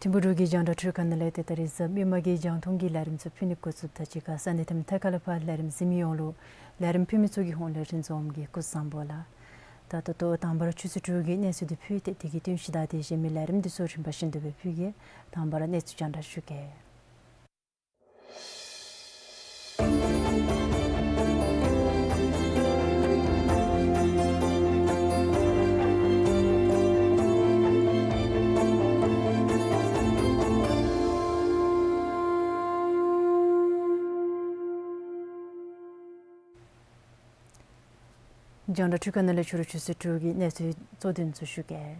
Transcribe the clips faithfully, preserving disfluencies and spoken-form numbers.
ཐིམ་ཕུག་འབྲུག་གི་རྒྱང་བསྒྲགས་འཕྲུལ་ཁང་ནང་ལས་ཏེ་ད་རིས་གཟའ་མིག་དམར་གྱི་རྒྱང་མཐོང་གི་ལས་རིམ་ཚུ་ཕུལ་ནི་འགོ་བཙུགསཔ་ད་གཅིག་ཁར་ས་གནས་ཐིམ་ཐད་ཁ་ལས་ཕར་ལས་རིམ་གཟིགས་མི་ཡོངས་ལུ་ལས་རིམ་ཕུལ་མི་ཚུ་གི་ཧོངས་ལས་རིན་འཛོམས་ཀྱིས་སྐུ་གཟུགས་བཟང་པོ་ལགས། ད་ད་ལྟོ་དང་པ་ར་ཆུ་ཚོད་དྲུག་གི་གནས་ཚུལ་འདི་ཕུལ་ཏེ་དེ་གི་བསྟུན་གཞི་དང་དེ་གཞན་མི་ལས་རིམ་འདི་ཚུ་རིམ་པ་བཞིན་དུ་སྦེ་ཕུལ་གེ། དང་པ་ར་གནས་ཚུལ་རྒྱང་བསྒྲགས་ཞུ་གེ། རྒྱང་བསྒྲགས་འཕྲུལ་ཁང་ནང་ལས་ཕྱི་རུ་ཆུ་ཚོད་དྲུག་གི་གནས་ཚུལ་གཙོ་དོན་ཚུ་ཞུ་གེ།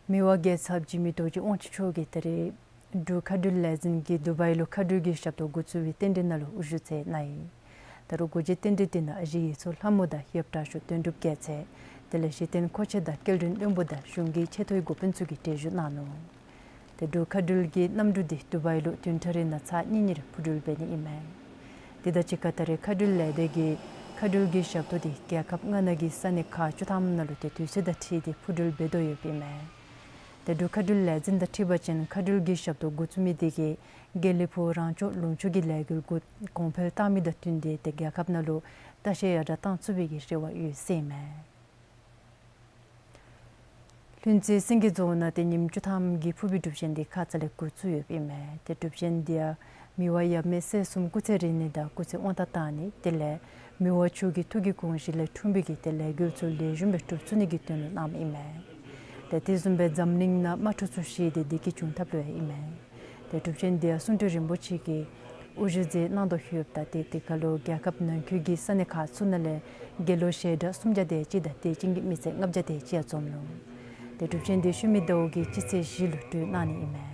མི་དབང་རྒྱལ་ཚབ་འཇིགས་མེད་རྡོ་རྗེ་དབང་ཕྱུག་མཆོག་གིས་ད་རིས་འབྲུག་མཁའ་འགྲུལ་ལས་འཛིན་གྱིས་དུ་བའི་ལུ་མཁའ་འགྲུལ་གྱི་ཞབས་ཏོག་འགོ་བཙུགས་པའི་རྟེན་འབྲེལ་ནང་ལུ་དབུ་བཞུགས་མཛད་གནང་ཡི། ད་རུང་སྒོ་འབྱེད་རྟེན་འབྲེལ་འདི་ནང་གཞིས་ཡུལ་ཚོ་ལྷ་མོ་དང་ཡབ་བྲག་ཆུ་དོན་གྲུབ་རྒྱལ་མཚན་དེ་ལས་གཞི་རྟེན་མཁོ་ཆས་དང་སྐྱེལ་འདྲེན་བློན་པོ་དང་གཞུང་གི་ཆེ་མཐོའི་འགོ་དཔོན་ཚུ་གིས་གྲལ་བཞུགས་གནང་ནུག། ཏེ་འབྲུག་མཁའ་འགྲུལ་གྱི་གནམ་གྲུ་འདི་དུ་བའི་ལུ་བདུན་ཕྲག་རེ་ནང་ཚར་གཉིས་གཉིས་རེ་འཕུར་འགྲུལ་འབད་ནི་ཨིན་མས། དེ་དང་གཅིག་ཁར་ད་རེས་མཁའ་འགྲུལ་ལས་སྡེ་གིས་མཁའ་འགྲུལ་གྱི་ཞབས་ཏོག་འདི་རྒྱལ་ཁབ་ལྔ་ནང་གི་ས་གནས་ཁག་བཅུ་ཐམ་ནང་ལུ་ཏེ་དུས་ཚོད་དང་འཁྲིལ་ཏེ་འཕུར་འགྲུལ་འབད་དོ་ཡོདཔ་ཨིན་མས། ཏེ་འབྲུག་མཁའ་འགྲུལ་ལས་འཛིན་དང་འཁྲིལ་བ་ཅིན་མཁའ་འགྲུལ་གྱི་ཞབས་ཏོག་འགོ་བཙུགས་མི་དེ་གིས་དགེ་ལེགས་ཕུག་རང་སྐྱོང་ལུང་ཕྱོགས་ཀྱི་ལས་འགུལ་གུ་གོང་འཕེལ་བཏང་མི་དང་བསྟུན་ཏེ་ཏེ་རྒྱལ་ཁབ་ནང་ལུ་ལྟ་བཤལ་ཡར་དྲགས་བཏང་ཚུགས་པའི་གི་རེ་བ་ཡོད་ཟེར་ཨིན་མས། ལྷུན་རྩེ་སེང་གེ་རྫོང་ནང་ཏེ་ཉིནམ་བཅུ་ཐམ་གྱི་ཕུར་བུའི་གྲུབ་ཆེན་འདི་ཁ་ཙ་ལས་འགོ་བཙུགས་ཡོདཔ་ཨིན་མས། ཏེ་གྲུབ་ཆེན་འདི་ཡང་མི་དབང་ཡབ་མེས་སྲས་གསུམ་སྐུ་ཚེ་རིང་ནི་དང་སྐུ་ཚེ་དབང་ཐང་བཏང་ནི་དེ་ལས་མི་དབང་མཆོག་གི་ཐུགས་ཀྱི་དགོངས་བཞེད་ལས་འཁྲུངས་པའི་གི་ཏེ་ལས་འགུལ་ཚུ་ལེགས་ཤོམ་སྦེ་གྲུབ་ཚུགས་ནི་གི་དོན་ལུ་གནངམ་ཨིན་མས། ཏེ་དེ་བཟུམ་སྦེ་འཛམ་གླིང་ནང་དམག་འཁྲུག་ཚུ་ཞི་སྟེ་བདེ་སྐྱིད་འབྱུང་ཐབས་ལུ་ཡང་ཨིན་མས། ཏེ་གྲུབ་ཆེན་འདི་ཡང་གསུང་སྤྲུལ་རིན་པོ་ཆེ་གིས་དབུ་བཞུགས་མཛད་གནང་དོ་ཡོདཔ་ད་ཏེ་དེ་ཁར་ལུ་རྒྱལ་ཁབ་ནང་འཁོད་ཀྱི་ས་གནས་ཁག་ཚུ་ནང་ལས་དགེ་སློང་ཞལ་གྲངས་སུམ་བརྒྱ་དེ་ཅིག་དང་དད་ཅན་གྱི་མི་སེར་ལྔ་བརྒྱ་དེ་ཅིག་ཡང་འཛོམས་ནུག། ཏེ་གྲུབ་ཆེན་འདི་ཤུལ་མའི་ཟླཝ་གི་སྤྱི་ཚེས་བཞི་ལུ་གྲོལ་གནང་ནི་ཨིན་མས།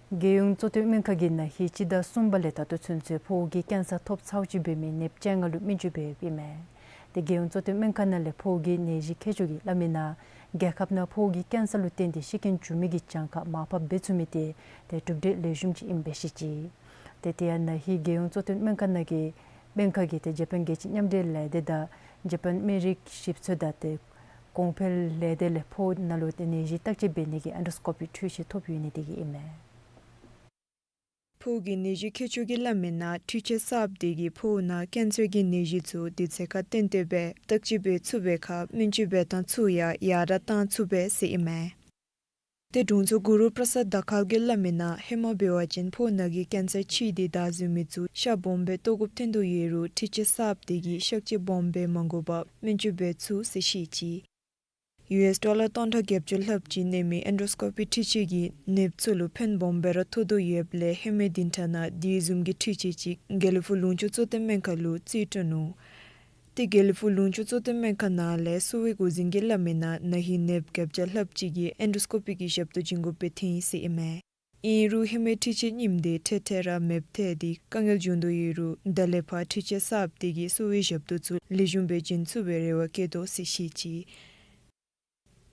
རྒྱལ་ཡོངས་གཙོ་བསྟེན་སྨན་ཁང་གིས་ན་ཧིང་སྤྱི་ཟླ་གསུམ་པ་ལས་ད་ལྟོ་ཚུན་ཚོད་ཕོཝ་གི་ཀེན་སར་ཐོབ་ཚརཝ་ཅིག་འབད་མི་ནདཔ་བཅོ་ལྔ་ལུ་སྨན་བཅོས་འབད་ཡོདཔ་ཨིན་མས། ཏེ་རྒྱལ་ཡོངས་གཙོ་བསྟེན་སྨན་ཁང་ནང་ལས་ཕོཝ་གི་ནད་གཞི་མཁས་མཆོག་གིས་སླབ་མི་ནང་རྒྱལ་ཁབ་ནང་ཕོཝ་གི་ཀེན་སར་ལུ་བརྟེན་ཏེ་ཤི་རྐྱེན་བྱུང་མི་གི་གྱངས་ཁ་མར་ཕབ་འབད་ཚུགས་མི་དེ་ཏེ་གྲུབ་འབྲས་ལེགས་ཤོམ་ཅིག་ཨིནམ་སྦེ་བཤད་ཅི། ཏེ་དེ་ཡང་ན་ཧིང་རྒྱལ་ཡོངས་གཙོ་བསྟེན་སྨན་ཁང་ནང་གི་སྨན་ཁང་གིས་ཏེ་ཇ་པཱན་རྒྱལ་སྤྱིའི་མཉམ་འབྲེལ་ལས་སྡེ་དང་ཇ་པཱན་སྨན་རིགས་ཞིབ་འཚོལ་དང་ཏེ་གོང་འཕེལ་ལས་སྡེ་ལས་ཕོཝ་ནང་ལུ་ཏེ་ནད་གཞི་བརྟག་དཔྱད་འབད་ནི་གི་ཨེན་ཌོ་སི་ཀོ་པི་འཕྲུལ་ཆས་ཐོབ་ཡོད་ནི་དེ་གིས་ཨིན་མས། ཕོཝ་གི་ནད་གཞི་མཁས་མཆོག་གིས་སླབ་མི་ནང་འཕྲུལ་ཆས་གསརཔ་དེ་གིས་ཕོཝ་ནང་ཀེན་སར་གྱི་ནད་གཞི་ཚུ་དུས་ཚོད་ཁར་གཏན་འཁེལ་སྦེ་བརྟག་དཔྱད་འབད་ཚུགས་པའི་ཁར་སྨན་བཅོས་འབད་ཐངས་ཚུ་ཡང་ཡར་དྲགས་བཏང་ཚུགས་པས་ཟེར་ཨིན་མས། ཏེ་དྲུང་འཚོ་གུ་རུ་པྲ་སཱད་དར་དཀར་གྱིས་སླབ་མི་ནང་ཧེ་མ་འབད་བ་ཅིན་ཕོཝ་ནང་གི་ཀེན་སར་ཕྱེ་སྟེ་བདའ་འཛུལ་མི་ཚུ་ཤ་སྦོམ་སྦེ་བཏོག་དགོཔ་ཐོན་དོ་ཡོད་རུང་འཕྲུལ་ཆས་གསརཔ་དེ་གིས་ཤ་ཁྱི་སྦོམ་སྦེ་མ་དགོ་པར་སྨན་བཅོས་འབད་ཚུགས་ཟེར་བཤད་ཅི། ཡུ་ཨེསི་ཌོ་ལར་སྟོང་ཕྲག་བརྒྱད་ཅུ་ལྷགཔ་ཅིག་གནས་མི་ཨེན་ཌོ་སི་ཀོ་པི་འཕྲུལ་ཆས་ཀྱིས་ནདཔ་ཚུ་ལུ་ཕན་སྦོམ་སྦེ་ར་ཐོགས་དོ་ཡོདཔ་ལས་ཧེ་མའི་བདུན་ཕྲག་ནང་དེ་བཟུམ་གྱི་འཕྲུལ་ཆས་ཅིག་དགེ་ལེགས་ཕུག་ལུང་ཕྱོགས་གཙོ་བསྟེན་སྨན་ཁང་ལུ་རྩིས་སྤྲོད་ནུག། ཏེ་དགེ་ལེགས་ཕུག་ལུང་ཕྱོགས་གཙོ་བསྟེན་སྨན་ཁང་ནང་ལས་གསོ་བའི་འགོ་འཛིན་གྱིས་སླབ་མི་ནང་ན་ཧིང་ནདཔ་བརྒྱད་བརྒྱ་ལྷགཔ་ཅིག་གིས་ཨེན་ཌོ་སི་ཀོ་པི་གི་ཞབས་ཏོག་བྱིན་དགོཔ་སྦེ་ཐོན་ཡི་ཟེར་ཨིན་མས། ཨིན་རུང་ཧེ་མའི་འཕྲུལ་ཆས་རྙིངམ་དེ་འཕྲལ་འཕྲལ་ར་མེདཔ་ཐལ་ཏེ་དཀའ་ངལ་བྱུང་དོ་ཡོད་རུང་ད་ལས་ཕར་འཕྲུལ་ཆས་གསརཔ་དེ་གིས་གསོ་བའི་ཞབས་ཏོག་ཚུ་ལེགས་ཤོམ་སྦེ་བྱིན་ཚུགས་པའི་རེ་བ་བསྐྱེད་དོ་ཟེར་བཤད་ཅི།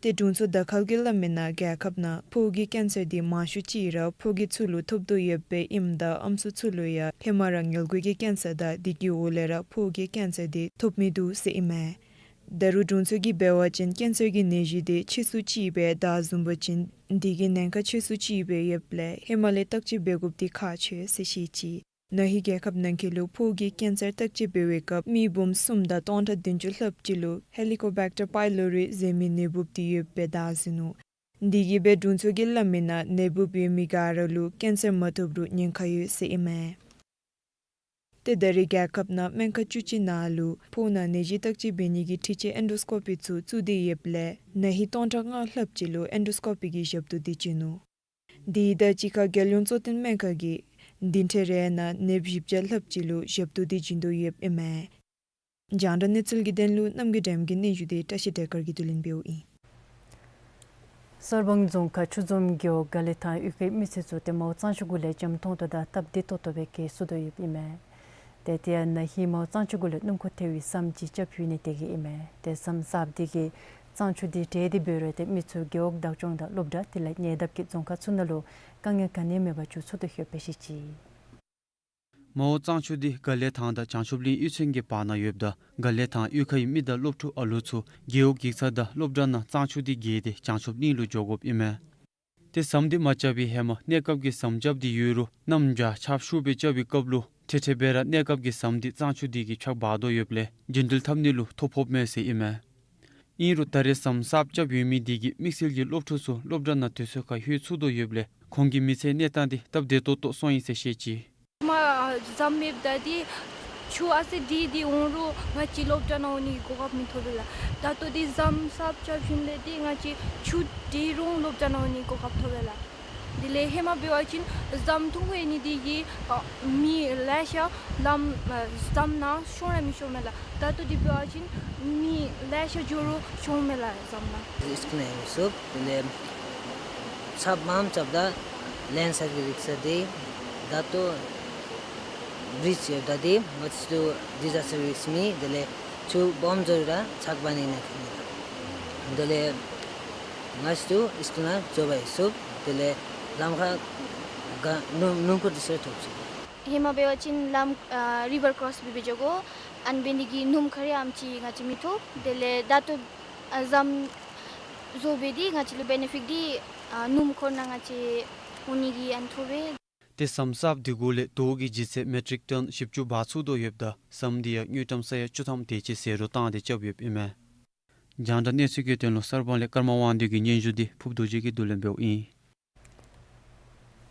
ཏེ་དྲུང་འཚོ་དར་དཀར་གྱིས་སླབ་མི་ནང་རྒྱལ་ཁབ་ནང་ཕོཝ་གི་ཀེན་སར་དེ་མང་ཤོས་ཅིག་ར་ཕོ་རྒས་ཚུ་ལུ་ཐོབ་དོ་ཡོདཔ་སྦེ་ཨིནམ་ད་ཨམ་སྲུ་ཚུ་ལུ་ཡང་ཧེ་མ་ར་མངལ་སྒོ་གི་ཀེན་སར་དང་དེ་གི་འོག་ལས་ར་ཕོཝ་གི་ཀེན་སར་དེ་ཐོབ་མི་འདུག་ཟེར་ཨིན་མས། ད་རུང་དྲུང་འཚོ་གིས་འབད་བ་ཅིན་ཀེན་སར་གྱི་ནད་གཞི་དེ་ཆེ་སུ་ཅིག་སྦེ་ད་བཟུམ་འབད་བ་ཅིན་དེ་གི་ཉེན་ཁ་ཆེ་སུ་ཅིག་སྦེ་ཡོདཔ་ལས་ཧེ་མ་ལས་བརྟག་དཔྱད་འབད་དགོཔ་དེ་ཁག་ཆེ་ཟེར་བཤད་ཅི། ན་ཧིང་རྒྱལ་ཁབ་ནང་འཁོད་ལུ་ཕོཝ་གི་ཀེན་སར་བརྟག་དཔྱད་འབད་བའི་སྐབས་མི་འབུམ་གསུམ་དང་སྟོང་ཕྲག་བདུན་ཅུ་ལྷགཔ་ཅིག་ལུ་Helicobacter pylori ཟེར་མི་ནད་འབུཔ་དེ་ཡོདཔ་སྦེ་བདའ་ཟུན་ནུག། དེ་གིས་སྦེ་དྲུང་འཚོ་གིས་སླབ་མི་ནང་ནད་འབུཔ་ཡོད་མི་ག་ར་ལུ་ཀེན་སར་མ་ཐོབ་རུང་ཉེན་ཁ་ཡོད་ཟེར་ཨིན་མས། ཏེ་ད་རེས་རྒྱལ་ཁབ་ནང་སྨན་ཁང་བཅུ་གཅིག་ནང་ལུ་ཕོཝ་ནང་ནད་གཞི་བརྟག་དཔྱད་འབད་ནི་གི་འཕྲུལ་ཆས་ཨེན་ཌོ་སི་ཀོ་པི་ཚུ་བཙུགས་ཏེ་ཡོདཔ་ལས་ན་ཧིང་སྟོང་ཕྲག་ལྔ་ལྷགཔ་ཅིག་ལུ་ཨེན་ཌོ་སི་ཀོ་པི་གི་ཞབས་ཏོག་དེ་བྱིན་ནུག། དེ་དང་གཅིག་ཁར་རྒྱལ་ཡོངས་གཙོ་བསྟེན་སྨན་ཁང་གིས་དེ་འཕྲལ་རེ་ནང་ནདཔ་བཞི་བརྒྱ་ལྷགཔ་ཅིག་ལུ་ཞབས་ཏོག་དེ་བྱིན་དོ་ཡོདཔ་ཨིན་མས། རྒྱང་བསྒྲགས་གནས་ཚུལ་གྱི་དོན་ལུ་རྣམ་རྒྱལ་སྒྲོལམ་གི་སྙན་ཞུ་དེ་བཀྲ་ཤིས་བདེ་དཀར་གྱིས་བསྡུ་ལེན་འབདཝ་ཨིན། གསར་སྤང་རྫོང་ཁག་ཆུ་འཛོམས་རྒེད་འོག་དགའ་ལེགས་ཐང་གཡུས་ཁའི་མི་སེར་ཚུ་ཏེ་མའོ་གཙང་ཆུ་གུ་ལས་འཇམ་ཏོང་ཏོ་དང་སྟབས་བདེ་ཏོག་ཏོ་སྦེ་གྱེས་ཚུགས་དོ་ཡོདཔ་ཨིན་མས། ཏེ་དེ་ཡང་ན་ཧིང་མའོ་གཙང་ཆུ་གུ་ལས་སྣུམ་འཁོར་ཐལ་བའི་ཟམ་ཅིག་རྐྱབ་ཡོད་ནི་དེ་གིས་ཨིན་མས། ཏེ་ཟམ་གསརཔ་དེ་གིས་གཙང་ཆུ་དེ་བྲེག་སྟེ་འབད་རུང་ཏེ་མི་ཚུ་རྒེད་འོག་བདག་སྐྱོང་དང་སློབ་གྲྭ་དེ་ལས་ཉེ་འདབས་ཀྱི་རྫོང་ཁག་ཚུ་ནང་ལུ་དཀའ་ངལ་ག་ནི་ཡང་མེད་པར་འགྱོ་ཚུགས་དོ་ཡོདཔ་སྦེ་བཤད་ཅི། མའོ་གཙང་ཆུ་དེ་དགའ་ལེགས་ཐང་དང་བྱང་ཆུབ་གླིང་གཡུས་ཚན་གྱི་བར་ན་ཡོདཔ་ད་དགའ་ལེགས་ཐང་གཡུས་ཁའི་མི་དང་སློབ་ཕྲུག་ཨ་ལུ་ཚུ་རྒེད་འོག་འགྱིག་ཚང་དང་སློབ་གྲྭ་ནང་གཙང་ཆུ་དེ་བརྒལ་ཏེ་བྱང་ཆུབ་གླིང་ལུ་འགྱོ་དགོཔ་ཨིན་མས། ཏེ་ཟམ་དེ་མ་རྐྱབ་པའི་ཧེ་མ་གནས་སྐབས་ཀྱི་ཟམ་རྐྱབ་སྟེ་ཡོད་རུང་གནམ་བྱཱར་ཆརཔ་ཤུགས་སྦེ་རྐྱབ་པའི་སྐབས་ལུ་འཕྲལ་འཕྲལ་སྦེ་ར་གནས་སྐབས་ཀྱི་ཟམ་དེ་གཙང་ཆུ་དེ་གིས་ཕྱགས་འབག་དོ་ཡོདཔ་ལས་རྒྱུན་འགྲུལ་འཐབ་ནི་ལུ་ཐོ་ཕོགཔ་མས་ཟེར་ཨིན་མས། ཨིན་རུང་ད་རེས་ཟམ་གསརཔ་རྐྱབ་ཡོད་མི་དེ་གིས་དམིགས་བསལ་གྱིས་སློབ་ཕྲུག་ཚུ་སློབ་གྲྭ་ནང་དུས་ཚོད་ཁར་ལྷོད་ཚུགས་དོ་ཡོདཔ་ལས་ཁོང་གི་མི་ཚེའི་གནས་སྟངས་དེ་སྟབས་བདེ་ཏོག་ཏོ་སོང་ཡི་ཟེར་བཤད་ཅི། མ་ཟམ་མེདཔ་ད་དེ་ཆུ་ཨ་ཙི་དྲག་སྟེ་འོང་རུང་ང་བཅས་སློབ་གྲྭ་ནང་འོང་ནི་གོ་སྐབས་མི་ཐོབ་པས་ལགས། ད་ལྟོ་དེ་ཟམ་གསརཔ་རྐྱབ་ཞིནམ་ལས་དེ་ང་བཅས་ཆུ་དྲག་རུང་སློབ་གྲྭ་ནང་འོང་ནི་གོ་སྐབས་ཐོབ་པས་ལགས། དེ་ལས་ཧེ་མ་འབད་བ་ཅིན་ཟམ་ཐུང་ཀུ་ཨིན་ནི་དེ་གིས་ཨ་མི་ལེ་ཤ་ལམ་ཨ་ཟམ་ནང་ཤོང་ར་མི་ཤོང་མས་ལགས། ད་ལྟོ་དེ་འབད་བ་ཅིན་མི་ལེ་ཤ་འགྱོ་རུང་ཤོང་མས་ལགས་ཟམ་ནང་། སི་ཀུལ་ནང་ཡོད་ཟེར་དེ་ལས་ཆརཔ་མངམ་རྐྱབ་ད་ལེན་སི་ལའིཌ་གི་རིགས་ཟེར་དེ་ད་ལྟོ་བྲིཇ་ཡོདཔ་ད་དེ་ང་བཅས་ཚུ་ཌི་ཛཱས་ཊར་རིསཀ་མེད། དེ་ལས་ཆུ་སྦོམ་འགྱོ་རུང་ར་ཆརཔ་འབག་ནི་ནང་ཐོན་ནི་ལགས། དེ་ལས་ང་བཅས་ཚུ་སི་ཀུལ་ནང་འགྱོ་བར་ཡོད་ཟེར་དེ་ལས་ལམ་ཁར་ག་སྣུམ་སྣུམ་འཁོར་དེ་ཚུ་ཐོབ་ཅི། ཧེ་མ་འབད་བ་ཅིན་ལམ་ཨ་རི་ཝར་ཀོརོསི་འབད་འབད་འགྱོ་དགོ། ཨ་ནི་འབད་ནི་དེ་གིས་སྣུམ་འཁོར་ཡང་ཨེམ་ཅིག་ང་བཅས་མི་ཐོབ། དེ་ལས་ད་ལྟོ་ཨ་ཟམ་བཟོ་སྦེ་དེ་ང་བཅས་ལུ་བེ་ནེ་ཕིཊ་དེ་ཨ་སྣུམ་འཁོར་ནང་ང་བཅས་འོང་ནི་གི་ཨ་ནི་ཐོབ་པས། ཏེ་ཟམ་གསརཔ་དེ་གུ་ལས་རྡོ་གི་ལྗིད་ཚད་མེ་ཊིག་ཊོན་བཞི་བཅུ་འབག་ཚུགས་དོ་ཡོདཔ་ད་ཟམ་དེ་ཡང་དངུལ་ཀྲམ་ས་ཡ་བཅུ་ཐམ་དེ་ཅིག་ཟད་འགྲོ་བཏང་སྟེ་རྐྱབ་ཡོདཔ་ཨིན་མས། རྒྱང་བསྒྲགས་གནས་ཚུལ་གྱི་དོན་ལུ་གསར་སྤང་ལས་ཀརྨ་དབང་འདུས་ཀྱི་སྙན་ཞུ་དེ་ཕུརབ་རྡོ་རྗེ་གིས་བསྡུ་ལེན་འབདཝ་ཨིན།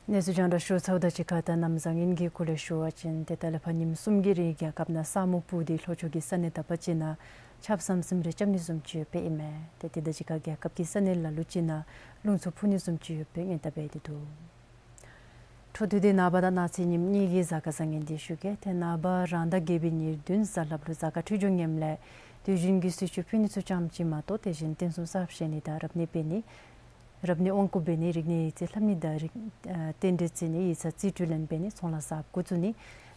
གནས་ཚུལ་རྒྱང་བསྒྲགས་ཞུ་ཚརཝ་དང་གཅིག་ཁར་ད་གནམ་བཟང་ངན་གྱི་སྐོར་ལས་ཞུ་བ་ཅིན་ཏེ་ད་ལས་ཕར་ཉིནམ་གསུམ་གྱི་རིང་རྒྱལ་ཁབ་ནང་ས་སྨུག་སྤུབས་ཏེ་ལྷོ་ཕྱོགས་ཀྱི་ས་གནས་དག་པ་ཅིག་ནང་ཆརཔ་ཟམ་ཟིམ་རེ་རྐྱབ་ནི་བཟུམ་ཅིག་ཡོདཔ་ཨིན་མས། ཏེ་དེ་དང་གཅིག་ཁར་རྒྱལ་ཁབ་ཀྱི་ས་གནས་ལ་ལུ་ཅིག་ནང་རླུང་འཚུབ་འཕུ་ནི་བཟུམ་ཅིག་ཡོདཔ་སྔོན་བརྡ་འབད་དེ་འདུག། འཕྲོ་མཐུད་དེ་ནངས་པ་དང་གནངས་ཚེ་ཉིནམ་གཉིས་ཀྱི་གཟའ་སྐར་བཟང་ངན་དེ་ཞུ་གེ། ཏེ་ནངས་པ་རང་ཟླ་བརྒྱད་པའི་ཉེར་བདུན་གཟའ་ལྷགཔ་ལུ་གཟའ་སྐར་འཕྲོད་སྦྱོར་ངནམ་ལས་དུས་རྒྱུན་གྱི་གསོལ་མཆོད་ཕུལ་ནི་ཚུ་ཙམ་ཅིག་མ་གཏོགས་དེ་བཞིན་རྟེན་གསུམ་གསར་བཞེངས་ནི་དང་རབ་གནས་འབད་ནི་རབ་གནས་དབང་བསྐུར་འབད་ནི་རིག་གནས་ཡིག་རྩིས་ལྷབ་ནི་དང་རིག་ཨ་རྟེན་འབྲེལ་བརྩི་ནི་ཡིག་ཚང་རྩིས་སྤྲོད་ལེན་འབད་ནི་ཚོང་ལཱ་གསརཔ་འགོ་བཙུགས་ནི་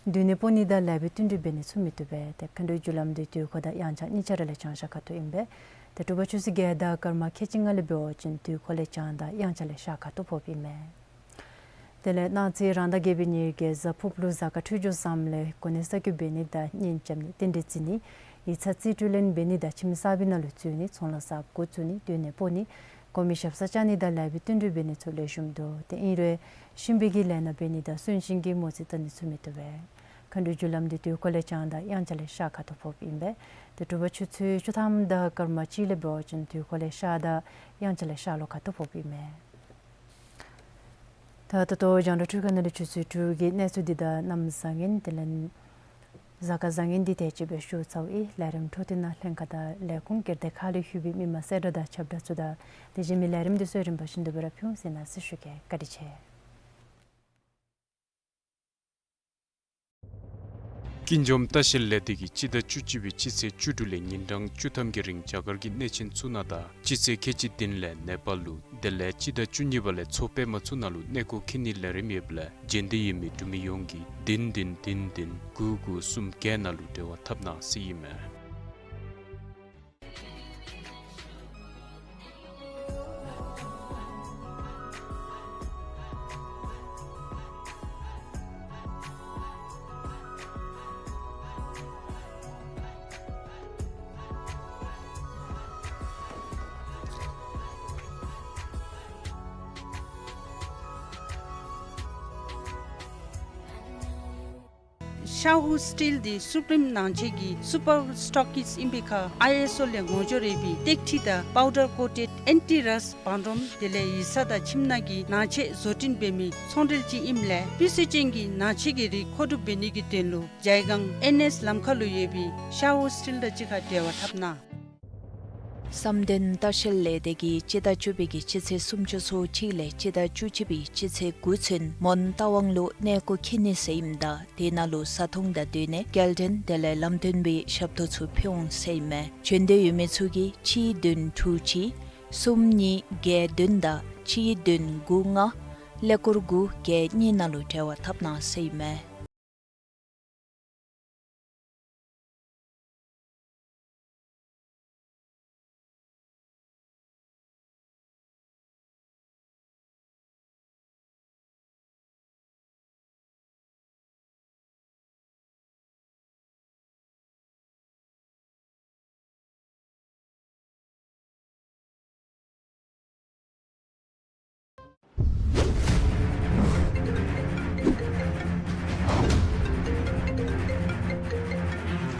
མདུན་ནས་སྤོ་ནི་དང་ལེགས་པའི་བསྟུན་གྲོས་འབད་ནི་ཚུ་མི་བཏུབ་པས། ཏེ་མཁའ་འགྲོའི་རྒྱུ་ལམ་དེ་དུས་འཁོར་དང་དབྱངས་འཆར་གཉིས་ཆ་ར་ལས་བྱང་ཤར་ཁ་ཐུག་ཨིན་པས། ཏེ་དྲོ་པ་ཆུ་ཚོད་བརྒྱད་དང་སྐར་མ་ཁལ་གཅིག་ལྔ་ལས་འབད་བ་ཅིན་དུས་འཁོར་ལས་བྱང་དང་དབྱངས་འཆར་ལས་ཤར་ཁ་ཐུག་ཕོགཔ་ཨིན་མས། དེ་ལས་གནངས་ཚེ་རང་ཟླ་བརྒྱད་པའི་ཉེར་བརྒྱད་གཟའ་ཕུརཔ་ལུ་གཟའ་སྐར་འཕྲོད་སྦྱོར་བཟངམ་ལས་གོ་གནས་གསར་བསྐོ་འབད་ནི་དང་གཉེན་རྐྱབ་ནི་རྟེན་འབྲེལ་བརྩི་ནི་ཡིག་ཚང་རྩིས་སྤྲོད་ལེན་འབད་ནི་དང་ཁྱིམ་གསར་པའི་ནང་ལུ་འཛུལ་ནི་ཚོང་ལཱ་གསརཔ་འགོ་བཙུགས་ནི་མདུན་ནས་སྤོ་ནི་གོང་མའི་ཞབས་སར་བཅར་ནི་དང་ལེགས་པའི་བསྟུན་གྲོས་འབད་ནི་ཚུ་ལེགས་ཤོམ་འདུག། ཏེ་ཨིན་རུང་གཤིན་པོའི་གི་ལས་སྣ་འབད་ནི་དང་གསོན་གཤིན་གྱི་མོ་རྩིས་བལྟ་ནི་ཚུ་མི་བཏུབ་པས། མཁའ་འགྲོའི་རྒྱུ་ལམ་དེ་དུས་འཁོར་ལས་བྱང་དང་དབྱངས་འཆར་ལས་ཤར་ཁ་ཐུག་ཕོགཔ་ཨིན་པས། ཏེ་དྲོ་པ་ཆུ་ཚོད་བཅུ་ཐམ་དང་སྐར་མ་གཅིག་ལས་འབད་བ་ཅིན་དུས་འཁོར་ལས་ཤར་དང་དབྱངས་འཆར་ལས་ཤར་ལྷོ་ཁ་ཐུག་ཕོགཔ་ཨིན་མས། ད་ད་ལྟོ་རྒྱང་བསྒྲགས་འཕྲུལ་ཁང་ནང་ལས་ཆུ་ཚོད་དྲུག་གི་གནས་ཚུལ་འདི་དང་གནམ་བཟང་ངན་དེ་ལས་གཟའ་སྐར་བཟང་ངན་འདི་དེ་ཅིག་སྦེ་ཞུ་ཚརཝ་ཨིན། ལས་རིམ་འཕྲོ་མཐུད་ནང་ལྷན་ཁག་དང་ལས་ཁུངས་སྒེར་སྡེ་ཁག་ལས་ཞུ་བའི་མི་མང་གསལ་བསྒྲགས་དང་ཁྱབ་བསྒྲགས་ཚུ་དང་དེ་བཞིན་མི་ལས་རིམ་འདི་ཚུ་རིམ་པ་བཞིན་དུ་སྦེ་ར་ཕུལ་ཟེར་གནང་ཟེར་ཞུ་གེ། བཀའ་དྲིན་ཆེ། ཀུན་འཇོམས་ལྟ་བཤལ་ལས་སྡེ་གིས་སྤྱི་ཟླ་བཅུ་གཅིག་པའི་སྤྱི་ཚེས་བཅུ་དྲུག་ལས་ཉིན་གྲངས་བཅུ་ཐམ་གྱི་རིང་རྒྱ་གར་གྱི་གནས་ཆེན་ཚུ་ནང་དང་སྤྱི་ཚེས་ཁལ་གཅིག་བདུན་ལས་ནེ་པཱལ་ལུ་དེ་ལས་སྤྱི་ཟླ་བཅུ་གཉིས་པ་ལས་མཚོ་པདྨ་ཚུ་ནང་ལུ་གནས་སྐོར་འཁྱིད་ནིའི་ལས་རིམ་ཡོདཔ་ལས་མཇལ་འདོད་ཡོད་མི་འབྲུག་མི་ཡོངས་ཀྱིས་བདུན་བདུན་བདུན་བདུན་དགུ་དགུ་གསུམ་བརྒྱད་ནང་ལུ་འབྲེལ་བ་འཐབ་གནང་ཟེར་ཨིན་མས། ཤ་ཧུ་སི་ཊིལ་འདི་སུ་པྲིམ་ནང་ཆེན་གྱི་སུ་པར་སི་ཊོག་ཀིསཊ་ཨིན་པའི་ཁར་ཨའི་ཨེསི་ཨོ་ལས་ངོ་སྦྱོར་ཡོད་པའི་ཏེག་ཁྲི་དང་པའུ་ཌར་ཀོ་ཊེཌ་ཨེན་ཊི་རསཊ་བང་རིམ་དེ་ལས་ཡིག་ཚང་དང་ཁྱིམ་ནང་གི་ནང་ཆས་བཟོ་སྐྲུན་འབད་མི་ཚོང་འབྲེལ་ཅིག་ཨིནམ་ལས་སྤུས་ཚད་ཅན་གྱི་ནང་ཆས་ཀྱི་རིགས་མཁོ་སྒྲུབ་འབད་ནི་གི་དོན་ལུ་ཇའི་སྒང་ཨེན་ཨེསི་ལམ་ཁ་ལུ་ཡོད་པའི་ཤ་ཧུ་སི་ཊིལ་དང་གཅིག་ཁར་འབྲེལ་བ་འཐབ་གནང་། བསམ་གཏན་ལྟ་བཤལ་ལས་སྡེ་གིས་སྤྱི་ཟླ་བཅུ་པའི་གི་སྤྱི་ཚེས་སུམ་ཅུ་སོ་གཅིག་ལས་སྤྱི་ཟླ་བཅུ་གཅིག་པའི་སྤྱི་ཚེས་དགུ་ཚུན་མོན་རྟ་དབང་ལུ་གནས་སྐོར་འཁྱིད་ནི་ཟེར་ཨིནམ་ད་དེ་ནང་ལུ་བཟའ་འཐུང་དང་སྡོད་གནས་སྐྱེལ་འདྲེན་དེ་ལས་ལམ་སྟོན་པའི་ཞབས་ཏོག་ཚུ་ཕུལ་འོང་ཟེར་ཨིན་མས། འབྱོན་འདོད་ཡོད་མི་ཚུ་གིས་གཅིག་བདུན་དྲུག་གཅིག་གསུམ་གཉིས་བརྒྱད་བདུན་དང་གཅིག་བདུན་དགུ་ལྔ་ཀླད་ཀོར་དགུ་བརྒྱད་གཉིས་ནང་ལུ་འབྲེལ་བ་འཐབ་གནང་ཟེར་ཨིན་མས།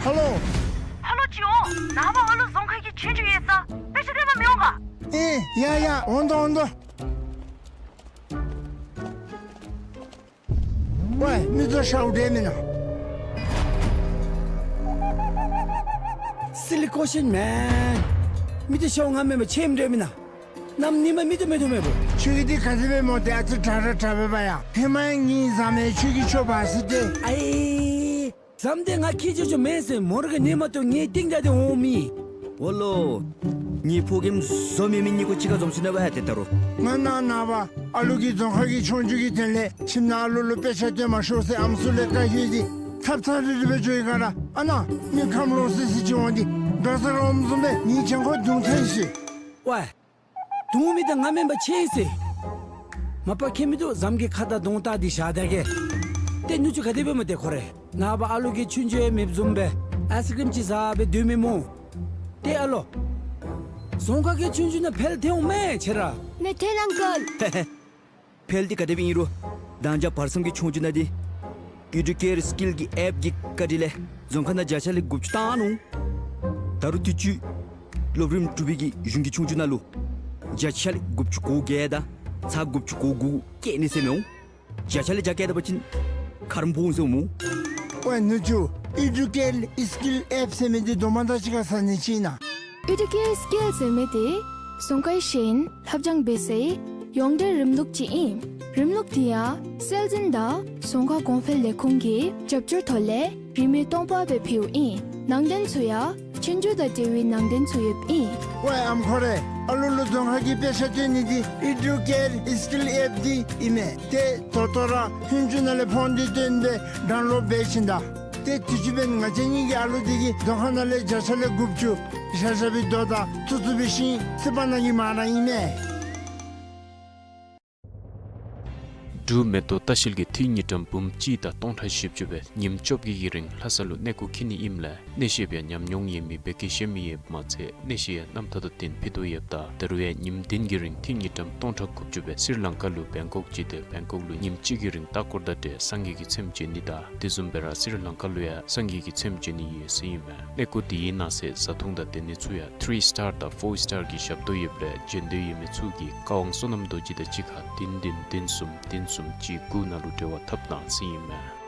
ཧ་ལོ། ཧ་ལོ་ཅིག་འོང་། ནངས་པ་ཨ་ལུ་རྫོང་ཁ་གི་ཆོས་རྒྱུགས་ཡོད་ས་དཔེ་ཆ་སྟོན་པར་མི་འོང་ག། ཨེ་ཡ་ཡ་འོང་དོ་འོང་དོ། ཝའི་མི་ཚུ་ཤཝ་འདྲ་མེན་ན། Silly question man། མི་ཚུ་ཤཝ་ང་མེན་པར་ཁྱོད་འདྲ་མེན་ན། གནམ་ཉིནམ་མི་ཚུ་མེད་དོ་མེད་པོ། ཁྱོད་ཀྱི་འདི་ག་དེ་སྦེ་སྨོ། ཏེ་ཨ་ཙི་དྲག་དྲག་དྲག་པས་པ་ཡ། ཧེ་མ་ངེའི་བཟའ་མི་ཁྱོད་ཀྱི་ཁྱོ་བ་ཟེར་ཏེ། ཨའི་བཟའ་མི་འདི་ང་ཁྱོད་ཁྱོ་ཁྱོ་མེན་ཟེར་མོ་ར་གི་ནི་མ་གཏོགས་ངེའི་རྟིང་བདའ་སྟེ་འོང་མི། འོ་ལོ། ངེའི་ཕོ་རྒནམ་བཟོ་མེད་མི་གཉིས་ཀོ་གཅིག་ཁར་འཛོམས་སོ་ནུག་པ་ཡ། ཏེ་ད་རུང་ང་ནཱ་ནངས་པ་ཨ་ལུ་གིས་རྫོང་ཁ་གི་ཆོས་རྒྱུགས་ཀྱི་དོན་ལས་ཁྱིམ་ནང་ཨ་ལུ་ལུ་དཔེ་ཆ་སྟོན་མ་ཤོག་ཟེར་ཨམ་སྲུ་ལས་བཀའ་ཞུ་སྟེ་ཐབ་ཚང་རི་རི་སྦེ་འགྱོ་ཡི་ག་ར། ཨ་ནཱ་མི་ཁམས་ལོག་སི་སི་ཅིག་འོང་སྟེ་དགའ་ས་ར་འོངམ་བཟུམ་སྦེ་ངེའི་གྱང་ཁར་རྡུང་ཐལ་ཤི། ཝའི། རྡུང་མི་འདི་ང་མེན་པར་ཁྱོད་ཨིན་ཟེར། མ་པ་ཁྱོད་མི་འདུག། བཟའ་མི་གི་ཁ་དང་གདོང་བལྟ་སྟེ་བཞག་ད་གེ། ཏེ་ནུ་གཅུང་ག་དེ་སྦེ་སྨོ་ཏེ་ཁོ་རེ། ནངས་པ་ཨ་ལུ་གིས་ཆོས་རྒྱུགས་ཡང་མེདཔ་བཟུམ་སྦེ་ཨའི་སི་ཀྲིམ་ཅིག་བཟའ་སྦེ་སྡོད་མི་སྨོ། ཏེ་ཨ་ལོ། རྫོང་ཁ་གི་ཆོས་རྒྱུགས་ནང་ཕེལ་ཐལ་འོང་མས་ཁྱོད་ར། མེད་ཐལ་ཨང་ཀལ། ཕེལ་འདི་ག་དེ་སྦེ་ཨིན་རུང་དང་ཇ་བར་མཚམས་ཀྱི་ཆོས་རྒྱུགས་ནང་འདི་ཨི་ཌུ་ཀེར་སི་ཀིལ་གྱི་ཨེཔ་གི་བཀའ་དྲིན་ལས་རྫོང་ཁ་ནང་བརྒྱ་ཆ་ལས་དགུ་བཅུ་བཏང་ནུག། ད་རུང་དུས་ཅི་སློབ་རིམ་དྲུག་པའི་གི་གཞུང་གི་ཆོས་རྒྱུགས་ནང་ལུ་བརྒྱ་ཆ་ལས་དགུ་བཅུ་གོ་བརྒྱད་དང་ཚག་དགུ་བཅུ་གོ་དགུ་བཀལ་ནི་ཟེར་མི་འོང་། བརྒྱ་ཆ་ལས་བརྒྱ་བཀལ་ད་པ་ཅིན་ཁ་རོག་འབོ་འོང་ཟེར་འོང་སྨོ། ཝའི་ནུ་གཅུང་། ཨི་ཌུ་ཀེར་སི་ཀིལ་ཨེཔ་ཟེར་མི་འདི་སྡོམ་པ་དང་གཅིག་ཁར་ཟ་ནི་ཅིག་ཨིན་ན། ཨི་ཌུ་ཀེར་སི་ཀིལ་ཟེར་མི་འདི་རྫོང་ཁའི་ཤེས་ཡོན་ལྷབ་སྦྱང་འབད་སའི་ཡོངས་འབྲེལ་རིམ་ལུགས་ཅིག་ཨིན། རིམ་ལུགས་འདི་ཡང་སྲོལ་འཛིན་དང་རྫོང་ཁ་གོང་འཕེལ་ལས་ཁུངས་ཀྱི་རྒྱབ་སྐྱོར་ཐོག་ལས་རིན་མེད་སྟོང་པ་སྦེ་ཕུལཝ་ཨིན། ནང་དོན་ཚུ་ཡང་ཆོས་རྒྱུགས་དང་འབྲེལ་བའི་ནང་དོན་ཚུ་ཡོདཔ་ཨིན། ཝའི་ཨམ་ཁོ་རེ། ཨ་ལུ་ལུ་རྫོང་ཁ་གི་དཔེ་ཆ་སྟོན་ནི་འདི་ཨི་ཌུ་ཀེར་སི་ཀིལ་ཨེཔ་འདི་ཨིན་མས། ཏེ་ད་ལྟོ་ར་ཧུན་ཅུ་ནང་ལས་ཕོན་འདི་བཏོན་སྦེ་ཌའུན་ལོཌ་འབད་ཞིནམ་ད། ཏེ་དུས་ཅི་འབདན་ང་བཅས་གཉིས་ཀྱི་ཨ་ལུ་འདི་གིས་རྫོང་ཁ་ནང་ལས་བརྒྱ་ཆ་ལས་དགུ་བཅུ་ཞབས་ཞབས་པའི་རྡོ་དང་ཚུ་ཚུ་འབད་ཞིནམ་ཚེ་དཔག་གནང་གི་མ་ར་ཨིན་མས། འབྲུག་མེ་ཏོག་ལྟ་བཤལ་གྱིས་འཐུས་དངུལ་ཀྲམ་འབུམ་གཅིག་དང་སྟོང་ཕྲག་བཞི་བཅུ་སྦེ་ཉིནམ་བཅོ་བརྒྱད་ཀྱི་རིང་ལྷ་ས་ལུ་གནས་སྐོར་འཁྱིད་ནི་ཨིནམ་ལས་གནས་བཤདཔ་ཡང་ཉམས་མྱོང་ཡོད་མི་བོད་སྐད་ཤེས་མི་ཡོདཔ་མ་ཚད་གནས་བཤད་ཡང་རྣམ་ཐར་དང་ལྡན་ཕུལ་དོ་ཡོདཔ་ད་ད་རུང་ཡང་ཉིནམ་བདུན་གྱི་རིང་འཐུས་དངུལ་ཀྲམ་སྟོང་ཕྲག་དགུ་བཅུ་སྦེ་སི་རི་ལང་ཀ་ལུ་བེང་ཀོག་བརྒྱུད་དེ་བེང་ཀོག་ལུ་ཉིནམ་གཅིག་གི་རིང་ལྟ་སྐོར་དང་འབྲེལ་སངས་རྒྱས་ཀྱི་ཚེམས་མཇལ་ནི་དང་དེ་བཟུམ་སྦེ་ར་སི་རི་ལང་ཀ་ལུ་ཡང་སངས་རྒྱས་ཀྱི་ཚེམས་མཇལ་ནི་ཡོད་ཟེར་ཨིན་མས། གནས་སྐོར་འདི་གི་ནང་གསེས་བཟའ་འཐུང་དང་སྡོད་གནས་ཚུ་ཡང་ཐི་རི་སི་ཊར་དང་ཕོར་སི་ཊར་གྱི་ཞབས་ཏོག་ཡོདཔ་ལས་འབྱོན་འདོད་ཡོད་མི་ཚུ་གིས་བཀའ་དབང་བསོད་ནམས་རྡོ་རྗེ་དང་གཅིག་ཁར་བདུན་བདུན་བདུན་གསུམ་བདུན་གསུམ་གཅིག་དགུ་ནང་ལུ་འབྲེལ་བ་འཐབ་གནང་ཟེར་ཨིན་མས།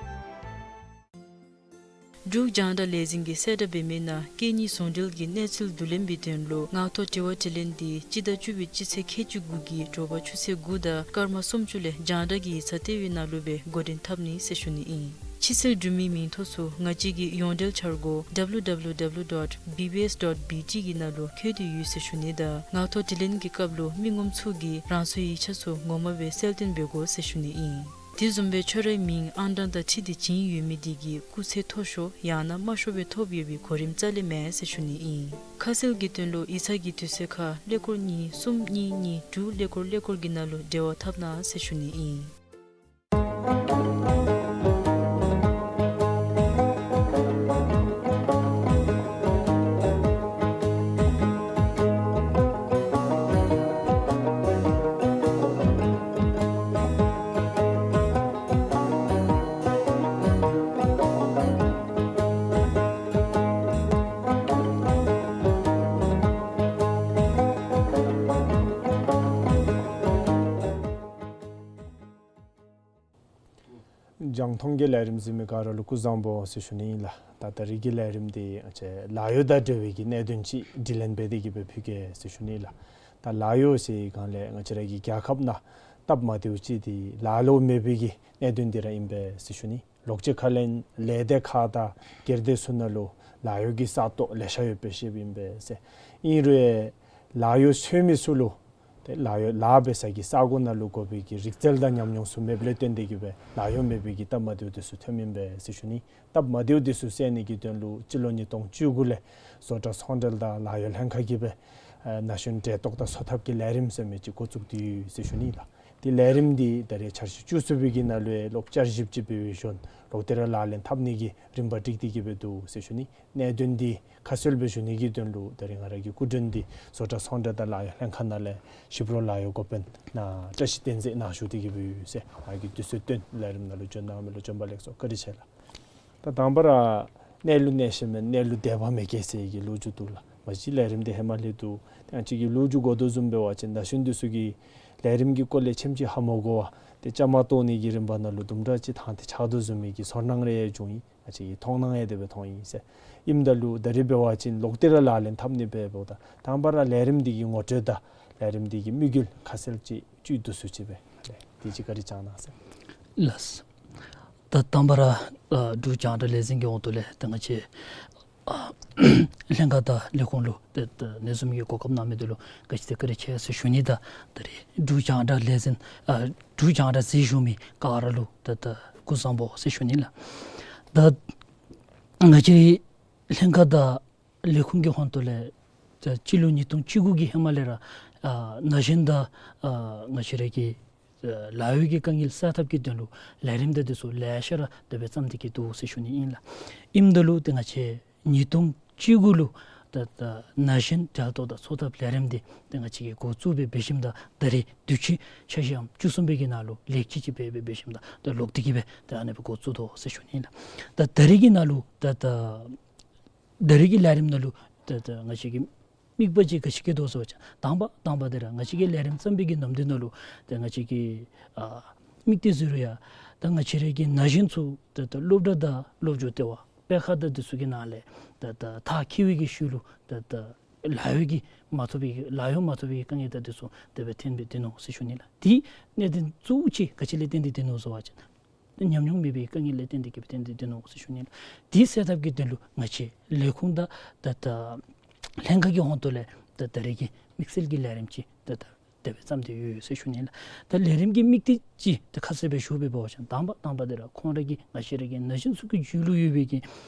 འབྲུག་རྒྱང་བསྒྲགས་ལས་འཛིན་གྱིས་གསལ་བསྒྲགས་འབད་མི་ནང་སྐད་གཉིས་ཟུང་འབྲེལ་གྱི་གནས་ཚུལ་བསྡུ་ལེན་པའི་དོན་ལུ་ངག་ཐོག་དྲི་བ་དྲིས་ལན་འདི་སྤྱི་ཟླ་བཅུ་པའི་སྤྱི་ཚེས་ཁལ་གཅིག་དགུ་གི་དྲོ་པ་ཆུ་ཚོད་དགུ་དང་སྐར་མ་སུམ་ཅུ་ལས་རྒྱང་བསྒྲགས་ཀྱི་ཡིག་ཚང་ལྟེ་བའི་ནང་ལུ་སྦེ་འགོ་འདྲེན་འཐབ་ནི་ཟེར་ཞུ་ནི་ཨིན། ཕྱི་སེལ་འབྲུ་མེད་མིང་ཐོ་ཚུ་ང་བཅས་ཀྱི་ཡོངས་འབྲེལ་འཆར་སྒོ་W W W dot B B S dot B T གི་ནང་ལུ་བཀོད་དེ་ཡོད་ཟེར་ཞུ་ནི་དང་ངག་ཐོག་དྲི་ལན་གྱི་སྐབས་ལུ་མི་ངོམ་ཚུ་གིས་རང་སོའི་ཡིག་ཆ་ཚུ་ངོ་མ་སྦེ་གསལ་སྟོན་འབད་དགོ་ཟེར་ཞུ་ནི་ཨིན། དེ་བཟུམ་སྦེ་ཁྱོད་རའི་མིང་ཨང་གྲངས་དང་འཁྲིལ་ཏེ་བྱིན་ཡོད་མི་དེ་གིས་སྐུགས་ཚད་མཐོ་ཤོས་ཡང་ན་དམའ་ཤོས་སྦེ་ཐོབ་ཡོད་པའི་གོ་རིམ་རྩ་ལས་མེད་ཟེར་ཞུ་ནི་ཨིན། ཁ་གསལ་གྱི་དོན་ལུ་ཡིག་ཚང་གི་དུས་ཚོད་ཁར་ཀླད་ཀོར་གཉིས་གསུམ་གཉིས་གཉིས་དྲུག་ཀླད་ཀོར་ཀླད་ཀོར་གྱི་ནང་ལུ་འབྲེལ་བ་འཐབ་གནང་ཟེར་ཞུ་ནི་ཨིན། རྒྱང་མཐོང་གི་ལས་རིམ་གཟིགས་མི་ག་ར་ལུ་སྐུ་གཟུགས་བཟང་པོ་ཟེར་ཞུ་ནི་ཨིན་ལགས། ད་ད་རིས་ཀྱི་ལས་རིམ་འདི་ང་བཅས་ལཱ་གཡོག་དང་འབྲེལ་བའི་གི་གནད་དོན་ཅིག་དྲི་ལན་འབད་དེ་གི་སྦེ་ཕུལ་གེ་ཟེར་ཞུ་ནི་ཨིན་ལགས། ད་ལཱ་གཡོག་ཟེར་བའི་སྒང་ལས་ང་བཅས་ར་གི་རྒྱལ་ཁབ་ནང་སྟབས་མ་བདེཝ་ཅིག་འདི་ལཱ་ལོག་མེད་པའི་གི་གནད་དོན་འདི་ར་ཨིན་པས་ཟེར་ཞུ་ནི། ལོགས་ཅིག་ཁ་ལས་ལས་སྡེ་ཁག་དང་སྒེར་སྡེ་ཚུ་ནང་ལུ་ལཱ་གཡོག་གི་ས་སྟོང་ལེ་ཤ་ཡོད་པའི་ཤེསཔ་ཨིན་པས་ཟེར། ཨིན་རུང་ལཱ་གཡོག་འཚོལ་མི་ཚུ་ལུ་ཏེ་ལཱ་གཡོག་ལཱ་འབད་ས་གི་ས་གོ་ནང་ལུ་དགོ་པའི་གི་རིག་རྩལ་དང་ཉམས་མྱོང་ཚུ་མེདཔ་ལས་བརྟེན་ཏེ་གི་སྦེ་ལཱ་གཡོག་མེད་པའི་གི་སྟབས་མ་བདེཝ་དེ་ཚུ་ཐོནམ་ཨིན་པས་ཟེར་ཞུ་ནི། སྟབས་མ་བདེཝ་དེ་ཚུ་སེལ་ནི་གི་དོན་ལུ་སྤྱི་ལོ་ཉིས་སྟོང་བཅུ་དགུ་ལས་བཟོ་གྲྭ་ཚོང་འབྲེལ་དང་ལཱ་གཡོག་ལྷན་ཁག་གིས་སྦེ་ཨ་ན་གཞོན་འབྲེལ་གཏོགས་དང་འཚོ་ཐབས་ཀྱི་ལས་རིམ་ཟེར་མི་ཅིག་འགོ་བཙུགས་ཏེ་ཡོད་ཟེར་ཞུ་ནི་ལགས། ཏེ་ལས་རིམ་འདི་ད་རེས་འཆར་གཞི་བཅུ་གསུམ་པའི་གི་ནང་ལུ་ལོག་བསྐྱར་ཞིབ་ཅིག་འབད་བའི་ཞོར་ལོག་སྟེ་ར་ལག་ལེན་འཐབ་ནི་གི་རིམ་པ་སྒྲིག་སྟེ་གི་སྦེ་འདུག་ཟེར་ཞུ་ནི། གནད་དོན་འདི་ཁ་གསལ་སྦེ་ཞུ་ནི་གི་དོན་ལུ་ད་རེས་ང་ར་གི་སྐུ་མགྲོན་འདི་བཟོ་གྲྭ་ཚོང་འབྲེལ་དང་ལཱ་གཡོག་ལྷན་ཁག་ནང་ལས་ཞིབ་རོགས་ལཱ་གཡོག་འགོ་དཔོན་ནཱ་བཀྲ་ཤིས་བསྟན་འཛིན་ནཱ་བཞུགས་ཏེ་གི་སྦེ་ཡོད་ཟེར། ཨ་གི་དུས་ཚོད་བཏོན་ལས་རིམ་ནང་ལུ་བྱོན་གནང་མི་ལུ་བྱོན་པ་ལེགས་སོ། བཀའ་དྲིན་ཆེ་ལགས། ད་དང་པ་ར་གནས་ལུགས་གནས་ཤེས་མེད་གནས་ལུགས་དད་པ་མེད་མཁན་ཟེར་གྱི་ལོ་རྒྱུས་འདུག་ལགས། མ་གཞི་ལས་རིམ་འདི་ཧེ་མ་ལས་འདུག། ཏེ་ང་བཅས་ཀྱི་ལོ་རྒྱུས་གོ་དོ་བཟུམ་འབད་བ་ཅིན་ན་གཞོན་འདི་ཚུ་གིས་ལས་རིམ་གྱི་སྐོར་ལས་ཆེམ་ཅིག་ཧ་མ་གོ་བར་ཏེ་བཅའ་མར་གཏོགས་ནི་གི་རིམ་པ་ནང་ལུ་དུམ་གྲ་ཅིག་ཐང་སྟེ་ཆགས་དོ་བཟུམ་མའི་གི་ཚོར་སྣང་རེ་བྱུང་ཡི། ང་བཅས་ཀྱི་མཐོང་སྣང་ཡང་དེ་སྦེ་མཐོང་ཡི་ཟེར། ཨིནམ་ད་ལུ་ད་རིས་འབད་བ་ཅིན་ལོག་སྟེ་ར་ལག་ལེན་འཐབ་ནི་འབདཝ་ད་དང་པ་ར་ལས་རིམ་འདི་གི་ངོ་སྤྲོད་དང་ལས་རིམ་འདི་གི་དམིགས་ཡུལ་ཁ་གསལ་ཅིག་བཅུད་བསྡུ་སུ་ཅིག་སྦེ་དེ་ཅིག་བཀའ་དྲིན་བསྐྱང་གནང་ཟེར། ལགས། ད་དང་པ་ར་ཨ་འབྲུག་རྒྱང་བསྒྲགས་ལས་འཛིན་གྱི་འོག་ཏུ་ལས་ཏེ་ང་བཅས་ཨ་ལྷན་ཁག་དང་ལས་ཁུངས་ལུ་ཏེ་ཏེ་ནེ་ཙོ་མི་གི་གོ་སྐབས་གནང་མི་འདི་ལུ་ག་ཅི་ཏེ་བཀའ་དྲིན་ཆེ་ཟེར་ཞུ་ནི་དང་ད་རིས་འབྲུག་རྒྱང་བསྒྲགས་ལས་འཛིན་ཨ་འབྲུག་རྒྱང་བསྒྲགས་གཟིགས་བཞུགས་མི་ག་ར་ལུ་ཏེ་ཏེ་སྐུ་གཟུགས་བཟང་པོ་ཟེར་ཞུ་ནི་ལགས། ད་ང་བཅས་ལྷན་ཁག་དང་ལས་ཁུངས་ཀྱི་ཧོངས་ཏོ་ལས་ཏེ་སྤྱི་ལོ་ཉིས་སྟོང་བཅུ་དགུ་གི་ཧེ་མ་ལས་ར་ཨ་ན་གཞོན་དང་ཨ་ང་བཅས་ར་གི་ཨ་ལཱ་གཡོག་གི་དཀའ་ངལ་སེལ་ཐབས་ཀྱི་དོན་ལུ་ལས་རིམ་དང་འདི་ཚུ་ལེ་ཤ་ར་དེ་སྦེ་བརྩམས་ཏེ་གི་འདུག་ཟེར་ཞུ་ནི་ཨིན་ལགས། ཨིནམ་ད་ལུ་ཏེ་ང་བཅས་ཉིས་སྟོང་བཅུ་དགུ་ལུ་ད་ད་ན་གཞོན་འབྲེལ་གཏོགས་དང་འཚོ་ཐབས་ལས་རིམ་འདི་ཏེ་ང་བཅས་ཀྱིས་འགོ་བཙུགས་སྦེ་འབད་ཞིནམ་ད་ད་རིས་དུས་ཅི་འཆར་གཞིའམ་བཅུ་གསུམ་པའི་གི་ནང་ལུ་ལེགས་བཅོས་ཅིག་འབད་སྦེ་འབད་ཞིནམ་ད་ད་ལོག་སྟེ་གི་སྦེ་ད་ཨ་ནི་སྦེ་འགོ་བཙུགས་དོ་ཟེར་ཞུ་ནི་ཨིན་ལགས། ད་ད་རིས་ཀྱི་ནང་ལུ་ད་ད་ད་རིས་ཀྱི་ལས་རིམ་ནང་ལུ་ད་ད་ང་བཅས་ཀྱི་དམིགས་པ་ཅིག་ག་ཅི་བསྐྱེད་དོ་ཟེར་བ་ཅིན་དང་པ་དང་པ་འདི་ར་ང་བཅས་ཀྱིས་ལས་རིམ་བརྩམས་པའི་གི་ནམ་དུས་ནང་ལུ་ཏེ་ང་བཅས་ཀྱི་ཨ་དམིགས་གཏད་ཟེར་རུང་ཡང་ད་ང་བཅས་ར་གི་ན་གཞོན་ཚུ་ད་ད་སློབ་གྲྭ་དང་སློབ་སྦྱོང་ལྟེ་བ་སྤེལ་ཁང་དང་འདི་ཚུ་གི་ནང་ལས་ད་ད་མཐར་འཁྱོལ་བའི་གི་ཤུལ་ལུ་ད་ད་ལཱ་གཡོག་གི་མ་ཐོབ་པའི་གི་ལཱ་གཡོག་མ་ཐོབ་པའི་གི་དཀའ་ངལ་དང་འདི་ཚུ་དེ་སྦེ་ཐོན་སྦེ་སྡོད་ནུག་ཟེར་ཞུ་ནི་ལགས། དེ་གནད་དོན་གཙོ་བོ་ཅིག་ག་ཅི་ལས་བརྟེན་ཏེ་སྡོད་ནུག་ཟེར་བ་ཅིན་ཉམས་མྱོང་མེད་པའི་དཀའ་ངལ་ལས་བརྟེན་ཏེ་གི་སྦེ་ཐོན་ཏེ་སྡོད་ནུག་ཟེར་ཞུ་ནི་ལགས། དེ་སེལ་ཐབས་ཀྱི་དོན་ལུ་ང་བཅས་ལས་ཁུངས་དང་ད་ད་ལྷན་ཁག་གི་ཧོངས་ཏོ་ལས་ད་ད་རིས་ཀྱི་དམིགས་བསལ་གྱི་ལས་རིམ་ཅིག་ད་ད་དེ་སྦེ་བརྩམས་ཏེ་ཡོད་ཟེར་ཞུ་ནི་ལགས། ད་ལས་རིམ་གྱི་དམིགས་གཏད་ཅིག་ད་ཁ་གསལ་སྦེ་ཞུ་སྦེ་འབད་བ་ཅིན་དང་པ་དང་པ་འདི་ར་ཁོང་ར་གི་ང་བཅས་ར་གི་ན་གཞོན་ཚུ་གི་རྒྱུད་ལུ་ཡོད་པའི་གི་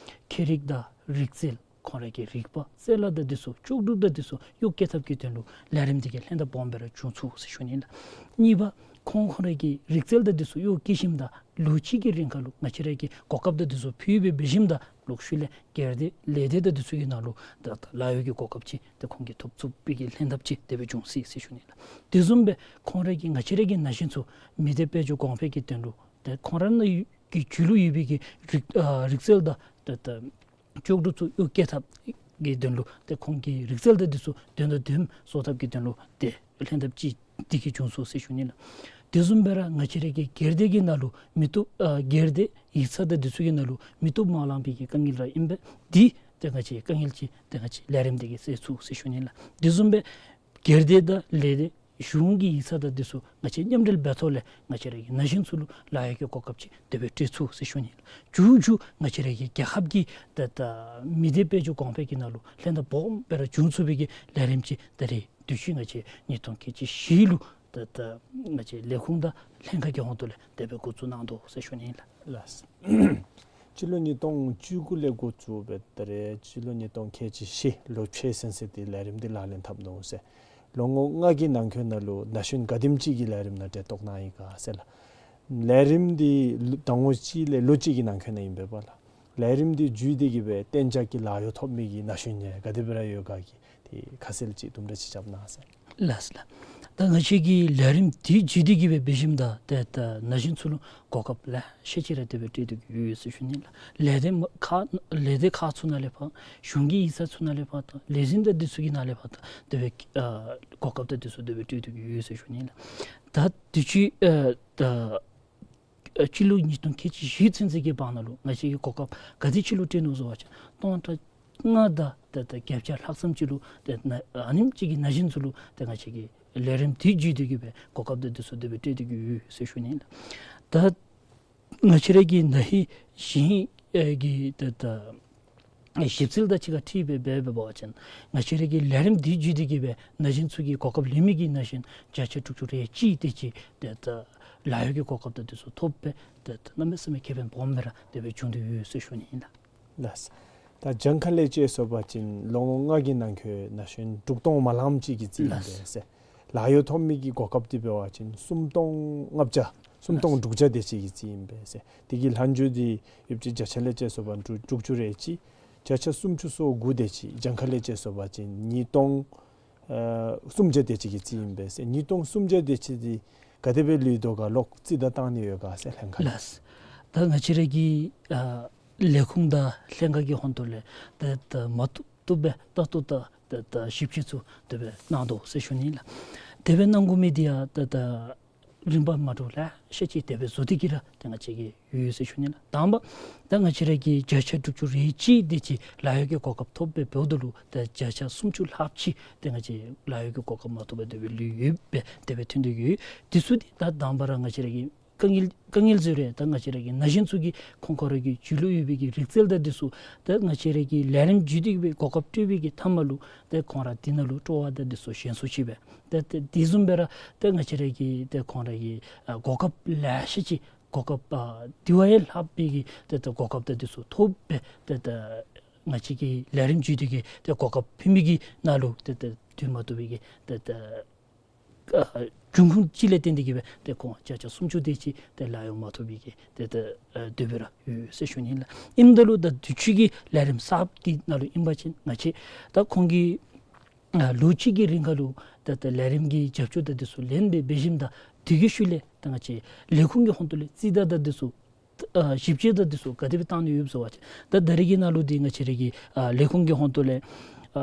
ཁྱད་རིག་དང་རིག་རྩལ་ཁོང་ར་གི་རིག་པ་རྩལ་ལག་དང་འདི་ཚུ་ལྕོགས་གྲུབ་དང་འདི་ཚུ་གཡོག་བཀོལ་ཐབས་ཀྱི་དོན་ལུ་ལས་རིམ་འདི་གི་ལྷན་ཐབས་སྦོམ་སྦེ་ར་བྱུང་ཚུགས་ཟེར་ཞུ་ནི་ལགས། གཉིས་པ་ཁོང་ཁོང་ར་གི་རིག་རྩལ་དང་འདི་ཚུ་གཡོག་བཀོལ་ཞིནམ་ད་ལོ་གཅིག་གི་རིང་ཁར་ལུ་ང་བཅས་ར་གི་གོ་སྐབས་དང་འདི་ཚུ་ཕུལ་སྦེ་འབད་ཞིནམ་ད་ལོག་ཤུལ་ལས་སྒེར་སྡེ་ལས་སྡེ་དང་འདི་ཚུ་གི་ནང་ལུ་ད་ད་ལཱ་གཡོག་གི་གོ་སྐབས་ཅིག་ཏེ་ཁོང་གིས་ཐོབ་ཚུགས་པའི་གི་ལྷན་ཐབས་ཅིག་དེ་སྦེ་འབྱུང་སྲིད་ཟེར་ཞུ་ནི་ལགས། དེ་བཟུམ་སྦེ་ཁོང་ར་གི་ང་བཅས་ར་གི་ན་གཞོན་ཚུ་མི་སྡེ་དཔལ་འབྱོར་གོང་འཕེལ་གྱི་དོན་ལུ་ཏེ་ཁོང་ར་ནང་གི་རྒྱུད་ལུ་ཡོད་པའི་གི་རིག་ཨ་རིག་རྩལ་དང་ད་ད་ལྕོགས་གྲུབ་ཚུ་གཡོག་བཀོལ་ཐབས་ཀྱི་དོན་ལུ་ཏེ་ཁོང་གི་རིག་རྩལ་དང་འདི་ཚུ་དོན་དང་དོན་གསོག་ཐབས་ཀྱི་དོན་ལུ་ཏེ་ལྷན་ཐབས་ཅིག་འདི་གིས་བྱུང་སོང་ཟེར་ཞུ་ནི་ལགས། དེ་བཟུམ་སྦེ་ར་ང་བཅས་ར་གི་སྒེར་སྡེ་གི་ནང་ལུ་མི་བཏུབ་ཨ་སྒེར་སྡེ་ཡིག་ཚང་དང་འདི་ཚུ་གི་ནང་ལུ་མི་བཏུབ་མ་ལང་པའི་གི་དཀའ་ངལ་ར་ཨིན་པས། འདི་ཏེ་ང་བཅས་དཀའ་ངལ་ཅིག་ཏེ་ང་བཅས་ལས་རིམ་འདི་གིས་སེལ་ཚུགས་ཟེར་ཞུ་ནི་ལགས། དེ་བཟུམ་སྦེ་སྒེར་སྡེ་དང་ལས་སྡེ་ གཞུང་གི་ཡིག་ཚང་དང་འདི་ཚུ་ང་བཅས་མཉམ་འབྲེལ་འབད་ཐོག་ལས་ང་བཅས་ར་གི་ན་གཞོན་ཚུ་ལུ་ལཱ་གཡོག་གི་གོ་སྐབས་ཅིག་དེ་སྦེ་སྤྲོད་ཚུགས་ཟེར་ཞུ་ནི་ལགས། མཇུག་མཇུག་ང་བཅས་ར་གི་རྒྱལ་ཁབ་ཀྱི་ད་ལྟ་མི་སྡེ་དཔལ་འབྱོར་གོང་འཕེལ་གྱི་ནང་ལུ་ལྷན་ཐབས་སྦོམ་སྦེ་ར་འབྱུང་ཚུགས་པའི་གི་ལས་རིམ་ཅིག་ད་རེས་དུས་ཅི་ང་བཅས་ཉིས་སྟོང་ཁལ་གཅིག་བཞི་ལུ་ད་ལྟ་ང་བཅས་ལས་ཁུངས་དང་ལྷན་ཁག་གི་ཧོང་ཏོ་ལས་དེ་སྦེ་འགོ་བཙུགས་གནང་དོ་ཟེར་ཞུ་ནི་ལགས། ལགས། སྤྱི་ལོ་ཉིས་སྟོང་བཅུ་དགུ་ལས་འགོ་བཙུགས་སྦེ་ད་རེས་སྤྱི་ལོ་ཉིས་སྟོང་ཁལ་གཅིག་བཞི་ལོ་ཕྱེད་ཚུན་ཚོད་འདི་ལས་རིམ་འདི་ལག་ལེན་འཐབ་ནུག་ཟེར། ལོ་ངོ་ལྔ་གི་ནང་འཁོད་ནང་ལུ་ན་གཞོན་ག་དེམ་ཅིག་གིས་ལས་རིམ་ནང་གྲལ་གཏོགས་གནང་ཡི་ག་ཟེར་ལགས། ལས་རིམ་འདི་ལོ་ཟླ་ངོ་གཅིག་ལས་ལོ་གཅིག་གི་ནང་འཁོད་ནང་ཨིན་པས་པ་ལགས། ལས་རིམ་འདི་བརྒྱུད་དེ་གིས་སྦེ་གཏན་འཇགས་ཀྱི་ལཱ་གཡོག་ཐོབ་མི་གི་ན་གཞོན་ཡང་ག་དེ་སྦེ་ར་ཡོད་ག་གི་དེ་ཁ་གསལ་ཅིག་དུམ་གྲ་ཅིག་རྐྱབ་གནང་ཟེར། ལགས་ལགས། ད་ང་བཅས་ཀྱི་ལས་རིམ་འདི་བརྒྱུད་དེ་གིས་སྦེ་འབད་ཞིནམ་ད་ཏེ་ད་ན་གཞོན་ཚུ་ལུ་གོ་སྐབས་ལེ་ཤ་ཅིག་ར་དེ་སྦེ་སྤྲོད་དེ་གི་ཡོད་ཟེར་ཞུ་ནི་ལགས། ལས་སྡེ་མ་ཁག་ལས་སྡེ་ཁག་ཚུ་ནང་ལས་ཕར་གཞུང་གི་ཡིག་ཚང་ཚུ་ནང་ལས་ཕར་དང་ལས་འཛིན་དང་འདི་ཚུ་གི་ནང་ལས་ཕར་དང་དེ་སྦེ་ཨ་གོ་སྐབས་དང་འདི་ཚུ་དེ་སྦེ་སྤྲོད་དེ་གི་ཡོད་ཟེར་ཞུ་ནི་ལགས། ད་དུས་ཅི་ཨ་ད་ཨ་སྤྱི་ལོ་ཉིས་སྟོང་ཁལ་གཅིག་བཞི་ཚུན་ཚོད་ཀྱི་བར་ན་ལུ་ང་བཅས་ཀྱིས་གོ་སྐབས་ག་དེ་ཅིག་ལུ་སྤྲོད་ནུག་ཟེར་བ་ཅིན་སྟོང་ཕྲག་ལྔ་དང་ཏེ་ཏེ་བརྒྱད་བརྒྱ་ལྷག་ཙམ་ཅིག་ལུ་ཏེ་ན་ཨ་ནེམ་ཅིག་གི་ན་གཞོན་ཚུ་ལུ་ཏེ་ང་བཅས་ཀྱིས་ལས་རིམ་འདི་བརྒྱུད་དེ་གིས་སྦེ་གོ་སྐབས་དང་འདི་ཚུ་དེ་སྦེ་སྤྲོད་དེ་གི་ཡོད་ཟེར་ཞུ་ནི་ལགས། ད་ང་བཅས་ར་གི་ན་ཧིང་གཞེས་ཨེ་གི་ཏེ་ཏེ་ཨེ་ཞིབ་འཚོལ་དང་གཅིག་ཁར་འཁྲིལ་སྦེ་འབད་འབད་བ་ཅིན་ང་བཅས་ར་གི་ལས་རིམ་འདི་བརྒྱུད་དེ་གིས་སྦེ་ན་གཞོན་ཚུ་གི་གོ་སྐབས་ལེན་མི་གི་ན་གཞོན་བརྒྱ་ཆ་དྲུག་ཅུ་རེ་གཅིག་དེ་ཅིག་ཏེ་ཏེ་ལཱ་གཡོག་གི་གོ་སྐབས་དང་འདི་ཚུ་ཐོབ་སྦེ་ཏེ་ཏེ་གནམ་མེད་ས་མེད་ཁེ་ཕན་སྦོམ་སྦེ་ར་དེ་སྦེ་བྱུང་སྟེ་ཡོད་ཟེར་ཞུ་ནི་ཨིན་ལགས། ལགས། ད་གྱངས་ཁ་ལས་དཔྱད་སོང་པ་ཅིན་ལོ་ངོ་ལྔ་གི་ནང་འཁོད་ན་གཞོན་དྲུག་སྟོང་མ་ལངམ་ཅིག་གི་རྩིས་ཨིན་པས་ཟེར། ལཱ་གཡོག་ཐོབ་མི་གི་གོ་སྐབས་འདི་འབད་བ་ཅིན་སུམ་སྟོང་ལྔ་བརྒྱ་སུམ་སྟོང་དྲུག་བརྒྱ་དེ་ཅིག་གི་རྩིས་ཨིན་པས་ཟེར། དེ་གི་ལྷག་མཇུག་འདི་ཡོད་ཅི་བརྒྱ་ཆ་ལས་དཔྱད་སོང་པ་དྲུག་དྲུག་ཅུ་རེ་གཅིག་བརྒྱ་ཆ་སུམ་ཅུ་སོ་དགུ་དེ་ཅིག་གྱངས་ཁ་ལས་དཔྱད་སོང་པ་ཅིན་ཉིས་སྟོང་ཨ་སུམ་བརྒྱ་དེ་ཅིག་གི་རྩིས་ཨིན་པས་ཟེར། ཉིས་སྟོང་སུམ་བརྒྱ་དེ་ཅིག་འདི་ག་དེ་སྦེ་ལུས་དོ་ག་ལོག་རྩིས་ད་བཏང་ནི་ཡོད་ག་ཟེར་ལྷན་ཁག་ལས། ལགས། ད་ང་བཅས་ར་གི་ཨ་ལས་ཁུངས་དང་ལྷན་ཁག་གི་ཧོང་ཏོ་ལས་ད་ད་མ་བཏུབ་བཏུབ་སྦེ་ལྟ་རྟོག་དང་ད་ད་ཞིབ་དཔྱད་ཚུ་དེ་སྦེ་གནང་དོ་ཟེར་ཞུ་ནི་ལགས། དེ་སྦེ་གནང་དགོ་མི་འདི་ཡང་ད་ད་རིམ་པ་མ་འདྲཝ་ལེ་ཤ་ཅིག་དེ་སྦེ་བཟོ་སྟེ་གིས་ར་ཏེ་ང་བཅས་ཀྱི་ཡོད་ཡོད་ཟེར་ཞུ་ནི་ལགས། དང་པ་ད་ང་བཅས་ར་གི་བརྒྱ་ཆ་དྲུག་ཅུ་རེ་གཅིག་དེ་ཅིག་ལཱ་གཡོག་གི་གོ་སྐབས་ཐོབ་སྦེ་འབདཝ་ད་ལུ་ད་བརྒྱ་ཆ་སུམ་ཅུ་ལྷགཔ་ཅིག་ཏེ་ང་བཅས་ལཱ་གཡོག་གི་གོ་སྐབས་མ་ཐོབ་པར་དེ་སྦེ་ལུས་ཡོདཔ་སྦེ་དེ་སྦེ་ཐོན་ཏེ་ཡོད། དེ་ཚུ་འདི་ད་དང་པ་ར་ང་བཅས་ར་གི་དཀའ་ངལ་དཀའ་ངལ་ཟེར་རུང་ད་ང་བཅས་ར་གི་ན་གཞོན་ཚུ་གིས་ཁོང་ཁོང་ར་གི་རྒྱུད་ལུ་ཡོད་པའི་གི་རིག་རྩལ་དང་འདི་ཚུ་ད་ང་བཅས་ར་གི་ལས་རིམ་བརྒྱུད་དེ་གིས་སྦེ་གོ་སྐབས་སྤྲོད་པའི་གི་མཐའ་མ་ལུ་ཏེ་ཁོང་ར་འདི་ནང་ལུ་སྤྲོ་བ་དང་འདི་ཚུ་ཞན་སུ་ཅིག་སྦེ་ཏེ་ཏེ་དེ་བཟུམ་སྦེ་ར་ཏེ་ང་བཅས་ར་གི་ཏེ་ཁོང་ར་གི་ཨ་གོ་སྐབས་ལེ་ཤ་ཅིག་གོ་སྐབས་ཨ་དེ་བ་ཡང་ལྷག་པའི་གི་ཏེ་ཏེ་གོ་སྐབས་དང་འདི་ཚུ་ཐོབ་སྦེ་ཏེ་ཏེ་ང་བཅས་ཀྱི་ལས་རིམ་བརྒྱུད་དེ་གིས་ཏེ་གོ་སྐབས་ཕུལ་མི་གི་ནང་ལུ་ཏེ་ཏེ་སྡོད་མ་བཏུབ་པའི་གི་ཏེ་ཏེ་ཨ་འབྱུང་ཁུངས་ཅིག་ལས་བརྟེན་ཏེ་གིས་སྦེ་ཏེ་ཁོང་བརྒྱ་ཆ་སུམ་ཅུ་དེ་ཅིག་ཏེ་ལཱ་གཡོག་མ་ཐོབ་པའི་གི་ཏེ་ཏེ་ཨ་དེ་སྦེ་ར་ཡོད་ཟེར་ཞུ་ནི་ལགས། ཨིནམ་ད་ལུ་ད་དུས་ཅི་གི་ལས་རིམ་གསརཔ་གི་ནང་ལུ་ཨིན་པ་ཅིན་ང་བཅས་ད་ཁོང་གི་ཨ་ལོ་གཅིག་གི་རིང་ཁར་ལུ་ད་ད་ལས་རིམ་གྱི་རྒྱབ་སྐྱོར་དང་འདི་ཚུ་ལེན་སྦེ་འབད་ཞིནམ་ད་དེ་གི་ཤུལ་ལས་ད་ང་བཅས་ལས་ཁུངས་ཀྱི་ཧོང་ཏོ་ལས་རྩིས་ད་ད་འདི་ཚུ་ཨ་ཞིབ་དཔྱད་དང་འདི་ཚུ་ག་དེ་སྦེ་བཏང་ནི་ཡོདཔ་ཟེར་བ་ཅིན་ད་ད་རེས་ཀྱི་ནང་ལུ་འདི་ང་བཅས་ར་གི་ཨ་ལས་ཁུངས་ཀྱི་ཧོང་ཏོ་ལས་ཨ་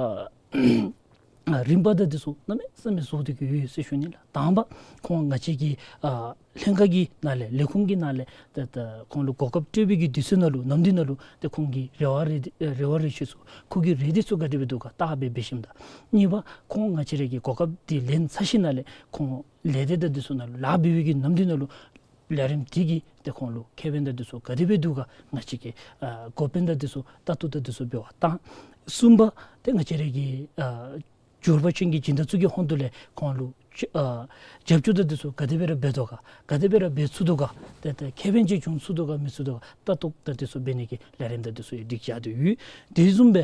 ཨ་རིམ་པ་དང་འདི་ཚུ་གནམ་མེད་ས་མེད་བཟོ་སྟེ་གིས་ཡོད་ཟེར་ཞུ་ནི་ལགས། དང་པ་ཁོང་ང་བཅས་ཀྱི་ཨ་ལྷན་ཁག་གི་ནང་ལས་ལས་ཁུངས་ཀྱི་ནང་ལས་ད་ད་ཁོང་ལུ་གོ་སྐབས་སྤྲོད་པའི་གི་དུས་ཚོད་ནང་ལུ་ནམ་དུས་ནང་ལུ་ཏེ་ཁོང་གི་རེ་བ་རེ་རེ་བ་རེ་ཆེ་ཚུ་ཁོ་གི་རེ་འདོད་ཚུ་ག་དེ་སྦེ་འདུག་ག་བརྟག་སྦེ་འབད་ཞིནམ་ད། གཉིས་པ་ཁོང་ང་བཅས་ར་གི་གོ་སྐབས་འདི་ལེན་ཚར་ཞིནམ་ལས་ཁོང་ལས་སྡེ་དང་འདི་ཚུ་ནང་ལུ་ལཱ་འབད་བའི་གི་ནམ་དུས་ནང་ལུ་ལས་རིམ་འདི་གིས་ཏེ་ཁོང་ལུ་ཁེ་ཕན་དང་འདི་ཚུ་ག་དེ་སྦེ་འདུག་ག་ང་བཅས་ཀྱིས་ཨ་འགོ་དཔོན་དང་འདི་ཚུ་ལྟ་རྟོག་དང་འདི་ཚུ་འབད་བ་དང་། གསུམ་པ་ཏེ་ང་བཅས་ར་གི་ཨ་འབྱོར་པ་ཅན་གྱི་སྦྱིན་བདག་ཚུ་གི་ཧོང་ཏོ་ལས་ཁོང་ལུ་ཨ་རྒྱབ་སྐྱོར་དང་འདི་ཚུ་ག་དེ་སྦེ་ར་འབད་དོ་ག་ག་དེ་སྦེ་ར་འབད་ཚུགས་དོ་ག་ཏེ་ཏེ་ཁེ་ཕན་ཅིག་བྱུང་ཚུགས་དོ་ག་མི་ཚུགས་དོ་ག་ལྟ་རྟོག་དང་འདི་ཚུ་འབད་ནི་གི་ལས་རིམ་དང་འདི་ཚུ་ཡང་སྒྲིག་བཞག་སྟེ་ཡོད། དེ་བཟུམ་སྦེ་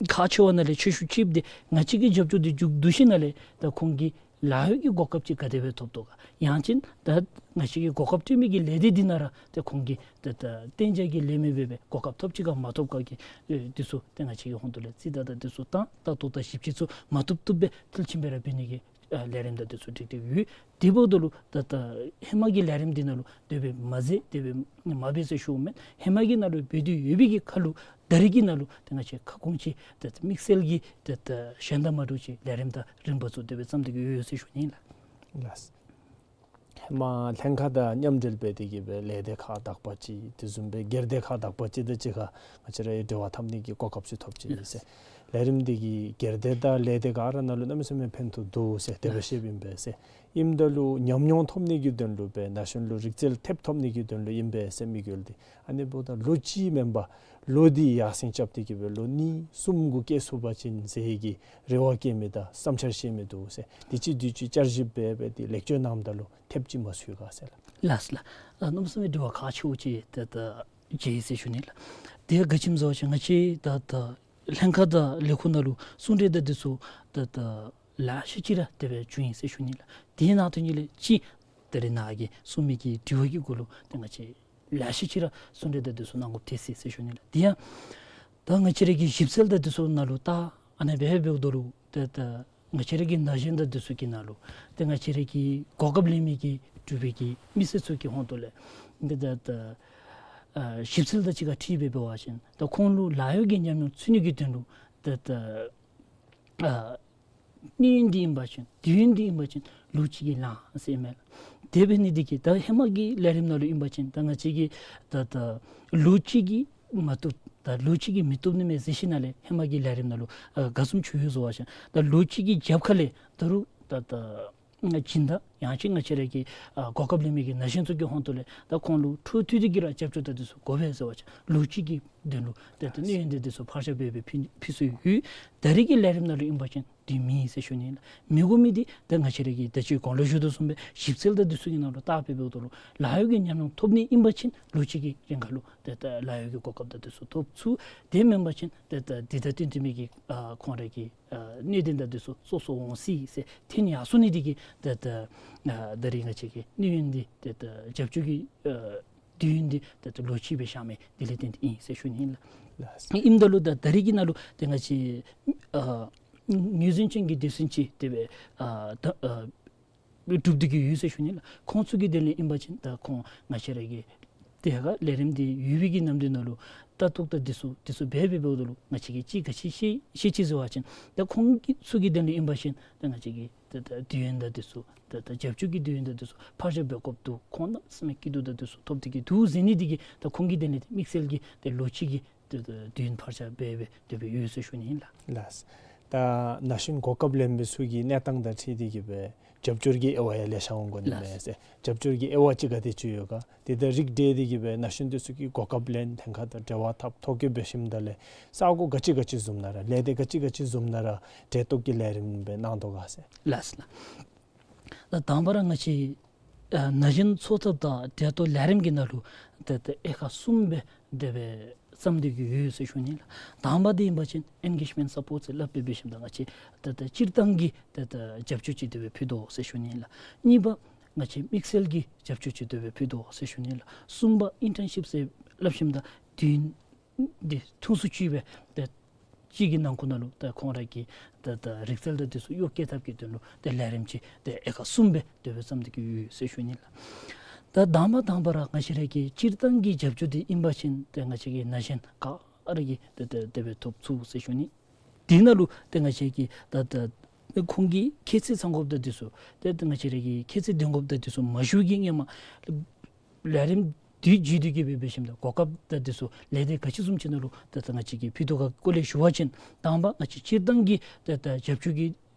ཁག་ཆེ་བ་ནང་ལས་ཆེ་ཤོས་ཅིག་འདི་ང་བཅས་ཀྱིས་རྒྱབ་སྐྱོར་འདི་མཇུག་བསྡུ་ཞིནམ་ལས་ད་ཁོང་གི་ལཱ་གཡོག་གི་གོ་སྐབས་ཅིག་ག་དེ་སྦེ་ཐོབ་དོ་ག། ཡང་ཅིན་ད་ང་བཅས་ཀྱི་གོ་སྐབས་སྤྲོད་མི་གི་ལས་སྡེ་འདི་ནང་ར་ཏེ་ཁོང་གིས་ད་ད་གཏན་འཇགས་ཀྱི་ལས་མི་འབད་བའི་གོ་སྐབས་ཐོབ་ཅི་ག་མ་ཐོབ་ག་གི་ཨེ་འདི་ཚུ་ཏེ་ང་བཅས་ཀྱི་ཧོང་ཏོ་ལས་རྩིས་ད་ད་འདི་ཚུ་དང་ལྟ་རྟོག་དང་ཞིབ་དཔྱད་ཚུ་མ་བཏུབ་བཏུབ་སྦེ་མཐིལ་ཕྱིན་སྦེ་ར་འབད་ནི་གི་ཨ་ལས་རིམ་དང་འདི་ཚུ་སྒྲིག་སྟེ་ཡོད། དེ་འབདཝ་ད་ལུ་ད་ད་ཧེ་མ་གི་ལས་རིམ་འདི་ནང་ལུ་དེ་སྦེ་མ་མཛད་དེ་སྦེ་མ་འབད་ཟེར་ཞུཝ་མེན། ཧེ་མ་གི་ནང་ལུ་འབད་དེ་ཡོད་པའི་གི་ཁར་ལུ་ད་རེས་ཀྱི་ནང་ལུ་ཏེ་ང་བཅས་ཁ་སྐོང་ཅིག་ད་ད་དམིགས་བསལ་གྱི་ད་ད་གཞན་དང་མ་འདྲཝ་ཅིག་ལས་རིམ་དང་རིམ་པ་ཚུ་དེ་སྦེ་བརྩམས་ཏེ་གི་ཡོད་ཡོད་ཟེར་ཞུ་ནི་ལགས། ལགས། ཧེ་མ་ལྷན་ཁག་དང་མཉམ་འབྲེལ་འབད་དེ་གི་སྦེ་ལས་སྡེ་ཁག་དག་པ་ཅིག་དེ་བཟུམ་སྦེ་སྒེར་སྡེ་ཁག་དག་པ་ཅིག་དང་གཅིག་ཁར་ང་བཅས་ར་འབྲེལ་བ་འཐབ་ནི་གི་གོ་སྐབས་ཅིག་ཐོབ་ཅི་ཟེར། ལས་རིམ་འདི་གིས་སྒེར་སྡེ་དང་ལས་སྡེ་ག་ར་ནང་ལུ་གནམ་མེད་ས་མེད་ཕན་ཐོགས་འདུག་ཟེར་དེ་སྦེ་ལགས། བཤདཔ་ཨིན་པས་ཟེར། ཨིནམ་ད་ལུ་ཉམས་མྱོང་ཐོབ་ནི་གི་དོན་ལུ་སྦེ་ན་གཞོན་ལུ་རིག་རྩལ་ཐེབས་ཐོབ་ནི་གི་དོན་ལུ་ཨིན་པས་ཟེར་མི་གི་ལུ་འདི་ཨ་ནི་འབདཝ་ད་ལོ་གཅིག་མེན་པར་ལོ་འདི་ཡར་སེང་རྐྱབ་སྟེ་གི་སྦེ་ལོ་གཉིས་གསུམ་གུ་བསྐྱལ་ཚུགས་པ་ཅིན་ཟེར་གྱི་རེ་བ་བསྐྱེད་མི་དང་བསམ་འཆར་བཤད་མི་འདུག་ཟེར། དུས་ཅི་དུས་ཅི་བསྐྱར་ཞིབ་འབད་འབད་དེ་ལེགས་བཅོས་གནངམ་ད་ལུ་ཐེབས་ཅིག་མ་ཚུད་ག་ཟེར་ལགས། ལགས་ལགས། ཨ་གནམ་མེད་ས་མེད་དྲི་བ་ཁག་ཆེཝ་ཅིག་ད་ད་བཀོད་ཡི་ཟེར་ཞུ་ནི་ལགས། དེ་ཡང་ག་ཅི་སྨོ་ཟེར་བ་ཅིན་ང་བཅས་ད་ད་ལྷན་ཁག་དང་ལས་ཁུངས་ནང་ལུ་གསུང་གྲོས་དང་འདི་ཚུ་ད་ད་ལེ་ཤ་ཅིག་ར་དེ་སྦེ་བྱུང་ཡི་ཟེར་ཞུ་ནི་ལགས། དེའི་ནང་དོན་ཉིད་ལས་ཅིག་ད་རེས་ནཱ་གིས་གསུངས་མི་གི་དྲི་བ་གི་གུ་ལུ་ཏེ་ང་བཅས་ལེ་ཤ་ཅིག་ར་གསུང་གྲོས་དང་འདི་ཚུ་གནང་དགོཔ་ཐལ་སོ་ཡི་ཟེར་ཞུ་ནི་ལགས། དེ་ཡང་ད་ང་བཅས་ར་གི་ཞིབ་འཚོལ་དང་འདི་ཚུ་ནང་ལུ་ད་ཨ་ནི་སྦེ་འབདཝ་ད་ལུ་ད་ད་ང་བཅས་ར་གི་ན་གཞོན་དང་འདི་ཚུ་གི་ནང་ལུ་ཏེ་ང་བཅས་ར་གི་གོ་སྐབས་ལེན་མི་གི་འབྲུག་པའི་གི་མི་སེར་ཚུ་གི་ཧོངས་ཏོ་ལས་ཏེ་ད་ད་ཨ་ཞིབ་འཚོལ་དང་གཅིག་ཁར་འཁྲིལ་སྦེ་འབད་བ་ཅིན་ད་ཁོང་ལུ་ལཱ་གཡོག་གི་ཉམས་མྱོང་ཚུད་ནི་གི་དོན་ལུ་ད་ད་ཨ་གནས་ཡུན་འདི་ཨིན་པ་ཅིན་དུས་ཡུན་འདི་ཨིན་པ་ཅིན་ལོ་གཅིག་གིས་ལང་ཟེར་མས། དེ་འབད་ནི་འདི་གིས་ད་ཧེ་མ་གི་ལས་རིམ་ནང་ལུ་ཨིན་པ་ཅིན་ད་ང་བཅས་ཀྱིས་ད་ད་ལོ་གཅིག་གིས་མ་བཏུབ་ད་ལོ་གཅིག་གིས་མི་བཏུབ་ནི་མས་ཟེར་ཞིནམ་ལས་ཧེ་མ་གི་ལས་རིམ་ནང་ལུ་ཨ་ག་བཟུམ་ཅིག་ཡོད་ཟེར་བ་ཅིན་ད་ལོ་གཅིག་གི་རྒྱབ་ཁ་ལས་ད་རུང་ད་ད་སྦྱིན་བདག་ཡང་ཅིན་ང་བཅས་ར་གི་ཨ་གོ་སྐབས་ལེན་མི་གི་ན་གཞོན་ཚུ་གི་ཧོངས་ཏོ་ལས་ད་ཁོང་ལུ་འཕྲོ་མཐུད་དེ་གི་ར་རྒྱབ་སྐྱོར་དང་འདི་ཚུ་དགོ་པས་ཟེར་བ་ཅིན་ལོ་གཅིག་གི་དོན་ལུ་ཏེ་ད་གནས་ཡུན་འདི་འདི་ཚུ་ཕར་བཞག་འབད་འབད་ཕུལ་ཕུལ་སྲོལ་ཡོད། ད་རེས་ཀྱི་ལས་རིམ་ནང་ལུ་ཨིན་པ་ཅིན་དེ་མེད་ཟེར་ཞུ་ནི་ལགས། མི་དགོ་མི་འདི་ད་ང་བཅས་ར་གིས་ད་ཅི་གོང་ལུ་ཞུ་དོ་བཟུམ་སྦེ་ཞིབ་འཚོལ་དང་འདི་ཚུ་གི་ནང་ལུ་བལྟ་སྦེ་འབདཝ་ད་ལུ་ལཱ་གཡོག་གི་ཉམས་མྱོང་ཐོབ་ནི་ཨིན་པ་ཅིན་ལོ་གཅིག་གི་རིང་ཁར་ལུ་ཏེ་ད་ལཱ་གཡོག་གི་གོ་སྐབས་དང་འདི་ཚུ་ཐོབ་ཚུགས། དེ་མེན་པ་ཅིན་ཏེ་ད་འདི་ད་ཏན་ཏན་མི་གི་ཨ་ཁོང་ར་གི་ཨ་གནད་དོན་དང་འདི་ཚུ་སོ་སོ་འོང་སྲིད་ཟེར་ཐོན་ཡར་སོ་ནི་འདི་གིས་ད་ད་ཨ་ད་རེས་ང་བཅས་ཀྱི་གནས་ཡུན་འདི་ཏེ་ད་རྒྱབ་སྐྱོར་གྱི་ཨ་དུས་ཡུན་འདི་ད་ད་ལོ་གཅིག་སྦེ་བཞག་མི་འདི་ལས་བརྟེན་ཏེ་ཨིན་ཟེར་ཞུ་ནི་ཨིན་ལགས། ལགས། ཨིནམ་ད་ལུ་ད་ད་རེས་ཀྱི་ནང་ལུ་ཏེ་ང་བཅས་ཨ་ངོས་འཛིན་ཅན་གྱི་སྡེ་ཚན་ཅིག་དེ་སྦེ་ཨ་ད་ཨ་གྲུབ་སྟེ་གི་ཡོད་ཟེར་ཞུ་ནི་ལགས། ཁོང་ཚུ་གི་དོན་ལས་ཨིན་པ་ཅིན་ད་ཁོང་ང་བཅས་ར་གི་ཏེ་ཧེ་ཁ་ལས་རིམ་འདི་ཡོད་པའི་གི་ནམ་དུས་ནང་ལུ་ལྟ་རྟོག་དང་འདི་ཚུ་འདི་ཚུ་འབད་འབད་འབདཝ་ད་ལུ་ང་བཅས་ཀྱིས་ཅིག་ག་ཅི་ཤེས་ཤེས་ཅི་ཟེར་བ་ཅིན་ད་ཁོང་གི་ཚུ་གི་དོན་ལས་ཨིན་པ་ཅིན་ད་ང་བཅས་ཀྱིས་ད་ད་དུས་ཡུན་དང་འདི་ཚུ་ད་ད་རྒྱབ་སྐྱོར་གྱི་དུས་ཡུན་དང་འདི་ཚུ་ཕར་བཞག་འབད་དགོཔ་འདུག། ཁོང་གནམ་མེད་ས་མེད་སྐྱིད་སྡུག་དང་འདི་ཚུ་ཐོབ་སྟེ་གི་འདུག་ཟེར་ནི་འདི་གིས་ད་ཁོང་གི་དོན་ལས་ཏེ་དམིགས་བསལ་གྱི་ཏེ་ལོ་གཅིག་གི་ཏེ་ཏེ་དུས་ཡུན་ཕར་བཞག་འབད་འབད་དེ་སྦེ་ཡོད་ཟེར་ཞུ་ནི་ཨིན་ལགས། ལགས། ད་ན་གཞོན་གོ་སྐབས་ལེན་མི་ཚུ་གི་གནས་སྟངས་དང་འཁྲིལ་ཏེ་གི་སྦེ་རྒྱབ་སྐྱོར་གྱི་དབྱེ་བ་ཡང་ལེ་ཤ་འོང་དགོ་ནི་མས་ཟེར། རྒྱབ་སྐྱོར་གྱི་དབྱེ་བ་ཅིག་ག་དེ་ཅིག་ཡོད་ག། དེ་ད་རིགས་བསྒྲེས་ཏེ་གི་སྦེ་ན་གཞོན་འདི་ཚུ་གིས་གོ་སྐབས་ལེན་ཐད་ཁར་ད་འབྲེལ་བ་འཐབ་ཐོ་བཀོད་འབད་ཞིནམ་ད་ལས་ས་གོ་ག་ཅི་ག་ཅི་བཟུམ་ནང་ར་ལས་སྡེ་ག་ཅི་ག་ཅི་བཟུམ་ནང་ར་གྲལ་གཏོགས་ཀྱི་ལས་རིམ་སྦེ་གནང་དོ་ག་ཟེར། ལགས་ལགས། ད་དང་པ་ར་ང་བཅས་ཨ་ན་གཞོན་འཚོ་ཐབས་དང་གྲལ་གཏོགས་ལས་རིམ་གྱི་ནང་ལུ་ཏེ་ཏེ་དབྱེ་ཁག་གསུམ་སྦེ་དེ་སྦེ་བརྩམས་ཏེ་གི་ཡོད་ཟེར་ཞུ་ནི་ལགས། དང་པ་འདི་ཨིན་པ་ཅིན་ཨེན་གེཇ་མེནཊ་སཔོརཊ་ཟེར་སླབ་སྦེ་འབད་ཞིནམ་ད་ང་བཅས་ཏེ་ཏེ་སྤྱིར་བཏང་གི་ཏེ་ཏེ་རྒྱབ་སྐྱོར་ཅིག་དེ་སྦེ་ཕུལ་དོ་ཟེར་ཞུ་ནི་ལགས། གཉིས་པ་ང་བཅས་དམིགས་བསལ་གྱི་རྒྱབ་སྐྱོར་ཅིག་དེ་སྦེ་ཕུལ་དོ་ཟེར་ཞུ་ནི་ལགས། གསུམ་པ་ཨིན་ཊརན་ཤིཔ་ཟེར་སླབ་ཞིནམ་ད་དུས་ཡུན་འདི་ཐུང་སུ་ཅིག་སྦེ་ཏེ་གཅིག་གི་ནང་འཁོད་ནང་ལུ་ཏེ་ཁོང་ར་གི་ཏེ་ཏེ་རིག་རྩལ་དང་འདི་ཚུ་གཡོག་བཀོལ་ཐབས་ཀྱི་དོན་ལུ་ཏེ་ལས་རིམ་ཅིག་ཏེ་དབྱེ་ཁག་གསུམ་སྦེ་དེ་སྦེ་བརྩམས་ཏེ་གི་ཡོད་ཟེར་ཞུ་ནི་ལགས། ད་དང་པ་དང་པ་ར་ང་བཅས་ར་གི་སྤྱིར་བཏང་གི་རྒྱབ་སྐྱོར་འདི་ཨིན་པ་ཅིན་ཏེ་ང་བཅས་ཀྱི་ན་གཞོན་ག་ར་གིས་ཏེ་ཏེ་དེ་སྦེ་ཐོབ་ཚུགས་ཟེར་ཞུ་ནི། དེ་ནང་ལུ་ཏེ་ང་བཅས་ཀྱིས་ད་ད་ཁོང་གི་ཁྱད་ཚད་ཚང་དགོཔ་དང་འདི་ཚུ་ཏེ་ཏེ་ང་བཅས་ར་གི་ཁྱད་ཚད་ལྡན་དགོཔ་དང་འདི་ཚུ་མ་ཞུ་གི་སྔོན་མ་ལས་རིམ་དེ་བརྒྱུད་དེ་གི་སྦེ་འབད་ཞིནམ་ད་གོ་སྐབས་དང་འདི་ཚུ་ལས་སྡེ་ག་ཅི་བཟུམ་ཅིག་ནང་ལུ་ད་ད་ང་བཅས་ཀྱིས་ཕུལ་དོ་ག་སྐོར་ལས་ཞུ་བ་ཅིན་དང་པ་ང་བཅས་སྤྱིར་བཏང་གི་ད་ད་རྒྱབ་སྐྱོར་གྱི་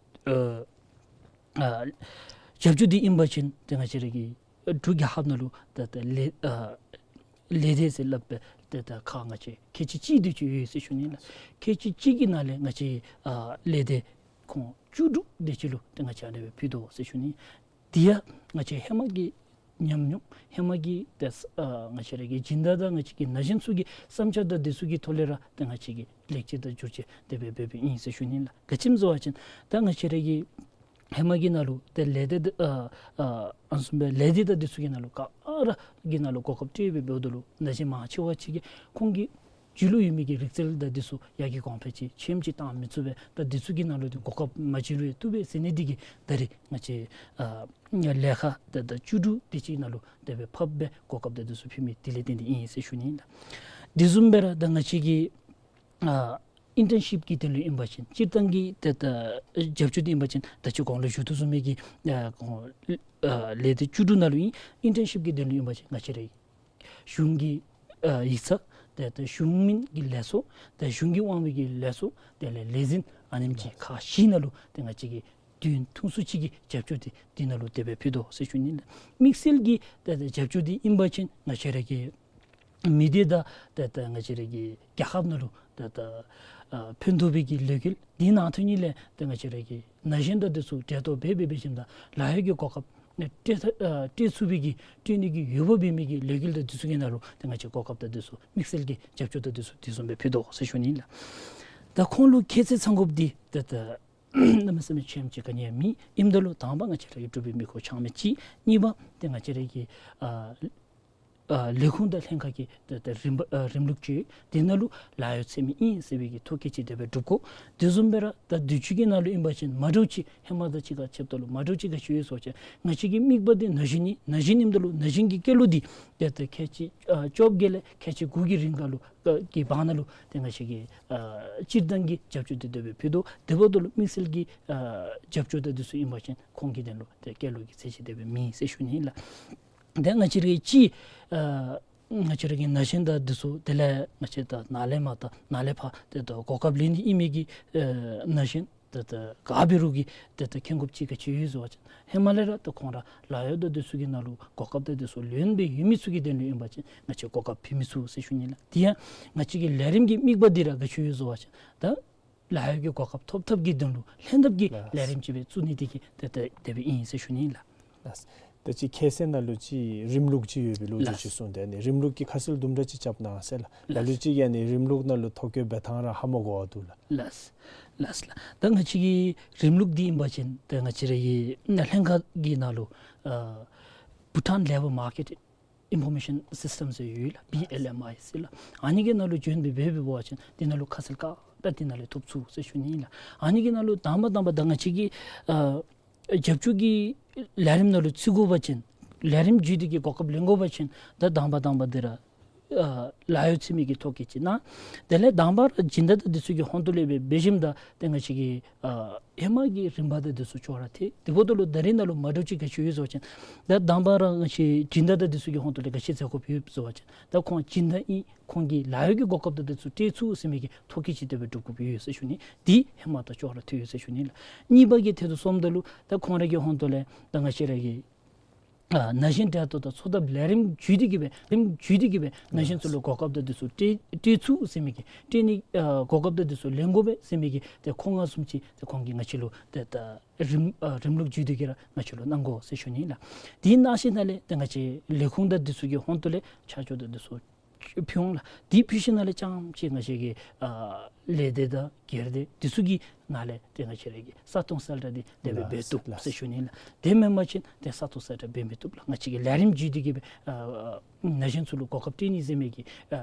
ཨ་ཨ་རྒྱབ་སྐྱོར་འདི་ཨིན་པ་ཅིན་ཏེ་ང་བཅས་ར་གི་འབྲུག་རྒྱལ་ཁབ་ནང་ལུ་ད་ད་ལས་ཨ་ལས་སྡེ་ཟེར་སླབ་སྦེ་ཏེ་ད་ཁག་ང་བཅས་ཁལ་གཅིག་གཅིག་དེ་ཅིག་ཡོད་ཟེར་ཞུ་ནི་ལགས། ཁལ་གཅིག་གཅིག་གི་ནང་ལས་ང་བཅས་ཨ་ལས་སྡེ་ཁོང་བཅུ་དྲུག་དེ་ཅིག་ལུ་ཏེ་ང་བཅས་ཨ་ནི་སྦེ་ཕུལ་དོ་ཟེར་ཞུ་ནི། དེ་ཡང་ང་བཅས་ཧེ་མ་གི་ཉམས་མྱོང་ཧེ་མ་གི་ཏེ་ཨ་ང་བཅས་ར་གི་སྦྱིན་བདག་དང་ང་བཅས་ཀྱི་ན་གཞོན་ཚུ་གི་བསམ་འཆར་དང་འདི་ཚུ་གི་ཐོག་ལས་ར་ཏེ་ང་བཅས་ཀྱིས་ལེགས་བཅོས་དང་བསྒྱུར་བཅོས་དེ་སྦེ་འབད་འབདཝ་ཨིན་ཟེར་ཞུ་ནི་ལགས། ག་ཅི་སྨོ་ཟེར་བ་ཅིན་ད་ང་བཅས་ར་གི་ཧེ་མ་གི་ནང་ལུ་ཏེ་ལས་སྡེ་ཨ་ཨ་ཨ་ནི་བཟུམ་སྦེ་ལས་སྡེ་དང་འདི་ཚུ་གི་ནང་ལུ་ག་ར་གི་ནང་ལུ་གོ་སྐབས་སྤྲོད་སྦེ་འབདཝ་ད་ལུ་ན་གཞོན་མང་ཆེ་བ་ཅིག་གིས་ཁོང་གི་རྒྱུད་ལུ་ཡོད་མི་གི་རིག་རྩལ་དང་འདི་ཚུ་ཡར་རྒྱས་གོང་འཕེལ་ཅིག་ཆེམ་ཅིག་བཏང་མི་ཚུགས་པས། ད་འདི་ཚུ་གི་ནང་ལུ་ཏེ་གོ་སྐབས་མ་བྱིན་རུང་བཏུབ་པས་ཟེར་ནི་འདི་གིས་ད་རེས་ང་བཅས་ཨ་ལས་ཁག་ད་ད་བཅུ་དྲུག་དེ་ཅིག་ནང་ལུ་དེ་སྦེ་ཕབ་སྦེ་གོ་སྐབས་དང་འདི་ཚུ་ཕུལ་མི་དེ་ལས་བརྟེན་ཏེ་ཨིན་ཟེར་ཞུ་ནི་ཨིན་ལགས། དེ་བཟུམ་སྦེ་ར་ད་ང་བཅས་ཀྱི་ཨ་ཨིན་ཊརན་ཤིཔ་ཀྱི་དོན་ལུ་ཨིན་པ་ཅིན་སྤྱིར་བཏང་གི་ཏེ་ད་རྒྱབ་སྐྱོར་འདི་ཨིན་པ་ཅིན་ད་ཅི་གོང་ལུ་ཞུ་དོ་བཟུམ་མའི་གི་ཨ་ཁོང་ཨ་ལས་སྡེ་བཅུ་དྲུག་ནང་ལུ་ཨིན། ཨིན་ཊརན་ཤིཔ་ཀྱི་དོན་ལུ་ཨིན་པ་ཅིན་ང་བཅས་ར་གཞུང་གི་ཨ་ཡིག་ཚང་ ཏེ་ད་གཞུང་མིན་གྱི་ལས་ཚོགས་དང་གཞུང་གི་དབང་བའི་གི་ལས་ཚོགས་དེ་ལས་ལས་འཛིན་ཨ་ནེམ་ཅིག་ཁག་བཞི་ནང་ལུ་ཏེ་ང་བཅས་ཀྱིས་དུས་ཡུན་ཐུང་སུ་ཅིག་གི་རྒྱབ་སྐྱོར་འདི་འདི་ནང་ལུ་དེ་སྦེ་ཕུལ་དོ་ཟེར་ཞུ་ནི་ལགས། དམིགས་བསལ་གྱི་ཏེ་ད་རྒྱབ་སྐྱོར་འདི་ཨིན་པ་ཅིན་ང་བཅས་ར་གི་མི་སྡེ་དང་ཏེ་ད་ང་བཅས་ར་གི་རྒྱལ་ཁབ་ནང་ལུ་ཏེ་ད་ཨ་ཕན་ཐོགས་པའི་གི་ལས་འགུལ་འདི་ནང་ཐོན་ནི་ལས་ཏེ་ང་བཅས་ར་གི་ན་གཞོན་དང་འདི་ཚུ་གྲལ་གཏོགས་འབད་འབད་འབད་ཞིནམ་ད་ལཱ་གཡོག་གི་གོ་སྐབས་ནི་སྤྲོད་ཨ་སྤྲོད་ཚུགས་པའི་གི་སྤྲོད་ནི་གི་འོས་འབབ་འབད་མི་གི་ལས་འགུལ་དང་འདི་ཚུ་གི་ནང་ལུ་ཏེ་ང་བཅས་གོ་སྐབས་དང་འདི་ཚུ་དམིགས་བསལ་གྱི་རྒྱབ་སྐྱོར་དང་འདི་ཚུ་དེ་བཟུམ་སྦེ་ཕུལ་དོ་ཟེར་ཞུ་ནི་ལགས། ད་ཁོང་ལུ་ཁྱད་ཚད་ཚང་དགོཔ་འདི་ཏེ་ད་གནམ་མེད་ས་མེད་ཆེ་ཨེམ་ཅིག་ག་ནི་ཡང་མེད། ཨིནམ་ད་ལུ་དང་པ་ང་བཅས་ར་གི་འབྲུག་པའི་མི་ཁོ་ཆགས་མི་ཅིག། གཉིས་པ་ཏེ་ང་བཅས་ར་གི་ཨ་ཨ་ལས་ཁུངས་དང་ལྷན་ཁག་གི་ཏེ་ཏེ་རིམ་པ་ཨ་རིམ་ལུགས་ཅིག་དེ་ནང་ལུ་ལཱ་གཡོག་འཚོལ་མི་ཨིན་ཟེར་བའི་གི་ཐོ་བཀོད་ཅིག་དེ་སྦེ་སྒྲུབ་དགོ། དེ་བཟུམ་སྦེ་ར་ད་དུས་ཅི་གི་ནང་ལུ་ཨིན་པ་ཅིན་མ་འདྲཝ་ཅིག་ཧེ་མ་དང་གཅིག་ཁར་ཕྱདཔ་ད་ལུ་མ་འདྲཝ་ཅིག་ག་ཅི་ཡོད་ཟེར་བ་ཅིན་ང་བཅས་ཀྱི་དམིགས་པ་འདི་ན་གཞོན་ཨིན། ན་གཞོན་ཨིནམ་ད་ལུ་ན་གཞོན་གྱི་སྐྱེས་ལོ་འདི་ཏེ་ཏེ་ཁལ་གཅིག་ཨ་བཅོ་བརྒྱད་ལས་ཁལ་གཅིག་དགུ་གི་རིང་ཁར་ལུ་ཨ་གི་བར་ན་ལུ་ཏེ་ང་བཅས་ཀྱིས་ཨ་སྤྱིར་བཏང་གི་རྒྱབ་སྐྱོར་འདི་དེ་སྦེ་ཕུལ་དོ། དེ་འབདཝ་ད་ལུ་དམིགས་བསལ་གྱི་ཨ་རྒྱབ་སྐྱོར་དང་འདི་ཚུ་ཨིན་པ་ཅིན་ཁོང་གི་དོན་ལུ་ཏེ་སྐྱེས་ལོ་གི་ཚད་གཞི་དེ་སྦེ་མེད་ཟེར་ཞུ་ནི་ཨིན་ལགས། ཏེ་ང་བཅས་ར་གི་ཅིག་ཨ་ང་བཅས་ར་གི་ན་གཞོན་དང་འདི་ཚུ་དེ་ལས་ང་བཅས་དང་ནཱ་ལས་མར་དང་ནཱ་ལས་ཕར་ཏེ་ད་གོ་སྐབས་ལེན་ནི་ཨིན་མི་གི་ཨ་ན་གཞོན་ཏེ་ད་ག་འབད་རུང་གི་ཏེ་ད་མཁྱེན་དགོཔ་ཅིག་ག་ཅི་ཡོད་ཟེར་བ་ཅིན་ཧེ་མ་ལས་ར་ད་ཁོང་ར་ལཱ་གཡོག་དང་འདི་ཚུ་གི་ནང་ལུ་གོ་སྐབས་དང་འདི་ཚུ་ལེན་སྦེ་ཡོད་མི་ཚུ་གི་དོན་ལུ་ཨིན་པ་ཅིན་ང་བཅས་གོ་སྐབས་ཕུལ་མི་ཚུགས་ཟེར་ཞུ་ནི་ལགས། དེ་ཡང་ང་བཅས་ཀྱི་ལས་རིམ་གྱི་དམིགས་པ་འདི་ར་ག་ཅི་ཡོད་ཟེར་བ་ཅིན་ད་ལཱ་གཡོག་གི་གོ་སྐབས་ཐོབ་ཐབས་ཀྱི་དོན་ལུ་ལྷན་ཐབས་ཀྱི་ལགས། ལས་རིམ་ཅིག་སྦེ་བཙུགས་ནི་དེ་གིས་ཏེ་ཏེ་དེ་སྦེ་ཨིན་ཟེར་ཞུ་ནི་ཨིན་ལགས། ལགས། ད་ཅི་ཁྱད་ཚད་ནང་ལུ་ཅིག་རིམ་ལུགས་ཅིག་ཡོད་པའི་ལོ་རྒྱུས་ལགས། ཅིག་གསུངས་ཏེ་ཨ་ནི་རིམ་ལུགས་ཀྱི་ཁ་གསལ་དུམ་གྲ་ཅིག་རྐྱབ་གནང་ཟེར་ལགས། ལགས། ལ་ལུ་ཅིག་ཨ་ནི་རིམ་ལུགས་ནང་ལུ་ཐོ་བཀོད་འབད་ཐངས་ར་ཧ་མ་གོ་བ་འདུག་ལགས། ལགས། ལགས་ལགས། ད་ང་བཅས་ཀྱི་རིམ་ལུགས་འདི་ཨིན་པ་ཅིན་ད་ང་བཅས་ར་གི་ལྷན་ཁག་གི་ནང་ལུ་ཨ་Bhutan Labour Market Information System ཟེར་ཡོད་ལགས། བི་ཨེལ་ཨེམ་ཨའི་ཟེར་ལགས། ཨ་ནི་གི་ནང་ལུ་བྱོན་སྦེ་འབད་འབད་བ་ཅིན་དེ་ནང་ལུ་ཁ་གསལ་ག་ར་དེ་ནང་ལས་ཐོབ་ཚུགས་ཟེར་ཞུ་ནི་ཨིན་ལགས། ཨ་ནི་གི་ནང་ལུ་དང་པ་དང་པ་ད་ང་བཅས་ཀྱི་ཨ་རྒྱབ་སྐྱོར་གྱི་ལས་རིམ་ནང་ལུ་བརྩི་དགོ་པ་ཅིན་ལས་རིམ་བརྒྱུད་དེ་གི་གོ་སྐབས་ལེན་དགོ་པ་ཅིན་ད་དང་པ་དང་པ་འདི་ར་ཨ་ལཱ་གཡོག་འཚོལ་མི་གི་ཐོ་བཀོད་ཅིག་གནང་། དེ་ལས་དང་པ་ར་སྦྱིན་བདག་དང་འདི་ཚུ་གི་ཧོངས་ཏོ་ལས་འབད་འབད་ཞིནམ་ད་ཏེ་ང་བཅས་ཀྱི་ཨ་ཧེ་མ་གི་རིམ་པ་དང་འདི་ཚུ་ཅོག་ར་འཐད། དེ་འབདཝ་ད་ལུ་ད་རེས་ནང་ལུ་མ་འདྲཝ་ཅིག་ག་ཅི་ཡོད་ཟེར་བ་ཅིན་ད་དང་པ་ར་ང་བཅས་སྦྱིན་བདག་དང་འདི་ཚུ་གི་ཧོངས་ཏོ་ལས་ག་ཅི་མཛད་དགོཔ་ཡོད་ཟེར་བ་ཅིན་ད་ཁོང་སྦྱིན་བདག་ཨིན། ཁོང་གིས་ལཱ་གཡོག་གི་གོ་སྐབས་དང་འདི་ཚུ་སྤྲོད་ཚུགས་ཟེར་མི་གི་ཐོ་བཀོད་ཅིག་དེ་སྦེ་སྒྲུབ་དགོཔ་ཡོད་ཟེར་ཞུ་ནི། འདི་ཧེ་མ་དང་ཅོག་ར་འཐད་ཡོད་ཟེར་ཞུ་ནི་ལགས། གཉིས་པ་གི་ཐད་དུ་སོངམ་ད་ལུ་ད་ཁོང་ར་གི་ཧོངས་ཏོ་ལས་ད་ང་བཅས་ར་གི་ཨ་ན་གཞོན་གྲལ་གཏོགས་དང་འཚོ་ཐབས་ལས་རིམ་བརྒྱུད་དེ་གི་སྦེ་རིམ་བརྒྱུད་དེ་གི་སྦེ་ན་གཞོན་ཚུ་ལུ་གོ་སྐབས་དང་འདི་ཚུ་སྤྲོད་སྤྲོད་ཚུགས་ཟེར་མི་གི་སྤྲོད་ནི་ཨ་གོ་སྐབས་དང་འདི་ཚུ་ལེན་དགོ་པས་ཟེར་མི་གི་ཏེ་ཁོང་ང་བཟུམ་ཅིག་ཏེ་ཁོང་གིས་ང་བཅས་ལུ་ཏེ་ད་རིམ་ཨ་རིམ་ལུགས་བརྒྱུད་དེ་གི་ར་ང་བཅས་ལུ་གནང་དགོ་ཟེར་ཞུ་ནི་ལགས། དེ་ནང་བཞིན་ནང་ལས་ཏེ་ང་བཅས་ལས་ཁུངས་དང་འདི་ཚུ་གི་ཧོངས་ཏོ་ལས་ཆ་འཇོག་དང་འདི་ཚུ་ཕུལ་འོང་ལགས། དེ་ཕུལ་ཞིནམ་ལས་རྐྱངམ་ཅིག་ང་བཅས་ཀྱི་ཨ་ལས་སྡེ་དང་སྒེར་སྡེ་འདི་ཚུ་གི་ནང་ལས་ཏེ་ང་བཅས་ར་གིས་ས་སྟོང་གསལ་བསྒྲགས་འདི་དེ་སྦེ་འབད་བཏུབ་ཟེར་ཞུ་ནི་ལགས། དེ་མེན་པ་ཅིན་ཏེ་ས་སྟོང་གསལ་བསྒྲགས་འབད་མི་བཏུབ་ལགས། ང་བཅས་ཀྱི་ལས་རིམ་བརྒྱུད་དེ་གི་སྦེ་ཨ་ན་གཞོན་ཚུ་ལུ་གོ་སྐབས་སྤྲོད་ནི་ཟེར་མི་གི་ཨ་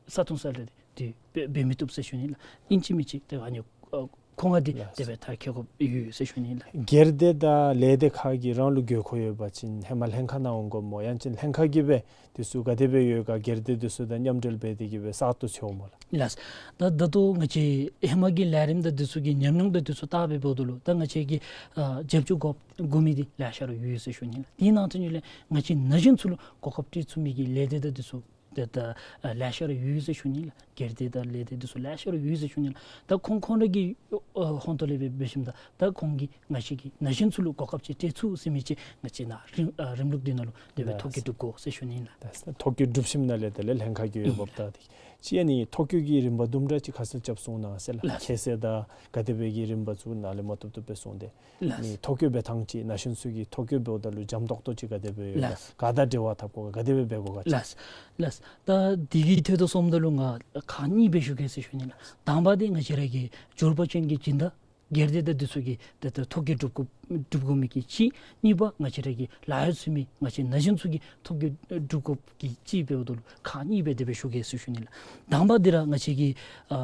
ས་སྟོང་གསལ་བསྒྲགས་འདི་འབད་འབད་མི་བཏུབ་ཟེར་ཞུ་ནི་ལགས། ཨིན་ཅི་མིན་ཅི་ཏེ་ཨ་ནི་ཨ་ཁོང་ང་འདི་ལགས། དེ་སྦེ་མཐར་འཁྱོལ་དགོཔ་ཡོད་ཟེར་ཞུ་ནི་ལགས། སྒེར་སྡེ་དང་ལས་སྡེ་ཁག་གིས་རང་ལུ་དགོས་མཁོ་ཡོད་པ་ཅིན་ཧེ་མ་ལྷན་ཁག་ནང་འོང་དགོཔ་སྨོ། ཡང་ཅིན་ལྷན་ཁག་གིས་སྦེ་འདི་ཚུ་ག་དེ་སྦེ་ཡོད་ག་སྒེར་སྡེ་འདི་ཚུ་དང་མཉམ་འབྲེལ་འབད་དེ་གི་སྦེ་གསར་དུ་འཚོལ་འོང་སྨོ་ལགས། ལགས། ད་ད་ལྟོ་ང་བཅས་ཧེ་མ་གི་ལས་རིམ་དང་འདི་ཚུ་གི་ཉམས་མྱོང་དང་འདི་ཚུ་བལྟ་སྦེ་འབདཝ་ད་ལུ་ད་ང་བཅས་ཀྱིས་ཨ་རྒྱབ་སྐྱོར་དགོ་དགོ་མི་འདི་ལེ་ཤ་ར་ཡོད་ཟེར་ཞུ་ནི་ལགས། དེ་ནང་དོན་ལས་ང་བཅས་ན་གཞོན་ཚུ་ལུ་གོ་སྐབས་སྤྲོད་ཚུགས་མི་གི་ལས་སྡེ་དང་འདི་ཚུ་ཏེ་ད་ཨ་ལེ་ཤ་ར་ཡོད་ཟེར་ཞུ་ནི་ལགས། སྒེར་སྡེ་དང་ལས་སྡེ་འདི་ཚུ་ལེ་ཤ་ར་ཡོད་ཟེར་ཞུ་ནི་ལགས། ད་ཁོང་ཁོང་ར་གི་ཨ་ཧོངས་ཏོ་ལས་འབད་འབད་ཞིནམ་ད་ད་ཁོང་གིས་ང་བཅས་ཀྱི་ན་གཞོན་ཚུ་ལུ་གོ་སྐབས་ཅིག་སྤྲོད་ཚུགས་ཟེར་མི་ཅིག་ང་བཅས་ནཱ་རིམ་ཨ་རིམ་ལུགས་འདི་ནང་ལུ་དེ་སྦེ་ཐོ་བཀོད་སྒྲུབ་དགོ་ཟེར་ཞུ་ནི་ལགས། ཐོ་བཀོད་སྒྲུབ་ཞིནམ་ལས་དེ་ལས་ལྷན་ཁག་གི་འོས་འབབ་བལྟ་སྟེ་ཅིག་ཨ་ནི་ཐོ་བཀོད་ཀྱི་རིམ་པ་དུམ་གྲ་ཅིག་ཁ་གསལ་རྐྱབ་གསུང་གནང་ཟེར་ལགས། ལགས། ཁྱད་ཚད་དང་ག་དེ་སྦེ་གི་རིམ་པ་ཚུ་ནཱ་ལས་མར་བཏུབ་བཏུབ་སྦེ་གསུངས་ཏེ། ལགས། ཨ་ནི་ཐོ་བཀོད་འབད་ཐངས་ཅིག་ན་གཞོན་ཚུ་གིས་ཐོ་བཀོད་འབདཝ་ད་ལུ་འཇམ་ཏོག་ཏོ་ཅིག་ག་དེ་སྦེ་ཡོད་ག། ལགས། ག་དང་འབྲེལ་བ་འཐབ་དགོ་ག་ག་དེ་སྦེ་འབད་དགོ་ག། ལགས། ལགས། ད་འདི་གི་ཐད་དུ་སོངམ་ད་ལུ་ང་ཁག་གཉིས་སྦེ་ཞུ་གེ་ཟེར་ཞུ་ནི་ལགས། དང་པ་འདི་ང་བཅས་ར་གི་འབྱོར་པ་ཅན་གྱི་སྦྱིན་བདག་སྒེར་སྡེ་དང་འདི་ཚུ་གིས་ཏེ་ད་ཐོ་བཀོད་སྒྲུབ་དགོ་སྒྲུབ་དགོ་མི་གི་གཅིག། གཉིས་པ་ང་བཅས་ར་གི་ལཱ་གཡོག་འཚོལ་མི་ང་བཅས་ན་གཞོན་ཚུ་གིས་ཐོ་བཀོད་སྒྲུབ་དགོཔ་གི་གཅིག་འབདཝ་ད་ལུ་ཁག་གཉིས་སྦེ་དེ་སྦེ་ཞུ་གེ་ཟེར་ཞུ་ནི་ལགས། དང་པ་འདི་ར་ང་བཅས་ཀྱི་ཨ་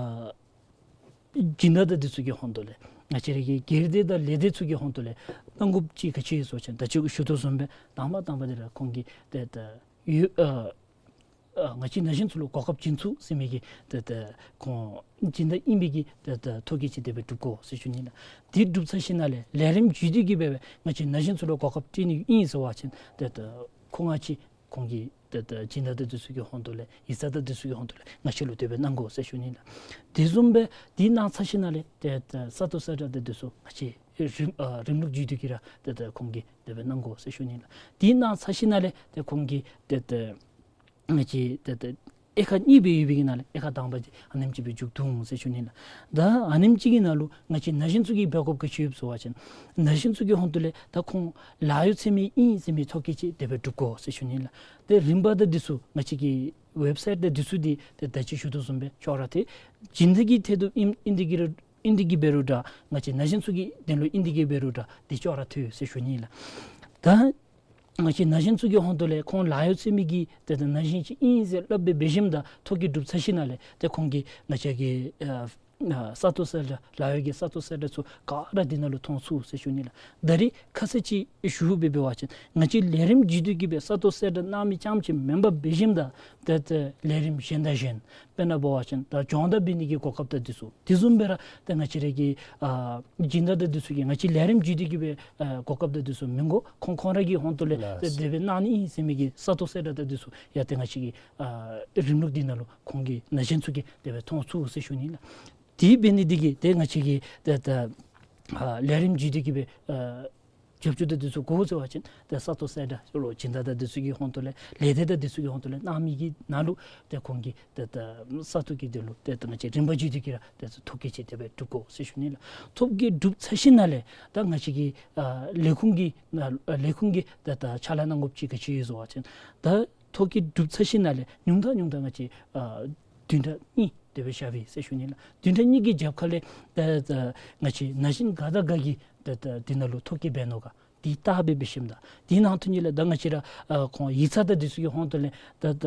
སྦྱིན་བདག་དང་འདི་ཚུ་གི་ཧོངས་ཏོ་ལས་ང་བཅས་ར་གི་སྒེར་སྡེ་དང་ལས་སྡེ་ཚུ་གི་ཧོངས་ཏོ་ལས་གནང་དགོཔ་ཅིག་ག་ཅི་ཡོད་ཟེར་བ་ཅིན་ད་ཅི་ཞུ་དོ་བཟུམ་སྦེ་དང་པ་དང་པ་འདི་ར་ཁོང་གིས་ཏེ་ད་ཡོད་ཨ་ཨ་ང་བཅས་ན་གཞོན་ཚུ་ལུ་གོ་སྐབས་བྱིན་ཚུགས་ཟེར་མི་གི་ཏེ་ད་ཁོང་སྦྱིན་བདག་ཨིན་པའི་གི་ཏེ་ད་ཐོ་བཀོད་ཅིག་དེ་སྦེ་སྒྲུབ་དགོ་ཟེར་ཞུ་ནི་ལགས། དེ་སྒྲུབ་ཚར་ཞིནམ་ལས་ལས་རིམ་བརྒྱུད་དེ་གི་སྦེ་ང་བཅས་ན་གཞོན་ཚུ་ལུ་གོ་སྐབས་སྤྲོད་ནི་ཨིན་ཟེར་བ་ཅིན་ཏེ་ད་ཁོང་ང་བཅས་ ཁོང་གིས་ཏེ་ཏེ་སྦྱིན་བདག་དང་འདི་ཚུ་གི་ཧོང་ཏོ་ལས་ཡིག་ཚང་དང་འདི་ཚུ་གི་ཧོང་ཏོ་ལས་ང་བཅས་ལུ་དེ་སྦེ་གནང་དགོ་ཟེར་ཞུ་ནི་ལགས། དེ་བཟུམ་སྦེ་དེ་གནང་ཚར་ཞིནམ་ལས་ཏེ་ཏེ་ས་སྟོང་གསལ་བསྒྲགས་དང་འདི་ཚུ་ང་བཅས་རིམ་ཨ་རིམ་ལུགས་བརྒྱུད་དེ་གི་ར་ཏེ་ཏེ་ཁོང་གིས་དེ་སྦེ་གནང་དགོ་ཟེར་ཞུ་ནི་ལགས། དེ་གནང་ཚར་ཞིནམ་ལས་ཏེ་ཁོང་གིས་ཏེ་ཏེ་ང་བཅས་ཏེ་ཏེ་དབྱེ་ཁག་གཉིས་སྦེ་ཡོད་པའི་ནང་ལས་དབྱེ་ཁག་དང་པ་འདི་ཨ་ནེམ་ཅིག་སྦེ་མཇུག་བསྡུ་འོང་ཟེར་ཞུ་ནི་ལགས། ད་ཨ་ནེམ་ཅིག་གི་ནང་ལུ་ང་བཅས་ན་གཞོན་ཚུ་གིས་འབད་དགོཔ་ག་ཅི་ཡོདཔ་ཟེར་བ་ཅིན་ན་གཞོན་ཚུ་གི་ཧོང་ཏོ་ལས་ད་ཁོང་ལཱ་གཡོག་འཚོལ་མི་ཨིན་ཟེར་མི་ཐོ་བཀོད་ཅིག་དེ་སྦེ་སྒྲུབ་དགོ་ཟེར་ཞུ་ནི་ལགས། ཏེ་རིམ་པ་དང་འདི་ཚུ་ང་བཅས་ཀྱི་ཝེབ་སའིཊ་དང་འདི་ཚུ་འདི་ཏེ་ད་ཅི་ཞུ་དོ་བཟུམ་སྦེ་ཅོག་ར་འཐད། སྦྱིན་བདག་གི་ཐད་དུ་ཨིན་ཨིན་དེ་གི་ར་ཨིན་དེ་གི་འབད་རུང་འདྲ་ང་བཅས་ན་གཞོན་ཚུ་གི་དོན་ལུ་ཨིན་དེ་གི་འབད་རུང་འདྲ་འདི་ཅོག་ར་འཐད་ཟེར་ཞུ་ནི་ལགས། ད་ང་བཅས་ན་གཞོན་ཚུ་གི་ཧོང་ཏོ་ལས་ཁོང་ལཱ་གཡོག་འཚོལ་མི་གི་ཏེ་ད་ན་གཞོན་ཅིག་ཨིན་ཟེར་སླབ་སྦེ་འབད་ཞིནམ་ད་ཐོ་བཀོད་གྲུབ་ཚར་ཞིནམ་ལས་ཏེ་ཁོང་གིས་ང་བཅས་ཀྱི་ཨ་ཨ་ས་སྟོང་གསལ་བསྒྲགས་ལཱ་གཡོག་གི་ས་སྟོང་གསལ་བསྒྲགས་ཚུ་ག་ར་འདི་ནང་ལུ་མཐོང་ཚུགས་ཟེར་ཞུ་ནི་ལགས། ད་རིས་ཁ་གསལ་ཅིག་ཞུ་སྦེ་འབད་བ་ཅིན་ང་བཅས་ལས་རིམ་བརྒྱུད་དེ་གི་སྦེ་ས་སྟོང་གསལ་བསྒྲགས་གནང་མི་རྐྱངམ་ཅིག་མེན་པར་འབད་ཞིནམ་ད་ཏེ་ཏེ་ལས་རིམ་གཞན་དང་གཞན་དཔེར་ན་འབད་བ་ཅིན་ད་སྦྱོང་བརྡར་འབད་ནི་གི་གོ་སྐབས་དང་འདི་ཚུ་དེ་བཟུམ་སྦེ་ར་ཏེ་ང་བཅས་ར་གི་ཨ་སྦྱིན་བདག་དང་འདི་ཚུ་གིས་ང་བཅས་ལས་རིམ་བརྒྱུད་དེ་གི་སྦེ་ཨ་གོ་སྐབས་དང་འདི་ཚུ་མི་དགོ། ཁོང་ཁོང་ར་གི་ཧོང་ཏོ་ལས་ལགས། ཏེ་དེ་སྦེ་གནང་ནི་ཨིན་ཟེར་མི་གི་ས་སྟོང་གསལ་བསྒྲགས་དང་འདི་ཚུ་ཡང་ཏེ་ང་བཅས་ཀྱི་ཨ་རིམ་ལུགས་འདི་ནང་ལུ་ཁོང་གིས་ན་གཞོན་ཚུ་གིས་དེ་སྦེ་མཐོང་ཚུགས་ཟེར་ཞུ་ནི་ལགས། དེ་འབད་ནི་འདི་གིས་ཏེ་ང་བཅས་ཀྱི་ཏེ་ཏེ་ཨ་ལས་རིམ་བརྒྱུད་དེ་གི་སྦེ་ཨ་རྒྱབ་སྐྱོར་དང་འདི་ཚུ་དགོ་ཟེར་བ་ཅིན་ཏེ་ས་སྟོང་གསལ་བསྒྲགས་ལུ་སྦྱིན་བདག་དང་འདི་ཚུ་གི་ཧོང་ཏོ་ལས་ལས་སྡེ་དང་འདི་ཚུ་གི་ཧོང་ཏོ་ལས་གནང་མི་གི་ནང་ལུ་ཏེ་ཁོང་གིས་ཏེ་ཏེ་ས་སྟོང་གི་དོན་ལུ་ཏེ་ཏེ་ང་བཅས་རིམ་པ་བརྒྱུད་དེ་གི་ར་ཏེ་ཐོ་བཀོད་ཅིག་དེ་སྦེ་གྲུབ་དགོ་ཟེར་ཞུ་ནི་ལགས། ཐོ་བཀོད་གྲུབ་ཚར་ཞིནམ་ལས་ད་ང་བཅས་ཀྱི་ཨ་ལས་ཁུངས་ཀྱི་ཨ་ལས་ཁུངས་ཀྱིས་ཏེ་ཏེ་ཕྱག་ལཱ་གནང་དགོཔ་ཅིག་ག་ཅི་ཡོད་ཟེར་བ་ཅིན་ད་ཐོ་བཀོད་གྲུབ་ཚར་ཞིནམ་ལས་ཉུང་མཐའ་ཉུང་མཐའ་ང་བཅས་ཨ་བདུན་ཕྲག་གཉིས་དེ་སྦེ་བཞག་པས་ཟེར་ཞུ་ནི་ལགས། བདུན་ཕྲག་གཉིས་ཀྱི་རྒྱབ་ཁ་ལས་ཏེ་ཏེ་ང་བཅས་ན་གཞོན་ག་དང་ག་གིས་ཏེ་ཏེ་འདི་ནང་ལུ་ཐོ་བཀོད་འབད་ནུག་ག་འདི་བལྟ་སྦེ་འབད་ཞིནམ་ད་འདི་ནང་དོན་ཉིད་ལས་ད་ང་བཅས་ར་ཨ་ཁོང་ཡིག་ཚང་དང་འདི་ཚུ་གི་ཧོང་ཏོ་ལས་ད་ད་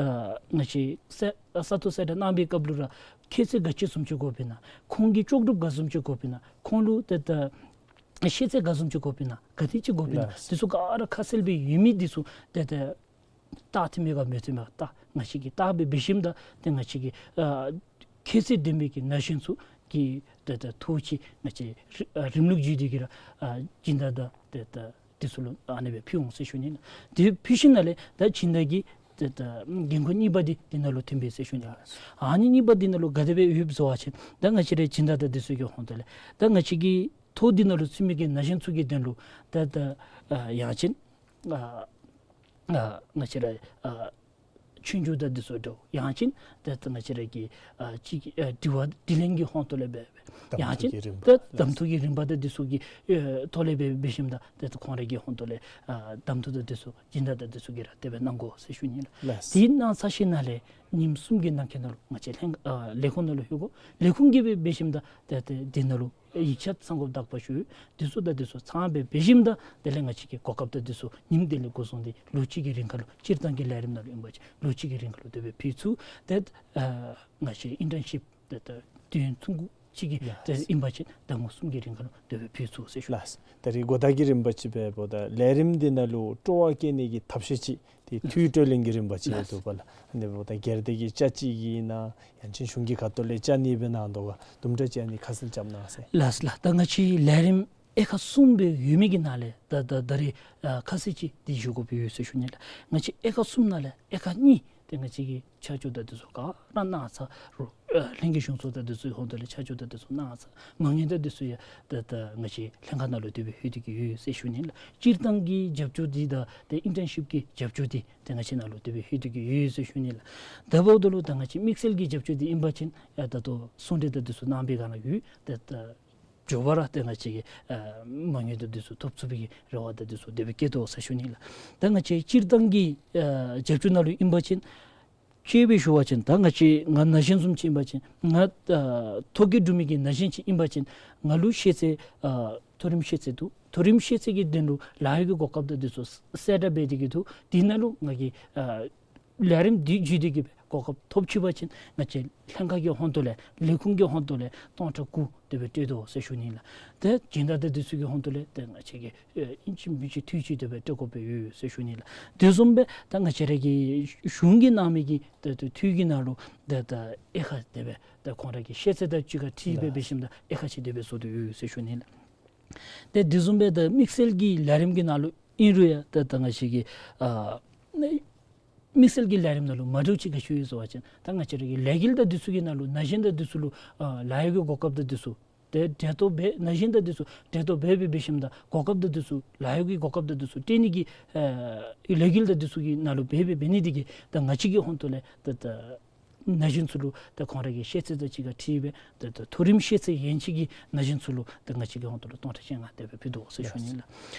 ང་བཅས་ས་ས་སྟོང་གསལ་བསྒྲགས་གནང་བའི་སྐབས་ལུ་ར་ཁྱད་ཚད་ག་ཅི་བཟུམ་ཅིག་དགོཔ་ཨིན་ན། ཁོང་གི་ལྕོགས་གྲུབ་ག་བཟུམ་ཅིག་དགོཔ་ཨིན་ན། ཁོང་ལུ་ཏེ་ད་ཤེས་ཚད་ག་བཟུམ་ཅིག་དགོཔ་ཨིན་ན། ག་དེ་ཅིག་དགོཔ་ཨིན་ན། ལགས། འདི་ཚུ་ག་ར་ཁ་གསལ་སྦེ་ཡོད་མི་འདི་ཚུ་ཏེ་ཏེ་བལྟ་ཐིམ་མས་ག་མི་ཐིམ་མས་ག་བལྟ། ང་བཅས་ཀྱིས་བལྟ་སྦེ་འབད་ཞིནམ་ད་ཏེ་ང་བཅས་ཀྱིས་ཨ་ཁྱད་ཚད་ལྡན་པའི་གི་ན་གཞོན་ཚུ་གི་ཏེ་ཏེ་ཐོ་ཅིག་ང་བཅས་རི་ཨ་རིམ་ལུགས་བརྒྱུད་དེ་གི་ར་ཨ་སྦྱིན་བདག་དང་ཏེ་ཏེ་འདི་ཚུ་ལུ་ཨ་ནི་སྦེ་ཕུལ་འོང་ཟེར་ཞུ་ནི་ལགས། དེ་ཕུལ་ཞིནམ་ལས་ད་སྦྱིན་བདག་གི་ཏེ་ཏེ་འགན་ཁུར་གཉིས་པ་འདི་འདི་ནང་ལུ་ཐིམ་པས་ཟེར་ཞུ་ནི་ལགས། ཨ་ནི་གཉིས་པ་འདི་ནང་ལུ་ག་དེ་སྦེ་ཡོདཔ་ཟེར་བ་ཅིན་ད་ང་བཅས་ར་སྦྱིན་བདག་དང་འདི་ཚུ་གི་ཧོང་ཏོ་ལས་ད་ང་བཅས་ཀྱི་ཐོ་འདི་ནང་ལུ་ཚུད་མི་གི་ན་གཞོན་ཚུ་གི་དོན་ལུ་ད་ད་ཨ་ཡང་ཅིན་ཨ་ཨ་ང་བཅས་ར་ཨ་ཆོས་རྒྱུགས་དང་འདི་ཚུ་འདྲཝ་ཡང་ཅིན་ཏེ་ཏེ་ང་བཅས་ར་གི་ཨ་ཅིག་ཨ་དྲི་བ་དྲིས་ལན་གྱི་ཧོང་ཏོ་ལས་སྦེ་ཡང་ཅིན་ཏེ་གདམ་འཐུ་གི་རིམ་པ་དང་འདི་ཚུ་གི་ཨེ་ཐོག་ལས་སྦེ་འབད་ཞིནམ་ད་ཏེ་ཏེ་ཁོང་ར་གི་ཧོང་ཏོ་ལས་ཨ་གདམ་འཐུ་དང་འདི་ཚུ་སྦྱིན་བདག་དང་འདི་ཚུ་གིས་ར་དེ་སྦེ་གནང་དགོ་ཟེར་ཞུ་ནི་ལགས། ལགས། དེ་གནང་ཚར་ཞིནམ་ལས་ཉིནམ་གསུམ་གྱི་ནང་འཁོད་ནང་ལུ་ང་བཅས་ལྷན་ཨ་ལས་ཁུངས་ནང་ལུ་ལྷོད་དགོ། ལས་ཁུངས་ཀྱིས་སྦེ་འབད་ཞིནམ་ད་ཏེ་ཏེ་འདི་ནང་ལུ་ཡིག་ཆ་ཚང་དགོཔ་དག་པ་ཞུ། འདི་ཚུ་དང་འདི་ཚུ་ཚང་སྦེ་འབད་ཞིནམ་ད་དེ་ལས་ང་བཅས་ཀྱིས་གོ་སྐབས་དང་འདི་ཚུ་ཉིནམ་དེ་ལས་འགོ་བཟུང་སྟེ་ལོ་གཅིག་གི་རིང་ཁར་ལུ་སྤྱིར་བཏང་གི་ལས་རིམ་ནང་ལུ་ཨིན་པ་ཅིན་ལོ་གཅིག་གི་རིང་ཁར་ལུ་དེ་སྦེ་ཕུལ་ཚུགས། ཏེ་ཨ་ང་བཅས་ཨིན་ཊརན་ཤིབ་ཏེ་ཏེ་དུས་ཡུན་ཐུང་ཀུ་ཅིག་གི་ལགས། ཏེ་ཨིན་པ་ཅིན་ཟླ་ངོ་གསུམ་གྱི་རིང་ཁར་ལུ་དེ་སྦེ་ཕུལ་ཚུགས་ཟེར་ཞུ། ལགས། ད་རིས་གོ་བརྡ་གི་རིམ་པ་ཅིག་འབདཝ་ད་ལས་རིམ་འདི་ནང་ལུ་སྤྲོ་བ་བསྐྱེད་ནི་གི་ཐབས་ཤེས་ཅིག་ཏེ་འཐུས་བཀྲོལ་ལེན་གྱི་རིམ་པ་ཅིག་ཡོད་འདུག་པ་ལགས། ཨ་ནི་འབདཝ་ད་སྒེར་སྡེ་གིས་རྐྱབ་ཅི་གི་ཨིན་ན་ཡང་ཅིན་གཞུང་གི་ཁ་ཐུག་ལས་རྐྱབ་ནི་སྦེ་གནང་དོ་ག་དུམ་གྲ་ཅིག་ཨ་ནི་ཁ་གསལ་རྐྱབ་གནང་ཟེར། ལགས་ལགས། ད་ང་བཅས་ལས་རིམ་དབྱེ་ཁག་གསུམ་སྦེ་ཡོད་མི་གི་ནང་ལས་ད་ད་ད་རིས་ཨ་ཁ་གསལ་ཅིག་འདི་ཞུ་དགོཔ་ཡོད་ཟེར་ཞུ་ནི་ལགས། ང་བཅས་དབྱེ་ཁག་གསུམ་ནང་ལས་དབྱེ་ཁག་གཉིས་ཏེ་ང་བཅས་ཀྱིས་ཆ་འཇོག་དང་འདི་ཚུ་ག་ར་གནང་ཚར་རུང་ཨ་ལྷན་རྒྱས་གཞུང་ཚོགས་དང་འདི་ཚུ་ཧོང་ཏོ་ལས་ཆ་འཇོག་དང་འདི་ཚུ་གནང་ཚར། མ་དངུལ་དང་འདི་ཚུ་ཡང་ད་ད་ང་བཅས་ལྷན་ཁག་ནང་ལུ་དེ་སྦེ་ལྷོད་དེ་གི་ཡོད་ཟེར་ཞུ་ནི་ལགས། སྤྱིར་བཏང་གི་རྒྱབ་སྐྱོར་འདི་དང་ཏེ་ཨིན་ཊརན་ཤིབ་ཀྱི་རྒྱབ་སྐྱོར་འདི་ཏེ་ང་བཅས་ནང་ལུ་དེ་སྦེ་ལྷོད་དེ་གི་ཡོད་ཟེར་ཞུ་ནི་ལགས། དེ་འབདཝ་ད་ལུ་ད་ང་བཅས་དམིགས་བསལ་གྱི་རྒྱབ་སྐྱོར་འདི་ཨིན་པ་ཅིན་ཡང་ད་ལྟོ་གསུང་གྲོས་དང་འདི་ཚུ་གནང་པའི་སྒང་ལུ་ཡོད། ཏེ་ད་མགྱོགས་པ་ར་ཏེ་ང་བཅས་ཀྱིས་ཨ་མ་དངུལ་དང་འདི་ཚུ་ཐོབ་ཚུགས་པའི་རེ་བ་དང་འདི་ཚུ་དེ་སྦེ་བསྐྱེད་དོ་ཟེར་ཞུ་ནི་ལགས། ད་ང་བཅས་སྤྱིར་བཏང་གི་ཨ་རྒྱབ་སྐྱོར་ནང་ལུ་ཨིན་པ་ཅིན་དཔྱེ་སྦེ་ཞུ་བ་ཅིན་ད་ང་བཅས་ང་ན་གཞོན་བཟུམ་ཅིག་ཨིན་པ་ཅིན་ང་ཨ་ཐོ་བཀོད་གྲུབ་མི་གི་ན་གཞོན་ཅིག་ཨིན་པ་ཅིན་ང་ལུ་ཤེས་ཚད་ཨ་མཐོ་རིམ་ཤེས་ཚད་འདུག། མཐོ་རིམ་ཤེས་ཚད་ཀྱི་དོན་ལུ་ལཱ་གཡོག་གི་གོ་སྐབས་དང་འདི་ཚུ་གསལ་བསྒྲགས་འབད་དེ་གི་འདུག། དེ་ནང་ལུ་ང་གིས་ཨ་ལས་རིམ་འདི་བརྒྱུད་དེ་གི་སྦེ་གོ་སྐབས་ཐོབ་ཅི་པ་ཅིན་ང་བཅས་ལྷན་ཁག་གི་ཧོང་ཏོ་ལས་ལས་ཁུངས་ཀྱི་ཧོང་ཏོ་ལས་སྟོང་ཕྲག་དགུ་དེ་སྦེ་སྤྲོད་དོ་ཟེར་ཞུ་ནི་ལགས། ཏེ་སྦྱིན་བདག་དང་འདི་ཚུ་གི་ཧོང་ཏོ་ལས་ཏེ་ང་བཅས་ཀྱིས་ཨ་ཨིན་ཅི་མིན་ཅི་འཐུས་ཅིག་དེ་སྦེ་སྤྲོད་དགོཔ་ཡོད་ཟེར་ཞུ་ནི་ལགས། དེ་བཟུམ་སྦེ་ད་ང་བཅས་ར་གི་གཞུང་གིས་གནང་མི་གི་ཏེ་ཏེ་འཐུས་ཀྱི་ནང་ལུ་ཏེ་ད་དབྱེ་ཁག་དེ་སྦེ་ད་ཁོང་ར་གི་ཤེས་ཚད་དང་གཅིག་ཁར་འཁྲིལ་སྦེ་འབད་ཞིནམ་ད་དབྱེ་ཁག་ཅིག་དེ་སྦེ་བཟོ་དོ་ཡོད་ཟེར་ཞུ་ནི་ལགས། ཏེ་དེ་བཟུམ་སྦེ་ད་དམིགས་བསལ་གྱི་ལས་རིམ་གྱི་ནང་ལུ་ཨིན་རུང་ཡང་ཏེ་ད་ང་བཅས་ཀྱི་ཨ་ནི་ དམིགས་བསལ་གྱི་ལས་རིམ་ནང་ལུ་མ་འདྲཝ་ཅིག་ག་ཅི་ཡོད་ཟེར་བ་ཅིན་ད་ང་བཅས་ར་གི་ལས་འགུལ་དང་འདི་ཚུ་གི་ནང་ལུ་ན་གཞོན་དང་འདི་ཚུ་ལུ་ཨ་ལཱ་གཡོག་གི་གོ་སྐབས་དང་འདི་ཚུ་ཏེ་འབད་དོ་འབད་ན་གཞོན་དང་འདི་ཚུ་འབད་དོ་འབད་འབད་འབད་ཞིནམ་ད་གོ་སྐབས་དང་འདི་ཚུ་ལཱ་གཡོག་གི་གོ་སྐབས་དང་འདི་ཚུ་སྤྲོད་ནི་གི་ཨ་ལས་འགུལ་དང་འདི་ཚུ་གི་ནང་ལུ་འབད་འབད་འབད་ནི་འདི་གིས་ད་ང་བཅས་ཀྱི་ཧོང་ཏོ་ལས་ད་ད་ན་གཞོན་ཚུ་ལུ་ད་ཁོང་ར་གི་ཤེས་ཚད་དང་གཅིག་ཁར་འཁྲིལ་སྦེ་ད་ད་མཐོ་རིམ་ཤེས་ཚད་ཡན་ཆད་ཀྱི་ན་གཞོན་ཚུ་ལུ་ད་ང་བཅས་ཀྱི་ཧོང་ཏོ་ལས་སྟོང་ཕྲག་བཅོ་ལྔ་དེ་སྦེ་ཕུལ་དོ་ཟེར་ཞུ་ནི་ལགས།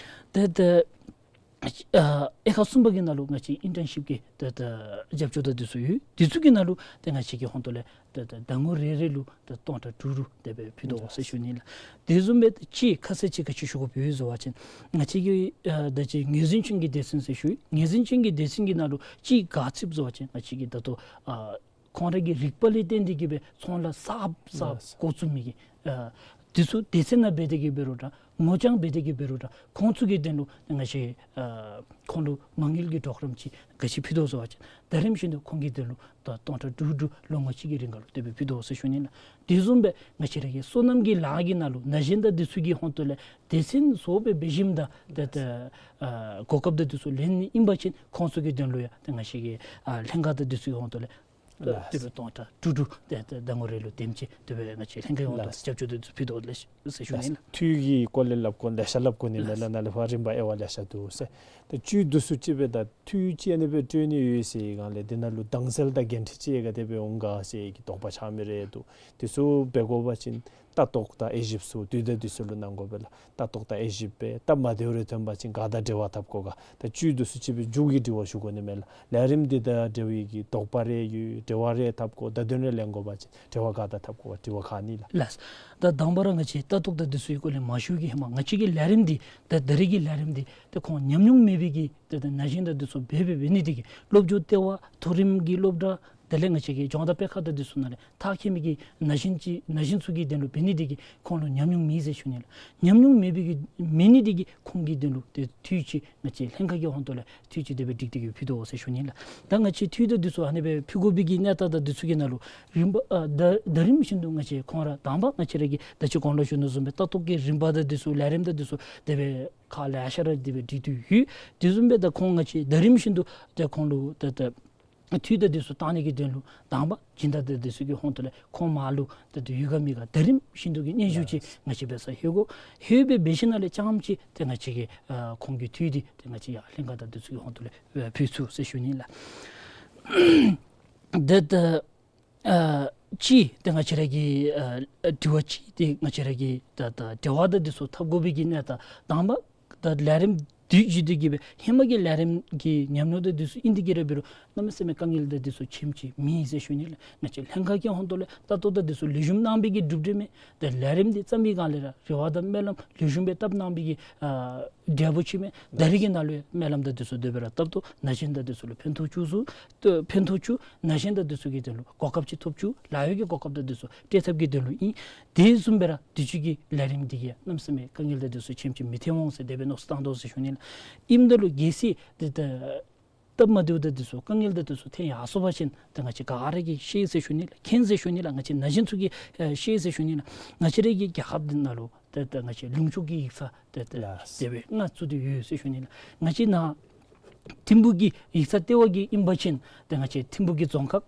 ད་ད་ཨ་དབྱེ་ཁག་གསུམ་པ་གི་ནང་ལུ་ང་བཅས་ཨིན་ཊརན་ཤིཔ་ཀྱི་ད་ད་རྒྱབ་སྐྱོར་དང་འདི་ཚུ་ཡོད། འདི་ཚུ་གི་ནང་ལུ་ད་ང་བཅས་ཀྱི་ཧོང་ཏོ་ལས་ད་ད་ཟླ་ངོ་རེ་རེ་ལུ་ད་སྟོང་ཕྲག་དྲུག་དྲུག་དེ་སྦེ་ཕུལ་དོ་ཟེར་ཞུ་ནི་ལགས། དེ་བཟུམ་སྦེ་ཅིག་ཁ་གསལ་ཅིག་ག་ཅི་ཞུ་དགོཔ་ཡོད་ཟེར་བ་ཅིན་ང་བཅས་ཀྱི་ཨ་ད་ཅི་ངོས་འཛིན་ཅན་གྱི་སྡེ་ཚན་ཟེར་ཞུ་ཡི། ངོས་འཛིན་ཅན་གྱི་སྡེ་ཚན་གྱི་ནང་ལུ་ཅིག་ག་ཅི་ཟེར་བ་ཅིན་ང་བཅས་ཀྱི་ད་ལྟོ་ཨ་ཁོང་ར་གི་རིག་པ་ལས་བརྟེན་ཏེ་གི་སྦེ་ཚོང་ལཱ་གསརཔ་གསརཔ་ལགས། འགོ་བཙུགས་མི་གི་ཨ་འདི་ཚུ་སྡེ་ཚན་ནང་འབད་དེ་གི་འབད་རུང་འདྲ་ངོ་རྐྱང་འབད་དེ་གི་འབད་རུང་འདྲ་ཁོང་ཚུ་གི་དོན་ལུ་ང་བཅས་ཨ་ཁོང་ལུ་མ་དངུལ་གྱི་གྲོགས་རམ་ཅིག་ག་ཅི་ཕུལ་དོ་ཟེར་བ་ཅིན་ད་རིམ་བཞིན་དུ་ཁོང་གི་དོན་ལུ་ད་སྟོང་ཕྲག་དྲུག་དྲུག་ལོ་ངོ་གཅིག་གི་རིང་ཁར་ལུ་དེ་སྦེ་ཕུལ་དོ་ཟེར་ཞུ་ནི་ལགས། དེ་བཟུམ་སྦེ་ང་བཅས་ར་གི་སོ་ནམ་གྱི་ལཱ་གི་ནང་ལུ་ན་གཞོན་དང་འདི་ཚུ་གི་ཧོང་ཏོ་ལས་སྡེ་ཚན་བཟོ་སྦེ་འབད་ཞིནམ་ད་ད་ད་ཨ་གོ་སྐབས་དང་འདི་ཚུ་ལེན་ནི་ཨིན་པ་ཅིན་ཁོང་ཚུ་གི་དོན་ལུ་ཡང་ད་ང་བཅས་ཀྱི་ཨ་ལྷན་ཁག་དང་འདི་ཚུ་གི་ཧོང་ཏོ་ལས་ལགས། དེ་སྦེ་སྟོང་ཕྲག་དྲུག་དྲུག་དེ་དེ་ཟླ་ངོ་རེ་ལུ་དེམ་ཅིག་དེ་སྦེ་ང་བཅས་ལྷན་ཁག་ཡོངས་ལགས། དང་རྒྱབ་སྐྱོར་དེ་ཚུ་ཕུལ་དོ་ལགས་ཟེར་ཞུ་ནི་ལགས། ལགས། འཐུས་ཀྱི་སྐོར་ལས་སླབ་དགོ་ལེ་ཤ་སླབ་དགོ་ནི་མས་ལགས། ལགས། ནཱ་ལས་ཕར་རིམ་པ་དབྱེ་བ་ལེ་ཤ་འདུག་ཟེར། ད་བཅུད་འདི་ཚུ་ཅིག་སྦེ་ད་འཐུས་ཅིག་ཨ་ནི་སྦེ་སྤྲོད་ནི་ཡོད་ཟེར་སྒང་ལས་འདི་ནང་ལུ་དྭངས་གསལ་དང་འགན་འཁྲི་ཅིག་ག་དེ་སྦེ་འོང་ག་ཟེར་གྱི་དོགས་པ་ཆགས་མི་རེ་འདུག། འདི་ཚུ་འབད་དགོ་པ་ཅིན་ལྟ་རྟོག་དང་དབྱེ་ཞིབ་ཚུ་དུས་དང་དུས་སུ་ལུ་གནང་དགོ་པས་ལགས། ལྟ་རྟོག་དང་དབྱེ་ཞིབ་འབད། སྟབས་མ་བདེཝ་རེ་ཐོན་པ་ཅིན་ག་དང་འབྲེལ་བ་འཐབ་དགོ་ག། ད་བཅུད་འདི་ཚུ་ཅིག་སྦེ་མཇུག་གི་དྲི་བ་ཞུ་དགོ་ནི་མས་ལགས། ལས་རིམ་འདི་དང་འབྲེལ་བའི་གི་དོགས་པ་རེ་ཡོད། འབྲེལ་བ་རེ་འཐབ་དགོ། བརྡ་དོན་རེ་ལེན་དགོ་པ་ཅིན་འབྲེལ་བ་ག་དང་འཐབ་དགོ་ག། དྲི་བ་ག་ནི་ལགས། ལགས། ད་དང་པ་ར་ང་བཅས་ལྟ་རྟོག་དང་འདི་ཚུ་གི་སྐོར་ལས་མ་ཞུ་གི་ཧེ་མ་ང་བཅས་ཀྱི་ལས་རིམ་འདི་ད་ད་རེས་ཀྱི་ལས་རིམ་འདི་ད་ཁོང་ཉམས་མྱོང་མེད་པའི་གི་ད་ད་ན་གཞོན་དང་འདི་ཚུ་འབད་འབད་འབད་ནི་འདི་གིས་སློབ་སྦྱོང་ལྟེ་བ་མཐོ་རིམ་གྱི་སློབ་གྲྭ་དེ་ལས་ང་བཅས་ཀྱི་ལྗོངས་དང་སྤེལ་ཁང་དང་འདི་ཚུ་ནང་ལས་མཐར་འཁྱོལ་མི་གི་ན་གཞོན་ཅིག་ན་གཞོན་ཚུ་གི་དོན་ལུ་འབད་ནི་འདི་གིས་ཁོང་ལུ་ཉམས་མྱོང་མེད་ཟེར་ཞུ་ནི་ལགས། ཉམས་མྱོང་མེད་པའི་གི་མེད་ནི་འདི་གིས་ཁོང་གི་དོན་ལུ་ཏེ་འཐུས་ཅིག་ང་བཅས་ལྷན་ཁག་གི་ཧོང་ཏོ་ལས་འཐུས་ཅིག་དེ་སྦེ་སྒྲིག་སྟེ་གི་ཕུལ་དོ་ཟེར་ཞུ་ནི་ལགས། ད་ང་བཅས་འཐུས་དང་འདི་ཚུ་ཨ་ནི་སྦེ་ཕུལ་དགོ་པའི་གི་གནས་སྟངས་དང་འདི་ཚུ་གི་ནང་ལུ་རིམ་པ་ཨ་ད་ད་རིམ་བཞིན་དུ་ང་བཅས་ཁོང་ར་དང་པ་ང་བཅས་ར་གི་ད་ཅི་གོང་ལུ་ཞུ་ནི་བཟུམ་སྦེ་ལྟ་རྟོག་གི་རིམ་པ་དང་འདི་ཚུ་ལས་རིམ་དང་འདི་ཚུ་དེ་སྦེ་ཁག་ལེ་ཤ་ར་དེ་སྦེ་སྒྲིག་སྟེ་ཡོད། དེ་བཟུམ་སྦེ་ད་ཁོང་ང་བཅས་ད་རིམ་བཞིན་དུ་ད་ཁོང་ལུ་ད་ད་འཐུས་དང་འདི་ཚུ་བཏང་ནི་གི་དོན་ལུ་དང་པ་སྦྱིན་བདག་དང་འདི་ཚུ་གི་ཧོང་ཏོ་ལས་ཁོང་མར་ལུ་ད་ད་ཡོད་ག་མེད་ག་ད་རིམ་བཞིན་དུ་གི་སྙན་ཞུ་ཅིག་ང་བཅས་འབད་སར་ལྷོད་དགོ། ལྷོད་སྦེ་འབད་ཞིནམ་ལས་རྐྱངམ་ཅིག་ཏེ་ང་བཅས་ཀྱིས་ཨ་ཁོང་གི་འཐུས་འདི་ཏེ་ང་བཅས་ཡར་ལྷན་ཁག་དང་འདི་ཚུ་གི་ཧོང་ཏོ་ལས་ཨ་ཕུལ་ཚུགས་ཟེར་ཞུ་ནི་ལགས། ཏེ་ད་ཨ་ཅིག་ཏེ་ང་བཅས་ར་གི་ཨ་དྲི་བ་ཅིག་ཏེ་ང་བཅས་ར་གི་ད་ད་འབྲེལ་བ་དང་འདི་ཚུ་འཐབ་དགོ་པའི་གི་གནས་སྟངས་དང་པ་ད་ལས་རིམ་དུས་ཅི་དེ་གི་སྦེ་ཧེ་མ་གི་ལས་རིམ་གྱི་ཉམས་མྱོང་དང་འདི་ཚུ་ཨིན་དེ་གི་ར་འབད་རུང་གནམ་མེད་ས་མེད་དཀའ་ངལ་དང་འདི་ཚུ་ཆེམ་ཅིག་མེད་ཟེར་ཞུ་ནི་ལགས། ང་བཅས་ལྷན་ཁག་གི་ཧོང་ཏོ་ལས་ལྟ་རྟོག་དང་འདི་ཚུ་ལེགས་ཤོམ་གནང་པའི་གི་གྲུབ་འབྲས་མས། ཏེ་ལས་རིམ་འདི་བརྩམས་པའི་སྒང་ལས་ར་རེ་བ་དང་སྨོན་ལམ་ལེགས་ཤོམ་སྦེ་བཏབ་གནང་པའི་གི་ཨ་འབྲས་བུ་ཅིག་མས། ད་རེས་ཀྱི་ནང་ལུ་ཡང་སྨོན་ལམ་དང་འདི་ཚུ་དེ་སྦེ་ར་བཏབ་དོ། ན་གཞོན་དང་འདི་ཚུ་ལུ་ཕན་ཐོགས་བཅུག་ཚུགས། ཏེ་ཕན་ཐོགས་བཅུག། ན་གཞོན་དང་འདི་ཚུ་གི་དོན་ལུ་གོ་སྐབས་ཅིག་ཐོབ་བཅུག། ལཱ་གཡོག་གི་གོ་སྐབས་དང་འདི་ཚུ་སྤྲོད་ཐབས་ཀྱི་དོན་ལུ་ཨིན། དེ་བཟུམ་སྦེ་ར་དུས་ཅི་གི་ལས་རིམ་འདི་གིས་གནམ་མེད་ས་མེད་དཀའ་ངལ་དང་འདི་ཚུ་ཆེམ་ཅིག་མི་ཐོན་འོང་ཟེར་དེ་སྦེ་མནོ་བསམ་བཏང་དོ་ཟེར་ཞུ་ནི་ལགས། ཨིནམ་ད་ལུ་གལ་སྲིད་ཏེ་ད་སྟབས་མ་བདེཝ་དང་འདི་ཚུ་དཀའ་ངལ་དང་འདི་ཚུ་ཐོན་ཡར་སོང་པ་ཅིན་ཏེ་ང་བཅས་ག་ར་གིས་ཤེས་ཟེར་ཞུ་ནི་ལགས། མཁྱེན་ཟེར་ཞུ་ནི་ལགས། ང་བཅས་ན་གཞོན་ཚུ་གིས་ཨེ་ཤེས་ཟེར་ཞུ་ནི་ལགས། ང་བཅས་ར་གི་རྒྱལ་ཁབ་འདི་ནང་ལུ་ཏེ་ཏེ་ང་བཅས་ལུང་ཕྱོགས་ཀྱི་ཡིག་ཚང་ཏེ་ཏེ་ལགས། དེ་སྦེ་ལྔ་བཙུགས་ཏེ་ཡོད་ཟེར་ཞུ་ནི་ལགས། ང་བཅས་ནཱ་ཐིམ་ཕུག་གི་ཡིག་ཚང་ལྟེ་བ་གི་ཨིན་པ་ཅིན་ཏེ་ང་བཅས་ཐིམ་ཕུག་གི་རྫོང་ཁག་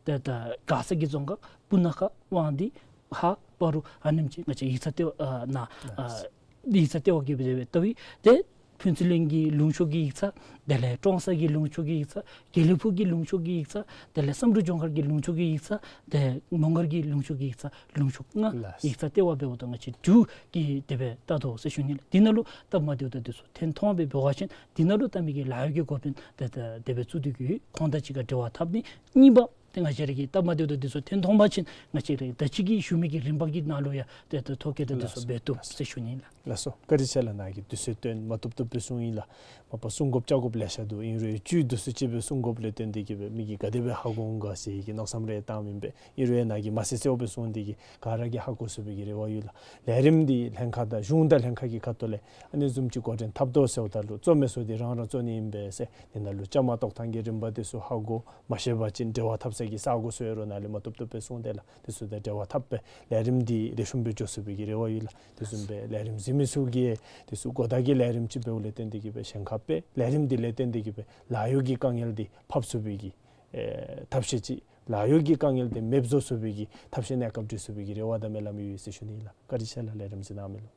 ཏེ་ཏེ་མགར་ས་གི་རྫོང་ཁག་སྤུ་ན་ཁ་དབང་འདུས་ཧཱ་སྤ་རོ་ཨ་ནེམ་ཅིག་ང་བཅས་ཡིག་ཚང་ལྟེ་བ་ཨ་ནཱ་ཨ་ཡིག་ཚང་ལྟེ་བ་གི་སྦེ་ལྟ་བུ་ཏེ་ཕུན་ཚོགས་གླིང་གི་ལུང་ཕྱོགས་ཀྱི་ཡིག་ཚང་དེ་ལས་ཀྲོང་གསར་གྱི་ལུང་ཕྱོགས་ཀྱི་ཡིག་ཚང་དགེ་ལེགས་ཕུག་གི་ལུང་ཕྱོགས་ཀྱི་ཡིག་ཚང་དེ་ལས་བསམ་གྲུབ་ལྗོངས་མཁར་གྱི་ལུང་ཕྱོགས་ཀྱི་ཡིག་ཚང་ཏེ་མོང་སྒར་གྱི་ལུང་ཕྱོགས་ཀྱི་ཡིག་ཚང་ལུང་ཕྱོགས་ལྔ་ལགས། ཡིག་ཚང་ལྟེ་བ་འབདཝ་ད་ང་བཅས་དྲུག་གི་དེ་སྦེ་ལྟ་དོ་ཟེར་ཞུ་ནི་ལགས། དེ་ནང་ལུ་སྟབས་མ་བདེཝ་དང་འདི་ཚུ་ཐོན་ཐོན་སྦེ་འབད་བ་ཅིན་དེ་ནང་ལུ་ལྟ་མི་གི་ལཱ་གཡོག་གི་འགོ་དཔོན་ཏེ་ཏེ་དེ་སྦེ་བཙུགས་ཏེ་གི་ཁོང་དང་གཅིག་ཁར་འབྲེལ་བ་འཐབ་ནི། གཉིས་པ་ཏེ་ང་བཅས་ར་གི་སྟབས་མ་བདེཝ་དང་འདི་ཚུ་ཐོན་ཐོན་པ་ཅིན་ང་བཅས་ར་ད་ཅི་གི་ཞུ་མི་གི་རིམ་པ་གི་ནང་ལུ་ཡང་ཏེ་ཏེ་ཐོ་བཀོད་དང་འདི་ཚུ་ལགས། འབད་བཏུབ་ཟེར་ཞུ་ནི་ལགས། ལགས་སོ། བཀའ་དྲིན་ཆེ་ལགས། ནཱ་གིས་དུས་ཚོད་བཏོན་མ་བཏུབ་བཏུབ་སྦེ་གསུངས་ཡི་ལགས། མ་པ་གསུང་དགོཔ་བཅར་དགོཔ་ལེ་ཤ་འདུག། ཨིན་རུང་བཅུད་འདི་ཚུ་ཅིག་སྦེ་གསུང་དགོཔ་ལས་བརྟེན་ཏེ་གི་སྦེ་མི་གིས་ག་དེ་སྦེ་ཧ་གོ་འོང་ག་ཟེར་གྱི་མནོ་བསམ་རེ་བཏངམ་ཨིན་པས། ཨིན་རུང་ཡང་ནཱ་གིས་མ་གསལ་གསལཝ་སྦེ་གསུངས་ཏེ་གི་ག་ར་གིས་ཧ་གོ་ཚུགས་པའི་གི་རེ་བ་ཡོད་ལགས། ལས་རིམ་འདི་ལྷན་ཁག་དང་གཞུང་དང་ལྷན་ཁག་གི་ཁ་ཐུག་ལས་ཨ་ནི་བཟུམ་ཅིག་འགོ་འདྲེན་འཐབ་དོ་ཟེརཝ་ད་ལུ་གཙོ་མི་ཚུ་འདི་རང་རང་གཙོ་ནི་ཨིན་པས་ཟེར། འདི་ནང་ལུ་བཅའ་མར་གཏོགས་ཐངས་ཀྱི་རིམ་པ་འདི་ཚུ་ཧ་གོ་མ་ཤེས་པ་ཅིན་འབྲེལ་བ་འཐབ་ས་གི་ས་སྒོ་ཚུ་ཡོད་རུང་ནཱ་ལས་མ་བཏུབ་བཏུབ་སྦེ་གསུངས་ཏེ་ལགས། འདི་ཚུ་དང་འབྲེལ་བ་འཐབ་སྦེ་ལས་རིམ་འདི་ལེགས་ཤོམ་སྦེ་འགྱོ་ཚུགས་པའི་གི་རེ་བ་ཡོད་ལགས། དེ་བཟུམ་སྦེ་ལས་རིམ་གཟིགས་ མི་ཚུ་གིས་དེ་ཚུ་གོ་བརྡ་གི་ལས་རིམ་ཅིག་འབདཝ་ལས་བརྟེན་ཏེ་གིས་སྦེ་གཞན་ཁར་སྦེ་ལས་རིམ་འདི་ལས་བརྟེན་ཏེ་གིས་སྦེ་ལཱ་གཡོག་གི་དཀའ་ངལ་འདི་ཕབ་ཚུགས་པའི་གི་ཨེ་ཐབས་ཤེས་ཅིག་ལཱ་གཡོག་གི་དཀའ་ངལ་འདི་མེདཔ་བཟོ་ཚུགས་པའི་གི་ཐབས་ཤེས་གནས་སྐབས་སྒྲིག་ཚུགས་པའི་གི་རེ་བ་དང་སྨོན་ལམ་ཡོད་ཟེར་ཞུ་ནི་ཨིན་ལགས། བཀའ་དྲིན་ཆེ་ལགས། ལས་རིམ་གཟིགས་གནང་མི་ལུ།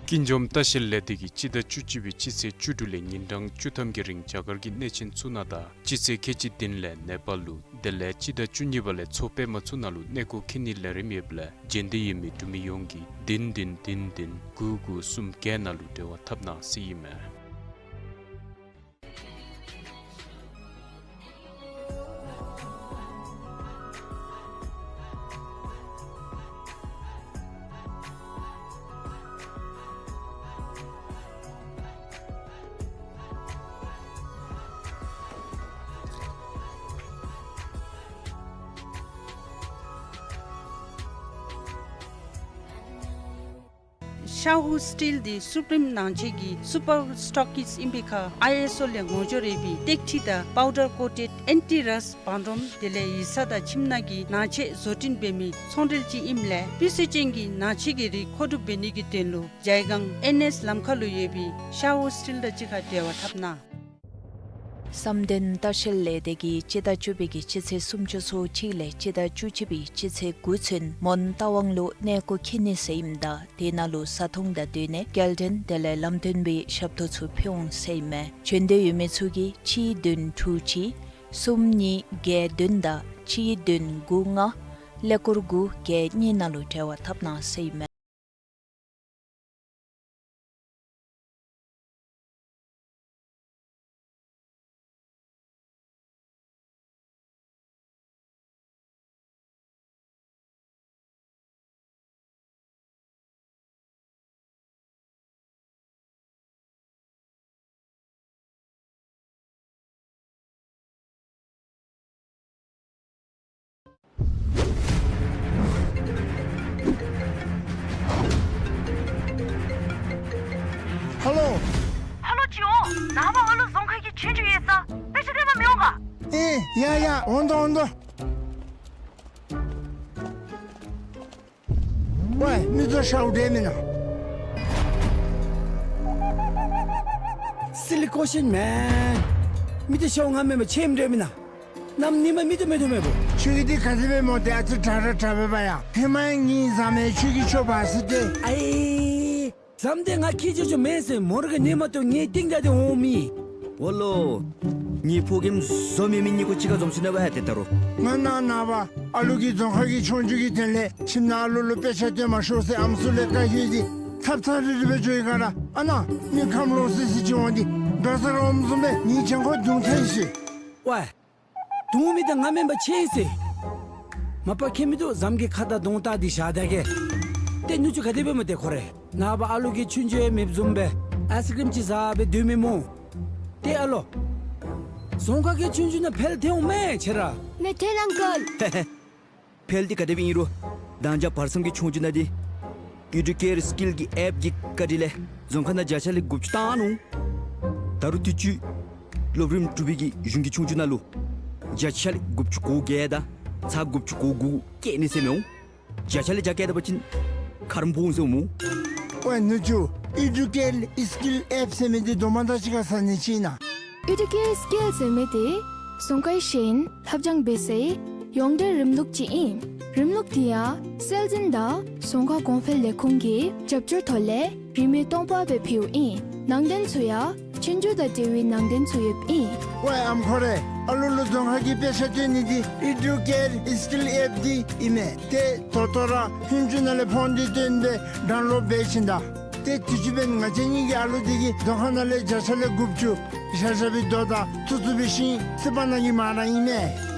ཀུན་འཇོམས་ལྟ་བཤལ་ལས་སྡེ་གིས་སྤྱི་ཟླ་བཅུ་གཅིག་པའི་སྤྱི་ཚེས་བཅུ་དྲུག་ལས་ཉིན་གྲངས་བཅུ་ཐམ་གྱི་རིང་རྒྱ་གར་གྱི་གནས་ཆེན་ཚུ་ནང་དང་སྤྱི་ཚེས་ཁལ་གཅིག་བདུན་ལས་ནེ་པཱལ་ལུ་དེ་ལས་སྤྱི་ཟླ་བཅུ་གཉིས་པ་ལས་མཚོ་པདྨ་ཚུ་ནང་ལུ་གནས་སྐོར་འཁྱིད་ནིའི་ལས་རིམ་ཡོདཔ་ལས་འབྱོན་འདོད་ཡོད་མི་འབྲུག་མི་ཡོངས་ཀྱིས་བདུན་བདུན་བདུན་བདུན་དགུ་དགུ་གསུམ་བརྒྱད་ནང་ལུ་འབྲེལ་བ་འཐབ་གནང་ཟེར་ཨིན་མས། ཤ་ཧུ་སི་ཊིལ་འདི་སུ་པི་རིམ་ནང་ཆེན་གྱི་སུ་པར་སི་ཊོག་ཀིས་ཨིན་པའི་ཁར་ཨའི་ཨེསི་ཨོ་ལས་ངོ་སྦྱོར་ཡོད་པའི་ཏེག་ཁྲི་དང་པའུ་ཌར་ཀོ་ཊེཌ་ཨེན་ཊི་རསཊ་བང་སྒྲོམ་དེ་ལས་ཡིག་ཚང་དང་ཁྱིམ་ནང་གི་ནང་ཆས་བཟོ་སྐྲུན་འབད་མི་ཚོང་འབྲེལ་ཅིག་ཨིནམ་ལས་སྤུས་ཚད་ཅན་གྱི་ནང་ཆས་ཀྱི་རིགས་མཁོ་སྒྲུབ་འབད་ནི་གི་དོན་ལུ་ཇའི་སྒང་ཨེན་ཨེསི་ལམ་ཁ་ལུ་ཡོད་པའི་ཤ་ཧུ་སི་ཊིལ་དང་གཅིག་ཁར་འབྲེལ་བ་འཐབ་གནང་། བསམ་གཏན་ལྟ་བཤལ་ལས་སྡེ་གིས་སྤྱི་ཟླ་བཅུ་པའི་གི་སྤྱི་ཚེས་སུམ་ཅུ་སོ་གཅིག་ལས་སྤྱི་ཟླ་བཅུ་གཅིག་པའི་སྤྱི་ཚེས་དགུ་ཚུན་མོན་རྟ་དབང་ལུ་གནས་སྐོར་འཁྱིད་ནི་ཟེར་ཨིནམ་ད་དེ་ནང་ལུ་བཟའ་འཐུང་དང་སྡོད་གནས་སྐྱེལ་འདྲེན་དེ་ལས་ལམ་སྟོན་པའི་ཞབས་ཏོག་ཚུ་ཕུལ་འོང་ཟེར་ཨིན་མས། འབྱོན་འདོད་ཡོད་མི་ཚུ་གིས་གཅིག་བདུན་དྲུག་གཅིག་གསུམ་གཉིས་བརྒྱད་བདུན་དང་གཅིག་བདུན་དགུ་ལྔ་ཀླད་ཀོར་དགུ་བརྒྱད་གཉིས་ནང་ལུ་འབྲེལ་བ་འཐབ་གནང་ཟེར་ཨིན་མས། ཧ་ལོ། ཧ་ལོ་ཅིག་འོང་། ནངས་པ་ཨ་ལུ་རྫོང་ཁ་གི་ཆོས་རྒྱུགས་ཡོད་ས། དཔེ་ཆ་སྟོན་པར་མི་འོང་ག། ཨེ་ཡ་ཡ། འོང་དོ་འོང་དོ། ཝའི་མི་ཚུ་ཤཝ་འདྲ་མེན་ན། སི་ལི་ཀོ་ཤིན་མེན། མི་ཚུ་ཤཝ་ང་མེན་པར་ཆེམ་འདྲ་མེན་ན། གནམ་ཉི་མ་མི་ཐུབ་མི་ཐུབ་མེན་པོ། ཁྱོད་ཀྱིས་འདི་ག་དེ་སྦེ་སྨོ། ཏེ་ཨ་ཙི་དྲག་དྲག་དྲག་སྦེ་འབད་ཡ། ཧེ་མ་ངེའི་བཟའ་མི་ཁྱོད་ཀྱིས་ཁྱོད་འབག་ཟེར་ཏེ། ཨའི། བཟའ་མི་འདི་ང་ཁྱེད་ཅོ་ཅོ་མེན་ཟེར་མོ་ར་གི་ནི་མ་གཏོགས་ངེའི་རྟིང་བདའ་སྟེ་འོང་མི། འོ་ལོ། ངེའི་ཕོ་རྒནམ་བཟོ་མེད་མི་གཉིས་ཀོ་གཅིག་ཁར་འཛོམས་ཞིནམ་ལས་འབད་ཡ་ཏེ་ད་རུང་། ང་ནཱ་ནངས་པ་ཨ་ལུ་གི་རྫོང་ཁ་གི་ཆོས་རྒྱུགས་ཀྱི་དོན་ལས་ཁྱིམ་ནང་ཨ་ལུ་ལུ་དཔེ་ཆ་སྟོན་མ་ཤོག་ཟེར་ཨམ་སྲུ་ལས་བཀའ་ཡོད་དེ་ཐབ་ཚང་རི་རི་སྦེ་འགྱོ་ཡི་ག་ར། ཨ་ནཱ་མི་ཁམས་ལོག་སི་སི་ཅིག་འོང་སྟེ་དོ་ཟེར་རོགས་བཟུམ་སྦེ་ངེའི་གྱང་ཁར་རྡུང་ཐལ་ཤིག། ཝའི། རྡུང་མི་འདི་ང་མེན་པར་ཆི་ཨིན་ཟེར། མ་པ་ཁྱད་མིན་འདུག། བཟའ་མི་གི་ཁ་དང་གདོང་བལྟ་སྟེ་བཞག་ད་གེ། ཏེ་ནུ་གཅུང་ག་དེ་སྦེ་སྨོ་ཏེ་ཁོ་རེ། ནངས་པ་ཨ་ལུ་གི་ཆོས་རྒྱུགས་ཡང་མེདཔ་བཟུམ་སྦེ་ཨའི་སི་ཀྲིམ་ཅིག་བཟའ་སྦེ་སྡོད་མི་སྨོ། ཏེ་ཨ་ལོ། རྫོང་ཁ་གི་ཆོས་རྒྱུགས་ནང་ཕེལ་ཐལ་འོང་མས་ཁྱེད་ར། མི་ཐལ་ཨང་ཀལ། ཧེ་ཧེ། ཕེལ་འདི་ག་དེ་སྦེ་ཨིན་རུང་། ད་ཅི་བར་མཚམས་ཀྱི་ཆོས་རྒྱུགས་ནང་འདི་ཨི་ཌུ་ཀེར་སི་ཀིལ་གྱི་ཨེཔ་གི་བཀའ་དྲིན་ལས་རྫོང་ཁ་ནང་བརྒྱ་ཆ་ལས་དགུ་བཅུ་བཏང་ནུག། ད་རུང་དུས་ཅི་སློབ་རིམ་དྲུག་པའི་གི་གཞུང་གི་ཆོས་རྒྱུགས་ནང་ལུ་བརྒྱ་ཆ་ལས་དགུ་བཅུ་གོ་བརྒྱད་དང་ཚག་དགུ་བཅུ་གོ་དགུ་བཀལ་ནི་ཟེར་མི་འོང་། བརྒྱ་ཆ་ལས་བརྒྱ་བཀལ་ད་པ་ཅིན་ཁ་རམ་ཕོག་འོང་ཟེར་འོང་སྨོ། ཝའི་ནུ་གཅུང་། ཨི་ཌུ་ཀེར་སི་ཀིལ་ཨེཔ་ཟེར་མི་འདི་དོ་མ་ད་ཅི་ག་ཟ་ནི་ཅིག་ཨིན་ན། ཨི་ཌུ་ཀེར་སི་ཀིལ་ཟེར་མི་འདི་རྫོང་ཁའི་ཤེས་ཡོན་ལྷབ་སྦྱང་འབད་སའི་ཡོངས་འབྲེལ་རིམ་ལུགས་ཅིག་ཨིན། རིམ་ལུགས་འདི་ཡང་སྲོལ་འཛིན་དང་རྫོང་ཁ་གོང་འཕེལ་ལས་ཁུངས་ཀྱི་རྒྱབ་སྐྱོར་ཐོག་ལས་རིན་མེད་སྟོང་པ་སྦེ་ཕུལཝ་ཨིན། ནང་དོན་ཚུ་ཡང་ཆོས་རྒྱུགས་དང་འབྲེལ་བའི་ནང་དོན་ཚུ་ཡོདཔ་ཨིན། ཝའི་ཨམ་ཁོ་རེ། ཨ་ལུ་ལུ་རྫོང་ཁ་གི་དཔེ་ཆ་སྟོན་ནི་འདི་ཨི་ཌུ་ཀེར་སི་ཀིལ་ཨེཔ་འདི་ཨིན་མས། ཏེ་ད་ལྟོ་ར་ཧིན་ཇུ་ནང་ལས་ཕོན་འདི་བཏོན་སྦེ་ཌའུན་ལོཌ་འབད་ཞིནམ་ད། ཏེ་དུས་ཅི་འབདན་ང་བཅས་གཉིས་ཀྱི་ཨ་ལུ་འདི་གིས་རྫོང་ཁ་ནང་ལས་བརྒྱ་ཆ་ལས་དགུ་བཅུ་བཞག་བཞག་པའི་དོ་དང་ཚུ་ཚུ་འབད་ཞིནམ་སི་པ་ནང་གི་མ་ར་ཨིན་མས།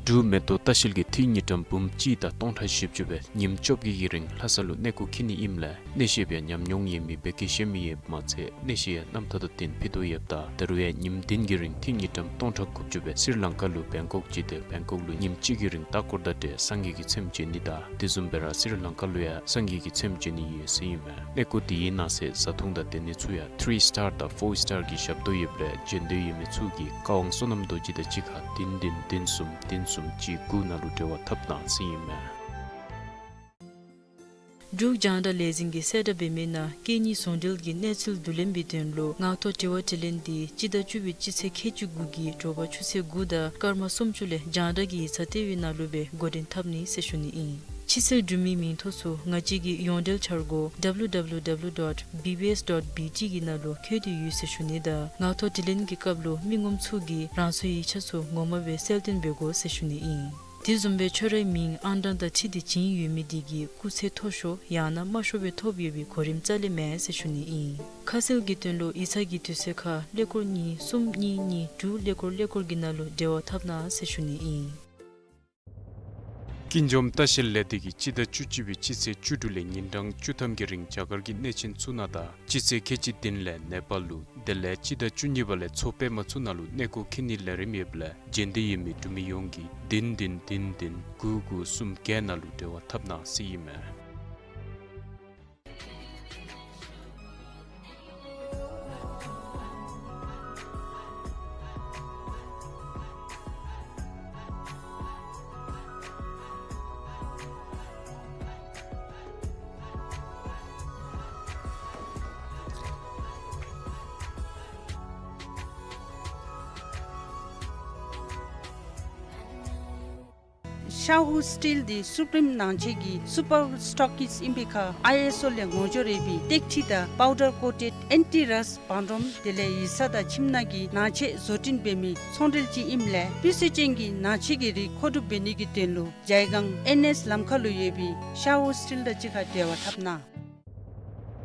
འབྲུག་མེ་ཏོག་ལྟ་བཤལ་གྱིས་འཐུས་དངུལ་ཀྲམ་འབུམ་གཅིག་དང་སྟོང་ཕྲག་བཞི་བཅུ་སྦེ་ཉིནམ་བཅོ་བརྒྱད་ཀྱི་རིང་ལྷ་ས་ལུ་གནས་སྐོར་འཁྱིད་ནི་ཨིནམ་ལས་གནས་བཤདཔ་ཡང་ཉམས་མྱོང་ཡོད་མི་བེ་ཀེ་ཤེ་མི་ཡོདཔ་མ་ཚད་གནས་བཤད་ཡང་རྣམ་ཐར་དང་བསྟུན་ཕུལ་དོ་ཡོདཔ་ད་ད་རུང་ཡང་ཉིནམ་བདུན་གྱི་རིང་འཐུས་དངུལ་ཀྲམ་སྟོང་ཕྲག་དགུ་བཅུ་སྦེ་སི་རི་ལང་ཀ་ལུ་བེང་ཀོག་བརྒྱུད་དེ་བེང་ཀོག་ལུ་ཉིནམ་གཅིག་གི་རིང་ལྟ་སྐོར་དང་འབྲེལ་སངས་རྒྱས་ཀྱི་ཚེམས་མཇལ་ནི་དང་དེ་བཟུམ་སྦེ་ར་སི་རི་ལང་ཀ་ལུ་ཡང་སངས་རྒྱས་ཀྱི་ཚེམས་མཇལ་ནི་ཡོད་ཟེར་ཨིན་མས། གནས་སྐོར་དེའི་ནང་གསེས་བཟའ་འཐུང་དང་སྡོད་གནས་ཚུ་ཡང་ཐི་རི་སི་ཊར་དང་ཕོར་སི་ཊར་གྱི་ཞབས་ཏོག་ཡོདཔ་ལས་འབྱོན་འདོད་ཡོད་མི་ཚུ་གིས་བཀའ་དབང་བསོད་ནམས་རྡོ་རྗེ་དང་གཅིག་ཁར་བདུན་བདུན་བདུན་གསུམ་བདུན་ གསུམ་གཅིག་དགུ་ནང་ལུ་འབྲེལ་བ་འཐབ་གནང་ཟེར་ཨིན་མས། འབྲུག་རྒྱང་བསྒྲགས་ལས་འཛིན་གྱིས་གསལ་བསྒྲགས་འབད་མི་ནང་སྐད་གཉིས་ཟུང་འབྲེལ་གྱི་གནས་ཚུལ་བསྡུ་ལེན་པའི་དོན་ལུ་ངག་ཐོག་དྲི་བ་དྲིས་ལན་འདི་སྤྱི་ཟླ་བཅུ་པའི་སྤྱི་ཚེས་ཁལ་གཅིག་དགུ་གི་དྲོ་པ་ཆུ་ཚོད་དགུ་དང་སྐར་མ་སུམ་ཅུ་ལས་རྒྱང་བསྒྲགས་ཀྱི་ཡིག་ཚང་ལྟེ་བའི་ནང་ལུ་སྦེ་འགོ་འདྲེན་འཐབ་ནི་ཟེར་ཞུ་ནི་ཨིན། ཕྱི་གསལ་འབྲུ་མིའི་མིང་ཐོ་ཚུ་ང་བཅས་ཀྱི་ཡོངས་འབྲེལ་འཆར་སྒོ་W W W dot B B S dot B T གི་ནང་ལུ་བཀོད་དེ་ཡོད་ཟེར་ཞུ་ནི་དང་ངག་ཐོག་དྲིས་ལན་གྱི་སྐབས་ལུ་མི་ངོམ་ཚུ་གིས་རང་སོའི་ཡིག་ཆ་ཚུ་ངོ་མ་སྦེ་གསལ་སྟོན་འབད་དགོ་ཟེར་ཞུ་ནི་ཨིན། དེ་བཟུམ་སྦེ་ཁྱོད་རའི་མིང་ཨང་གྲངས་དང་འཁྲིལ་ཏེ་བྱིན་ཡོད་མི་དེ་གིས་སྐུགས་ཚད་མཐོ་ཤོས་ཡང་ན་དམའ་ཤོས་སྦེ་ཐོབ་ཡོད་པའི་གོ་རིམ་རྩ་ལས་མེད་ཟེར་ཞུ་ནི་ཨིན། ཁ་གསལ་གྱི་དོན་ལུ་ཡིག་ཚང་གི་དུས་ཚོད་ཁར་ཀླད་ཀོར་གཉིས་གསུམ་གཉིས་གཉིས་དྲུག་ཀླད་ཀོར་ཀླད་ཀོར་གྱི་ནང་ལུ་འབྲེལ་བ་འཐབ་གནང་ཟེར་ཞུ་ནི་ཨིན། ཀུན་འཇོམས་ལྟ་བཤལ་ལས་སྡེ་གིས་སྤྱི་ཟླ་བཅུ་གཅིག་པའི་སྤྱི་ཚེས་བཅུ་དྲུག་ལས་ཉིན་གྲངས་བཅུ་ཐམ་གྱི་རིང་རྒྱ་གར་གྱི་གནས་ཆེན་ཚུ་ནང་དང་སྤྱི་ཚེས་ཁལ་གཅིག་བདུན་ལས་ནེ་པཱལ་ལུ་དེ་ལས་སྤྱི་ཟླ་བཅུ་གཉིས་པ་ལས་མཚོ་པདྨ་ཚུ་ནང་ལུ་གནས་སྐོར་འཁྱིད་ནིའི་ལས་རིམ་ཡོདཔ་ལས་བྱོན་འདོད་ཡོད་མི་འབྲུག་མི་ཡོངས་ཀྱིས་བདུན་བདུན་བདུན་བདུན་དགུ་དགུ་གསུམ་བརྒྱད་ནང་ལུ་འབྲེལ་བ་འཐབ་གནང་ཟེར་ཨིན་མས། ཤ་ཧུ་སི་ཊིལ་འདི་སུ་པི་རིམ་ནང་ཆེན་གྱི་སུ་པར་སི་ཊོག་གིསཊ་ཨིན་པའི་ཁར་ཨའི་ཨེསི་ཨོ་ལས་ངོ་སྦྱོར་ཡོད་པའི་ཏེག་ཁྲི་དང་པའུ་ཌར་ཀོ་ཊེཌ་ཨེན་ཊི་རསཊ་བང་སྒྲོམ་དེ་ལས་ཡིག་ཚང་དང་ཁྱིམ་ནང་གི་ནང་ཆས་བཟོ་སྐྲུན་འབད་མི་ཚོང་འབྲེལ་ཅིག་ཨིནམ་ལས་སྤུས་ཚད་ཅན་གྱི་ནང་ཆས་ཀྱི་རིགས་མཁོ་སྒྲུབ་འབད་ནི་གི་དོན་ལུ་ཇའི་སྒང་ཨེན་ཨེསི་ལམ་ཁ་ལུ་ཡོད་པའི་ཤ་ཧུ་སི་ཊིལ་དང་གཅིག་ཁར་འབྲེལ་བ་འཐབ་གནང་།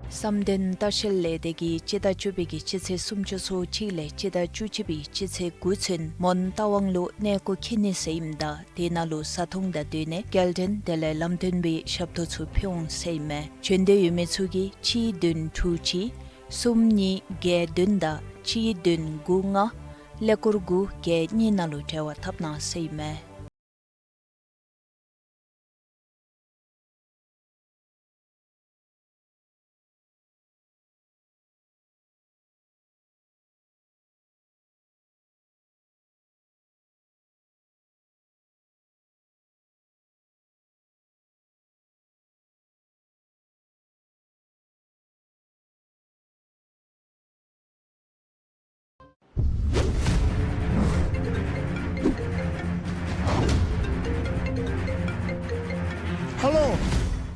བསམ་གཏན་ལྟ་བཤལ་ལས་སྡེ་གིས་སྤྱི་ཟླ་བཅུ་པའི་གི་སྤྱི་ཚེས་སུམ་ཅུ་སོ་གཅིག་ལས་སྤྱི་ཟླ་བཅུ་གཅིག་པའི་སྤྱི་ཚེས་དགུ་ཚུན་མོན་རྟ་དབང་ལུ་གནས་སྐོར་འཁྱིད་ནི་ཟེར་ཨིནམ་ད་དེ་ནང་ལུ་བཟའ་འཐུང་དང་སྡོད་གནས་སྐྱེལ་འདྲེན་དེ་ལས་ལམ་སྟོན་པའི་ཞབས་ཏོག་ཚུ་ཕུལ་འོང་ཟེར་ཨིན་མས། བྱོན་འདོད་ཡོད་མི་ཚུ་གིས་གཅིག་བདུན་དྲུག་གཅིག་གསུམ་གཉིས་བརྒྱད་བདུན་དང་གཅིག་བདུན་དགུ་ལྔ་ཀླད་ཀོར་དགུ་བརྒྱད་གཉིས་ནང་ལུ་འབྲེལ་བ་འཐབ་གནང་ཟེར་ཨིན་མས། ཧ་ལོ།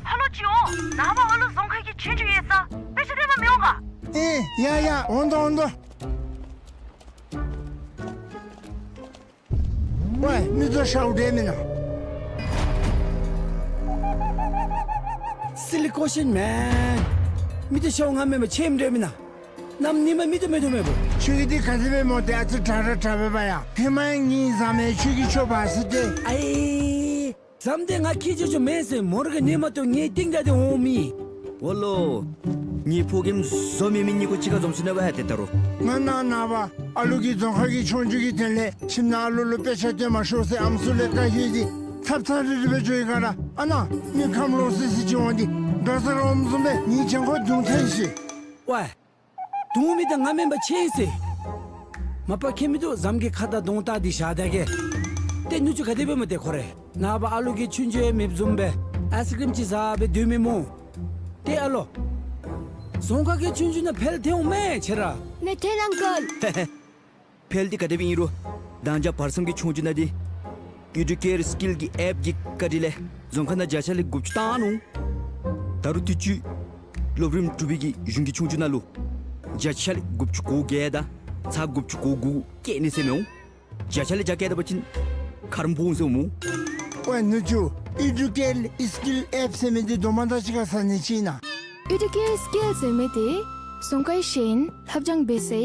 ཧ་ལོ་ཅིག་འོང་། ནངས་པ་ཨ་ལུ་རྫོང་ཁག་གི་ཆོས་རྒྱུགས་ཡོད་ས་དཔེ་ཆ་སྟོན་པར་མི་འོང་ག། ཨེ་ཡ་ཡ་འོང་དོ་འོང་དོ། ཝའི་མི་ཚུ་ཤཝ་འདྲ་མེན་ན། Silly question man. མི་ཚུ་ཤཝ་ང་མེན་པར་ཁྱོད་འདྲ་མེན་ན། གནམ་ཉིནམ་མི་ཚུ་མེན་ཐོ་མེན་པོ། ཁྱོད་ཀྱིས་འདི་ག་དེ་སྦེ་མོ་དེ་ཨ་ཙི་དྲག་དྲག་དྲག་སྦེ་འབད་ཡ། ཧེ་མ་ཡང་ངེའི་བཟའ་མི་ཁྱོད་ཀྱིས་ཁྱོད་འབག་ཟེར་ཏེ། ཨའི། བཟའ་མི་དེ་ང་ཁྱེད་ཅོག་ཅོག་མེན་ཟེར། མོ་ར་གི་ཉིནམ་ཐོ་ངེའི་རྟིང་བདའ་སྟེ་འོང་མི། འོ་ལོ། ངེའི་ཕོ་རྒནམ་བཟོ་མེད་མི་གཉིས་ཀོ་གཅིག་ཁར་འཛོམས་སོ་ནུག་པ་ཧ་ཏེ་ད་རུང་། ང་ནངས་པ་ཨ་ལུ་གི་རྫོང་ཁག་གི་ཆོས་རྒྱུགས་ཀྱི་དོན་ལས་ཁྱིམ་ནང་ཨ་ལུ་ལུ་དཔེ་ཆ་སྟོན་མ་ཤོག་ཟེར་ཨམ་སྲུ་ལས་བཀའ་བཀོད་དེ་ཐབ་ཚང་རི་རི་སྦེ་འགྱོ་ཡི་ག་ར། ཨ་ནཱ་མི་ཁམས་ལོག་སི་སི་ཅིག་འོང་སྟེ་འགྲོ་ས་ར་འོངམ་བཟུམ་སྦེ་ངེའི་གྱང་ཁར་རྡུང་ཐལ་ཤིག། ཝའི། རྡུང་མི་དེ་ང་མེན་པར་ཁྱོད་ཨིན་ཟེར། མ་པ་ཁྱོད་མིན་འདུག། བཟའ་མི་གི་ཁ་དང་གདོང་བལྟ་སྟེ་བཞག་ད་གེ། ཏེ་ནུ་གཅུང་ག་དེ་སྦེ་མོ་དེ་ཁོ་རེ། ནངས་པ་ཨ་ལུ་གི་ཆོས་རྒྱུགས་ཡང་མེདཔ་བཟུམ་སྦེ་ཨའི་སི་ཀྲིམ་ཅིག་བཟའ་སྦེ་སྡོད་མི་སྨོ། ཏེ་ཨ་ལོ། རྫོང་ཁག་གི་ཆོས་རྒྱུགས་ནང་འཕེལ་ཐལ་འོང་མས་ཁྱོད་ར། ནེ་ཐེན་ཨང་ཀལ། འཕེལ་འདི་ག་དེ་སྦེ་ཨིན་རུང་། ད་ཅི་བར་མཚམས་ཀྱི་ཆོས་རྒྱུགས་ནང་འདི་ཨེ་ཌུ་ཀེར་སི་ཀིལ་གྱི་ཨེཔ་ཀྱི་བཀའ་དྲིན་ལས་རྫོང་ཁག་ནང་བརྒྱ་ཆ་ལས་དགུ་བཅུ་བཏང་ནུག། ད་རུང་དུས་ཅི་སློབ་རིམ་དྲུག་པའི་གི་གཞུང་གི་ཆོས་རྒྱུགས་ནང་ལུ་བརྒྱ་ཆ་ལས་དགུ་བཅུ་གོ་བརྒྱད་དང་ཚག་དགུ་བཅུ་གོ་དགུ་བཀལ་ནི་ཟེར་མི་འོང་། བརྒྱ་ཆ་ལས་བརྒྱ་བཀལ་ད་པ་ཅིན་ཁ་རམ་ཕོག་འོང་ཟེར་འོང་སྨོ། ཝའི་ནུ་གཅུང་། ཨེ་ཌུ་ཀེར་སི་ཀིལ་ཨེཔ་ཟེར་མི་འདི་དོ་མ་དང་གཅིག་ཁར་ཟ་ནི་ཅིག་ཨིན་ན། ཨེ་ཌུ་ཀེར་སི་ཀིལ་ཟེར་མི་འདི་རྫོང་ཁའི་ཤེས་ཡོན་ལྷབ་སྦྱང་འབད་སའི་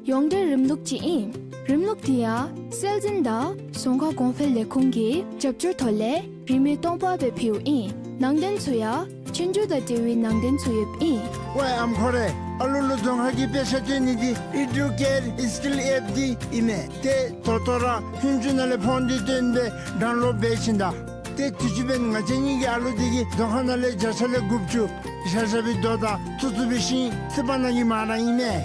ཡོངས་འབྲེལ་རིམ་ལུགས་ཅིག་ཨིན། རིམ་ལུགས་འདི་ཡང་སྲོལ་འཛིན་དང་རྫོང་ཁ་གོང་འཕེལ་ལས་ཁུངས་ཀྱི་རྒྱབ་སྐྱོར་ཐོག་ལས་རིན་མེད་སྟོང་པ་སྦེ་ཕུལཝ་ཨིན། ནང་དོན་ཚུ་ཡང་ཆོས་རྒྱུགས་དང་འབྲེལ་བའི་ནང་དོན་ཚུ་ཡོདཔ་ཨིན། ཝའི་ཨམ་ཁོ་རེ། ཨ་ལུ་ལུ་རྫོང་ཁག་གི་དཔེ་ཆ་སྟོན་ནི་འདི་ཨེ་ཌུ་ཀེར་སི་ཀིལ་ཨེཔ་འདི་ཨིན་མས། ཏེ་ད་ལྟོ་ར་ཧུན་ཅུ་ནང་ལས་ཕོན་འདི་བཏོན་སྦེ་ཌའུན་ལོཌ་འབད་བྱིན་ད། ཏེ་དུས་ཅི་འབདན་ང་བཅས་གཉིས་ཀྱི་ཨ་ལུ་འདི་གིས་རྫོང་ཁ་ནང་ལས་བརྒྱ་ཆ་ལས་དགུ་བཅུ་བཞག་བཞག་པའི་རྡོ་དང་ཚུ་ཚུ་སྦེ་ཤིང་སི་པ་ནང་གི་མ་ར་ཨིན་མས།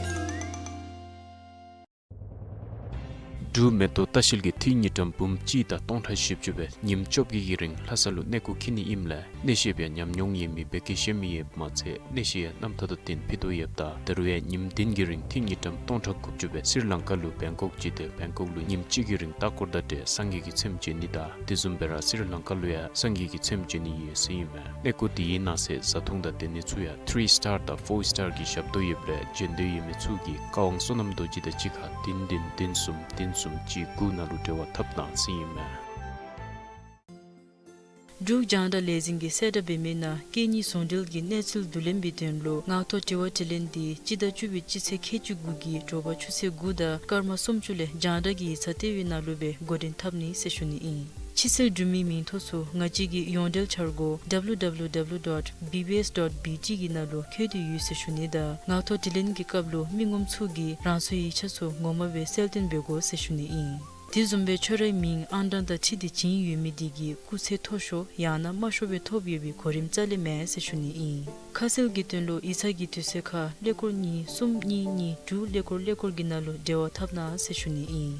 འབྲུག་མེ་ཏོག་ལྟ་བཤལ་གྱིས་ཐིག་ཉིས་ཀྲམ་འབུམ་གཅིག་དང་སྟོང་ཕྲག་བཞི་བཅུ་སྦེ་ཉིནམ་བཅོ་བརྒྱད་ཀྱི་རིང་ལྷ་ས་ལུ་གནས་སྐོར་འཁྱིད་ནི་ཨིནམ་ལས་གནས་བཤད་པ་ཡང་ཉམས་མྱོང་ཡོད་མི་བེ་ཀེ་ཤན་མི་ཡོདཔ་མ་ཚད་གནས་བཤད་ཡང་རྣམ་ཐར་དང་བསྟུན་ཕུལ་དོ་ཡོདཔ་ད་ད་རུང་ཡང་ཉིནམ་བདུན་གྱི་རིང་ཐིག་ཉིས་ཀྲམ་སྟོང་ཕྲག་དགུ་བཅུ་སྦེ་སི་རི་ལང་ཀ་ལུ་བེང་ཀོག་བརྒྱུད་དེ་བེང་ཀོག་ལུ་ཉིནམ་གཅིག་གི་རིང་ལྟ་སྐོར་དང་འབྲེལ་སངས་རྒྱས་ཀྱི་ཚེམས་མཇལ་ནི་དང་དེ་བཟུམ་སྦེ་ར་སི་རི་ལང་ཀ་ལུ་ཡང་སངས་རྒྱས་ཀྱི་ཚེམས་མཇལ་ནི་ཡོད་ཟེར་ཨིན་མས། གནས་སྐོར་དེའི་ནང་གསེས་བཟའ་འཐུང་དང་སྡོད་ནི་ཚུ་ཡང་ཐི་རི་སི་ཊར་དང་ཕོར་སི་ཊར་གྱི་ཞབས་ཏོག་ཡོདཔ་ལས་འབྱོན་འདོད་ཡོད་མི་ཚུ་གིས་བཀའ་དབང་བསོད་ནམས་རྡོ་རྗེ་དང་གཅིག་ཁར་བདུན་བདུན་བདུན་གསུམ་བདུན་གསུམ་གཅིག་དགུ་ནང་ལུ་འབྲེལ་བ་འཐབ་གནང་ཟེར་ཨིན་མས། འབྲུག་རྒྱང་བསྒྲགས་ལས་འཛིན་གྱིས་གསལ་བསྒྲགས་འབད་མི་ནང་སྐད་གཉིས་ཟུང་འབྲེལ་གྱི་གནས་ཚུལ་བསྡུ་ལེན་པའི་དོན་ལུ་ངག་ཐོག་དྲི་བ་དྲིས་ལན་འདི་སྤྱི་ཟླ་བཅུ་པའི་སྤྱི་ཚེས་ཁལ་གཅིག་དགུ་གི་དྲོ་པ་ཆུ་ཚོད་དགུ་དང་སྐར་མ་སུམ་ཅུ་ལས་རྒྱང་བསྒྲགས་ཀྱི་ཡིག་ཚང་ལྟེ་བའི་ནང་ལུ་སྦེ་འགོ་འདྲེན་འཐབ་ནི་ཟེར་ཞུ་ནི་ཨིན། ཕྱི་སེལ་འབྲུག་མིའི་མིང་ཐོག་ཚུ་ང་བཅས་ཀྱི་ཡོངས་འབྲེལ་འཆར་སྒོ་W W W dot B B S dot B T གི་ནང་ལུ་བཀོད་དེ་ཡོད་ཟེར་ཞུ་ནི་དང་ངག་ཐོག་དྲི་ལན་གྱི་སྐབས་ལུ་མི་ངོམ་ཚུ་གིས་རང་སོའི་ཡིག་ཆ་ཚུ་ངོ་མ་སྦེ་གསལ་སྟོན་འབད་དགོ་ཟེར་ཞུ་ནི་ཨིན། དེ་བཟུམ་སྦེ་ཁྱོད་རའི་མིང་ཨང་གྲངས་དང་འཁྲིལ་ཏེ་བྱིན་ཡོད་མི་དེ་གིས་སྐུགས་ཚད་མཐོ་ཤོས་ཡང་ན་དམའ་ཤོས་སྦེ་ཐོབ་ཡོད་པའི་གོ་རིམ་རྩ་ལས་མེད་ཟེར་ཞུ་ནི་ཨིན། ཁ་གསལ་གྱི་དོན་ལུ་ཡིག་ཚང་གི་དུས་ཚོད་ཁར་ཀླད་ཀོར་གཉིས་གསུམ་གཉིས་གཉིས་དྲུག་ཀླད་ཀོར་ཀླད་ཀོར་གྱི་ནང་ལུ་འབྲེལ་བ་འཐབ་གནང་ཟེར་ཞུ་ནི་ཨིན།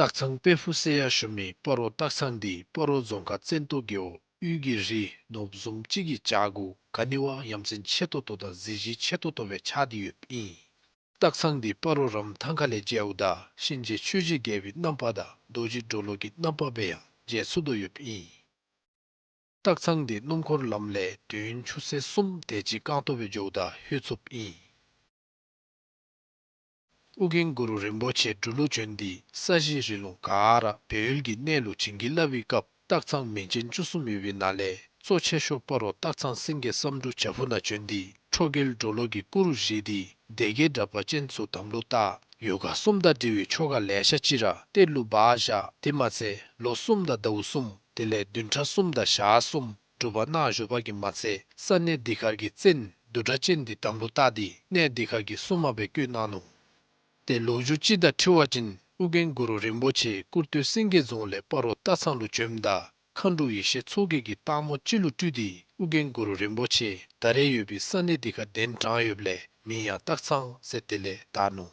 སྟག་ཚང་དཔལ་ཕུག་ཟེར་ཡང་ཞུ་མི་སྤ་རོ་སྟག་ཚང་འདི་སྤ་རོ་རྫོང་ཁག་བཙན་ཏོ་རྒེད་འོག་དབུས་ཀྱི་རི་ནོར་བུ་བཟུམ་ཅིག་གི་བྱག་གུ་ག་ནི་བ་ཡ་མཚན་ཆེ་ཏོག་ཏོ་དང་གཟི་བརྗིད་ཆེ་ཏོག་ཏོ་སྦེ་ཆགས་ཏེ་ཡོདཔ་ཨིན། སྟག་ཚང་འདི་སྤ་རོ་རམ་ཐང་ཁ་ལས་མཇལཝ་ད་གཤིན་རྗེ་ཆོས་རྗེ་རྒྱལ་པོའི་རྣམ་པ་དང་རྡོ་རྗེ་གྲོ་ལོད་ཀྱི་རྣམ་པ་སྦེ་ཡང་མཇལ་ཚུགས་དོ་ཡོདཔ་ཨིན། སྟག་ཚང་འདི་སྣུམ་འཁོར་ལམ་ལས་དུས་ཡུན་ཆུ་ཚོད་གསུམ་དེ་ཅིག་རྐང་སྟོང་སྦེ་འགྱོཝ་ད་ལྷོད་ཚུགསཔ་ཨིན། ཨོ་རྒྱན་གུ་རུ་རིན་པོ་ཆེ་འབྲུག་ལུ་བྱོན་ཏེ་ས་གཞི་རི་ལུང་ག་ར་སྦས་ཡུལ་གྱི་གནས་ལུ་བྱིན་གྱིས་བརླབས་པའི་སྐབས་སྟག་ཚང་མིང་ཅན་བཅུ་གསུམ་ཡོད་པའི་ནང་ལས་གཙོ་ཆེ་ཤོས་སྤ་རོ་སྟག་ཚང་སེང་གེ་བསམ་འགྲུབ་བྱག་ཕུག་ནང་བྱོན་ཏེ་ཁྲོ་རྒྱལ་གྲོ་ལོད་ཀྱི་སྐུ་རུ་བཞེངས་ཏེ་སྡེ་བརྒྱད་དྲེགས་པ་ཅན་ཚུ་དམ་ལུ་བཏགས། ཡོ་ག་གསུམ་དང་འབྲེལ་བའི་ཆོ་ག་ལེ་ཤ་ཅིག་ར་གཏེར་ལུ་སྦ་བཞག། དེ་མ་ཚད་ལོ་གསུམ་དང་ཟླཝ་གསུམ་དེ་ལས་བདུན་ཕྲག་གསུམ་དང་ཞག་གསུམ་སྒྲུབ་པ་གནང་བཞུགས་པ་གིས་མ་ཚད་ས་གནས་འདི་ཁར་གྱི་བཙན་བདུད་དྲེགས་ཅན་འདི་དམ་ལུ་བཏགས་ཏེ་གནས་འདི་ཁར་གྱི་སྲུང་མ་སྦེ་བསྐོས་གནང་ནུག། ཏེ་ལོ་རྒྱུས་ཅིག་དང་འཁྲིལ་བ་ཅིན་ཨོ་རྒྱན་གུ་རུ་རིན་པོ་ཆེ་སྐུར་སྟོད་སེང་གེ་རྫོང་ལས་སྤ་རོ་སྟག་ཚང་ལུ་བྱོནམ་ད་མཁའ་འགྲོ་ཡེ་ཤེས་མཚོ་རྒྱལ་གྱིས་སྟག་མོ་ཅིག་ལུ་སྤྲུལ་ཏེ་ཨོ་རྒྱན་གུ་རུ་རིན་པོ་ཆེ་ད་རེས་ཡོད་པའི་ས་གནས་འདི་ཁར་གདན་དྲངས་ཡོདཔ་ལས་མིང་ཡང་སྟག་ཚང་ཟེར་དེ་ལས་བཏགས་ནུག།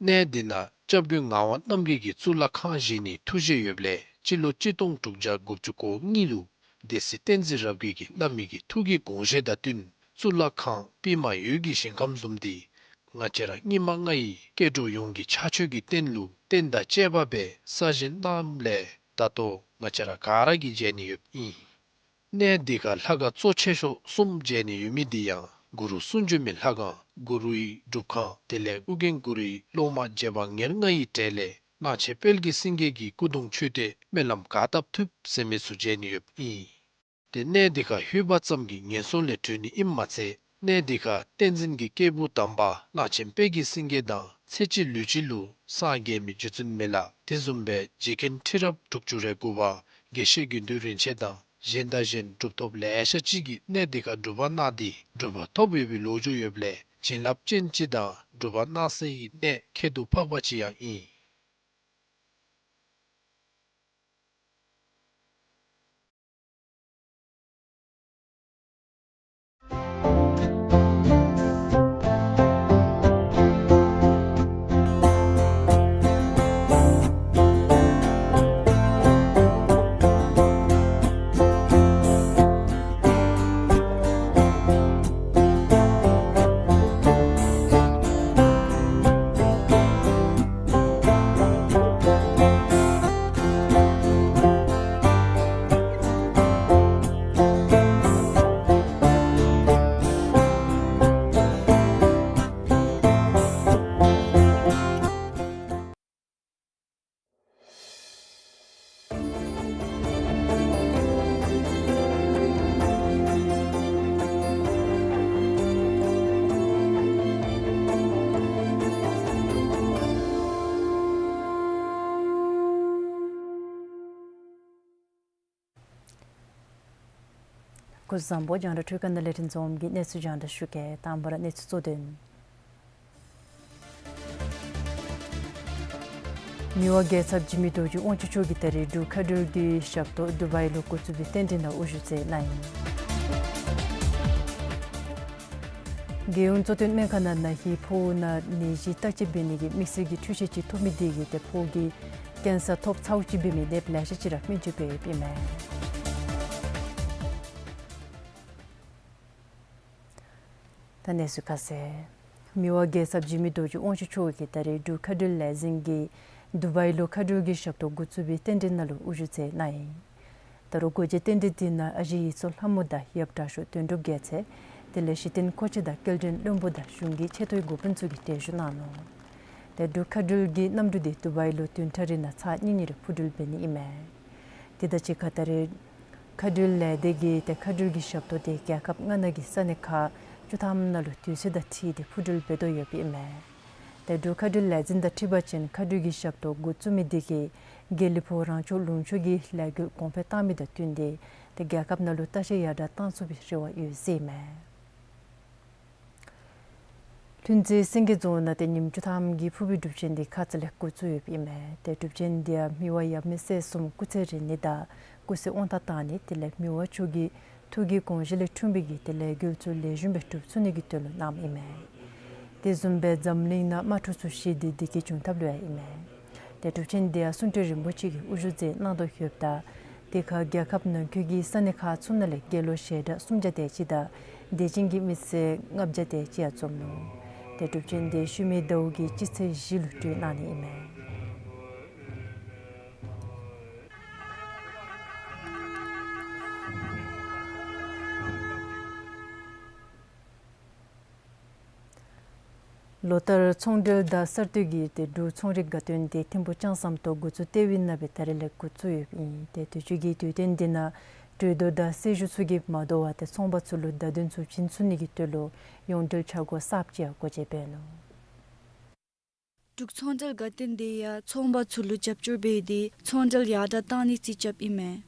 གནས་འདི་ནང་སྐྱབས་མགོན་ངག་དབང་རྣམ་རྒྱལ་གྱིས་གཙུག་ལག་ཁང་བཞེངས་ནིའི་ཐུགས་བཞེད་ཡོདཔ་ལས་སྤྱི་ལོ་གཅིག་སྟོང་དྲུག་བརྒྱ་དགུ་བཅུ་གོ་གཉིས་ལུ་སྡེ་སྲིད་བསྟན་འཛིན་རབ་རྒྱས་ཀྱིས་བླ་མའི་གི་ཐུགས་ཀྱི་དགོངས་བཞེད་དང་བསྟུན་གཙུག་ལག་ཁང་པདྨ་འོད་ཀྱི་ཞིང་ཁམས་བཟུམ་འདི་ང་བཅས་ར་སྙིགས་མ་ལྔ་ཡི་སྐྱེ་འགྲོ་ཡོངས་ཀྱི་ཕྱག་མཆོད་ཀྱི་རྟེན་ལུ་རྟེན་དང་བཅས་པ་སྦེ་གསར་བཞེངས་གནངམ་ལས་ད་ལྟོ་ང་བཅས་ར་ག་ར་གིས་མཇལ་ནི་ཡོདཔ་ཨིན། གནས་འདི་ཁར་ལྷ་ཁང་གཙོ་ཆེ་ཤོས་གསུམ་མཇལ་ནི་ཡོད་མི་འདི་ཡང་གུ་རུ་གསུང་བྱོན་མའི་ལྷ་ཁང་གུ་རུའི་སྒྲུབ་ཁང་དེ་ལས་ཨོ་རྒྱན་གུ་རུའི་སློབ་མ་རྗེ་འབངས་ཉེར་ལྔ་ཡི་གྲས་ལས་གླང་ཆེན་དཔལ་གྱི་སེང་གེ་གི་སྐུ་གདུང་མཆོད་རྟེན་སྨོན་ལམ་ག་བཏབ་ཐུབ་ཟེར་མི་ཚུ་མཇལ་ནི་ཡོདཔ་ཨིན། ཏེ་གནས་འདི་ཁར་ལྷོད་པ་ཙམ་གྱིས་ངན་སོང་ལས་གྲོལ་ནི་ཨིནམ་མ་ཚད་གནས་འདི་ཁར་བསྟན་འཛིན་གྱི་སྐྱེས་བུ་དམ་པ་གླང་ཆེན་དཔལ་གྱི་སེང་གེ་དང་ཚེ་གཅིག་ལུས་གཅིག་ལུ་སངས་རྒྱས་མི་རྗེ་བཙུན་མི་ལ་དེ་བཟུམ་སྦེ་རྗེ་མཁན་ཁྲི་རབས་དྲུག་ཅུ་རེ་དགུ་པ་དགེ་བཤེས་དགེ་འདུན་རིན་ཆེན་དང་གཞན་དང་གཞན་གྲུབ་ཐོབ་ལེ་ཤ་ཅིག་གིས་གནས་འདི་ཁར་སྒྲུབ་པ་གནང་སྟེ་གྲུབ་པ་ཐོབ་ཡོད་པའི་ལོ་རྒྱུས་ཡོདཔ་ལས་བྱིན་རླབས་ཅན་ཅིག་དང་སྒྲུབ་པ་གནང་སའི་གནས་ཁྱད་དུ་འཕགས་པ་ཅིག་ཡང་ཨིན། སྐུ་གཟུགས་བཟང་པོ། རྒྱང་བསྒྲགས་འཕྲུལ་ཁང་ནང་ལས་རིན་འཛོམས་ཀྱིས་གནས་ཚུལ་རྒྱང་བསྒྲགས་ཞུ་གེ། དང་པ་ར་གནས་ཚུལ་གཙོ་དོན། མི་དབང་རྒྱལ་ཚབ་འཇིགས་མེད་རྡོ་རྗེ་དབང་ཕྱུག་མཆོག་གིས་ད་རིས་འབྲུག་མཁའ་འགྲུལ་གྱི་ཞབས་ཏོག་དུ་བའི་ལུ་འགོ་བཙུགས་པའི་རྟེན་འབྲེལ་ནང་དབུ་བཞུགས་མཛད་གནང་ཡི། རྒྱལ་ཡོངས་གཙོ་བསྟེན་སྨན་ཁང་ནང་ན་ཧིང་ཕོཝ་ནང་ནད་གཞི་བརྟག་དཔྱད་འབད་ནི་གི་དམིགས་བསལ་གྱི་འཕྲུལ་ཆས་ཅིག་ཐོབ་མི་དེ་གིས་ཏེ་ཕོཝ་གི་ཀེན་སར་ཐོབ་ཚརཝ་ཅིག་འབད་མི་ནདཔ་ལེ་ཤ་ཅིག་ར་སྨན་བཅོས་འབད་ཡོདཔ་ཨིན་མས། ད་གནས་ཚུལ་ཁ་གསལ། མི་དབང་རྒྱལ་ཚབ་འཇིགས་མེད་རྡོ་རྗེ་དབང་ཕྱུག་མཆོག་གིས་ད་རིས་འབྲུག་མཁའ་འགྲུལ་ལས་འཛིན་གྱིས་དུ་བའི་ལུ་མཁའ་འགྲུལ་གྱི་ཞབས་ཏོག་འགོ་བཙུགས་པའི་རྟེན་འབྲེལ་ནང་ལུ་དབུ་བཞུགས་མཛད་གནང་ཡི། ད་རུང་སྒོ་འབྱེད་རྟེན་འབྲེལ་དེ་ནང་ཨ་ཞེ་ཡིག་ཚང་ལྷ་མོ་དང་ཡབ་དྲག་ཤོས་དོན་གྲུབ་རྒྱལ་མཚན་དེ་ལས་གཞི་རྟེན་མཁོ་ཆས་དང་སྐྱེལ་འདྲེན་བློན་པོ་དང་གཞུང་གི་ཆེ་མཐོའི་འགོ་དཔོན་ཚུ་གིས་གྲལ་བཞུགས་གནང་ནུག། ཏེ་འབྲུག་མཁའ་འགྲུལ་གྱི་གནམ་གྲུ་དེ་དུ་བའི་ལུ་བདུན་ཕྲག་རེ་ནང་ཚར་གཉིས་གཉིས་རེ་འཕུར་འགྲུལ་འབད་ནི་ཨིན་མས། དེ་དང་གཅིག་ཁར་ད་རིས་མཁའ་འགྲུལ་ལས་སྡེ་གིས་ཏེ་མཁའ་འགྲུལ་གྱི་ཞབས་ཏོག་དེ་རྒྱལ་ཁབ་ལྔ་ནང་གི་ས་གནས་ཁག་བཅུ་ཐམ་ནང་ལུ་དུས་ཚོད་དང་འཁྲིལ་ཏེ་འཕུར་འགྲུལ་འབད་དོ་ཡོདཔ་ཨིན་མས། ཏེ་འབྲུག་མཁའ་འགྲུལ་ལས་འཛིན་དང་འཁྲིལ་བ་ཅིན་མཁའ་འགྲུལ་གྱི་ཞབས་ཏོག་འགོ་བཙུགས་མི་དེ་གིས་དགེ་ལེགས་ཕུག་རང་སྐྱོང་ལུང་ཕྱོགས་ཀྱི་ལས་འགུལ་གོང་འཕེལ་བཏང་མི་དང་བསྟུན་ཏེ་ཏེ་རྒྱལ་ཁབ་ནང་ལུ་ལྟ་བཤལ་ཡར་དྲག་བཏང་ཚུགས་པའི་རེ་བ་ཡོད་ཟེར་ཨིན་མས། ལྷུན་རྩེ་སེང་གེ་རྫོང་ནང་ཏེ་ཉིནམ་བཅུ་ཐམ་གྱི་ཕུར་བུའི་སྒྲུབ་ཆེན་དེ་ཁ་ཙ་ལས་འགོ་བཙུགས་ཡོདཔ་ཨིན་མས། ཏེ་སྒྲུབ་ཆེན་དེ་ཡང་མི་དབང་ཡབ་མེས་སྲས་གསུམ་སྐུ་ཚེ་རིང་ནི་དང་སྐུ་ཚེ་དབང་ཐང་བཏང་ནི་དེ་ལས་མི་དབང་མཆོག་གི་ཐུགས་ཀྱི་དགོངས་བཞེད་ལས་འཁྲུངས་པའི་གི་དེ་ལས་འགུལ་ཚུ་ལེགས་ཤོམ་སྦེ་འགྲུབ་ཚུགས་ནི་གི་དོན་ལུ་གནངམ་ཨིན་མས། དེ་བཟུམ་སྦེ་འཛམ་གླིང་ནང་དམག་འཁྲུག་ཚུ་ཞི་སྟེ་བདེ་སྐྱིད་འབྱུང་ཐབས་ལུ་ཡང་ཨིན་མས། ཏེ་སྒྲུབ་ཆེན་དེ་ཡང་གསུང་སྤྲུལ་རིན་པོ་ཆེ་གིས་དབུ་བཞུགས་མཛད་གནང་དོ་ཡོདཔ་ད་དེ་ཁར་རྒྱལ་ཁབ་ནང་འཁོད་ཀྱི་ས་གནས་ཁག་ཚུ་ནང་ལས་དགེ་སློང་ཞལ་གྲངས་སུམ་བརྒྱ་དེ་ཅིག་དང་དད་ཅན་གྱི་མི་སེར་ལྔ་བརྒྱ་དེ་ཅིག་ཡང་འཛོམས་ནུག། ཏེ་སྒྲུབ་ཆེན་དེ་ཤུལ་མའི་ཟླཝ་གི་སྤྱི་ཚེས་བཞི་ལུ་གྲོལ་གནང་ནི་ཨིན་མས། ལོ་ལྟར་ཚོང་འབྲེལ་ཟླ་གསར་གཏོད་ཀྱི་ཏེ་འབྲུག་ཚོང་རིག་དགའ་སྟོན་དེ་ཐིམ་ཕུག་ལྕང་ཟམ་ཏོག་འགོ་བཙུགས་ཏེ་བའི་ནང་སྦེ་ད་རིས་ལས་འགོ་བཙུགས་ཡོདཔ་ཨིན། ཏེ་དུས་ཅི་གི་དུས་སྟོན་དེ་ནང་གྲོས་བསྡུར་དང་སྲི་ཞུ་ཚུ་གིས་མ་དོ་བར་ཏེ་ཚོང་པ་ཚུ་ལུ་བརྡ་དོན་ཚུ་བྱིན་ཚུགས་ནི་གི་དོན་ལུ་ཡོངས་འབྲེལ་འཆར་སྒོ་གསརཔ་ཅིག་ཡང་སྒོ་འབྱེད་འབད་ནུག། འབྲུག་ཚོང་འབྲེལ་དགའ་སྟོན་དེ་ཡང་ཚོང་པ་ཚུ་ལུ་རྒྱབ་སྐྱོར་འབད་དེ་ཚོང་འབྲེལ་ཡར་དྲག་བཏང་ནི་རྩིས་རྐྱབ་ཨིན་མས།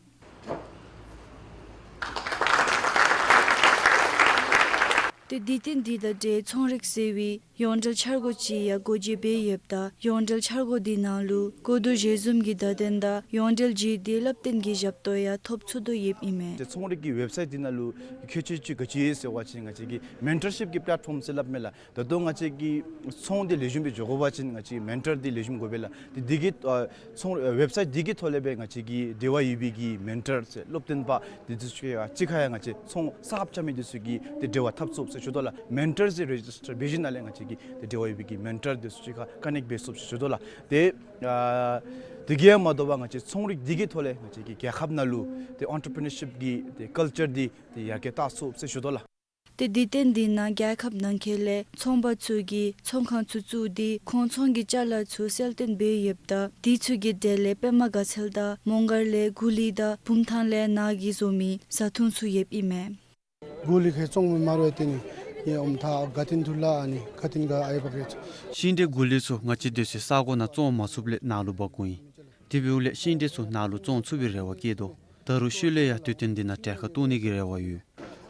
ཏེ་དུས་སྟོན་དེ་དང་འབྲེལ་ཚོང་རིག་ཟེར་བའི་ཡོངས་འབྲེལ་འཆར་སྒོ་ཅིག་ཡང་སྒོ་འབྱེད་འབད་ཡོདཔ་ད་ཡོངས་འབྲེལ་འཆར་སྒོ་དེ་ནང་ལུ་གོ་བསྡུར་ཞལ་འཛོམས་ཀྱི་བརྡ་དོན་དང་ཡོངས་འབྲེལ་བརྒྱུད་དེ་བསླབ་སྟོན་གྱི་ཞབས་ཏོག་ཡང་ཐོབ་ཚུགས་དོ་ཡོདཔ་ཨིན་མས། ཏེ་ཚོང་རིག་གི་ཝེབ་སའིཊ་དེ་ནང་ལུ་ཁྱད་ཆོས་ཅིག་ག་ཅི་ཡོད་ཟེར་བ་ཅིན་ང་བཅས་ཀྱི་མེན་ཊར་ཤིཔ་ཀྱི་པེ་ལེཊ་ཕོམ་ཟེར་སླབ་མས་ལགས། ད་ལྟོ་ང་བཅས་ཀྱི་ཚོང་འདི་ལེགས་ཤོམ་སྦེ་འགྱོ་དགོ་པ་ཅིན་ང་བཅས་ཀྱི་མེན་ཊར་འདི་ལེགས་ཤོམ་དགོ་པས་ལགས། ཏེ་འདི་གི་ཨ་ཚོང་ཨ་ཝེབ་སའིཊ་འདི་གི་ཐོག་ལས་སྦེ་ང་བཅས་ཀྱི་འབྲེལ་བ་ཡོད་པའི་གི་མེན་ཊར་ཟེར་སློབ་སྟོན་པ་འདི་ཚུ་གཅིག་ཁར་ཡང་ང་བཅས་ཚོང་གསརཔ་རྐྱབ་མི་འདི་ཚུ་གིས་ཏེ་འབྲེལ་བ་འཐབ་ཚུགསཔ་ཟེར་ཞུ་དོ་ལགས། མེན་ཊར་ཟེར་རེ་ཇིས་ཊར་འབད་ཞིནམ་ལས་ང་བཅས་ཀྱི་ཏེ་འབྲེལ་བ་ཡོད་པའི་གི་མེན་ཊར་འདི་ཚུ་གཅིག་ཁར་ཀ་ནེཀཊ་འབད་ཚུགསཔ་ཟེར་ཞུ་དོ་ལགས། ཏེ་ཨ་དེ་གིས་ཡང་མ་དོ་བར་ང་བཅས་ཚོང་རིག་འདི་གི་ཐོག་ལས་ང་བཅས་ཀྱི་རྒྱལ་ཁབ་ནང་ལུ་ཏེ་ཨེན་ཊར་པི་ནར་ཤིཔ་ཀྱི་ཏེ་ཀལ་ཅར་འདི་ཏེ་ཡར་རྒྱས་བཏང་ཚུགསཔ་ཟེར་ཞུ་དོ་ལགས། ཏེ་དུས་སྟོན་དེ་ནང་རྒྱལ་ཁབ་ནང་འཁོད་ལས་ཚོང་པ་ཚུ་གིས་ཚོང་ཁང་ཚུ་བཙུགས་ཏེ་ཁོང་ཚོང་གི་ཅ་ལ་ཚུ་གསལ་སྟོན་འབད་ཡོདཔ་ད་དེ་ཚུ་གི་གྲས་ལས་པདྨ་དགའ་ཚལ་དང་མོང་སྒར་ལས་གུ་ལི་དང་བུམ་ཐང་ལས་ནཱ་གིས་བཟོ་མི་བཟའ་འཐུང་ཚུ་ཡོདཔ་ཨིན་མས། གུ་ལི་ཁེ་བཙོང་མི་མ་རུང་བས། ཏེ་ནི་ཡེ་ཨོམ་ཐ་དགའ་སྟོན་ཐུག་ལ་ཨ་ནི་དགའ་སྟོན་ག་ཨའི་བ་གེ་ཤིང་འབྲས་གུ་ལི་ཚུ་ང་བཅས་སྡོད་སའི་ས་གོ་ནང་བཙོང་མ་ཚུགསཔ་ལས་ནཱ་ལུ་འབག་འོང་ཡི། དེ་འབདཝ་ལས་ཤིང་འབྲས་ཚུ་ནཱ་ལུ་བཙོང་ཚུགས་པའི་རེ་བ་བསྐྱེད་དོ། ད་རུང་ཤུལ་ལས་ཡང་དུས་སྟོན་འདི་ནང་གྲལ་ཁར་གཏོགས་ནི་གི་རེ་བ་ཡོད།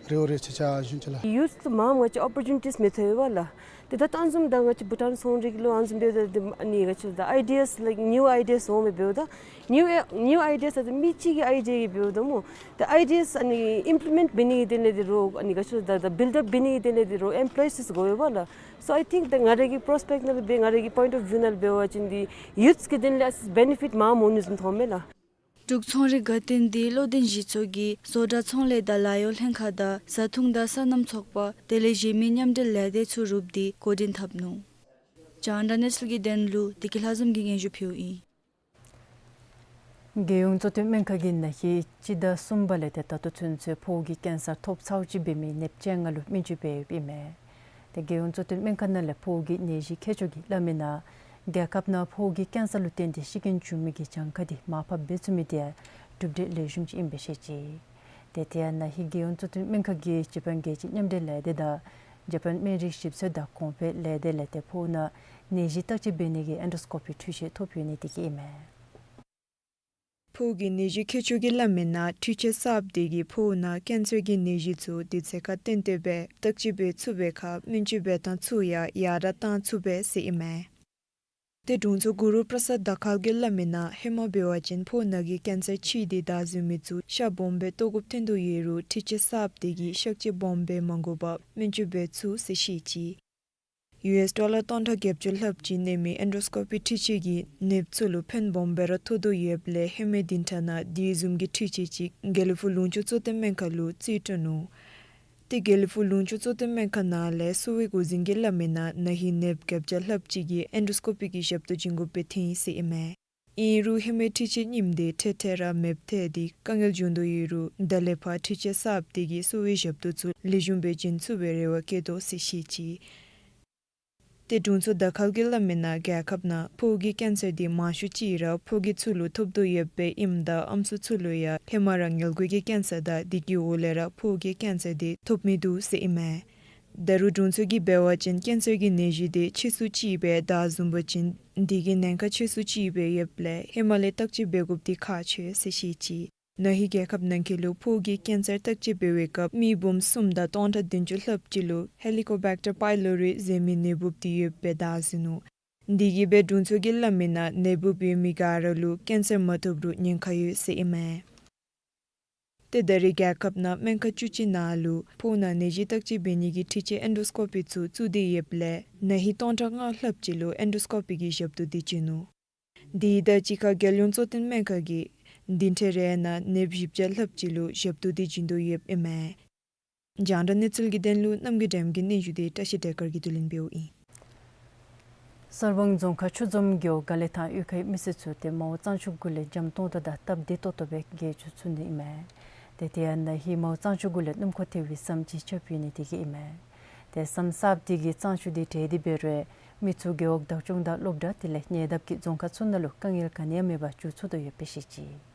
རེ་བ་རེ་ཆེ་ཆ་ཞུན་ཆ་ལགས། ཡུཐ་མང་ང་བཅས་ཨོ་པོར་ཅུ་ནི་ཊིས་མི་ཐོབ་པས་ལགས། ཏེ་ད་ད་བཟུམ་ད་ང་བཅས་བྷུ་ཊཱན་ཚོང་རིག་ལུ་ཨ་ནི་བཟུམ་འབདཝ་ད་ཏེ་ཨ་ནི་ང་བཅས་ད་ཨའི་ཌི་ཡཱས་ལའིཀ་ནིའུ་ཨའི་ཌི་ཡཱས་འོང་མི་འབདཝ་ད་ནིའུ་ཨའི་ནིའུ་ཨའི་ཌི་ཡཱས་ད་མི་གཅིག་གི་ཨའི་ཌི་ཡཱ་གིས་འབདཝ་ད་སྨོ། ཏེ་ཨའི་ཌི་ཡཱས་ཨ་ནི་ཨིམ་པི་ལི་མེནཊ་འབད་ནི་གི་དོན་ལས་འདི་རུང་ཨ་ནི་ང་བཅས་ད་ད་བིལཌ་ཨཔ་འབད་ནི་གི་དོན་ལས་འདི་རུང་ཨེམ་པོ་ལོའིས་ཚུ་དགོ་པས་ལགས། སོ་ཨའི་ཐིངཀ་ད་ང་ར་གི་པོརོ་སི་པེཀཊ་ནང་ལས་འབད་ང་ར་གི་པོའིནཊ་ཨོཕ་ཝིའུ་ནང་ལས་འབད་བ་ཅིན་འདི་ཡུཐས་ཀྱི་དོན་ལས་ཨ་ཙི་བེ་ནི་ཕིཊ་མངམ་འོང་ནི་བཟུམ་མཐོངམ་མས་ལགས། འབྲུག་ཚོང་རིག་དགའ་སྟོན་འདི་བློ་ལྡན་གཞི་ཚོགས་ཀྱིས་བཟོ་གྲྭ་ཚོང་ལས་དང་ལཱ་གཡོག་ལྷན་ཁག་དང་བཟའ་འཐུང་དང་སོ་ནམ་ཚོགས་པ་དེ་ལས་གཞན་མི་མཉམ་འབྲེལ་ལས་སྡེ་ཚུ་རུབ་སྟེ་འགོ་འདྲེན་འཐབ་ནུག། རྒྱང་བསྒྲགས་གནས་ཚུལ་གྱི་དོན་ལུ་བདེ་སྐྱིད་ལྷ་འཛོམས་ཀྱིས་སྙན་ཞུ་ཕུལཝ་ཨིན། རྒྱལ་ཡོངས་གཙོ་བསྟེན་སྨན་ཁང་གིས་ན་ཧིང་སྤྱི་ཟླ་གསུམ་པ་ལས་ཏེ་ད་ལྟོ་ཚུན་ཚོད་ཕོཝ་གི་ཀེན་སར་ཐོབ་ཚརཝ་ཅིག་འབད་མི་ནདཔ་བཅོ་ལྔ་ལུ་སྨན་བཅོས་འབད་ཡོདཔ་ཨིན་མས། ཏེ་རྒྱལ་ཡོངས་གཙོ་བསྟེན་སྨན་ཁང་ནང་ལས་ཕོཝ་གི་ནད་གཞི་མཁས་མཆོག་གིས་སླབ་མིའི་ནང་རྒྱལ་ཁབ་ནང་ཕོཝ་གི་ཀེན་སར་ལུ་བརྟེན་ཏེ་ཤི་རྐྱེན་བྱུང་མི་གི་གྱངས་ཁ་དེ་མར་ཕབ་འབད་ཚུགས་མི་དེ་ཡང་གྲུབ་འབྲས་ལེགས་ཤོམ་ཅིག་ཨིན་པའི་བཤད་ཅི། ཏེ་དེ་ཡང་ན་ཧིང་རྒྱལ་ཡོངས་གཙོ་བསྟེན་སྨན་ཁང་གིས་ཇ་པཱན་རྒྱལ་སྤྱིའི་མཉམ་འབྲེལ་ལས་སྡེ་དང་ཇ་པཱན་སྨན་རིགས་ཞིབ་འཚོལ་དང་གོང་འཕེལ་ལས་སྡེ་ལས་ཏེ་ཕོཝ་ནང་ནད་གཞི་བརྟག་དཔྱད་འབད་ནི་གི་ཨེན་ཌོ་སི་ཀོ་པི་འཕྲུལ་ཆས་ཐོབ་ཡོད་ནི་དེ་གིས་ཨིན་མས། ཕོ་གི་ནད་གཞི་མཁས་མཆོག་གིས་སླབ་མི་ནང་འཕྲུལ་ཆས་གསརཔ་དེ་གིས་ཕོ་ནང་ཀེན་སར་གྱི་ནད་གཞི་ཚུ་དུས་ཚོད་ཁར་གཏན་འཁེལ་སྦེ་བརྟག་དཔྱད་འབད་ཚུགས་པའི་ཁར་སྨན་བཅོས་འབད་ཐངས་ཚུ་ཡང་ཡར་དྲག་གཏང་ཚུགས་པས་ཟེར་ཨིན་མས། ཏེ་དྲུང་འཚོ་གུ་རུ་པྲ་སཱད་དྷ་ཁཱལ་གྱིས་སླབ་མི་ནང་ཧེ་མ་འབད་བ་ཅིན་ཕོ་ནང་གི་ཀེན་སར་ཕྱེ་སྟེ་བདའ་བཟུང་མི་ཚུ་ཤ་སྦོམ་སྦེ་བཏོག་དགོཔ་ཐོན་དོ་ཡོད་རུང་འཕྲུལ་ཆས་གསརཔ་དེ་གིས་ཤ་ཁྱབ་སྦོམ་སྦེ་མ་དགོ་པར་སྨན་བཅོས་འབད་ཚུགས་ཟེར་བཤད་ཅི། ཡུ་ཨེསི་ཌོ་ལར་སྟོང་ཕྲག་བརྒྱད་ཅུ་ལྷགཔ་ཅིག་གནས་མི་ཨེན་ཌོ་སི་ཀོ་པི་འཕྲུལ་ཆས་ཀྱིས་ནདཔ་ཚུ་ལུ་ཕན་སྦོམ་སྦེ་ར་ཐོགས་དོ་ཡོདཔ་ལས་ཧེ་མའི་བདུན་ཕྲག་ནང་དེ་བཟུམ་གྱི་འཕྲུལ་ཆས་ཅིག་དགེ་ལེགས་ཕུག་ལུང་ཕྱོགས་གཙོ་བསྟེན་སྨན་ཁང་ལུ་རྩིས་སྤྲོད་ནུག། ཏེ་དགེ་ལེགས་ཕུག་ལུང་ཕྱོགས་གཙོ་བསྟེན་སྨན་ཁང་ནང་ལས་གསོ་བའི་འགོ་འཛིན་གྱིས་སླབ་མི་ནང་ན་ཧིང་ནདཔ་བརྒྱད་ཅུ་ལྷགཔ་ཅིག་གིས་ཨེན་ཌོ་སི་ཀོ་པི་གི་ཞབས་ཏོག་བྱིན་དགོཔ་སྦེ་ཐོན་ཡི་ཟེར་ཨིན་མས། ཨིན་རུང་ཧེ་མའི་འཕྲུལ་ཆས་རྙིངམ་དེ་འཕྲལ་འཕྲལ་ར་མེདཔ་ཐལ་ཏེ་དཀའ་ངལ་བྱུང་དོ་ཡོད་རུང་ད་ལས་ཕར་འཕྲུལ་ཆས་གསརཔ་དེ་གིས་གསོ་བའི་ཞབས་ཏོག་ཚུ་ལེགས་ཤོམ་སྦེ་བྱིན་ཚུགས་པའི་རེ་བ་བསྐྱེད་དོ་ཟེར་བཤད་ཅི། ཏེ་དྲུང་འཚོ་དྷ་ཁཱལ་གྱིས་སླབ་མི་ནང་རྒྱལ་ཁབ་ནང་ཕོ་གི་ཀེན་སར་དེ་མང་ཤོས་ཅིག་ར་ཕོ་རྒས་ཚུ་ལུ་ཐོབ་དོ་ཡོདཔ་ཨིནམ་ད་ཨམ་སྲུ་ཚུ་ལུ་ཡང་ཧེ་མ་ར་མངལ་སྒོ་གི་ཀེན་སར་དང་དེ་གི་འོག་ལས་ར་ཕོ་གི་ཀེན་སར་དེ་ཐོབ་མི་འདུག་ཟེར་ཨིན་མས། ད་རུང་དྲུང་འཚོ་གིས་འབད་བ་ཅིན་ཀེན་སར་གྱི་ནད་གཞི་དེ་ཕྱིས་སུ་ཅིག་སྦེ་བདའ་བཟུང་པ་ཅིན་དེ་གི་ཉེན་ཁ་ཆེ་སུ་ཅིག་སྦེ་ཡོདཔ་ལས་ཧེ་མ་ལས་བརྟག་དཔྱད་འབད་དགོཔ་དེ་ཁག་ཆེ་ཟེར་བཤད་ཅི། ན་ཧིང་རྒྱལ་ཁབ་ནང་འཁོད་ལུ་ཕོ་གི་ཀེན་སར་བརྟག་དཔྱད་འབད་བའི་སྐབས་མི་འབུམ་གསུམ་དང་སྟོང་ཕྲག་བདུན་ཅུ་ལྷགཔ་ཅིག་ལུ་ཧེ་ལི་ཀོ་བེཀ་ཊར་པའི་ལོ་རི་ཟེར་མི་ནད་འབུཔ་དེ་ཡོདཔ་སྦེ་བདའ་ཟུན་ནུག། དེ་གིས་སྦེ་དྲུང་འཚོ་གིས་སླབ་མི་ནང་ན་ནད་འབུཔ་ཡོད་མི་ག་ར་ལུ་ཀེན་སར་མ་ཐོབ་རུང་ཉེན་ཁ་ཡོད་ཟེར་ཨིན་མས། ཏེ་ད་རེས་རྒྱལ་ཁབ་ནང་སྨན་ཁང་བཅུ་གཅིག་ནང་ལུ་ཕོ་ནང་ནད་གཞི་བརྟག་དཔྱད་འབད་ནི་གི་འཕྲུལ་ཆས་ཨེན་ཌོ་སི་ཀོ་པི་ཚུ་བཙུགས་ཏེ་ཡོདཔ་ལས་ན་ཧིང་སྟོང་ཕྲག་ལྔ་ལྷགཔ་ཅིག་ལུ་ཨེན་ཌོ་སི་ཀོ་པི་གི་ཞབས་ཏོག་དེ་བྱིན་ནུག། དེ་དང་གཅིག་ཁར་རྒྱལ་ཡོངས་གཙོ་བསྟེན་སྨན་ཁང་གིས་བདུན་ཕྲག་རེ་ནང་ནདཔ་བཞི་བརྒྱ་ལྷགཔ་ཅིག་ལུ་ཞབས་ཏོག་དེ་བྱིན་དོ་ཡོདཔ་ཨིན་མས། རྒྱང་བསྒྲགས་གནས་ཚུལ་གྱི་དོན་ལུ་རྣམ་རྒྱལ་སྒྲོལམ་གྱི་སྙན་ཞུ་དེ་བཀྲ་ཤིས་བདེ་སྐར་གྱིས་བསྡུ་ལེན་འབདཝ་ཨིན། གསར་སྤང་རྫོང་ཁག་ཆུ་འཛོམས་རྒེད་འོག་དགའ་ལེགས་ཐང་གཡུས་ཁའི་མི་སེར་ཚུ་ཏེ་མའོ་གཙང་ཆུ་གུ་ལས་འགྱམ་སྟོང་ཏོ་དང་སྟབས་བདེ་ཏོག་ཏོ་སྦེ་རྒྱས་བཅུག་ཚུགས་ནི་ཨིན་མས། ཏེ་དེ་ཡང་ན་ཧིང་མའོ་གཙང་ཆུ་གུ་ལས་སྣུམ་འཁོར་ཐེབས་པའི་ཟམ་ཅིག་རྐྱབ་ཡོད་ནི་དེ་གིས་ཨིན་མས། ཏེ་ཟམ་གསརཔ་དེ་གིས་གཙང་ཆུ་དེ་བྲེག་སྟེ་འབད་རུང་མི་ཚུ་རྒེད་འོག་བདག་སྐྱོང་དང་སློབ་གྲྭ་དེ་ལས་ཉེ་འདབས་ཀྱི་རྫོང་ཁག་ཚུ་ནང་ལུ་དཀའ་ངལ་ག་ནི་ཡང་མེད་པར་འགྱོ་ཚུགས་དོ་ཡོདཔ་སྦེ་བཤད་ཅི།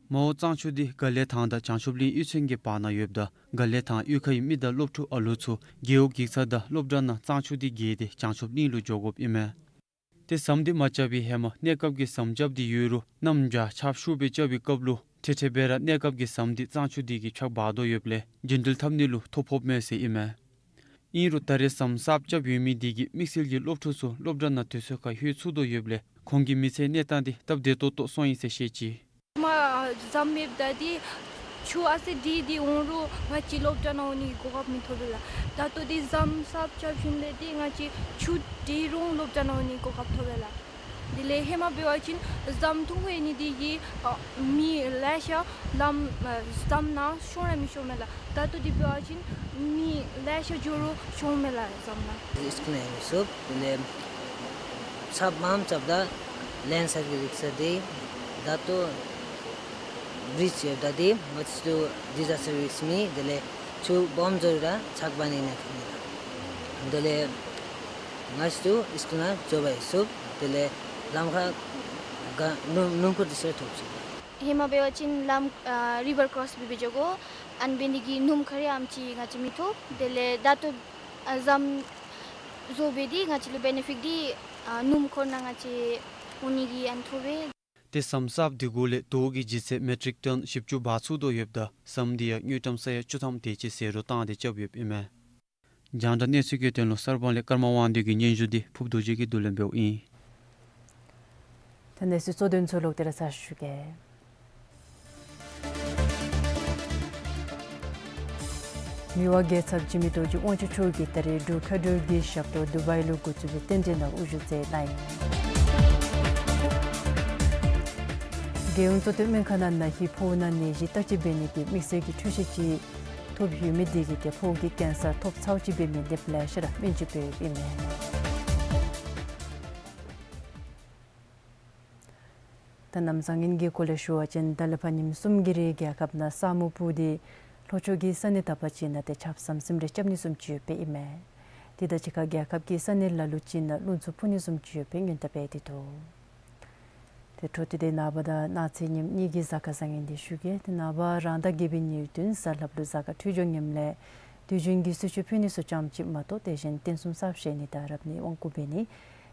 མའོ་གཙང་ཆུ་དེ་དགའ་ལེགས་ཐང་དང་བྱང་ཆུབ་གླིང་གཡུས་ཚན་གྱི་བར་ན་ཡོདཔ་ད་དགའ་ལེགས་ཐང་གཡུས་ཁའི་མི་དང་སློབ་ཕྲུག་ཨ་ལུ་ཚུ་རྒེད་འོག་གི་ས་དང་སློབ་གྲྭ་ནང་གཙང་ཆུ་དེ་བརྒལ་ཏེ་བྱང་ཆུབ་གླིང་ལུ་འགྱོ་དགོཔ་ཨིན་མས། ཏེ་ཟམ་དེ་མ་རྐྱབ་པའི་ཧེ་མ་གནས་སྐབས་ཀྱི་ཟམ་རྐྱབ་སྟེ་ཡོད་རུང་གནམ་བྱཱར་ཆརཔ་ཤུགས་སྦེ་རྐྱབ་པའི་སྐབས་ལུ་འཕྲལ་འཕྲལ་སྦེ་ར་གནས་སྐབས་ཀྱི་ཟམ་དེ་གཙང་ཆུ་དེ་གིས་འཕྱག་འབག་དོ་ཡོདཔ་ལས་རྒྱུན་འགྲུལ་འཐབ་ནི་ལུ་ཐོ་ཕོགཔ་མས་ཟེར་ཨིན་མས། ཨིན་རུང་ད་རེས་ཟམ་གསརཔ་རྐྱབ་ཡོད་མི་དེ་གིས་དམིགས་བསལ་གྱིས་སློབ་ཕྲུག་ཚུ་སློབ་གྲྭ་ནང་དུས་ཚོད་ཁར་ལྷོད་ཚུགས་དོ་ཡོདཔ་ལས་ཁོང་གི་མི་ཚེའི་གནས་སྟངས་དེ་སྟབས་བདེ་ཏོག་ཏོ་སོང་ཡི་ཟེར་བཤད་ཅི། མ་ཟམ་མེདཔ་ད་དེ་ཆུ་ཨ་ཙི་དྲག་དྲག་འོང་རུང་ང་བཅས་སློབ་གྲྭ་ནང་འོང་ནི་གོ་སྐབས་མི་ཐོབ་པས་ལགས། ད་ལྟོ་དེ་ཟམ་གསརཔ་རྐྱབ་ཞིནམ་ལས་དེ་ང་བཅས་ཆུ་དྲག་རུང་སློབ་གྲྭ་ནང་འོང་ནི་གོ་སྐབས་ཐོབ་པས་ལགས། དེ་ལས་ཧེ་མ་འབད་བ་ཅིན་ཟམ་ཐུང་ཀུ་ཡོད་ནི་དེ་གིས་ཨ་མི་ལེ་ཤ་ལམ་ཨ་ཟམ་ནང་ཤོང་ར་མི་ཤོང་མས་ལགས། ད་ལྟོ་དེ་འབད་བ་ཅིན་མི་ལེ་ཤ་འགྱོ་རུང་ཤོང་མས་ལགས་ཟམ་ནང་། སི་ཀུལ་ནང་ཡོད་སོཔ་དེ་ལས་ཆརཔ་མངམ་རྐྱབ་ད་ལེན་སི་ལའིཌ་གི་རིསཀ་ཟེར་ཏེ་ད་ལྟོ་བིརིཇ་ཡོདཔ་ད་དེ་ང་བཅས་ལུ་ཌི་ཛཱས་ཊར་རིསཀ་མེད། དེ་ལས་ཆུ་སྦོམ་འགྱོ་རུང་ར་ཆརཔ་འབག་ནི་ནང་ཐོན་ནི་ལགས། དེ་ལས་ང་བཅས་ལུ་སི་ཀུལ་ནང་འགྱོ་བར་ཡོད་སོཔ་དེ་ལས་ལམ་ཁར་ག་སྣུམ་སྣུམ་འཁོར་དེ་ཚུ་ཐོབ་ཅི། ཧེ་མ་འབད་བ་ཅིན་ལམ་ཨ་རི་བར་ཀོརོསི་སྦེ་སྦེ་འགྱོ་དགོ། ཨ་ནི་འབད་ནི་དེ་གིས་སྣུམ་འཁོར་ཡང་ཨ་ཙི་ང་བཅས་མི་ཐོབ། དེ་ལས་ད་ལྟོ་ཨ་ཟམ་བཟོ་སྦེ་དེ་ང་བཅས་ལུ་བེ་ནེ་ཕིཊ་དེ་ཨ་སྣུམ་འཁོར་ནང་ང་བཅས་འོང་ནི་གི་ཨ་ནི་ཐོབ་པས། ཏེ་ཟམ་གསརཔ་དེ་གུ་ལས་དོས་ཀྱི་ལྗིད་ཚད་མེ་ཊིག་ཊོན་བཞི་བཅུ་འབག་ཚུགས་དོ་ཡོདཔ་ད་ཟམ་དེ་ཡང་དངུལ་ཀྲམ་ས་ཡ་བཅུ་ཐམ་དེ་ཅིག་ཟད་འགྲོ་བཏང་སྟེ་རྐྱབ་ཡོདཔ་ཨིན་མས། རྒྱང་བསྒྲགས་གནས་ཚུལ་གྱི་དོན་ལུ་གསར་སྤང་ལས་ཀརྨ་དབང་འདུས་ཀྱི་སྙན་ཞུ་དེ་ཕུརབ་རྡོ་རྗེ་གིས་བསྡུ་ལེན་འབདཝ་ཨིན། ད་གནས་ཚུལ་གཙོ་དོན་ཚུ་ལོག་སྟེ་ར་ཚར་ཞུ་གེ། མི་དབང་རྒྱལ་ཚབ་འཇིགས་མེད་རྡོ་རྗེ་དབང་ཕྱུག་མཆོག་གིས་ད་རེས་འབྲུག་མཁའ་འགྲུལ་གྱི་ཞབས་ཏོག་དུ་བའི་ལུ་འགོ་བཙུགས་པའི་རྟེན་འབྲེལ་ནང་དབུ་བཞུགས་མཛད་གནང་ཡི། རྒྱལ་ཡོངས་གཙོ་བསྟེན་སྨན་ཁང་ནང་ན་ཧིང་ཕོཝ་ནང་ནད་གཞི་བརྟག་དཔྱད་འབད་ནི་གི་དམིགས་བསལ་གྱི་འཕྲུལ་ཆས་ཅིག་ཐོབ་ཡོད་མི་དེ་གིས་ཏེ་ཕོཝ་གི་ཀེན་སར་ཐོབ་ཚརཝ་ཅིག་འབད་མི་ནདཔ་ལེ་ཤ་ར་སྨན་བཅོས་འབད་ཡོདཔ་ཨིན་མས། ད་གནམ་བཟང་ངན་གྱི་སྐོར་ལས་ཞུ་བ་ཅིན་ད་ལས་ཕར་ཉིནམ་གསུམ་གྱི་རིང་རྒྱལ་ཁབ་ནང་ས་སྨུག་སྤུབས་ཏེ་ལྷོ་ཕྱོགས་ཀྱི་ས་གནས་དག་པ་ཅིག་ནང་ཏེ་ཆརཔ་ཟམ་ཟིམ་རེ་རྐྱབ་ནི་བཟུམ་ཅིག་ཡོདཔ་ཨིན་མས། དེ་དང་གཅིག་ཁར་རྒྱལ་ཁབ་ཀྱི་ས་གནས་ལ་ལུ་ཅིག་ནང་རླུང་འཚུབ་འཕུ་ནི་བཟུམ་ཅིག་ཡོདཔ་སྦེ་སྔོན་བརྡ་འབད་དེ་འདུག། ཏེ་འཕྲོ་མཐུད་དེ་ནངས་པ་དང་གནངས་ཚེ་ཉིནམ་གཉིས་ཀྱི་གཟའ་སྐར་བཟང་ངན་དེ་ཞུ་གེ། ཏེ་ནངས་པ་རང་ཟླ་བརྒྱད་པའི་ཉེར་བདུན་གཟའ་ལྷགཔ་ལུ་གཟའ་སྐར་འཕྲོད་སྦྱོར་ངནམ་ལས་དུས་རྒྱུན་གྱི་གསོལ་མཆོད་ཕུལ་ནི་ཚུ་ཙམ་ཅིག་མ་གཏོགས་དེ་བཞིན་རྟེན་གསུམ་གསརཔ་བཞེངས་ནི་དང་རབ་གནས་དབང་བསྐུར་འབད་ནི་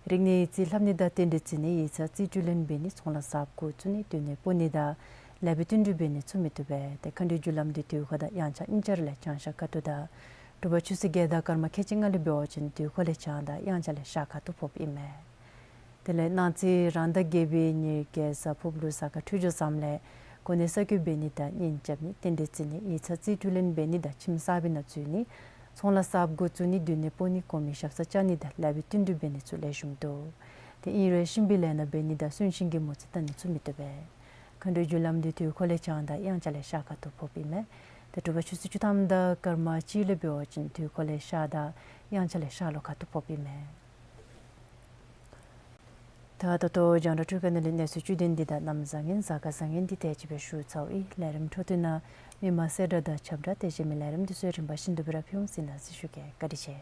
རིག་གནས་རྩིས་ལྷབ་ནི་དང་རྟེན་འབྲེལ་རྩིས་ནི་ཡིག་ཚང་རྩིས་སྤྲོད་ལེན་འབད་ནི་ཚོང་ལཱ་གསརཔ་འགོ་བཙུགས་ནི་སྡོད་གནས་སྤོ་ནི་དང་ལེགས་པའི་བསྟུན་གྲོས་འབད་ནི་ཚུ་མི་བཏུབ་པས། ཏེ་མཁའ་འགྲོའི་རྒྱུ་ལམ་འདི་དུས་ཁ་དང་དབྱངས་འཆར་གཉིས་ཆ་ར་ལས་བྱང་ཤར་ཁ་ཐུག་དང་དྲོ་པ་ཆུ་ཚོད་བརྒྱད་དང་སྐར་མ་ཁལ་གཅིག་ལྔ་ལས་འབད་བ་ཅིན་དུས་ཁ་ལས་བྱང་དང་དབྱངས་འཆར་ལས་ཤར་ཁ་ཐུག་ཕོགཔ་ཨིན་མས། དེ་ལས་གནངས་ཚེ་རང་ཟླ་བརྒྱད་པའི་ཉེར་བརྒྱད་གཟའ་ཕུར་བུ་ལུ་གཟའ་སྐར་འཕྲོད་སྦྱོར་ཙམ་ལས་གོ་གནས་གསར་བསྐོ་འབད་ནི་དང་གཉེན་རྐྱབ་ནི་རྟེན་འབྲེལ་རྩིས་ནི་ཡིག་ཚང་རྩིས་སྤྲོད་ལེན་འབད་ནི་དང་ཁྱིམ་གསར་པའི་ནང་འཛུལ་ནི་ཚོང་ལཱ་གསརཔ་འགོ་བཙུགས་ནི་སྡོད་གནས་སྤོ་ནི་གོང་མའི་ཞབས་སར་བཅར་ནི་དང་ལེགས་པའི་བསྟུན་གྲོས་འབད་ནི་ཚུ་ལེགས་ཤོམ་འདུག། ཏེ་ཨིན་རུང་གཤིན་པོའི་ལས་སྣ་འབད་ནི་དང་གསོན་གཤིན་གྱི་མོ་རྩིས་བལྟ་ནི་ཚུ་མི་བཏུབ་པས། མཁའ་འགྲོའི་རྒྱུ་ལམ་འདི་དུས་ཁ་ལས་བྱང་དང་དབྱངས་འཆར་ལས་ཤར་ཁ་ཐུག་ཕོགཔ་ཨིན་མས། ཏེ་དྲོ་པ་ཆུ་ཚོད་བཅུ་ཐམ་དང་སྐར་མ་གཅིག་ལས་འབད་བ་ཅིན་དུས་ཁ་ལས་ཤར་དང་དབྱངས་འཆར་ལས་ཤར་ལྷོ་ཁ་ཐུག་ཕོགཔ་ཨིན་མས། ད་ད་ལྟོ་རྒྱང་བསྒྲགས་འཕྲུལ་ཁང་ནང་ལས་གནས་ཚུལ་བཅུད་དོན་འདི་དང་གནམ་བཟང་ངན་གཟའ་སྐར་བཟང་ངན་འདི་དེ་ཅིག་སྦེ་ཞུ་ཚར་ཡི། ལས་རིམ་འཕྲོ་མཐུད་ནང་མི་མང་གསལ་བསྒྲགས་དང་ཁྱབ་བསྒྲགས་དེ་བཞིན་མི་ལས་རིམ་འདི་ཚུ་རིམ་པ་བཞིན་དུ་སྦེ་ར་ཕུལ་འོང་ཟེར་ནང་གསེས་ཞུ་གེ། བཀའ་དྲིན་ཆེ།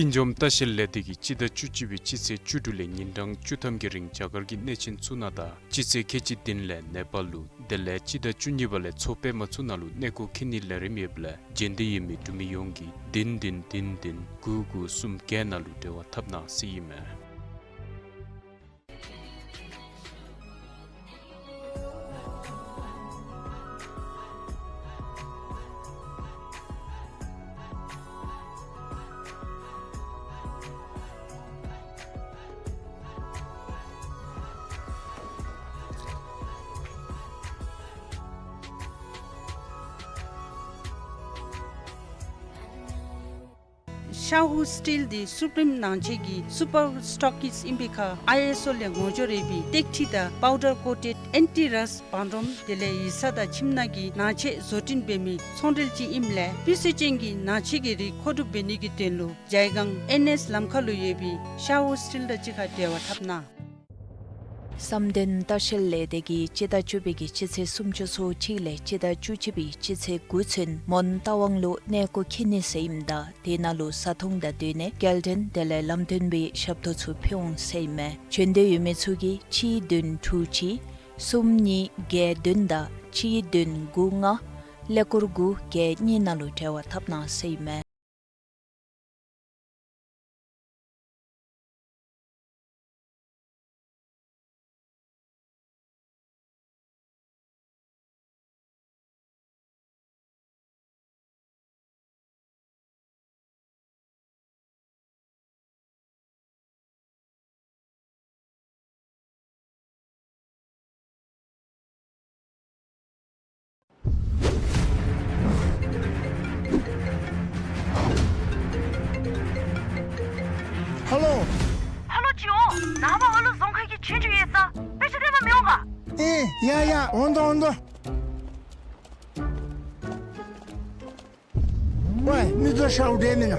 ཀུན་འཇོམས་ལྟ་བཤལ་ལས་སྡེ་གིས་སྤྱི་ཟླ་བཅུ་གཅིག་པའི་སྤྱི་ཚེས་བཅུ་དྲུག་ལས་ཉིན་གྲངས་བཅུ་ཐམ་གྱི་རིང་རྒྱ་གར་གྱི་གནས་ཆེན་ཚུ་ནང་དང་སྤྱི་ཚེས་ཁལ་གཅིག་བདུན་ལས་ནེ་པཱལ་ལུ་དེ་ལས་སྤྱི་ཟླ་བཅུ་གཉིས་པ་ལས་མཚོ་པདྨ་ཚུ་ནང་ལུ་གནས་སྐོར་འཁྱིད་ནིའི་ལས་རིམ་ཡོདཔ་ལས་བྱོན་འདོད་ཡོད་མི་འབྲུག་མི་ཡོངས་ཀྱིས་བདུན་བདུན་བདུན་བདུན་དགུ་དགུ་གསུམ་བརྒྱད་ནང་ལུ་འབྲེལ་བ་འཐབ་གནང་ཟེར་ཨིན་མས། ཤ་ཧུ་སི་ཊིལ་འདི་སུ་པི་རིམ་ནང་ཆས་ཀྱི་སུ་པར་སི་ཊོག་ཀིསཊ་ཨིན་པའི་ཁར་ཨའི་ཨེསི་ཨོ་ལས་ངོ་སྦྱོར་ཡོད་པའི་ཏེག་ཁྲི་དང་པའུ་ཌར་ཀོ་ཊེཌ་ཨེན་ཊི་རསཊ་བང་རིམ་དེ་ལས་ཡིག་ཚང་དང་ཁྱིམ་ནང་གི་ནང་ཆས་བཟོ་སྐྲུན་འབད་མི་ཚོང་འབྲེལ་ཅིག་ཨིནམ་ལས་སྤུས་ཚད་ཅན་གྱི་ནང་ཆས་ཀྱི་རིགས་མཁོ་སྒྲུབ་འབད་ནི་གི་དོན་ལུ་ཇའི་སྒང་ཨེན་ཨེསི་ལམ་ཁ་ལུ་ཡོད་པའི་ཤ་ཧུ་སི་ཊིལ་དང་གཅིག་ཁར་འབྲེལ་བ་འཐབ་གནང་། བསམ་གཏན་ལྟ་བཤལ་ལས་སྡེ་གིས་སྤྱི་ཟླ་བཅུ་པའི་གི་སྤྱི་ཚེས་སུམ་ཅུ་སོ་གཅིག་ལས་སྤྱི་ཟླ་བཅུ་གཅིག་པའི་སྤྱི་ཚེས་དགུ་ཚུན་མོན་རྟ་དབང་ལུ་གནས་སྐོར་འཁྱིད་ནི་ཟེར་ཨིནམ་ད་དེ་ནང་ལུ་བཟའ་འཐུང་དང་སྡོད་གནས་སྐྱེལ་འདྲེན་དེ་ལས་ལམ་སྟོན་པའི་ཞབས་ཏོག་ཚུ་ཕུལ་འོང་ཟེར་ཨིན་མས། བྱོན་འདོད་ཡོད་མི་ཚུ་གིས་གཅིག་བདུན་དྲུག་གཅིག་གསུམ་གཉིས་བརྒྱད་བདུན་དང་གཅིག་བདུན་དགུ་ལྔ་ཀླད་ཀོར་དགུ་བརྒྱད་གཉིས་ནང་ལུ་འབྲེལ་བ་འཐབ་གནང་ཟེར་ཨིན་མས། ཧ་ལོ། ཧ་ལོ་ཅིག་འོང་། ནངས་པ་ཨ་ལུ་རྫོང་ཁ་གི་ཆོས་རྒྱུགས་ཡོད་ས་དཔེ་ཆ་སྟོན་པར་མི་འོང་ག། ཨེ་ཡ་ཡ་འོང་དོ་འོང་དོ། ཝའི་མི་ཚུ་ཤཝ་འདྲེ་མེན་ན།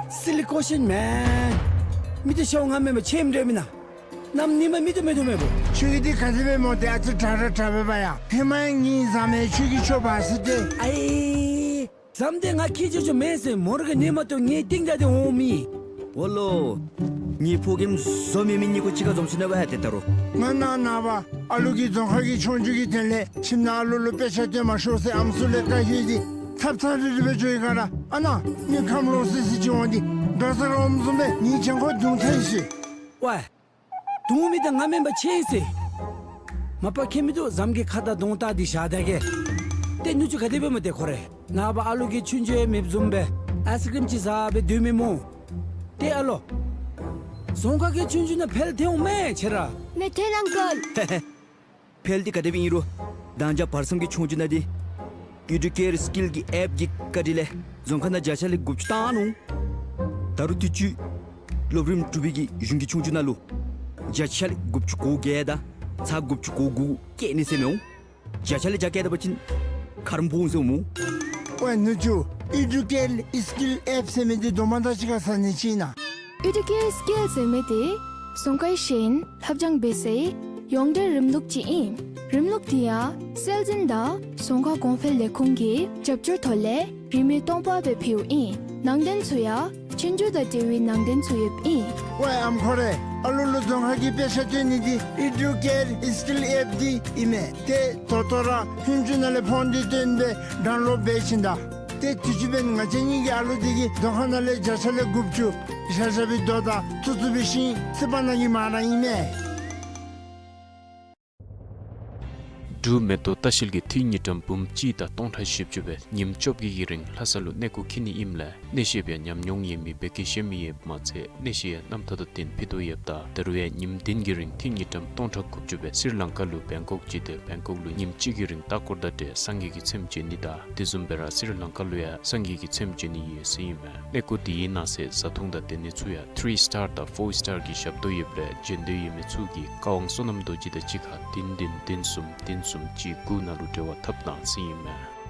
སི་ལི་ཀོ་ཤིན་མེན། མི་ཚུ་ཤཝ་ང་མེན་པར་ཁྱོད་འདྲེ་མེན་ན། གནམ་ཉིནམ་མི་ཚུ་མེད་དོ་མེད་པོ། ཁྱོད་ཀྱིས་འདི་ག་དེ་སྦེ་སྨོ། ཏེ་ཨ་ཙི་དྲག་ར་དྲག་པས་པ་ཡ། ཧེ་མ་ངེའི་བཟའ་མི་ཁྱོད་ཀྱིས་ཁྱོད་བར་སི་ཏེ། ཨའི། བཟའ་མི་འདི་ང་ཁྱེད་ཅོ་ཅོ་མེན་ཟེར་མོ་ར་གི་ནི་མ་གཏོགས་ངེའི་སྟེང་ད་དེ་འོང་མི། འོ་ལོ། ངེའི་ཕོ་རྒནམ་བཟོ་མེད་མི་གཉིས་ཀོ་གཅིག་ཁར་འཛོམས་ཅི་ན་བ་ཡ་ཏེ་ད་རུང་། ང་ནཱ་ནངས་པ་ཨ་ལུ་གི་རྫོང་ཁ་གི་ཆོས་རྒྱུགས་ཀྱི་དོན་ལས་ཁྱིམ་ནང་ཨ་ལུ་ལུ་དཔེ་ཆ་སྟོན་མ་ཤོག་ཟེར་ཨམ་སྲུ་ལས་བཀའ་ཞུ་ཡི། ཚབ་ཚབ་རིལ་རི་སྦེ་འགྱོ་ཡི་ག་ར། ཨ་ནཱ་མི་ཁམས་ལོག་སི་སི་ཅིག་འོང་སྟེ་འགྲོ་ས་ར་འོངམ་བཟུམ་སྦེ་ངེའི་གྱང་ཁོག་རྡུང་ཐལ་ཡི་ཟེར། ཝའི། རྡུང་མི་འདི་ང་མེན་པར་ཁྱོད་ཨིན་ཟེར། མ་པ་ཁྱོད་མི་འདུག་བཟའ་མི་གི་ཁ་དར་གདོང་བལྟ་སྟེ་བཞག་ད་གེ། ཏེ་ནུ་གཅུང་ག་དེ་སྦེ་སྨོ་ཏེ་ཁོ་རེ། ནངས་པ་ཨ་ལུ་གི་ཆུང་ཆུང་ཡང་མེདཔ་བཟུམ་སྦེ་ཨའི་སི་ཀྲིམ་ཅིག་བཟའ་སྦེ་སྡོད་མི་སྨོ། ཏེ་ཨ་ལོ། རྫོང་ཁག་གི་ཆོས་རྒྱུགས་ནང་འཕེལ་ཐལ་འོང་མས་ཁྱེད་ར། མི་ཐལ་ཨང་ཀལ། འཕེལ་འདི་ག་དེ་སྦེ་ཨིན་རུང་མདང་ཞག་བར་མཚམས་ཀྱི་ཆོས་རྒྱུགས་ནང་འདི་ཨི་ཌུ་ཀེར་སི་ཀིལ་གྱི་ཨེཔ་གི་བཀའ་དྲིན་ལས་རྫོང་ཁག་ནང་བརྒྱ་ཆ་ལས་དགུ་བཅུ་བཏང་ནུག། ད་རུང་དུས་ཅི་སློབ་རིམ་དྲུག་པའི་གི་གཞུང་གི་ཆོས་རྒྱུགས་ནང་ལུ་བརྒྱ་ཆ་ལས་དགུ་བཅུ་གོ་བརྒྱད་དང་ཚག་དགུ་བཅུ་གོ་དགུ་བཀལ་ནི་ཟེར་མི་འོང་། བརྒྱ་ཆ་ལས་བརྒྱ་བཀལ་ད་པ་ཅིན་ཁ་རུ་འབོ་འོང་ཟེར་འོང་མོ། ཝའེ་ནུ་ཅུ། ཨི་ཌུ་ཀེར་སི་ཀིལ་ཨེཔ་ཟེར་མི་འདི་དོ་མ་ད་ཅི་ག་ས་ནི་ཅིག་ཨིན་ན། ཨི་ཌུ་ཀེར་སི་ཀིལ་ཟེར་མི་འདི་རྫོང་ཁའི་ཤེས་ཡོན་ལྷབ་སྦྱང་འབད་སའི་ཡོངས་འབྲེལ་རིམ་ལུགས་ཅིག་ཨིན། རིམ་ལུགས་འདི་ཡང་སྲོལ་འཛིན་དང་རྫོང་ཁ་གོང་འཕེལ་ལས་ཁུངས་ཀྱི་རྒྱབ་སྐྱོར་ཐོག་ལས་རིན་མེད་སྟོང་པ་སྦེ་ཕུལཝ་ཨིན། ནང་དོན་ཚུ་ཡང་ཆོས་རྒྱུགས་དང་འབྲེལ་བའི་ནང་དོན་ཚུ་ཡོདཔ་ཨིན། ཝའེ་ཨམ་ཁོ་རེ། ཨ་ལུ་ལུ་རྫོང་ཁ་གི་དཔེ་ཆ་སྟོན་ནི་འདི་ཨི་ཌུ་ཀེར་སི་ཀིལ་ཨེཔ་འདི་ཨིན་མས། ཏེ་ད་ལྟོ་ར་ཧུན་ཅུ་ནང་ལས་ཕོན་འདི་བཏོན་སྦེ་ཌའུན་ལོཌ་འབད་ཞིནམ་ད། ཏེ་དུས་ཅི་འབདན་ང་བཅས་གཉིས་ཀྱི་ཨ་ལུ་འདི་གིས་རྫོང་ཁ་ནང་ལས་བརྒྱ་ཆ་ལས་དགུ་བཅུ་བཞག་བཞགཔ་སྦེ་དོ་ད་ཚུ་ཚུ་འབད་ཞིནམ་སི་པ་ནང་གི་མ་ར་ཨིན་མས། འབྲུག་མེ་ཏོག་ལྟ་བཤལ་གྱིས་ཐེངས་ཉིས་གྲངས་འབུམ་གཅིག་དང་སྟོང་ཕྲག་བཞི་བཅུ་སྦེ་ཉིནམ་བཅོ་བརྒྱད་ཀྱི་རིང་ལྷ་ས་ལུ་གནས་སྐོར་འཁྱིད་ནི་ཨིནམ་ལས་གནས་བཤད་པའི་ཉམས་མྱོང་ཡོད་མི་བོད་སྐད་ཤེས་མི་ཡོདཔ་མ་ཚད་གནས་བཤད་ཡང་རྣམ་ཐར་དང་བསྟུན་ཕུལ་དོ་ཡོདཔ་ད་ད་རུང་ཡང་ཉིནམ་བདུན་གྱི་རིང་ཐེངས་ཉིས་གྲངས་སྟོང་ཕྲག་དགུ་བཅུ་སྦེ་སི་རི་ལང་ཀ་ལུ་བེང་ཀོག་བརྗེ་སྟེ་བེང་ཀོག་ལུ་ཉིནམ་གཅིག་གི་རིང་ལྟ་སྐོར་དང་འབྲེལ་སངས་རྒྱས་ཀྱི་ཚེམས་མཇལ་ནི་དང་དེ་བཟུམ་སྦེ་ར་སི་རི་ལང་ཀ་ལུ་ཡང་སངས་རྒྱས་ཀྱི་ཚེམས་མཇལ་ནི་ཡོད་ཟེར་ཨིན་མས། གནས་སྐོར་འདི་ཡི་ནང་གསེས་བཟའ་འཐུང་དང་སྡོད་ནི་ཚུ་ཡང་ཐི་རི་སི་ཊར་དང་ཕོར་སི་ཊར་གྱི་ཞབས་ཏོག་ཡོདཔ་ལས་བྱོན་འདོད་ཡོད་མི་ཚུ་གིས་བཀའ་དབང་བསོད་ནམས་རྡོ་རྗེ་དང་གཅིག་ཁར་བདུན་བདུན་བདུན་གསུམ་བདུན་གསུམ་གཅིག་དགུ་ནང་ལུ་འབྲེལ་བ་འཐབ་གནང་ཟེར་ཨིན་མས།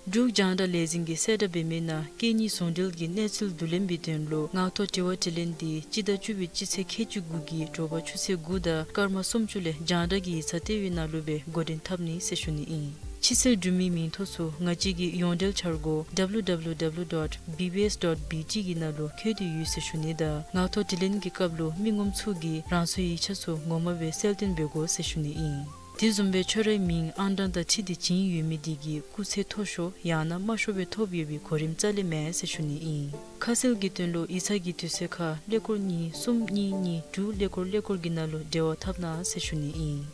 འབྲུག་རྒྱང་བསྒྲགས་ལས་འཛིན་གྱིས་གསལ་བསྒྲགས་འབད་མི་ནང་སྐད་གཉིས་ཟུང་འབྲེལ་གྱི་གནས་ཚུལ་བསྡུ་ལེན་པའི་དོན་ལུ་ངག་ཐོག་དྲི་བ་དྲིས་ལན་འདི་སྤྱི་ཟླ་བཅུ་པའི་སྤྱི་ཚེས་ཁལ་གཅིག་དགུ་གི་དྲོ་པ་ཆུ་ཚོད་དགུ་དང་སྐར་མ་སུམ་ཅུ་ལས་རྒྱང་བསྒྲགས་ཀྱི་ཡིག་ཚང་ལྟེ་བའི་ནང་ལུ་སྦེ་འགོ་འདྲེན་འཐབ་ནི་ཟེར་ཞུ་ནི་ཨིན། ཕྱི་སེལ་འབྲུག་མིའི་མིང་ཐོ་ཚུ་ང་བཅས་ཀྱི་ཡོངས་འབྲེལ་འཆར་སྒོ་W W W dot B B S dot B T གི་ནང་ལུ་འཁོད་དེ་ཡོད་ཟེར་ཞུ་ནི་དང་ངག་ཐོག་དྲིས་ལན་གྱི་སྐབས་ལུ་མི་ངོམ་ཚུ་གིས་རང་སོའི་ཡིག་ཆ་ཚུ་ངོ་མ་སྦེ་གསལ་སྟོན་འབད་དགོ་ཟེར་ཞུ་ནི་ཨིན། དེ་བཟུམ་སྦེ་ཁྱོད་རའི་མིང་ཨང་གྲངས་དང་འཁྲིལ་ཏེ་བྱིན་ཡོད་མི་དེ་གིས་སྐུགས་ཚད་མཐོ་ཤོས་ཡང་ན་དམའ་ཤོས་སྦེ་ཐོབ་ཡོད་པའི་གོ་རིམ་རྩ་ལས་མེད་ཟེར་ཞུ་ནི་ཨིན། ཁ་གསལ་གྱི་དོན་ལུ་ཡིག་ཚང་གི་དུས་ཚོད་ཁར་ཀླད་ཀོར་གཉིས་གསུམ་གཉིས་གཉིས་དྲུག་ཀླད་ཀོར་ཀླད་ཀོར་གྱི་ནང་ལུ་འབྲེལ་བ་འཐབ་གནང་ཟེར་ཞུ་ནི་ཨིན།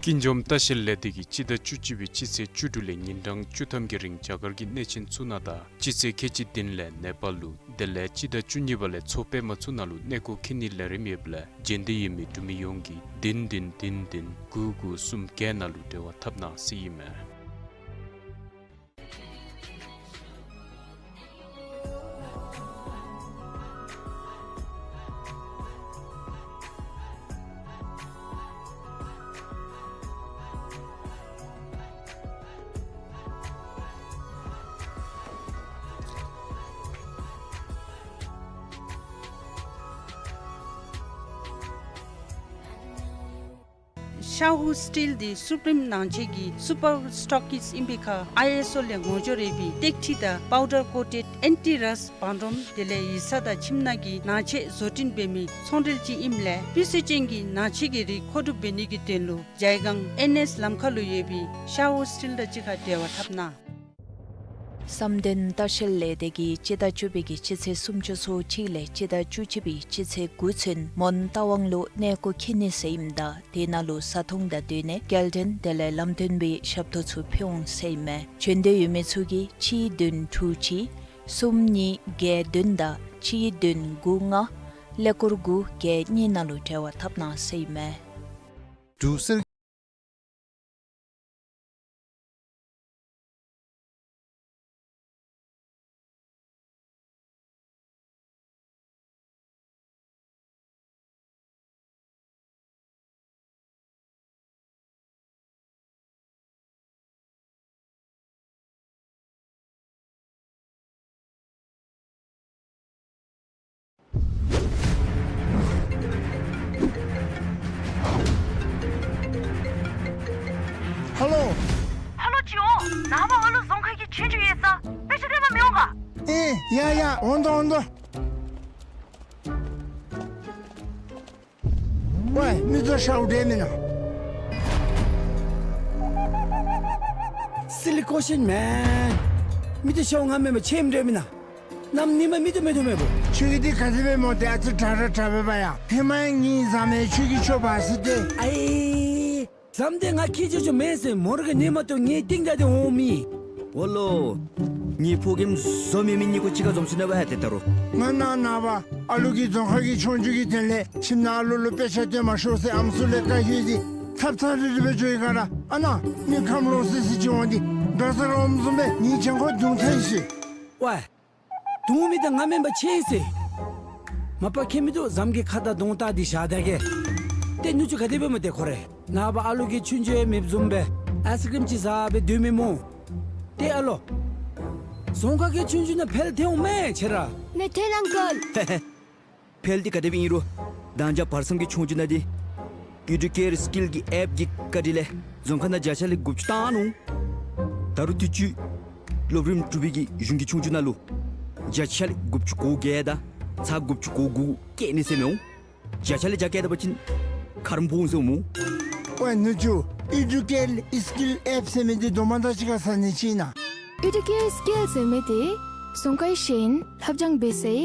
ཀུན་འཇོམས་ལྟ་བཤལ་ལས་སྡེ་གིས་སྤྱི་ཟླ་བཅུ་གཅིག་པའི་སྤྱི་ཚེས་བཅུ་དྲུག་ལས་ཉིན་གྲངས་བཅུ་ཐམ་གྱི་རིང་རྒྱ་གར་གྱི་གནས་ཆེན་ཚུ་ནང་དང་སྤྱི་ཚེས་ཁལ་གཅིག་བདུན་ལས་ནེ་པཱལ་ལུ་དེ་ལས་སྤྱི་ཟླ་བཅུ་གཉིས་པ་ལས་མཚོ་པདྨ་ཚུ་ནང་ལུ་གནས་སྐོར་འཁྱིད་ནིའི་ལས་རིམ་ཡོདཔ་ལས་བྱོན་འདོད་ཡོད་མི་འབྲུག་མི་ཡོངས་ཀྱིས་བདུན་བདུན་བདུན་བདུན་དགུ་དགུ་གསུམ་བརྒྱད་ནང་ལུ་འབྲེལ་བ་འཐབ་གནང་ཟེར་ཨིན་མས། ཤ་ཧུ་སི་ཊིལ་འདི་སུ་པིརིམ་ནང་ཆས་ཀྱི་སུ་པར་སི་ཊོག་ཀིཌ་ཨིན་པའི་ཁར་ཨའི་ཨེསི་ཨོ་ལས་ངོ་སྦྱོར་ཡོད་པའི་ཏེག་ཁྲི་དང་པའུ་ཌར་ཀོ་ཊེཌ་ཨེན་ཊི་རསཊ་བང་སྒྲོམ་དེ་ལས་ཡིག་ཚང་དང་ཁྱིམ་ནང་གི་ནང་ཆས་བཟོ་སྐྲུན་འབད་མི་ཚོང་འབྲེལ་ཅིག་ཨིནམ་ལས་སྤུས་ཚད་ཅན་གྱི་ནང་ཆས་ཀྱི་རིགས་མཁོ་སྒྲུབ་འབད་ནི་གི་དོན་ལུ་ཇའི་སྒང་ཨེན་ཨེསི་ལམ་ཁ་ལུ་ཡོད་པའི་ཤ་ཧུ་སི་ཊིལ་དང་གཅིག་ཁར་འབྲེལ་བ་འཐབ་གནང་། བསམ་གཏན་ལྟ་བཤལ་ལས་སྡེ་གིས་སྤྱི་ཟླ་བཅུ་པའི་གི་སྤྱི་ཚེས་སུམ་ཅུ་སོ་གཅིག་ལས་སྤྱི་ཟླ་བཅུ་གཅིག་པའི་སྤྱི་ཚེས་དགུ་ཚུན་མོན་རྟ་དབང་ལུ་གནས་སྐོར་འཁྱིད་ནི་ཟེར་ཨིནམ་ད་དེ་ནང་ལུ་བཟའ་འཐུང་དང་སྡོད་གནས་སྐྱེལ་འདྲེན་དེ་ལས་ལམ་སྟོན་པའི་ཞབས་ཏོག་ཚུ་ཕུལ་འོང་ཟེར་ཨིན་མས། བྱོན་འདོད་ཡོད་མི་ཚུ་གིས་གཅིག་བདུན་དྲུག་གཅིག་གསུམ་གཉིས་བརྒྱད་བདུན་དང་གཅིག་བདུན་དགུ་ལྔ་ཀླད་ཀོར་དགུ་བརྒྱད་གཉིས་ནང་ལུ་འབྲེལ་བ་འཐབ་གནང་ཟེར་ཨིན་མས། འབྲུག་གསེར། ཧ་ལོ། ཧ་ལོ་ཅི་འོང་། ནངས་པ་ཨ་ལུ་རྫོང་ཁ་གི་ཆོས་རྒྱུགས་ཡོད་ས། དཔེ་ཆ་སྟོན་པར་མི་འོང་ག། ཨེ་ཡ་ཡ་འོང་དོ་འོང་དོ། ཝའེ་མི་ཚུ་ཤཝ་འདྲས་མེན་ན། Silly question man. མི་ཚུ་ཤཝ་ང་མེན་པར་ཆེམ་འདྲས་མེན་ན། གནམ་ཉིནམ་མི་ཚུ་མེད་དོ་མེད་པོ། ཁྱོད་ཀྱིས་འདི་ག་ཅི་སྦེ་སྨོ། ཏེ་ཨ་ཙི་དྲག་དྲག་དྲག་སྦེ་འབད་ཡ། ཧེ་མ་ངེའི་བཟའ་མི་ཁྱོད་ཀྱིས་ཁྱོད་འབག་ཟེར་ཏེ། ཨའི། བཟའ་མི་འདི་ང་ཁྱེད་ཅིག་ཅིག་མེན་ཟེར་མོ་ར་གི་ཉན་མ་བཏུབ་ངེའི་རྟིང་བདའ་སྟེ་འོང་མི། འོ་ལོ། ངེའི་ཕོ་རྒནམ་འཛོམས་མི་མི་གཉིས་ཀོ་གཅིག་ཁར་འཛོམས་སོང་ནི་བ་ཡ་ཏེ་ད་རུང་། ང་ནཱ་ནངས་པ་ཨ་ལུ་གི་རྫོང་ཁ་གི་ཆོས་རྒྱུགས་ཀྱི་དོན་ལས་ཁྱིམ་ནང་ཨ་ལུ་ལུ་དཔེ་ཆ་སྟོན་མ་ཤོག་ཟེར་ཨམ་སྲུ་ལས་བཀའ་ཞུ་ཡི། ཚབ་ཚབ་རིལ་རི་སྦེ་འགྱོ་ཡི་ག་ར། ཨ་ནཱ་མི་ཁམས་ལོག་སི་སི་ཅིག་འོང་སྟེ་དགའ་ས་རོགས་འཛོམས་སྦེ་ངེའི་གྱང་ཁར་རྡུང་ཐལ་ཤི། ཝའི། རྡུང་མི་དེ་ང་མེན་པར་ཁྱེད་ཨིན་ཟེར། མ་པ་ཁྱེད་མིན་འདུག། ཟམ་གྱི་ཁ་དང་གདོང་བལྟ་སྟེ་བཞག་ད་གེ། ཏེ་ནུ་གཅུང་ག་དེ་སྦེ་སྨོ་ཏེ་ཁོ་རེ། ནངས་པ་ཨ་ལུ་གི་ཆོས་རྒྱུགས་ཡང་མེདཔ་བཟུམ་སྦེ་ཨའིསི་ཀྲིམ་ཅིག་བཟའ་སྦེ་སྡོད་མི་སྨོ། ཏེ་ཨ་ལོ། རྫོང་ཁ་གི་ཆོས་རྒྱུགས་ནང་འཕེལ་ཐལ་འོང་མས་ཁྱེད་ར། མེད་ཐལ་ཨང་ཀལ། འཕེལ་ཏེ་ག་དེ་སྦེ་ཨིན་རུང་། ད་ཅི་བར་མཚམས་ཀྱི་ཆོས་རྒྱུགས་ནང་འདི་ཨེ་ཌུ་ཀེར་སི་ཀིལ་གྱི་ཨེཔ་ཀྱི་བཀའ་དྲིན་ལས་རྫོང་ཁ་ནང་བརྒྱ་ཆ་ལས་དགུ་བཅུ་བཏང་ནུག། ད་རུང་དུས་ཅི་སློབ་རིམ་དྲུག་པའི་གི་གཞུང་གི་ཆོས་རྒྱུགས་ནང་ལུ་བརྒྱ་ཆ་ལས་དགུ་བཅུ་གོ་བརྒྱད་དང་ཚག་དགུ་བཅུ་གོ་དགུ་བཀལ་ནི་ཟེར་མི་འོང་། བརྒྱ་ཆ་ལས་བརྒྱ་བཀལ་ད་པ་ཅིན་ཁ་རུམ་ཕོག་འོང་ཟེར་སྨོ། ཝའི་ནུ་གཅུང་ཨེ་ཌུ་ཀེར་སི་ཀིལ་ཨེཔ་ཟེར་མི་འདི་དོ་མ་ད་ཅི་ག་ཟ་ནི་ཅིག་ཨིན་ན། ཨེ་ཌུ་ཀེར་སི་ཀིལ་ཟེར་མི་འདི་རྫོང་ཁའི་ཤེས་ཡོན་ལྷབ་སྦྱང་འབད་སའི་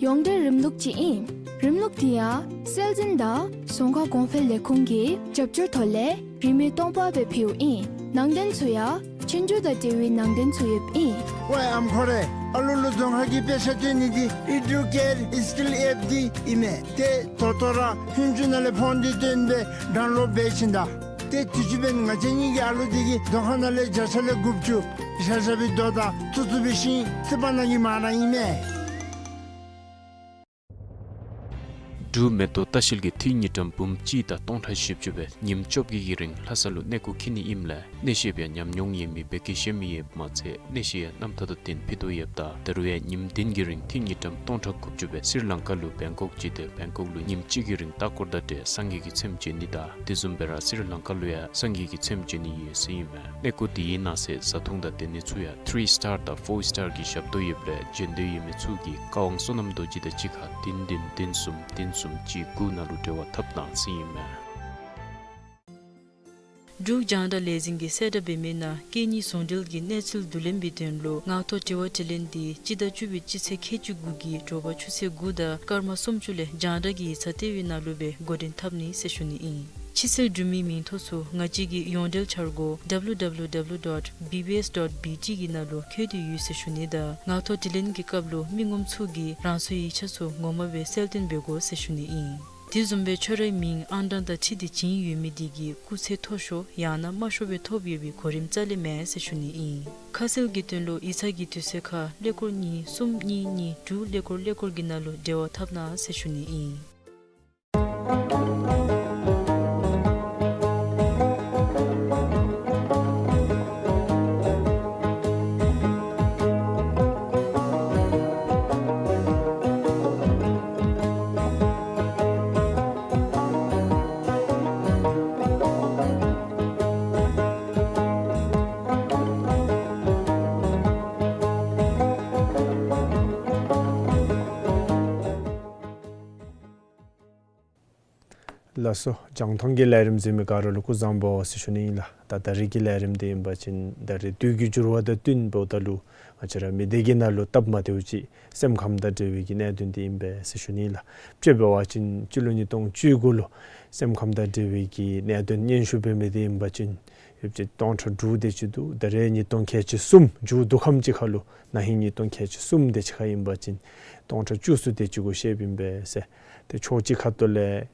ཡོངས་འབྲེལ་རིམ་ལུགས་ཅིག་ཨིན། རིམ་ལུགས་འདི་ཡང་སྲོལ་འཛིན་དང་རྫོང་ཁ་གོང་འཕེལ་ལས་ཁུངས་ཀྱི་རྒྱབ་སྐྱོར་ཐོག་ལས་རིན་མེད་སྟོང་པ་སྦེ་ཕུལཝ་ཨིན། ནང་དོན་ཚུ་ཡང་ཆོས་རྒྱུགས་དང་འབྲེལ་བའི་ནང་དོན་ཚུ་ཡོདཔ་ཨིན། ཝའི་ཨམ་ཁོ་རེ། ཨ་ལུ་ལུ་རྫོང་ཁ་གི་དཔེ་ཆ་སྟོན་ནི་འདི་ཨེ་ཌུ་ཀེར་སི་ཀིལ་ཨེཔ་འདི་ཨིན་མས། ཏེ་ད་ལྟོ་ར་ཧུན་ཅུ་ནང་ལས་ཕོན་འདི་བཏོན་སྦེ་ཌའུན་ལོཌ་འབད་བྱིན་ད། ཏེ་དུས་ཅི་འབདན་ང་བཅས་གཉིས་ཀྱི་ཨ་ལུ་འདི་གིས་རྫོང་ཁ་ནང་ལས་བརྒྱ་ཆ་ལས་དགུ་བཅུ་བཞག་བཞག་པའི་དོ་དང་ཚུ་ཚུ་འབད་ཞིནམ་སི་པ་ནང་གི་མ་ར་ཨིན་མས། འབྲུག་མེ་ཏོག་ལྟ་བཤལ་གྱིས་དུས་དངུལ་ཀྲམ་འབུམ་གཅིག་དང་སྟོང་ཕྲག་བཞི་བཅུ་སྦེ་ཉིནམ་བཅོ་བརྒྱད་ཀྱི་རིང་ལྷ་ས་ལུ་གནས་སྐོར་འཁྱིད་ནི་ཨིནམ་ལས་གནས་བཤདཔ་ཡང་ཉམས་མྱོང་ཡོད་མི་བོད་སྐད་ཤེས་མི་ཡོདཔ་མ་ཚད་གནས་བཤད་ཡང་རྣམ་ཐར་དང་བསྟུན་ཕུལ་དོ་ཡོདཔ་ད་ད་རུང་ཡང་ཉིནམ་བདུན་གྱི་རིང་དུས་དངུལ་ཀྲམ་སྟོང་ཕྲག་དགུ་བཅུ་སྦེ་སི་རི་ལང་ཀ་ལུ་བེང་ཀོག་བརྒྱུད་དེ་བེང་ཀོག་ལུ་ཉིནམ་གཅིག་གི་རིང་ལྟ་སྐོར་དང་འབྲེལ་སངས་རྒྱས་ཀྱི་ཚེམས་མཇལ་ནི་དང་དེ་བཟུམ་སྦེ་ར་སི་རི་ལང་ཀ་ལུ་ཡང་སངས་རྒྱས་ཀྱི་ཚེམས་མཇལ་ནི་ཡོད་ཟེར་ཨིན་མས། གནས་སྐོར་དེའི་ནང་གསེས་བཟའ་འཐུང་དང་སྡོད་ནི་ཚུ་ཡང་ཐི་རི་སི་ཊར་དང་ཕོར་སི་ཊར་གྱི་ཞབས་ཏོག་ཡོདཔ་ལས་འབྱོན་འདོད་ཡོད་མི་ཚུ་གིས་བཀའ་དབང་བསོད་ནམས་རྡོ་རྗེ་དང་གཅིག་ཁར་བདུན་བདུན་བདུན་གསུམ་བདུན་གསུམ་གཅིག་དགུ་ནང་ལུ་འབྲེལ་བ་འཐབ་གནང་ཟེར་ཨིན་མས། འབྲུག་རྒྱང་བསྒྲགས་ལས་འཛིན་གྱིས་གསལ་བསྒྲགས་འབད་མི་ནང་སྐད་གཉིས་ཟུང་འབྲེལ་གྱི་གནས་ཚུལ་བསྡུ་ལེན་པའི་དོན་ལུ་ངག་ཐོག་དྲི་བ་དྲིས་ལན་འདི་སྤྱི་ཟླ་བཅུ་པའི་སྤྱི་ཚེས་ཁལ་གཅིག་དགུ་གི་དྲོ་པ་ཆུ་ཚོད་དགུ་དང་སྐར་མ་སུམ་ཅུ་ལས་རྒྱང་བསྒྲགས་ཀྱི་ཡིག་ཚང་ལྟེ་བའི་ནང་ལུ་སྦེ་འགོ་འདྲེན་འཐབ་ནི་ཟེར་ཞུ་ནི་ཨིན། ཕྱི་སེལ་འབྲུག་མིའི་མིང་ཐོ་ཚུ་ང་བཅས་ཀྱི་ཡོངས་འབྲེལ་འཆར་སྒོ་W W W dot B B S dot B T གི་ནང་ལུ་འཁོད་དེ་ཡོད་ཟེར་ཞུ་ནི་དང་ངག་ཐོག་དྲིས་ལན་གྱི་སྐབས་ལུ་མི་ངོམ་ཚུ་གིས་རང་སོའི་ཡིག་ཆ་ཚུ་ངོ་མ་སྦེ་གསལ་སྟོན་འབད་དགོ་ཟེར་ཞུ་ནི་ཨིན། དེ་བཟུམ་སྦེ་ཁྱོད་རའི་མིང་ཨང་གྲངས་དང་འཁྲིལ་ཏེ་བྱིན་ཡོད་མི་དེ་གི་སྐུགས་ཚད་མཐོ་ཤོས་ཡང་ན་དམའ་ཤོས་སྦེ་ཐོབ་ཡོད་པའི་གོ་རིམ་རྩ་ལས་མེད་ཟེར་ཞུ་ནི་ཨིན། ཁ་གསལ་གྱི་དོན་ལུ་ཡིག་ཚང་གི་དུས་ཚོད་ཁར་ཀླད་ཀོར་གཉིས་གསུམ་གཉིས་གཉིས་དྲུག་ཀླད་ཀོར་ཀླད་ཀོར་གྱི་ནང་ལུ་འབྲེལ་བ་འཐབ་གནང་ཟེར་ཞུ་ནི་ཨིན། ལགས་སོ། རྒྱང་མཐོང་གི་ལས་རིམ་གཟིགས་མི་ག་ར་ལུ་སྐུ་གཟུགས་བཟང་པོ་ཟེར་ཞུ་ནི་ཨིན་ལགས། ད་ད་རིས་ཀྱི་ལས་རིམ་འདི་ཨིན་པ་ཅིན་ད་རིས་དུས་ཀྱི་འགྱུར་བ་དང་བསྟུན་འབདཝ་ད་ལུ་ང་བཅས་ར་མི་སྡེ་གི་ནང་ལུ་སྟབས་མ་བདེཝ་ཅིག་སེམས་ཁམས་དང་འབྲེལ་བའི་གི་གནད་དོན་འདི་ཨིན་པས་ཟེར་ཞུ་ནི་ཨིན་ལགས། དཔྱེ་འབད་བ་ཅིན་སྤྱི་ལོ་ཉིས་སྟོང་བཅུ་དགུ་ལུ་སེམས་ཁམས་དང་འབྲེལ་བའི་གི་གནད་དོན་སྙན་ཞུ་འབད་མི་འདི་ཨིན་པ་ཅིན་ཡོདཔ་ཅིག་སྟོང་ཕྲག་དྲུག་དེ་ཅིག་འདུག། ད་རིས་ཉིས་སྟོང་ཁལ་གཅིག་གསུམ་མཇུག་བསྡུ་ཁམས་ཅིག་ཁར་ལུ་ན་ཧིང་ཉིས་སྟོང་ཁལ་གཅིག་གསུམ་དེ་ཅིག་ཁར་ཨིན་པ་ཅིན་སྟོང་ཕྲག་བཅུ་གསུམ་དེ་ཅིག་གུ་བཤདཔ་ཨིན་པས་ཟེར། ཏེ་ཕྱོགས་གཅིག་ཁ་ཐུག་ལས་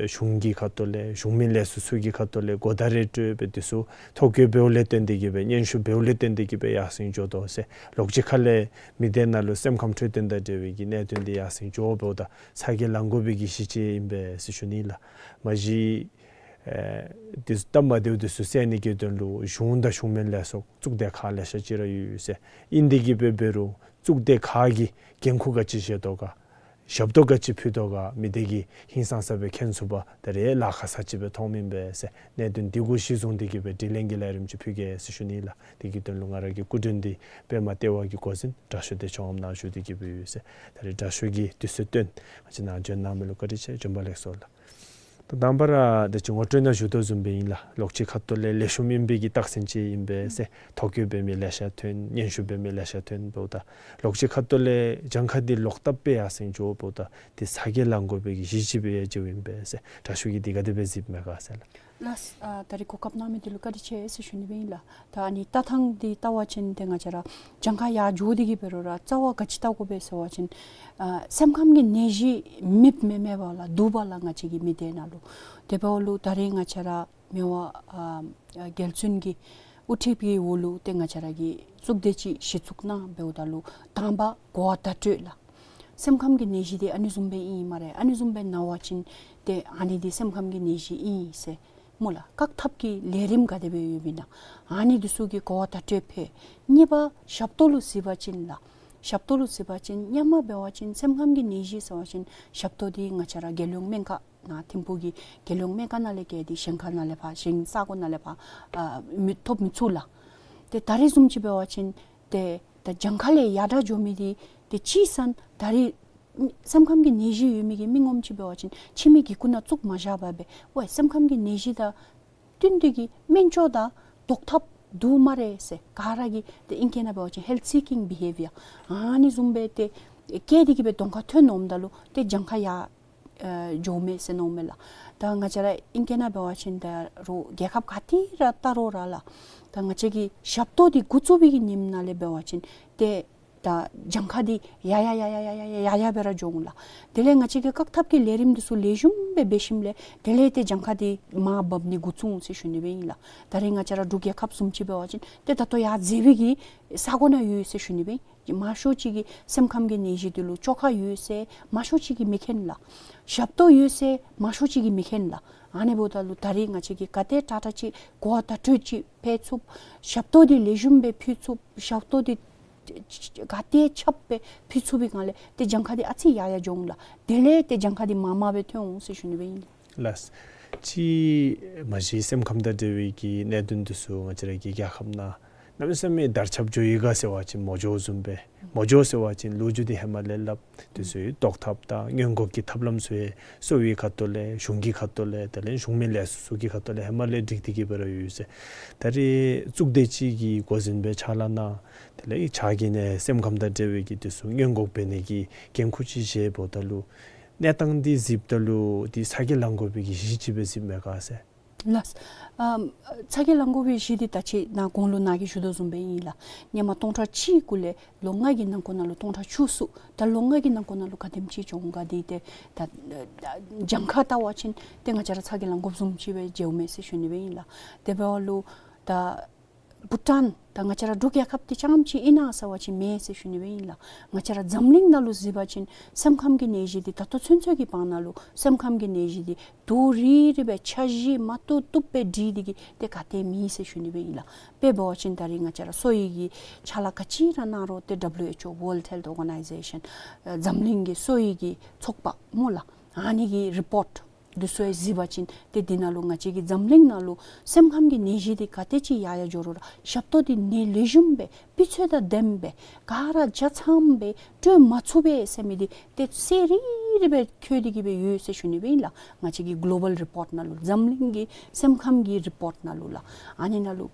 གཞུང་གི་ཁ་ཐུག་ལས་གཞུང་མིན་ལས་ཚོགས་ཚུ་གི་ཁ་ཐུག་ལས་གོ་བརྡ་རེ་སྤྲོད་སྦེ་དེ་ཚུ་ཐོ་བཀོད་འབདཝ་ལས་བརྟེན་ཏེ་གིས་སྦེ་སྙན་ཞུ་འབདཝ་ལས་བརྟེན་ཏེ་གིས་སྦེ་ཡར་སེང་འགྱོ་དོ་ཟེར། ལོགས་གཅིག་ཁ་ལས་མི་སྡེ་ནང་ལུ་སེམས་ཁམས་འཕྲོད་བསྟེན་དང་འབྲེལ་བའི་གི་གནད་དོན་འདི་ཡར་སེང་འགྱོ་འབདཝ་ད་ཚ་གྱང་ལང་དགོ་པའི་གི་གཞི་ཅིག་ཨིན་པས་ཟེར་ཞུ་ནི་ཨིན་ལགས། མ་གཞི་ཨེ་དེ་སྟབས་མ་བདེཝ་དེ་ཚུ་སེལ་ནི་གི་དོན་ལུ་གཞུང་དང་གཞུང་མིན་ལས་ཚོགས་གཙུག་སྡེ་ཁག་ལེ་ཤ་ཅིག་ར་ཡོད་ཟེར། ཨིན་དེ་གིས་སྦེ་འབད་རུང་གཙུག་སྡེ་ཁག་གིས་འགན་ཁུར་ག་ཅི་བཞེས་དོ་ག་ཞབས་ཏོག་ག་ཅི་ཕུལ་དོ་ག་མི་སྡེ་གིས་ཧིང་སངས་ས་སྦེ་མཁྱེན་ཚུགས་པར་ད་རིས་ལཱ་ཁག་ས་ཅིག་སྦེ་མཐོངམ་ཨིན་པས་ཟེར། གནད་དོན་དེ་གུ་གཞི་བཟུང་སྟེ་གིས་སྦེ་དྲིས་ལན་གྱི་ལས་རིམ་ཅིག་ཕུལ་གེ་ཟེར་ཞུ་ནི་ཨིན་ལགས། དེ་གི་དོན་ལུ་ང་ར་གི་སྐུ་མགྲོན་འདི་པདྨ་ལྟེ་བ་གི་འགོ་འཛིན་དྲག་ཤོས་བདེ་མཆོག་ངམ་ནཱ་བཞུགས་ཏེ་གིས་སྦེ་ཡོད་ཟེར། ད་རིས་དྲག་ཤོས་ཀྱིས་དུས་ཚོད་བཏོན་ང་བཅས་ནཱ་བྱོན་གནང་མི་ལུ་བཀའ་དྲིན་ཆེ། བྱོན་པ་ལེགས་སོ་ལགས། ད་དང་པ་ར་ད་ཅི་ངོ་སྤྲོད་ནང་ཞུ་དོ་བཟུམ་སྦེ་ཨིན་ལགས། ལོགས་གཅིག་ཁ་ཐུག་ལས་ལེགས་ཤོམ་ཨིན་པའི་གི་རྟགས་མཚན་ཅིག་ཨིན་པས་ཟེར། ཐོ་བཀོད་འབད་མི་ལེ་ཤ་ཐོན། སྙན་ཞུ་འབད་མི་ལེ་ཤ་ཐོན་འབདཝ་ད་ལོགས་གཅིག་ཁ་ཐུག་ལས་གྱངས་ཁ་འདི་ལོག་ལྟབ་སྦེ་ཡར་སེང་འགྱོ་འབདཝ་ད་དེ་ཚ་གྱང་ལང་དགོ་པའི་གི་གཞི་ཅིག་སྦེ་ཡང་མཇལཝ་ཨིན་པས་ཟེར། དྲག་ཤོས་ཀྱིས་འདི་ག་དེ་སྦེ་གཟིགསཔ་མས་ག་ཟེར་ལགས། ལགས། ཨ་ད་རིས་གོ་སྐབས་གནང་མི་འདི་ལུ་བཀའ་དྲིན་ཆེ་ཟེར་ཞུ་ནི་སྦེ་ཨིན་ལགས། ད་ཨ་ནི་ལྟ་སྟངས་འདི་བལྟ་བ་ཅིན་ཏེ་ང་བཅས་ར་གྱངས་ཁ་ཡར་འགྱོ་སྟེ་གི་འབད་རུང་ར་རྩ་བ་ག་ཅི་བལྟ་དགོ་པས་ཟེར་བ་ཅིན་ཨ་སེམས་ཁམས་ཀྱི་ནད་གཞི་མེདཔ་མེན་མེན་པ་ལགས། འདུག་པ་ལགས་ང་བཅས་ཀྱི་མི་སྡེ་ནང་ལུ། དེ་འབདཝ་ལུ་ད་རིས་ང་བཅས་ར་མི་དབང་ཨ་ཨ་རྒྱལ་བཙུན་གྱི་དབུ་ཁྲིདཔ་གི་འོག་ལུ་ཏེ་ང་བཅས་ར་གིས་གཙུག་སྡེ་ཅིག་གཞི་བཙུགས་གནང་འབདཝ་ད་ལུ་དང་པ་གོ་བ་བརྡ་སྤྲོད་ལགས། སེམས་ཁམས་ཀྱི་ནད་གཞི་འདི་ཨ་ནི་བཟུམ་སྦེ་ཨིན་སྨ་རེ། ཨ་ནི་བཟུམ་སྦེ་ན་བ་ཅིན་ཏེ་ཨ་ནི་འདི་སེམས་ཁམས་ཀྱི་ནད་གཞི་ཨིན་ཟེར་སྨོ་ལགས། བཀག་ཐབས་ཀྱི་ལས་རིམ་ག་དེ་སྦེ་ཡོདཔ་ཨིན་ན་ཨ་ནི་འདི་ཚུ་གི་གོ་བ་བརྡ་སྤྲོད་ཕུལ། གཉིས་པ་ཞབས་ཏོག་ལུ་གཟིགས་པ་ཅིན་ལགས། ཞབས་ཏོག་ལུ་གཟིགས་པ་ཅིན་སྔོན་མ་འབད་བ་ཅིན་སེམས་ཁམས་ཀྱི་ནད་གཞི་ཟེར་བ་ཅིན་ཞབས་ཏོག་འདི་ང་བཅས་ར་རྒྱལ་ཡོངས་སྨན་ཁང་ནང་ཐིམ་ཕུག་གི་རྒྱལ་ཡོངས་སྨན་ཁང་ནང་ལས་བརྒལ་ཏེ་གཞན་ཁ་ནང་ལས་ཕར་གཞན་ས་གོ་ནང་ལས་ཕར་ཨ་མི་ཐོབ་མི་ཚུགས་ལགས། ཏེ་ད་རིས་བཟུམ་ཅིག་འབད་བ་ཅིན་ཏེ་ད་གྱངས་ཁ་ལས་ཡར་དྲགས་འགྱོ་མི་འདི་ཏེ་ཅིག་ཟེར་ན་ད་རིས་སེམས་ཁམས་ཀྱི་ནད་གཞི་ཡོད་མི་གི་མི་ངོམ་ཅིག་འབད་བ་ཅིན་ཁྱིམ་གྱི་གུ་ནང་བཙུགས་མ་བཞག་པར་སྦེ་ཝའི་སེམས་ཁམས་ཀྱི་ནད་གཞི་དང་བསྟུན་ཏེ་གི་སྨན་བཅོས་དང་བཟློག་ཐབས་འདུག་སྨ་རེ་ཟེར། ག་ར་གིས་ཏེ་ཨིང་སྐད་ནང་འབད་བ་ཅིན་ཧེལཐ་སི་ཀིང་བི་ཧེ་བི་ཡར་ཨ་ནི་བཟུམ་སྦེ་ཏེ་བསྐྱེད་དེ་གི་སྦེ་གདོང་ཁར་ཐོན་འོངམ་ད་ལུ་ཏེ་གྱངས་ཁ་ཡར་ཨ་འགྱོཝ་མས་ཟེར་མནོཝ་མས་ལགས། ད་ང་བཅས་ར་ཨིང་སྐད་ནང་འབད་བ་ཅིན་ད་རུང་རྒྱལ་ཁབ་ག་ཏེ་ར་བལྟ་རུང་ར་ལགས། ད་ང་བཅས་ཀྱི་ཞབས་ཏོག་འདི་འགོ་བཙུགས་པའི་གི་ཉིནམ་ནང་ལས་འབད་བ་ཅིན་ཏེ་ད་གྱངས་ཁ་འདི་ཡར་ཡར་ཡར་ཡར་སྦེ་ར་འགྱོ་འོང་ལགས། དེ་ལས་ང་བཅས་ཀྱིས་བཀག་ཐབས་ཀྱི་ལས་རིམ་འདི་ཚུ་ལེགས་ཤོམ་སྦེ་འབད་ཞིནམ་ལས་དེ་ལས་ཏེ་གྱངས་ཁ་འདི་མར་འབབ་ནི་འགོ་བཙུགས་འོང་ཟེར་ཞུ་ནི་སྦེ་ཨིན་ལགས། ད་རིས་ང་བཅས་ར་འབྲུག་རྒྱལ་ཁབ་བཟུམ་ཅིག་འབད་བ་ཅིན་ཏེ་ད་ལྟོ་ཡར་འཛེགས་པའི་གི་ས་གོ་ནང་ཡོད་ཟེར་ཞུ་ནི་སྦེ་ཨིན། མང་ཤོས་ཅིག་གིས་སེམས་ཁམས་ཀྱི་ནད་གཞི་འདི་ལུ་བཅོས་ཁ་ཡོད་ཟེར་མང་ཤོས་ཅིག་གིས་མི་མཁྱེན་ལགས། ཞབས་ཏོག་ཡོད་ཟེར་མང་ཤོས་ཅིག་གིས་མི་མཁྱེན་ལགས། ཨ་ནི་འབདཝ་ད་ལུ་ད་རིས་ང་བཅས་ཀྱིས་ག་དེ་དྲག་དྲག་ཅིག་གོ་བ་བརྡ་སྤྲོད་ཅིག་ཕུལ་ཚུགས། ཞབས་ཏོག་འདི་ལེགས་ཤོམ་སྦེ་ཕུལ་ཚུགས། ཞབས་ཏོག་འདི་ག་དེ་ཁྱབ་སྦེ་ཕུལ་ཚུགས་པའི་སྒང་ལས་ཏེ་གྱངས་ཁ་འདི་ཨ་ཙི་ཡར་ཡར་འགྱོ་འོང་ལགས། དེ་ལས་ཏེ་གྱངས་ཁ་འདི་མར་མར་སྦེ་ཐོན་འོང་ཟེར་ཞུ་ནི་སྦེ་ཨིན། ལགས། ཅིག་མ་གཞི་སེམས་ཁམས་དང་འབྲེལ་བའི་གི་གནད་དོན་འདི་ཚུ་ང་བཅས་ར་གི་རྒྱལ་ཁབ་ནང་གནམ་མེད་ས་མེད་དར་ཁྱབ་འགྱོ་ཡི་ག་ཟེར་བ་ཅིན་མོ་ཇོ་བཟུམ་སྦེ་མོ་ཇོ་ཟེར་བ་ཅིན་ལོ་རྒྱུས་འདི་ཧེ་མ་ལས་སླབ། དེ་ཚུ་བཟློག་ཐབས་དང་སྔོན་འགོག་གི་ཐབས་ལམ་ཚུ་ཡང་གསོ་བའི་ཁ་ཐུག་ལས་གཞུང་གི་ཁ་ཐུག་ལས་དེ་ལས་གཞུང་མིན་ལས་ཚོགས་ཀྱི་ཁ་ཐུག་ལས་ཧེ་མ་ལས་སྒྲིག་སྟེ་གི་འབད་ར་ཡོད་ཟེར། ད་རིས་གཙུག་སྡེ་ཅིག་གིས་འགོ་འཛིན་སྦེ་ཕྱག་ལཱ་གནང་། དེ་ལས་ཕྱག་གི་ནང་སེམས་ཁམས་དང་འབྲེལ་བའི་གི་དེ་ཚུ་སྔོན་འགོག་འབད་ནི་གི་འགན་ཁུར་ཅིག་བཞེས་འབདཝ་ད་ལུ་གནས་སྟངས་འདི་གཟིགསཔ་ད་ལུ་འདི་ཚ་གྱང་ལང་དགོ་པའི་གི་གཞི་ཅིག་སྦེ་གཟིགསཔ་མས་ག་ཟེར། ལགས། ཨམ་ཚ་གྱང་ལང་དགོ་པའི་གཞི་འདི་ད་ཅི་ནཱ་གོང་ལུ་ནཱ་གིས་ཞུ་དོ་བཟུམ་སྦེ་ཨིན་ལགས། ཧེ་མ་སྟོང་ཕྲག་གཅིག་གུ་ལས་ལོ་ལྔ་གི་ནང་འཁོད་ནང་ལུ་སྟོང་ཕྲག་བཅུ་གསུམ། ད་ལོ་ལྔ་གི་ནང་འཁོད་ནང་ལུ་ག་དེམ་ཅིག་བྱུང་ག་འདི་ཏེ་ད་གྱངས་ཁ་བལྟ་བ་ཅིན་ཏེ་ང་བཅས་ར་ཚ་གྱང་ལང་དགོཔ་བཟུམ་ཅིག་སྦེ་མཇལཝ་མས་ཟེར་ཞུ་ནི་སྦེ་ཨིན་ལགས། དེ་འབདཝ་ལུ་ད་བྷུ་ཊཱན་ད་ང་བཅས་ར་འབྲུག་རྒྱལ་ཁབ་འདི་རྐྱངམ་ཅིག་ཨིན་ན་ཟེར་བ་ཅིན་མེན་ཟེར་ཞུ་ནི་སྦེ་ཨིན་ལགས། ང་བཅས་ར་འཛམ་གླིང་ནང་ལུ་གཟིགས་པ་ཅིན་སེམས་ཁམས་ཀྱི་ནད་གཞི་འདི་ད་ལྟོ་ཚུན་ཚོད་ཀྱི་བར་ན་ལུ་སེམས་ཁམས་ཀྱི་ནད་གཞི་འདི་དུས་རེ་རེ་སྦེ་འཆར་གཞི་མ་བཏུབ་བཏུབ་སྦེ་སྒྲིག་སྟེ་གི་ཏེ་ག་ཏེ་མེད་ཟེར་ཞུ་ནི་སྦེ་ཨིན་ལགས། དཔེ་འབད་བ་ཅིན་ད་རིས་ང་བཅས་ར་གསོ་བའི་གི་ཕྱག་ལཱ་ག་ཅི་ར་གནང་རུང་ཏེ་ཌབ་ལུ་ཨེཆ་ཨོ་World Health Organization ཨ་འཛམ་གླིང་གི་གསོ་བའི་གི་ཚོགས་པ་སྨོ་ལགས། ཨ་ནི་གི་རི་པོརཊ་འདི་ཚུ་ཡང་གཟིགས་པ་ཅིན་ཏེ་འདི་ནང་ལུ་ང་བཅས་ཀྱི་འཛམ་གླིང་ནང་ལུ་སེམས་ཁམས་ཀྱི་ནད་གཞི་འདི་ག་དེ་ཅིག་ཡར་ཡར་འགྱོ་རུང་ར་ཞབས་ཏོག་འདི་ནི་ལེགས་ཤོམ་སྦེ་སྤུས་ཚད་དང་ལྡནམ་སྦེ་ག་ར་ཆ་ཚང་སྦེ་སྤྲོད་མ་ཚུགས་པས་ཟེར་མི་འདི་ཏེ་གསལ་རི་རི་སྦེ་འཁོད་དེ་གི་སྦེ་ཡོད་ཟེར་ཞུ་ནི་སྦེ་ཨིན་ལགས། ང་བཅས་ཀྱི་གོ་ལོ་བཱལ་རི་པོརཊ་ནང་ལུ་འཛམ་གླིང་གི་སེམས་ཁམས་ཀྱི་རི་པོརཊ་ནང་ལུ་ལགས། ཨ་ནི་ནང་ལུ་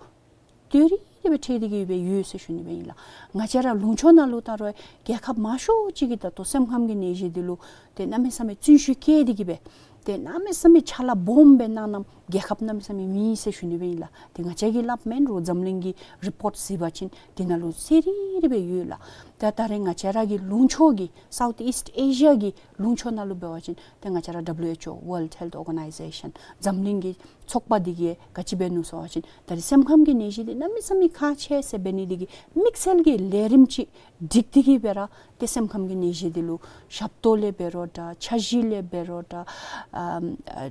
ཏེ་རི་རི་སྦེ་ཕྲད་དེ་གི་སྦེ་ཡོད་ཟེར་ཞུ་ནི་སྦེ་ཨིན་ལགས། ང་བཅས་ར་ལུང་ཕྱོགས་ནང་ལུ་ད་རུང་རྒྱལ་ཁབ་མང་ཤོས་ཅིག་གིས་ད་ལྟོ་སེམས་ཁམས་ཀྱི་ནད་གཞི་འདི་ལུ་ཏེ་གནམ་མེད་ས་མེད་བརྩོན་ཤུགས་བསྐྱེད་དེ་གི་སྦེ་ཏེ་གནམ་མེད་ས་མེད་ཕྱག་ལཱ་སྦོམ་སྦེ་གནང་གནངམ་རྒྱལ་ཁབ་གནམ་མེད་ས་མེད་མེད་ཟེར་ཞུ་ནི་སྦེ་ཨིན་ལགས། ཏེ་ང་བཅས་ཀྱིས་སླབ་མེན་རུང་འཛམ་གླིང་གི་རི་པོརཊ་གཟིགས་པ་ཅིན་འདི་ནང་ལུ་གསལ་རི་རི་སྦེ་ཡོད་ལགས། ད་ད་རེས་ང་བཅས་ར་གི་ལུང་ཕྱོགས་ཀྱི་སའུཐ་ཨིསཊ་ཨེ་ཤི་ཡ་གི་ལུང་ཕྱོགས་ནང་ལུ་འབད་བ་ཅིན་ཏེ་ང་བཅས་ར་ཌབ་ལུ་ཨེཆ་ཨོ་World Health Organization འཛམ་གླིང་གི་ཚོགས་པ་འདི་གིས་ག་ཅི་འབད་ནུག་ཟེར་བ་ཅིན་ད་རེས་སེམས་ཁམས་ཀྱི་ནད་གཞི་འདི་གནམ་མེད་ས་མེད་ཁག་ཆེ་ཟེར་འབད་ནི་འདི་གིས་དམིགས་བསལ་གྱི་ལས་རིམ་ཅིག་སྒྲིག་སྟེ་གི་སྦེ་ར་ཏེ་སེམས་ཁམས་ཀྱི་ནད་གཞི་འདི་ལུ་ཞབས་ཏོག་ལས་འབད་རུང་འདྲ་འཆར་གཞི་ལས་འབད་རུང་འདྲ་ཨམ་ཨ་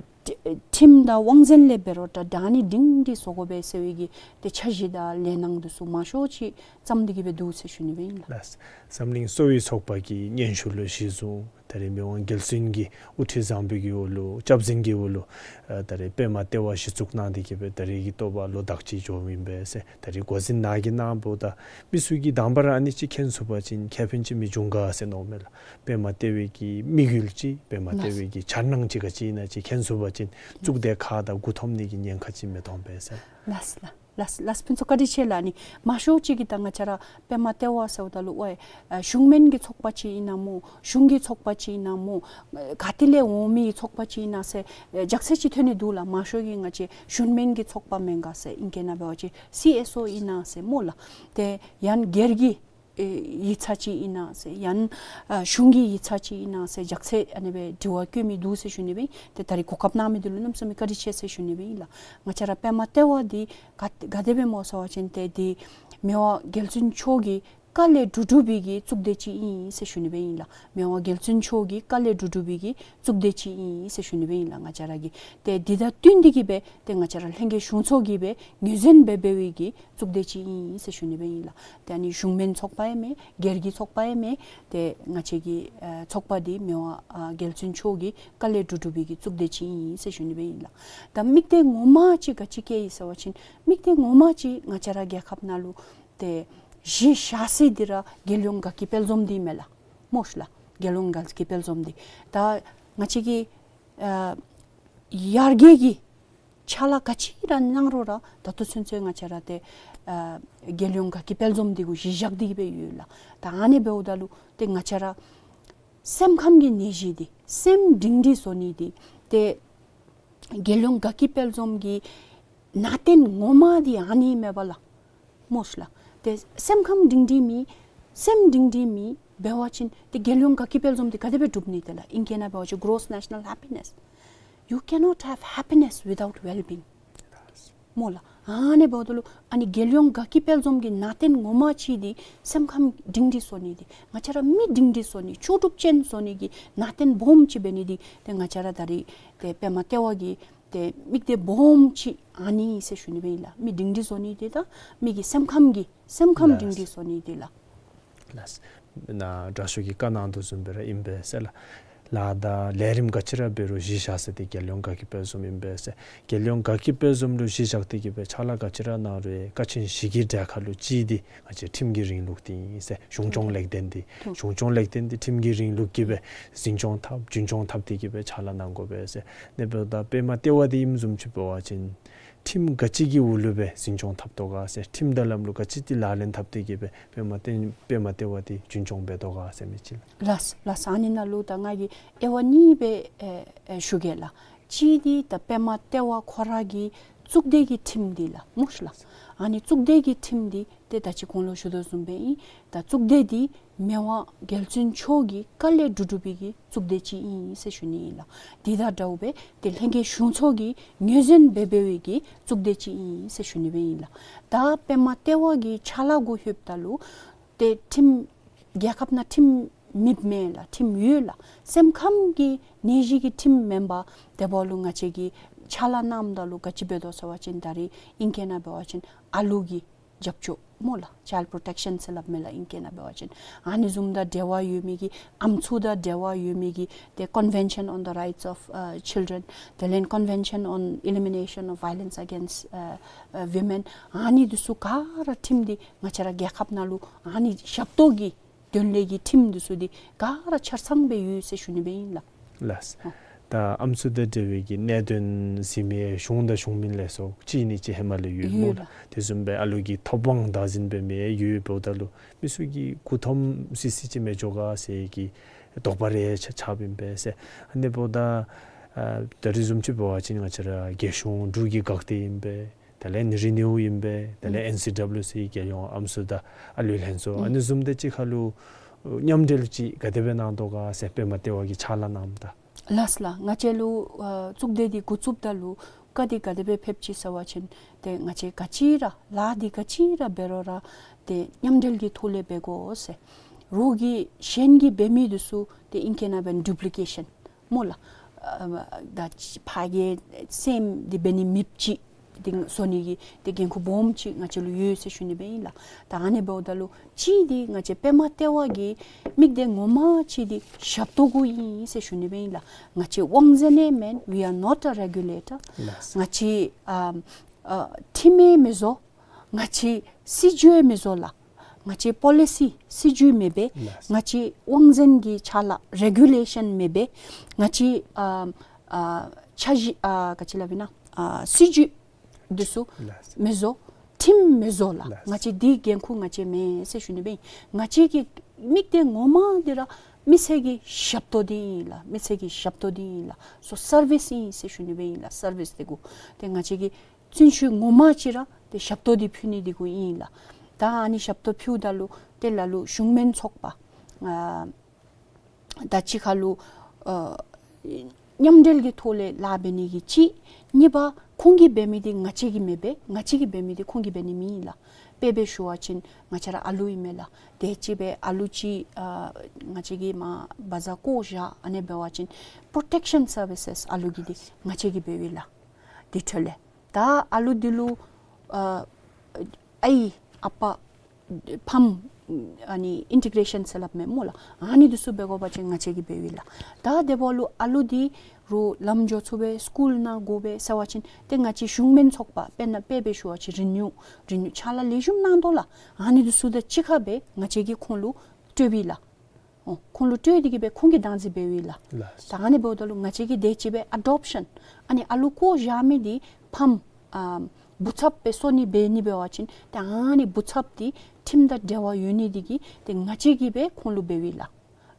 ཁྲིམས་དང་དབང་འཛིན་ལས་འབད་རུང་འདྲ་ད་ཨ་ནི་སྒྲིང་སྒྲི་བཟོ་དགོ་པས་ཟེར་བའི་གི་ཏེ་འཆར་གཞི་དང་ལས་སྣང་འདི་ཚུ་མང་ཤོས་ཅིག་བརྩམས་ཏེ་གི་སྦེ་འདུག་ཟེར་ཞུ་ནི་སྦེ་ཨིན་ལགས། ལགས། འཛམ་གླིང་གསོ་བའི་ཚོགས་པ་གི་སྙན་ཞུ་ལུ་གཞི་བཟུང་ད་རེས་མི་དབང་རྒྱལ་བཙུན་གྱི་དབུ་ཁྲིད་བཟང་པོའི་གི་འོག་ལུ་སྐྱབས་འཛིན་གྱི་འོག་ལུ་ཨ་ད་རེས་པདྨ་ལྟེ་བ་གཞི་བཙུགས་གནང་སྟེ་གི་སྦེ་ད་རེས་ཀྱི་ཐོག་ལུ་ཟླཝ་གཅིག་འགྱོཝ་ཨིན་པས་ཟེར། ད་རེས་འགོ་འཛིན་ནཱ་གིས་གནངམ་ད་མི་ཚུ་གིས་དང་པ་ར་ཨ་ནི་ཅིག་མཁྱེན་ཚུགས་པ་ཅིན་ཁེ་ཕན་ཅིག་མི་འབྱུང་ག་ཟེར་མནོཝ་མས་ལགས། པདྨ་ལྟེ་བའི་གི་དམིགས་ཡུལ་ཅིག་པདྨ་ལྟེ་བའི་གི་འཆར་སྣང་ཅིག་ག་ཅི་ཨིན་ན་ཅིག་མཁྱེན་ཚུགས་པ་ཅིན་གཙུག་སྡེ་ཁག་དང་མགུ་འཐོམ་ནི་གི་ཉེན་ཁ་ཅིག་མི་འཐོན་པས་ཟེར། ལགས་ལགས། ལགས་ལགས། ཕུན་ཚོགས་བཀའ་དྲིན་ཆེ་ལགས། ཨ་ནི་མང་ཤོས་ཅིག་གིས་ད་ང་བཅས་ར་པདྨ་ལྟེ་བ་ཟེརཝ་ད་ལུ་ཝའི་ཨ་གཞུང་མིན་གྱི་ཚོགས་པ་ཅིག་ཨིན་ན་སྨོ། གཞུང་གི་ཚོགས་པ་ཅིག་ཨིན་ན་སྨོ། ཨ་ག་ཏེ་ལས་འོང་མི་ཚོགས་པ་ཅིག་ཨིན་ན་ཟེར་ཨེ་རྒྱགས་ཚད་ཅིག་ཐོན་ནི་འདུག་ལགས། མང་ཤོས་ཀྱིས་ང་བཅས་གཞུང་མིན་གྱི་ཚོགས་པ་མེན་ག་ཟེར། ཨིང་སྐད་ནང་འབད་བ་ཅིན་སི་ཨེསི་ཨོ་ཨིན་ན་ཟེར་སྨོ་ལགས། ཏེ་ཡང་སྒེར་གྱི་ཨེ་ཡིག་ཚང་ཅིག་ཨིན་ན་ཟེར། ཡང་ཨ་གཞུང་གི་ཡིག་ཚང་ཅིག་ཨིན་ན་ཟེར་རྒྱགས་ཚད་ཨ་ནི་སྦེ་དྲི་བ་བཀོད་མི་འདུག་ཟེར་ཞུ་ནི་སྦེ་ཨིན། ཏེ་ད་རིས་གོ་སྐབས་གནང་མི་འདི་ལུ་གནམ་མེད་ས་མེད་བཀའ་དྲིན་ཆེ་ཟེར་ཞུ་ནི་སྦེ་ཨིན་ལགས། ང་བཅས་ར་པདྨ་ལྟེ་བ་འདི་ག་ག་དེ་སྦེ་སྨོ་ཟེར་བ་ཅིན་ཏེ་འདི་མི་དབང་རྒྱལ་བཙུན་མཆོག་གི་བཀའ་ལས་གྲུབ་གྲུབ་པའི་གི་གཙུག་སྡེ་ཅིག་ཨིན་ཟེར་ཞུ་ནི་སྦེ་ཨིན་ལགས། མི་དབང་རྒྱལ་བཙུན་མཆོག་གི་བཀའ་ལས་གྲུབ་གྲུབ་པའི་གི་གཙུག་སྡེ་ཅིག་ཨིན་ཟེར་ཞུ་ནི་སྦེ་ཨིན་ལགས། ང་བཅས་ར་གི་ཏེ་འདི་དང་བསྟུན་ཏེ་གི་སྦེ་ཏེ་ང་བཅས་ར་ལྷན་རྒྱས་གཞུང་ཚོགས་ཀྱིས་སྦེ་ངོས་འཛིན་འབད་འབད་བའི་གི་གཙུག་སྡེ་ཅིག་ཨིན་ཟེར་ཞུ་ནི་སྦེ་ཨིན་ལགས། ཏེ་ཨ་ནི་གཞུང་མིན་ཚོགས་པ་ཡང་མེན། སྒེར་གྱི་ཚོགས་པ་ཡང་མེན། ཏེ་ང་བཅས་ཀྱི་ཨ་ཚོགས་པ་འདི་མི་དབང་ཨ་རྒྱལ་བཙུན་མཆོག་གི་བཀའ་ལས་གྲུབ་གྲུབ་པའི་གི་གཙུག་སྡེ་ཅིག་ཨིན་ཟེར་ཞུ་ནི་སྦེ་ཨིན་ལགས། ད་དམིགས་གཏད་ངོ་མ་ཅིག་ག་ཅི་བསྐྱེད་ཡི་ཟེར་བ་ཅིན་དམིགས་གཏད་ངོ་མ་ཅིག་ང་བཅས་ར་རྒྱལ་ཁབ་ནང་ལུ་ཏེ་གཞི་བཞག་ས་འདི་ར་རྒྱལ་ཡོངས་དགའ་སྐྱིད་དཔལ་འཛོམས་འདི་མས་ལགས། སྨོ་ཤ་ལགས། རྒྱལ་ཡོངས་དགའ་སྐྱིད་དཔལ་འཛོམས་འདི་ད་ང་བཅས་ཀྱི་ཨ་ཡར་རྒྱས་ཀྱི་ཕྱག་ལཱ་ག་ཅི་ར་གནང་རུང་ར་ད་ལྟོ་ཚུན་ཚོད་ང་བཅས་ར་ཏེ་ཨ་རྒྱལ་ཡོངས་དགའ་སྐྱིད་དཔལ་འཛོམས་འདི་གུ་གཞི་བཞག་སྟེ་གི་སྦེ་ཡོད་ལགས། ད་ཨ་ནི་འབདཝ་ད་ལུ་ཏེ་ང་བཅས་ར་སེམས་ཁམས་ཀྱི་ནད་གཞི་འདི་སེམས་སྒྲིང་སྒྲིང་བཟོ་ནི་འདི་ཏེ་རྒྱལ་ཡོངས་དགའ་སྐྱིད་དཔལ་འཛོམས་ཀྱི་ནང་རྟེན་ངོ་མ་འདི་ཨ་ནི་མས་པ་ལགས། སྨོ་ཤ་ལགས། ཏེ་སེམས་ཁམས་སྒྲིང་སྒྲིང་མེད་སེམས་སྒྲིང་སྒྲིང་མེད་འབད་བ་ཅིན་ཏེ་རྒྱལ་ཡོངས་དགའ་སྐྱིད་དཔལ་འཛོམས་འདི་ག་དེ་སྦེ་འགྲུབ་ནི། ཏེ་ལགས་ཨིང་སྐད་ནང་འབད་བ་ཅིན་gross national happiness. You cannot have happiness without well-being. སྨོ་ལགས། ཨ་ནི་འབདཝ་ད་ལུ་ཨ་ནི་རྒྱལ་ཡོངས་དགའ་སྐྱིད་དཔལ་འཛོམས་ཀྱི་ནང་རྟེན་ངོ་མ་ཅིག་འདི་སེམས་ཁམས་སྒྲིང་སྒྲིང་བཟོ་ནི་འདི་ང་བཅས་ར་མི་སྒྲིང་སྒྲིང་བཟོ་ནི་ལྕོགས་གྲུབ་ཅན་བཟོ་ནི་གི་ནང་རྟེན་སྦོམ་ཅིག་འབད་ནི་འདི་ཏེ་ང་བཅས་ར་ད་རིས་ཏེ་པདྨ་ལྟེ་བ་གི་ཏེ་དམིགས་གཏད་སྦོམ་ཅིག་ཨ་ནི་ཟེར་ཞུ་ནི་སྦེ་ཨིན་ལགས། མི་སྒྲིང་སྒྲིང་བཟོ་ནི་འདི་དང་མི་གི་སེམས་ཁམས་ཀྱི་སེམས་ཁམས་ལགས། སྒྲིང་སྒྲིང་བཟོ་ནི་འདི་ལགས། ལགས། ན་དྲག་ཤོས་ཀྱིས་བཀའ་གནང་དོ་བཟུམ་སྦེ་ར་ཨིན་པས་ཟེར་ལགས། ལཱ་དང་ལས་རིམ་ག་ཅི་ར་འབད་རུང་གཞི་བཞག་ས་འདི་རྒྱལ་ཡོངས་དགའ་སྐྱིད་དཔལ་འཛོམས་ཨིན་པས་ཟེར། རྒྱལ་ཡོངས་དགའ་སྐྱིད་དཔལ་འཛོམས་ལུ་གཞི་བཞག་སྟེ་གི་སྦེ་ཕྱག་ལཱ་ག་ཅི་ར་གནང་རུང་ཀ་ཆེན་བཞི་གི་གྲལ་ཁར་ལུ་གཅིག་འདི་ང་བཅས་ཁྲིམས་ཀྱི་རིང་ལུགས་འདི་ཨིན་ཟེར། གཞུང་སྐྱོང་ལེགས་ལྡན་འདི་གཞུང་སྐྱོང་ལེགས་ལྡན་འདི་ཁྲིམས་ཀྱི་རིང་ལུགས་ཀྱིས་སྦེ་འཛིན་སྐྱོང་འཐབ་རྒྱུན་སྐྱོང་འཐབ་སྟེ་གི་སྦེ་ཕྱག་ལཱ་གནང་དགོ་པས་ཟེར། ཨ་ནི་འབདཝ་ད་པདྨ་ལྟེ་བ་འདི་ཨིནམ་བཟུམ་ཅིག་འབད་བ་ཅིན་ཁྲིམས་ག་ཅི་གི་འོག་ལུ་སྦེ་འཛིན་སྐྱོང་འཐབ་དོ་ག་ཟེར། ཁྲིམས་དང་ལམ་ལུགས་ག་ཅི་འདི་ལག་ལེན་འཐབ་སྟེ་གི་སྦེ་པདྨ་ལྟེ་པདྨ་ལྟེ་བ་འདི་རྒྱུན་སྐྱོང་འབད་དོ་ག་ཟེར་མི་ཅིག་ལགས། ལགས་ལགས། ཨ་ནི་ནང་ལུ་ད་ང་གིས་དབྱེ་བ་གཉིས་སྦེ་ཨེ་ཨེ་ཞུ་གེ་ལགས། གཅིག་འདི་ད་པདྨ་ལྟེ་བ་ཁོ་ར་གི་གཙུག་སྡེ་གི་ཁྲིམས་འདི་ལགས་སྨོ་ཤ་ལགས། ཨ་ནི་གཙུག་སྡེ་གི་ཁྲིམས་འདི་ཏེ་ད་ཅི་གོང་ལུ་ཞུ་དོ་བཟུམ་སྦེ་ཨིན། ད་གཙུག་སྡེ་འདི་མི་དབང་རྒྱལ་བཙུན་མཆོག་གི་བཀའ་ལས་གྲུབ་གྲུབ་པའི་གི་གཙུག་སྡེ་ཅིག་ཨིན་ཟེར་ཞུ་ནི་ཨིན་ལགས། འདི་དང་འདྲཝ་སྦེ་ཏེ་ལྷན་རྒྱས་གཞུང་ཚོགས་ཀྱིས་ངོས་འཛིན་འབད་འབད་བའི་གི་གཙུག་སྡེ་ཅིག་ཨིན་ཟེར་ཞུ་ནི་སྦེ་ཨིན་ལགས། ད་པདྨ་ལྟེ་བ་གི་ཕྱག་ལཱ་གུ་ལྷོདཔ་ད་ལུ་ཏེ་ཁྲིམས་རྒྱལ་ཁབ་ནང་ཁྲིམས་མེདཔ་མེན་ལགས། ཁྲིམས་ཡོད་ལགས། སེམས་ཁམས་ཀྱི་ནད་གཞི་གི་ཁྲིམས་མེན་པར་དེ་འབདཝ་ལུ་ང་བཅས་ཀྱིས་ཕྱག་ལཱ་གནངམ་ད་ལུ་ག་ཅི་འབད་དོ་ཟེར་བ་ཅིན་ད་རིས་ཨིང་སྐད་ནང་འབད་བ་ཅིན་ཨ་ལུ་གི་རྒྱབ་སྐྱོར་སྨོ་ལགས། Child protection ཟེར་སླབ་མས་ལགས་ཨིང་སྐད་ནང་འབད་བ་ཅིན། ཨ་ནི་བཟུམ་དང་འབྲེལ་བ་ཡོད་མི་གི་ཨམ་སྲུ་དང་འབྲེལ་བ་ཡོད་མི་གི་ཏེ་Convention on the Rights of uh, Children དེ་ལས་Convention on Elimination of Violence Against uh, uh, Women ཨ་ནི་འདི་ཚུ་ག་ར་ཁྲིམས་འདི་ང་བཅས་ར་རྒྱལ་ཁབ་ནང་ལུ་ཨ་ནི་ཞབས་ཏོག་གི་དོན་ལས་ཀྱི་ཁྲིམས་འདི་ཚུ་འདི་ག་ར་ཆ་ཚང་སྦེ་ཡོད་ཟེར་ཞུ་ནི་སྦེ་ཨིན་ལགས། ལགས། ཨ་ད་ཨམ་སྲུ་དང་འབྲེལ་བའི་གི་གནད་དོན་གཟིགས་མི་གཞུང་དང་གཞུང་མིན་ལས་ཚོགས་གཅིག་གཉིས་ཅིག་ཧེ་མ་ལས་ཡོད་སྨོ་ཡོད་ལགས། ལགས། དེ་བཟུམ་སྦེ་ཨ་ལུ་གི་ཐོབ་དབང་བདག་འཛིན་འབད་མི་ཡོད། འབདཝ་ད་ལུ་མི་ཚུ་གིས་མགུ་འཐོམ་སི་སི་ཅིག་མི་འགྱོ་ག་ཟེར་གྱི་དོགས་པ་རེ་ཆགས་ཆགསཔ་ཨིན་པས་ཟེར། ཨ་ནི་འབདཝ་ད་ཨ་ད་རིས་བཟུམ་ཅིག་འབད་བ་ཅིན་ང་བཅས་ར་རྒྱལ་གཞུང་འབྲུག་གི་འགག་སྡེ་ཨིན་པས། དེ་ལས་རི་ནིའུ་ཨིན་པས། དེ་ལས་ཨེན་སི་ཌབ་ལིའུ་སི་རྒྱལ་ཡོངས་ཨམ་སྲུ་དང་ཨ་ལུའི་ལྷན་ཚོགས། ཨ་ནི་བཟུམ་དང་གཅིག་ཁར་ལུ་མཉམ་འབྲེལ་ཅིག་ག་དེ་སྦེ་གནང་དོ་ག་ཟེར་པདྨ་ལྟེ་བ་གིས་ཕྱག་ལཱ་གནངམ་ད། ལགས་ལགས། ང་བཅས་ལུ་ཨ་གཙུག་སྡེ་འདི་འགོ་བཙུགསཔ་ད་ལུ་བཀའ་འདི་ག་དེ་སྦེ་ཕེབས་ཅི་ཟེར་བ་ཅིན་ཏེ་ང་བཅས་ག་ཅི་ར་ལཱ་འདི་ག་ཅི་ར་འབད་རུང་ར་ཏེ་མཉམ་འབྲེལ་གྱི་ཐོག་ལས་འབད་དགོ་ཟེར། རོགས་ཀྱིས་གཞན་གྱིས་འབད་མི་འདི་ཚུ་ཏེ་ཨིང་སྐད་ནང་འབད་བ་ཅིན་ཌུབ་ལི་ཀེ་ཤཱན་སྨོ་ལགས། ཨ་ད་ཕར་གྱི་སེམས་འདི་འབད་ནི་མེདཔ་ཅིག་འདི་བཟོ་ནི་གི་ཏེ་འགན་ཁུར་སྦོམ་ཅིག་ང་བཅས་ལུ་ཡོད་ཟེར་ཞུ་ནི་སྦེ་ཨིན་ལགས། ད་ཨ་ནི་འབདཝ་ད་ལུ་གཅིག་འདི་ང་བཅས་པདྨ་ལྟེ་བ་གི་དམིགས་གཏད་ངོ་མ་ཅིག་འདི་ཞབས་ཏོག་གུ་ཨིན་ཟེར་ཞུ་ནི་སྦེ་ཨིན་ལགས། ང་བཅས་དབང་འཛིན་ཡང་མེན། We are not a regulator. ལགས། ང་བཅས་ཨ་ཨ་ཁྲིམས་ཡང་མི་བཟོ། ང་བཅས་སྲིད་བྱུས་ཡང་མི་བཟོ་ལགས། ང་བཅས་པོ་ལི་སི་སྲིད་བྱུས་མི་འབད། ལགས། ང་བཅས་དབང་འཛིན་གྱི་ཕྱག་ལཱ་རེ་གུ་ལེ་ཤཱན་མི་འབད། ང་བཅས་ཨ་ཨ་འཆར་གཞི་ཨ་ག་ཅི་སླབ་ཨིན་ན་ཨ་སྲིད་བྱུས་འདི་ཚུ་ལགས། མི་བཟོ། ཁྲིམས་མི་བཟོ་ལགས། ལགས། ང་བཅས་འདི་འགན་ཁུར་ང་བཅས་མེན་ཟེར་ཞུ་ནི་སྦེ་ཨིན། ང་བཅས་ཀྱི་དམིགས་གཏད་ངོ་མ་འདི་ར་མི་སེར་གྱི་ཞབས་ཏོག་འདི་ཨིན་ལགས། མི་སེར་གྱི་ཞབས་ཏོག་འདི་ཨིན་ལགས། སོ་སར་བིསི་ཨིན་ཟེར་ཞུ་ནི་སྦེ་ཨིན་ལགས། སར་བིསི་འདི་གུ་ཏེ་ང་བཅས་ཀྱི་བརྩོན་ཤུགས་ངོ་མ་ཅིག་ར་ཏེ་ཞབས་ཏོག་འདི་ཕུལ་ནི་འདི་གུ་ཨིན་ལགས། ད་ཨ་ནི་ཞབས་ཏོག་ཕུལཝ་ད་ལུ་ཏེ་ལ་ལུ་གཞུང་མིན་ཚོགས་པ་ཨ་ད་གཅིག་ཁར་ལུ་ཨ་མཉམ་འབྲེལ་གྱི་ཐོག་ལས་ལཱ་འབད་ནི་གི་གཅིག། གཉིས་པ་ཁོང་གིས་འབད་མི་འདི་ང་བཅས་ཀྱིས་མི་འབད། ང་བཅས་ཀྱིས་འབད་མི་འདི་ཁོང་གིས་འབད་ནི་མེན་ལགས། དཔེ་སྦེ་ཞུ་བ་ཅིན་ང་བཅས་ར་ཨ་ལུ་ཨིན་མས་ལགས། དེ་ཅིག་སྦེ་ཨ་ལུ་ཅིག་ཨ་ང་བཅས་ཀྱིས་མར་བ་ཛ་བཀོ་བཞག་ཨ་ནི་འབད་བ་ཅིན་པྲོ་ཊེཀ་ཤཱན་སར་བི་སེས་ཨ་ལུ་གི་འདི་ང་བཅས་ཀྱིས་འབདཝ་ཨིན་ལགས། དེ་འཕྲོ་ལས་ད་ཨ་ལུ་འདི་ལུ་ཨ་ཨའི་ཨ་པ་ཕམ་ཨ་ནི་ཨིན་ཊི་གེ་རེ་ཤཱན་ཟེར་སླབ་མས་སྨོ་ལགས། ཨ་ནི་འདི་ཚུ་འབད་དགོ་པ་ཅིན་ང་བཅས་ཀྱིས་འབདཝ་ཨིན་ལགས། ད་དེ་འབདཝ་ལུ་ཨ་ལུ་འདི་རུང་ལམ་འགྱོ་ཚུགས་པས་སི་ཀུལ་ནང་འགྱོ་བས་ཟེར་བ་ཅིན་ཏེ་ང་བཅས་གཞུང་མིན་ཚོགས་པ་དཔེར་ན་དཔེ་སྦེ་ཞུ་བ་ཅིན་རི་ནིའུ་རི་ནིའུ་ཕྱག་ལཱ་ལེགས་ཤོམ་གནང་དོ་ལགས། ཨ་ནི་འདི་ཚུ་དང་གཅིག་ཁར་སྦེ་ང་བཅས་ཀྱིས་ཁོང་ལུ་སྤྲོདཔ་ཨིན་ལགས། ཨོ་ཁོང་ལུ་སྤྲོད་དེ་གིས་སྦེ་ཁོང་གིས་བདག་འཛིན་འབདཝ་ཨིན་ལགས། ལགས། ད་ཨ་ནི་འབདཝ་ད་ལུ་ང་བཅས་ཀྱིས་དེ་ཅིག་སྦེ་ཨ་ཌོབ་ཤཱན་ཨ་ནི་ཨ་ལུ་བཀོ་བཞག་མི་འདི་ཕམ་ཨ་བུ་ཚབ་སྦེ་བཟོ་ནི་འབད་ནི་འབད་བ་ཅིན་ཏེ་ཨ་ནི་བུ་ཚབ་འདི་ཁྲིམས་དང་འབྲེལ་བ་ཡོད་ནི་འདི་གིས་ཏེ་ང་བཅས་ཀྱིས་སྦེ་ཁོང་ལུ་འབདཝ་ཨིན་ལགས།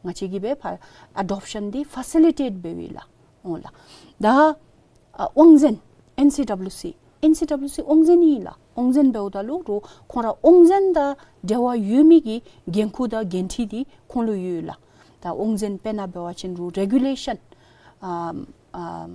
ང་བཅས་ཀྱིས་སྦེ་ཕར་ཨ་ཌོབ་ཤཱན་འདི་ཕ་སི་ལི་ཊེཊ་འབདཝ་ཨིན་ལགས། ཨོ་ལགས། ད་ཨ་དབང་འཛིན་ཨེན་སི་ཌབ་ལུ་སི་ཨེན་སི་ཌབ་ལུ་སི་དབང་འཛིན་ཨིན་ལགས། དབང་འཛིན་འབདཝ་ད་ལུ་རུང་ཁོང་ར་དབང་འཛིན་དང་འབྲེལ་བ་ཡོད་མི་གི་འགན་ཁུར་དང་འགན་འཁྲི་འདི་ཁོང་ལུ་ཡོད་ལགས། ད་དབང་འཛིན་དཔེར་ན་འབད་བ་ཅིན་རུང་རེ་གུ་ལེ་ཤཱན་ཨམ་ཨམ་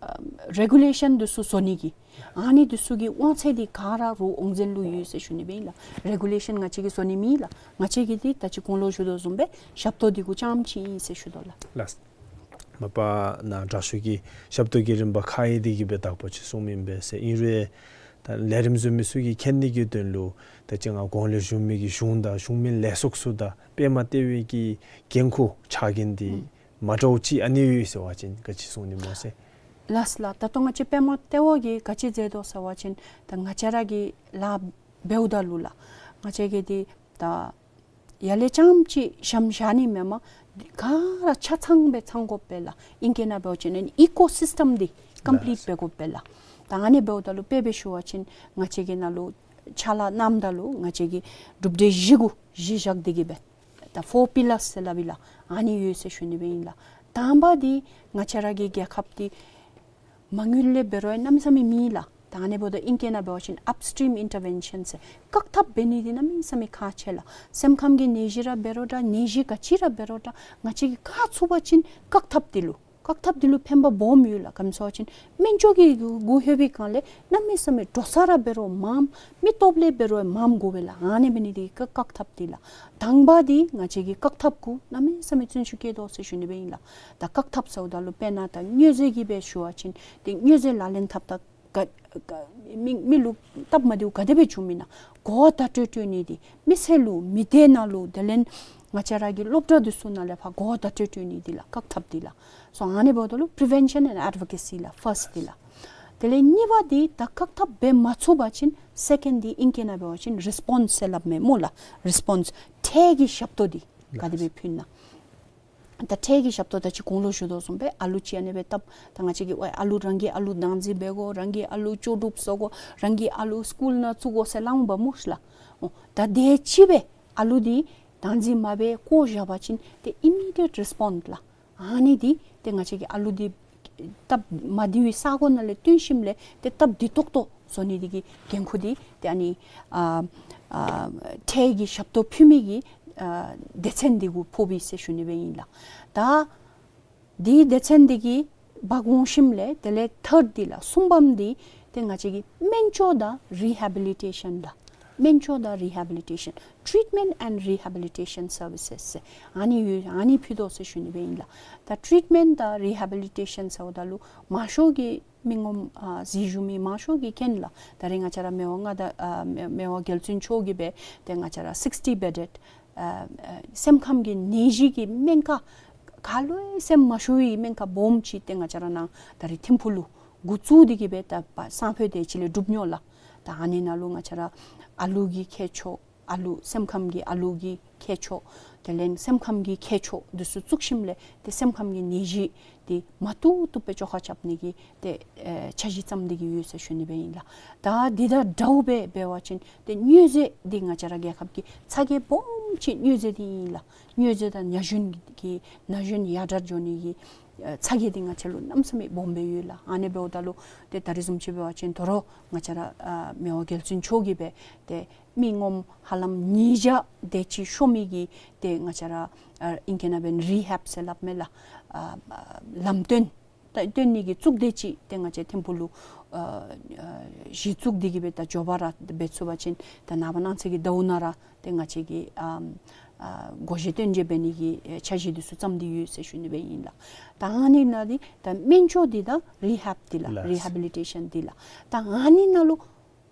ཨམ་རེ་གུ་ལེ་ཤཱན་འདི་ཚུ་བཟོ་ནི་གི་ཨ་ནི་འདི་ཚུ་གི་དབང་ཚད་འདི་ག་ར་རུང་དབང་འཛིན་ལུ་ཡོད་ཟེར་ཞུ་ནི་སྦེ་ཨིན་ལགས། རེ་གུ་ལེ་ཤཱན་ང་བཅས་ཀྱིས་བཟོ་ནི་མེན་ལགས། ང་བཅས་ཀྱིས་འདི་ད་ཅི་གོང་ལུ་ཞུ་དོ་བཟུམ་སྦེ་ཞབས་ཏོག་འདི་གུ་རྐྱངམ་ཅིག་ཨིན་ཟེར་ཞུ་དོ་ལགས། ལགས། མ་པ་ནཱ་དྲག་ཤོས་ཀྱིས་ཞབས་ཏོག་གི་རིམ་པ་ཁག་ཡོད་དེ་གིས་སྦེ་དག་པ་ཅིག་གསུངམ་ཨིན་པས་ཟེར། ཨིན་རུང་ད་ལས་རིམ་བཟོ་མི་ཚུ་གིས་མཁྱེན་ནི་གི་དོན་ལུ་ད་ཅི་ང་གོང་ལས་ཞུ་མི་གི་གཞུང་དང་གཞུང་མིན་ལས་ཚོགས་ཚུ་དང་པདྨ་ལྟེ་བའི་གི་འགན་ཁུར་ཕྱག་འགན་འདི་ཨུམ་མ་འདྲཝ་ཅིག་ཨ་ནི་ཡོད་ཟེར་བ་ཅིན་ག་ཅི་གསུང་ནི་སྨོ་ཟེར། ལགས་ལགས། ད་ལྟོ་ང་བཅས་པདྨ་ལྟེ་བ་གིས་ག་ཅི་མཛད་དོ་ཟེར་བ་ཅིན་ད་ང་བཅས་ར་གིས་ལཱ་འབདཝ་ད་ལུ་ལགས་ང་བཅས་ཀྱིས་འདི་ད་ཡར་ལས་རྐྱངམ་ཅིག་ཞམ་བཞག་ནི་མེན་པར་ག་ར་ཆ་ཚང་སྦེ་ཚང་དགོ་པས་ལགས། ཨིང་སྐད་ནང་འབད་བ་ཅིན་ཨི་ཀོ་སིསི་ཊམ་འདི་ཀམ་པི་ལིཊ་ལགས། འབད་དགོ་པས་ལགས། ད་ཨ་ནི་འབདཝ་ད་ལུ་དཔེ་སྦེ་ཞུ་བ་ཅིན་ང་བཅས་ཀྱིས་ནཱ་ལུ་ཕྱག་ལཱ་གནངམ་ད་ལུ་ང་བཅས་ཀྱིས་གྲུབ་འབྲས་བཞི་གུ་གཞི་བཞག་སྟེ་གིས་སྦེ་ད་ཕོར་པི་ལརསི་ཟེར་སླབ་ཨིན་ལགས། ཨ་ནི་ཡོད་ཟེར་ཞུ་ནི་སྦེ་ཨིན་ལགས། དང་པ་འདི་ང་བཅས་ར་གི་རྒྱལ་ཁབ་འདི་མ་དངུལ་ལས་འབད་རུང་གནམ་མེད་ས་མེད་མེད་ལགས། ད་ཨ་ནི་འབདཝ་ད་ཨིང་སྐད་ནང་འབད་བ་ཅིན་ཨཔ་སི་ཊིམ་ཨིན་ཊར་བེན་ཤཱན་ཟེར་བཀག་ཐབས་འབད་ནི་འདི་གནམ་མེད་ས་མེད་ཁག་ཆེ་ལགས། སེམས་ཁམས་ཀྱི་ནད་གཞི་ར་འབད་རུང་འདྲ་ནད་གཞི་ག་ཅི་ར་འབད་རུང་འདྲ་ང་བཅས་ཀྱིས་བཀག་ཚུགས་པ་ཅིན་བཀག་ཐབས་འདི་ལུ་བཀག་ཐབས་འདི་ལུ་ཕན་པ་སྦོམ་ཡོད་ལགས། ག་ཅི་སྨོ་ཟེར་བ་ཅིན་སྨན་བཅོས་ཀྱི་གུ་ལྷོད་པའི་སྒང་ལས་གནམ་མེད་ས་མེད་འགྲོ་ས་ར་འབད་རུང་མངམ་མི་སྟོབས་ལས་འབད་རུང་མངམ་དགོ་པས་ལགས། ཨ་ནི་འབད་ནི་འདི་གིས་བཀག་ཐབས་འདི་ལགས། དང་པ་འདི་ང་བཅས་ཀྱིས་བཀག་ཐབས་གུ་གནམ་མེད་ས་མེད་བརྩོན་ཤུགས་བསྐྱེད་དོ་ཟེར་ཞུ་ནི་སྦེ་ཨིན་ལགས། ད་བཀག་ཐབས་ཟེརཝ་ད་ལུ་དཔེར་ན་ད་སྨྱོ་རྫས་ཀྱི་སྦེ་ཞུ་བ་ཅིན་ཏེ་སྨྱོ་རྫས་ལག་ལེན་འཐབ་ད་ག་ག་མི་མི་ལུ་སྟབས་མ་བདེཝ་ག་དེ་སྦེ་བྱུངམ་ཨིན་ན་གོ་བརྡ་སྤྲོད་སྤྲོད་ནི་འདི་མི་སེར་ལུ་མི་སྡེ་ནང་ལུ་དེ་ལས་ང་བཅས་ར་གི་སློབ་གྲྭ་འདི་ཚུ་ནང་ལས་ཕར་གོ་བརྡ་སྤྲོད་སྤྲོད་ནི་འདི་ལགས་བཀག་ཐབས་འདི་ལགས། སོ་ཨ་ནི་འབདཝ་ད་ལུ་པི་རི་ཝེན་ཤཱན་ཨེནཌ་ཨེཌ་བོ་ཀེ་སི་ལགས་ཕརསཊ་འདི་ལགས། དེ་ལས་གཉིས་པ་འདི་ད་བཀག་ཐབས་འབད་མ་ཚུགས་པ་ཅིན་སེ་ཀེནཌ་འདི་ཨིང་སྐད་ནང་འབད་བ་ཅིན་རི་སི་པོནསི་ཟེར་སླབ་མས་སྨོ་ལགས། རི་སི་པོནསི་འཕྲལ་གྱི་ཞབས་ཏོག་འདི་ག་དེ་སྦེ་ཕུལ་ན། ད་འཕྲལ་གྱི་ཞབས་ཏོག་ད་ཅི་གོང་ལུ་ཞུ་དོ་བཟུམ་སྦེ་ཨ་ལུ་ཅིག་ཨ་ནི་སྦེ་བཏབ། ད་ང་བཅས་ཀྱིས་ཨ་ལུ་རང་གི་ཨ་ལུ་བདག་འཛིན་འབད་དགོ། རང་གི་ཨ་ལུ་ལྕོགས་གྲུབ་བཟོ་དགོ། རང་གི་ཨ་ལུ་སི་ཀུལ་ནང་བཙུགས་དགོ་ཟེར་སླབ་འོང་པ་སྨོ་ལགས། འོ་ད་དེ་ཅིག་སྦེ་ཨ་ལུ་འདི་བདག་འཛིན་མ་འབད་བཀོ་བཞག་པ་ཅིན་ཏེ་ཨི་མི་ཌི་ཡེཊ་རི་སི་པོནསི་ལགས། ཨ་ནི་འདི་ཏེ་ང་བཅས་ཀྱིས་ཨ་ལུ་འདི་སྟབས་མ་བདེ་བའི་ས་གོ་ནང་ལས་བཏོན་ཞིནམ་ལས་ཏེ་སྟབས་བདེ་ཏོག་ཏོ་བཟོ་ནི་འདི་གི་འགན་ཁུར་འདི་ཏེ་ཨ་ནི་ཨ་ཨ་འཕྲལ་གྱི་ཞབས་ཏོག་ཕུལ་མི་གི་ཨ་སྡེ་ཚན་འདི་གུ་ཕོགཔ་ཨིན་ཟེར་ཞུ་ནི་སྦེ་ཨིན་ལགས། ད་འདི་སྡེ་ཚན་འདི་གིས་འབག་འོང་ཞིནམ་ལས་དེ་ལས་ཐརཌ་འདི་ལགས་གསུམ་པམ་འདི་ཏེ་ང་བཅས་ཀྱི་སྨན་བཅོས་དང་རི་ཧེ་བི་ལི་ཊེ་ཤཱན་ལགས། སྨན་བཅོས་དང་རི་ཧེ་བི་ལི་ཊེ་ཤཱན། ཊི་རིཊ་མེནཊ་ཨེནཌ་རི་ཧེ་བི་ལི་ཊེ་ཤཱན་སར་བི་སེས་ཟེར་ཨ་ནི་ཡོད། ཨ་ནི་ཕུལ་དོ་ཟེར་ཞུ་ནི་སྦེ་ཨིན་ལགས། ད་ཊི་རིཊ་མེནཊ་དང་རི་ཧེ་བི་ལི་ཊེ་ཤཱན་ཟེརཝ་ད་ལུ་མང་ཤོས་ཀྱིས་མི་ངོམ་ཨ་གཟིགས་བཞུགས་མི་མང་ཤོས་ཀྱིས་མཁྱེན་ལགས། ད་རེས་ང་བཅས་ར་མི་དབང་མངའ་བདག་ཨ་མི་མི་དབང་རྒྱལ་བཙུན་མཆོག་གིས་སྦེ་ཏེ་ང་བཅས་ར་སིགསི་ཊི་བེ་ཌེཌ་ཨ་ཨ་སེམས་ཁམས་ཀྱི་ནད་གཞི་གི་སྨན་ཁང་ག་ལུ་ཡང་སེམས་མ་ཤོར་བའི་སྨན་ཁང་སྦོམ་ཅིག་ཏེ་ང་བཅས་ར་ནཱ་ད་རེས་ཐིམ་ཕུག་ལུ་འགོ་བཙུགས་ཏེ་གིས་སྦེ་ད་པ་སང་ཕོད་དེ་ཅིག་ལས་གྲུབ་ནི་ལགས། ད་ཨ་ནི་ནང་ལུ་ང་བཅས་ར་ཨ་ལུ་གི་མཁས་མཆོག་ཨ་ལུ་སེམས་ཁམས་ཀྱི་ཨ་ལུ་གི་མཁས་མཆོག་དེ་ལས་སེམས་ཁམས་ཀྱི་མཁས་མཆོག་འདི་ཚུ་བཙུགས་ཞིནམ་ལས་ཏེ་སེམས་ཁམས་ཀྱི་ནད་གཞི་ འདི་མ་བཏུབ་བཏུབ་སྦེ་བཅོ་ཁ་རྐྱབ་ནི་གི་ཏེ་ཨེ་འཆར་གཞི་བརྩམས་ཏེ་གི་ཡོད་ཟེར་ཞུ་ནི་སྦེ་ཨིན་ལགས། ད་འདི་དང་འདྲཝ་སྦེ་འབད་བ་ཅིན་ཏེ་མྱོས་རྫས་འདི་ང་བཅས་ར་རྒྱལ་ཁབ་ཀྱི་ཚ་གྱང་སྦོམ་ཅིག་མྱོས་རྫས་འདི་ཨིན་ལགས། མྱོས་རྫས་དང་ན་གཞོན་གྱི་ན་གཞོན་ཡར་དྲག་འགྱོ་ནི་གི་ཨེ་ཚ་གྱང་འདི་ང་བཅས་ལུ་གནམ་མེད་ས་མེད་སྦོམ་སྦེ་ཡོད་ལགས། ཨ་ནི་འབདཝ་ད་ལུ་ཏེ་ད་རིས་བཟུམ་ཅིག་འབད་བ་ཅིན་དོ་རུང་ང་བཅས་ར་ཨ་མི་དབང་རྒྱལ་བཙུན་མཆོག་གིས་སྦེ་ཏེ་མི་ངོམ་ཧ་ལམ་ཉིས་བརྒྱ་དེ་ཅིག་ཤོར་མི་གི་ཏེ་ང་བཅས་ར་ཨ་ཨིང་སྐད་ནང་འབད་རི་ཧེབ་ཟེར་སླབ་མས་ལགས། ཨ་ཨ་ལམ་སྟོན་ད་སྟོན་ནི་གི་གཙུག་སྡེ་ཅིག་ཏེ་ང་བཅས་ཐིམ་ཕུག་ལུ་ཨ་ཨ་གཞི་བཙུགས་ཏེ་གི་སྦེ་ད་མགྱོགས་པ་ར་འབད་ཚུགས་པ་ཅིན་ད་ནངས་པ་གནངས་ཚེ་གི་ཟླཝ་ནང་ར་ཏེ་ང་བཅས་ཀྱི་ཨ་ཨ་སྒོར་གཞས་སྟོན་བྱེད་འབད་ནི་གི་ཨེ་འཆར་གཞི་འདི་ཚུ་བརྩམས་ཏེ་ཡོད་ཟེར་ཞུ་ནི་སྦེ་ཨིན་ལགས། ད་ཨ་ནི་ནང་འདི་ད་སྨན་བཅོས་འདི་དང་རི་ཧེབ་འདི་ལགས། ལགས། རི་ཧེ་བི་ལི་ཊེ་ཤཱན་འདི་ལགས། ད་ཨ་ནི་ནང་ལུ་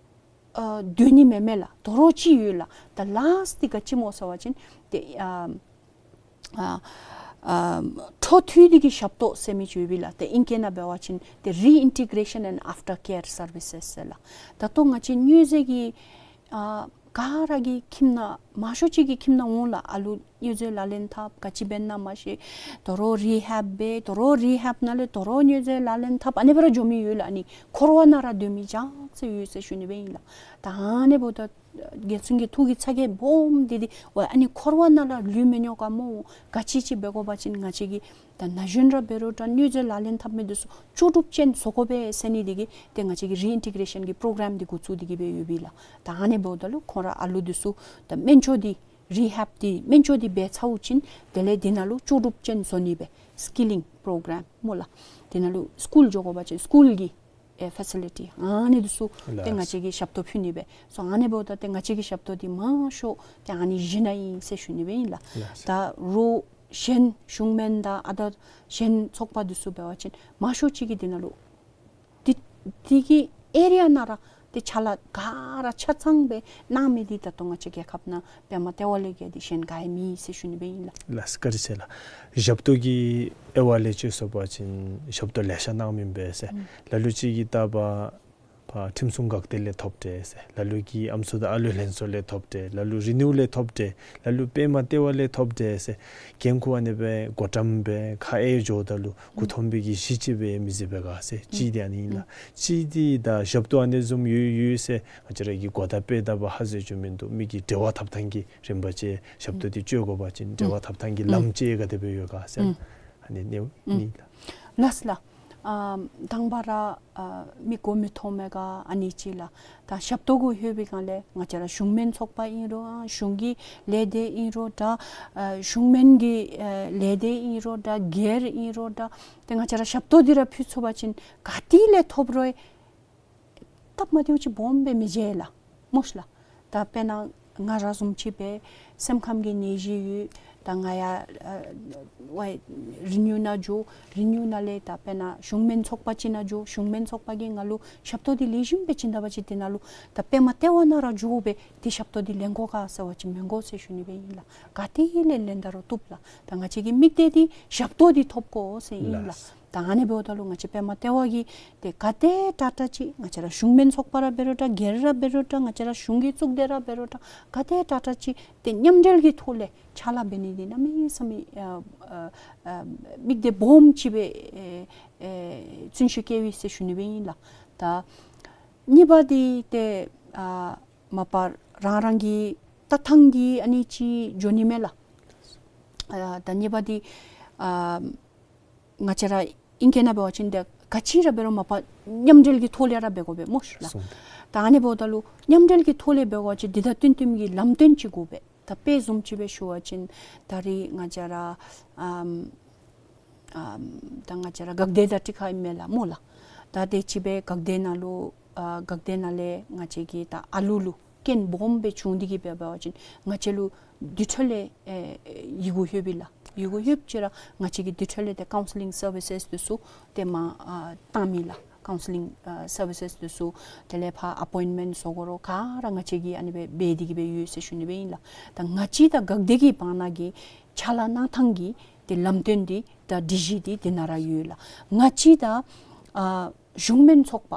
ཨ་སྡོད་ནི་མེན་མས་ལགས། དོ་རུང་ཅིག་ཡོད་ལགས། ད་ལཱསཊ་འདི་ག་ཅི་སྨོ་ཟེར་བ་ཅིན་ཏེ་ཨ་ཨ་ཨ་འཕྲོ་མཐུད་དེ་གི་ཞབས་ཏོག་ཟེར་མི་ཅིག་ཡོད་པས་ལགས། ཏེ་ཨིང་སྐད་ནང་འབད་བ་ཅིན་ཏེ་རི་ཨིན་ཊི་གྲེ་ཤཱན་ཨེནཌ་ཨཕ་ཊར་ཀེར་སར་བི་སེས་ཟེར་ལགས། ད་ལྟོ་ང་བཅས་མྱོས་རྫས་ཀྱི་ཨ་ག་ར་གི་ཁྱིམ་ནང་མང་ཤོས་ཅིག་གི་ཁྱིམ་ནང་འོང་ལགས། ཨ་ལུ་མྱོས་རྫས་ལག་ལེན་འཐབ་ག་ཅི་འབད་ན་མ་ཤེས། དོ་རུང་རི་ཧེབ་འབད། དོ་རུང་རི་ཧེབ་ནང་ལས་དོ་རུང་མྱོས་རྫས་ལག་ལེན་འཐབ། ཨ་ནི་སྦེ་ར་འགྱོ་མི་ཡོད་ལགས། ཨ་ནི་འཁོར་བ་ནང་ར་སྡོད་མི་ཅིག་ཡོད་ཟེར་ཞུ་ནི་སྦེ་ཨིན་ལགས། ད་ཨ་ནི་འབདཝ་ད་རྒྱལ་བཙུན་གྱི་ཐུགས་ཀྱི་ཚ་གྱང་སྦོམ་འདི་འདི་ཝའི་ཨ་ནི་འཁོར་བ་ནང་ལུ་ལུས་མི་ཉོ་ག་སྨོ། ག་ཅི་ཅིག་འབད་དགོ་པ་ཅིན་ང་བཅས་ཀྱི་ད་ན་གཞོན་ར་འབད་རུང་འདྲ་མྱོས་རྫས་ལག་ལེན་འཐབ་མི་འདི་ཚུ་ལྕོགས་གྲུབ་ཅན་བཟོ་དགོ་པས་ཟེར་ནི་འདི་གིས་ཏེ་ང་བཅས་ཀྱི་རི་ཨིན་ཊི་གྲེ་ཤཱན་གྱི་པྲོ་གྲམ་འདི་འགོ་བཙུགས་ཏེ་གི་སྦེ་ཡོད་པས་ལགས། ད་ཨ་ནི་འབདཝ་ད་ལུ་ཁོང་ར་ཨ་ལུ་འདི་ཚུ་ད་སྨན་བཅོས་འདི་རི་ཧེབ་འདི་སྨན་བཅོས་འདི་འབད་ཚརཝ་ཅིན་དེ་ལས་འདི་ནང་ལུ་ལྕོགས་གྲུབ་ཅན་བཟོ་ནི་སྦེ་སི་ཀི་ལིང་པྲོ་གྲམ་སྨོ་ལགས། འདི་ནང་ལུ་སི་ཀུལ་འགྱོ་དགོ་པ་ཅིན་སི་ཀུལ་གྱི་ཨེ་ཕེ་སི་ལི་ཊི་ཨ་ནི་འདི་ཚུ་ཏེ་ལགས། ང་བཅས་ཀྱིས་ཞབས་ཏོག་ཕུལ་ནི་སྦེ་སོང་། ཨ་ནི་འབདཝ་ད་ཏེ་ང་བཅས་ཀྱི་ཞབས་ཏོག་འདི་མང་ཤོས་ཏེ་ཨ་ནི་བཞི་ནང་ཨིན་ཟེར་ཞུ་ནི་སྦེ་ཨིན་ལགས། ལགས། ད་རོགས་གཞན་གཞུང་སྨན་དང་ཨ་དར་གཞན་ཚོགས་པ་འདི་ཚུ་འབད་བ་ཅིན་མང་ཤོས་ཅིག་གིས་འདི་ནང་ལུ་འདི་འདི་གི་ཨེ་རི་ཡ་ནང་ར་ཏེ་ཕྱག་ལཱ་ག་ར་ཆ་ཚང་སྦེ་གནང་མི་འདི་ད་ལྟོ་ང་བཅས་རྒྱལ་ཁབ་ནང་པདྨ་ལྟེ་བ་ལས་བརྒལ་ཏེ་གཞན་ག་ཡང་མེད་ཟེར་ཞུ་ནི་སྦེ་ཨིན་ལགས། ལགས་སོ། བཀའ་དྲིན་ཆེ་ལགས། ཞབས་ཏོག་གི་དབྱེ་བ་ལས་བཅད་སོང་པ་ཅིན་ཞབས་ཏོག་ལེ་ཤ་གནང་མི་ཨིན་པས་ཟེར། ཨུམ། ལ་ལུ་ཅིག་གིས་ད་ཕར་ཕར་ཁྲིམས་སྲུང་འགག་སྡེ་ལས་ཐོབ་དེས་ཟེར། ལ་ལུ་གིས་ཨམ་སྲུ་དང་ཨ་ལུ་ལྷན་ཚོགས་ལས་ཐོབ་དེས། ལ་ལུ་རི་ནིའུ་ལས་ཐོབ་དེས། ལ་ལུ་པདྨ་ལྟེ་བ་ལས་ཐོབ་དེས་ཟེར། འགན་ཁུར་ཨ་ནི་སྦེ་བགོ་བཀྲམ་སྦེ་ཁ་ཨེ་འགྱོཝ་ད་ལུ་མགུ་འཐོམ་པའི་གི་གཞི་ཅིག་སྦེ་མི་བཟོ་བས་ག་ཟེར། གཅིག་འདི་ཨ་ནི་ཨིན་ལགས། གཅིག་འདི་ད་ཞབས་ཏོག་ཨ་ནི་བཟུམ་ཡོད་ཡོད་ཟེར་ང་བཅས་ར་གིས་གོ་བརྡ་སྤེལ་ད་བ་ཧ་ཟེར་བཅུག་མིན་འདུག། མི་གི་འབྲེལ་བ་འཐབ་ཐངས་ཀྱི་རིམ་པ་ཅིག་ཞབས་ཏོག་འདི་སྤྱོད་དགོ་པ་ཅིན་འབྲེལ་བ་འཐབ་ཐངས་ཀྱི་ལམ་ཅིག་ག་དེ་སྦེ་ཡོད་ག་ཟེར། ཨ་ནི་ནི་ཨ་ནི་ལགས། ལགས་ལགས། ཨ་དང་པ་ར་ཨ་མི་མགུ་མི་འཐོམ་མི་ག་ཨ་ནི་ཅིག་ལགས། ད་ཞབས་ཏོག་གུ་ལྷོད་པའི་སྒང་ལས་ང་བཅས་ར་གཞུང་སྨན་ཚོགས་པ་ཨིན་རུང་ཨ་གཞུང་གི་ལས་སྡེ་ཨིན་རུང་འདྲ་ཨ་གཞུང་སྨན་གྱི་ཨ་ལས་སྡེ་ཨིན་རུང་འདྲ་སྒེར་ཨིན་རུང་འདྲ་ཏེ་ང་བཅས་ར་ཞབས་ཏོག་འདི་ར་ཕུལ་ཚུགས་པ་ཅིན་ག་ཏེ་ལས་ཐོབ་རུང་སྟབས་མ་བདེཝ་ཅིག་སྦོམ་སྦེ་མི་འབྱུང་ལགས། མོ་ཤིག་ལགས། ད་དཔེར་ན་ང་ར་བཟུམ་ཅིག་སྦེ་སེམས་ཁམས་ཀྱི་ནད་གཞི་ཡོད། ད་ང་ཡང་ཨ་ཝའི་རི་ནིའུ་ནང་འགྱོ། རི་ནིའུ་ནང་ལས་ད་དཔེར་ན་གཞུང་སྨན་ཚོགས་པ་ཅིག་ནང་འགྱོ། གཞུང་སྨན་ཚོགས་པ་གིས་ང་ལུ་ཞབས་ཏོག་འདི་ལེགས་ཤོམ་སྦེ་བྱིན་ད་བ་ཅིན་དེ་ནང་ལུ་ད་པདྨ་ལྟེ་བ་ནང་ར་འགྱོ་སྦེ་དེ་ཞབས་ཏོག་འདི་ལེན་དགོ་ག་ཟེར་བ་ཅིན་མི་དགོ་ཟེར་ཞུ་ནི་སྦེ་ཨིན་ལགས། ག་ཏེ་ལས་ལེན་ད་རུང་བཏུབ་ལགས། ད་ང་བཅས་ཀྱི་དམིགས་གཏད་འདི་ཞབས་ཏོག་འདི་ཐོབ་དགོ་ཟེར་ཨིན་ལགས། ལགས། ད་ཨ་ནི་འབདཝ་ད་ལུ་ང་བཅས་པདྨ་ལྟེ་བ་གིས་ཏེ་ག་དེ་དྲག་དྲག་ཅིག་ང་བཅས་ར་གཞུང་སྨན་ཚོགས་པ་ར་འབད་རུང་འདྲ་སྒེར་ར་འབད་རུང་འདྲ་ང་བཅས་ར་གཞུང་གི་གཙུག་སྡེ་ར་འབད་རུང་འདྲ་ག་དེ་དྲག་དྲག་ཅིག་ཏེ་མཉམ་འབྲེལ་གྱི་ཐོག་ལས་ཕྱག་ལཱ་འབད་ནི་འདི་གནམ་མེད་ས་མེད་ཨ་ཨ་ཨ་དམིགས་གཏད་སྦོམ་ཅིག་སྦེ་ཨེ་ཨེ་བརྩོན་ཤུགས་བསྐྱེད་པས་ཟེར་ཞུ་ནི་སྦེ་ཨིན་ལགས། ད་གཉིས་པ་འདི་ཏེ་ཨ་མ་པ་རང་རང་གི་ལྟ་ཐངས་འདི་ཨ་ནི་ཅིག་འགྱོ་ནི་མས་ལགས། ཨ་ད་གཉིས་པ་འདི་ཨ་ང་བཅས་ར་ཨིང་སྐད་ནང་འབད་བ་ཅིན་ཏེ་ག་ཅི་ར་འབད་རུང་མ་པ་མཉམ་འབྲེལ་གྱི་ཐོག་ལས་ར་འབད་དགོ་པས་མོ་ཤིག་ལགས། སོང་། ད་ཨ་ནི་འབདཝ་ད་ལུ་མཉམ་འབྲེལ་གྱི་ཐོག་ལས་འབད་དགོ་པ་ཅིན་འདི་དང་བསྟུན་བསྟུནམ་གྱི་ལམ་སྟོན་ཅིག་དགོ་པས། ད་དཔེ་བཟུམ་ཅིག་སྦེ་ཞུ་བ་ཅིན་ད་རེས་ང་བཅས་ར་ཨམ་ཨམ་ད་ང་བཅས་ར་འགག་སྡེ་དང་འཁྲིལ་ཁ་ཨིན་མས་ལགས་མོ་ལགས། ད་དེ་ཅིག་སྦེ་འགག་སྡེ་ནང་ལུ་ཨ་འགག་སྡེ་ནང་ལས་ང་བཅས་ཀྱི་ད་ཨ་ལུ་ལུ་རྐྱེན་སྦོམ་སྦེ་བྱུང་སྟེ་གི་འབད་བ་ཅིན་ང་བཅས་ལུ་དེ་འཕྲོ་ལས་ཨེ་ཡི་གུ་ལྷོད་པས་ལགས། ཡི་གུ་ལྷོདཔ་ཅིག་ར་ང་བཅས་ཀྱིས་དེ་འཕྲོ་ལས་ཏེ་ཀའུན་སི་ལིང་སར་བི་སེས་འདི་ཚུ་ཏེ་མར་ཨ་བཏང་མས་ལགས། ཀའུན་སི་ལིང་ཨ་སར་བི་སེས་འདི་ཚུ་དེ་ལས་ཕར་ཨ་པོའིནཊ་མེནཊ་བཟོ་དགོ་རུང་ག་ར་ང་བཅས་ཀྱིས་ཨ་ནི་སྦེ་འབད་དེ་གི་སྦེ་ཡོད་ཟེར་ཞུ་ནི་སྦེ་ཨིན་ལགས། ད་ང་བཅས་དང་འགག་སྡེ་གི་བར་ན་གི་ཕྱག་ལཱ་གནང་ཐངས་ཀྱི་ཏེ་ལམ་སྟོན་འདི་དང་སྒྲིག་གཞི་འདི་དེ་ནང་ར་ཡོད་ལགས། ང་བཅས་དང་ཨ་གཞུང་སྨན་ཚོགས་པ་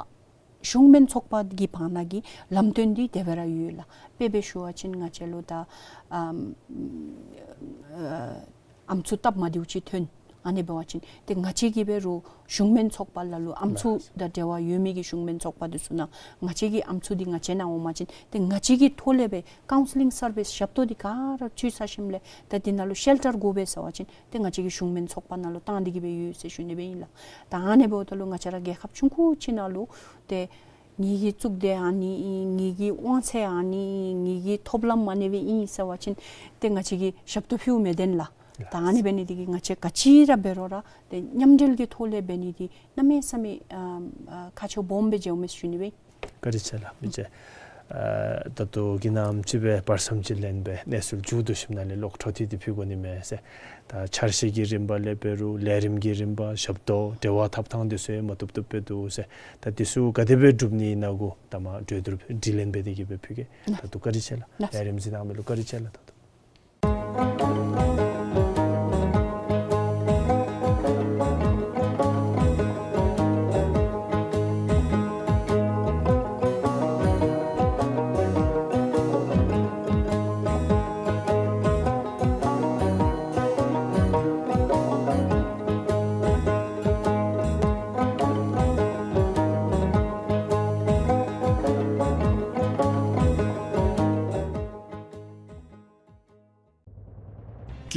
གཞུང་སྨན་ཚོགས་པ་གི་བར་ན་གི་ལམ་སྟོན་འདི་དེ་སྦེ་ར་ཡོད་ལགས། དཔེ་སྦེ་ཞུ་བ་ཅིན་ང་བཅས་ལུ་ད་ཨམ་ཨ་ཨམ་སྲུ་སྟབས་མ་བདེཝ་ཅིག་ཐོན། ཨ་ནི་འབད་བ་ཅིན་ཏེ་ང་བཅས་ཀྱི་འབད་རུང་གཞུང་མིན་ཚོགས་པ་ལ་ལུ་ཨམ་སྲུ་དང་འབྲེལ་བ་ཡོད་མི་གི་གཞུང་མིན་ཚོགས་པ་འདི་ཚུ་ནང་ང་བཅས་ཀྱི་ཨམ་སྲུ་འདི་ང་བཅས་ནང་འོང་པ་ཅིན་ཏེ་ང་བཅས་ཀྱི་ཐོག་ལས་སྦེ་ཀའུན་སི་ལིང་སར་བིསི་ཞབས་ཏོག་འདི་ག་ར་ཚུད་ཚར་ཞིནམ་ལས་ད་འདི་ནང་ལུ་ཤེལ་ཊར་དགོ་པས་ཟེར་བ་ཅིན་ཏེ་ང་བཅས་ཀྱི་གཞུང་མིན་ཚོགས་པ་ནང་ལུ་བཏང་སྟེ་གི་སྦེ་ཡོད་ཟེར་ཞུ་ནི་སྦེ་ཨིན་ལགས། ད་ཨ་ནི་འབདཝ་ད་ལུ་ང་བཅས་ར་རྒྱལ་ཁབ་ཆུང་ཀུ་ཅིག་ནང་ལུ་ཏེ་ངེ་གི་གཙུག་སྡེ་ཨ་ནི་ཨིན། ངེ་གི་དབང་ཚད་ཨ་ནི་ཨིན། ངེ་གི་ཐོབ་ལམ་ཨ་ནི་སྦེ་ཨིན་ཟེར་བ་ཅིན་ཏེ་ང་བཅས་ཀྱིས་ཞབས་ཏོག་ཕུལཝ་མི་བདེན་ལགས། ད་ཨ་ནི་འབད་ནི་འདི་གིས་ང་བཅས་ག་ཅི་ར་འབད་རུང་ར་ཏེ་མཉམ་འབྲེལ་གྱི་ཐོག་ལས་འབད་ནི་འདི་གནམ་མེད་ས་མེད་ཨ་ཨ་ཁག་ཆེཝ་སྦོམ་སྦེ་མཇལཝ་མས་ཞུ་ནི་སྦེ། བཀའ་དྲིན་ཆེ་ལགས། མི་རྗེ་ཨ་ད་ལྟོ་གི་ནམ་ཅིག་སྦེ་བར་མཚམས་ཅིག་ལེན་སྦེ་གནས་ཚུལ་མཇུག་བསྡུ་ཞིནམ་ལས་ལོག་འཕྲོ་མཐུད་དེ་ཕུལ་དགོ་ནི་མས་ཟེར། ད་འཆར་གཞི་གི་རིམ་པ་ལས་འབད་རུང་ལས་རིམ་གྱི་རིམ་པ་ཞབས་ཏོག་འབྲེལ་བ་འཐབ་ཐངས་འདི་ཚུ་ཡང་མ་བཏུབ་བཏུབ་སྦེ་འདུག་ཟེར། ད་འདི་ཚུ་ག་དེ་སྦེ་སྒྲུབ་ནི་ཨིན་ན་གུ་ད་མ་གྲོས་བསྡུར་དྲི་ལན་འབད་དེ་གི་སྦེ་ཕུལ་གེ། ད་ལྟོ་བཀའ་དྲིན་ཆེ་ལགས། ལས་རིམ་གཟིགས་གནང་མི་ལུ་བཀའ་དྲིན་ཆེ་ལགས། ད་ལྟོ།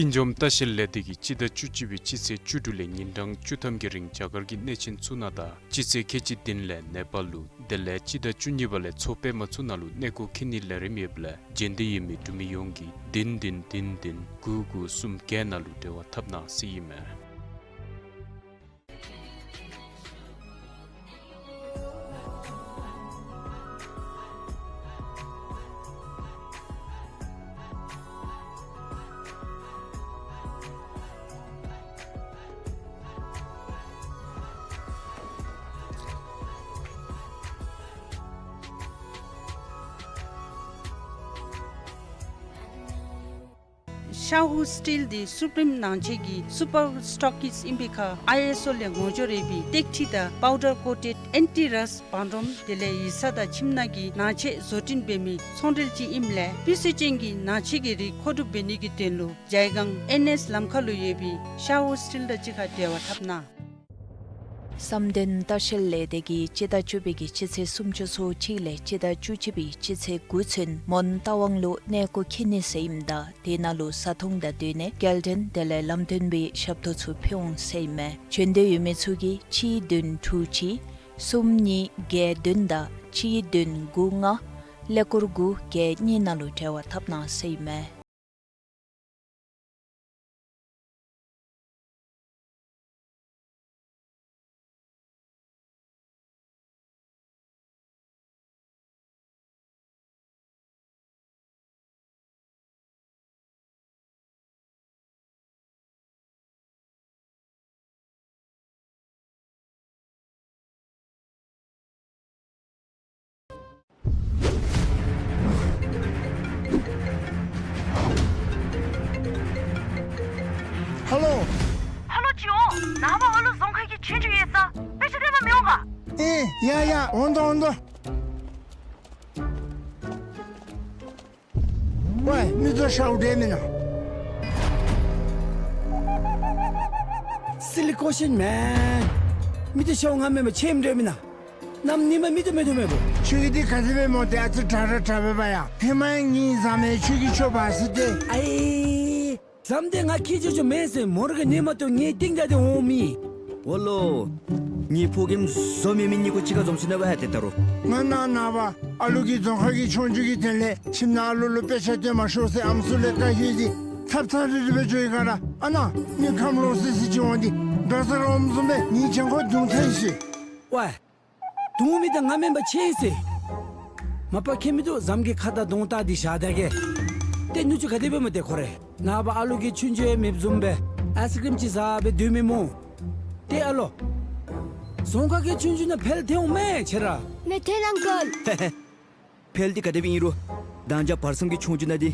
ཀུན་འཇོམས་ལྟ་བཤལ་ལས་སྡེ་གིས་སྤྱི་ཟླ་བཅུ་གཅིག་པའི་སྤྱི་ཚེས་བཅུ་དྲུག་ལས་ཉིན་གྲངས་བཅུ་ཐམ་གྱི་རིང་རྒྱ་གར་གྱི་གནས་ཆེན་ཚུ་ནང་དང་སྤྱི་ཚེས་ཁལ་གཅིག་བདུན་ལས་ནེ་པཱལ་ལུ། དེ་ལས་སྤྱི་ཟླ་བཅུ་གཉིས་པ་ལས་མཚོ་པདྨ་ཚུ་ནང་ལུ་གནས་སྐོར་འཁྱིད་ནིའི་ལས་རིམ་ཡོདཔ་ལས་འབྱོན་འདོད་ཡོད་མི་འབྲུག་མི་ཡོངས་ཀྱིས་བདུན་བདུན་བདུན་བདུན་དགུ་དགུ་གསུམ་བརྒྱད་ནང་ལུ་འབྲེལ་བ་འཐབ་གནང་ཟེར་ཨིན་མས། ཤ་ཧུ་སི་ཊིལ་འདི་སུ་པི་རིམ་ནང་ཆེན་གྱི་སུ་པར་སི་ཊོ་ཀིསཊ་ཨིན་པའི་ཁར་ཨའི་ཨེསི་ཨོ་ལས་ངོ་སྦྱོར་ཡོད་པའི་ཏེག་ཁྲི་དང་པའུ་ཌར་ཀོ་ཊེཌ་ཨེན་ཊི་རསཊ་བང་རིམ་དེ་ལས་ཡིག་ཚང་དང་ཁྱིམ་ནང་གི་ནང་ཆས་བཟོ་སྐྲུན་འབད་མི་ཚོང་འབྲེལ་ཅིག་ཨིནམ་ལས་སྤུས་ཚད་ཅན་གྱི་ནང་ཆས་ཀྱི་རིགས་མཁོ་སྒྲུབ་འབད་ནི་གི་དོན་ལུ་ཇའི་སྒང་ཨེན་ཨེསི་ལམ་ཁ་ལུ་ཡོད་པའི་ཤ་ཧུ་སི་ཊིལ་དང་གཅིག་ཁར་འབྲེལ་བ་འཐབ་གནང་། བསམ་གཏན་ལྟ་བཤལ་ལས་སྡེ་གིས་སྤྱི་ཟླ་བཅུ་པའི་གི་སྤྱི་ཚེས་སུམ་ཅུ་སོ་གཅིག་ལས་སྤྱི་ཟླ་བཅུ་གཅིག་པའི་སྤྱི་ཚེས་དགུ་ཚུན་མོན་རྟ་དབང་ལུ་གནས་སྐོར་འཁྱིད་ནི་ཟེར་ཨིནམ་ད་དེ་ནང་ལུ་བཟའ་འཐུང་དང་སྡོད་གནས་སྐྱེལ་འདྲེན་དེ་ལས་ལམ་སྟོན་པའི་ཞབས་ཏོག་ཚུ་ཕུལ་འོང་ཟེར་ཨིན་མས། འབྱོན་འདོད་ཡོད་མི་ཚུ་གིས་གཅིག་བདུན་དྲུག་གཅིག་གསུམ་གཉིས་བརྒྱད་བདུན་དང་གཅིག་བདུན་དགུ་ལྔ་ཀླད་ཀོར་དགུ་བརྒྱད་གཉིས་ནང་ལུ་འབྲེལ་བ་འཐབ་གནང་ཟེར་ཨིན་མས། ཧ་ལོ། ཧ་ལོ་ཅི་འོང་། ནངས་པ་ཨ་ལུ་རྫོང་ཁ་གི་ཆོས་རྒྱུགས་ཡོད་ས་དཔེ་ཆ་སྟོན་པར་མི་འོང་ག། ཨེ་ཡ་ཡ་འོང་དོ་འོང་དོ། ཝའི་མིག་ཏོ་ཤརཝ་འདྲས་མེན་ན། Silly question man། མིག་ཏོ་ཤརཝ་ང་མེན་པར་ཁྱོད་འདྲས་མེན་ན། གནམ་ཉི་མ་མིག་ཏོ་མེད་དོ་མེད་པོ། ཁྱོད་ཀྱིས་འདི་ག་དེ་སྦེ་སྨོ། ཏེ་ཨ་ཙི་དྲག་དྲག་དྲག་པས་པ་ཡ། ཧེ་མ་ངེའི་བཟའ་མི་ཁྱོད་ཀྱིས་ཁྱོད་འབག་ཟེར་ཏེ། ཨའི། བཟའ་མི་འདི་ང་ཁྱེད་ཅོ་ཅོ་མེན་ཟེར། མོ་ར་གིས་ཉན་མ་བཏུབ་ངེའི་སྟེང་བདའ་སྟེ་འོང་མི། འོ་ལོ། ངེའི་ཕོ་རྒནམ་བཟོ་མེད་མི་གཉིས་ཀོ་གཅིག་ཁར་འཛོམས་ཅི་ན་བ་ཧ་ཏེ་ད་རུང་། ང་ནངས་པ་ཨ་ལུ་གི་རྫོང་ཁ་གི་ཆོས་རྒྱུགས་ཀྱི་དོན་ལས་ཁྱིམ་ནང་ཨ་ལུ་ལུ་དཔེ་ཆ་སྟོན་མ་ཤོག་ཟེར་ཨམ་སྲུ་ལས་བཀའ་བཀོད་དེ་ཐབ་ཚང་རི་རི་སྦེ་འགྱོ་ཡི་ག་ར། ཨ་ནཱ་མི་ཁམས་ལོག་སི་སི་ཅིག་འོང་སྟེ་འགྲོ་ས་ར་འོངམ་བཟུམ་སྦེ་ངེའི་གྱང་ཁོག་རྡུང་ཐལ་ཤིག། ཝའི། རྡུང་མི་འདི་ང་མེན་པར་ཁྱོད་ཨིན་ཟེར། མ་པ་ཁྱད་མིན་འདུག། བཟའ་མི་གི་ཁ་དང་གདོང་བལྟ་སྟེ་བཞག་ད་གེ། ཏེ་ནུ་གཅུང་ག་དེ་སྦེ་སྨོ་ཏེ་ཁོ་རེ། ནངས་པ་ཨ་ལུ་གི་ཆོས་རྒྱུགས་ཡང་མེདཔ་བཟུམ་སྦེ་ཨའིསི་ཀྲིམ་ཅིག་བཟའ་སྦེ་སྡོད་མི་སྨོ། ཏེ་ཨ་ལོ། རྫོང་ཁ་གི་ཆོས་རྒྱུགས་ནང་འཕེལ་ཐལ་འོང་མས་ཁྱོད་ར། ནེ་ཐེན་ཨང་ཀལ། ཧེ་ཧེ། འཕེལ་འདི་ག་དེ་སྦེ་ཨིན་རུང་། ད་ཅི་བར་མཚམས་ཀྱི་ཆོས་རྒྱུགས་ནང་འདི་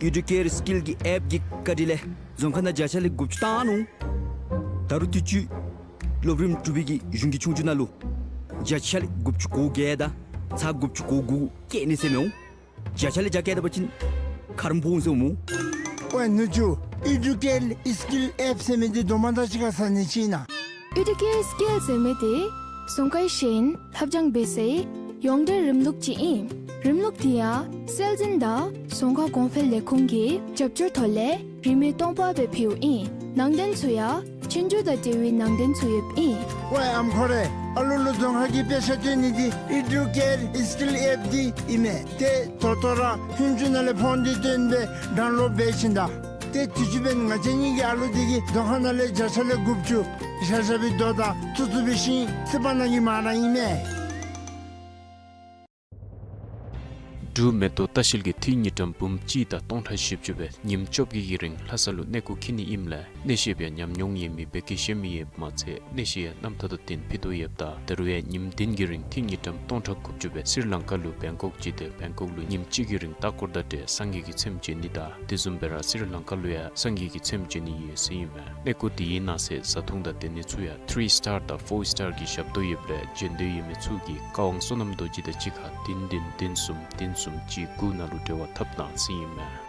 ཨེ་ཌུ་ཀེར་སི་ཀིལ་གྱི་ཨེཔ་ཀྱི་བཀའ་དྲིན་ལས་རྫོང་ཁ་ནང་བརྒྱ་ཆ་ལས་དགུ་བཅུ་བཏང་ནུག། ད་རུང་དུས་ཅི་སློབ་རིམ་དྲུག་པའི་གི་གཞུང་གི་ཆོས་རྒྱུགས་ནང་ལུ་བརྒྱ་ཆ་ལས་དགུ་བཅུ་གོ་བརྒྱད་དང་ཚག་དགུ་བཅུ་གོ་དགུ་བཀལ་ནི་ཟེར་མི་འོང་། བརྒྱ་ཆ་ལས་བརྒྱ་བཀལ་ད་པ་ཅིན་ཁ་རོག་ཕོག་འོང་ཟེར་འོང་སྨོ། ཝའི་ནུ་གཅུང་། ཨི་ཌུ་ཀེར་སི་ཀིལ་ཨེཔ་ཟེར་མི་འདི་དོ་མ་དང་གཅིག་ཁར་ཟ་ནི་ཅིག་ཨིན་ན། ཨི་ཌུ་ཀེར་སི་ཀིལ་ཟེར་མི་འདི་རྫོང་ཁའི་ཤེས་ཡོན་ལྷབ་སྦྱང་འབད་སའི་ཡོངས་འབྲེལ་རིམ་ལུགས་ཅིག་ཨིན། རིམ་ལུགས་འདི་ཡང་སྲོལ་འཛིན་དང་རྫོང་ཁ་གོང་འཕེལ་ལས་ཁུངས་ཀྱི་རྒྱབ་སྐྱོར་ཐོག་ལས་རིན་མེད་སྟོང་པ་སྦེ་ཕུལཝ་ཨིན། ནང་དོན་ཚུ་ཡང་ཆོས་རྒྱུགས་དང་འབྲེལ་བའི་ནང་དོན་ཚུ་ཡོདཔ་ཨིན། ཝའེ་ཨམ་ཁོ་རེ། ཨ་ལུ་ལུ་རྫོང་ཁ་གི་དཔེ་ཆ་སྟོན་ནི་འདི་ཨི་ཌུ་ཀེར་སི་ཀིལ་ཨེཔ་འདི་ཨིན་མས། ཏེ་ད་ལྟོ་ར་ཧུན་ཅུ་ནང་ལས་ཕོན་འདི་བཏོན་སྦེ་ཌའུན་ལོཌ་འབད་བྱིན་ད། ཏེ་དུས་ཅི་འབདན་ང་བཅས་གཉིས་ཀྱི་ཨ་ལུ་འདི་གིས་རྫོང་ཁ་ནང་ལས་བརྒྱ་ཆ་ལས་དགུ་བཅུ་ཤ་ཤ་བའི་རྡོ་དང་ཐུག་ཐུག་པའི་ཤིང་རྩིག་པ་ནང་གི་མ་ར་ཨིན་མས། འབྲུག་མེ་ཏོག་ལྟ་བཤལ་གྱིས་ཐིག་ཉིས་ཀྲམ་འབུམ་གཅིག་དང་སྟོང་ཕྲག་བཞི་བཅུ་སྦེ་ཉིནམ་བཅོ་བརྒྱད་ཀྱི་རིང་ལྷ་ས་ལུ་གནས་སྐོར་འཁྱིད་ནི་ཨིནམ་ལས་གནས་བཤད་པ་ཡང་ཉམས་མྱོང་ཡོད་མི་བོད་སྐད་ཤེས་མི་ཡོདཔ་མ་ཚད་གནས་བཤད་ཡང་རྣམ་ཐར་དང་ལྡན་ཕུལ་དོ་ཡོདཔ་ད་ད་རུང་ཡང་ཉིནམ་བདུན་གྱི་རིང་ཐིག་ཉིས་ཀྲམ་སྟོང་ཕྲག་དགུ་བཅུ་སྦེ་སི་རི་ལང་ཀ་ལུ་བེང་ཀོག་འགྱོ་སྟེ་བེང་ཀོག་ལུ་ཉིནམ་གཅིག་གི་རིང་ལྟ་སྐོར་དང་འབྲེལ་སངས་རྒྱས་ཀྱི་ཚེམས་མཇལ་ནི་དང་དེ་བཟུམ་སྦེ་ར་སི་རི་ལང་ཀ་ལུ་ཡང་སངས་རྒྱས་ཀྱི་ཚེམས་མཇལ་ནི་ཡོད་ཟེར་ཨིན་མས། གནས་སྐོར་འདི་གི་ནང་གསེས་བཟའ་འཐུང་དང་སྡོད་ནི་ཚུ་ཡང་ཐི་རི་སི་ཊར་དང་ཕོར་སི་ཊར་གྱི་ཞབས་ཏོག་ཡོདཔ་ལས་འབྱོན་འདོད་ཡོད་མི་ཚུ་གིས་བཀའ་དབང་བསོད་ནམས་རྡོ་རྗེ་དང་གཅིག་ཁར་བདུན་བདུན་བདུན་གསུམ་བདུན་གསུམ་གཅིག་དགུ་ནང་ལུ་འབྲེལ་བ་འཐབ་གནང་ཟེར་ཨིན་མས།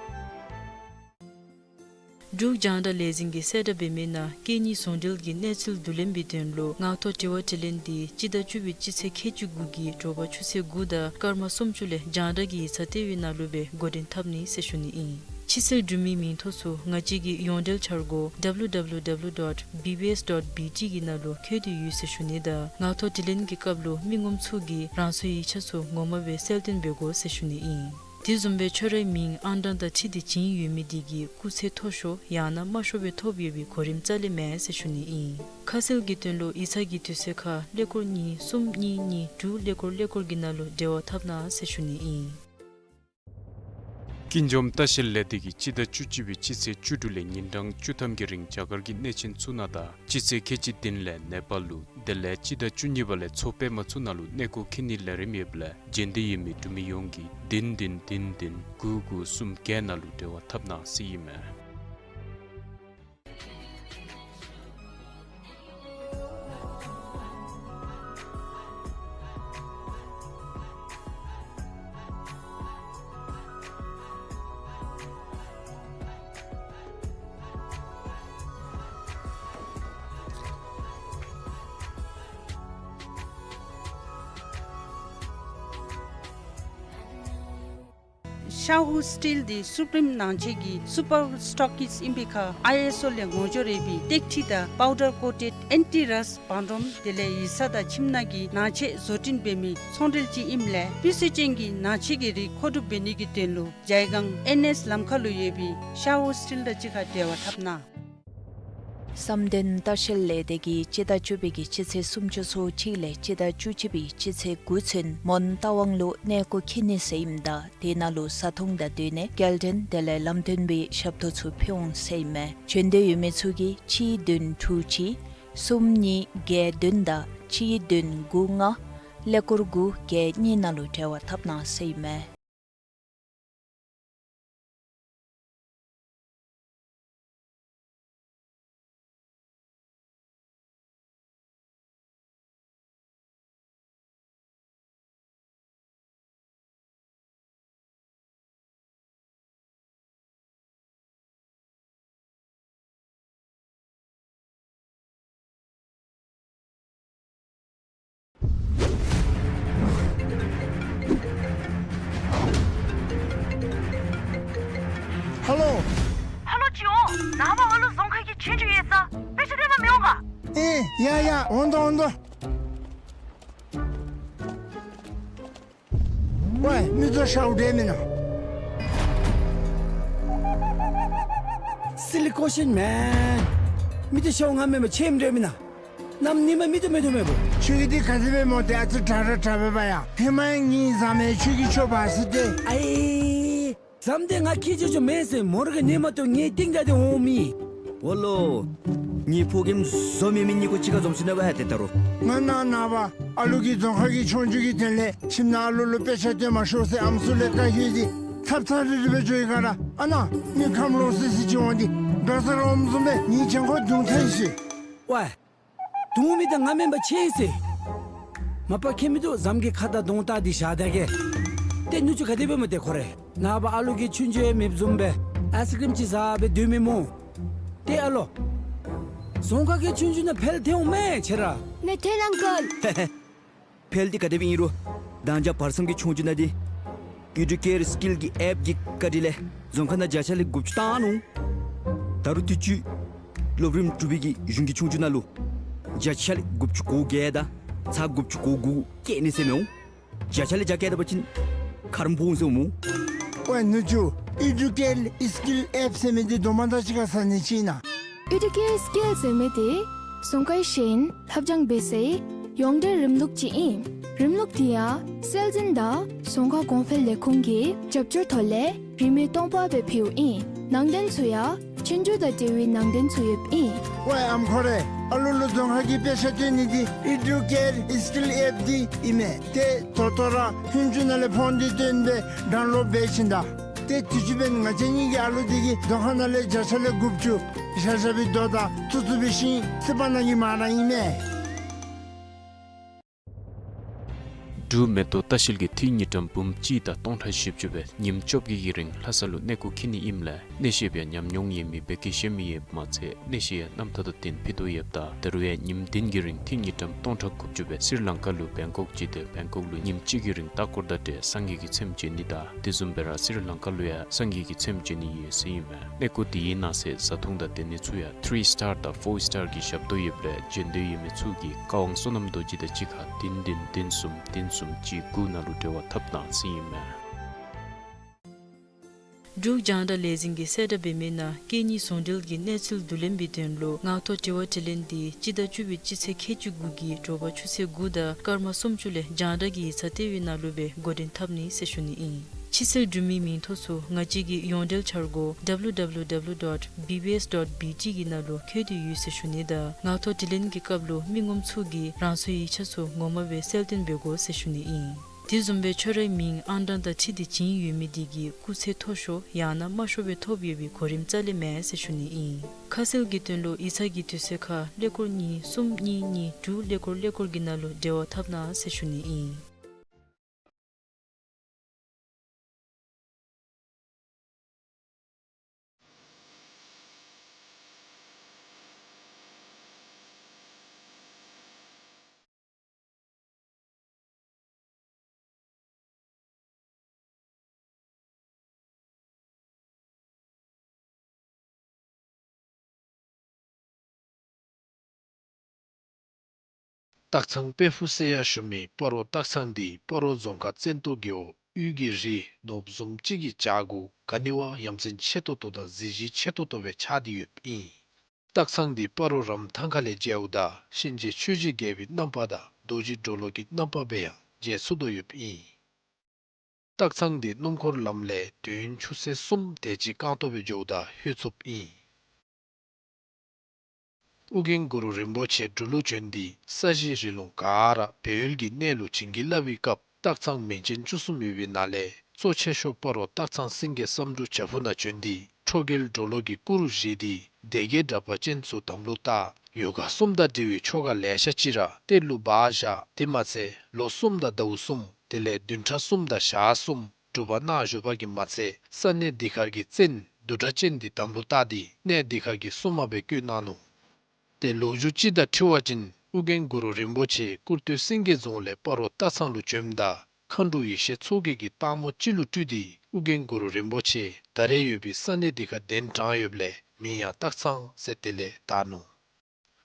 འབྲུག་རྒྱང་བསྒྲགས་ལས་འཛིན་གྱིས་གསལ་བསྒྲགས་འབད་མི་ནང་སྐད་གཉིས་ཟུང་འབྲེལ་གྱི་གནས་ཚུལ་བསྡུ་ལེན་པའི་དོན་ལུ་ངག་ཐོག་དྲི་བ་དྲིས་ལན་འདི་སྤྱི་ཟླ་བཅུ་པའི་སྤྱི་ཚེས་ཁལ་གཅིག་དགུ་གི་དྲོ་པ་ཆུ་ཚོད་དགུ་དང་སྐར་མ་སུམ་ཅུ་ལས་རྒྱང་བསྒྲགས་ཀྱི་ཡིག་ཚང་ལྟེ་བའི་ནང་ལུ་སྦེ་འགོ་འདྲེན་འཐབ་ནི་ཟེར་ཞུ་ནི་ཨིན། ཕྱི་སེལ་གྲུབ་མའི་མིང་ཐོ་ཚུ་ང་བཅས་ཀྱི་ཡོངས་འབྲེལ་འཆར་སྒོ་W W W dot B B S dot B T གི་ནང་ལུ་བཀོད་དེ་ཡོད་ཟེར་ཞུ་ནི་དང་ངག་ཐོག་དྲིས་ལན་གྱི་སྐབས་ལུ་མི་ངོམ་ཚུ་གིས་རང་སོའི་ཡིག་ཆ་ཚུ་ངོ་མ་སྦེ་གསལ་སྟོན་འབད་དགོ་ཟེར་ཞུ་ནི་ཨིན། དེ་བཟུམ་སྦེ་ཁྱོད་རའི་མིང་ཨང་གྲངས་དང་འཁྲིལ་ཏེ་བྱིན་ཡོད་མི་དེ་གིས་སྐུགས་ཚད་མཐོ་ཤོས་ཡང་ན་དམའ་ཤོས་སྦེ་ཐོབ་ཡོད་པའི་གོ་རིམ་རྩ་ལས་མེད་ཟེར་ཞུ་ནི་ཨིན། ཁ་གསལ་གྱི་དོན་ལུ་ཡིག་ཚང་གི་དུས་ཚོད་ཁར་ཀླད་ཀོར་གཉིས་གསུམ་གཉིས་གཉིས་དྲུག་ཀླད་ཀོར་ཀླད་ཀོར་གྱི་ནང་ལུ་འབྲེལ་བ་འཐབ་གནང་ཟེར་ཞུ་ནི་ཨིན། ཀུན་འབྱུང་ལྟ་བཤལ་ལས་སྡེ་གིས་སྤྱི་ཟླ་བཅུ་གཅིག་པའི་སྤྱི་ཚེས་བཅུ་དྲུག་ལས་ཉིན་གྲངས་བཅུ་ཐམ་གྱི་རིང་རྒྱ་གར་གྱི་གནས་ཆེན་ཚུ་ནང་དང་སྤྱི་ཚེས་ཁལ་གཅིག་བདུན་ལས་ནེ་པཱལ་ལུ་དེ་ལས་སྤྱི་ཟླ་བཅུ་གཉིས་པ་ལས་མཚོ་པདྨ་ཚུ་ནང་ལུ་གནས་སྐོར་འཁྱིད་ནིའི་ལས་རིམ་ཡོདཔ་ལས་འབྱོན་འདོད་ཡོད་མི་འབྲུག་མི་ཡོངས་ཀྱིས་བདུན་བདུན་བདུན་བདུན་དགུ་དགུ་གསུམ་བརྒྱད་ནང་ལུ་འབྲེལ་བ་འཐབ་གནང་ཟེར་ཨིན་མས། ཤ་ཧུ་སི་ཊིལ་འདི་སུ་པི་རིམ་ནང་ཆེན་གྱི་སུ་པར་སི་ཊོག་ཀིསཊ་ཨིན་པའི་ཁར་ཨའི་ཨེསི་ཨོ་ལས་ངོ་སྦྱོར་ཡོད་པའི་ཏེག་ཁྲི་དང་པའུ་ཌར་ཀོ་ཊེཌ་ཨེན་ཊི་རསཊ་བང་སྒྲོམ་དེ་ལས་ཡིག་ཚང་དང་ཁྱིམ་ནང་གི་ནང་ཆས་བཟོ་སྐྲུན་འབད་མི་ཚོང་འབྲེལ་ཅིག་ཨིནམ་ལས་སྤུས་ཚད་ཅན་གྱི་ནང་ཆས་ཀྱི་རིགས་མཁོ་སྒྲུབ་འབད་ནི་གི་དོན་ལུ་ཇའི་སྒང་ཨེན་ཨེསི་ལམ་ཁ་ལུ་ཡོད་པའི་ཤ་ཧུ་སི་ཊིལ་དང་གཅིག་ཁར་འབྲེལ་བ་འཐབ་གནང་། བསམ་གཏན་ལྟ་བཤལ་ལས་སྡེ་གིས་སྤྱི་ཟླ་བཅུ་པའི་གི་སྤྱི་ཚེས་སུམ་ཅུ་སོ་གཅིག་ལས་སྤྱི་ཟླ་བཅུ་གཅིག་པའི་སྤྱི་ཚེས་དགུ་ཚུན་མོན་རྟ་དབང་ལུ་གནས་སྐོར་འཁྱིད་ནི་ཟེར་ཨིནམ་ད་དེ་ནང་ལུ་བཟའ་འཐུང་དང་སྡོད་གནས་སྐྱེལ་འདྲེན་དེ་ལས་ལམ་སྟོན་པའི་ཞབས་ཏོག་ཚུ་ཕུལ་འོང་ཟེར་ཨིན་མས། འབྱོན་འདོད་ཡོད་མི་ཚུ་གིས་གཅིག་བདུན་དྲུག་གཅིག་གསུམ་གཉིས་བརྒྱད་བདུན་དང་གཅིག་བདུན་དགུ་ལྔ་ཀླད་ཀོར་དགུ་བརྒྱད་གཉིས་ནང་ལུ་འབྲེལ་བ་འཐབ་གནང་ཟེར་ཨིན་མས། ཧ་ལོ། ཧ་ལོ་ཅིག་འོང་། ནངས་པ་ཨ་ལུ་རྫོང་ཁ་གི་ཆོས་རྒྱུགས་ཡོད་ས། དཔེ་ཆ་སྟོན་པར་མི་འོང་ག། ཨེ་ཡ་ཡ་འོང་དོ་འོང་དོ། ཝའེ་མི་ཚུ་ཤཝ་འདྲ་མེན་ན། Silly question man། མི་ཚུ་ཤཝ་ང་མེན་པར་ཆེམ་འདྲ་མེན་ན། གནམ་ཉིནམ་མི་ཚུ་མེད་དོ་མེད་པོ། ཁྱོད་ཀྱིས་འདི་ག་དེ་སྦེ་སྨོ། ཏེ་ཨ་ཙི་དྲག་ར་དྲག་པས་པ་ཡ། ཧེ་མ་ཡང་ངེའི་བཟའ་མི་ཁྱོད་ཀྱིས་ཁྱོད་འབག་ཟེར་ཏེ། ཨའི་བཟའ་མི་འདི་ང་ཁྱེད་ཅོ་ཅོ་མེན་ཟེར། མོ་ར་གི་ཉིནམ་ཐོག་ངེའི་རྟིང་བདའ་སྟེ་འོང་མི། འོ་ལོ། ངེའི་ཕོ་རྒནམ་བཟོ་མེད་མི་གཉིས་ཀོ་གཅིག་ཁར་འཛོམས་ཟེར་ན་བ་ཧ་ཏེ་ད་རུང་། ང་ནཱ་ནངས་པ་ཨ་ལུ་གི་རྫོང་ཁ་གི་ཆོས་རྒྱུགས་ཀྱི་དོན་ལས་ཁྱིམ་ནང་ཨ་ལུ་ལུ་དཔེ་ཆ་སྟོན་མ་ཤོག་ཟེར་ཨམ་སྲུ་ལས་བཀའ་ཞུ་ཡི། ཚབ་ཚབ་རིལ་རི་སྦེ་འགྱོ་ཡི་ག་ར། ཨ་ནཱ་མི་ཁམས་ལོག་སི་སི་ཅིག་འོང་སྟེ་འགྲོ་ས་ར་འོངམ་བཟུམ་སྦེ་ངེའི་གྱང་ཁོག་རྡུང་ཚར་ཡི་ཟེར། ཝའེ། རྡུང་མི་འདི་ང་མེན་པར་ཆེ་ཟེར། མ་པ་ཁྱད་མི་འདུག། བཟའ་མི་གི་ཁ་དང་གདོང་བལྟ་སྟེ་བཞག་ད་གེ། ཏེ་ནུ་གཅུང་ག་དེ་སྦེ་སྨོ་ཏེ་ཁོ་རེ། ནངས་པ་ཨ་ལུ་གི་ཆོས་རྒྱུགས་ཡང་མེདཔ་བཟུམ་སྦེ་ཨའི་སི་ཀྲིམ་ཅིག་བཟའ་སྦེ་སྡོད་མི་སྨོ། ཏེ་ཨ་ལོ། རྫོང་ཁག་གི་ཆོས་རྒྱུགས་ནང་འཕེལ་ཏེ་འོང་མས་ཁྱེད་ར། མི་ཐོན་ཨང་ཀལ། འཕེལ་ཏེ་ག་དེ་སྦེ་ཨིན་རུང་། ད་ཅི་བར་མཚམས་ཀྱི་ཆོས་རྒྱུགས་ནང་འདི་ཨེ་ཌུ་ཀེར་སི་ཀིལ་གྱི་ཨེཔ་ཀྱི་བཀའ་དྲིན་ལས་རྫོང་ཁག་ནང་བརྒྱ་ཆ་ལས་དགུ་བཅུ་བཏང་ནུག། ད་རུང་དུས་ཅི་སློབ་རིམ་དྲུག་པའི་གི་གཞུང་གི་ཆོས་རྒྱུགས་ནང་ལུ་བརྒྱ་ཆ་ལས་དགུ་བཅུ་གོ་བརྒྱད་དང་ཚག་དགུ་བཅུ་གོ་དགུ་བཀལ་ནི་ཟེར་མི་འོང་། བརྒྱ་ཆ་ལས་བརྒྱ་བཀལ་ད་པ་ཅིན་ཁ་རམ་སྦོམ་ཟེར་འོང་སྨོ། ཝའེ་ནུ་གཅུང་། ཨེ་ཌུ་ཀེར་སི་ཀིལ་ཨེཔ་ཟེར་མི་འདི་དོ་མ་ད་ཅི་ག་ས་ནི་ཅིག་ཨིན་ན། ཨེ་ཌུ་ཀེར་སི་ཀིལ་ཟེར་མི་འདི་རྫོང་ཁག་གཞན་ལྷབ་སྦྱང་འབད་སའི་ཡོངས་འབྲེལ་རིམ་ལུགས་ཅིག་ཨིན། རིམ་ལུགས་འདི་ཡང་སྲོལ་འཛིན་དང་རྫོང་ཁག་གོང་འཕེལ་ལས་ཁུངས་ཀྱི་རྒྱབ་སྐྱོར་ཐོག་ལས་རིན་མེད་སྟོང་པ་སྦེ་ཕུལཝ་ཨིན། ནང་དོན་ཚུ་ཡང་ཆོས་རྒྱུགས་དང་འབྲེལ་བའི་ནང་དོན་ཚུ་ཡོདཔ་ཨིན། ཝའེ་ཨམ་ཁོ་རེ། ཨ་ལོ་ལུ་རྫོང་ཁག་གི་དཔེ་ཆ་སྟོན་ནི་འདི་ཨེ་ཌུ་ཀེར་སི་ཀིལ་ཨེཔ་འདི་ཨིན་མས། ཏེ་ད་ལྟོ་ར་ཧུན་ཅུ་ནང་ལས་ཕོན་འདི་བཏོན་སྦེ་ཌའུན་ལོཌ་འབད་ཞིནམ་ད། ཏེ་དུས་ཅི་འབདན་ང་བཅས་གཉིས་ཀྱིས་ཨ་ལོ་འདི་གིས་རྫོང་ཁག་ནང་ལས་བརྒྱ་ཆ་ལས་དགུ་བཅུ་བཞག་བཞག་པའི་རྡོ་དང་ཚུ་ཚུ་འབད་ཞིནམ་སི་པ་ནང་གི་མ་ར་ཨིན་མས། འབྲུག་མེ་ཏོག་ལྟ་བཤལ་གྱིས་ཐིག་ཉིས་ཀྲམ་འབུམ་གཅིག་དང་སྟོང་ཕྲག་བཞི་བཅུ་སྦེ་ཉིནམ་བཅོ་བརྒྱད་ཀྱི་རིང་ལྷ་ས་ལུ་གནས་སྐོར་འཁྱིད་ནི་ཨིནམ་ལས་གནས་བཤད་པའི་ཉམས་མྱོང་ཡོད་མི་བོད་སྐད་ཤེས་མི་ཡོདཔ་མ་ཚད་གནས་བཤད་ཡང་རྣམ་ཐར་དང་བསྟུན་ཕུལ་དོ་ཡོདཔ་ད་ད་རུང་ཡང་ཉིནམ་བདུན་གྱི་རིང་ཐིག་ཉིས་ཀྲམ་སྟོང་ཕྲག་དགུ་བཅུ་སྦེ་སི་རི་ལང་ཀ་ལུ་བེང་ཀོག་བརྒྱུད་དེ་བེང་ཀོག་ལུ་ཉིནམ་གཅིག་གི་རིང་ལྟ་སྐོར་དང་འབྲེལ་སངས་རྒྱས་ཀྱི་ཚེམས་མཇལ་ནི་དང་དེ་བཟུམ་སྦེ་ར་སི་རི་ལང་ཀ་ལུ་ཡང་སངས་རྒྱས་ཀྱི་ཚེམས་མཇལ་ནི་ཡོད་ཟེར་ཨིན་མས། གནས་སྐོར་འདི་ཡི་ནང་གསེས་བཟའ་འཐུང་དང་སྡོད་ནི་ཚུ་ཡང་ཐི་རི་སི་ཊར་དང་ཕོར་སི་ཊར་གྱི་ཞབས་ཏོག་ཡོདཔ་ལས་མཇལ་འདོད་ཡོད་མི་ཚུ་གིས་བཀའ་དབང་བསོད་ནམས་རྡོ་རྗེ་དང་གཅིག་ཁར་བདུན་བདུན་བདུན་གསུམ་བདུན་གསུམ་གཅིག་དགུ་ནང་ལུ་འབྲེལ་བ་འཐབ་གནང་ཟེར་ཨིན་མས། འབྲུག་རྒྱང་བསྒྲགས་ལས་འཛིན་གྱིས་གསལ་བསྒྲགས་འབད་མི་ནང་སྐད་གཉིས་ཟུང་འབྲེལ་གྱི་གནས་ཚུལ་བསྡུ་ལེན་པའི་དོན་ལུ་ངག་ཐོག་དྲི་བ་དྲིས་ལན་འདི་སྤྱི་ཟླ་བཅུ་པའི་སྤྱི་ཚེས་ཁལ་གཅིག་དགུ་གི་དྲོ་པ་ཆུ་ཚོད་དགུ་དང་སྐར་མ་སུམ་ཅུ་ལས་རྒྱང་བསྒྲགས་ཀྱི་ཡིག་ཚང་ལྟེ་བའི་ནང་ལུ་སྦེ་འགོ་འདྲེན་འཐབ་ནི་ཟེར་ཞུ་ནི་ཨིན། ཕྱི་སེལ་འབྲུ་མེད་མིང་ཐོ་ཚུ་ང་བཅས་ཀྱི་ཡོངས་འབྲེལ་འཆར་སྒོ་W W W dot B B S dot B T གི་ནང་ལུ་བཀོད་དེ་ཡོད་ཟེར་ཞུ་ནི་དང་ངག་ཐོག་དྲིས་ལན་གྱི་སྐབས་ལུ་མི་ངོམ་ཚུ་གིས་རང་སོའི་ཡིག་ཆ་ཚུ་ངོ་མ་སྦེ་གསལ་སྟོན་འབད་དགོ་ཟེར་ཞུ་ནི་ཨིན། དེ་བཟུམ་སྦེ་ཁྱོད་རའི་མིང་ཨང་གྲངས་དང་འཁྲིལ་ཏེ་བྱིན་ཡོད་མི་དེ་གིས་སྐུགས་ཚད་མཐོ་ཤོས་ཡང་ན་དམའ་ཤོས་སྦེ་ཐོབ་ཡོད་པའི་གོ་རིམ་རྩ་ལས་མེད་ཟེར་ཞུ་ནི་ཨིན། ཁ་གསལ་གྱི་དོན་ལུ་ཡིག་ཚང་གི་དུས་ཚོད་ཁར་ཀླད་ཀོར་གཉིས་གསུམ་གཉིས་གཉིས་དྲུག་ཀླད་ཀོར་ཀླད་ཀོར་གྱི་ནང་ལུ་འབྲེལ་བ་འཐབ་གནང་ཟེར་ཞུ་ནི་ཨིན། སྟག་ཚང་དཔལ་ཕུག་ཟེར་ཡང་ཞུ་མི་སྤ་རོ་སྟག་ཚང་འདི་སྤ་རོ་རྫོང་ཁག་བཙན་ཏོ་རྒེད་འོག་དབུས་ཀྱི་རི་ནོར་བུ་བཟུམ་ཅིག་གི་བྱག་གུ་ག་ནི་བ་ཡ་མཚན་ཆེ་ཏོག་ཏོ་དང་གཟི་བརྗིད་ཆེ་ཏོག་ཏོ་སྦེ་ཆགས་ཏེ་ཡོདཔ་ཨིན། སྟག་ཚང་འདི་སྤ་རོ་རམ་ཐང་ཁ་ལས་མཇལཝ་ད་གཤིན་རྗེ་ཆོས་ཀྱི་རྒྱལ་པོའི་རྣམ་པ་དང་རྡོ་རྗེ་གྲོ་ལོད་ཀྱི་རྣམ་པ་སྦེ་ཡང་མཇལ་ཚུགས་དོ་ཡོདཔ་ཨིན། སྟག་ཚང་འདི་སྣུམ་འཁོར་ལམ་ལས་དུས་ཡུན་ཆུ་ཚོད་གསུམ་དེ་ཅིག་རྐང་སྟོང་སྦེ་འགྱོཝ་ད་ལྷོད་ཚུགསཔ་ཨིན། ཨོ་རྒྱན་གུ་རུ་རིན་པོ་ཆེ་འབྲུག་ལུ་བྱོན་ཏེ་ས་གཞི་རི་ལུང་ག་ར་སྦས་ཡུལ་གྱི་གནས་ལུ་བྱིན་གྱིས་བརླབས་པའི་སྐབས་སྟག་ཚང་མིང་ཅན་བཅུ་གསུམ་ཡོད་པའི་ནང་ལས་གཙོ་ཆེ་ཤོས་སྤ་རོ་སྟག་ཚང་སེང་གེ་བསམ་འགྲུབ་བྱག་ཕུག་ནང་བྱོན་ཏེ་ཁྲོ་རྒྱལ་གྲོ་ལོད་ཀྱི་སྐུ་རུ་བཞེངས་ཏེ་སྡེ་བརྒྱད་དྲེགས་པ་ཅན་ཚུ་དམ་ལུ་བཏགས། ཡོ་ག་གསུམ་དང་འབྲེལ་བའི་ཆོ་ག་ལེ་ཤ་ཅིག་ར་གཏེར་ལུ་སྦ་བཞག། དེ་མ་ཚད་ལོ་གསུམ་དང་ཟླཝ་གསུམ་དེ་ལས་བདུན་ཕྲག་གསུམ་དང་ཞག་གསུམ་སྒྲུབ་པ་གནང་བཞུགས་པ་གིས་མ་ཚད་ས་གནས་འདི་ཁར་གྱི་བཙན་བདུད་གྲགས་ཅན་འདི་དམ་ལུ་བཏགས་ཏེ་གནས་འདི་ཁར་གྱི་སྲུང་མ་སྦེ་བསྐོས་གནང་ནུག། ཏེ་ལོ་རྒྱུས་ཅིག་དང་འཁྲིལ་བ་ཅིན་ཨོ་རྒྱན་གུ་རུ་རིན་པོ་ཆེ་ཀུར་སྟོད་སེང་གེ་རྫོང་ལས་སྤ་རོ་སྟག་ཚང་ལུ་བྱོནམ་ད་མཁའ་འགྲོ་ཡེ་ཤེས་མཚོ་རྒྱལ་གྱིས་སྟག་མོ་ཅིག་ལུ་སྤྲུལ་ཏེ་ཨོ་རྒྱན་གུ་རུ་རིན་པོ་ཆེ་ད་རེས་ཡོད་པའི་ས་གནས་འདི་ཁར་གདན་དྲངས་ཡོདཔ་ལས་མིང་ཡང་སྟག་ཚང་ཟེར་དེ་ལས་བཏགས་ནུག།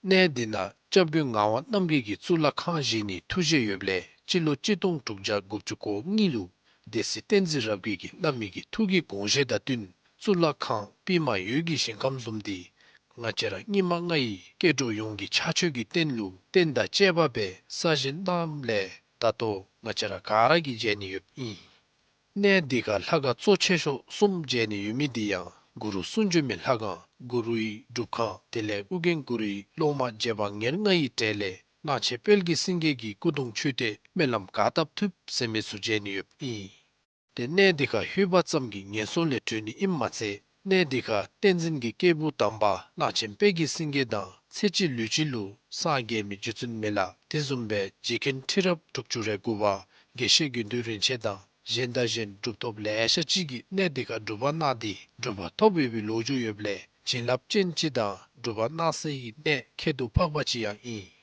གནས་འདི་ནང་སྐྱབས་མགོན་ངག་དབང་རྣམ་རྒྱལ་གྱིས་གཙུག་ལག་ཁང་བཞེངས་ནིའི་ཐུགས་བཞེད་ཡོདཔ་ལས་སྤྱི་ལོ་གཅིག་སྟོང་དྲུག་བརྒྱ་དགུ་བཅུ་གོ་གཉིས་ལུ་སྡེ་སྲིད་བསྟན་འཛིན་རབ་རྒྱས་ཀྱིས་བླ་མའི་གི་ཐུགས་ཀྱི་དགོངས་བཞེད་དང་བསྟུན་གཙུག་ལག་ཁང་པདྨ་འོད་ཀྱི་ཞིང་ཁམས་བཟུམ་འདི་ང་བཅས་ར་སྙིགས་མ་ལྔ་ཡི་སྐྱེ་འགྲོ་ཡོངས་ཀྱི་ཕྱག་མཆོད་ཀྱི་རྟེན་ལུ་རྟེན་དང་བཅས་པ་སྦེ་གསར་བཞེངས་གནངམ་ལས་ད་ལྟོ་ང་བཅས་ར་ག་ར་གིས་མཇལ་ནི་ཡོདཔ་ཨིན། གནས་འདི་ཁར་ལྷ་ཁང་གཙོ་ཆེ་ཤོས་གསུམ་མཇལ་ནི་ཡོད་མི་འདི་ཡང་གུ་རུ་གསུང་བྱོན་མའི་ལྷ་ཁང་གུ་རུའི་སྒྲུབ་ཁང་དེ་ལས་ཨོ་རྒྱན་གུ་རུའི་སློབ་མ་རྗེ་འབངས་ཉེར་ལྔ་ཡི་གྲས་ལས་གླང་ཆེན་དཔལ་གྱི་སེང་གེ་གི་སྐུ་གདུང་མཆོད་རྟེན་སྨོན་ལམ་ག་བཏབ་ཐུབ་ཟེར་མི་ཚུ་མཇལ་ནི་ཡོདཔ་ཨིན། ཏེ་གནས་འདི་ཁར་ལྷོད་པ་ཙམ་གྱིས་ངན་སོང་ལས་གྲོལ་ནི་ཨིནམ་མ་ཚད་གནས་འདི་ཁར་བསྟན་འཛིན་གྱི་སྐྱེས་བུ་དམ་པ་གླང་ཆེན་དཔལ་གྱི་སེང་གེ་དང་ཚེ་གཅིག་ལུས་གཅིག་ལུ་སངས་རྒྱས་མི་རྗེ་བཙུན་མི་ལ་དེ་བཟུམ་སྦེ་རྗེ་མཁན་ཁྲི་རབས་དྲུག་ཅུ་རེ་དགུ་པ་དགེ་བཤེས་དགེ་འདུན་རིན་ཆེན་དང་གཞན་དང་གཞན་གྲུབ་ཐོབ་ལེ་ཤ་ཅིག་གིས་གནས་འདི་ཁར་སྒྲུབ་པ་གནང་སྟེ་གྲུབ་པ་ཐོབ་ཡོད་པའི་ལོ་རྒྱུས་ཡོདཔ་ལས་ བྱིན་རླབས་ཅན་ཅིག་དང་སྒྲུབ་པ་གནང་སའི་གནས་ཁྱད་དུ་འཕགས་པ་ཅིག་ཡང་ཨིན།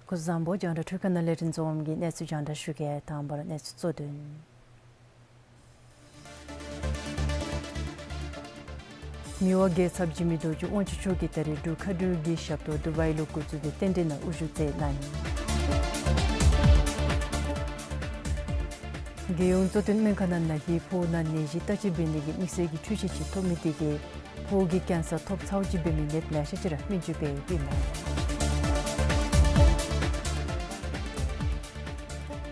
སྐུ་གཟུགས་བཟང་པོ། རྒྱང་བསྒྲགས་འཕྲུལ་ཁང་ནང་ལས་རིན་འཛོམས་ཀྱིས་གནས་ཚུལ་རྒྱང་བསྒྲགས་ཞུ་གེ། དང་པ་ར་གནས་ཚུལ་གཙོ་དོན། མི་དབང་རྒྱལ་ཚབ་འཇིགས་མེད་རྡོ་རྗེ་དབང་ཕྱུག་མཆོག་གིས་ད་རིས་འབྲུག་མཁའ་འགྲུལ་གྱི་ཞབས་ཏོག་དུ་བའི་ལུ་འགོ་བཙུགས་པའི་རྟེན་འབྲེལ་ནང་དབུ་བཞུགས་མཛད་གནང་ཡི། རྒྱལ་ཡོངས་གཙོ་བསྟེན་སྨན་ཁང་ནང་ནད་ཀྱིས་ཕོཝ་ནང་ནད་གཞི་བརྟག་དཔྱད་འབད་ནི་གི་དམིགས་བསལ་གྱི་འཕྲུལ་ཆས་ཅིག་ཐོབ་མི་དེ་གིས་ཕོཝ་གི་ཀེན་སར་ཐོབ་ཚརཝ་ཅིག་འབད་མི་ནདཔ་ལེ་ཤ་ཅིག་ར་སྨན་བཅོས་འབད་ཡོདཔ་ཨིན་མས།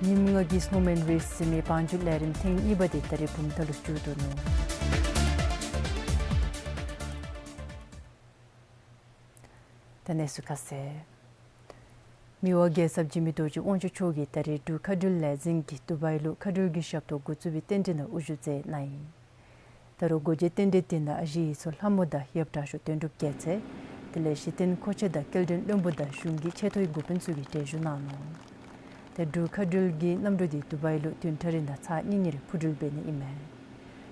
ཉིནམ་ལྔ་གི་སནོ་མེན་རེསི་ཟེར་མི་བང་རྒྱུག་ལས་རིམ་ཐེངས་གཉིས་པ་དེ་ད་རིས་བུམ་ཐང་ལུ་མཇུག་བསྡུ་ནུག། ད་གནས་ཚུལ་ཁ་གསལ། མི་དབང་རྒྱལ་ཚབ་འཇིགས་མེད་རྡོ་རྗེ་དབང་ཕྱུག་མཆོག་གིས་ད་རིས་འབྲུག་མཁའ་འགྲུལ་ལས་འཛིན་གྱིས་དུ་བའི་ལུ་མཁའ་འགྲུལ་གྱི་ཞབས་ཏོག་འགོ་བཙུགས་པའི་རྟེན་འབྲེལ་ནང་དབུ་བཞུགས་མཛད་གནང་ཡི། ད་རུང་སྒོ་འབྱེད་རྟེན་འབྲེལ་དེ་ནང་ཨ་ཞེ་ཡི་ཚོགས་ལྷ་མོ་དང་ཡབ་དྲག་ཤོས་དོན་གྲུབ་རྒྱལ་མཚན། དེ་ལས་གཞི་རྟེན་མཁོ་ཆས་དང་སྐྱེལ་འདྲེན་བློན་པོ་དང་གཞུང་གི་ཆེ་མཐོའི་འགོ་དཔོན་ཚུ་གིས་གྲལ་བཞུགས་གནང་ནུག། ཏེ་འབྲུག་མཁའ་འགྲུལ་གྱི་གནམ་གྲུ་དེ་དུ་བའི་ལུ་བདུན་ཕྲག་རེ་ནང་ཚར་གཉིས་གཉིས་རེ་འཕུར་འགྲུལ་འབད་ནི་ཨིན་མས།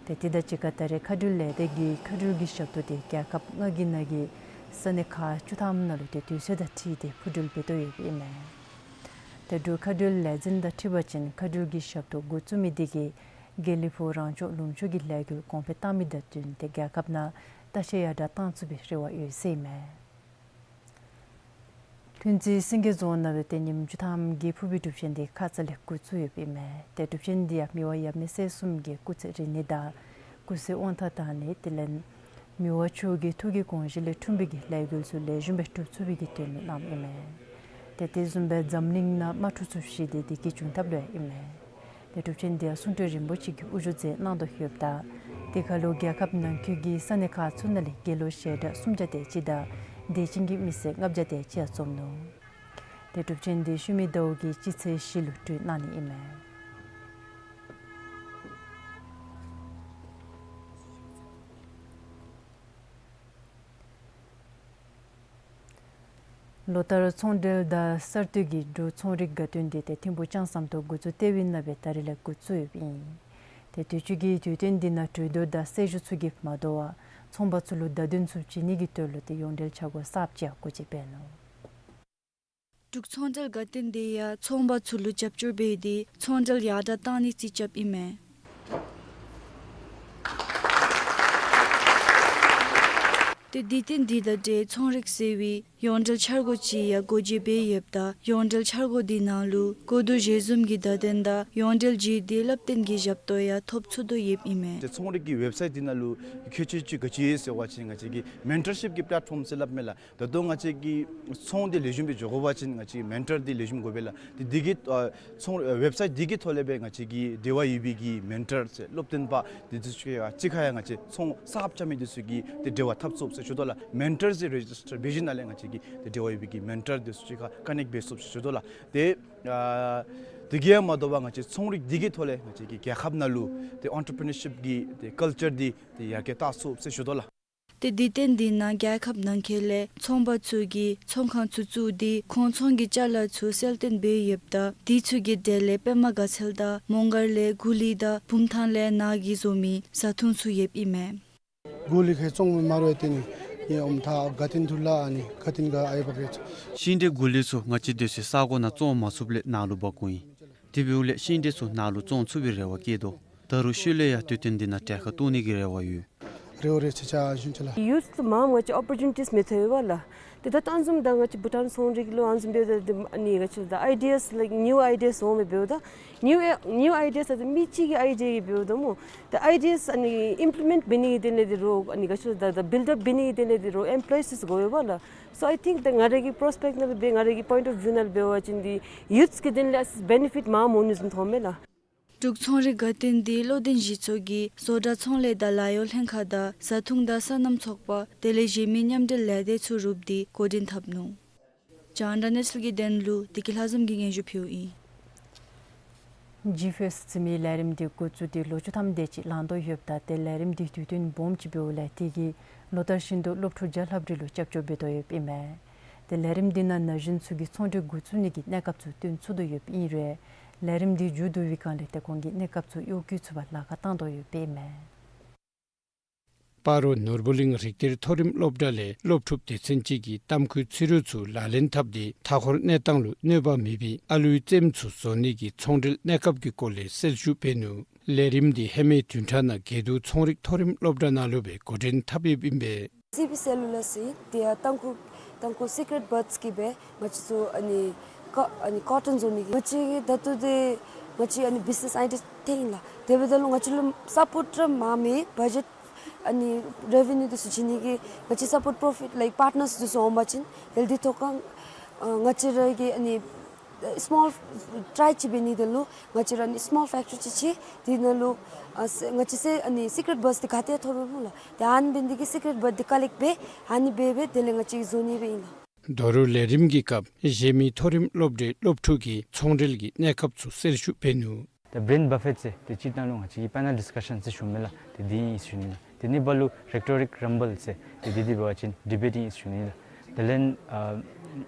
ཏེ་དེ་དང་གཅིག་ཁར་ད་རེས་མཁའ་འགྲུལ་ལས་སྡེ་གིས་མཁའ་འགྲུལ་གྱི་ཞབས་ཏོག་དེ་རྒྱལ་ཁབ་ལྔ་གི་ནང་གི་ས་གནས་ཁག་བཅུ་ཐམ་ནང་ལུ་ཏེ་དུས་ཚོད་དང་འཁྲིལ་ཏེ་འཕུར་འགྲུལ་འབད་དོ་ཡོདཔ་ཨིན་མས། ཏེ་འབྲུག་མཁའ་འགྲུལ་ལས་འཛིན་དང་འཁྲིལ་བ་ཅིན་མཁའ་འགྲུལ་གྱི་ཞབས་ཏོག་འགོ་བཙུགས་མི་དེ་གིས་དགེ་ལེགས་ཕུག་རང་སྐྱོང་ལུང་ཕྱོགས་ཀྱི་ལས་འགུལ་གོང་འཕེལ་བཏང་མི་དང་བསྟུན་ཏེ་རྒྱལ་ཁབ་ནང་ལྟ་བཤལ་ཡར་དྲགས་གཏང་ཚུགས་པའི་རེ་བ་ཡོད་ཟེར་ཨིན་མས། ལྷུན་རྩེ་སེང་གེ་རྫོང་ནང་ལུ་ཏེ་ཉིནམ་བཅུ་ཐམ་གྱི་ཕུར་བུའི་གྲུབ་ཆེན་དེ་ཁ་ཙ་ལས་འགོ་བཙུགས་ཡོདཔ་ཨིན་མས། ཏེ་གྲུབ་ཆེན་དེ་ཡང་མི་དབང་ཡབ་གནས་ཚེ་གསུམ་གྱི་སྐུ་ཚེ་རིང་ནི་དང་སྐུ་ཚེ་དབང་ཐང་དང་ནི་དེ་ལས་མི་དབང་མཆོག་གི་ཐུགས་ཀྱི་དགོངས་བཞེད་ལས་འཁྲུངས་པའི་གི་ལས་འགུལ་ཚུ་ལེགས་ཤོམ་སྦེ་འགྲུབ་ཚུགས་པའི་གི་དོན་ལུ་གནངམ་ཨིན་མས། ཏེ་དེ་བཟུམ་སྦེ་འཛམ་གླིང་ནང་དམག་འཁྲུག་ཚུ་ཞི་སྟེ་དེ་གི་བྱུང་ཐབས་ལུ་ཡང་ཨིན་མས། ཏེ་གྲུབ་ཆེན་དེ་ཡང་གསུང་གྲོས་རིན་པོ་ཆེ་གི་དབུ་བཞུགས་མཛད་གནང་དོ་ཡོདཔ་ད་དེ་ཁར་ལུ་རྒྱལ་ཁབ་ནང་འཁོད་ཀྱི་ས་གནས་ཁག་ཚུ་ནང་ལས་དགེ་སློང་ཞལ་གྲངས་སུམ་བརྒྱ་དེ་ཅིག་དང་དད་ཅན་གྱི་མི་སེར་ལྔ་བརྒྱ་དེ་ཅིག་ཡང་འཛོམས་ནུག། ཏེ་གྲུབ་ཆེན་དེ་ཤུལ་མའི་ཟླཝ་གི་སྤྱི་ཚེས་བཞི་ལུ་གྲོལ་གནང་ནི་ཨིན་མས། ལོ་ལྟར་ཚོང་འབྲེལ་དང་གསར་གཏོད་ཀྱི་འབྲུག་ཚོང་རིག་དགའ་སྟོན་དེ་ཏེ་ཐིམ་ཕུག་ལྕང་ཟམ་དུ་འགོ་བཙུགས་ཏེ་འབད་ནི་དེ་ད་རིས་ལས་འགོ་བཙུགས་ཡོདཔ་ཨིན། ཏེ་དུས་ཅི་གི་དུས་སྟོན་དེ་ནང་གྲོས་བསྡུར་དང་སྲིད་བྱུས་ཚུ་གིས་མ་དོ་བར་ཚོང་པ་ཚུ་ལུ་བརྡ་དོན་ཚུ་བྱིན་ནི་གི་དོན་ལུ་ཏེ་ཡོངས་འབྲེལ་འཆར་སྒོ་གསརཔ་ཅིག་ཡང་སྒོ་འབྱེད་འབད་ནུག། འབྲུག་ཚོང་འབྲེལ་དགའ་སྟོན་དེ་ཡང་ཚོང་པ་ཚུ་ལུ་རྒྱབ་སྐྱོར་འབད་དེ་ཚོང་འབྲེལ་ཡར་དྲགས་གཏང་ནི་རྩིས་རྐྱབ་ཨིན་མས། ཏེ་དུས་སྟོན་དེ་དང་འབྲེལ་ཚོང་རིག་ཟེར་བའི་ཡོངས་འབྲེལ་འཆར་སྒོ་ཅིག་ཡང་སྒོ་འབྱེད་འབད་ཡོདཔ་ད་ཡོངས་འབྲེལ་འཆར་སྒོ་དེ་ནང་ལུ་གོ་བསྡུར་ཞལ་འཛོམས་ཀྱི་བརྡ་དོན་དང་ཡོངས་འབྲེལ་རྗེས་འདེད་སློབ་སྟོན་གྱི་ཞབས་ཏོག་ཡང་ཐོབ་ཚུགས་དོ་ཡོདཔ་ཨིན་མས། ཏེ་ཚོང་རིག་གི་ཝེབ་སའིཊ་དེ་ནང་ལུ་ཁྱད་ཆོས་ཅིག་ག་ཅི་ཡོད་ཟེར་བ་ཅིན་ང་བཅས་ཀྱིས་མེན་ཊར་ཤིཔ་ཀྱི་པི་ལེཊ་ཕོམ་ཟེར་སླབ་མས་ལགས། ད་ལྟོ་ང་བཅས་ཀྱི་ཚོང་འདི་ལེགས་ཤོམ་སྦེ་འགྱོ་དགོ་པ་ཅིན་ང་བཅས་ཀྱིས་མེན་ཊར་འདི་ལེགས་ཤོམ་དགོ་པས་ལགས། ཏེ་འདི་གི་ཨ་ཚོང་ཨ་ཝེབ་སའིཊ་འདི་གི་ཐོག་ལས་སྦེ་ང་བཅས་ཀྱི་འབྲེལ་བ་ཡོད་པའི་གི་མེན་ཊར་ཟེར་སློབ་སྟོན་པ་འདི་ཚུ་གཅིག་ཁར་ཡང་ང་བཅས་ཚོང་གསརཔ་རྐྱབ་མི་འདི་ཚུ་གིས་ཏེ་འབྲེལ་བ་འཐབ་ཚུགསཔ་ཟེར་ཞུ་དོ་ལགས། མེན་ཊར་ཟེར་རེ་ཇིས་ཊར་འབད་ཞིནམ་ལས་ང་བཅས་ཀྱིས་ཏེ་འབྲེལ་བ་ཡོད་པའི་གི་མེན་ཊར་འདི་ཚུ་གཅིག་ཁར་ཀ་ནེཀཊ་འབད་ཚུགསཔ་ཟེར་ཞུ་དོ་ལགས། ཏེ་ཨ་དེ་གིས་ཡང་མ་དོ་བར་ང་བཅས་ཚོང་རིག་འདི་གི་ཐོག་ལས་ང་བཅས་ཀྱི་རྒྱལ་ཁབ་ནང་ལུ་ཏེ་ཨེན་ཊར་པི་ནར་ཤིཔ་ཀྱི་ཏེ་ཀལ་ཅར་འདི་ཏེ་ཡར་རྒྱས་གཏང་ཚུགསཔ་ཟེར་ཞུ་དོ་ལགས། ཏེ་དུས་སྟོན་དེ་ནང་རྒྱལ་ཁབ་ནང་འཁོད་ལས་ཚོང་པ་ཚུ་གིས་ཚོང་ཁང་ཚུ་བཙུགས་ཏེ་ཁོང་ཚོང་གི་ཅ་ལ་ཚུ་གསལ་སྟོན་འབད་ཡོདཔ་ད་དེ་ཚུ་གི་གྲས་ལས་པདྨ་དགའ་ཚལ་དང་མོང་སྒར་ལས་གུ་ལི་དང་བུམ་ཐང་ལས་ནཱ་གིས་བཟོ་མི་བཟའ་འཐུང་ཚུ་ཡོདཔ་ཨིན་མས། གུ་ལི་ཁེ་ཚོང་མི་མ་རུང་ཡ་ཏེ་ནི་ཡེ་ཨོམ་ཐ་དགའ་སྟོན་ཐུགས་ལ་ཨ་ནི་དགའ་སྟོན་ག་ཨའི་བ་ཀེ་ཤིང་འབྲས་གུ་ལི་ཚུ་ང་བཅས་སྡོད་སའི་ས་གོ་ནང་བཙོང་མ་ཚུགསཔ་ལས་ནཱ་ལུ་འབག་དགོཔ་ཨིན། དེ་འབདཝ་ལས་ཤིང་འབྲས་ཚུ་ནཱ་ལུ་བཙོང་ཚུགས་པའི་རེ་བ་བསྐྱེད་དོ། ད་རུང་ཤུལ་ལས་ཡང་དུས་སྟོན་འདི་ནང་གྲལ་ཁར་གཏོགས་ནི་གི་རེ་བ་ཡོད། རེ་བ་རེ་ཆེ་ཆ་ཞུན་ཆ་ལགས། ཡུཐ་མངམ་ང་བཅས་ཨོ་པོར་ཅུ་ནི་ཊིས་མི་ཐོབ་པས་ལགས། ཏེ་ད་ད་ཨ་ནི་བཟུམ་ད་ང་བཅས་བྷུ་ཊཱན་ཚོང་རིག་ལུ་ཨ་ནི་བཟུམ་འབདཝ་ད་ཏེ་ཨ་ནི་ང་བཅས་ད་ཨའི་ཌི་ཡཱས་ལའིཀ་ནིའུ་ཨའི་ཌི་ཡཱས་འོང་མི་འབདཝ་ད་ནིའུ་ཨའི་ནིའུ་ཨའི་ཌི་ཡཱས་ད་ཏེ་མི་གཅིག་གི་ཨའི་ཌི་ཡཱ་གིས་འབདཝ་ད་སྨོ། ད་ཨའི་ཌི་ཡཱས་ཨ་ནི་ཨིམ་པི་ལི་མེནཊ་འབད་ནི་གི་དོན་ལས་འདི་རུང་ཨ་ནི་ག་ཅི་ལོ་ད་ད་བིལཌ་ཨཔ་འབད་ནི་གི་དོན་ལས་འདི་རུང་ཨེམ་པོ་ལོ་ཡིསི་ཚུ་དགོ་པས་ལགས། སོ་ཨའི་ཐིང་ད་ང་རའི་གི་པོརོ་སི་པེཀཊ་ནང་ལུ་འབད་ང་རའི་གི་པོའིནཊ་ཨོཕ་བིའུ་ནང་ལུ་འབད་བ་ཅིན་འདི་ཡུཐས་ཀྱི་དོན་ལས་ཨ་ཙི་བེ་ནི་ཕིཊ་མངམ་འོང་ནི་བཟུམ་མཐོངམ་མས་ལགས། འབྲུག་ཚོང་རིག་དགའ་སྟོན་འདི་བློ་ལྡན་གཞི་ཚོགས་ཀྱིས་བཟོ་གྲྭ་ཚོང་ལས་དང་ལཱ་གཡོག་ལྷན་ཁག་དང་བཟའ་འཐུང་དང་སོ་ནམ་ཚོགས་པ་དེ་ལས་གཞན་མི་མཉམ་འབྲེལ་ལས་སྡེ་ཚུ་རུབ་སྟེ་འགོ་འདྲེན་འཐབ་ནུག། རྒྱང་བསྒྲགས་གནས་ཚུལ་གྱི་དོན་ལུ་བདེ་སྐྱིད་ལྷ་འཛོམས་ཀྱིས་སྙན་ཞུ་ཕུལཝ་ཨིན། ཇི་ཕེསཊ་ཟེར་མི་ལས་རིམ་འདི་འགོ་བཙུགས་ཏེ་ལོ་བཅུ་ཐམ་དེ་ཅིག་ལང་དོ་ཡོདཔ་ད་ཏེ་ལས་རིམ་འདི་དུས་སྟོན་སྦོམ་ཅིག་འབདཝ་ལས་དེ་གིས་ལོ་ལྟར་བཞིན་དུ་སློབ་ཕྲུག་བརྒྱ་ལྷགཔ་རེ་ལུ་སྐྱབས་བཅོལ་འབད་དོ་ཡོདཔ་ཨིན་མས། ཏེ་ལས་རིམ་འདི་ནང་ན་གཞོན་ཚུ་གིས་ཚོང་འབྲེལ་འགོ་བཙུགས་ནི་གི་གནས་སྐབས་ཚུ་སྟོན་ཚུགས་དོ་ཡོདཔ་ཨིན་རུང་ལས་རིམ་འདི་མཇུག་བསྡུ་བའི་སྒང་ལས་ཏེ་ཁོང་གིས་གནས་སྐབས་ཚུ་གཡོག་བཀོལ་ཚུགས་པར་ལཱ་ཁག་བཏང་དོ་ཡོདཔ་ཨིན་མས། སྤ་རོ་ནོར་བུ་གླིང་རིག་གཏེར་མཐོ་རིམ་སློབ་གྲྭ་ལས་སློབ་ཕྲུག་སྡེ་ཚན་གཅིག་གིས་ཏམ་ཁུའི་ཚིག་རུས་ཚུ་ལག་ལེན་འཐབ་སྟེ་མཐའ་འཁོར་གནས་སྟངས་ལུ་གནོད་པ་མེད་པའི་ཨ་ལུའི་རྩེདམོ་ཚུ་བཟོ་ནི་གི་ཚོང་འབྲེལ་གནས་སྐབས་ཀྱི་སྐོར་ལས་གསལ་ཞུ་འབད་ནུག། ལས་རིམ་འདི་ཧེ་མའི་བདུན་ཕྲག་ནང་དགེ་འདུན་ཚོང་རིག་མཐོ་རིམ་སློབ་གྲྭ་ནང་ལུ་སྦེ་འགོ་འདྲེན་འཐབ་ཡོདཔ་ཨིན་པས། སི་བི་སེ་ལུ་ལ་སི་དེ་ཡང་ཏམ་ཁུ་ཏམ་ཁུ་སི་ཀྲེཊ་བཱརཌསི་གིས་སྦེ་ང་བཅས་ཚུ་ཨ་ནི་ཀ་ཨ་ནི་ཀོ་ཊོན་བཟོ་ནི་གི་ང་བཅས་ཀྱིས་ད་ལྟོ་འདི་ང་བཅས་ཨ་ནི་བི་ཛི་ནེསི་ཨའི་ཌི་ཡ་བཏིང་ཡི་ལགས། དེ་འབདཝ་ད་ལུ་ང་བཅས་ལུ་སཔོརཊ་ར་མངམ་མེད། བ་ཇེཊ་ཨ་ནི་རེ་ཝི་ནིའུ་འདི་ཚུ་བྱིན་ནི་གི་ང་བཅས་སཔོརཊ་པོར་ཕི་ལའིཀ་པརཊ་ནརསི་འདི་ཚུ་འོང་པ་ཅིན་དེ་ལས་འདི་ཐོག་ཁར་ཨ་ང་བཅས་ར་གིས་ཨ་ནི་སི་མོལ་ཊ་རའི་ཅིག་འབད་ནི་དེ་ལུ་ང་བཅས་ར་ཨ་ནི་སི་མོལ་ཕེག་ཊོ་རི་ཅིག་ཕྱེ། དེ་ནང་ལུ་ཨ་ང་བཅས་སི་ཨ་ནི་སི་ཀྲེཊ་བཱརཌསི་འདི་ག་ཏེ་ཐོབ་རུང་ལགས། ཏེ་ཨ་ནི་འབད་ནི་དེ་གིས་སི་ཀྲེཊ་བཱརཌསི་འདི་ཀ་ལེཀཊ་འབད་ཨ་ནི་འབད་འབད་དེ་ལས་ང་བཅས་ཀྱིས་བཟོ་ནི་སྦེ་ཨིན་ལགས། དོ་རུང་ལས་རིམ་གྱི་སྐབས་གཞན་མི་མཐོ་རིམ་སློབ་གྲྭའི་སློབ་ཕྲུག་གིས་ཚོང་འབྲེལ་གྱི་གནས་སྐབས་ཚུ་གསལ་ཞུ་འབད་ནུག། ད་བྲེན་བ་ཕེཊ་ཟེར་ཏེ་སྤྱིར་བཏང་ལུ་ང་བཅས་ཀྱིས་པེ་ནཱལ་ཌིསི་ཀ་ཤཱན་ཟེར་ཞུཝ་མས་ལགས། ཏེ་འདི་ཨིན་ཟེར་ཞུ་ནི་ལགས། ཏེ་ཨ་ནི་བ་ལུ་རེ་ཊོ་རིཀ་རམ་བཱལ་ཟེར་ཏེ་འདི་འདི་འབད་བ་ཅིན་ཌི་བེཊ་ཨིན་ཟེར་ཞུ་ནི་ལགས། དེ་ལས་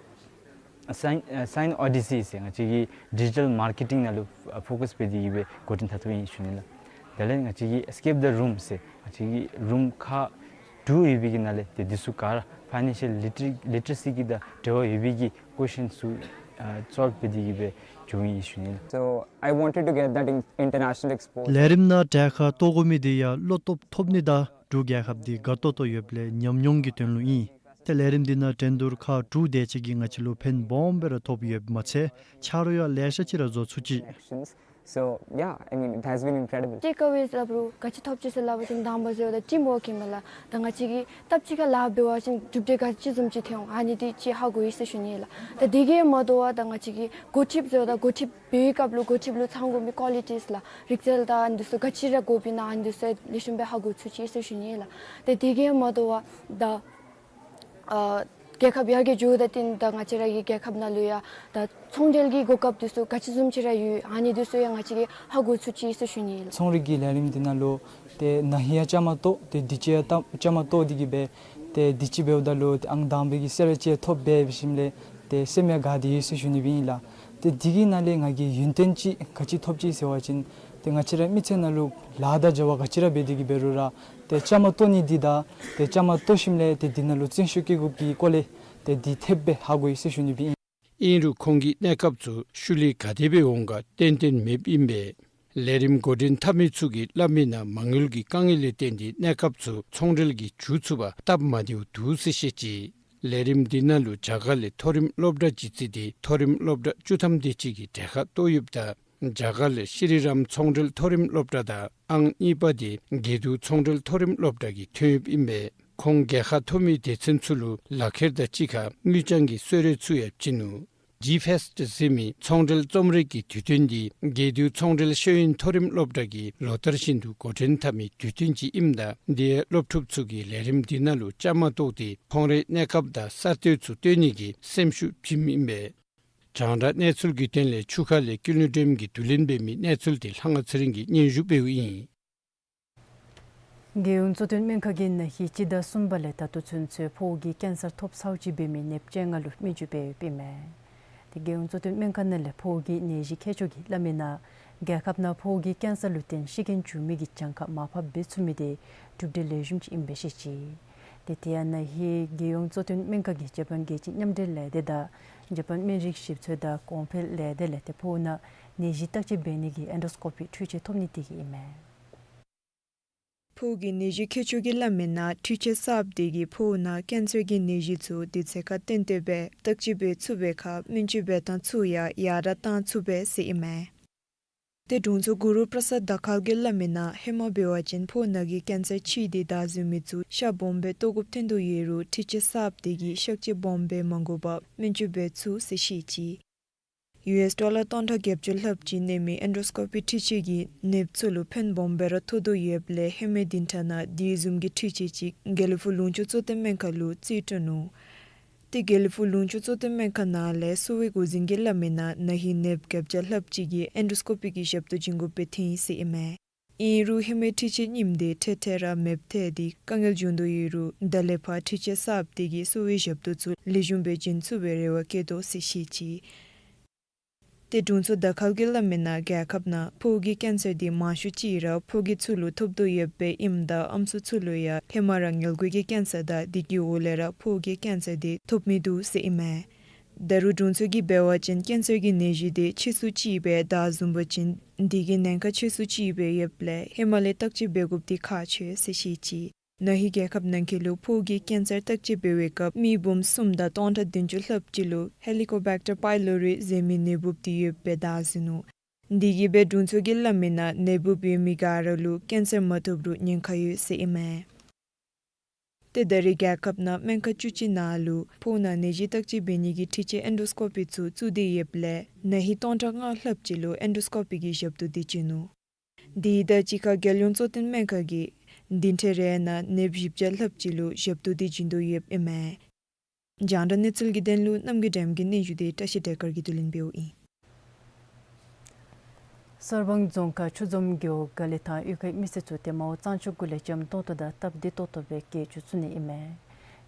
ཨ་སའིནསི་ཨ་སའིནསི་ཨོ་ཌི་སི་ཟེར་ང་བཅས་ཀྱིས་ཌི་ཇི་ཊལ་མར་ཀེ་ཊིང་ནང་ལུ་ཨ་ཕོ་ཀསི་འབད་དེ་གིས་སྦེ་འགོ་འདྲེན་འཐབ་འཐབ་ཨིན་ཟེར་ཞུ་ནི་ལགས། དེ་ལས་ང་བཅས་ཀྱིས་ཨེསི་ཀེབ་ཛ་རུམ་ཟེར་ང་བཅས་ཀྱིས་རུམ་ཁག་དྲུག་ཡོད་པའི་གི་ནང་ལས་ཏེ་འདི་ཚུ་ག་ར་ཕའི་ནན་ཤལ་ལི་ཊི་རེ་ལི་ཊི་རེ་སི་གི་དང་འབྲེལ་བ་ཡོད་པའི་གི་ཀོ་ཤཱན་ཚུ་ཨ་སོལབ་འབད་དེ་གིས་སྦེ་འགྱོཝ་ཨིན་ཟེར་ཞུ་ནི་ལགས། So I wanted to get that in- international exposure. ལས་རིམ་ནང་གྲལ་ཁར་གཏོགས་དགོ་མི་དེ་ཡང་བློ་སྟོབས་ཐོབ་ནི་དང་འབྲུག་རྒྱལ་ཁབ་འདི་དགའ་ཏོག་ཏོ་ཡོདཔ་ལས་ཉམས་མྱོང་གི་དོན་ལུ་ཨིན། ཏེ་ལས་རིམ་འདི་ནང་འགྲན་བསྡུར་ཁག་དྲུག་དེ་ཅིག་གིས་ང་བཅས་ལུ་ཕན་སྦོམ་སྦེ་ར་ཐོབ་ཡོདཔ་མ་ཚད་ཆ་རོགས་ཡང་ལེ་ཤ་ཅིག་ར་བཟོ་ཚུགས་ཅི། So yeah, I mean, it has been incredible. ཊེཀ་ཨ་ཝེ་སླབ་རུང་ག་ཅི་ཐོབ་ཅི་ཟེར་སླབ་པ་ཅིན་དང་པ་ཟེརཝ་ད་ཊིམ་ཝརཀ་ཨིན་མས་ལགས། ད་ང་བཅས་ཀྱིས་སྟབས་གཅིག་ཁར་ལཱ་འབད་བ་ཅིན་གྲུབ་འབྲས་ག་ཅི་བཟུམ་ཅིག་ཐོན་འོང་ཨ་ནི་འདི་ཅིག་ཧ་གོ་ཡི་ཟེར་ཞུ་ནི་ལགས། ད་དེ་གིས་མ་དོ་བར་ད་ང་བཅས་ཀྱིས་འགོ་ཁྲིདཔ་ཟེརཝ་ད་འགོ་ཁྲིདཔ་འབད་བའི་སྐབས་ལུ་འགོ་ཁྲིདཔ་ལུ་ཚང་དགོ་མི་ཀོ་ལི་ཊིས་ལགས། རིག་རྩལ་དང་ཨ་ནི་འདི་ཚུ་ག་ཅི་ར་དགོཔ་ཨིན་ན་ཨ་ནི་འདི་ཚུ་ལེགས་ཤོམ་སྦེ་ཧ་གོ་ཚུགས་ཅི་ཟེར་ཞུ་ནི་ལགས། ད་དེ་གིས་མ་དོ་བར་ད་ཨ་རྒྱལ་ཁབ་ཡར་རྒྱས་འགྱོཝ་ད་བརྟེན་ད་ང་བཅས་ར་གི་རྒྱལ་ཁབ་ནང་ལུ་ཡང་ད་ཚོང་འབྲེལ་གྱི་གོ་སྐབས་འདི་ཚུ་ག་ཅི་བཟུམ་ཅིག་ར་ཡོད་ཨ་ནི་འདི་ཚུ་ཡང་ང་བཅས་ཀྱིས་ཧ་གོ་ཚུགས་ཅི་ཟེར་ཞུ་ནི་ལགས། ཚོང་རིག་གི་ལས་རིམ་འདི་ནང་ལུ་ཏེ་ན་ཧིང་ཡང་བཅའ་མར་གཏོགས་ཏེ་དུས་ཅི་ཡང་བཅའ་མར་གཏོགས་ཏེ་གིས་སྦེ་ཏེ་དུས་ཅི་འབདཝ་ད་ལུ་ཏེ་ཨང་དང་པའི་གི་གསོལ་རས་ཅིག་ཐོབ་འབད་ཞིནམ་ལས་ཏེ་སེམས་ཡང་དགའ་སྟེ་ཡོད་ཟེར་ཞུ་ནི་སྦེ་ཨིན་ལགས། ཏེ་འདི་གི་ནང་ལས་ང་གིས་ཡོན་ཏན་ཅིག་ག་ཅི་ཐོབ་ཅི་ཟེར་བ་ཅིན་ཏེ་ང་བཅས་རའི་མི་ཚེ་ནང་ལུ་ལཱ་དང་བྱ་བ་ག་ཅི་ར་འབད་དེ་གིས་འབད་རུང་ར་ཏེ་བཅའ་མར་གཏོགས་ནི་འདི་དང་ཏེ་བཅའ་མར་གཏོགས་ཞིནམ་ལས་ཏེ་འདི་ནང་ལུ་བརྩོན་ཤུགས་བསྐྱེད་དགོཔ་གི་སྐོར་ལས་ཏེ་འདི་ཐེབས་སྦེ་ཧ་གོ་ཡི་ཟེར་ཞུ་ནི་སྦེ་ཨིན། ཨིན་རུང་ཁོང་གི་གནས་སྐབས་ཚུ་ཤུལ་ལས་ག་དེ་སྦེ་འོང་ག་ཏན་ཏན་མེདཔ་ཨིན་པས། ལས་རིམ་འགོ་འདྲེན་འཐབ་མི་ཚུ་གིས་སླབ་མི་ནང་མ་དངུལ་གྱི་དཀའ་ངལ་ལས་བརྟེན་ཏེ་གནས་སྐབས་ཚུ་ཚོང་འབྲེལ་གྱིས་འགྱུར་ཚུགས་པར་སྟབས་མ་བདེཝ་འདུག་ཟེར་བཤད་ཅི། ལས་རིམ་འདི་ནང་ལུ་རྒྱ་གར་ལས་མཐོ་རིམ་སློབ་གྲྭ་ཅིག་བརྩིས་ཏེ་མཐོ་རིམ་སློབ་གྲྭ་བཅུ་ཐམ་དེ་ཅིག་གིས་གྲལ་ཁར་གཏོགས་ཡོདཔ་ད་རྒྱ་གར་ལས་ཤྲི་རམ་ཚོང་འབྲེལ་མཐོ་རིམ་སློབ་གྲྭ་དང་ཨང་གཉིས་པ་དེ་དགེ་འདུན་ཚོང་འབྲེལ་མཐོ་རིམ་སློབ་གྲྭ་གིས་ཐོན་ཡོདཔ་ཨིན་པས། ཁོང་རྒྱལ་ཁ་ཐོབ་མི་སྡེ་ཚན་ཚུ་ལུ་ལག་ཁྱེར་དང་གཅིག་ཁར་དངུལ་རྐྱང་གི་གསོལ་རས་ཚུ་ཡང་བྱིན་ནུག། ཇི་ཕེསཊ་ཟེར་མི་ཚོང་འབྲེལ་རྩོམ་རིག་གི་དུས་སྟོན་འདི་དགེ་འདུན་ཚོང་འབྲེལ་ཤེས་ཡོན་མཐོ་རིམ་སློབ་གྲྭ་གིས་ལོ་ལྟར་བཞིན་དུ་འགོ་འདྲེན་འཐབ་མི་དུས་སྟོན་ཅིག་ཨིནམ་ད་དེ་ཡང་སློབ་ཕྲུག་ཚུ་གིས་ལས་རིམ་འདི་ནང་ལུ་བཅའ་མར་གཏོགས་ཏེ་ཁོང་རའི་གནས་སྐབས་དང་གསར་གཏོད་ཚུ་སྟོན་ནི་གི་སེམས་ཤུགས་བྱིནམ་ཨིན་པས། རྒྱང་བསྒྲགས་གནས་ཚུལ་གྱི་དོན་ལས་ཆུ་ཁ་ལས་ཀུན་ལེགས་སྒྲོལམ་གྱིས་བསྡུ་ལེན་འབད་མི་གནས་ཚུལ་དེ་ལྷ་དབང་ཚེ་རིང་གིས་སྙན་ཞུ་འབདཝ་ཨིན། རྒྱལ་ཡོངས་གཙོ་བསྟེན་སྨན་ཁང་གིས་ན་ཧིང་སྤྱི་ཟླ་གསུམ་པ་ལས་ད་ལྟོ་ཚུན་ཚོད་ཕོཝ་གི་ཀེན་སར་ཐོབ་ཚརཝ་ཅིག་འབད་མི་ནདཔ་བཅོ་ལྔ་ལུ་སྨན་བཅོས་འབད་ཡོདཔ་ཨིན་མས། ཏེ་རྒྱལ་ཡོངས་གཙོ་བསྟེན་སྨན་ཁང་ནང་ལས་ཕོཝ་གི་ནད་གཞི་མཁས་མཆོག་གིས་སླབ་མི་ནང་རྒྱལ་ཁབ་ནང་ཕོཝ་གི་ཀེན་སར་ལུ་བརྟེན་ཤི་རྐྱེན་བྱུང་མི་གི་གྱངས་ཁ་མར་ཕབ་འབད་ཚུགས་མི་དེ་གྲུབ་འབྲས་ལེགས་ཤོམ་ཅིག་ཨིན་པས་བཤད་ཅི། ཏེ་དེ་ཡང་ན་ཧིང་རྒྱལ་ཡོངས་གཙོ་བསྟེན་སྨན་ཁང་གིས་ཇ་པཱན་རྒྱལ་སྤྱིའི་མཉམ་འབྲེལ་ལས་སྡེ་དང་ཇ་པཱན་སྨན་རིགས་ཞིབ་འཚོལ་དང་གོང་འཕེལ་ལས་སྡེ་ལས་ཏེ་ཕོཝ་ནང་ནད་གཞི་བརྟག་དཔྱད་འབད་ནི་གི་ཨེན་ཌོ་སི་ཀོ་པི་འཕྲུལ་ཆས་ཐོབ་ནི་དེ་གིས་ཨིན་མས། ཕོཝ་གི་ནད་གཞི་མཁས་མཆོག་གིས་སླབ་མི་ནང་འཕྲུལ་ཆས་གསརཔ་དེ་གིས་ཕོཝ་ནང་ཀེན་སར་གྱི་ནད་གཞི་ཚུ་དུས་ཚོད་ཁར་གཏན་གཏན་སྦེ་བརྟག་དཔྱད་འབད་ཚུགས་པའི་ཁར་སྨན་བཅོས་འབད་ཐངས་ཚུ་ཡང་ཡར་དྲགས་གཏང་ཚུགས་པས་ཟེར་ཨིན་མས། ཏེ་དྲུང་འཚོ་གུ་རུ་པྲ་སཱད་དཱ་ཁཱལ་གྱིས་སླབ་མི་ནང་ཧེ་མ་འབད་བ་ཅིན་ཕོཝ་ནང་གི་ཀེན་སར་ཕྱེ་སྟེ་བདའ་འཛུལ་མི་ཚུ་ཤ་སྦོམ་སྦེ་བཏོག་དགོཔ་ཐོན་དོ་ཡོད་རུང་འཕྲུལ་ཆས་གསརཔ་དེ་གིས་གཤག་བཅོས་སྦོམ་སྦེ་མ་དགོ་པར་སྨན་བཅོས་འབད་ཚུགས་ཟེར་བཤད་ཅི། ཡུ་ཨེསི་ཌོ་ལར་སྟོང་ཕྲག་བརྒྱད་ཅུ་ལྷགཔ་ཅིག་གནས་མི་ཨེན་ཌོ་སི་ཀོ་པི་འཕྲུལ་ཆས་ཀྱིས་ནདཔ་ཚུ་ལུ་ཕན་སྦོམ་སྦེ་ར་ཐོགས་དོ་ཡོདཔ་ལས་ཧེ་མའི་བདུན་ཕྲག་ནང་དེ་བཟུམ་གྱི་འཕྲུལ་ཆས་ཅིག་དགེ་ལེགས་ཕུག་ལུང་ཕྱོགས་གཙོ་བསྟེན་སྨན་ཁང་ལུ་རྩིས་སྤྲོད་ནུག། ཏེ་དགེ་ལེགས་ཕུག་ལུང་ཕྱོགས་གཙོ་བསྟེན་སྨན་ཁང་ནང་ལས་གསོ་བའི་འགོ་འཛིན་གྱིས་སླབ་མི་ནང་ན་ཧིང་ནདཔ་བརྒྱད་བརྒྱ་ལྷགཔ་ཅིག་གིས་ཨེན་ཌོ་སི་ཀོ་པི་གི་ཞབས་ཏོག་བྱིན་དགོཔ་སྦེ་ཐོན་ཡི་ཟེར་ཨིན་མས། ཨིན་རུང་ཧེ་མའི་འཕྲུལ་ཆས་རྙིངམ་དེ་འཕྲལ་འཕྲལ་ར་མེདཔ་ཐལ་ཏེ་དཀའ་ངལ་བྱུང་དོ་ཡོད་རུང་ད་ལས་ཕར་འཕྲུལ་ཆས་གསརཔ་དེ་གིས་གསོ་བའི་ཞབས་ཏོག་ཚུ་ལེགས་ཤོམ་སྦེ་བྱིན་ཚུགས་པའི་རེ་བ་བསྐྱེད་དོ་ཟེར་བཤད་ཅི། ཏེ་དྲུང་འཚོ་ཟླ་སྐལ་གྱིས་སླབ་མི་ནང་རྒྱལ་ཁབ་ནང་ཕོཝ་གི་ཀེན་སར་དེ་མང་ཤོས་ཅིག་ར་ཕོ་རྒས་ཚུ་ལུ་ཐོབ་དོ་ཡོདཔ་ཨིནམ་ད་ཨམ་སྲུ་ཚུ་ལུ་ཡང་ཧེ་མ་ར་མངལ་སྒོ་གི་ཀེན་སར་དང་དེ་གི་འོག་ལས་ར་ཕོཝ་གི་ཀེན་སར་དེ་ཐོབ་མི་འདུག་ཟེར་ཨིན་མས། ད་རུང་དྲུང་འཚོ་གིས་འབད་བ་ཅིན་ཀེན་སར་གྱི་ནད་གཞི་དེ་ཆེ་སུ་ཅིག་སྦེ་ད་བཟུམ་འབད་བ་ཅིན་དེ་གི་ཉེན་ཁ་ཆེ་སུ་ཅིག་སྦེ་ཡོདཔ་ལས་ཧེ་མ་ལས་བརྟག་དཔྱད་འབད་དགོཔ་དེ་ཁག་ཆེ་ཟེར་བཤད་ཅི། ན་ཧིང་རྒྱལ་ཁབ་ནང་འཁོད་ལུ་ཕོཝ་གི་ཀེན་སར་བརྟག་དཔྱད་འབད་བའི་སྐབས་མི་འབུམ་གསུམ་དང་སྟོང་ཕྲག་བདུན་ཅུ་ལྷགཔ་ཅིག་ལུ་ཧེ་ལི་ཀོ་བེག་ཊར་པའི་ལོ་རི་ཟེར་མི་ནད་འབུཔ་དེ་ཡོདཔ་སྦེ་བརྡ་བཟུང་ནུག། དེ་གིས་སྦེ་དྲུང་འཚོ་གིས་སླབ་མི་ནང་ནད་འབུཔ་ཡོད་མི་ག་ར་ལུ་ཀེན་སར་མ་ཐོབ་རུང་ཉེན་ཁ་ཡོད་ཟེར་ཨིན་མས། ཏེ་ད་རེས་རྒྱལ་ཁབ་ནང་སྨན་ཁང་བཅུ་གཅིག་ནང་ལུ་ཕོཝ་ནང་ནད་གཞི་བརྟག་དཔྱད་འབད་ནི་གི་འཕྲུལ་ཆས་ཨེན་ཌོ་སི་ཀོ་པི་ཚུ་བཙུགས་ཏེ་ཡོདཔ་ལས་ན་ཧིང་སྟོང་ཕྲག་ལྔ་ལྷགཔ་ཅིག་ལུ་ཨེན་ཌོ་སི་ཀོ་པི་གི་ཞབས་ཏོག་དེ་བྱིན་ནུག། དེ་དང་གཅིག་ཁར་རྒྱལ་ཡོངས་གཙོ་བསྟེན་སྨན་ཁང་གིས་བདུན་ཕྲག་རེ་ནང་ནདཔ་བཞི་བརྒྱ་ལྷགཔ་ཅིག་ལུ་ཞབས་ཏོག་དེ་བྱིན་དོ་ཡོདཔ་ཨིན་མས། རྒྱང་བསྒྲགས་གནས་ཚུལ་གྱི་དོན་ལུ་རྣམ་རྒྱལ་སྒྲོལམ་གྱི་སྙན་ཞུ་དེ་བཀྲ་ཤིས་བདེ་སྐར་གྱིས་བསྡུ་ལེན་འབདཝ་ཨིན། གསར་སྤང་རྫོང་ཁག་ཆུ་འཛོམས་རྒེད་འོག་དགའ་ལེགས་ཐང་གཡུས་ཁའི་མི་སེར་ཚུ་ཏེ་མའོ་གཙང་ཆུ་གུ་ལས་འཇམ་ཏོང་ཏོ་དང་སྟབས་བདེ་ཏོག་ཏོ་སྦེ་རྒྱས་བཅུད་ཚུ་ནི་ཨིན་མས།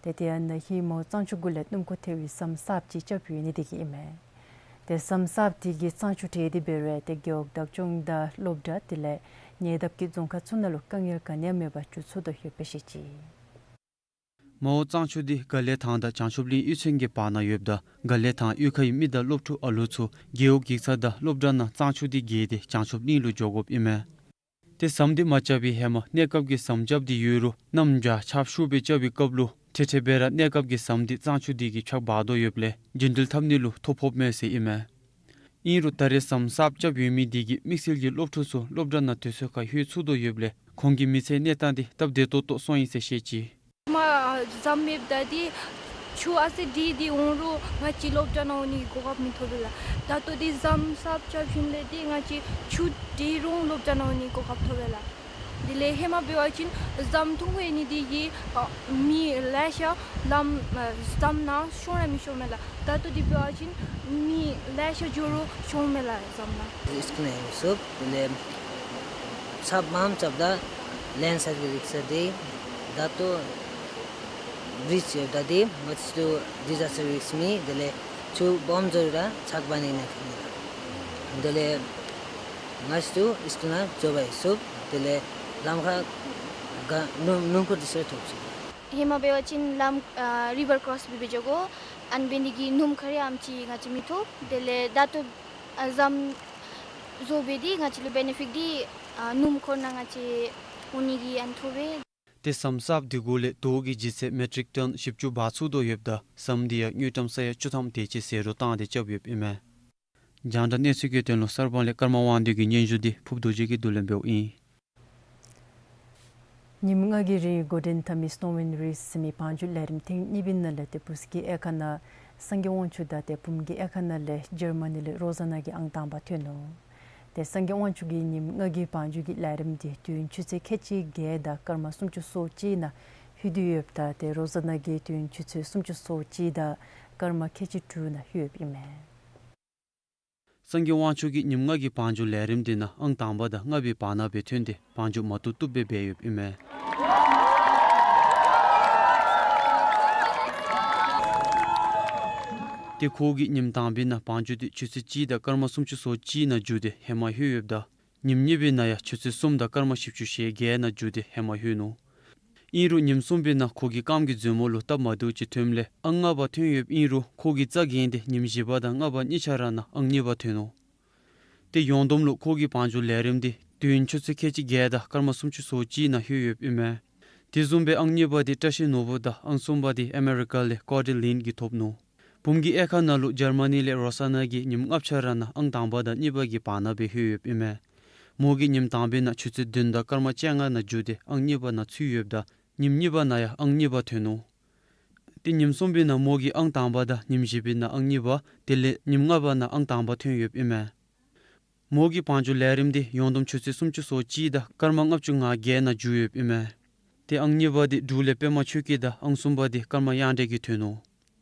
ཏེ་དེ་ཡང་ན་ཧིང་མའོ་གཙང་ཆུ་གུ་ལས་སྣུམ་འཁོར་ཐལ་བའི་ཟམ་གསརཔ་ཅིག་རྐྱབ་ཡོད་ནི་དེ་གིས་ཨིན་མས། ཏེ་ཟམ་གསརཔ་དེ་གིས་གཙང་ཆུ་བྲལ་ཏེ་འབད་རུང་ཏེ་རྒེད་འོག་བདག་སྐྱོང་དང་སློབ་གྲྭ་དེ་ལས་ཉེ་འདབས་ཀྱི་རྫོང་ཁག་ཚུ་ནང་ལུ་དཀའ་ངལ་ག་ནི་ཡང་མེད་པར་འགྱོ་ཚུགས་དོ་ཡོདཔ་སྦེ་བཤད་ཅི། མའོ་གཙང་ཆུ་འདི་དགའ་ལེགས་ཐང་དང་བྱང་ཆུབ་གླིང་གཡུས་ཚན་གྱི་བར་ན་ཡོདཔ་ད་དགའ་ལེགས་ཐང་གཡུས་ཁའི་མི་དང་སློབ་ཕྲུག་ཨ་ལུ་ཚུ་རྒེད་འོག་འགྱིག་ཚང་དང་སློབ་གྲྭ་ནང་གཙང་ཆུ་འདི་བརྒལ་ཏེ་བྱང་ཆུབ་གླིང་ལུ་འགྱོ་དགོཔ་ཨིན་མས། ཏེ་ཟམ་འདི་མ་རྐྱབ་པའི་ཧེ་མ་གནས་སྐབས་ཀྱི་ཟམ་རྐྱབ་སྟེ་ཡོད་རུང་གནམ་བྱཱར་ཆརཔ་ཤུགས་སྦེ་རྐྱབ་པའི་སྐབས་ལུ་འཕྲལ་འཕྲལ་སྦེ་ར་གནས་སྐབས་ཀྱི་ཟམ་འདི་གཙང་ཆུ་འདི་གིས་ཕྱགས་འབག་དོ་ཡོདཔ་ལས་རྒྱུན་འགྲུལ་འཐབ་ནི་ལུ་ཐོ་ཕོགཔ་མས་ཟེར་ཨིན་མས། ཨིན་རུང་ད་རེས་ཟམ་གསརཔ་རྐྱབ་ཡོད་མི་འདི་གིས་དམིགས་བསལ་གྱིས་སློབ་ཕྲུག་ཚུ་སློབ་གྲྭ་ནང་དུས་ཚོད་ཁར་ལྷོད་ཚུགས་དོ་ཡོདཔ་ལས་ཁོང་གི་མི་ཚེའི་གནས་སྟངས་འདི་སྟབས་བདེ་ཏོག་ཏོ་སོང་ཡི་ཟེར་བཤད་ཅི། མ་ཟམ་མེདཔ་ད་འདི་ཆུ་ཨ་ཙི་དྲེགས་ཏེ་འོང་རུང་ང་བཅས་སློབ་གྲྭ་ནང་འོང་ནི་གོ་སྐབས་མི་ཐོབ་པས་ལགས། ད་ལྟོ་འདི་ཟམ་གསརཔ་རྐྱབ་ཞིནམ་ལས་འདི་ང་བཅས་ཆུ་དྲེགས་རུང་སློབ་གྲྭ་ནང་འོང་ནི་གོ་སྐབས་ཐོབ་པས་ལགས། དེ་ལས་ཧེ་མ་འབད་བ་ཅིན་ཟམ་ཐུང་ཀུ་ཡོད་ནི་དེ་གིས་ཨ་མི་ལེ་ཤ་ལམ་ཨ་ཟམ་ནང་ཤོང་ར་མི་ཤོང་མས་ལགས། ད་ལྟོ་འདི་འབད་བ་ཅིན་མི་ལེ་ཤ་འགྱོ་རུང་ཤོང་མས་ལགས་ཟམ་ནང་། སི་ཀུལ་ནང་ཡོད་སོཔ་དེ་ལས་ཚབ་མངམ་རྐྱབ་ད་ལེན་སི་ལའིཌ་གི་རིསཀ་ཟེར་ཏེ་ད་ལྟོ་བྲིཇ་ཡོདཔ་ད་འདི་ང་བཅས་ཚུ་ཌི་ཛཱས་ཊར་རིསཀ་མེད། དེ་ལས་ཆུ་སྦོམ་འགྱོ་རུང་ར་ཚགས་པ་ནི་ནང་ཐོན་ནི་ལགས། དེ་ལས་ང་བཅས་ཚུ་སི་ཀུལ་ནང་འགྱོ་བར་ཡོད་སོཔ་དེ་ལས་ལམ་ཁར་ག་སྣུམ་སྣུམ་འཁོར་འདི་ཚུ་ཐོབ་ཅི། ཧེ་མ་འབད་བ་ཅིན་ལམ་ཨ་རི་ཝར་ཀོརོསི་སྦེ་འགྱོ་དགོ། ཨ་ནི་འབད་ནི་དེ་གིས་སྣུམ་འཁོར་ཡང་ཨ་ཙི་ང་བཅས་མི་ཐོབ། དེ་ལས་ད་ལྟོ་ཨ་ཟམ་བཟོ་སྦེ་འདི་ང་བཅས་ལུ་བེ་ནེ་ཕིཊ་འདི་ཨ་སྣུམ་འཁོར་ནང་ང་བཅས་འོང་ནི་གི་ཨ་ནི་ཐོབ་པས། ཏེ་ཟམ་གསརཔ་འདི་གུ་ལས་རྡོ་གི་ལྗིད་ཚད་མེ་ཊིག་ཊོན་བཞི་བཅུ་འབག་ཚུགས་དོ་ཡོདཔ་ད་ཟམ་འདི་ཡང་དངུལ་ཀྲམ་ས་ཡ་བཅུ་ཐམ་དེ་ཅིག་ཟད་འགྲོ་བཏང་སྟེ་རྐྱབ་ཡོདཔ་ཨིན་མས། རྒྱང་བསྒྲགས་གནས་ཚུལ་གྱི་དོན་ལུ་གསར་སྤང་ལས་ཀརྨ་དབང་འདུས་ཀྱི་སྙན་ཞུ་འདི་ཕུབ་རྡོ་རྗེ་གིས་བསྡུ་ལེན་འབདཝ་ཨིན། ཉིནམ་ལྔ་གི་རིང་འགོ་འདྲེན་འཐབ་མི་སི་ནོ་མེན་རེསི་ཟེར་མི་བང་རྒྱུག་ལས་རིམ་ཐེངས་གཉིས་པའི་ནང་ལས་ཏེ་འབུ་གི་དབྱེ་ཁག་ནང་སངས་རྒྱས་དབང་ཕྱུག་དང་ཏེ་བུམོ་གི་དབྱེ་ཁག་ནང་ལས་འཇར་མ་ནི་ལས་རོ་ཟ་ན་གིས་ཨང་དང་པ་ཐོན་ནུག། ཏེ་སངས་རྒྱས་དབང་ཕྱུག་གིས་ཉིནམ་ལྔ་གི་བང་རྒྱུག་གི་ལས་རིམ་འདི་དུས་ཡུན་ཆུ་ཚོད་ཁལ་གཅིག་བརྒྱད་དང་སྐར་མ་སུམ་ཅུ་སོ་གཅིག་ནང་ལྷོད་དེ་ཡོདཔ་ད་ཏེ་རོ་ཟ་ན་གིས་དུས་ཡུན་ཆུ་ཚོད་སུམ་ཅུ་སོ་གཅིག་དང་སྐར་མ་ཁལ་གཅིག་དྲུག་ནང་ལྷོད་ཡོདཔ་ཨིན་མས། སངས་རྒྱས་དབང་ཕྱུག་གིས་ཉིནམ་ལྔ་གི་བང་རྒྱུག་ལས་རིམ་འདི་ནང་ཨང་དང་པ་དང་ལྔ་པའི་བར་ན་སྦེ་ཐོན་ཏེ་བང་རྒྱུག་མ་བཏུབ་བཏུབ་སྦེ་འབད་ཡོདཔ་ཨིན་མས། ཏེ་ཁོ་གིས་ཉིནམ་དང་པའི་ནང་བང་རྒྱུག་འདི་ཆུ་ཚོད་གཅིག་དང་སྐར་མ་སུམ་ཅུ་སོ་གཅིག་ནང་རྒྱུག་སྟེ་ཧེ་མ་ལྷོད་ཡོདཔ་ད་ཉིནམ་གཉིས་པའི་ནང་ཡང་ཆུ་ཚོད་གསུམ་དང་སྐར་མ་བཞི་བཅུ་ཞེ་བརྒྱད་ནང་རྒྱུག་སྟེ་ཧེ་མ་ལྷོད་ནུག། ཨིན་རུང་ཉིནམ་གསུམ་པའི་ནང་ཁོ་གི་རྐངམ་གི་མཛུབ་མོ་ལུ་སྟབས་མ་བདེཝ་ཅིག་ཐོནམ་ལས་ཨང་ལྔ་པ་ཐོན་ཡོདཔ་ཨིན་རུང་ཁོ་གིས་རྩ་འགེངས་ཏེ་ཉིནམ་བཞི་པ་དང་ལྔ་པ་གཉིས་ཆ་ར་ནང་ཨང་གཉིས་པ་ཐོན་ནུག། ཏེ་ཡོངས་བསྡོམས་ལུ་ཁོ་གི་བང་རྒྱུག་ལས་རིམ་འདི་དུས་ཡུན་ཆུ་ཚོད་ཁལ་གཅིག་བརྒྱད་དང་སྐར་མ་སུམ་ཅུ་སོ་གཅིག་ནང་ལྷོད་ཡོདཔ་ཨིན་མས། དེ་བཟུམ་སྦེ་ཨང་གཉིས་པ་འདི་བཀྲ་ཤིས་ནོར་བུ་དང་ཨང་གསུམ་པ་འདི་ཨ་མེ་རི་ཀ་ལས་ཀོ་ཌི་ལིན་གྱིས་ཐོབ་ནུག། བུམོ་གི་དབྱེ་ཁག་ནང་ལུ་འཇར་མ་ནི་ལས་རོ་ས་ན་གིས་ཉིནམ་ལྔ་ཆ་ར་ནང་ཨང་དང་པ་དང་གཉིས་པ་གི་བར་ན་སྦེ་ལྷོད་ཡོདཔ་ཨིན་མས། མོ་གིས་ཉིནམ་དང་པའི་ནང་ཆུ་ཚོད་བདུན་དང་སྐར་མ་བཅོ་ལྔ་ནང་རྒྱུག་སྟེ་ཨང་གཉིས་པ་ནང་ཚུད་ཡོདཔ་ད་ཉིནམ་གཉིས་པ་ནང་ཡང་ཨང་གཉིས་པ་ཐོན་ནུག། ཏེ་ཉིནམ་གསུམ་པའི་ནང་མོ་གིས་ཨང་དང་པ་དང་ཉིནམ་བཞི་པའི་ནང་ཨང་གཉིས་པ་དེ་ལས་ཉིནམ་ལྔ་པ་ནང་ཨང་དང་པ་ཐོན་ཡོདཔ་ཨིན་མས། མོ་གི་བང་རྒྱུག་ལས་རིམ་འདི་ཡོངས་བསྡོམས་ཆུ་ཚོད་སུམ་ཅུ་སོ་གཅིག་དང་སྐར་མ་ལྔ་བཅུ་ང་བརྒྱད་ནང་མཇུག་ཡོདཔ་ཨིན་མས། ཏེ་ཨང་གཉིས་པ་འདི་འབྲུག་ལས་པདྨ་ཆོས་སྐྱིད་དང་ཨང་གསུམ་པ་འདི་ཀརྨ་དབྱངས་སྒྲོན་གྱིས་ཐོན་ནུག།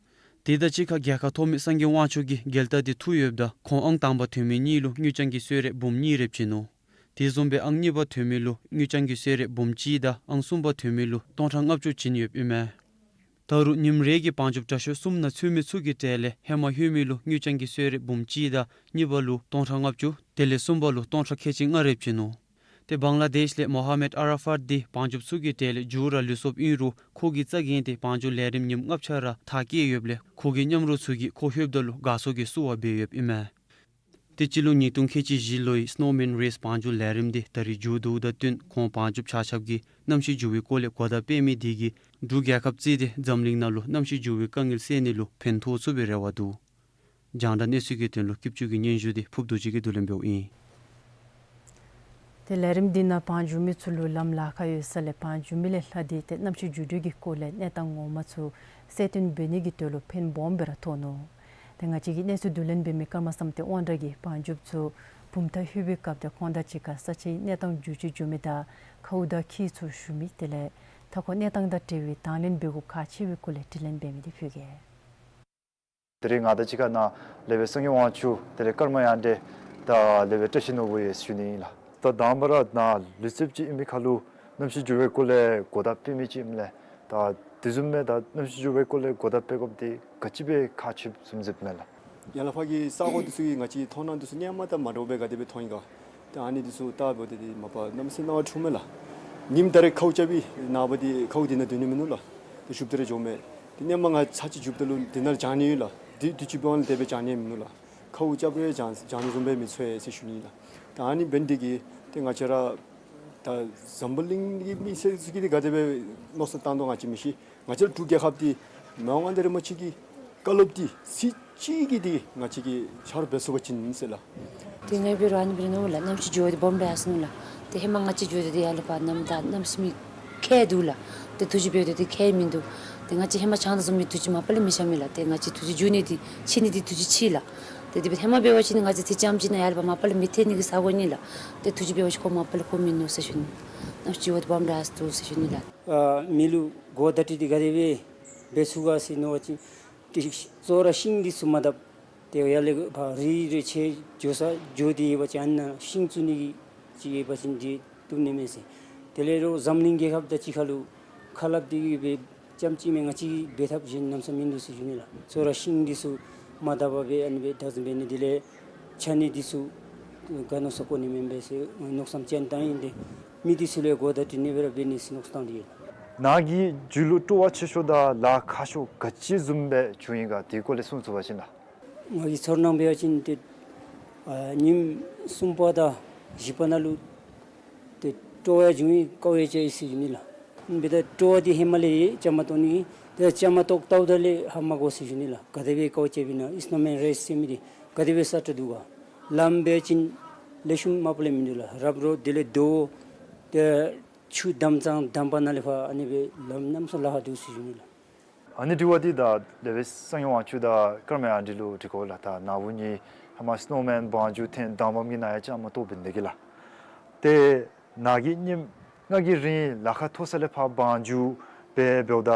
དེ་དང་གཅིག་ཁར་རྒྱལ་ཁ་ཐོབ་མི་སངས་རྒྱས་དབང་ཕྱུག་གི་རྒྱལ་རྟགས་འདི་འཐུ་ཡོདཔ་ད་ཁོང་ཨང་དང་པ་ཐོན་མི་གཉིས་ལུ་དངུལ་རྐྱང་གི་གསོལ་རས་འབུམ་གཉིས་རེ་བྱིན་ནུག། དེ་བཟུམ་སྦེ་ཨང་གཉིས་པ་ཐོན་མི་ལུ་དངུལ་རྐྱང་གི་གསོལ་རས་འབུམ་གཅིག་དང་ཨང་གསུམ་པ་ཐོན་མི་ལུ་སྟོང་ཕྲག་ལྔ་བཅུ་བྱིན་ཡོདཔ་ཨིན་མས། ད་རུང་ཉིནམ་རེ་གི་བང་རྒྱུག་དྲག་ཤོས་གསུམ་ནང་ཚུད་མི་ཚུ་གི་གྲས་ལས་ཧེ་མ་ལྷོད་མི་ལུ་དངུལ་རྐྱང་གི་གསོལ་རས་འབུམ་གཅིག་དང་གཉིས་པ་ལུ་སྟོང་ཕྲག་ལྔ་བཅུ་དེ་ལས་གསུམ་པ་ལུ་སྟོང་ཕྲག་ཁལ་གཅིག་ལྔ་རེ་བྱིན་ནུག། ཏེ་བང་ལ་དེཤ་ལས་མོ་ཧ་མེད་ཨ་ར་ཕཱད་འདི་བང་རྒྱུགཔ་ཚུ་གི་གྲས་ལས་མཇུག་ར་ལུས་སོཔ་ཨིན་རུང་ཁོ་གི་རྩ་འགེངས་ཏེ་བང་རྒྱུག་ལས་རིམ་ཉིནམ་ལྔ་ཆ་ར་མཐར་སྐྱེལ་ཡོདཔ་ལས་ཁོ་གི་མཉམ་རོགས་ཚུ་གིས་ཁོ་ལྷོདཔ་ད་ལུ་དགའ་ཚོར་གྱི་བསུ་བ་འབད་ཡོདཔ་ཨིན་མས། ཏེ་སྤྱི་ལོ་ཉིས་སྟོང་ཁལ་གཅིག་བཞི་ལོའི་སི་ནོ་མེན་རེས་བང་རྒྱུག་ལས་རིམ་འདི་ད་རེས་མཇུག་བསྡུཝ་དང་བསྟུན་ཁོང་བང་རྒྱུགཔ་ཆ་ཁྱབ་ཀྱིས་གནམ་གཤིས་འགྱུར་བའི་སྐོར་ལས་གོ་བརྡ་སྤེལ་མི་དེ་གིས་འབྲུག་རྒྱལ་ཁབ་བརྩིས་ཏེ་འཛམ་གླིང་ནང་ལུ་གནམ་གཤིས་འགྱུར་བའི་དཀའ་ངལ་སེལ་ནི་ལུ་ཕན་ཐོགས་ཚུགས་པའི་རེ་བ་འདུག། རྒྱང་བསྒྲགས་གནས་ཚུལ་གྱི་དོན་ལུ་སྐྱིད་ཆུ་གི་སྙན་ཞུ་འདི་ཕུབ་རྡོ་རྗེ་གིས་བསྡུ་ལེན་འབདཝ་ཨིན། ཏེ་ལས་རིམ་འདི་ནང་བང་རྒྱུག་མི་ཚུ་ལུ་ལམ་ལཱ་ཁག་ཡོད་ས་ལས་བང་རྒྱུག་མི་ལས་ལྷག་སྟེ་ཏེ་གནམ་གཤིས་འགྱུར་འགྲོས་ཀྱི་སྐོར་ལས་གནས་སྟངས་ངོ་མ་ཚུ་གསལ་སྟོན་འབད་ནི་གི་དོན་ལུ་ཕན་སྦོམ་སྦེ་ར་ཐོགས་ནུག། ཏེ་ང་བཅས་ཀྱི་གནས་ཚུལ་བསྡུ་ལེན་འབད་མི་ཀརྨ་བསམ་གཏན་དབང་གྲགས་ཀྱིས་བང་རྒྱུགཔ་ཚུ་བུམ་ཐང་ལྷོད་པའི་སྐབས་ཏེ་ཁོང་དང་གཅིག་ཁར་ས་ཆའི་གནས་སྟངས་འགྱུར་བཅོས་འགྱོ་མི་དང་ཁཝ་དང་ཁྱི་ཚུ་ཞུ་མི་དེ་ལས་མཐའ་འཁོར་གནས་སྟངས་དང་འབྲེལ་བའི་དང་ལེན་འབད་དགོཔ་ཁག་ཆེ་བའི་སྐོར་ལས་དྲི་ལན་འབད་མི་འདི་ཕུལ་གེ། ད་རེས་ང་དང་གཅིག་ཁར་ནཱ་ལས་སྦེ་སངས་རྒྱས་དབང་ཕྱུག་དེ་ལས་ཀརྨ་དབྱངས་སྒྲོན་དང་ལས་སྦེ་བཀྲ་ཤིས་ནོར་བུ་ཡོད་ཟེར་ཞུ་ནི་ཨིན་ལགས། ད་དང་པ་ར་ནཱ་ལུས་རྩེདཔ་ཅིག་ཨིན་པའི་ཁར་ལུ་གནམ་གཤིས་འགྱུར་བའི་སྐོར་ལས་གོ་བརྡ་སྤེལ་མི་ཅིག་ཨིནམ་ལས་ད་དེ་བཟུམ་མའི་ད་གནམ་གཤིས་འགྱུར་བའི་སྐོར་ལས་གོ་བརྡ་སྤེལ་དགོཔ་འདི་ག་ཅི་སྦེ་ཁག་ཆེཝ་བཟུམ་གཟིགསཔ་མས་ལགས། ཡར་ལས་ཕར་གྱི་ས་གོ་འདི་ཚུ་གི་ང་བཅས་མཐོང་སྣང་འདི་ཚུ་སྔོན་མ་དང་མ་འདྲཝ་སྦེ་ག་དེ་སྦེ་མཐོང་ཡི་ག། ཏེ་ཨ་ནི་འདི་ཚུ་བལྟཝ་ད་འདི་མ་པ་གནམ་མེད་ས་མེད་སྣང་བ་འཁྲུལཝ་མས་ལགས། ཉིནམ་ད་རེས་ཁཝ་རྐྱབ་པའི་ནངས་པ་འདི་ཁཝ་འདི་ནང་སྡོད་ནི་མིན་ནུག་ལགས། ཏེ་ཤུབ་སྟེ་ར་འགྱོཝ་མས། ཏེ་སྔོན་མ་ང་ཚར་གཅིག་འགྱོཝ་ད་ལུ་འདི་ནང་ར་བཞག་ནི་ཡོད་ལགས། འདི་དུས་ཅི་འབདཝ་ལས་དེ་སྦེ་བཞག་ནི་མིན་ནུག་ལགས། ཁཝ་རྐྱབ་རེ་བཞག་བཞག་ནི་བཟུམ་སྦེ་མི་ཚོར་ཟེར་ཞུ་ནི་ལགས། ད་ཨ་ནི་འབད་ནི་འདི་གིས་ཏེ་ང་བཅས་ར་ད་འཛམ་བུ་གླིང་གི་མི་སེར་ཚུ་གིས་འདི་ག་དེ་སྦེ་མནོ་བསམ་བཏང་དོ་ང་བཅས་མི་ཤེས། ང་བཅས་ར་འབྲུག་རྒྱལ་ཁབ་འདི་མི་དབང་མངའ་བདག་རིན་པོ་ཆེ་གི་བཀའ་སློབ་འདི་ཚིག་གཅིག་གིས་འདི་ང་བཅས་ཀྱིས་ཆ་རོགས་འབད་ཚུགས་པ་ཅིན་ཟེར་ལགས། ཏེ་ང་འབད་རུང་ཨ་ནི་འབད་ནི་ཨིན་ལགས། གནམ་གཤིས་འགྱུར་བ་འདི་སྦོམ་ར་ཡར་སོང་ནུག་ལགས། ཏེ་ཧེ་མ་ང་བཅས་འགྱོ་དོ་འདི་ཡར་ལས་ཕར་གནམ་དང་གནམ་མེད་ས་མེད་ཁ་འདུག་ལགས། ཏེ་ཐུགས་རྗེ་འབད་དོ་འདི་ཁ་མིན་འདུག། ཏེ་ང་བཅས་ཧེ་མ་ཆང་ད་བཟུམ་མའི་ཐུགས་རྗེ་མ་པ་ལས་མི་ཆགས་མས་ལགས། ཏེ་ང་བཅས་ཐུགས་རྗེ་འགྱུར་ནི་འདི་ཆད་ནི་འདི་ཐུགས་རྗེ་ཆེ་ལགས། ཏེ་དེ་སྦེ་ཧེ་མ་འབད་བ་ཅིན་ང་བཅས་ཏེ་ཙམ་ཅིག་ནང་ཡར་ལས་ཕར་མ་པ་ལས་མི་ཐལ་ནི་གི་ས་གོ་ཨིན་ལགས། ཏེ་ཐུགས་རྗེ་འབད་བ་ཅིན་ཁོ་མ་པ་ལས་ཁོ་མིན་ནུག་ཟེར་ཞུ་ནི། གནམ་གཤིས་འགྱུར་བ་འདི་སྦོམ་ར་ཡར་སོང་ཟེར་ཞུ་ནི་ལགས། ཨ་མི་ལུ་གོ་བརྡ་སྤྲོད་འདི་ག་དེ་སྦེ་འབད་ཚུགས་ག་ཟེར་མནོ་བ་ཅིན་ཏེ་གཙོ་བོ་ར་ཤིང་འདི་ཚུ་མ་བཏབ། ཏེ་ཡར་ལས་ཕར་རི་རེ་ཆེ་འགྱོ་ས་འགྱོ་སྟེ་ཡོད་པ་ཅིན་ཨ་ནཱ་ཤིང་བཙུགས་ནི་གི་ཅིག་ཡོད་པ་ཅིན་འདི་བཏུབ་ནི་མས་ཟེར། དེ་ལས་རོགས་འཛམ་གླིང་རྒྱལ་ཁབ་དང་གཅིག་ཁར་ལུ་ཁ་སླབ་འདི་གིས་འབད་ཙམ་ཅིག་མེན། ང་བཅས་ཀྱིས་འབད་ཐབས་གཞན་གནམ་མེད་ས་མེད་མིན་འདུག་ཟེར་ཞུ་ནི་ལགས། གཙོ་བོ་ར་ཤིང་འདི་ཚུ་མ་བཏབ་པར་སྦེ་ཨ་ནི་སྦེ་བདག་འཛིན་འབད་ནི་དེ་ལས་ཆ་ནི་འདི་ཚུ་ག་མནོ་བསམ་བཀོད་ནི་མེན་པས་ཟེར་མནོ་བསམ་ཅིག་བཏང་ཡི། ཏེ་མི་འདི་ཚུ་ལུ་གོ་བརྡ་སྤྲོད་ནི་སྦེ་ར་འབད་ནི་ཟེར་མནོ་བསམ་བཏང་སྟེ་ཡོད། ནཱ་གི་རྒྱུད་ལུ་སྤྲོ་བ་ཆེ་ཤོས་དང་ལཱ་ཁག་ཤོས་ག་ཅི་བཟུམ་སྦེ་བྱུང་ཡི་ག་དེའི་སྐོར་ལས་གསུང་ཚུགས་པ་ཅིན་ལགས། ང་གིས་ཚོར་སྣང་འབད་བ་ཅིན་ཏེ་ཨ་ཉིནམ་གསུམ་པ་དང་བཞི་པ་ནང་ལུ་ཏེ་སྤྲོ་བ་བྱུང་ཡི། དཀའཝ་ཡང་སྤྱད་ཡི་ཟེར་ཞུ་ནི་ལགས། འབདཝ་ད་སྤྲོ་བ་འདི་ཧེ་མ་ལས་ཡོད། བཅའ་མར་གཏོགས་ནི་ཨིན། ཏེ་བཅའ་མར་གཏོགས་ལྟཝ་ད་ལས་ཧ་མ་གོ་ཟེར་ཞུ་ནི་ལགས། ག་དེ་སྦེ་དཀའཝ་སྤྱད་པས་ན། ཨིས་ནོ་མེན་རེས་ཟེར་མི་འདི་ག་དེ་སྦེ་ས་ཁྲ་འདུག་ག། ལམ་འབད་བ་ཅིན་ལེགས་ཤོམ་མ་པ་ལས་མིན་འདུག་ལགས། རབ་རོབ་དེ་ལས་རྡོ་ཏེ་ཆུ་འདམ་གཙང་འདམ་པ་ནང་ལས་ཕར་ཨ་ནི་སྦེ་ལམ་གནམ་མེད་ས་མེད་ལཱ་ཁག་འདུག་ཟེར་ཞུ་ནི་ལགས། ཨ་ནི་དྲི་བ་འདི་ད་ལས་སྦེ་སངས་རྒྱས་དབང་ཕྱུག་དང་ཀརྨ་དབྱངས་སྒྲོན་ལུ་དྲི་དགོ་ལགས། ད་ནཱ་བུ་གཉིས་ཧེ་མ་སི་ནོ་མེན་བང་རྒྱུག་ཐེངས་དང་པམ་གི་ནང་ཡང་བཅའ་མར་གཏོགསཔ་འབད་ནི་དེ་གིས་ལགས། ཏེ་ནཱ་གིས་ཉིནམ་ལྔ་གི་རིང་ལཱ་ཁག་མཐོ་ས་ལས་ཕར་བང་རྒྱུག་འབད་འབདཝ་ད་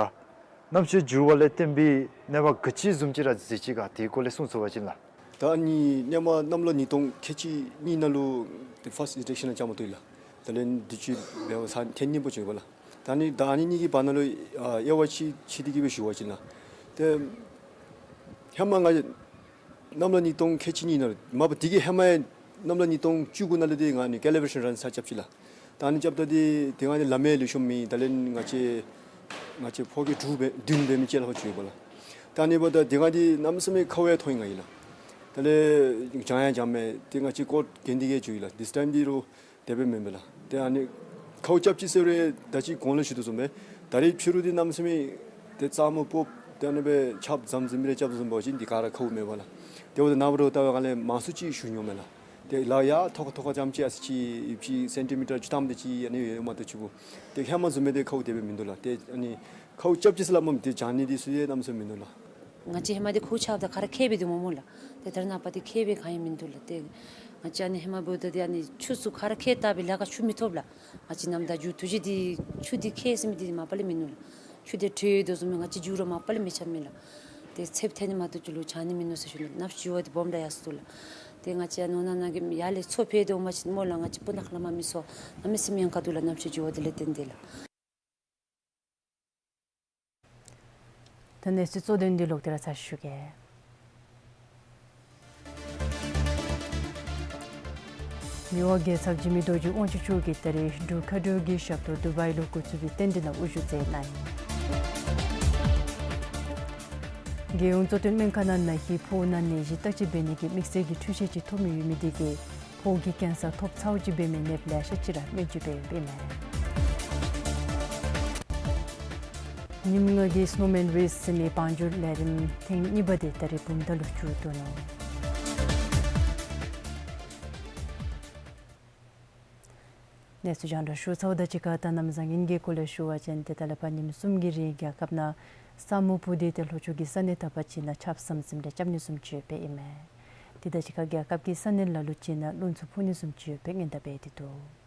གནམ་གཤིས་འགྱུར་བ་ལས་བརྟེན་པའི་ནད་པ་ག་ཅི་བཟུམ་ཅིག་ར་གཟིགས་ཅི་ག་དེའི་སྐོར་ལས་གསུང་ཚུགས་པ་ཅིན་ལགས། ད་ཨ་ནི་ཧེ་མ་གནམ་ལོ་ཉིས་སྟོང་ཁལ་གཅིག་གཉིས་ནང་ལུ་ཏེ་ཕཱསཊ་ཨིན་ཕེག་ཤཱན་ནང་བཅའ་མར་གཏོགས་ཡི་ལགས། དེ་ལས་དུས་ཅི་འབདཝ་ད་ཐེངས་གཉིས་པ་བྱུང་ཡི་པ་ལགས། ད་ཨ་ནི་ད་ཨ་ནི་གཉིས་ཀྱི་བར་ན་ལུ་ཨ་དབྱེ་བ་ཕྱེ་ཕྱེ་སྟེ་གི་སྦེ་ཞུ་བ་ཅིན་ལགས། ཏེ་ཧེ་མ་ང་གནམ་ལོ་ཉིས་སྟོང་ཁལ་གཅིག་གཉིས་ནང་ལུ་མ་པ་དེ་གི་ཧེ་མ་ཡང་གནམ་ལོ་ཉིས་སྟོང་བཅུ་དགུ་ནང་ལུ་ཏེ་ང་ཨ་ནི་ཀེ་ལི་བེ་ཤཱན་རཱན་ས་རྐྱབ་ཅི་ལགས། ད་ཨ་ནི་རྐྱབ་ད་ཏེ་དེ་སྒང་ལུ་ལམ་ཡང་ལེགས་ཤོམ་མེད། དེ་ལས་ང་བཅས་ང་བཅས་ཕོ་སྐྱེས་དྲུག་འབད་བདུན་འབད་མི་ཅིག་ལཱ་ཁག་བྱུང་ཡི་པ་ལགས། ད་ཨ་ནི་འབདཝ་ད་དེ་སྒང་འདི་གནམ་མེད་ས་མེད་ཁཝ་ཡང་མཐོང་ཡི་ང་གིས་ལགས། དེ་ལས་གྱང་ཡང་གྱངམ་མས། ཏེ་ང་བཅས་ཀོཊ་གྱོན་ཏེ་གི་འགྱོ་ཡི་ལགས། དེ་ཊའིམ་འདི་རུང་དེ་སྦེ་མེན་པས་ལགས། ཏེ་ཨ་ནི་ཁཝ་རྐྱབ་ཅི་ཟེར་རུང་ད་ཅི་གོང་ལུ་ཞུ་དོ་བཟུམ་སྦེ་ད་རེས་ཕྱི་རུ་འདི་གནམ་མེད་ས་མེད་ཏེ་རྩྭ་མོ་ཕོགཔ་ཏེ་ཨ་ནི་སྦེ་ཆརཔ་ཟམ་ཟིམ་རེ་རྐྱབ་དོ་བཟུམ་འབད་བ་ཅིན་འདི་ག་ར་ཁཝ་མེད་པས་ལགས། དེ་འབདཝ་ད་ནཱ་འབད་རུང་ལྟ་བའི་སྒང་ལས་མང་སུ་ཅིག་ཞུ་མྱོངམ་མས་ལགས། ཏེ་ལཱ་ཡར་ཐོག་ཁར་ཐོག་ཁར་རྐྱངམ་ཅིག་ཨ་ཙི་ཅིག་ཡོད་པ་ཅིན་སེན་ཊི་མི་ཊར་བཅུ་ཐམ་དེ་ཅིག་ཨ་ནི་ཡོད་མ་གཏོགས་ཅིག་པོ་ཏེ་ཧེ་མ་བཟུམ་སྦེ་ཏེ་ཁཝ་དེ་སྦེ་མིན་འདུག་ལགས། ཏེ་ཨ་ནི་ ཁཝ་རྐྱབ་ཅི་ཟེར་སླབ་མས། ཏེ་བྱང་ནི་འདི་ཚུ་ཡང་གནམ་མེད་ས་མེད་མིན་ནུག་ལགས། ང་བཅས་ཧེ་མ་འདི་ཁཝ་རྐྱབ་ད་ཁ་ར་ཁེ་སྦེ་སྡོདཔ་སྨོ་ལགས། ཏེ་ད་རེས་ནངས་པ་འདི་ཁེ་སྦེ་གང་ཡང་མིན་འདུག་ལགས། ཏེ་ང་བཅས་ཨ་ནི་ཧེ་མ་འབདཝ་ད་འདི་ཨ་ནི་ཆུ་ཚུ་ཁ་ར་ཁེ་བཏབ་སྦེ་ལ་ཁར་ཆུ་མི་ཐོབ་ལགས། ང་བཅས་ནམ་ཟླ་མཇུག་ཐུག་ཅི་འདི་ཆུ་འདི་ཁེ་ཟེར་མི་འདི་མ་པ་ལས་མིན་ནུག་ལགས། ཆུ་འདི་དྲོད་ཡོད་དོ་བཟུམ་སྦེ་ང་བཅས་མཇུག་ར་མ་པ་ལས་མི་ཆགས་མས་ལགས། ཏེ་ཚདཔ་ཐོན་ནི་མ་གཏོགས་ཅིག་ལུ་བྱང་ནི་མིན་ནུག་ཟེར་ཞུ་ནི། གནམ་གཤིས་འགྱུར་བ་འདི་སྦོམ་ར་ཡར་སོང་འདུག་ལགས། ཏེ་ང་བཅས་ནོར་ནང་ནང་གི་ཡར་ལས་མཚོ་འཕེལ་དོ་འོང་པ་ཅིན་སྨོ་ལགས། ང་བཅས་སྤུ་ན་ཁ་ལས་མར་མི་སོར་གནམ་མེད་ས་མེད་ཡང་དཀའ་འདུག་ལགས། གནམ་གཤིས་འགྱུར་བ་འདི་ལས་བརྟེན་ཏེ་ལགས། ད་གནས་ཚུལ་གཙོ་དོན་འདི་ལོག་སྟེ་ར་ཚར་ཞུ་གེ། མི་དབང་རྒྱལ་ཚབ་འཇིགས་མེད་རྡོ་རྗེ་དབང་ཕྱུག་མཆོག་གིས་ད་རིས་འབྲུག་མཁའ་འགྲོའི་ཞབས་ཏོག་དུ་བའི་ལུ་འགོ་བཙུགས་པའི་རྟེན་འབྲེལ་ནང་དབུ་བཞུགས་མཛད་གནང་ཡི། རྒྱལ་ཡོངས་གཙོ་བསྟེན་སྨན་ཁང་ནང་ན་ཧིང་ཕོཝ་ནང་ནད་གཞི་བརྟག་དཔྱད་འབད་ནི་གི་དམིགས་བསལ་གྱི་འཕྲུལ་ཆས་ཅིག་ཐོབ་མི་ཡོད་མི་འདི་གིས་ཕོཝ་གི་ཀེན་སར་ཐོབ་ཚརཝ་ཅིག་འབད་མི་ནདཔ་ལེ་ཤ་ཅིག་ར་སྨན་བཅོས་འབད་ཡོདཔ་ཨིན་མས། ཉིནམ་ལྔ་གི་སི་ནོ་མེན་རེས་ཟེར་མི་བང་རྒྱུག་ལས་རིམ་ཐེངས་གཉིས་པ་འདི་ད་རིས་བུམ་ཐང་ལུ་མཇུག་བསྡུ་ནུག། གནས་ཚུལ་རྒྱང་བསྒྲགས་ཞུ་ཚརཝ་དང་གཅིག་ཁར་ད་གནམ་བཟང་ངན་གྱི་སྐོར་ལས་ཞུ་བ་ཅིན་ཏེ་ད་ལས་ཕར་ཉིནམ་གསུམ་གྱི་རིང་རྒྱལ་ཁབ་ནང་ས་སྨུག་སྤུབས་ཏེ་ཏེ་ལྷོ་ཕྱོགས་ཀྱི་ས་གནས་དག་པ་ཅིག་ནང་ཆརཔ་ཟམ་ཟིམ་རེ་རྐྱབ་ནི་བཟུམ་ཅིག་ཡོདཔ་ཨིན་མས། དེ་དང་གཅིག་ཁར་རྒྱལ་ཁབ་ཀྱི་ས་གནས་ལ་ལུ་ཅིག་ནང་རླུང་འཚུབ་འཕུ་ནི་བཟུམ་ཅིག་ཡོདཔ་སྔོན་བརྡ་འབད་དེ་འདུག།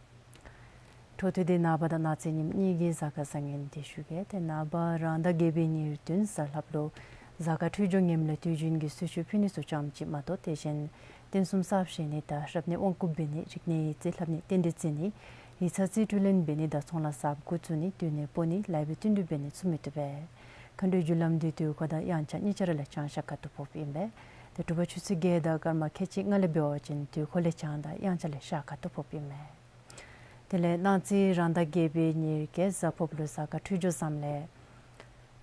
འཕྲོ་མཐུད་དེ་ནངས་པ་དང་གནངས་ཚེ་ཉིནམ་གཉིས་ཀྱི་གཟའ་སྐར་བཟང་ངན་འདི་ཞུ་གེ། ཏེ་ནངས་པ་རང་ཟླ་བརྒྱད་པའི་ཉེར་བདུན་གཟའ་ལྷགཔ་ལུ་གཟའ་སྐར་འཕྲོད་སྦྱོར་ངནམ་ལས་དུས་རྒྱུན་གྱི་གསོལ་མཆོད་ཕུལ་ནི་ཚུ་ཙམ་ཅིག་མ་གཏོགས་དེ་བཞིན་རྟེན་གསུམ་གསརཔ་བཞེངས་ནི་དང་རབ་གནས་དབང་བསྐུར་འབད་ནི་རིག་གནས་ཡིག་རྩིས་ལྷབ་ནི་རྟེན་འབྲེལ་བརྩི་ནི་ཡིག་ཚང་རྩིས་སྤྲོད་ལེན་འབད་ནི་དང་ཚོང་ལཱ་གསརཔ་འགོ་བཙུགས་ནི་སྡོད་གནས་སྤོ་ནི་ལེགས་པའི་བསྟུན་གྲོས་འབད་ནི་ཚུ་མི་བཏུབ་པས། མཁའ་འགྲོའི་རྒྱུ་ལམ་འདི་དུས་འཁོར་དང་དབྱངས་འཆར་གཉིས་ཆ་ར་ལས་བྱང་ཤར་ཁ་ཐུག་ཕོགཔ་ཨིན་པས། ཏེ་དྲོ་པ་ཆུ་ཚོད་བརྒྱད་དང་སྐར་མ་ཁལ་གཅིག་ལྔ་ལས་འབད་བ་ཅིན་དུས་འཁོར་ལས་བྱང་དང་དབྱངས་འཆར་ལས་ཤར་ཁ་ཐུག་ཕོགཔ་ཨིན་མས། དེ་ལས་གནངས་ཚེ་རང་ཟླ་བརྒྱད་པའི་ཉེར་བརྒྱད་གཟའ་ཕོརཔ་ལུ་གཟའ་སྐར་འཕྲོད་སྦྱོར་བཟངམ་ལས་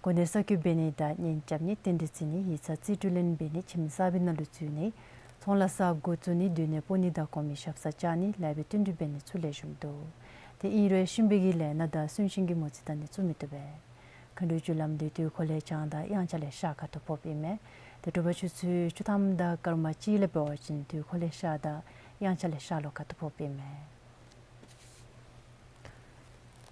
གོ་གནས་གསར་བསྐོ་འབད་ནི་དང་གཉེན་རྐྱབ་ནི་རྟེན་འབྲེལ་བརྩི་ནི་ཡིག་ཚང་རྩིས་སྤྲོད་ལེན་འབད་ནི་ཁྱིམ་གསར་པའི་ནང་ལུ་འཛུལ་ནི་ཚོང་ལཱ་གསརཔ་འགོ་བཙུགས་ནི་སྡོད་གནས་སྤོ་ནི་དང་གོང་མའི་ཞབས་སར་བཅར་ནི་ལེགས་པའི་བསྟུན་གྲོས་འབད་ནི་ཚུ་ལེགས་ཤོམ་འདུག། ཏེ་ཨིན་རུང་གཤིན་པོའི་གི་ལས་སྣ་དང་གསོན་གཤིན་གྱི་མོ་རྩིས་བལྟ་ནི་ཚུ་མི་བཏུབ་པས། མཁའ་འགྲོའི་རྒྱུ་ལམ་འདི་དུས་འཁོར་ལས་བྱང་དང་དབྱངས་འཆར་ལས་ཤར་ཁ་ཐུག་ཕོགཔ་ཨིན་མས། ཏེ་དྲོ་པ་ཆུ་ཚོད་བཅུ་ཐམ་དང་སྐར་མ་གཅིག་ལས་འབད་བ་ཅིན་དུས་འཁོར་ལས་ཤར་དང་དབྱངས་འཆར་ལས་ཤར་ལྷོ་ཁ་ཐུག་ཕོགཔ་ཨིན་མས།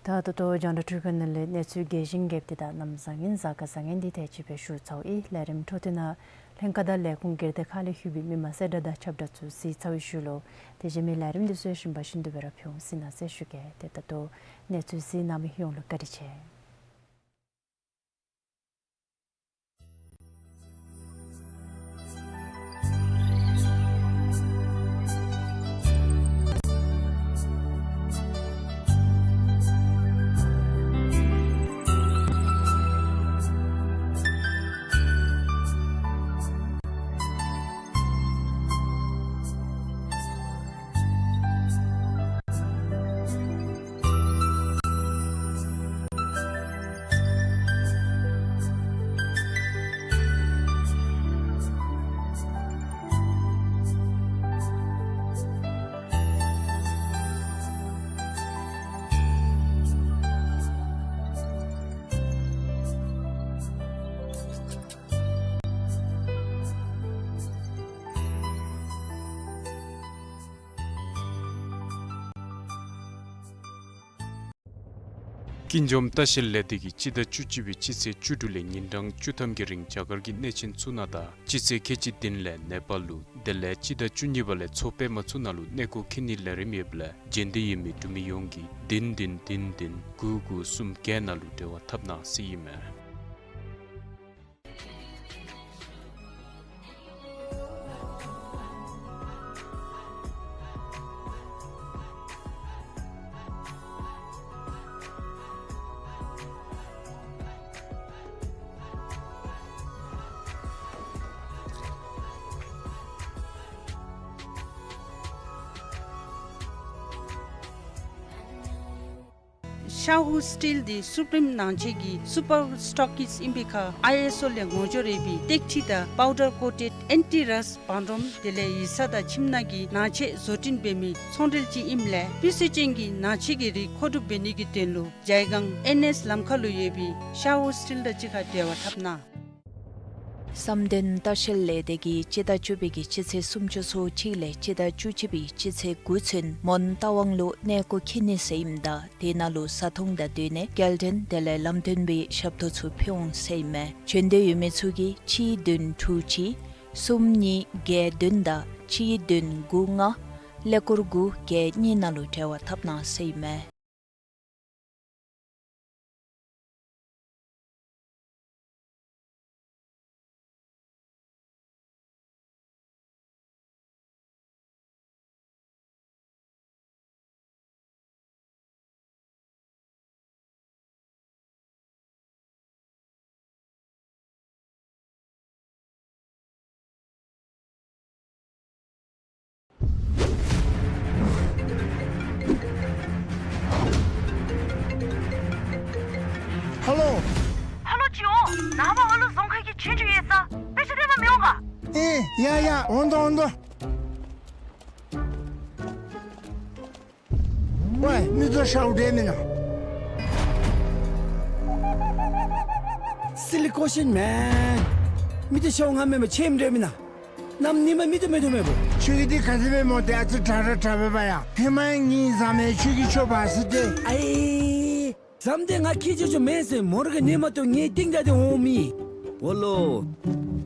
ད་ད་ལྟོ་རྒྱང་བསྒྲགས་འཕྲུལ་ཁང་ནང་ལས་གནས་ཚུལ་རྒྱས་ཤིང་རྒྱསཔ་འདི་དང་གནམ་བཟང་ངན་གཟའ་སྐར་བཟང་ངན་འདི་དེ་ཅིག་སྦེ་ཞུ་ཚརཝ་ཨིན། ལས་རིམ་འཕྲོ་མཐུད་ནང་ལྷན་ཁག་དང་ལས་ཁུངས་སྒེར་སྡེ་ཁག་ལས་ལྷོད་པའི་མི་མང་གསལ་བསྒྲགས་དང་ཁྱབ་བསྒྲགས་ཚུ་གཟིགས་ཚར་བའི་ཤུལ་ལུ་དེ་བཞིན་མི་ལས་རིམ་འདི་ཚུ་ཞིམ་པ་ཞིམ་དུ་སྦེ་ར་ཕུལ་འོང་ཟེར་ན་ཟེར་ཞུ་གེ། ཏེ་ད་ལྟོ་གནས་ཚུལ་གཟིགས་གནང་མི་ཡོངས་ལུ་བཀའ་དྲིན་ཆེ། ཀུན་འཇོམས་ལྟ་བཤལ་ལས་སྡེ་གིས་སྤྱི་ཟླ་བཅུ་གཅིག་པའི་སྤྱི་ཚེས་བཅུ་དྲུག་ལས་ཉིན་གྲངས་བཅུ་ཐམ་གྱི་རིང་རྒྱ་གར་གྱི་གནས་ཆེན་ཚུ་ནང་དང་སྤྱི་ཚེས་ཁལ་གཅིག་བདུན་ལས་ནེ་པཱལ་ལུ་དེ་ལས་སྤྱི་ཟླ་བཅུ་གཉིས་པ་ལས་མཚོ་པདྨ་ཚུ་ནང་ལུ་གནས་སྐོར་འཁྱིད་ནིའི་ལས་རིམ་ཡོདཔ་ལས་རྒྱུན་གཏན་ཡོད་མི་འབྲུག་མི་ཡོངས་ཀྱིས་བདུན་བདུན་བདུན་བདུན་དགུ་དགུ་གསུམ་བརྒྱད་ནང་ལུ་འབྲེལ་བ་འཐབ་གནང་ཟེར་ཨིན་མས། ཤ་ཧུ་སི་ཊིལ་འདི་སུ་པིརིམ་ནང་ཆས་ཀྱི་སུ་པར་སི་ཊོག་ཀིསཊ་ཨིན་པའི་ཁར་ཨའི་ཨེསི་ཨོ་ལས་ངོ་སྦྱོར་ཡོད་པའི་སྟེགས་ཁྲི་དང་པའུ་ཌར་ཀོ་ཊེཌ་ཨེན་ཊི་རསཊ་བང་རིམ་དེ་ལས་ཡིག་ཚང་དང་ཁྱིམ་ནང་གི་ནང་ཆས་བཟོ་སྐྲུན་འབད་མི་ཚོང་འབྲེལ་ཅིག་ཨིནམ་ལས་སྤུས་ཚད་ཅན་གྱི་ནང་ཆས་ཀྱི་རིགས་མཁོ་སྒྲུབ་འབད་ནི་གི་དོན་ལུ་ཇའི་སྒང་ཨེན་ཨེསི་ལམ་ཁ་ལུ་ཡོད་པའི་ཤ་ཧུ་སི་ཊིལ་དང་གཅིག་ཁར་འབྲེལ་བ་འཐབ་གནང་། བསམ་གཏན་ལྟ་བཤལ་ལས་སྡེ་གིས་སྤྱི་ཟླ་བཅུ་པའི་གི་སྤྱི་ཚེས་སུམ་ཅུ་སོ་གཅིག་ལས་སྤྱི་ཟླ་བཅུ་གཅིག་པའི་སྤྱི་ཚེས་དགུ་ཚུན་མོན་རྟ་དབང་ལུ་གནས་སྐོར་འཁྱིད་ནི་ཟེར་ཨིནམ་ད་དེ་ནང་ལུ་བཟའ་འཐུང་དང་སྡོད་གནས་སྐྱེལ་འདྲེན་དེ་ལས་ལམ་སྟོན་པའི་ཞབས་ཏོག་ཚུ་ཕུལ་འོང་ཟེར་ཨིན་མས། བྱོན་འདོད་ཡོད་མི་ཚུ་གིས་གཅིག་བདུན་དྲུག་གཅིག་གསུམ་གཉིས་བརྒྱད་བདུན་དང་གཅིག་བདུན་དགུ་ལྔ་ཀླད་ཀོར་དགུ་བརྒྱད་གཉིས་ནང་ལུ་འབྲེལ་བ་འཐབ་གནང་ཟེར་ཨིན་མས། ཧ་ལོ། ཧ་ལོ་ཅིག་འོང་། ནངས་པ་ཨ་ལུ་རྫོང་ཁ་གི་ཆོས་རྒྱུགས་ཡོད་ས་དཔེ་ཆ་སྟོན་པར་མི་འོང་ག། ཨེ་ཡ་ཡ་འོང་དོ་འོང་དོ། ཝའི་མི་ཚུ་ཤཝ་འདྲ་མེན་ན། Silly question man. མི་ཚུ་ཤཝ་ང་མེན་པར་ཆེམ་འདྲ་མེན་ན། གནམ་ཉིམ་མི་ཚུ་མེད་དོ་མེད་པོ། ཁྱོད་ཀྱིས་འདི་ག་དེ་སྦེ་སྨོ། ཏེ་ཨ་ཙི་དྲག་ར་དྲག་པས་པ་ཡ། ཧེ་མ་ངེའི་བཟའ་མི་ཁྱོད་ཀྱིས་ཁྱོད་བ་སི་ཏེ། ཨའི། བཟའ་མི་འདི་ང་ཁྱི་ཅིག་ཅིག་མེན་ཟེར་མོ་ར་གི་ཉིན་མ་གཏོགས་ངེའི་རྟིང་བདའ་སྟེ་འོང་མི། འོ་ལོ།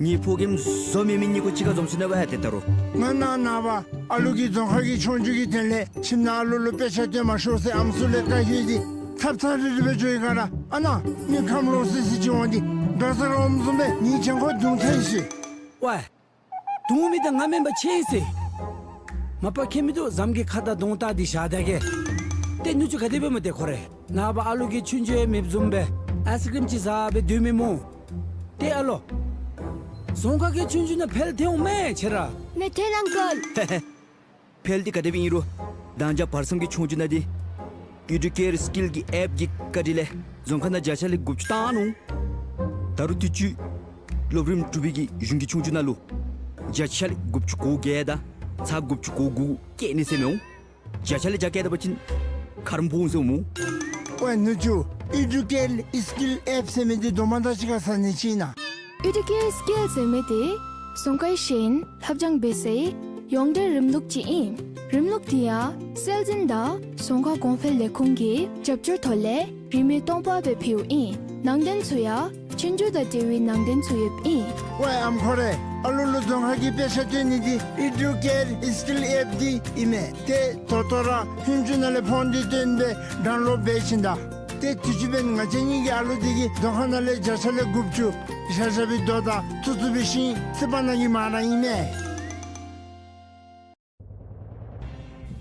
ངེའི་ཕོ་རྒནམ་བཟོ་མེད་མི་གཉིས་ཀོ་གཅིག་ཁར་འཛོམས་སོ་ནུག་པ་ཡ། ཏེ་ད་རུང་ང་ནཱ་ནངས་པ་ཨ་ལུ་གིས་རྫོང་ཁ་གི་ཆོས་རྒྱུགས་ཀྱི་དོན་ལས་ཁྱིམ་ནང་ཨ་ལུ་ལུ་དཔེ་ཆ་སྟོན་མ་ཤོག་ཟེར་ཨམ་སྲུ་ལས་བཀའ་ཡོད་དེ་ཚབ་ཚ་རི་རི་སྦེ་འགྱོ་ཡི་ག་ར། ཨ་ནཱ་མི་ཁམས་ལོག་སི་སི་ཅིག་འོང་སྟེ་འགྲོ་ས་ར་འོངམ་བཟུམ་སྦེ་ངེའི་གྱང་ཁར་རྡུང་ཐལ་ཤིག། ཝའི། རྡུང་མི་འདི་ང་མེན་པར་ཆེ་ཟེར། མ་པ་ཁྱད་མི་འདུག། བཟའ་མི་གི་ཁ་དང་གདོང་བལྟ་སྟེ་བཞག་ད་གེ། ཏེ་ནུ་གཅུང་ག་དེ་སྦེ་སྨོ་ཏེ་ཁོ་རེ། ནངས་པ་ཨ་ལུ་གི་ཆོས་རྒྱུགས་ཡང་མེདཔ་བཟུམ་སྦེ་ཨའི་སི་ཀྲིམ་ཅིག་བཟའ་སྦེ་སྡོད་མི་སྨོ། ཏེ་ཨ་ལོ། རྫོང་ཁ་གི་ཆོས་རྒྱུགས་ནང་འཕེལ་ཐལ་འོང་མས་ཁྱེད་ར། ནེ་ཐན་ཨང་ཀལ། འཕེལ་འདི་ག་དེ་སྦེ་ཨིན་རུང་མདང་ཞག་བར་མཚམས་ཀྱི་ཆོས་རྒྱུགས་ནང་འདི་ཨི་ཌུ་ཀེར་སི་ཀིལ་གྱི་ཨེཔ་གི་བཀའ་དྲིན་ལས་རྫོང་ཁ་ནང་བརྒྱ་ཆ་ལས་དགུ་བཅུ་བཏང་ནུག། ད་རུང་དུས་ཅི་སློབ་རིམ་དྲུག་པའི་གི་གཞུང་གི་ཆོས་རྒྱུགས་ནང་ལུ་བརྒྱ་ཆ་ལས་དགུ་བཅུ་གོ་བརྒྱད་དང་ཚག་དགུ་བཅུ་གོ་དགུ་བཀལ་ནི་ཟེར་མི་འོང་། བརྒྱ་ཆ་ལས་བརྒྱ་བཀལ་ད་པ་ཅིན་ཁ་རམ་སྦོམ་ཟེར་འོང་སྨོ། ཝའི་ནུ་གཅུང་། ཨི་ཌུ་ཀེར་སི་ཀིལ་ཨེཔ་ཟེར་མི་འདི་དོ་མ་ད་ཅི་ག་ས་ནི་ཅིག་ཨིན་ན། ཨི་ཌུ་ཀེར་སི་ཀིལ་ཟེར་མི་འདི་རྫོང་ཁའི་ཤེས་ཡོན་ལྷབ་སྦྱང་འབད་སའི་ཡོངས་འབྲེལ་རིམ་ལུགས་ཅིག་ཨིན། རིམ་ལུགས་འདི་ཡང་སྲོལ་འཛིན་དང་རྫོང་ཁ་གོང་འཕེལ་ལས་ཁུངས་ཀྱི་རྒྱབ་སྐྱོར་ཐོག་ལས་རིན་མེད་སྟོང་པ་སྦེ་ཕུལཝ་ཨིན། ནང་དོན་ཚུ་ཡང་ཆོས་རྒྱུགས་དང་འབྲེལ་བའི་ནང་དོན་ཚུ་ཡོདཔ་ཨིན། ཝའི་ཨམ་ཁོ་རེ། ཨ་ལུ་ལུ་རྫོང་ཁ་གི་དཔེ་ཆ་སྟོན་ནི་འདི་ཨི་ཌུ་ཀེར་སི་ཀིལ་ཨེཔ་འདི་ཨིན་མས། ཏེ་ད་ལྟོ་ར་ཧུན་ཅུ་ནང་ལས་ཕོན་འདི་བཏོན་སྦེ་ཌའུན་ལོཌ་འབད་ཞིནམ་ད། ཏེ་དུས་ཅི་འབདན་ང་བཅས་གཉིས་ཀྱི་ཨ་ལུ་འདི་གིས་རྫོང་ཁ་ནང་ལས་བརྒྱ་ཆ་ལས་དགུ་བཅུ་ཞབས་ཞབས་པའི་མདོ་དང་ཚུ་ཚུ་འབད་ཞིནམ་ཚེ་དཔག་ནང་གི་མ་ར་ཨིན་མས།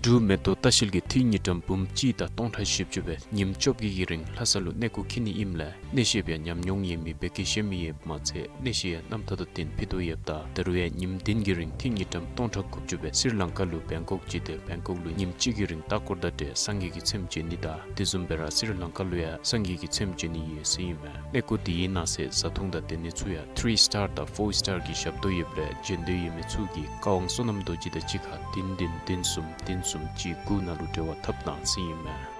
འབྲུག་མེ་ཏོག་ལྟ་བཤལ་གྱིས་འཐུས་དངུལ་ཀྲམ་འབུམ་གཅིག་དང་སྟོང་ཕྲག་བཞི་བཅུ་སྦེ་ཉིནམ་བཅོ་བརྒྱད་ཀྱི་རིང་ལྷ་ས་ལུ་གནས་སྐོར་འཁྱིད་ནི་ཨིནམ་ལས་གནས་བཤདཔ་ཡང་ཉམས་མྱོང་ཡོད་མི་བོད་སྐད་ཤེས་མི་ཡོདཔ་མ་ཚད་གནས་བཤད་ཡང་རྣམ་ཐར་དང་བསྟུན་ཕུལ་དོ་ཡོདཔ་ད་ད་རུང་ཡང་ཉིནམ་བདུན་གྱི་རིང་འཐུས་དངུལ་ཀྲམ་སྟོང་ཕྲག་དགུ་བཅུ་སྦེ་སི་རི་ལང་ཀ་ལུ་བེང་ཀོག་བརྒྱུད་དེ་བེང་ཀོག་ལུ་ཉིནམ་གཅིག་གི་རིང་ལྟ་སྐོར་དང་འབྲེལ་སངས་རྒྱས་ཀྱི་ཚེམས་བྱོན་ནི་དང་དེ་བཟུམ་སྦེ་ར་སི་རི་ལང་ཀ་ལུ་ཡང་སངས་རྒྱས་ཀྱི་ཚེམས་བྱོན་ནི་ཡོད་ཟེར་ཨིན་མས། གནས་སྐོར་འདི་ཡི་ནང་གསེས་བཟའ་འཐུང་དང་སྡོད་གནས་ཚུ་ཡང་ཐི་རི་སི་ཊར་དང་ཕོར་སི་ཊར་གྱི་ཞབས་ཏོག་ཡོདཔ་ལས་བྱོན་འདོད་ཡོད་མི་ཚུ་གིས་བཀའ་དབང་བསོད་ནམས་རྡོ་རྗེ་དང་གཅིག་ཁར་བདུན་བདུན་བདུན་གསུམ་བདུན་གསུམ་གཅིག་དགུ་ནང་ལུ་འབྲེལ་བ་འཐབ་གནང་ཟེར་ཨིན་མས།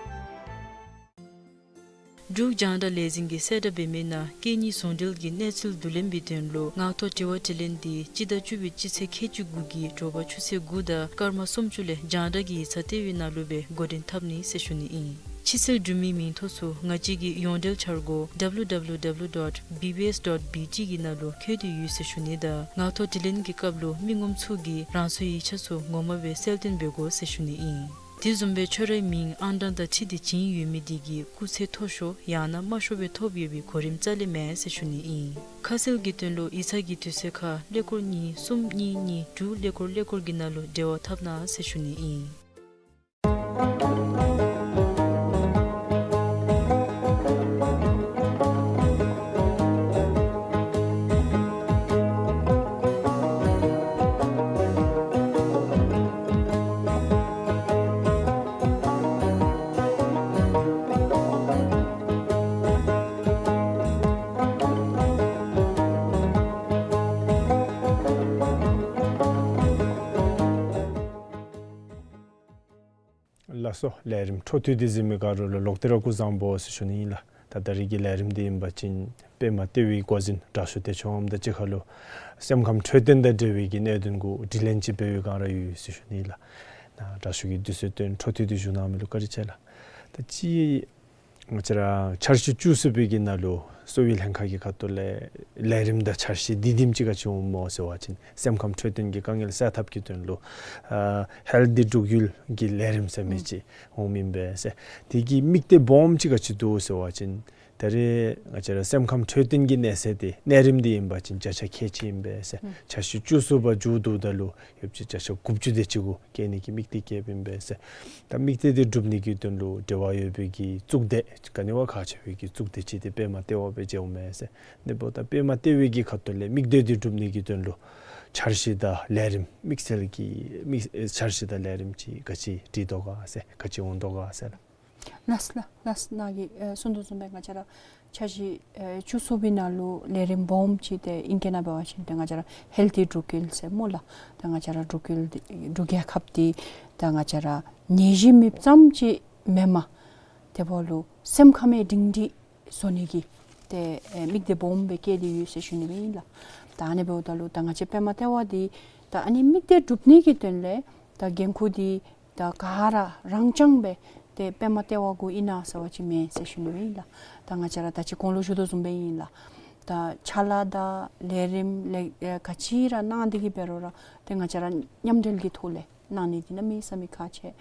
འབྲུག་རྒྱང་བསྒྲགས་ལས་འཛིན་གྱིས་གསལ་བསྒྲགས་འབད་མི་ནང་སྐད་གཉིས་ཟུང་འབྲེལ་གྱི་གནས་ཚུལ་བསྡུ་ལེན་པའི་དོན་ལུ་ངག་ཐོག་དྲི་བ་དྲིས་ལན་འདི་སྤྱི་ཟླ་བཅུ་པའི་སྤྱི་ཚེས་ཁལ་གཅིག་དགུ་གི་དྲོ་པ་ཆུ་ཚོད་དགུ་དང་སྐར་མ་སུམ་ཅུ་ལས་རྒྱང་བསྒྲགས་ཀྱི་ཡིག་ཚང་ལྟེ་བའི་ནང་ལུ་སྦེ་འགོ་འདྲེན་འཐབ་ནི་ཟེར་ཞུ་ནི་ཨིན། ཕྱི་སེལ་འབྲུ་མེད་མིང་ཐོ་ཚུ་ང་བཅས་ཀྱི་ཡོངས་འབྲེལ་འཆར་སྒོ་W W W dot B B S dot B T གི་ནང་ལུ་འཁོད་དེ་ཡོད་ཟེར་ཞུ་ནི་དང་ངག་ཐོག་དྲིས་ལན་གྱི་སྐབས་ལུ་མི་ངོམ་ཚུ་གིས་རང་སོའི་ཡིག་ཆ་ཚུ་ངོ་མ་སྦེ་གསལ་སྟོན་འབད་དགོ་ཟེར་ཞུ་ནི་ཨིན། དེ་བཟུམ་སྦེ་ཁྱོད་རའི་མིང་ཨང་གྲངས་དང་འཁྲིལ་ཏེ་བྱིན་ཡོད་མི་དེ་གིས་སྐུགས་ཚད་མཐོ་ཤོས་ཡང་ན་དམའ་ཤོས་སྦེ་ཐོབ་ཡོད་པའི་གོ་རིམ་རྩ་ལས་མེད་ཟེར་ཞུ་ནི་ཨིན། ཁ་གསལ་གྱི་དོན་ལུ་ཡིག་ཚང་གི་དུས་ཚོད་ཁར་ཀླད་ཀོར་གཉིས་གསུམ་གཉིས་གཉིས་དྲུག་ཀླད་ཀོར་ཀླད་ཀོར་གྱི་ནང་ལུ་འབྲེལ་བ་འཐབ་གནང་ཟེར་ཞུ་ནི་ཨིན། ལགས་སོ། ལས་རིམ་འཕྲོ་མཐུད་དེ་གཟིགས་མི་ག་ར་ལུ་ལོག་སྟེ་ར་སྐུ་གཟུགས་བཟང་པོ་ཟེར་ཞུ་ནི་ཨིན་ལགས། ད་ད་རེས་ཀྱི་ལས་རིམ་འདི་ཨིན་པ་ཅིན་པདྨ་ལྟེ་བའི་འགོ་འཛིན་དྲག་ཤོས་བདེ་མཆོག་དབངམོ་དང་གཅིག་ཁར་ལུ་སེམས་ཁམས་འཕྲོད་བསྟེན་དང་འབྲེལ་བའི་གི་གནད་དོན་གུ་དྲི་ལན་ཅིག་འབད་བའི་བསྒང་ར་ཡོད་ཟེར་ཞུ་ནི་ལགས། ད་དྲག་ཤོས་ཀྱིས་དུས་ཚོད་བཏོན་འཕྲོ་མཐུད་དེ་བཞུགས་གནང་མི་ལུ་བཀའ་དྲིན་ཆེ་ལགས། ད་ཅི་ང་བཅས་ར་འཆར་གཞི་བཅུ་གསུམ་པའི་གི་ནང་ལུ་གསོ་བའི་ལྷན་ཁག་གི་ཁ་ཐུག་ལས་ལས་རིམ་དང་འཆར་གཞི་འདི་དེམ་ཅིག་ག་ཅི་འོང་སྨོ་ཟེར་བ་ཅིན་སེམས་ཁམས་འཕྲོད་བསྟེན་གྱི་དཀའ་ངལ་སེལ་ཐབས་ཀྱི་དོན་ལུ་ཨ་ཧེལཐ་འབྲུག་ཡུལ་གྱི་ལས་རིམ་ཟེར་མི་ཅིག་འོང་མི་ཨིན་པས་ཟེར། དེ་གི་དམིགས་གཏད་སྦོམ་ཅིག་ག་ཅི་འདུག་ཟེར་བ་ཅིན་ད་རེས་ང་བཅས་ར་སེམས་ཁམས་འཕྲོད་བསྟེན་གྱི་གནས་ཚད་དེ་གནས་རིམ་འདི་ཨིན་པ་ཅིན་བརྒྱ་ཆ་ཁལ་གཅིག་ཨིན་པས་ཟེར། འཆར་གཞི་བཅུ་གསུམ་པ་མཇུག་བསྡུཝ་ད་ལུ་ཡོད་ཅིག་བརྒྱ་ཆ་དགུ་བཅུ་དེ་ཅིག་གུ་བསྐྱལ་ནི་གི་དམིགས་གཏད་བསྐྱལཝ་ཨིན་པས་ཟེར། ད་དམིགས་གཏད་འདི་འགྲུབ་ནི་གི་དོན་ལུ་འབྲེལ་བ་ཡོད་པའི་གི་གཙུག་སྡེ་ག་ནི་བ་ཁག་ཆེ་བའི་གི་གཙུག་སྡེ་ཅིག་འདི་པདྨ་ལྟེ་བ་སྦེ་མཇལཝ་མས་ཟེར། ཨ་ནི་འབདཝ་ད་པདྨ་ལྟེ་བའི་གི་ཁ་ཐུག་ལས་དམིགས་གཏད་འདི་འགྲུབ་ནི་གི་དོན་ལུ་འཆར་གཞི་དང་ལས་རིམ་དམིགས་བསལ་གྱི་དམིགས་འཆར་གཞི་དང་ལས་རིམ་ཅིག་ག་ཅི་སྒྲིག་དོ་ག་ཟེར་ག་ཅི་འོང་དོ་ག་ཟེར་ལགས། ལགས་ལགས་ལགས། ནཱ་གིས་ཨེ་གསུང་དོ་བཟུམ་སྦེ་ང་བཅས་ར་འཆར་གཞི་ཨེ་བཅུ་གསུམ་པའི་ནང་ལུ་ལས་རིམ་སྦོམ་ཅིག་ཏེ་ཨིང་སྐད་ནང་འབད་བ་ཅིན་ཏེ་ང་བཅས་ར་ཧེལཐ་འབྲུག་ཡུལ་ཟེར་སྨོ་ལགས། ཏེ་ང་བཅས་ར་འབྲུག་ཡུལ་འདི་འབྲུག་རྒྱལ་ཁབ་འདི་ད་ང་བཅས་ར་ནད་གཞི་མེདཔ་ཙམ་ཅིག་མེན་པར་དེ་འབདཝ་ལུ་སེམས་ཁམས་ཡང་སྒྲིང་སྒྲིང་བཟོ་ནི་གི་ཏེ་ཨེ་དམིགས་གཏད་སྦོམ་སྦེ་བསྐྱེད་དེ་ཡོད་ཟེར་ཞུ་ནི་སྦེ་ཨིན་ལགས། ད་ཨ་ནི་འབདཝ་ད་ལུ་ད་ང་བཅས་པདྨ་ལྟེ་བ་འདི་ད་ཨ་ནི་དམིགས་གཏད་འགྲུབ་ནི་གི་དོན་ལས་ད་འགན་ཁུར་འདི་ད་ག་ར་རང་རྐྱང་སྦེ་ཏེ་པདྨ་ལྟེ་བ་གུ་ཨིན་ན་ཟེར་བ་ཅིན་མེན་ཟེར་ཞུ་ནི་སྦེ་ཨིན་ལགས། ད་ང་བཅས་ར་ད་ཅི་གོང་ལུ་ཞུ་དོ་བཟུམ་སྦེ་ཨིན་ལགས། ད་ཕྱག་ལཱ་དང་ལས་རིམ་ལས་ཨེ་ག་ཅི་ར་གནང་སྟེ་གིས་འབད་རུང་ར་ཏེ་ང་བཅས་ར་མཉམ་འབྲེལ་གྱི་ཐོག་ལས་གནང་ནི་འདི་གནམ་མེད་ས་མེད་ཁག་ཆེ།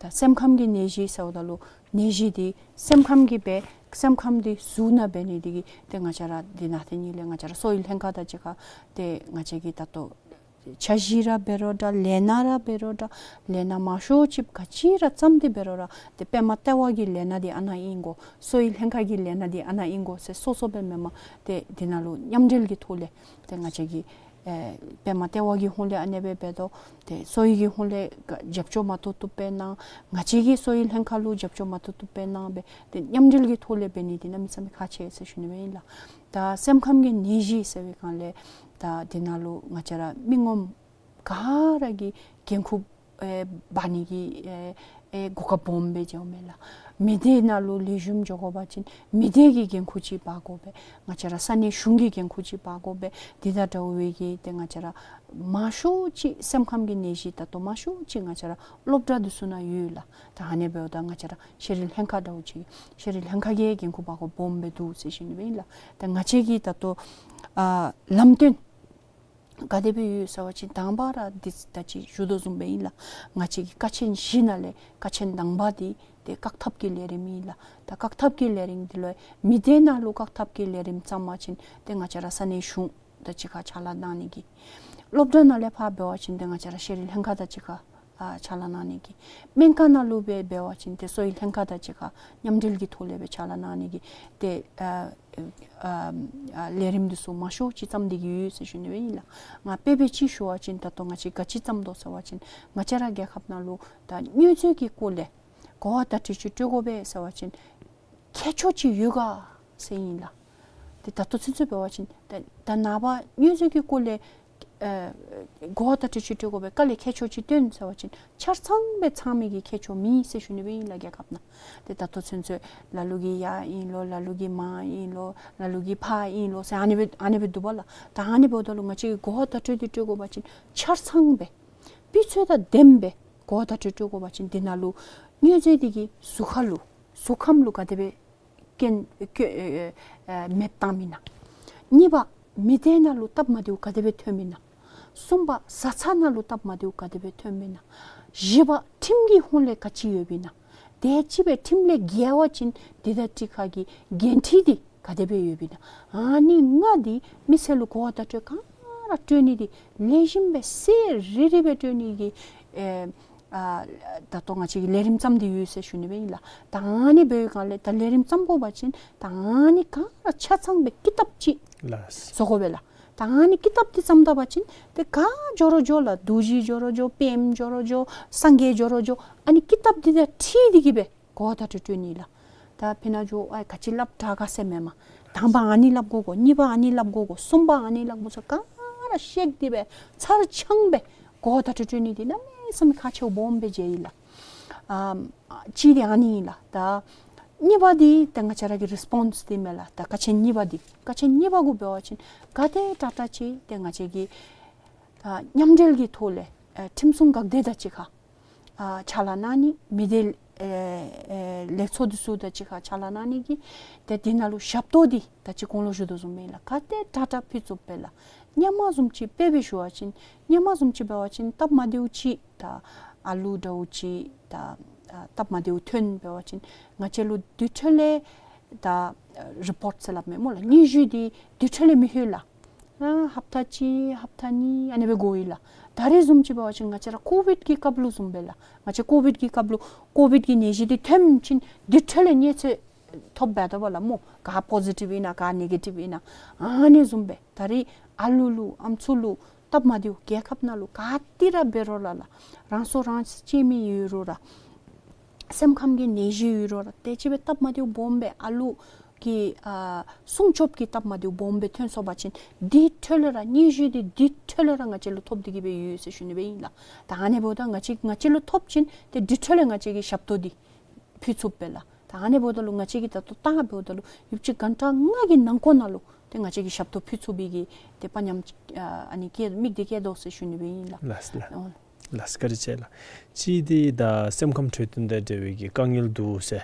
ད་སེམས་ཁམས་ཀྱི་ནད་གཞི་ཟེརཝ་ད་ལུ་ནད་གཞི་འདི་སེམས་ཁམས་ཀྱིས་འབད་སེམས་ཁམས་འདི་ཟུར་ནང་འབད་ནི་འདི་གིས་ཏེ་ང་བཅས་ར་འདི་ནང་ཏེ་ནི་ལས་ང་བཅས་ར་གསོ་བའི་ལྷན་ཁག་དང་གཅིག་ཁར་ཏེ་ང་བཅས་ཀྱིས་ད་ལྟོ་འཆར་གཞི་ར་འབད་རུང་འདྲ་ལས་སྣ་ར་འབད་རུང་འདྲ་ལས་སྣ་མང་ཤོས་ཅིག་ག་ཅི་ར་བརྩམས་ཏེ་འབད་རུང་ར་ཏེ་པདྨ་ལྟེ་བ་གི་ལས་སྣ་འདི་ཨ་ནཱ་ཨིན་གོ། གསོ་བའི་ལྷན་ཁག་གི་ལས་སྣ་འདི་ཨ་ནཱ་ཨིན་གོ་ཟེར་སོ་སོ་སྦེ་མེན་པར་ཏེ་འདི་ནང་ལུ་མཉམ་འབྲེལ་གྱི་ཐོག་ལས་ཏེ་ང་བཅས་ཀྱིས་ཨེ་པདྨ་ལྟེ་བ་གི་ཧོངས་ལས་ཨ་ནེ་སྦེ་འབད་དོ། ཏེ་གསོ་བའི་གི་ཧོངས་ལས་ག་རྒྱབ་སྐྱོར་མ་ཐོབ་ཐོབ་སྦེ་གནང་། ང་བཅས་ཀྱིས་གསོ་བའི་ལྷན་ཁག་ལུ་རྒྱབ་སྐྱོར་མ་ཐོབ་ཐོབ་སྦེ་གནང་སྦེ་ཏེ་མཉམ་འབྲེལ་གྱི་ཐོག་ལས་འབད་ནི་འདི་གནམ་མེད་ས་མེད་ཁག་ཆེ་ཟེར་ཞུ་ནི་སྦེ་ཨིན་ལགས། ད་སེམས་ཁམས་ཀྱི་ནད་གཞི་ཟེར་བའི་སྒང་ལས་ད་འདི་ནང་ལུ་ང་བཅས་ར་མི་ངོམ་ག་ར་གིས་འགན་ཁུར་ཨེ་འབག་ནི་གི་ཨེ་ཨེ་གོ་སྐབས་སྦོམ་སྦེ་མཇལཝ་མས་ལགས། མི་སྡེ་ནང་ལུ་ལེགས་ཤོམ་འགྱོ་དགོ་པ་ཅིན་མི་སྡེ་གི་འགན་ཁུར་ཅིག་འབག་དགོ་པས། ང་བཅས་ར་ས་གནས་གཞུང་གི་འགན་ཁུར་ཅིག་འབག་དགོ་པས། འདི་དང་འདྲཝ་སྦེ་གི་ཏེ་ང་བཅས་ར་མང་ཤོས་ཅིག་སེམས་ཁམས་ཀྱི་ནད་གཞི་ད་ལྟོ་མང་ཤོས་ཅིག་ང་བཅས་ར་སློབ་གྲྭ་འདི་ཚུ་ནང་ཡོད་ལགས། ད་ཨ་ནེ་འབདཝ་ད་ང་བཅས་ར་ཤེས་རིག་ལྷན་ཁག་འདྲཝ་ཅིག་ཤེས་རིག་ལྷན་ཁག་གིས་འགན་ཁུར་འབག་དགོཔ་སྦོམ་སྦེ་འདུག་ཟེར་ཞུ་ནི་སྦེ་ཨིན་ལགས། ད་ང་བཅས་ཀྱིས་ད་ལྟོ་ཨ་ལམ་སྟོན་ག་དེ་སྦེ་ཡོད་ཟེར་བ་ཅིན་དང་པ་ར་འདི་ད་ཅི་ཞུ་དོ་བཟུམ་སྦེ་ཨིན་ལགས། ང་བཅས་ཀྱི་ཀ་ཆེན་བཞི་ནང་ལས་ཀ་ཆེན་དང་པ་འདི་ཏེ་བཀག་ཐབས་ཀྱི་ལས་རིམ་ཨིན་ལགས། ད་བཀག་ཐབས་ཀྱི་ལས་རིམ་འདི་ལུ་མི་སྡེ་ནང་ལུ་བཀག་ཐབས་ཀྱི་ལས་རིམ་བརྩམ་པ་ཅིན་ཏེ་ང་བཅས་ར་ས་གནས་གཞུང་དང་གཅིག་ཁར་ཕྱག་ལཱ་གནང་ནི་གི། སློབ་གྲྭ་ནང་ལས་ཕར་འབད་བ་ཅིན་ཏེ་ང་བཅས་ར་ཤེས་རིག་ལྷན་ཁག་དང་གཅིག་ཁར་ཨ་ཕྱག་ལཱ་གནང་ནི་གི། སྨན་ཁང་ནང་ལུ་སྦེ་འབད་བ་ཅིན་ཏེ་གསོ་བའི་ལྷན་ཁག་དང་གཅིག་ཁར་མཉམ་འབྲེལ་གྱི་ཐོག་ལས་སྦེ་ཕྱག་ལཱ་གནང་ནི་གི་ཏེ་ཨ་ཨ་ཨ་ལས་རིམ་འདི་ཚུ་མང་ཤོས་ཅིག་བརྩམས་ཏེ་གི་ཡོད་ཟེར་ཞུ་ནི་སྦེ་ཨིན་ལགས། ང་དཔེ་དཔེ་ཅིག་ཞུ་བ་ཅིན་ད་ལྟོ་ང་བཅས་ག་ཅི་བརྩམས་དོ་ཟེར་བ་ཅིན་ང་བཅས་ར་རྒྱལ་ཁབ་ནང་ལུ་ད་མྱོས་རྫས་ཀྱི་སྐོར་ལས་གོ་བ་བརྡ་སྤྲོད་ཅིག་སྤྲོད་དགོ་པས་ཟེར་བ་ཅིན་ཁྱད་ཆོས་ཅིག་ཡོད་ག་ཟེར་ཨིན་ལགས། ཏེ་ད་ལྟོ་ཚུན་ཚོད་འབད་བ་ཅིན་ད་ད་ནངས་པ་མྱོས་རྫས་ཀྱི་སྐོར་ལས་ཨེ་གོ་བ་བརྡ་སྤྲོད་ཅིག་སྤྲོད་དགོ་པས། དཀའ་ལས་ཁྱད་ཆོས་ཅིག་སྟོན་ཟེར་བ་ཅིན་ཆ་ཚང་སྦེ་ཚང་མི་གི་ཁྱད་ཆོས་མེད་ཟེར་ཞུ་ནི་སྦེ་ཨིན་ལགས་རྒྱལ་ཁབ་ནང་། ཏེ་ད་ལྟོ་ཚུན་ཚོད་ལ་ལུ་གིས་ཡར་ཨིན་ལོ་ལ་ལུ་གིས་མར་ཨིན་ལོ་ལ་ལུ་གིས་ཕར་ཨིན་ལོ་ཟེར་ཨ་ནི་སྦེ་ཨ་ནི་སྦེ་འདུག་པ་ལགས། ད་ཨ་ནི་འབདཝ་ད་ལུ་ང་བཅས་ཀྱིས་གོ་བ་བརྡ་སྤྲོད་འདི་སྤྲོད་དགོ་པ་ཅིན་ཆ་ཚང་སྦེ་སྤུས་ཚད་དང་ལྡནམ་སྦེ་གོ་བ་བརྡ་སྤྲོད་སྤྲོད་དགོ་པ་ཅིན་འདི་ནང་ལུ་མྱོས་རྫས་འདི་གིས་གཟུགས་ཁ་ལུ་གཟུགས་ཁམས་ལུ་ག་དེ་སྦེ་སྐྱོན་སྐྱོན་ཨེ་ཨེ་ཨེ་མེདཔ་བཏངམ་ཨིན་ན། གཉིས་པ་མི་སྡེ་ནང་ལུ་སྟབས་མ་བདེཝ་ག་དེ་སྦེ་ཐོནམ་ཨིན་ན། གསུམ་པ་བཟའ་ཚང་ནང་ལུ་སྟབས་མ་བདེཝ་ག་དེ་སྦེ་ཐོནམ་ཨིན་ན། བཞི་པ་ཁྲིམས་ཀྱི་ཧོངས་ལས་ག་ཅི་ཡོདཔ་ཨིན་ན། དེ་ཅིག་སྦེ་ཁྲིམས་ལས་འགལ་བ་ཅིན་འདི་དང་འདི་ཁར་གྱི་འགན་འཁྲི་འདི་ག་དེ་སྦེ་ཡོདཔ་ཨིན་ན། ཨ་ནི་ལྔ་འདི་མི་སེར་ལུ་གོ་བ་བརྡ་སྤྲོད་ག་ར་སྤྲོད་ནི་འདི་ལེགས་ཤོམ་སྦེ་གསལ་རི་རི་སྦེ་སྤྲོད་ནི་གི་ཨེ་ཨ་ད་ལྟོ་ང་བཅས་ཀྱིས་ལས་རིམ་བརྩམས་ཏེ་ཡོད་ཟེར་ཞུ་ནི་སྦེ་ཨིན་ལགས། ད་ཨ་ནི་འབད་བའི་སྒང་ལས་ད་ལས་རིམ་བརྩམ་དགོ་པ་ཅིན་ད་ཨ་ནི་ག་ར་ཆ་ཚང་སྦེ་ཀི་དེབ་ཅིག་ལགས། བཟོ་དགོ་པས་ལགས། ད་ཨ་ནི་ཀི་དེབ་འདི་བརྩམས་ད་པ་ཅིན་ཏེ་ག་འགྱོ་རུང་འགྱོ་ལགས། རྡོ་རྗེ་འགྱོ་རུང་འགྱོ་པདྨ་འགྱོ་རུང་འགྱོ་སངས་རྒྱས་འགྱོ་རུང་འགྱོ་ཨ་ནི་ཀི་དེབ་འདི་དང་འཁྲིལ་ཏེ་གིས་སྦེ་གོ་བ་བརྡ་སྤྲོད་སྤྲོད་ནི་ལགས། ད་ཕི་ན་འགྱོ་ཨ་ག་ཅི་སླབ་དྲག་ག་ཟེར་མེན་མས། དང་པ་ཨ་ནི་སླབ་དགོ་གོ། གཉིས་པ་ཨ་ནི་སླབ་དགོ་གོ། གསུམ་པ་ཨ་ནི་སླབ་དགོ་ཟེར་ག་ར་བཤད་དེ་སྦེ་ཚར་ཚང་སྦེ་གོ་བ་བརྡ་སྤྲོད་སྤྲོད་ནི་འདི་གནམ་མེད་ས་མེད་ཁག་ཆེཝ་སྦོམ་སྦེ་མཇལ་ཡི་ལགས། ཨམ་གཅིག་འདི་ཨ་ནི་ཨིན་ལགས། ད་ གཉིས་པ་འདི་ཏེ་ང་བཅས་ར་གི་རི་སི་པོནསི་འདི་མས་ལགས། ད་ག་ཅི་གཉིས་པ་འདི་ག་ཅི་གཉིས་པ་གུ་འབད་བ་ཅིན་ག་དེ་དྲག་དྲག་ཅིག་ཏེ་ང་བཅས་ཀྱིས་ད་མཉམ་འབྲེལ་གྱི་ཐོག་ལས་ཨེ་ཁྲིམས་སྲུང་འགག་སྡེ་དང་གཅིག་ཁར་ཨ་ཕྱག་ལཱ་གནང་ནི་མི་སྡེ་ཨེ་ཨེ་ལས་ཚོགས་འདི་ཚུ་དང་གཅིག་ཁར་ཕྱག་ལཱ་གནང་ནི་གི་ཏེ་འདི་ནང་ལུ་ཞབས་ཏོག་འདི་ད་ཅི་གོང་ལུ་ཞུ་དོ་བཟུམ་སྦེ་ལགས། ག་དེ་དྲག་དྲག་ཕུལ་ཚུགས་པས་ལགས། སྔོན་མ་བཟུམ་ཅིག་དཔེ་སྦེ་ཞུ་བ་ཅིན་སྔོན་མ་བཟུམ་ཅིག་འབད་བ་ཅིན་སྟབས་མ་བདེཝ་ཅིག་ད་ཨ་ལུ་འདྲཝ་ཅིག་ད་ཨ་སྟབས་མ་བདེཝ་ཐོན་འབད་བ་ཅིན་ང་བཅས་ལུ་དེ་འཕྲོ་ལས་ད་ཨ་རི་པོརཊ་ཟེར་སླབ་མས་སྨོ་ལགས། སྙན་ཞུ་འདི་དེ་འཕྲོ་ལས་མི་ལྷོད་ལགས། ཨ་ཧབ་ཏ་གཅིག་ཧབ་ཏ་གཉིས་ཨ་ནི་སྦེ་འགོར་ཡི་ལགས། ད་རེས་བཟུམ་ཅིག་འབད་བ་ཅིན་ང་བཅས་ར་ཀོ་བིཌ་ཀྱི་སྐབས་ལུ་བཟུམ་སྦེ་ལགས། ང་བཅས་ཀོ་བིཌ་ཀྱི་སྐབས་ལུ་ཀོ་བིཌ་ཀྱི་ནད་གཞི་འདི་ཐོན་ཅིན་དེ་འཕྲོ་ལས་གནས་ཚུལ་ཐོབ་འབད་དོ་བ་ལགས་སྨོ། ག་པོ་ཟི་ཊིབ་ཨིན་ན་ག་ནེ་གེ་ཊིབ་ཨིན་ན་ཨ་ནི་བཟུམ་སྦེ་ད་རེས་ཨ་ལུ་ལུ་ཨམ་སྲུ་ལུ་སྟབས་མ་བདེཝ་རྒྱལ་ཁབ་ནང་ལུ་ག་ཏེ་ར་འབད་རུང་ར་ལགས། རང་སྲོག་རང་གཅོད་མི་ཡོད་རུང་ར་སེམས་ཁམས་ཀྱི་ནད་གཞི་ཡོད་རུང་ར་དེ་ཅིག་སྦེ་སྟབས་མ་བདེཝ་སྦོམ་སྦེ་ཨ་ལུ་གི་ཨ་སྲུང་སྐྱོབ་ཀྱི་སྟབས་མ་བདེཝ་སྦོམ་སྦེ་ཐོན་སོང་པ་ཅིན་དེ་འཕྲོ་ལས་ར་སྙན་ཞུ་འདི་དེ་འཕྲོ་ལས་ར་ང་བཅས་ལུ་ཐོབ་སྟེ་གི་སྦེ་ཡོད་ཟེར་ཞུ་ནི་སྦེ་ཨིན་ལགས། ད་ཨ་ནི་འབདཝ་ད་ང་བཅས་ང་བཅས་ལུ་ཐོབ་ཅིན་ཏེ་དེ་འཕྲོ་ལས་ང་བཅས་ཀྱིས་ཞབས་ཏོག་འདི་ཕུལ་ཚུགས་པས་ལགས། ད་ཨ་ནི་འབདཝ་ད་ལུ་ང་བཅས་ཀྱིས་ད་ལྟོ་བལྟ་འབདཝ་ད་ལུ་ཡུདཔ་ཅིག་གྷན་ཊ་ལྔ་གི་ནང་འཁོད་ནང་ལུ་ཏེ་ང་བཅས་ཀྱིས་ཞབས་ཏོག་ཕུལ་ཚུགས་པའི་གི་ཏེ་དཔའ་ཉམས་ཨ་ཨ་ནི་བསྐྱེད་དམིགས་འདི་བསྐྱེད་དོ་ཟེར་ཞུ་ནི་སྦེ་ཨིན་ལགས། ལགས་ལགས། ཨོ་ལགས་བཀའ་དྲིན་ཆེ་ལགས། གཅིག་འདི་ད་སེམས་ཁམས་འཕྲོད་བསྟེན་དང་འབྲེལ་བའི་གི་དཀའ་ངལ་འདུག་ཟེར།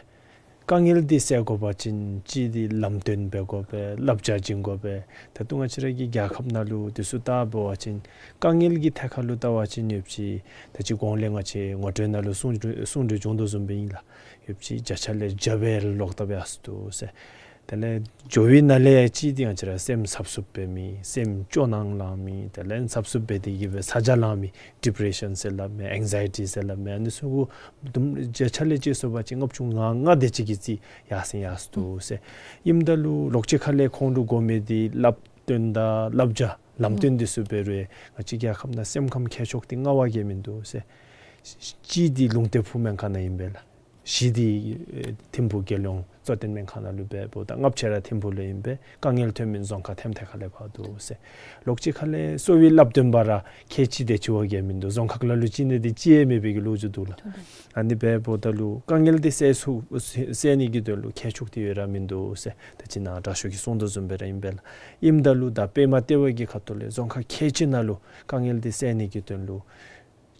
དཀའ་ངལ་འདི་སེལ་དགོ་པ་ཅིན་གཅིག་འདི་ལམ་སྟོན་འབད་དགོ་པས། བསླབ་བྱ་བྱིན་དགོ་པས། ད་ལྟོ་ང་བཅས་ར་གི་རྒྱལ་ཁབ་ནང་ལུ་འདི་ཚུ་བལྟ་འབད་བ་ཅིན་དཀའ་ངལ་གྱི་ཐད་ཁར་ལུ་བལྟ་བ་ཅིན་ཡུདཔ་ཅིག་ད་ཅི་གོང་ལས་ང་བཅས་ངོ་སྤྲོད་ནང་ལུ་གསུང་གསུང་གྲོས་བྱུང་དོ་བཟུམ་སྦེ་ཨིན་ལགས། ཡུདཔ་ཅིག་བརྒྱ་ཆ་ལས་བརྒྱ་སྦེ་ལོག་ལྟབ་ཡར་སོ་འདུག་ཟེར། དེ་ལས་འགྱོ་བའི་ནང་ལས་གཅིག་འདི་ང་བཅས་ར་སེམས་འཚབ་འཚུབ་འབད་མི་སེམས་སྐྱོ་སྣང་ལང་མི་དེ་ལས་འཚབ་འཚུབ་འབད་དེ་གི་སྦེ་ཚ་གྱང་ལང་མི་ཌི་པི་རེ་ཤཱན་ཟེར་སླབ་མི་ཨེང་ཛའི་ཊི་ཟེར་སླབ་མི་ཨ་ནི་ཚུ་གུ་བརྒྱ་ཆ་ལས་དཔྱད་སོང་པ་ཅིན་ལྔ་བཅུ་ང་ལྔ་དེ་ཅིག་གི་རྩིས་ཡར་སེང་ཡར་སོ་འདུག་ཟེར། ཨིནམ་ད་ལུ་ལོགས་ཅིག་ཁ་ལས་ཁོང་ལུ་དགོ་མི་འདི་བསླབ་སྟོན་དང་བསླབ་བྱ་ལམ་སྟོན་འདི་ཚུ་འབད་རུང་ང་བཅས་རྒྱལ་ཁབ་ནང་སེམས་ཁམས་མཁས་མཆོག་འདི་མངའ་བ་གིས་མིན་འདུག་ཟེར། གཅིག་འདི་ལུང་བསྟན་ཕུག་སྨན་ཁང་ནང་ཨིན་པས་ལགས། བཞི་འདི་ཨེ་ཐིམ་ཕུག་རྒྱལ་ཡོངས་གཙོ་བསྟེན་སྨན་ཁང་ནང་ལུ་འབདཝ་ད་ལྔ་བཅུ་ར་ཐིམ་ཕུག་ལུ་ཨིན་པས། དཀའ་ངལ་ཐོན་མི་རྫོང་ཁག་ཐེམ་ཐེ་ཁ་ལས་ཕར་འདུག་ཟེར། ལོགས་ཅིག་ཁ་ལས་གསོ་བའི་བསླབ་སྟོན་པ་ར་ཁལ་གཅིག་དེ་ཅིག་བ་གིས་མིན་འདུག། རྫོང་ཁག་ལ་ལུ་གཅིག་ནི་དེ་ཅིག་ཡང་མེད་པའི་གི་ལོ་རྒྱུས་འདུག་ལགས། ཨ་ནི་འབདཝ་ད་ལུ་དཀའ་ངལ་འདི་སེལ་ཚུགས་སེལ་ནི་གི་དོན་ལུ་མཁས་མཆོག་འདི་ཡོད་ར་མིན་འདུག་ཟེར། ད་ཅི་ནཱ་དྲག་ཤོས་ཀྱིས་གསུང་དོ་བཟུམ་སྦེ་ར་ཨིན་པས་ལགས། ཨིནམ་ད་ལུ་ད་པདྨ་ལྟེ་བ་གི་ཁ་ཐུག་ལས་རྫོང་ཁག་ཁལ་གཅིག་ནང་ལུ་དཀའ་ངལ་འདི་སེལ་ནི་གི་དོན་ལུ་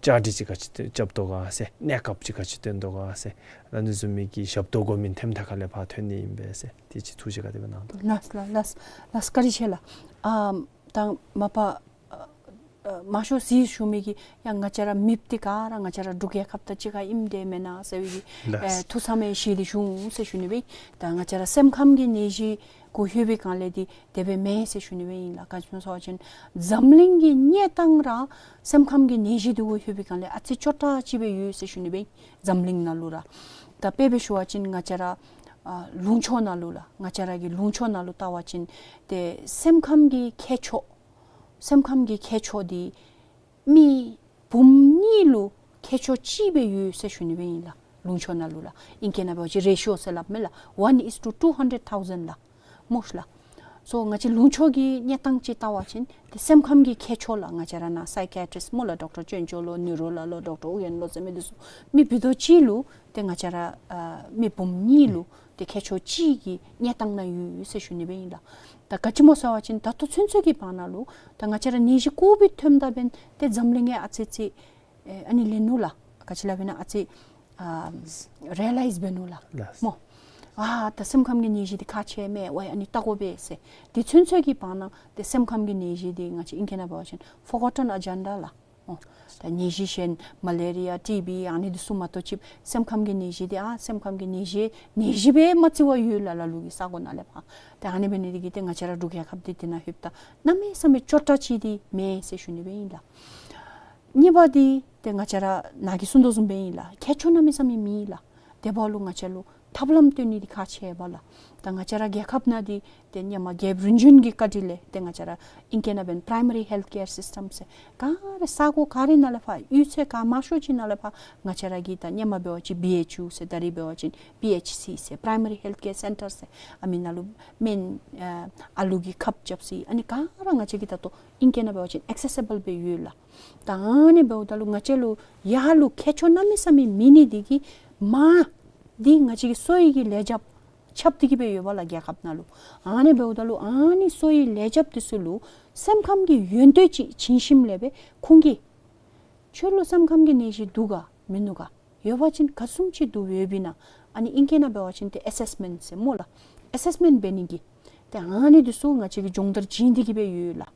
བཅའ་སྒྲིག་ཅིག་ག་ཅི་རྐྱབ་དོ་ག་ཟེར། གནས་སྐབས་ཅིག་ག་ཅི་སྟོན་དོ་ག་ཟེར། ཨ་ནི་བཟུམ་མའི་གི་ཞབས་ཏོག་དགོ་མི་ཐེམ་ཐེ་ཁ་ལས་ཕར་ཐོན་ནི་ཨིན་པས་ཟེར། དེ་ཅིག་ཐུགས་བཞེད་ག་དེ་སྦེ་གནང་དོ། ལགས་ལགས་ལགས་ལགས། བཀའ་དྲིན་ཆེ་ལགས། ཨ་ད་མ་པ་ཨ་ཨ་མང་ཤོས་ཅིག་ཞུ་མི་གིས་ཡང་ང་བཅས་ར་མི་འདི་ག་ར་ང་བཅས་ར་འབྲུག་རྒྱལ་ཁབ་དང་གཅིག་ཁར་ཨིནམ་འདི་མེན་ན་ཟེར་བའི་གི་ལགས། ཨེ་ཐུགས་བསམ་ཡང་བཞེས་ཏེ་བཞུགས་ཟེར་ཞུ་ནི་སྦེ། ད་ང་བཅས་ར་སེམས་ཁམས་ཀྱི་ནད་གཞི་གུ་ལྷོད་པའི་སྒང་ལས་འདི་དེ་སྦེ་མེན་ཟེར་ཞུ་ནི་སྦེ་ཨིན་ལགས། ག་ཅི་སྨོ་ཟེར་བ་ཅིན་འཛམ་གླིང་གི་གནས་སྟངས་ར་སེམས་ཁམས་ཀྱི་ནད་གཞི་འདི་གུ་ལྷོད་པའི་སྒང་ལས་ཨ་ཙི་སྐྱོ་དྲགས་ཅིག་སྦེ་ཡོད་ཟེར་ཞུ་ནི་སྦེ་ཨིན། འཛམ་གླིང་ནང་ལུ་ར། ད་དཔེ་སྦེ་ཞུ་བ་ཅིན་ང་བཅས་ར་ཨ་ལུང་ཕྱོགས་ནང་ལུ་ལགས། ང་བཅས་ར་གི་ལུང་ཕྱོགས་ནང་ལུ་བལྟ་བ་ཅིན་ཏེ་སེམས་ཁམས་ཀྱི་མཁས་མཆོག་སེམས་ཁམས་ཀྱི་མཁས་མཆོག་འདི་མི་འབུམ་གཉིས་ལུ་མཁས་མཆོག་གཅིག་སྦེ་ཡོད་ཟེར་ཞུ་ནི་སྦེ་ཨིན་ལགས། ལུང་ཕྱོགས་ནང་ལུ་ལགས། ཨིང་སྐད་ནང་འབད་བ་ཅིན་རེ་ཤིའོ་ཟེར་སླབ་མས་ལགས། One is to two hundred thousand ལགས། སྨོ་ལགས། སོ་ང་བཅས་ལུང་ཕྱོགས་ཀྱི་གནས་སྟངས་ཅིག་བལྟ་བ་ཅིན་ཏེ་སེམས་ཁམས་ཀྱི་མཁས་མཆོག་ལགས། ང་བཅས་ར་ནཱ་སའི་ཀེ་ཊི་རིསཊ་སྨོ་ལགས། ཌོག་ཊར་ཅོན་ཅོ་ལོ་ནིའུ་རོ་ལོ་ལགས། ཌོག་ཊར་ཨུ་ཡོན་ལོ་ཟེར་མི་འདི་ཚུ་མི་བུ་དོ་གཅིག་ལུ་ཏེ་ང་བཅས་ར་ཨ་མི་འབུམ་གཉིས་ལུ་ཏེ་མཁས་མཆོག་གཅིག་གི་གནས་སྟངས་ནང་ཡོད་ཟེར་ཞུ་ནི་སྦེ་ཨིན་ལགས། ད་ག་ཅི་སྨོ་ཟེར་བ་ཅིན་ད་ལྟོ་ཚུན་ཚོད་ཀྱི་བར་ན་ལུ་ད་ང་བཅས་ར་ནད་གཞི་ཀོ་བིཌ་ཐོནམ་ད་འབདན་ཏེ་འཛམ་གླིང་ཡང་ཨ་ཙི་ཙི་ཨེ་ཨ་ནི་ལེན་ནུག་ལགས། ག་ཅི་སླབ་ཨིན་ན་ཨ་ཙི་ཨ་རི་ཡ་ལའིཛ་འབད་ནུག་ལགས། ལགས། སྨོ། ཨ་ད་སེམས་ཁམས་ཀྱི་ནད་གཞི་འདི་ཁག་ཆེ་མས། ཝའི་ཨ་ནི་བལྟ་དགོ་པས་ཟེར། དེ་ཚུན་ཚོད་ཀྱི་བར་ན་ཏེ་སེམས་ཁམས་ཀྱི་ནད་གཞི་འདི་ང་བཅས་ཨིང་སྐད་ནང་འབད་བ་ཅིན་ཕོར་གོ་ཊོན་ཨེ་ཇེན་ཌ་ལགས། ཨོ། ད་ནད་གཞི་གཞན་མ་ལེ་རི་ཡ་ཊི་བི་ཨ་ནི་འདི་ཚུ་མ་གཏོགས་ཅིག་སེམས་ཁམས་ཀྱི་ནད་གཞི་འདི་ཨ་སེམས་ཁམས་ཀྱི་ནད་གཞི་ནད་གཞི་སྦེ་མ་བརྩི་བར་ཡོད་ལགས། ལ་ལུ་གི་ས་གོ་ནང་ལས་ཕར། ཏེ་ཨ་ནི་འབད་ནི་འདི་གིས་ཏེ་ང་བཅས་ར་འབྲུག་རྒྱལ་ཁབ་འདི་འདི་ནང་ལྷོདཔ་ད་གནམ་མེད་ས་མེད་སྐྱོ་དྲགས་ཅིག་འདི་མེན་ཟེར་ཞུ་ནི་སྦེ་ཨིན་ལགས། གཉིས་པ་འདི་ཏེ་ང་བཅས་ར་ནཱ་གིས་གསུང་དོ་བཟུམ་སྦེ་ཨིན་ལགས། མཁས་མཆོག་གནམ་མེད་ས་མེད་མེད་ལགས། དེ་འབདཝ་ལུ་ང་བཅས་ལུ་ཐབས་ལམ་སྟོན་ནི་འདི་ཁག་ཆེ་བས་ལགས། ད་ང་བཅས་ར་རྒྱལ་ཁབ་ནང་འདི་ཏེ་སྔོན་མ་རྒྱལཔོ་རིམ་བྱོན་གྱི་བཀའ་དྲིན་ལས་ཏེ་ང་བཅས་ར་ཨིང་སྐད་ནང་འབདན་པ་རའི་མ་རི་ཧེལཐ་ཀེར་སིསི་ཊམ་ཟེར་ག་ར་ས་གོ་ག་ར་ནང་ལས་ཕར་གཡུས་ཚན་ག་མང་ཤོས་ཅིག་ནང་ལས་ཕར་ང་བཅས་ར་གི་ད་སྔོན་མ་འབད་བ་ཅིན་བི་ཨེཆ་ཡུ་ཟེར། ད་རེས་འབད་བ་ཅིན་པི་ཨེཆ་སི་ཟེར། པ་རའི་མ་རི་ཧེལཐ་ཀེར་སེན་ཊར་ཟེར། ཨ་མི་ནང་ལུ་སྨན་ཨ་ཨ་ལུ་གི་ཁབ་རྐྱབ་ས་ཨ་ནི་ག་ར་ང་བཅས་ཀྱིས་ད་ལྟོ་ཨིང་སྐད་ནང་འབད་བ་ཅིན་ཨེག་སེ་སི་བཱལ་སྦེ་ཡོད་ལགས། ད་ཨ་ནི་འབདཝ་ད་ལུ་ང་བཅས་ལུ་ཡར་ལུ་མཁས་མཆོག་གནམ་མེད་ས་མེད་མེད་ནི་འདི་གིས་མར་ འདི་ང་བཅས་ཀྱི་གསོ་བའི་གི་ལས་བྱེདཔ་ཁྱབ་སྟེ་གི་སྦེ་ཡོད་པ་ལགས་རྒྱལ་ཁབ་ནང་ལུ། ཨ་ནི་འབདཝ་ད་ལུ་ཨ་ནི་གསོ་བའི་ལས་བྱེདཔ་འདི་ཚུ་ལུ་སེམས་ཁམས་ཀྱི་ཡོན་ཏན་ཅིག་བྱིན་ཞིནམ་ལས་སྦེ་ཁོང་གིས་ཁྱོད་ལུ་སེམས་ཁམས་ཀྱི་ནད་གཞི་འདུག་ག་མིན་འདུག་ག། ཡོད་པ་ཅིན་ག་བཟུམ་ཅིག་འདུག་ཡོདཔ་ཨིན་ན། ཨ་ནི་ཨིང་སྐད་ནང་འབད་བ་ཅིན་ཏེ་ཨེ་སེསི་མེནཊ་ཟེར་སྨོ་ལགས། ཨེ་སེསི་མེནཊ་འབད་ནི་གི་ཏེ་ཨ་ནི་འདི་ཚུ་ང་བཅས་ཀྱིས་སྦྱོང་བརྡར་བྱིན་ཏེ་གི་སྦེ་ཡོད་ལགས།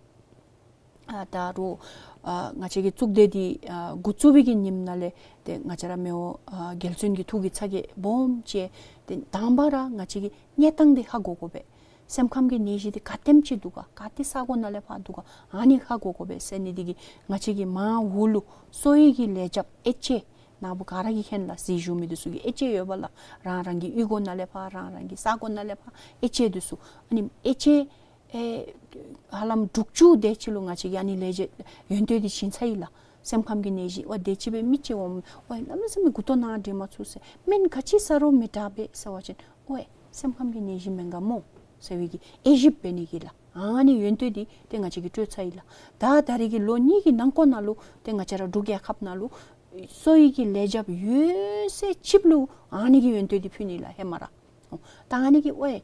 ཨ་ད་རུང་ཨ་ང་བཅས་ཀྱི་གཙུག་སྡེ་འདི་ཨ་འགོ་བཙུགས་པའི་གི་ཉིནམ་ནང་ལས་ཏེ་ང་བཅས་ར་མི་དབང་ཨ་རྒྱལ་བཙུན་གྱི་ཐུགས་ཀྱི་ཚ་གྱང་སྦོམ་ཅིག་ཏེ་དང་པ་ར་ང་བཅས་ཀྱིས་གནས་སྟངས་འདི་ཧ་གོ་དགོ་པས། སེམས་ཁམས་ཀྱི་ནད་གཞི་འདི་ག་དེམ་ཅིག་འདུག་ག། ག་ཏེ་ས་གོ་ནང་ལས་ཕར་འདུག་ག། ཨ་ནི་ཧ་གོ་དགོ་པས་ཟེར་ནི་འདི་གིས་ང་བཅས་ཀྱིས་མར་འོག་ལུ་གསོ་བའི་གི་ལས་བྱེདཔ་ཨེ་ཅེ་ནཱ་བུ་ག་ར་གིས་མཁྱེན་ལགས། གཟིགས་བཞུགས་མི་འདི་ཚུ་གིས་ཨེ་ཅེ་ཡོད་པ་ལགས། རང་རང་གི་གཡུས་སྒོ་ནང་ལས་ཕར་རང་རང་གི་ས་གོ་ནང་ལས་ཕར་ཨེ་ཅེ་འདི་ཚུ། ཨ་ནི་ཨེ་ཅེ་ཨེ་ཧ་ལམ་དྲུག་ཅུ་དེ་ཅིག་ལུ་ང་བཅས་ཀྱིས་ཨ་ནི་ལས་བྱེད་ཡོན་ཏན་འདི་བྱིན་ཚར་ཡི་ལགས། སེམས་ཁམས་ཀྱི་ནད་གཞི་ཝའེ་དེ་ཅིག་སྦེ་མི་ཅིག་འོང་ཝའེ་གནམ་མེད་ས་མེད་མགུ་ཏོ་ནཱ་འདྲེན་མ་ཚུགས་ཟེར། སྨན་ག་ཅི་ཟ་རུང་མི་དྲག་པས་ཟེར་བ་ཅིན་ཝའེ་སེམས་ཁམས་ཀྱི་ནད་གཞི་མེན་ག་མོ་ཟེར་བའི་གི་དབྱེ་ཞིབ་འབད་ནི་གི་ལགས། ཨ་ནི་ཡོན་ཏན་འདི་ཏེ་ང་བཅས་ཀྱིས་སྤྲོད་ཚར་ཡི་ལགས། ད་ད་རེས་ཀྱི་ལོ་གཉིས་ཀྱི་ནང་འཁོད་ནང་ལུ་ཏེ་ང་བཅས་ར་འབྲུག་རྒྱལ་ཁབ་ནང་ལུ་གསོ་བའི་གི་ལས་བྱེདཔ་ཡོད་ཚད་ཅིག་ལུ་ཨ་ནི་གི་ཡོན་ཏན་འདི་ཕུལ་ནི་ལགས་ཧེ་མ་ར། ད་ཨ་ནི་གིས་ཝའེ་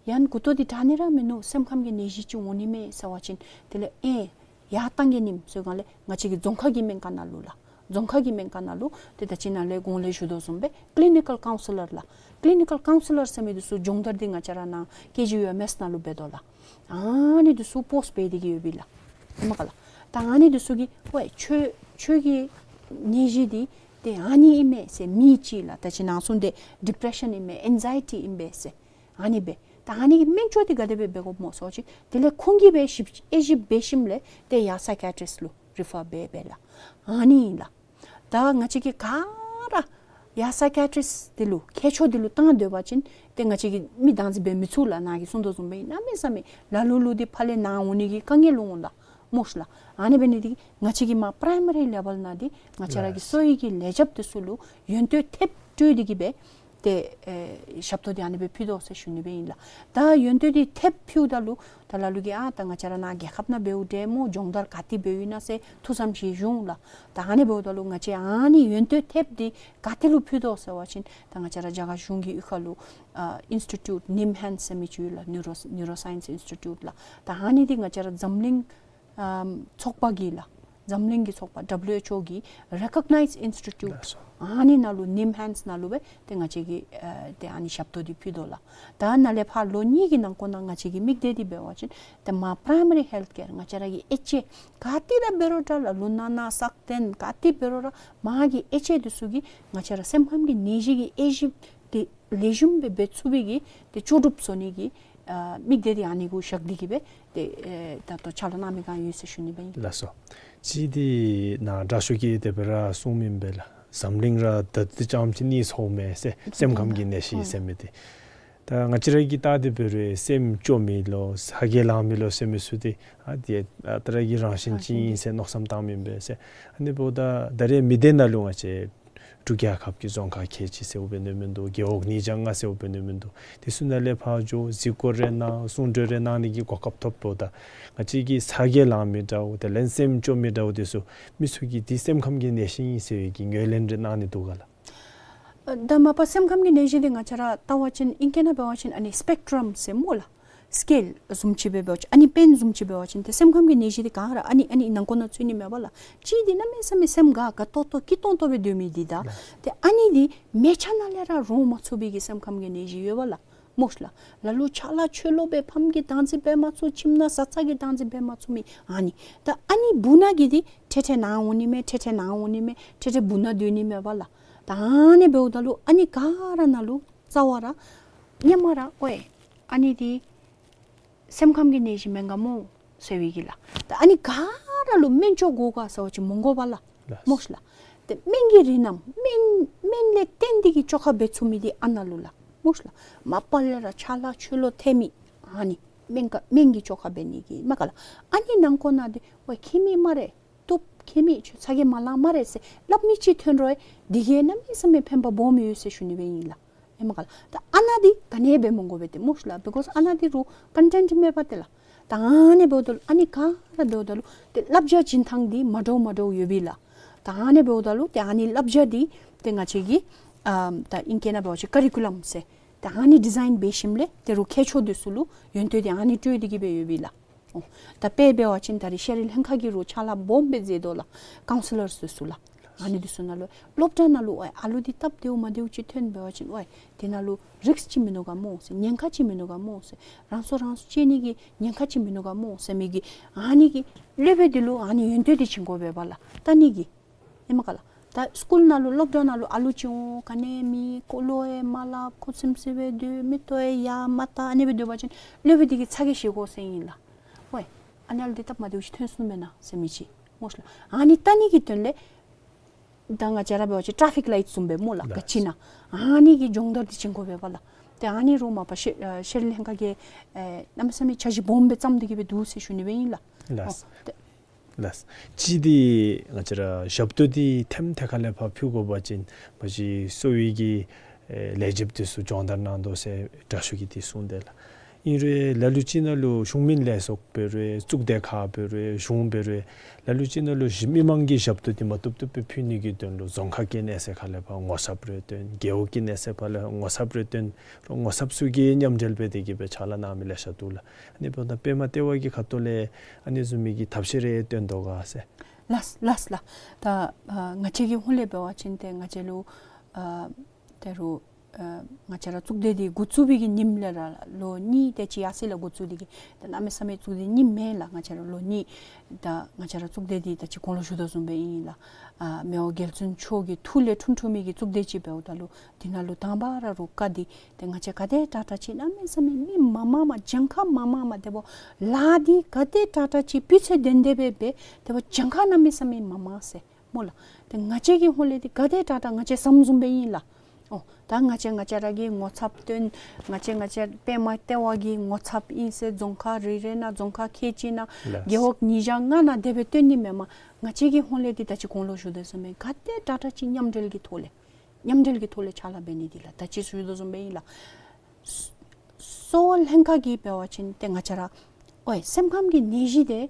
ཡང་མགུ་ཏོ་འདི་དྲག་ནི་ར་མིན་ནུག། སེམས་ཁམས་ཀྱི་ནད་གཞི་ཅིག་འོང་ནི་མས་ཟེར་བ་ཅིན་དེ་ལས་ཨེ་ཡར་བཏང་གེ་ནིམ་ཟེར་ག་ལས་ང་བཅས་ཀྱི་རྫོང་ཁ་གི་སྨན་ཁང་ནང་ལུ་ལགས། རྫོང་ཁ་གི་སྨན་ཁང་ནང་ལུ་ཏེ་ད་ཅི་ནཱ་ལས་གོང་ལས་ཞུ་དོ་བཟུམ་སྦེ་ཀི་ལི་ནི་ཀཱལ་ཀའུན་སི་ལར་ལགས། ཀི་ལི་ནི་ཀཱལ་ཀའུན་སི་ལར་ཟེར་མི་འདི་ཚུ་སྦྱོང་བརྡར་འདི་ང་བཅས་ར་ནཱ་ཀེ་ཇི་ཡུ་ཨེམ་ཨེསི་ནང་ལུ་འབད་དོ་ལགས། ཨ་ནི་འདི་ཚུ་པོསཊ་འབད་དེ་གི་ཡོད་པས་ལགས། ཧེ་མ་ག་ལགས། ད་ཨ་ནི་འདི་ཚུ་གིས་ཝའེ་ཁྱོད་ཁྱོད་ཀྱི་ནད་གཞི་འདི་ཏེ་ཨ་ནི་ཨིན་མས་ཟེར། མི་ཅིག་ལགས་ད་ཅི་ནཱ་གསུངས་ཏེ་ཌི་པི་རེ་ཤཱན་ཨིན་མས། ཨེང་ཛའི་ཊི་ཨིན་པས་ཟེར། ཨ་ནི་སྦེ། ད་ཨ་ནི་གི་སྨན་བཅོས་འདི་ག་དེ་སྦེ་འབད་དགོཔ་སྨོ་ཟེར་བ་ཅིན་དེ་ལས་ཁོང་གིས་སྦེ་ཞིབ་དབྱེ་ཞིབ་འབད་ཞིནམ་ལས་ཏེ་ཡར་སའི་ཀ་ཡ་ཊི་རིསཊ་ལུ་རི་ཕར་འབད་འབདཝ་ལགས། ཨ་ནི་ཨིན་ལགས། ད་ང་བཅས་ཀྱིས་ག་ར་ཡར་སའི་ཀ་ཡ་ཊི་རིསཊ་འདི་ལུ་མཁས་མཆོག་འདི་ལུ་བཏང་སྡོད་པ་ཅིན་ཏེ་ང་བཅས་ཀྱིས་མི་བདག་འཛིན་འབད་མི་ཚུགས་ལགས། ནཱ་གིས་གསུངས་དོ་བཟུམ་སྦེ་གནམ་མེད་ས་མེད་ལ་ལུ་ལུ་འདི་ཕར་ལས་ནཱ་འོང་ནི་གི་དཀའ་ངལ་འོང་ལགས། སྨོ་ཤ་ལགས། ཨ་ནི་འབད་ནི་འདི་ང་བཅས་ཀྱིས་མར་པ་རའི་མ་རི་ལེ་བཱལ་ནང་འདི་ང་བཅས་ར་གི་གསོ་བའི་གི་ལས་བྱེདཔ་འདི་ཚུ་ལུ་ཡོན་ཏན་ཐེབས་སྤྲོད་དེ་གི་སྦེ་ཏེ་ཨེ་ཞབས་ཏོག་འདི་ཨ་ནི་སྦེ་ཕུལ་དོ་ཟེར་ཞུ་ནི་སྦེ་ཨིན་ལགས། ད་ཡོན་ཏན་འདི་ཐེབས་ཕུལཝ་ད་ལུ་ད་ལ་ལུ་གིས་ཨ་ད་ང་བཅས་ར་ནཱ་རྒྱལ་ཁབ་ནང་འབདཝ་འདྲས་སྨོ། སྦྱོང་བརྡར་ག་ཏེ་འབདཝ་ཨིན་ན་ཟེར་ཐུགས་བསམ་བཞེས་བཞུགས་ལགས། ད་ཨ་ནི་འབདཝ་ད་ལུ་ང་བཅས་ཨ་ནི་ཡོན་ཏན་ཐེབས་འདི་ག་ཏེ་ལུ་ཕུལ་དོ་ཟེར་བ་ཅིན་ད་ང་བཅས་ར་རྒྱ་གར་གཞུང་གི་གཡུས་ཁ་ལུ་ཨ་ཨིནསི་ཊི་ཊིའུཊ་ནིམ་ཧེནཌསི་ཟེར་མི་ཅིག་ཡོད་ལགས། ནིའུ་རོ་ནིའུ་རོ་སའིནསི་ཨིནསི་ཊི་ཊིའུཊ་ལགས། ད་ཨ་ནི་འདི་ང་བཅས་ར་འཛམ་གླིང་ཨམ་ཚོགས་པ་གིས་ལགས། འཛམ་གླིང་གི་ཚོགས་པ་ཌབ་ལུ་ཨེཆ་ཨོ་གི་རེ་ཀོག་ནའིཛ་ཨིནསི་ཊི་ཊིའུཊ་ལགས་སོ། ཨ་ནི་ནང་ལུ་ནིམ་ཧེནཌསི་ནང་ལུ་སྦེ་ཏེ་ང་བཅས་ཀྱིས་ཨ་ཏེ་ཨ་ནི་ཞབས་ཏོག་འདི་ཕུལ་དོ་ལགས། ད་ནཱ་ལས་ཕར་ལོ་གཉིས་ཀྱི་ནང་འཁོད་ནང་ང་བཅས་ཀྱི་དམིགས་གཏད་འདི་འབད་བ་ཅིན་ཏེ་མར་པ་རའི་མ་རི་ཧེལཐ་ཀེར་ང་བཅས་ར་གི་ཨེཆ་ཨེ་ག་ཏེ་ར་འབད་རུང་འདྲ་ལགས། ལུ་ནག་ན་སག་སྟེང་ག་ཏེ་འབད་རུང་ར་མར་གྱི་ཨེཆ་ཨེ་འདི་ཚུ་གིས་ང་བཅས་ར་སེམས་ཁམས་ཀྱི་ནད་གཞི་གི་དབྱེ་ཞིབ་འདི་ལེགས་ཤོམ་སྦེ་འབད་ཚུགས་པའི་གི་ཏེ་ལྕོགས་གྲུབ་བཟོ་ནི་གི་ཨ་དམིགས་གཏད་འདི་ཨ་ནི་གུ་བཞག་སྟེ་གི་སྦེ་ཏེ་ཨེ་ད་ལྟོ་ཕྱག་ལཱ་གནང་མི་གང་ཡོད་ཟེར་ཞུ་ནི་སྦེ་ཨིན། ལགས་སོ། གཅིག་འདི་ནཱ་དྲག་ཤོས་ཀྱིས་དེ་སྦེ་ར་གསུངས་མི་ཨིན་པས་ལགས། འཛམ་གླིང་ར་ད་འདི་ཙམ་ཅིག་གནས་ཚརཝ་མས་ཟེར། སེམས་ཁམས་ཀྱི་ནད་གཞི་ཟེར་མི་འདི། ད་ང་བཅས་ར་གིས་བལྟ་སྟེ་འབད་རུང་སེམས་སྐྱོ་མི་ལོ་ཚ་གྱང་ལང་མི་ལོ་ཟེར་མི་ཚུ་འདི་ཨ་འདི་ཨ་ད་ར་གི་རང་བཞིན་ཅིག་ཨིན་ཟེར་མནོ་བསམ་བཏང་མི་ཨིན་པས་ཟེར། ཨ་ནི་འབདཝ་ད་ད་རེས་མི་སྡེ་ནང་ལུ་ང་བཅས་འབྲུག་རྒྱལ་ཁབ་ཀྱི་རྫོང་ཁག་ཁལ་གཅིག་ཟེརཝ་འབད་ནི་མིན་འདུག། རྒེད་འོག་ཉིས་བརྒྱ་ལྔ་ཟེརཝ་འབད་ནི་མིན་འདུག། དེ་ཚུ་ནང་ལས་ཕར་འགྱོ་གཟིགས་སྐོར་རེ་གནང་གསུང་གྲོས་རེ་གནང་ནི་གི་གོ་སྐབས་ཐོབ་འབདཝ་ད་ང་བཅས་ཀྱི་ཚ་གྱང་ལང་མི་འདྲཝ་དེ་ལས་སེམས་སྐྱོ་མི་འདྲཝ་དེ་ཚུ་མི་ཚུ་གིས་འདི་སེམས་ཁམས་ཀྱི་ནད་གཞི་ཨིན་ཟེར་བའི་གི་ངོས་ལེན་རེ་གནང་ནི་འདུག་ག་ལགས། ཨ་ད་མ་པ་སེམས་ཁམས་ཀྱི་ནད་གཞི་འདི་ང་བཅས་ར་བལྟ་བ་ཅིན་ཨིང་སྐད་ནང་འབད་བ་ཅིན་ཨ་ནི་སི་པེག་ཊྲམ་ཟེར་སྨོ་ལགས། སི་ཀེལ་བཟུམ་ཅིག་སྦེ་འབད་བ་ཅིན་ཨ་ནི་པེན་བཟུམ་ཅིག་འབད་བ་ཅིན་ཏེ་སེམས་ཁམས་ཀྱི་ནད་གཞི་འདི་ག་ར་ཨ་ནི་ཨ་ནི་ནང་འཁོད་ནང་ཚུད་ནི་མས་པ་ལགས། གཅིག་འདི་གནམ་མེད་ས་མེད་སེམས་དགའ་དགའ་ཏོག་ཏོ་སྐྱིད་ཏོང་ཏོ་སྦེ་སྡོད་མི་འདི་ད་ཏེ་ཨ་ནི་འདི་མལ་ཆ་ནང་ལས་ར་རོ་མ་ཚུགས་པའི་གི་སེམས་ཁམས་ཀྱི་ནད་གཞི་ཡོད་པ་ལགས། སྨོ་ཤ་ལགས། ལ་ལུ་ཆ་ལ་ཆོས་ལོག་སྦེ་ཕམ་གྱིས་བདག་འཛིན་འབད་མ་ཚུགས། ཁྱིམ་ནང་བཟའ་ཚང་གིས་བདག་འཛིན་འབད་མ་ཚུགས་མི་ཨ་ནི། ད་ཨ་ནི་བུ་ནང་གི་འདི་ཐེ་ཐེ་ནཱ་འོང་ནི་མས། ཐེ་ཐེ་ནཱ་འོང་ནི་མས། ཐེ་ཐེ་བུ་ནང་སྡོད་ནི་མས་པ་ལགས། ད་ཨ་ནི་འབདཝ་ད་ལུ་ཨ་ནི་ག་ར་ནང་ལུ་རྩ་བ་ར་སྔོན་མ་ར་ཨོའི་ཨ་ནི་འདི་སེམས་ཁམས་ཀྱི་ནད་གཞི་མེན་ག་མོ་ཟེར་བའི་གི་ལགས། ད་ཨ་ནི་ག་ར་ལུ་སྨན་བཅོས་དགོ་ག་ཟེར་བ་ཅིན་མི་དགོ་པ་ལགས། ལགས། སྨོ་ཤ་ལགས། ཏེ་སྨན་གྱི་རིགས་རྣམས་སྨན་སྨན་ལས་བརྟེན་ཏེ་གི་བཅོས་ཁ་འབད་ཚུགས་མི་འདི་ཨ་ནཱ་ལུ་ལགས། སྨོ་ཤ་ལགས། མ་པ་ལས་ར་ཆ་ལ་ཆོས་ལོག་ཐལ་མི་ཨ་ནི་སྨན་ག་སྨན་གྱི་བཅོས་ཁ་འབད་ནི་གི་མས་ག་ལགས། ཨ་ནི་ནང་འཁོད་ནང་འདི་ཝའི་མཁྱེན་མི་སྨ་རེ། བཏུབ་མཁྱེན་མི་ཁྱོད་ཚ་གྱང་མ་ལང་སྨ་རེ་ཟེར་སླབ་མི་ཅིག་ཐོན་རུང་འདི་གིས་གནམ་མེད་ས་མེད་ཕན་པ་སྦོམ་ཡོད་ཟེར་ཞུ་ནི་སྦེ་ཨིན་ལགས། ཨེ་མས་ག་ལགས། ད་ཨ་ནཱ་འདི་ག་ནི་འབད་མི་དགོ་པས་ཏེ་སྨོ་ཤ་ལགས། because ཨ་ནཱ་འདི་རུང་ཀོན་ཊེནཊ་མེད་པ་ཏེ་ལགས། ད་ཨ་ནི་འབདཝ་ད་ལུ་ཨ་ནི་ག་ར་འབདཝ་ད་ལུ་ཏེ་བསླབ་བྱ་བྱིན་ཐངས་འདི་མ་འདྲཝ་མ་འདྲཝ་ཡོད་པས་ལགས། ད་ཨ་ནི་འབདཝ་ད་ལུ་ཏེ་ཨ་ནི་བསླབ་བྱ་འདི་ཏེ་ང་བཅས་ཀྱིས་ ཨ་ད་ཨིང་སྐད་ནང་འབད་བ་ཅིན་ཀ་རི་ཀུ་ལམ་ཟེར། ད་ཨ་ནི་ཌི་ཛའིན་འབད་ཞིནམ་ལས་ཏེ་རུང་མཁས་མཆོག་འདི་ཚུ་ལུ་ཡོན་ཏན་འདི་ཨ་ནི་སྤྲོད་དེ་གི་སྦེ་ཡོདཔ་ཨིན་ལགས། ཨོ་ད་དཔེ་འབད་བ་ཅིན་ད་རེས་ཤེས་རིག་ལྷན་ཁག་གི་རུང་ཕྱག་ལཱ་སྦོམ་སྦེ་མཛད་དོ་ལགས། ཀའུན་སི་ལར་འདི་ཚུ་ལགས། ཨ་ནི་འདི་ཚུ་ནང་ལུ་སློབ་གྲྭ་ནང་ལུ་ཨོ་ཨ་ལུ་འདི་སྟབས་བདེཝ་མ་བདེཝ་ཅིག་ཐོན་འབད་བ་ཅིན་ཨོ་དེ་ནང་ལུ་རིསཀ་ཅིག་མིན་ནུག་ག་སྨོ་ཟེར། ཉེན་ཁ་ཅིག་མིན་ནུག་ག་སྨོ་ཟེར། རང་སྲོག་རང་སྲོག་གཅོད་ནི་གི་ཉེན་ཁ་ཅིག་མིན་ནུག་ག་སྨོ་ཟེར་མི་གི་ཨ་ནི་གི་སློབ་དཔོན་འདི་ལུ་ཨ་ནི་ཡོན་ཏན་འདི་བྱིན་དགོ་པས་ལགས། ལྟ་ནི་གི་ཨིན་མས་ག་ལགས། ད་སི་ཀུལ་ནང་ལུ་སློབ་གྲྭ་ནང་ལུ་ཨ་ལུ་ཅིག་འོང་ག་ནི་མེད། ཁོ་ལུ་ཡང་མ་སླབ། ཁོ་ཚིམ་ཚིམ་སྦེ་སྡོད། མིག་ཏོ་ཡང་ཡར་མ་བལྟ། ཨ་ནི་སྦེ་སྡོད་པ་ཅིན་སློབ་དཔོན་འདི་གིས་ཚ་གྱང་བཞེས་དགོ་ཟེར་ཨིན་ལགས། ཝའི་ཨ་ནི་ཨ་ལུ་འདི་སྟབས་མ་བདེཝ་ཅིག་ཐོན་སོང་མེན་ན་ཟེར་མི་ཅིག་སྨོ་ལགས། ཨ་ནི་ལྟ་ནི་གི་དོན་ལས་ད་ང་བཅས་ར་འབད་བ་ཅིན་ཊ་ཕིག་ལའིཊ་བཟུམ་སྦེ་སྨོ་ལགས། ལགས། ག་ཅི་ཨིན་ན་ཨ་ནི་གི་སྦྱོང་བརྡར་འདི་བྱིན་དགོ་པས་ལགས། ཏེ་ཨ་ནི་རུང་མ་པ་ཤེས་ཨ་ཤེས་རིག་ལྷན་ཁག་གིས་ཨེ་གནམ་མེད་ས་མེད་འཆར་གཞི་སྦོམ་སྦེ་བརྩམས་ཏེ་གི་སྦེ་འདུག་ཟེར་ཞུ་ནི་སྦེ་ཨིན་ལགས། ལགས། ཨོ་ཏེ་ལགས། གཅིག་འདི་ང་བཅས་ར་ཞབས་ཏོག་འདི་ཐེམ་ཐེ་ཁ་ལས་ཕར་ཕུལ་དགོ་པ་ཅིན་མ་གཞི་གསོ་བའི་གི་ཨེ་ལས་བྱེདཔ་འདི་ཚུ་སྦྱོང་བརྡར་གནང་དོ་ཟེར་དྲག་ཤོས་ཀྱིས་འདི་གསུངས་དེས་ལགས། ཨིན་རུང་ལ་ལུ་ཅིག་ནང་ལུ་གཞུང་མིན་ལས་ཚོགས་འབད་རུང་གཙུག་སྡེ་ཁག་འབད་རུང་གཞུང་འབད་རུང་ལ་ལུ་ཅིག་ནང་ལུ་ཞི་མི་མང་གི་ཞབས་ཏོག་འདི་མ་བཏུབ་བཏུབ་སྦེ་ཕུལ་ནི་གི་དོན་ལུ་རྫོང་ཁག་གི་གནས་ཚད་ཁ་ལས་ཕར་ངོ་ཚབ་རེ་བཏོན། རྒེད་འོག་གི་གནས་ཚད་ཁ་ལས་ངོ་ཚབ་རེ་བཏོན། རོགས་ངོ་ཚབ་ཚུ་གིས་མཉམ་འབྲེལ་འབད་དེ་གི་སྦེ་ཕྱག་ལཱ་གནང་མི་ལེ་ཤ་འདུག་ལགས། ཨ་ནི་འབདཝ་ད་པདྨ་ལྟེ་བ་གི་ཁ་ཐུག་ལས་ཨ་ནི་བཟུམ་མའི་གི་ཐབས་ཤེས་རེ་བཏོན་དོ་ག་ཟེར། ལགས་ལགས་ལགས། ད་ཨ་ང་བཅས་ཀྱི་ཧོངས་ལས་འབད་བ་ཅིན་ཏེ་ང་བཅས་ལུ་ཨ་ད་རུང་ཨ་ང་བཅས་ར་གཙུག་སྡེ་འདི་འགོ་བཙུགས་པའི་གི་ཉིནམ་ལས་ར་ལོ་གཉིས་དེ་ཅིག་ཡར་སོ་ཡི་ལགས། འགོ་བཙུགས་ཏེ་གི་ད་གནམ་མེད་ས་མེད་གཙུག་སྡེ་རྙིངམ་མེན་ལགས། ང་བཅས་ར་ལོ་གཉིས་ད་ང་བཅས་ར་གཙུག་སྡེ་འདི་ད་ཅི་གོང་ལུ་ཞུ་དོ་བཟུམ་སྦེ་ཨིན་ལགས། ཨ་མི་དབང་རྒྱལ་བཙུན་མཆོག་གི་ཐུགས་ལས་འཁྲུངས་འཁྲུངས་མི་གི་གཙུག་སྡེ་ཅིག་འབདཝ་ད་ལུ་འདི་ནང་ལུ་དང་པ་ར་རུང་བཀའ་འདི་ཏེ་ང་བཅས་ག་དེ་དྲག་དྲག་ཅིག་གནམ་མེད་ས་མེད་མི་མང་མང་མ་གྱངས་ཁ་མང་མང་མ་དེ་འབདཝ་ལཱ་འདི་ག་དེ་དྲག་དྲག་ཅིག་སྤུས་ཚད་ལྡན་ཏེ་སྦེ་འབད་དེ་འབདཝ་གྱངས་ཁ་གནམ་མེད་ས་མེད་མང་མང་ཟེར་སྨོ་ལགས། ཏེ་ང་བཅས་ཀྱི་ཧོངས་ལས་འདི་ག་དེ་དྲག་དྲག་ང་བཅས་བསམ་བཟུམ་སྦེ་ཨིན་ལགས། ཨོ་ད་ང་བཅས་ང་བཅས་ར་གིས་ངོ་ཚབ་བཏོན། ང་བཅས་ང་བཅས་པདྨ་ལྟེ་བ་གི་ངོ་ཚབ་ཨིན་ཟེར་རྫོང་ཁག་རེ་རེ་ནང་རྫོང་ཁག་ཁལ་གཅིག་ནང་ལགས། རྒེད་འོག་ཉིས་བརྒྱ་ལྔ་ནང་དེ་སྦེ་བཏོན་ནི་མེན་པར་ང་བཅས་ཀྱི་ཧོངས་ལས་འདི་ད་ཅི་གོང་ལུ་ཞུ་དོ་བཟུམ་སྦེ་ག་དེ་དྲག་དྲག་ཅིག་མཉམ་འབྲེལ་གྱི་ཐོག་ལས་མཉམ་འབྲེལ་གྱི་ཐོག་ལས་ཕྱག་ལཱ་འབད་ནི་འདི་ལགས། ད་ཅི་ཞུ་དོ་བཟུམ་སྦེ་ཨིན་ལགས། གསོ་བ་ལྷན་ཁག་གིས་འབད་བ་ཅིན་ཏེ་ང་བཅས་ར་ཨོའི་སེམས་ཁམས་ཀྱི་ནད་གཞི་འདི་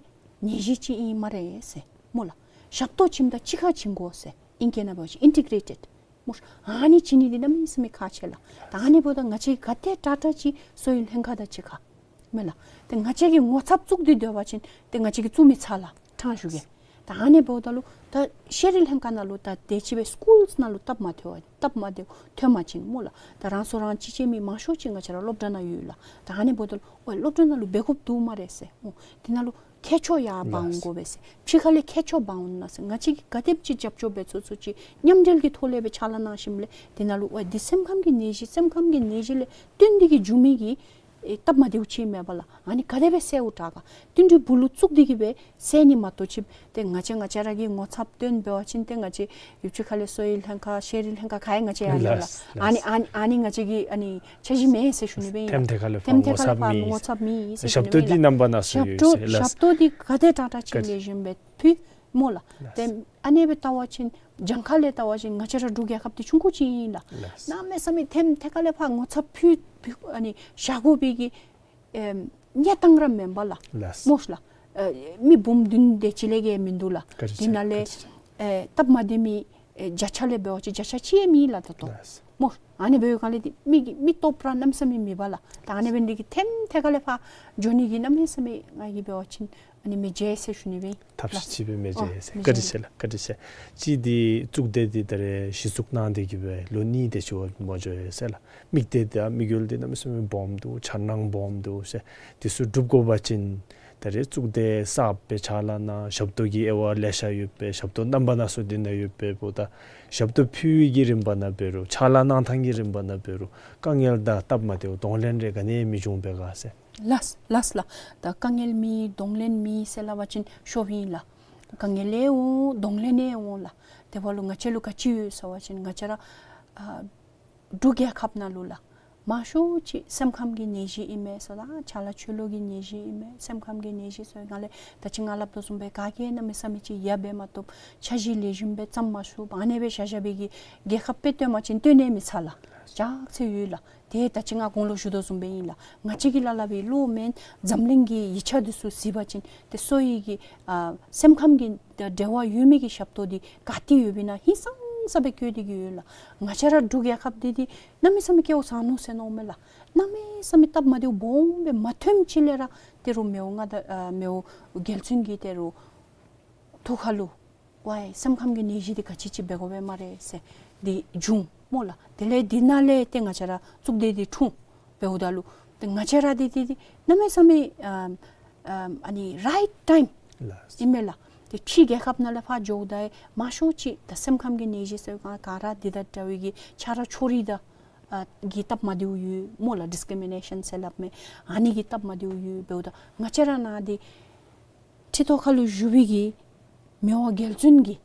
ནད་གཞི་ཅིག་ཨིན་སྨ་རེ་ཟེར་སྨོ་ལགས། ཞབས་ཏོག་བྱིནམ་ད་གཅིག་ཁར་བྱིན་དགོ་ཟེར་ཨིང་སྐད་ནང་འབད་བ་ཅིན་ཨིན་ཊི་གྲེ་ཊེཌ་སྨོ། ཨ་ནི་བྱིན་ནི་འདི་གནམ་མེད་ས་མེད་ཁག་ཆེ་ལགས། ད་ཨ་ནི་འབདཝ་ད་ང་བཅས་ག་དེ་དྲག་དྲག་ཅིག་གསོ་བའི་ལྷན་ཁག་དང་གཅིག་ཁར་མེན་ལགས། ཏེ་ང་བཅས་ཀྱིས་ངོ་ཚབ་བཙུགས་ཏེ་སྡོད་པ་ཅིན་ཏེ་ང་བཅས་ཀྱིས་བཙུགས་མི་ཚར་ལགས། ཕྲང་ཞུ་གེ། ད་ཨ་ནི་འབདཝ་ད་ལུ་ད་ཤེས་རིག་ལྷན་ཁག་ནང་ལུ་ད་དེ་ཅིག་སྦེ་སི་ཀུལ་ནང་ལུ་སྟབས་མ་བདེཝ་སྟབས་མ་བདེཝ་ཐོན་པ་ཅིན་སྨོ་ལགས། ད་རང་སྲོག་རང་གཅེས་བྱིན་མི་མང་ཤོས་ཅིག་ང་བཅས་ར་སློབ་གྲྭ་ནང་ཡོད་ལགས། ད་ཨ་ནི་འབདཝ་ད་ལུ་ཨོའི་སློབ་གྲྭ་ནང་ལུ་འབད་དགོཔ་འདུག་སྨ་རེ་ཟེར་སྨོ། དེ་ནང་ལུ་མཁས་མཆོག་ཡར་འབག་འོང་དགོ་པས་ཟེར། ཕྱི་ཁ་ལས་མཁས་མཆོག་འབག་འོང་ན་ཟེར། ང་བཅས་ཀྱིས་ག་དེམ་ཅིག་རྒྱབ་སྐྱོར་འབད་ཚུགས་ཚུགས་ཅིག་མཉམ་འབྲེལ་གྱི་ཐོག་ལས་སྦེ་ཕྱག་ལཱ་གནང་ཞིནམ་ལས་དེ་ནང་ལུ་ཨོའི་འདི་སེམས་ཁམས་ཀྱི་ནད་གཞི་སེམས་ཁམས་ཀྱི་ནད་གཞི་ལས་བརྟེན་ཏེ་གི་འབྱུང་མི་གི་ཨེ་སྟབས་མ་བདེཝ་ཅིག་མེན་པ་ལགས། ཨ་ནི་ག་དེ་སྦེ་སེལཝ་དྲག་ག་བསྟུན་གྲོས་སྦུག་ལུ་བཙུགས་ཏེ་གི་སྦེ་སེལ་ནི་མ་གཏོགས་ཅིག་ཏེ་ང་བཅས་ང་བཅས་ར་གིས་ངོ་ཚབ་བཏོན་འབད་བ་ཅིན་ཏེ་ང་བཅས་ཡུལ་གྱི་ཁ་ལས་གསོ་བའི་ལྷན་ཁག་ཤེས་རིག་ལྷན་ཁག་ག་ཡང་ང་བཅས་ཡང་ཡོད་ལགས། ལགས། ཨ་ནི་ཨ་ནི་ཨ་ནི་ང་བཅས་ཀྱི་ཨ་ནི་འཆར་གཞི་མེད་ཟེར་ཞུ་ནི་སྦེ་ཨིན་ལགས། ཐེམ་ཐེ་ཁ་ལས་ཐེམ་ཐེ་ཁ་ལས་ཕར་ངོ་ཚབ་མེད་ཟེར་ཞུ་ནི་སྦེ་ཨིན་ལགས། ཞབས་ཏོག་འདི་རྣམ་པ་སྣ་ཚོགས་ཡོད་ཟེར་ལགས། ཞབས་ཏོག་འདི་ག་དེ་དྲག་དྲག་ཅིག་ལེགས་ཤོམ་སྦེ་ཕུལ་སྨོ་ལགས། ལགས། ཏེ་ཨ་ནི་སྦེ་བལྟ་བ་ཅིན་གྱངས་ཁ་ལས་བལྟ་བ་ཅིན་ང་བཅས་ར་འབྲུག་རྒྱལ་ཁབ་འདི་ཆུང་ཀུ་ཅིག་ཨིན་ལགས། ལགས། གནམ་མེད་ས་མེད་ཐེམ་ཐེ་ཁ་ལས་ཕར་ངོ་ཚབ་ཕུལ་ཕུལ་ཨ་ནི་བཞག་དགོ་པའི་གི་ཨེམ་གནས་སྟངས་ར་མེན་པ་ལགས། ལགས། སྨོ་ལགས། ཨེ་མི་འབུམ་བདུན་དེ་ཅིག་ལས་བརྒལ་མིན་འདུག་ལགས། བཀའ་དྲིན་ཆེ། དེ་ནང་ལས་བཀའ་དྲིན་ཆེ། ཨེ་སྟབས་མ་བདེ་མི་ཨེ་བརྒྱ་ཆ་ལས་འབད་བ་ཅིན་བརྒྱ་ཆ་གཅིག་ཡང་མེད་ལགས་ད་ལྟོ། ལགས། སྨོ། ཨ་ནི་འབདཝ་ལས་འདི་མི་གི་མི་སྟོབས་ར་གནམ་མེད་ས་མེད་མེད་པ་ལགས། ད་ཨ་ནི་འབད་ནི་འདི་གིས་ཐེམ་ཐེ་ཁ་ལས་ཕར་འགྱོ་ནི་གི་གནམ་མེད་ས་མེད་ང་གིས་འབད་བ་ཅིན་ཨ་ནི་མི་བརྗེད་ཟེར་ཞུ་ནི་སྦེ་ཨིན། ཐབས་ཤེས་ཅིག་སྦེ་མི་བརྗེད་ཟེར། ཨོ་བཀའ་དྲིན་ཆེ་ལགས། བཀའ་དྲིན་ཆེ། གཅིག་འདི་གཙུག་སྡེ་འདི་ད་རེས་གཞི་བཙུགས་གནང་སྟེ་གི་སྦེ་ལོ་གཉིས་དེ་ཅིག་འབད་འགྱོ་ཡི་ཟེར་ལགས། དམིགས་གཏད་དང་དམིགས་ཡུལ་འདི་གནམ་མེད་ས་མེད་སྦོམ་འདུག། འཆར་སྣང་སྦོམ་འདུག་ཟེར། འདི་ཚུ་འགྲུབ་དགོ་པ་ཅིན་ད་རེས་གཙུག་སྡེ་གསརཔ་སྦེ་ཕྱག་ལཱ་གནང་ཞབས་ཏོག་གི་དབྱེ་བ་ལེ་ཤ་ཡོད་པས། ཞབས་ཏོག་རྣམ་པ་སྣ་ཚོགས་འདི་ནང་ཡོད་པས། འབདཝ་ད་ཞབས་ཏོག་ཕུལ་བའི་གི་རིམ་པ་ནང་འབད་རུང་ཕྱག་ལཱ་གནང་ཐངས་ཀྱི་རིམ་པ་ནང་འབད་རུང་དཀའ་ངལ་དང་སྟབས་མ་བདེཝ་གདོང་ལེན་རེ་ག་ནི་མི་འབྱུང་པས་ག་ཟེར། ལགས་ལགས་ལགས། ད་དཀའ་ངལ་མེད་གདོང་ལེན་མེད་ཟེར་སླབ་པ་ཅིན་ཤོབ་ཨིན་ལགས། དཀའ་ངལ་ཡང་འོང་གདོང་ལེན་ཡང་འོང་ལགས། དེ་འབདཝ་ལུ་ང་བཅས་ལུ་ག་ཅི་ཡོད་ཟེར་བ་ཅིན་ང་བཅས་ར་ཨ་འབྲུག་རྒྱལ་ཁབ་ནང་ལུ་ལགས་མང་ཤོས་ཅིག་སེམས་ཁམས་ཀྱི་ནད་གཞི་ཨིན་མས་ཟེར་དང་ཆ་ལ་ཆོས་ལུགས་ཀྱི་ནད་གཞི་ཨིན་མས། སེམས་ཁམས་ཀྱི་ནད་གཞི་ཟེར་ང་ལས་ད་ཅི་ང་སླབ་དོ་བཟུམ་སྦེ་ག་གིས་གནམ་མེད་ས་མེད་ཅིག་ཡར་འབད་མ་བཏུབ། འཆར་གཞི་ལེགས་ཤོམ་སྦེ་བརྩམ་མ་ཚུགས། ཨ་ནི་སྦེ་བཞག་བཞག་པའི་གི་རྒྱལ་ཁབ་དཔེ་སྟོན་པ་ཅིན་སྟོན་ནི་མི་ཚར་ལགས། ལྕགས་ཚེ་ཡོད་ལགས། ཏེ་ད་ཅི་ང་གོང་ལུ་ཞུ་དོ་བཟུམ་སྦེ་ཨིན་ལགས། ང་བཅས་ཀྱི་ལ་ལུ་སྦེ་བློ་དམན་འཛམ་གླིང་གི་ཡིག་ཆ་འདི་ཚུ་གཟིགས་པ་ཅིན་ཏེ་གསོ་བའི་གི་ཨ་སེམས་ཁམས་ཀྱི་འབྲེལ་བ་ཡོད་མི་གི་ཞབས་ཏོག་འདི་ག་ཏེ་ཡོདཔ་ཨིན་ན་ཧིང་སངས་ ས་སྦེ་བཀོད་དེ་གི་ཡོད་ལགས། ང་བཅས་ར་འབྲུག་རྒྱལ་ཁབ་འདི་འདི་གནམ་མེད་ས་མེད་སྐལཝ་བཟང་ནུག་ཟེར་མནོཝ་མས་ལགས། གནམ་མེད་ས་མེད་སྟབས་མ་བདེཝ་སྦོམ་སྦེ་མ་ཐོནམ་ཅིག་ལས་ར་ཏེ་རུང་མི་དབང་མངའ་བདག་ཨ་མི་དབང་རྒྱལ་བཙུན་གྱི་ཏེ་རུང་ཐུགས་ཁ་ལུ་ཝའི་སེམས་ཁམས་ཀྱི་ནད་གཞི་འདི་ག་ཅི་ཅིག་འབད་དགོ་པས་སྨ་རེ་ཟེར་འདི་བྱུང་སྨོ་ལགས། དེ་ལས་འདི་ནང་ལས་ཏེ་ང་བཅས་ར་གཙུག་སྡེ་འདི་འཁྲུངས། འབདཝ་ད་ལུ་ཏེ་ང་བཅས་ར་འདི་འདི་འདི་གནམ་མེད་ས་མེད་ཨམ་ཨམ་ཨ་ནི་རའིཊ་ཊའིམ་ལགས། ཨིན་མས་ལགས། ཏེ་ཕྱི་རྒྱལ་ཁབ་ནང་ལས་ཕར་འགྱོཝ་ད་མང་ཤོས་ཅིག་ད་སེམས་ཁམས་ཀྱི་ནད་གཞི་ཟེར་ག་ག་ར་འདི་དང་འདྲ་བའི་གི་ཆ་རོགས་ཕྱོགས་རིས་དང་ཨ་གི་སྟབས་མ་བདེཝ་ཡོད་སྨོ་ལགས། ཌིསི་ཀི་རི་མི་ནེ་ཤཱན་ཟེར་སླབ་མི་ཨ་ནི་གི་སྟབས་མ་བདེཝ་ཡོད། འབདཝ་ད་ང་བཅས་ར་ནང་འདི་ཁྲི་ཐོག་ཁ་ལུ་བཞུགས་པའི་གི་མི་དབང་རྒྱལ་བཙུན་གྱིས་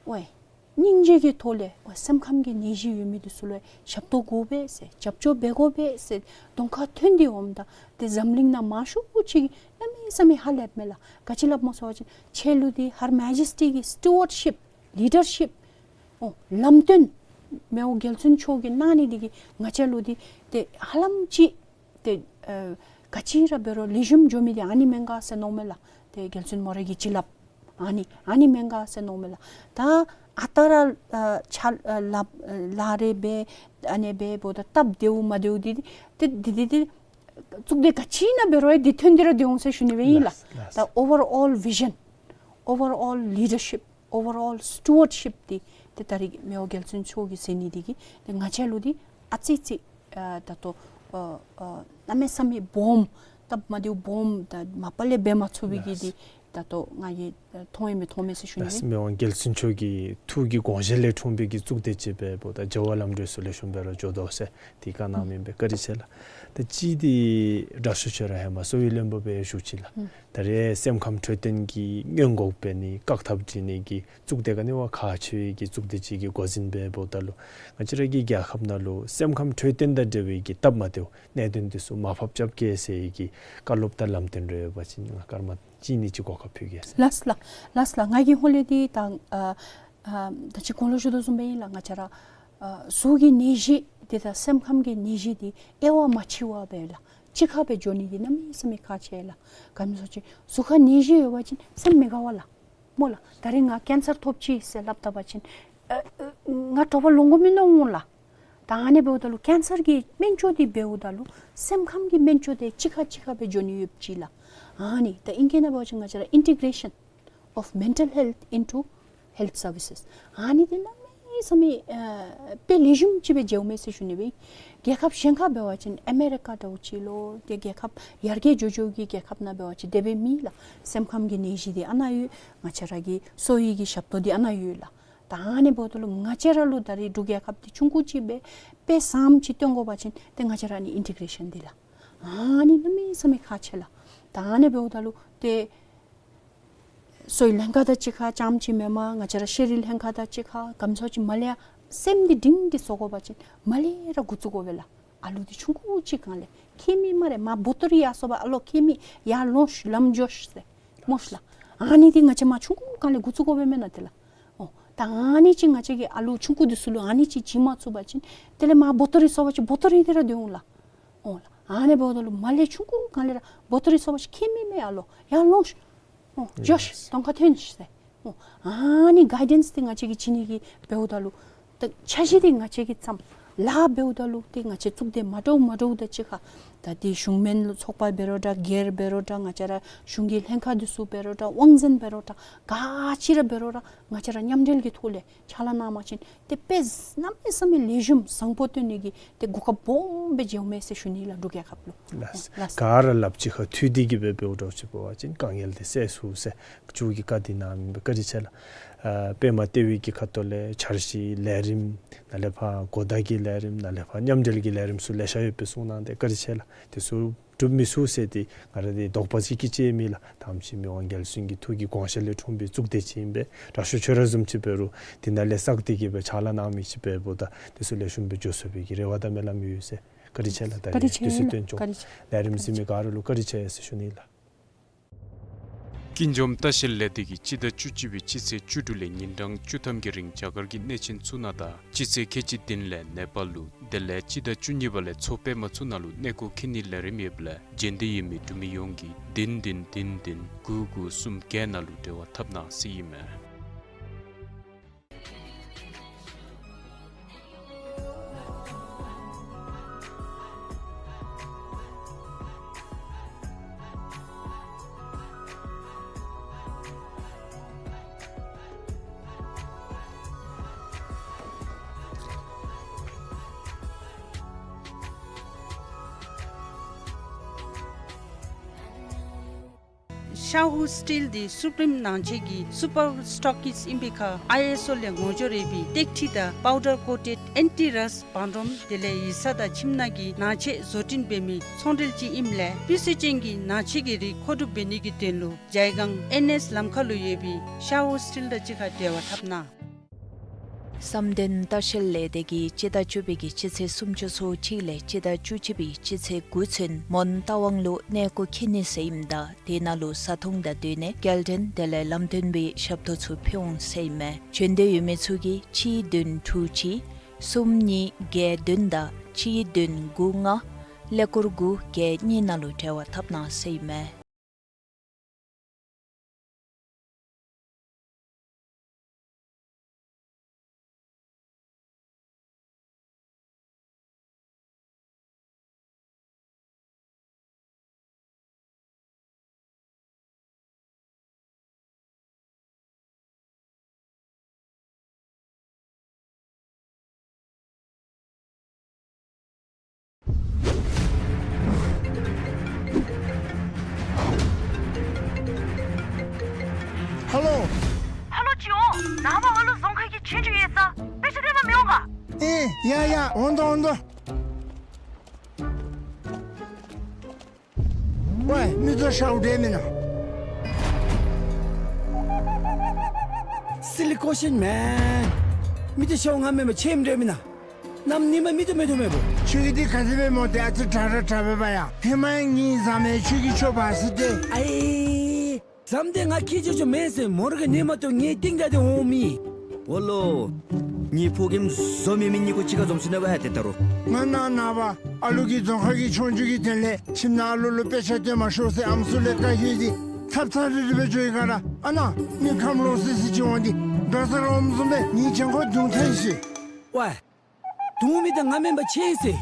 ཝའི་སྙིང་རྗེ་གི་ཐོག་ལས་ཝའི་སེམས་ཁམས་ཀྱི་ནད་གཞི་ཡོད་མི་འདི་ཚུ་ལུ་ཞབས་ཏོག་དགོ་པས་ཟེར་རྒྱབ་སྐྱོར་འབད་དགོ་པས་ཟེར་གདོང་ཁར་ཐོན་ཏེ་འོངམ་ད་ཏེ་འཛམ་གླིང་ནང་མང་ཤོས་ཅིག་གིས་གནམ་མེད་ས་མེད་ཧ་ལས་མས་ལགས། ག་ཅི་སླབ་སྨོ་ཟེར་བ་ཅིན་ཁྱོད་ལུ་འདི་ཧར་མེ་ཇེསི་ཊི་གི་སི་ཊུ་ཝརཌ་ཤིཔ་ལི་ཌར་ཤིཔ་ཨོ་ལམ་སྟོན་མི་དབང་རྒྱལ་བཙུན་མཆོག་གིས་གནང་ནི་འདི་གིས་ང་བཅས་ལུ་འདི་ཏེ་ཧ་ལམ་ཅིག་ཏེ་ཨ་ག་ཅི་ར་འབད་རུང་ལེགས་ཤོམ་འགྱོ་མི་འདི་ཨ་ནི་མེན་ག་ཟེར་མནོཝ་མས་ལགས། ཏེ་རྒྱལ་བཙུན་མོ་རའི་གི་བྱིན་རླབས་ཨ་ནི་ཨ་ནི་མེན་ག་ཟེར་མནོཝ་མས་ལགས། ད་ཨ་རྟག་ར་ཨ་ཆ་ཨ་ལག་ཨ་ལག་རེ་འབད་ཨ་ནི་འབདཝ་ད་སྟབས་བདེཝ་མ་བདེཝ་འདི་ཏེ་འདི་འདི་འདི་གཙུག་སྡེ་ག་ཅི་ནང་འབད་རུང་འདི་ཐོན་ཏེ་ར་སྡོད་འོང་ཟེར་ཞུ་ནི་སྦེ་ཨིན་ལགས། ལགས་ལགས། ད་ཨོ་ཝར་ཨོལ་བི་ཞཱན་ཨོ་ཝར་ཨོལ་ལི་ཌར་ཤིཔ་ཨོ་ཝར་ཨོལ་སི་ཊུ་ཝརཌ་ཤིཔ་འདི་ཏེ་ད་རིས་མི་དབང་རྒྱལ་བཙུན་མཆོག་གིས་མཛད་ནི་འདི་གིས་ཏེ་ང་བཅས་ལུ་འདི་ཨ་ཙི་ཙི་ཨ་ད་ལྟོ་ཨ་ཨ་གནམ་མེད་ས་མེད་སྦོམ་སྟབས་མ་བདེཝ་སྦོམ་ད་མ་པ་ལས་འབད་མ་ཚུགས་པའི་གི་ལགས། འདི་ད་ལྟོ་ང་གིས་མཐོང་ཡི་མི་མཐོང་མས་ཟེར་ཞུ་ནི། ལགས། མི་དབང་རྒྱལ་བཙུན་མཆོག་གི་ཐུགས་ཀྱི་དགོངས་བཞེད་ལས་འཁྲུངས་པའི་གི་གཙུག་སྡེ་ཅིག་འབདཝ་ད་བྱ་བ་ལམ་འགྲོ་ཚུ་ལེགས་ཤོམ་སྦེ་ར་འགྱོ་དོ་ཟེར་འདི་བཀའ་གནང་མི་ཨིན་པས། བཀའ་དྲིན་ཆེ་ལགས། ད་ཅི་འདི་དྲག་ཤོས་ཁྱོད་ར་ཧེ་མ་གསོ་བའི་བློན་པོ་སྦེ་བཞུགས་ཅི་ལགས། ཨུམ། ད་རེས་སེམས་ཁམས་འཕྲོད་བསྟེན་གྱི་སྔོན་འགོག་འབད་ནི་བཀག་ཐབས་འབད་ནི་གི་གཙུག་སྡེ་ག་ནི་བ་ཁག་ཆེ་བའི་གི་གཙུག་སྡེ་ཅིག་གི་འགོ་འཛིན་འབདཝ་ད་ལུ་ང་བཅས་ར་གི་རྒྱལ་ཁབ་ནང་ལུ་སེམས་ཁམས་འཕྲོད་བསྟེན་དང་འབྲེལ་བའི་གི་སྟབས་མ་བདེཝ་གནད་དོན་འདི་ཚུ་མར་ཕབ་རྐྱབ་གེ་ཟེར་བའི་གི་བཀའ་སློབ་དང་ལམ་སྟོན་རེ་ཡོད་པ་ཅིན་ང་སྐར་མ་གཅིག་གཉིས་ཅིག་གོ་སྐབས་ཕུལ་གེ་ཟེར། ལགས་ལགས། ལགས་ལགས། ང་གིས་ཧོང་ལས་འདི་ད་ཨ་ཨ་ད་ཅི་གོང་ལུ་ཞུ་དོ་བཟུམ་སྦེ་ཨིན་ལགས། ང་བཅས་ར་ཨ་གཟུགས་ཀྱི་ནད་གཞི་འདི་དང་སེམས་ཁམས་ཀྱི་ནད་གཞི་འདི་དབྱེ་བ་མ་ཕྱེ་བར་སྦེ་ལགས་གཅིག་ཁར་སྦེ་འགྱོ་ནི་འདི་གནམ་མེད་ས་མེད་ཁག་ཆེ་ལགས། ག་ཅི་སྨོ་ཟེར་བ་ཅིན་གཟུགས་ཁར་ནད་གཞི་ཡོད་པ་ཅིན་སེམས་མི་དགའ་བས་ལགས། སྨོ་ལགས། ད་རིས་ང་ཀེན་སར་ཐོབ་ཅི་ཟེར་སླབ་ད་པ་ཅིན་ཨ་ཨ་ང་དྲོ་པ་ལོང་དགོ་མི་མནོ་འོང་ལགས། ད་ཨ་ནི་འབདཝ་ད་ལུ་ཀེན་སར་གྱི་སྨན་བཅོས་འདི་འབདཝ་ད་ལུ་སེམས་ཁམས་ཀྱི་སྨན་བཅོས་འདི་གཅིག་ཁར་གཅིག་ཁར་སྦེ་འགྱོ་ནི་ཡོདཔ་ཅིག་ལགས། ཨ་ནི་ད་ཨིང་སྐད་ནང་འབད་བ་ཅིན་ང་བཅས་ར་integration of mental health into health services ཨ་ནི་འདི་གནམ་མེད་ས་མེད་ཨ་དཔེ་ལེགས་ཤོམ་ཅིག་སྦེ་མཇལཝ་མས་ཟེར་ཞུ་ནི་སྦེ། རྒྱལ་ཁབ་གཞན་ཁར་འབད་བ་ཅིན་ཨ་མེ་རི་ཀ་འདྲཝ་ཅིག་ལོ་ཏེ་རྒྱལ་ཁབ་ཡར་རྒྱས་འགྱོ་འགྱོ་གི་རྒྱལ་ཁབ་ནང་འབད་བ་ཅིན་དེ་སྦེ་མེད་ལགས། སེམས་ཁམས་ཀྱི་ནད་གཞི་འདི་ཨ་ནཱ་ཡོད། ང་བཅས་ར་གི་གསོ་བའི་གི་ཞབས་ཏོག་འདི་ཨ་ནཱ་ཡོད་ལགས། ད་ཨ་ནི་འབདཝ་ད་ལུ་ང་བཅས་ར་ལུ་ད་རིས་འབྲུག་རྒྱལ་ཁབ་འདི་ཆུང་ཀུ་ཅིག་སྦེ་དཔེ་བཟངམ་ཅིག་སྟོན་དགོ་པ་ཅིན་ཏེ་ང་བཅས་ར་ཨ་ནི་ཨིན་ཊི་གེ་རེ་ཤཱན་འདི་ལགས། ཨ་ནི་གནམ་མེད་ས་མེད་ཁག་ཆེ་ལགས། ད་ཨ་ནི་འབདཝ་ད་ལུ་ཏེ་གསོ་བའི་ལྷན་ཁག་དང་གཅིག་ཁར་རྐྱངམ་ཅིག་མེན་པར་ང་བཅས་ར་ཤེས་རིག་ལྷན་ཁག་དང་གཅིག་ཁར་ག་ཅི་སྨོ་ཟེར་བ་ཅིན་མར་ལས་ཡར་སེམས་འདི་འདྲེན་ཏེ་བཟོ་དགོ་པ་ཅིན་མར་ལས་ར་འགོ་བཙུགས་དགོ་པས་ལགས། ཨ་ལུ་འདི་ཆུང་ཀུ་ཅིག་སྒང་ལས་ཁྱད་མེད་སྨ་རེ། མར་བོ་ཏོ་རི་ཡར་སོང་པ་ཨ་ལོ་ཁྱད་མེད་ཡར་ལོངས་ཤིག་ལམ་འགྱོ་ཤིག་ཟེར་སྨོ་ཤིག་ལགས། ཨ་ནི་འདི་ང་བཅས་མར་ཆུང་ཀུ་སྒང་ལས་འགོ་བཙུགས་དགོ་པས་མེན་ན་ཏེ་ལགས། ཨོ་ད་ཨ་ནི་ཅིག་ང་བཅས་ཀྱིས་ཨ་ལུ་ཆུང་ཀུ་འདི་ཚུ་ལུ་ཨ་ནི་ཅིག་བྱིན་མ་ཚུགས་པ་ཅིན་དེ་ལས་མར་བོ་ཏོ་རི་སོང་པ་ཅིན་བོ་ཏོ་རི་འདི་ར་སྡོད་འོང་ལགས། ཨོ་ལགས། ཨ་ནི་འབདཝ་ད་ལུ་མར་ལས་ཆུང་ཀུ་སྒང་ལས་ར་བོ་ཏོ་རི་སོང་པ་ཅིན་ཁྱད་མེད་མེན་ཨ་ལོ་ཡར་ལོངས་ཤིག། ཨོ་འགྱོ་ཤིག། གདོང་ཁར་ཐོན་ཤིག་ཟེར། ཨོ་ཨ་ནི་གའི་ཌེནསི་འདི་ང་བཅས་ཀྱིས་བྱིན་ནི་གི་འབདཝ་ད་ལུ་ད་འཆར་གཞི་འདི་ང་བཅས་ཀྱིས་བརྩམས། ལཱ་འབདཝ་ད་ལུ་ཏེ་ང་བཅས་གཙུག་སྡེ་མ་འདྲཝ་མ་འདྲཝ་དང་གཅིག་ཁར་ད་འདི་གཞུང་མིན་ཚོགས་པ་འབད་རུང་འདྲ་སྒེར་འབད་རུང་འདྲ་ང་བཅས་ར་གཞུང་གི་ལྷན་ཁག་འདི་ཚུ་འབད་རུང་འདྲ་དབང་འཛིན་འབད་རུང་འདྲ་ག་ཅི་ར་འབད་རུང་འདྲ་ང་བཅས་ར་མཉམ་འབྲེལ་གྱི་ཐོག་ལས་ཕྱག་ལཱ་གནང་པ་ཅིན་ཏེ་དཔེ་གནམ་མེད་ས་མེད་ལེགས་ཤོམ་བཟང་པོ་སྟོན་ནི་གི་ཏེ་གོ་སྐབས་སྦོམ་སྦེ་འཇལཝ་མས་ཟེར་ཞུ་ནི་ལགས་འབྲུག་རྒྱལ་ཁབ་ལུ། ལགས། ལགས། ག་ར་ལགཔ་གཅིག་ཁར་མཐུད་དེ་གི་སྦེ་འབདཝ་འདྲཝ་ཅིག་འབད་བ་ཅིན་དཀའ་ངལ་འདི་སེལ་ཚུགས་ཟེར་མཆོག་གིས་བཀའ་འདི་གནང་མི་འབད་བཀའ་དྲིན་ཆེ་ལགས། ཨ་པདྨ་ལྟེ་བའི་གི་ཁ་ཐུག་ལས་འཆར་གཞི་ལས་རིམ་ནཱ་ལས་ཕར་གོ་བརྡ་གི་ལས་རིམ་ནཱ་ལས་ཕར་མཉམ་འབྲེལ་གྱི་ལས་རིམ་ཚུ་ལེ་ཤ་ཡོད་པའི་གསུང་གནང་སྟེ་བཀའ་དྲིན་ཆེ་ལགས། དེ་ཚུ་འགྲུབ་མི་ཚུགས་ཟེར་ཏེ་ང་ར་འདི་དོགས་པ་ཅིག་གི་ཅིག་མེད་ལགས། ད་ཨ་ནེམ་ཅིག་མི་དབང་རྒྱལ་བཙུན་གྱི་ཐུགས་ཀྱི་དགོངས་བཞེད་ལས་འཁྲུངས་པའི་གཙུག་སྡེ་ཅིག་ཨིན་པས། དྲག་ཤོས་ཁྱོད་ར་བཟུམ་ཅིག་འབད་རུང་འདི་ནང་ལས་བསགས་ཏེ་གི་སྦེ་ཕྱག་ལཱ་གནང་མི་ཅིག་འབདཝ་ད་དེ་ཚུ་ལེགས་ཤོམ་སྦེ་འགྱོ་ཚུགས་པའི་གི་རེ་བ་དང་སྨོན་ལམ་ཡོད་ཟེར། བཀའ་དྲིན་ཆེ་ལགས། ད་བཀའ་དྲིན་ཆེ་དུས་ཚོད་ལགས། བཏོན་ཆོག། བཀའ་དྲིན་ཆེ། ལས་རིམ་གཟིགས་མི་ག་ར་ལུ་བཀའ་དྲིན་ཆེ་ཟེར་ཞུ་ནི་ལགས། ཀུན་འཇོམས་ལྟ་བཤལ་ལས་སྡེ་གིས་སྤྱི་ཟླ་བཅུ་གཅིག་པའི་སྤྱི་ཚེས་བཅུ་དྲུག་ལས་ཉིན་གྲངས་བཅུ་ཐམ་གྱི་རིང་རྒྱ་གར་གྱི་གནས་ཆེན་ཚུ་ནང་དང་སྤྱི་ཚེས་ཁལ་གཅིག་བདུན་ལས་ནེ་པཱལ་ལུ་དེ་ལས་སྤྱི་ཟླ་བཅུ་གཉིས་པ་ལས་མཚོ་པདྨ་ཚུ་ནང་ལུ་གནས་སྐོར་འཁྱིད་ནིའི་ལས་རིམ་ཡོདཔ་ལས་མཇལ་འདོད་ཡོད་མི་འབྲུག་མི་ཡོངས་ཀྱིས་བདུན་བདུན་བདུན་བདུན་དགུ་དགུ་གསུམ་བརྒྱད་ནང་ལུ་འབྲེལ་བ་འཐབ་གནང་ཟེར་ཨིན་མས། ཤཱ་ཧུ་སི་ཊིལ་འདི་སུ་པི་རིམ་ནང་ཆས་ཀྱི་སུ་པར་སི་ཊོག་ཀིསཊ་ཨིན་པའི་ཁར་ཨའི་ཨེསི་ཨོ་ལས་ངོ་སྦྱོར་ཡོད་པའི་ཏེག་ཁྲི་དང་པའུ་ཌར་ཀོ་ཊེཌ་ཨེན་ཊི་རསཊ་བང་རིམ་དེ་ལས་ཡིག་ཚང་དང་ཁྱིམ་ནང་གི་ནང་ཆས་བཟོ་སྐྲུན་འབད་མི་ཚོང་འབྲེལ་ཅིག་ཨིནམ་ལས་སྤུས་ཚད་ཅན་གྱི་ནང་ཆས་ཀྱི་རིགས་མཁོ་སྒྲུབ་འབད་ནི་གི་དོན་ལུ་ཇའི་སྒང་ཨེན་ཨེསི་ལམ་ཁ་ལུ་ཡོད་པའི་ཤཱ་ཧུ་སི་ཊིལ་དང་གཅིག་ཁར་འབྲེལ་བ་འཐབ་གནང་། བསམ་གཏན་ལྟ་བཤལ་ལས་སྡེ་གིས་སྤྱི་ཟླ་བཅུ་པའི་གི་སྤྱི་ཚེས་སུམ་ཅུ་སོ་གཅིག་ལས་སྤྱི་ཟླ་བཅུ་གཅིག་པའི་སྤྱི་ཚེས་དགུ་ཚུན་མོན་རྟ་དབང་ལུ་གནས་སྐོར་འཁྱིད་ནི་ཟེར་ཨིནམ་ད་དེ་ནང་ལུ་བཟའ་འཐུང་དང་བསྟུན་ནས་སྐྱེལ་འདྲེན་དེ་ལས་ལམ་སྟོན་པའི་ཞབས་ཏོག་ཚུ་ཕུལ་འོང་ཟེར་ཨིན་མས། བྱོན་འདོད་ཡོད་མི་ཚུ་གིས་གཅིག་བདུན་དྲུག་གཅིག་གསུམ་གཉིས་བརྒྱད་བདུན་དང་གཅིག་བདུན་དགུ་ལྔ་ཀླད་ཀོར་དགུ་བརྒྱད་གཉིས་ནང་ལུ་འབྲེལ་བ་འཐབ་གནང་ཟེར་ཨིན་མས། ཧ་ལོ། ཧ་ལོ་ཅིག་འོང་། ནངས་པ་ཨ་ལུ་རྫོང་ཁ་གི་ཆོས་རྒྱུགས་ཡོད་ས་དཔེ་ཆ་སྟོན་པར་མི་འོང་ག། ཨེ་ཡ་ཡ་འོང་དོ་འོང་དོ། ཝའི་མིག་ཏོ་ཤརཝ་འདྲས་མེན་ན། སི་ལི་ཀོ་ཤིན་མེན། མིག་ཏོ་ཤརཝ་ང་མེན་པར་ཁྱོད་འདྲས་མེན་ན། གནམ་ཉིནམ་མིག་ཏོ་མེད་དོ་མེད་པོ། ཁྱོད་ཀྱི་འདི་ག་དེ་སྦེ་སྨོ་ཏེ་ཨ་ཙི་དྲག་དྲག་དྲག་སྦེ་འབད་ཡ། ཧེ་མ་ཡང་ངེའི་བཟའ་མི་ཁྱོད་ཀྱིས་ཁྱོད་འབག་ཟེར་ཏེ། ཨའི། བཟའ་མི་འདི་ང་ཁྱེད་ཅོ་ཅོ་མེན་ཟེར་མོ་ར་གི་ཉིནམ་ཏོ་ངེའི་རྟིང་བདའ་སྟེ་འོང་མི། འོ་ལོ། ངེའི་ཕོ་རྒནམ་བཟོ་མེད་མི་གཉིས་ཀོ་གཅིག་ཁར་འཛོམས་སོ་ནུག་པ་ཡ། ཏེ་ད་རུང་ང་ནཱ་ནངས་པ་ཨ་ལུ་གི་རྫོང་ཁ་གི་ཆོས་རྒྱུགས་ཀྱི་དོན་ལས་ཁྱིམ་ནང་ཨ་ལུ་ལུ་དཔེ་ཆ་སྟོན་མ་ཤོག་ཟེར་ཨམ་སྲུ་ལས་བཀའ་ཞུ་སྟེ་ཚབ་ཚབ་རིལ་རི་སྦེ་འགྱོ་ཡི་ག་ར། ཨ་ནཱ་མི་ཁམས་ལོག་སི་སི་ཅིག་འོང་སྟེ་འགྲོ་ས་རོམ་བཟུམ་སྦེ་ངེའི་གྱང་ཁོག་རྡུང་ཐལ་ཤི། ཝའི། རྡུང་མི་འདི་ང་མེན་པར་ཁྱོད་ཨིན་ཟེར།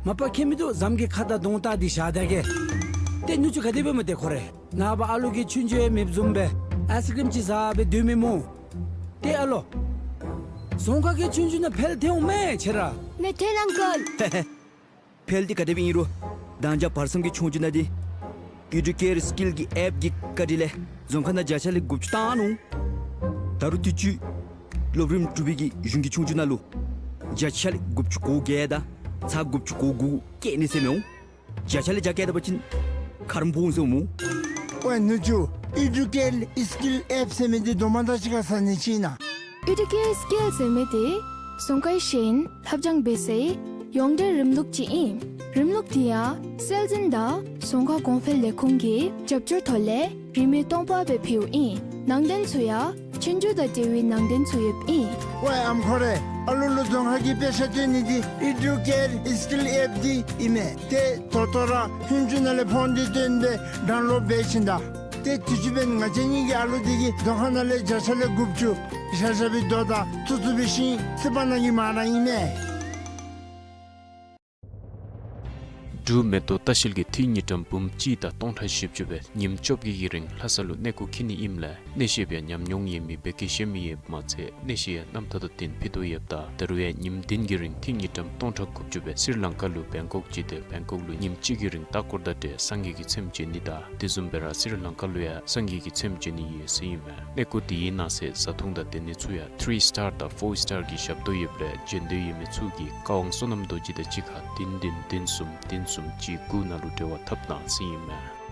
མ་པ་ཁྱད་མིན་འདུག། བཟའ་མི་གི་ཁ་དང་གདོང་བལྟ་སྟེ་བཞག་ད་གེ། ཏེ་ནུ་གཅུང་ག་དེ་སྦེ་སྨོ་ཏེ་ཁོ་རེ། ནངས་པ་ཨ་ལུ་གི་ཆོས་རྒྱུགས་ཡང་མེདཔ་བཟུམ་སྦེ་ཨའི་སི་ཀྲིམ་ཅིག་བཟའ་སྦེ་སྡོད་མི་སྨོ། ཏེ་ཨ་ལོ། རྫོང་ཁ་གི་ཆོས་རྒྱུགས་ནང་འཕེལ་ཐལ་འོང་མས་ཁྱོད་ར། མེད་ཐལ་ཨང་ཀལ། འཕེལ་འདི་ག་དེ་སྦེ་ཨིན་རུང་དང་ཅ་བར་གསུམ་གྱི་ཆོས་རྒྱུགས་ནང་འདི་ཨི་ཌུ་ཀེར་སི་ཀིལ་གྱི་ཨེཔ་གི་བཀའ་དྲིན་ལས་རྫོང་ཁ་ནང་བརྒྱ་ཆ་ལས་དགུ་བཅུ་བཏང་ནུག། ད་རུང་དུས་ཅི་སློབ་རིམ་དྲུག་པའི་གི་གཞུང་གི་ཆོས་རྒྱུགས་ནང་ལུ་བརྒྱ་ཆ་ལས་དགུ་བཅུ་གོ་བརྒྱད་དང་ཚག་དགུ་བཅུ་གོ་དགུ་བཀལ་ནི་ཟེར་མི་འོང་། བརྒྱ་ཆ་ལས་བརྒྱ་བཀལ་ད་པ་ཅིན་ཁ་རུ་འབོ་འོང་ཟེར་འོང་སྨོ། ཝའི་ནུ་གཅུང་ཨི་ཌུ་ཀེར་སི་ཀིལ་ཨེཔ་ཟེར་མི་འདི་དོ་མ་དང་གཅིག་ཁར་ཟ་ནི་ཅིག་ཨིན་ན། ཨི་ཌུ་ཀེར་སི་ཀིལ་ཟེར་མི་འདི་རྫོང་ཁའི་ཤེས་ཡོན་ལྷབ་སྦྱང་འབད་སའི་ཡོངས་འབྲེལ་རིམ་ལུགས་ཅིག་ཨིན། རིམ་ལུགས་འདི་ཡང་སྲོལ་འཛིན་དང་རྫོང་ཁ་གོང་འཕེལ་ལས་ཁུངས་ཀྱི་རྒྱབ་སྐྱོར་ཐོག་ལས་རིན་མེད་སྟོང་པ་སྦེ་ཕུལཝ་ཨིན། ནང་དོན་ཚུ་ཡང་ཆོས་རྒྱུགས་དང་འབྲེལ་བའི་ནང་དོན་ཚུ་ཡོདཔ་ཨིན། ཝའི་ཨམ་ཁོ་རེ། ཨ་ལུ་ལུ་རྫོང་ཁ་གི་དཔེ་ཆ་སྟོན་ནི་འདི་ཨི་ཌུ་ཀེར་སི་ཀིལ་ཨེཔ་འདི་ཨིན་མས། ཏེ་ད་ལྟོ་ར་ཧུན་ཅུ་ནང་ལས་ཕོན་འདི་བཏོན་སྦེ་ཌའུན་ལོཌ་འབད་ཕྱིན་ད། ཏེ་དུས་ཅི་འབདན་ང་བཅས་གཉིས་ཀྱི་ཨ་ལུ་འདི་གིས་རྫོང་ཁ་ནང་ལས་བརྒྱ་ཆ་ལས་དགུ་བཅུ་བཞག་བཞག་པའི་དོ་དང་ཚུ་ཚུ་འབད་ཞིནམ་ལས་ཕར་གནང་གི་མ་ར་ཨིན་མས། འབྲུག་མེ་ཏོག་ལྟ་བཤལ་གྱིས་འཐུས་དངུལ་ཀྲམ་འབུམ་གཅིག་དང་སྟོང་ཕྲག་བཞི་བཅུ་སྦེ་ཉིནམ་བཅོ་བརྒྱད་ཀྱི་རིང་ལྷ་ས་ལུ་གནས་སྐོར་འཁྱིད་ནི་ཨིནམ་ལས་གནས་བཤད་པའི་ཉམས་མྱོང་ཡོད་མི་བོད་སྐད་ཤེས་མི་ཡོདཔ་མ་ཚད་གནས་བཤད་ཡང་རྣམ་ཐར་དང་བསྟུན་ཕུལ་དོ་ཡོདཔ་ད་ད་རུང་ཡང་ཉིནམ་བདུན་གྱི་རིང་འཐུས་དངུལ་ཀྲམ་སྟོང་ཕྲག་དགུ་བཅུ་སྦེ་སི་རི་ལང་ཀ་ལུ་བེང་ཀོག་བརྒྱུད་དེ་བེང་ཀོག་ལུ་ཉིནམ་གཅིག་གི་རིང་ལྟ་སྐོར་དང་འབྲེལ་སངས་རྒྱས་ཀྱི་ཚེམས་མཇལ་ནི་དང་དེ་བཟུམ་སྦེ་ར་སི་རི་ལང་ཀ་ལུ་ཡང་སངས་རྒྱས་ཀྱི་ཚེམས་མཇལ་ནི་ཡོད་ཟེར་ཨིན་མས། གནས་སྐོར་འདི་ཡི་ནང་གསེས་བཟའ་འཐུང་དང་སྡོད་ནི་ཚུ་ཡང་ཐི་རི་སི་ཊར་དང་ཕོར་སི་ཊར་གྱི་ཞབས་ཏོག་ཡོདཔ་ལས་བྱོན་འདོད་ཡོད་མི་ཚུ་གིས་བཀའ་དབང་བསོད་ནམས་རྡོ་རྗེ་དང་གཅིག་ཁར་བདུན་བདུན་བདུན་གསུམ་བདུན་གསུམ་གཅིག་དགུ་ནང་ལུ་འབྲེལ་བ་འཐབ་གནང་ཟེར་ཨིན་མས།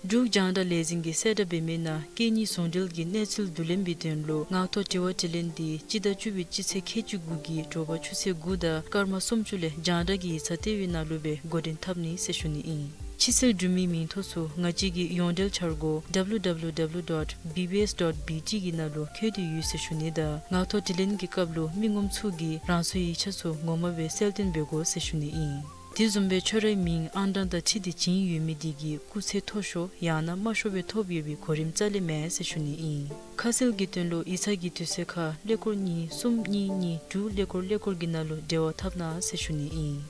འབྲུག་རྒྱང་བསྒྲགས་ལས་འཛིན་གྱིས་གསལ་བསྒྲགས་འབད་མི་ནང་སྐད་གཉིས་ཟུང་འབྲེལ་གྱི་གནས་ཚུལ་བསྡུ་ལེན་པའི་དོན་ལུ་ངག་ཐོག་དྲི་བ་དྲིས་ལན་འདི་སྤྱི་ཟླ་བཅུ་པའི་སྤྱི་ཚེས་ཁལ་གཅིག་དགུ་གི་དྲོ་པ་ཆུ་ཚོད་དགུ་དང་སྐར་མ་སུམ་ཅུ་ལས་རྒྱང་བསྒྲགས་ཀྱི་ཡིག་ཚང་ལྟེ་བའི་ནང་ལུ་སྦེ་འགོ་འདྲེན་འཐབ་ནི་ཟེར་ཞུ་ནི་ཨིན། ཕྱི་སེལ་འབྲུག་མིའི་མིང་ཐོ་ཚུ་ང་བཅས་ཀྱི་ཡོངས་འབྲེལ་འཆར་སྒོ་W W W dot B B S dot B T གི་ནང་ལུ་འཁོད་དེ་ཡོད་ཟེར་ཞུ་ནི་དང་ངག་ཐོག་དྲིས་ལན་གྱི་སྐབས་ལུ་མི་ངོམ་ཚུ་གིས་རང་སོའི་ཡིག་ཆ་ཚུ་ངོ་མ་སྦེ་གསལ་སྟོན་འབད་དགོ་ཟེར་ཞུ་ནི་ཨིན། དེ་བཟུམ་སྦེ་ཁྱོད་རའི་མིང་ཨང་གྲངས་དང་འཁྲིལ་ཏེ་བྱིན་ཡོད་མི་དེ་གིས་སྐུགས་ཚད་མཐོ་ཤོས་ཡང་ན་དམའ་ཤོས་སྦེ་ཐོབ་ཡོད་པའི་གོ་རིམ་རྩ་ལས་མེད་ཟེར་ཞུ་ནི་ཨིན། ཁ་གསལ་གྱི་དོན་ལུ་ཡིག་ཚང་གི་དུས་ཚོད་ཁར་ཀླད་ཀོར་གཉིས་གསུམ་གཉིས་གཉིས་དྲུག་ཀླད་ཀོར་ཀླད་ཀོར་གྱི་ནང་ལུ་འབྲེལ་བ་འཐབ་གནང་ཟེར་ཞུ་ནི་ཨིན།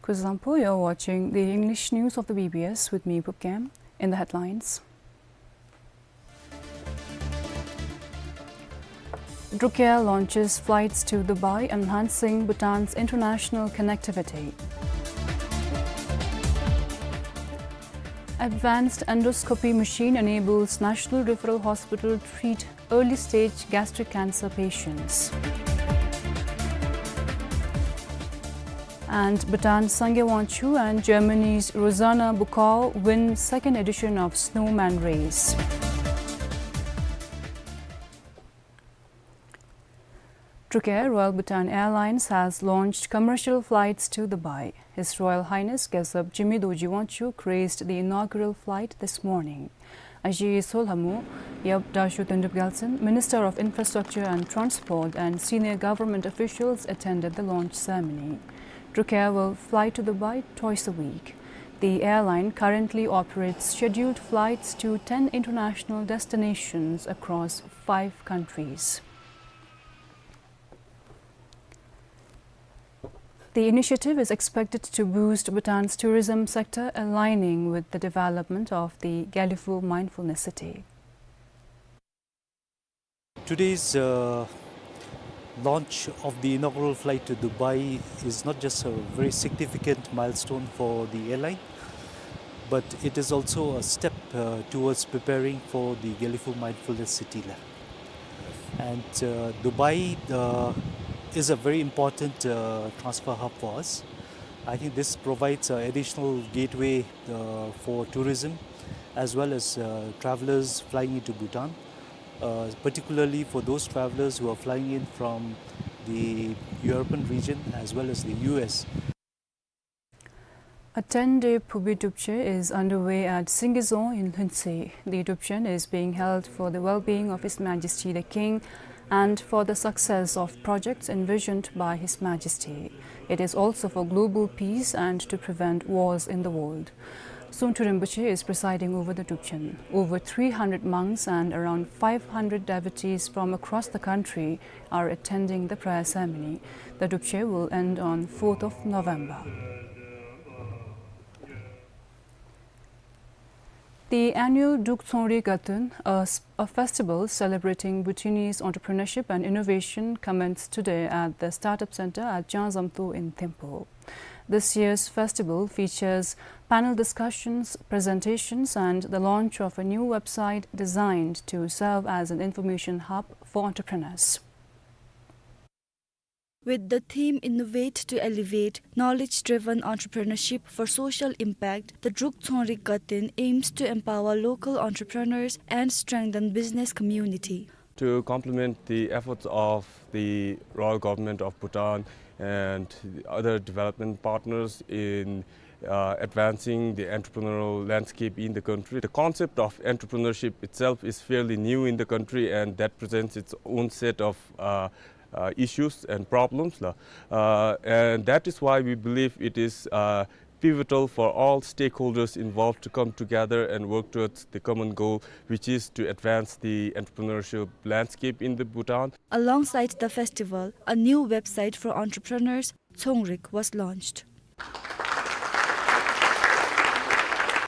Kuzuzangpo, you're watching the English news of the B B S with me, Pupkem. In the headlines: Drukair launches flights to Dubai, enhancing Bhutan's international connectivity. Advanced endoscopy machine enables National Referral Hospital treat early stage gastric cancer patients. And Bhutan's Sangay Wangchuk and Germany's Rosanna Bukau win second edition of Snowman Race. Drukair Royal Bhutan Airlines has launched commercial flights to Dubai. His Royal Highness Gyaltsab Jigme Dorji Wangchuk graced the inaugural flight this morning. Aji Solhamu, Yap Dashu Tendrup Gyaltsen, Minister of Infrastructure and Transport, and senior government officials attended the launch ceremony. Drukair will fly to Dubai twice a week. The airline currently operates scheduled flights to ten international destinations across five countries. The initiative is expected to boost Bhutan's tourism sector, aligning with the development of the Gelephu Mindfulness City. Today's, uh, launch of the inaugural flight to Dubai is not just a very significant milestone for the airline, but it is also a step, uh, towards preparing for the Gelephu Mindfulness City la. And, uh, Dubai, uh, is a very important, uh, transfer hub for us. I think this provides an additional gateway, uh, for tourism as well as, uh, travelers flying into Bhutan, uh, particularly for those travelers who are flying in from the European region as well as the U S. A ten-day Phubi Drupchen is underway at Singizong in Lhuentse. The Drupchen is being held for the well-being of His Majesty the King and for the success of projects envisioned by His Majesty. It is also for global peace and to prevent wars in the world. Songthu Rinpoche is presiding over the Drupchen. Over three hundred monks and around five hundred devotees from across the country are attending the prayer ceremony. The Drupchen will end on fourth of November. The annual Druk Tsongrik Katun, a s-, a festival celebrating Bhutanese entrepreneurship and innovation, commenced today at the Startup Center at Changzamto in Thimphu. This year's festival features panel discussions, presentations, and the launch of a new website designed to serve as an information hub for entrepreneurs. With the theme Innovate to Elevate, knowledge-driven entrepreneurship for social impact, the Druk Tsongrik Katun aims to empower local entrepreneurs and strengthen business community. To complement the efforts of the Royal Government of Bhutan and the other development partners in, uh, advancing the entrepreneurial landscape in the country. The concept of entrepreneurship itself is fairly new in the country, and that presents its own set of, uh, uh, issues and problems, la. Uh, and that is why we believe it is, uh, pivotal for all stakeholders involved to come together and work towards the common goal, which is to advance the entrepreneurship landscape in the Bhutan. Alongside the festival, a new website for entrepreneurs, Tsongrik, was launched.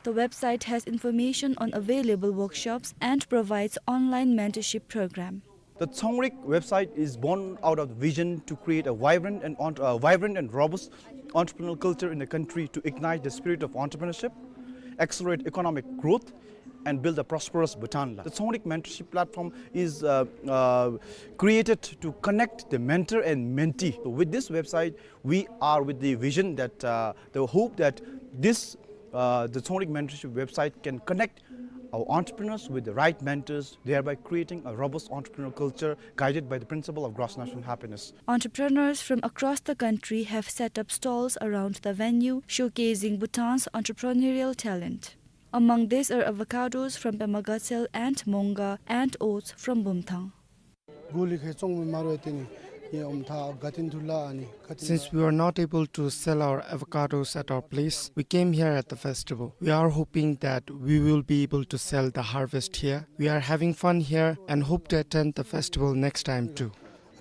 The website has information on available workshops and provides online mentorship program. The Tsongrik website is born out of the vision to create a vibrant and entre-, uh, vibrant and robust entrepreneurial culture in the country to ignite the spirit of entrepreneurship, accelerate economic growth, and build a prosperous Bhutan la. The Tsongrik mentorship platform is, uh, uh, created to connect the mentor and mentee. So with this website, we are with the vision that, uh, the hope that this, uh, the Tsongrik mentorship website can connect our entrepreneurs with the right mentors, thereby creating a robust entrepreneurial culture guided by the principle of gross national happiness. Entrepreneurs from across the country have set up stalls around the venue, showcasing Bhutan's entrepreneurial talent. Among these are avocados from Pema Gatshel and Monga and oats from Bumthang. Since we were not able to sell our avocados at our place, we came here at the festival. We are hoping that we will be able to sell the harvest here. We are having fun here and hope to attend the festival next time too.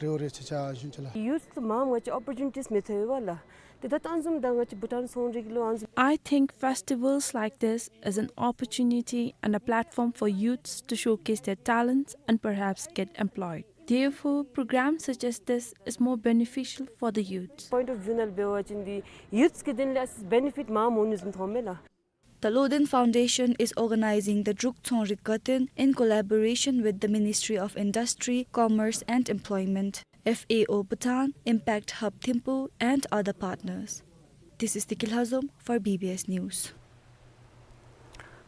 Youth མང་ང་ཅིག་opportunities མི་ཐོབ་པས་ལགས། དེ་ད་ལྟ་ཨ་ནི་བཟུམ་ད་ང་བཅས་བྷུ་ཊཱན་ཚོང་རིག་ལུ་ཨ་ནི་བཟུམ། I think festivals like this is an opportunity and a platform for youths to showcase their talents and perhaps get employed. Therefore, programs such as this is more beneficial for the youths. Point of view ནང་ལས་འབད་བ་ཅིན་འདི་ཡུཐསི་གི་དོན་ལས་ཨ་ཙི་བེ་ནི་ཕིཊ་མངམ་འོང་ནི་བཟུམ་མཐོངམ་མས་ལགས། The Loden Foundation is organizing the Druk Tsongrik Gaten in collaboration with the Ministry of Industry, Commerce and Employment, F A O Bhutan, Impact Hub Thimphu, and other partners. This is Tiki Lhazom for B B S News.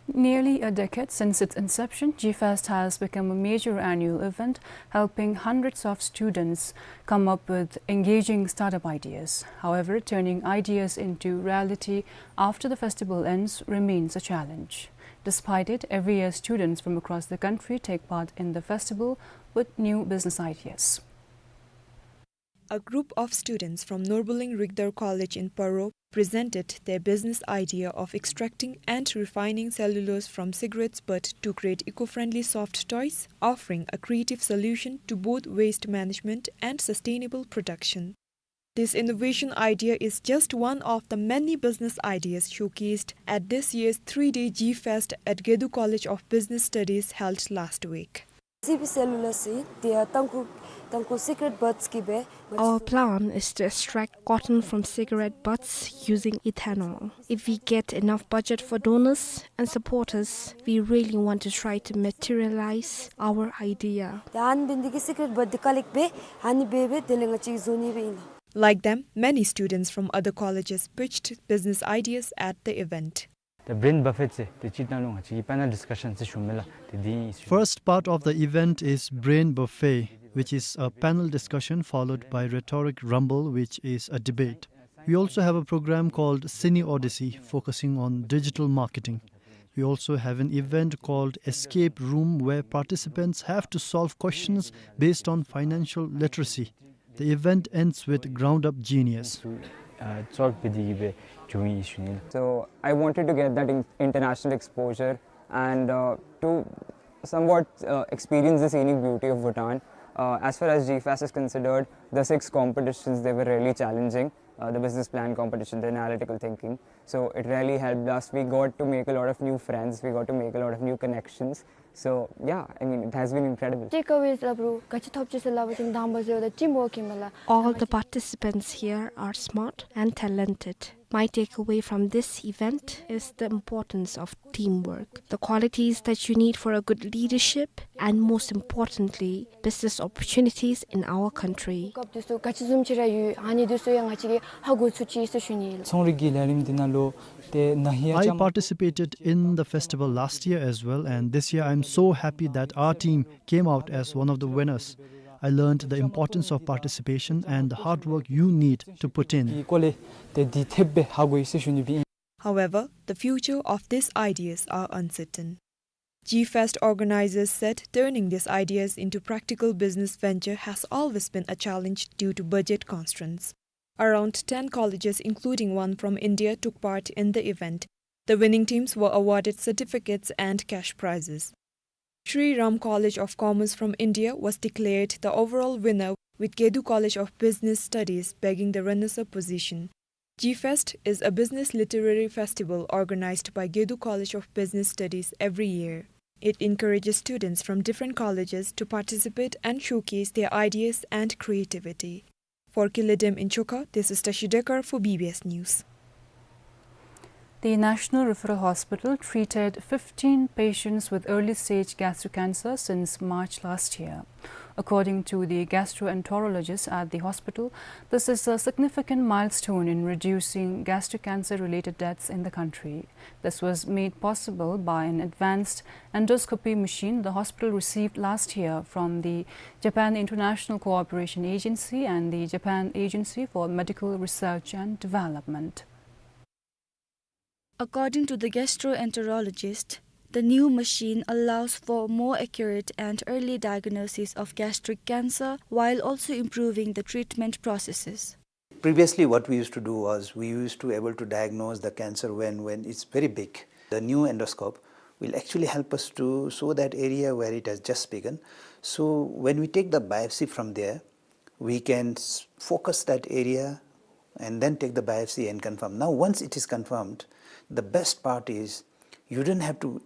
Nearly a decade since its inception, G-Fest has become a major annual event, helping hundreds of students come up with engaging startup ideas. However, turning ideas into reality after the festival ends remains a challenge. Despite it, every year students from across the country take part in the festival with new business ideas. A group of students from Norbuling Rigdar College in Paro presented their business idea of extracting and refining cellulose from cigarettes butt to create eco-friendly soft toys, offering a creative solution to both waste management and sustainable production. This innovation idea is just one of the many business ideas showcased at this year's three-day G-Fest at Gedu College of Business Studies held last week. ཅི་བི་སེ་ལུ་ལོ་སི་དེ་ཡང་ཏང་ཁུ་ཏང་ཁུ་cigarette butts གི་སྦེ། Our plan is to extract cotton from cigarette butts using ethanol. If we get enough budget for donors and supporters, we really want to try to materialize our idea. ད་ཨ་ནི་འབད་ནི་འདི་གིས་cigarette butt འདི་ཀ་ལེཀཊ་འབད་ཨ་ནི་འབད་འབད་དེ་ལས་ང་བཅས་བཟོ་ནི་སྦེ་ཨིན་ལགས། Like them, many students from other colleges pitched business ideas at the event. The brain buffet ཟེར་དེ་སྤྱིར་བཏང་ལུ་ང་བཅས་ཀྱི་panel discussion ཟེར་ཞུཝ་མས་ལགས། དེ་འདི་ཨིན་ཟེར་ཞུ། First part of the event is brain buffet, which is a panel discussion followed by rhetoric rumble, which is a debate. We also have a program called Cine Odyssey, focusing on digital marketing. We also have an event called Escape Room, where participants have to solve questions based on financial literacy. The event ends with Ground Up Genius. ཨ་ཚོགས་པའི་དེ་གི་སྦེ་བྱུང་ཡི་ཟེར་ཞུ་ནི། So I wanted to get that in- international exposure and uh, to somewhat uh, experience the scenic beauty of Bhutan. Uh, as far as G-Fest is considered, the six competitions, they were really challenging. Uh, the business plan competition, the analytical thinking. So it really helped us. We got to make a lot of new friends. We got to make a lot of new connections. So yeah, I mean, it has been incredible. Takeaways སླབ་རུང་ག་ཅི་ཐོབ་ཅི་ཟེར་སླབ་པ་ཅིན་དང་པ་ཟེརཝ་ད་teamwork ཨིན་མས་ལགས། All the participants here are smart and talented. My takeaway from this event is the importance of teamwork, the qualities that you need for a good leadership, and most importantly, business opportunities in our country. སྐབས་དེ་ཚུ་ག་ཅི་བཟུམ་ཅིག་ར་ཡོད་ཨ་ནི་དེ་ཚུ་ཡང་ང་བཅས་ཀྱིས་ཧ་གོ་ཚུགས་ཅི་ཟེར་ཞུ་ནི་ལགས། ཚོང་རིག་གི་ལས་རིམ་འདི་ནང་ལུ་ཏེ་ན་ཧིང་ཡང་ཅ། I participated in the festival last year as well, and this year I'm so happy that our team came out as one of the winners. I learned the importance of participation and the hard work you need to put in. གི་སྐོར་ལས་ཏེ་དེ་ཐེབས་སྦེ་ཧ་གོ་ཡི་ཟེར་ཞུ་ནི་སྦེ་ཨིན། However, the future of these ideas are uncertain. G-Fest organizers said turning these ideas into practical business venture has always been a challenge due to budget constraints. Around ten colleges, including one from India, took part in the event. The winning teams were awarded certificates and cash prizes. Shri Ram College of Commerce from India was declared the overall winner, with Gedu College of Business Studies bagging the runners-up position. G-Fest is a business literary festival organized by Gedu College of Business Studies every year. It encourages students from different colleges to participate and showcase their ideas and creativity. For Kiledem in Chokha, this is Tashi Dekar for B B S News. The National Referral Hospital treated fifteen patients with early stage gastric cancer since March last year. According to the gastroenterologist at the hospital, this is a significant milestone in reducing gastric cancer related deaths in the country. This was made possible by an advanced endoscopy machine the hospital received last year from the Japan International Cooperation Agency and the Japan Agency for Medical Research and Development. According to the gastroenterologist, the new machine allows for more accurate and early diagnosis of gastric cancer while also improving the treatment processes. Previously, what we used to do was we used to able to diagnose the cancer when, when it's very big. The new endoscope will actually help us to show that area where it has just begun. So when we take the biopsy from there, we can s- focus that area and then take the biopsy and confirm. Now, once it is confirmed, the best part is you don't have to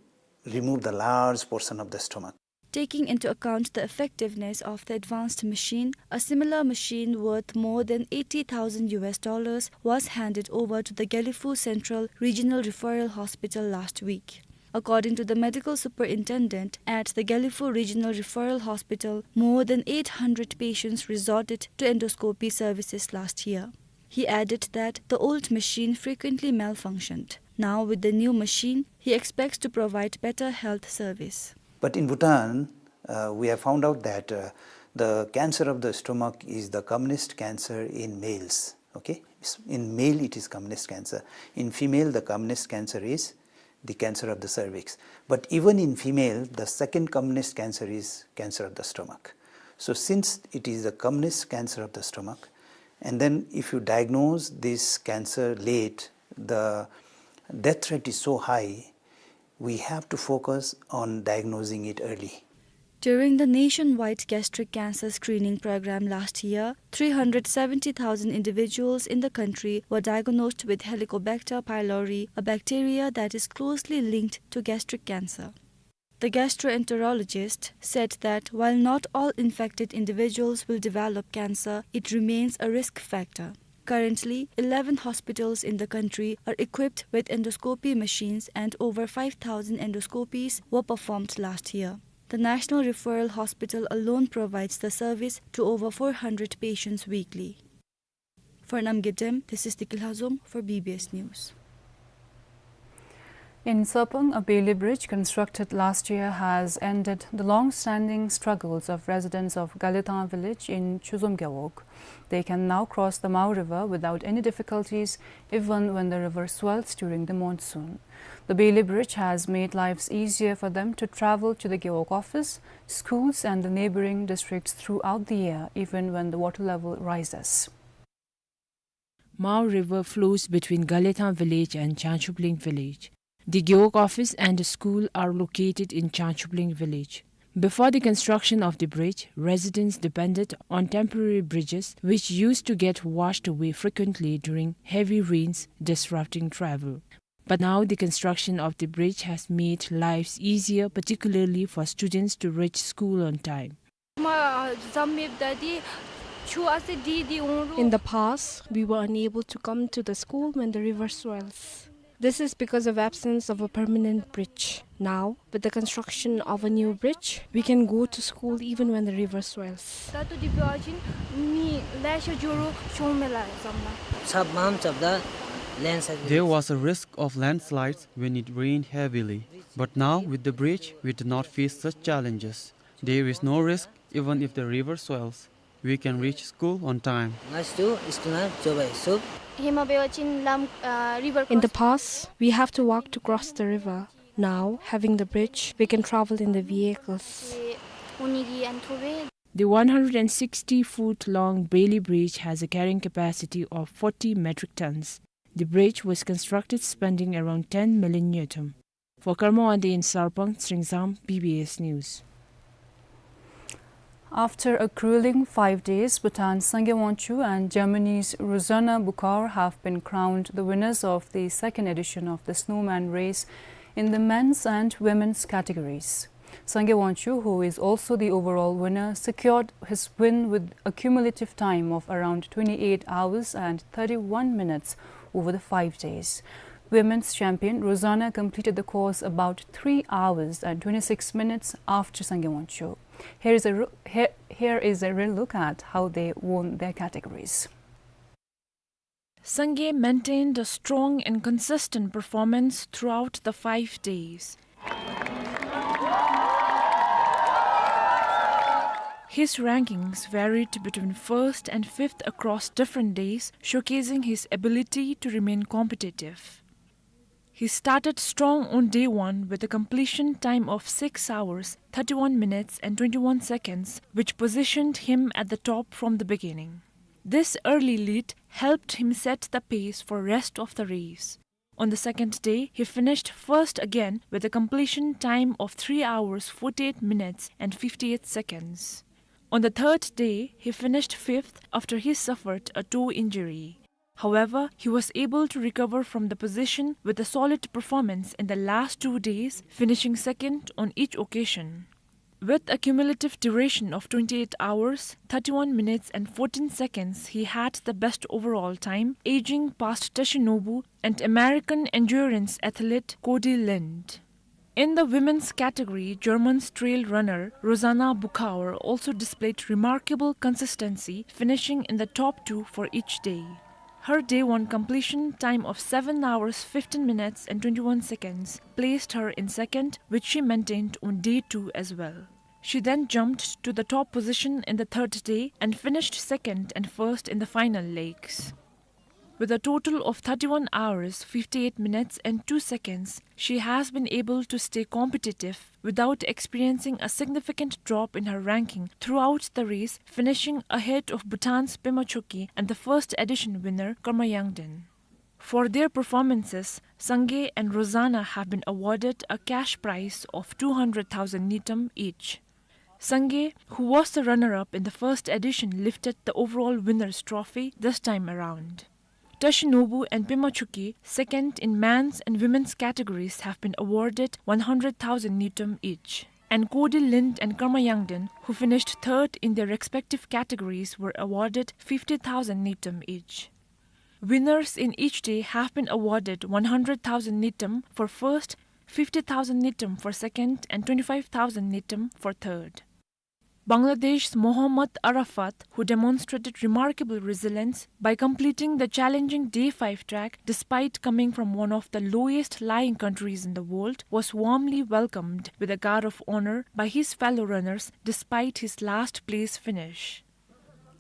remove the large portion of the stomach. Taking into account the effectiveness of the advanced machine, a similar machine worth more than eighty thousand U S dollars was handed over to the Gelephu Central Regional Referral Hospital last week. According to the medical superintendent at the Gelephu Regional Referral Hospital, more than eight hundred patients resorted to endoscopy services last year. He added that the old machine frequently malfunctioned. Now, with the new machine, he expects to provide better health service. But in Bhutan, uh, we have found out that, uh, the cancer of the stomach is the commonest cancer in males. Okay? It's, in male, it is commonest cancer. In female, the commonest cancer is the cancer of the cervix. But even in female, the second commonest cancer is cancer of the stomach. So since it is the commonest cancer of the stomach, and then if you diagnose this cancer late, the death rate is so high, we have to focus on diagnosing it early. During the nationwide gastric cancer screening program last year, three hundred seventy thousand individuals in the country were diagnosed with Helicobacter pylori, a bacteria that is closely linked to gastric cancer. The gastroenterologist said that while not all infected individuals will develop cancer, it remains a risk factor. Currently, eleven hospitals in the country are equipped with endoscopy machines and over five thousand endoscopies were performed last year. The National Referral Hospital alone provides the service to over four hundred patients weekly. For Namgay Dem, this is Deki Lhazom for B B S News. In Sarpang, a bailey bridge constructed last year has ended the long-standing struggles of residents of Galetang village in Chuzom Gewog. They can now cross the Mao River without any difficulties, even when the river swells during the monsoon. The bailey bridge has made lives easier for them to travel to the Gewog office, schools, and the neighboring districts throughout the year, even when the water level rises. Mao River flows between Galetang village and Changchupling village. The Gewog office and the school are located in Changchupling village. Before the construction of the bridge, residents depended on temporary bridges which used to get washed away frequently during heavy rains, disrupting travel. But now the construction of the bridge has made lives easier, particularly for students to reach school on time. In the past, we were unable to come to the school when the river swells. This is because of absence of a permanent bridge. Now, with the construction of a new bridge, we can go to school even when the river swells. There was a risk of landslides when it rained heavily, but now with the bridge, we do not face such challenges. There is no risk even if the river swells. We can reach school on time. In the past, we have to walk to cross the river. Now, having the bridge, we can travel in the vehicles. The one hundred sixty foot long Bailey Bridge has a carrying capacity of forty metric tons. The bridge was constructed spending around ten million ngultrum. For Karma Wangdi in Sarpang, Sringzang, B B S News. After a grueling five days, Bhutan's Sangay Wangchuk and Germany's Rosanna Buchauer have been crowned the winners of the second edition of the Snowman Race in the men's and women's categories. Sangay Wangchuk, who is also the overall winner, secured his win with a cumulative time of around twenty-eight hours and thirty-one minutes over the five days. Women's champion Rosanna completed the course about three hours and twenty-six minutes after Sangay Wangchuk. Here is a ro-, here, here is a real look at how they won their categories. Sangay maintained a strong and consistent performance throughout the five days. His rankings varied between first and fifth across different days, showcasing his ability to remain competitive. He started strong on day one with a completion time of six hours, thirty-one minutes and twenty-one seconds, which positioned him at the top from the beginning. This early lead helped him set the pace for rest of the race. On the second day, he finished first again with a completion time of three hours, forty-eight minutes and fifty-eight seconds. On the third day, he finished fifth after he suffered a toe injury. However, he was able to recover from the position with a solid performance in the last two days, finishing second on each occasion. With a cumulative duration of twenty-eight hours, thirty-one minutes and fourteen seconds, he had the best overall time, edging past Teshinobu and American endurance athlete Cody Lind. In the women's category, German trail runner Rosanna Buchauer also displayed remarkable consistency, finishing in the top two for each day. Her day one completion time of seven hours, fifteen minutes and twenty-one seconds placed her in second, which she maintained on day two as well. She then jumped to the top position in the third day and finished second and first in the final legs. With a total of thirty-one hours, fifty-eight minutes and two seconds, she has been able to stay competitive without experiencing a significant drop in her ranking throughout the race, finishing ahead of Bhutan's Pema Chokyi and the first edition winner Karma Yangden. For their performances, Sangay and Rosanna have been awarded a cash prize of two hundred thousand ngultrum each. Sangay, who was the runner-up in the first edition, lifted the overall winner's trophy this time around. Teshinobu and Pema Chokyi, second in men's and women's categories, have been awarded one hundred thousand ngultrum each. And Cody Lind and Karma Yangden, who finished third in their respective categories, were awarded fifty thousand ngultrum each. Winners in each day have been awarded one hundred thousand ngultrum for first, fifty thousand ngultrum for second, and twenty-five thousand ngultrum for third. Bangladesh's Mohammad Arafat, who demonstrated remarkable resilience by completing the challenging day five track despite coming from one of the lowest lying countries in the world, was warmly welcomed with a guard of honor by his fellow runners despite his last place finish.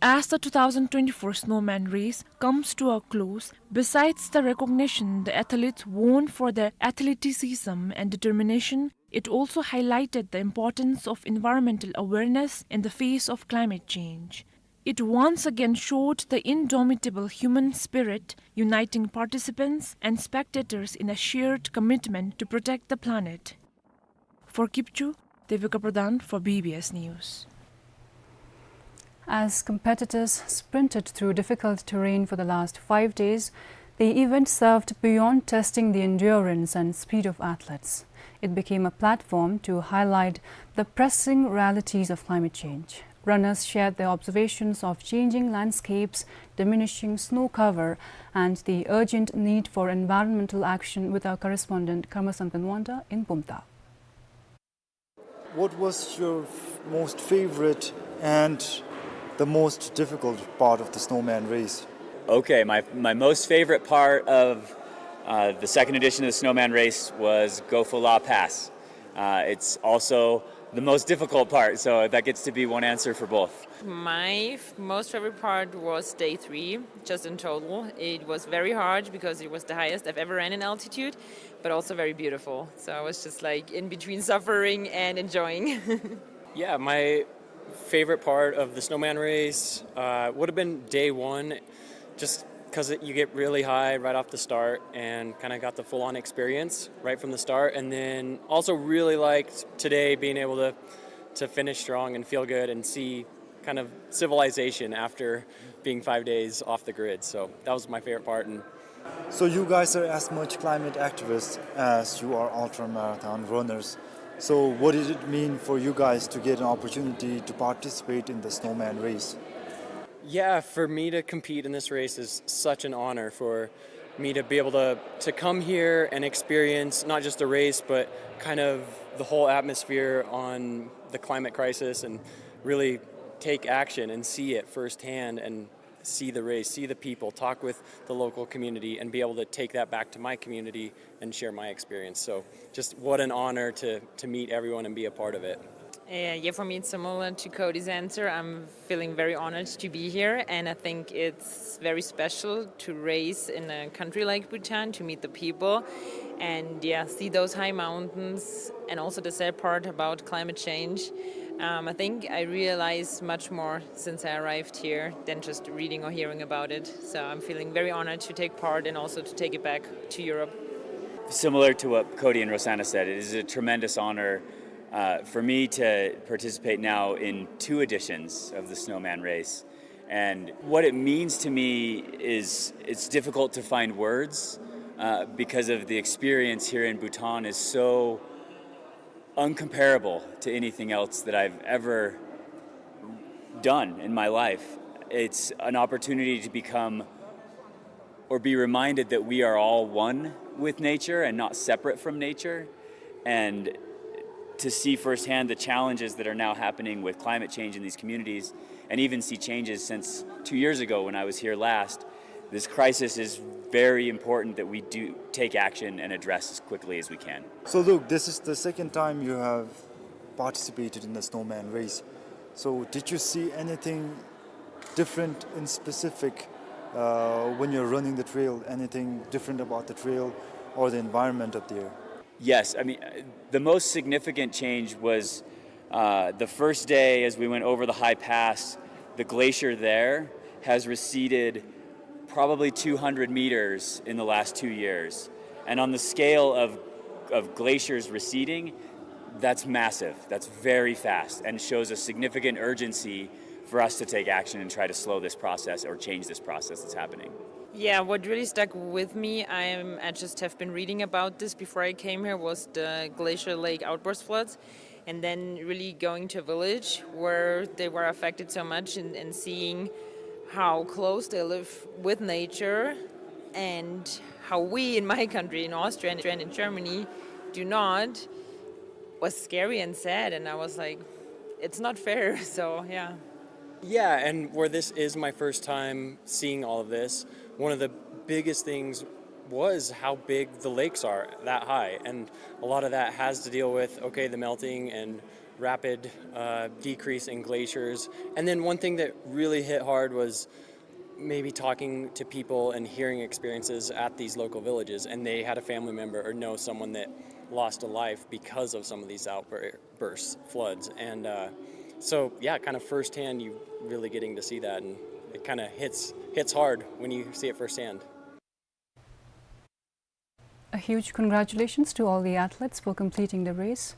As the two thousand twenty-four Snowman Race comes to a close, besides the recognition the athletes won for their athleticism and determination, it also highlighted the importance of environmental awareness in the face of climate change. It once again showed the indomitable human spirit, uniting participants and spectators in a shared commitment to protect the planet. For Kipchu, Devika Pradhan for B B S News. As competitors sprinted through difficult terrain for the last five days, the event served beyond testing the endurance and speed of athletes. It became a platform to highlight the pressing realities of climate change. Runners shared their observations of changing landscapes, diminishing snow cover, and the urgent need for environmental action with our correspondent Karma Samten Wangda in Bumthang. What was your f-, most favorite and the most difficult part of the Snowman Race? Okay, my, my most favorite part of, uh, the second edition of the Snowman Race was Gofala Pass. Uh, it's also the most difficult part, so that gets to be one answer for both. My f-, most favorite part was day three, just in total. It was very hard because it was the highest I've ever ran in altitude, but also very beautiful. So I was just, like, in between suffering and enjoying. Yeah, my favorite part of the Snowman Race, uh, would have been day one, just 'cause it, you get really high right off the start and kinda got the full-on experience right from the start. And then also really liked today being able to, to finish strong and feel good and see kind of civilization after being five days off the grid. So that was my favorite part. And so you guys are as much climate activists as you are ultra marathon runners. So what did it mean for you guys to get an opportunity to participate in the Snowman Race? Yeah, for me to compete in this race is such an honor for me to be able to, to come here and experience not just the race, but kind of the whole atmosphere on the climate crisis and really take action and see it firsthand and see the race, see the people, talk with the local community, and be able to take that back to my community and share my experience. So just what an honor to, to meet everyone and be a part of it. Uh, yeah, for me it's similar to Cody's answer. I'm feeling very honored to be here, and I think it's very special to race in a country like Bhutan, to meet the people, and, yeah, see those high mountains, and also the sad part about climate change. Um, I think I realize much more since I arrived here than just reading or hearing about it. So I'm feeling very honored to take part and also to take it back to Europe. Similar to what Cody and Rosanna said, it is a tremendous honor, uh, for me to participate now in two editions of the Snowman Race. And what it means to me is, it's difficult to find words, uh, because of the experience here in Bhutan is so uncomparable to anything else that I've ever done in my life. It's an opportunity to become or be reminded that we are all one with nature and not separate from nature, and to see firsthand the challenges that are now happening with climate change in these communities, and even see changes since two years ago when I was here last. This crisis is very important that we do take action and address as quickly as we can. So, Luke, this is the second time you have participated in the snowman race. So, did you see anything different in specific, uh, when you're running the trail? Anything different about the trail or the environment up there? Yes, I mean, uh, the most significant change was, uh, the first day as we went over the high pass, the glacier there has receded probably two hundred meters in the last two years. And on the scale of, of glaciers receding, that's massive. That's very fast and shows a significant urgency for us to take action and try to slow this process or change this process that's happening. Yeah, what really stuck with me, I'm, I just have been reading about this before I came here, was the Glacier Lake outburst floods. And then really going to a village where they were affected so much and, and seeing how close they live with nature and how we in my country, in Austria and in Germany, do not, was scary and sad. And I was like, "It's not fair." So, yeah. Yeah, and where this is my first time seeing all of this, one of the biggest things was how big the lakes are that high. And a lot of that has to deal with, okay, the melting and rapid, uh, decrease in glaciers. And then one thing that really hit hard was maybe talking to people and hearing experiences at these local villages, and they had a family member or know someone that lost a life because of some of these outbursts, floods. And, uh, so, yeah, kind of firsthand, you really getting to see that, and it kinda hits, hits hard when you see it firsthand. A huge congratulations to all the athletes for completing the race.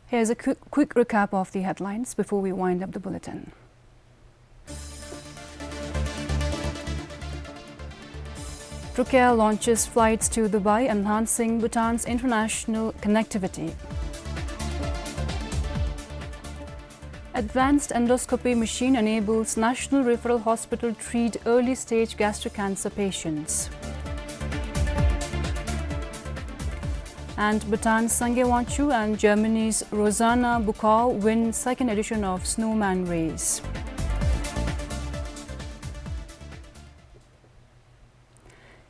Here's a quick, quick recap of the headlines before we wind up the bulletin. Trukair launches flights to Dubai, enhancing Bhutan's international connectivity. Advanced endoscopy machine enables National Referral Hospital treat early stage gastric cancer patients. And Bhutan's Sangay Wangchuk and Germany's Rosanna Buchau win second edition of Snowman Race.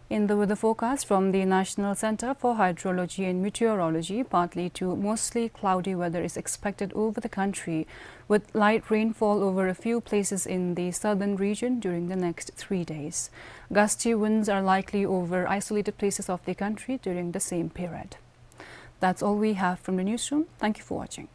In the weather forecast from the National Centre for Hydrology and Meteorology, partly to mostly cloudy weather is expected over the country, with light rainfall over a few places in the southern region during the next three days. Gusty winds are likely over isolated places of the country during the same period. That's all we have from the newsroom. Thank you for watching.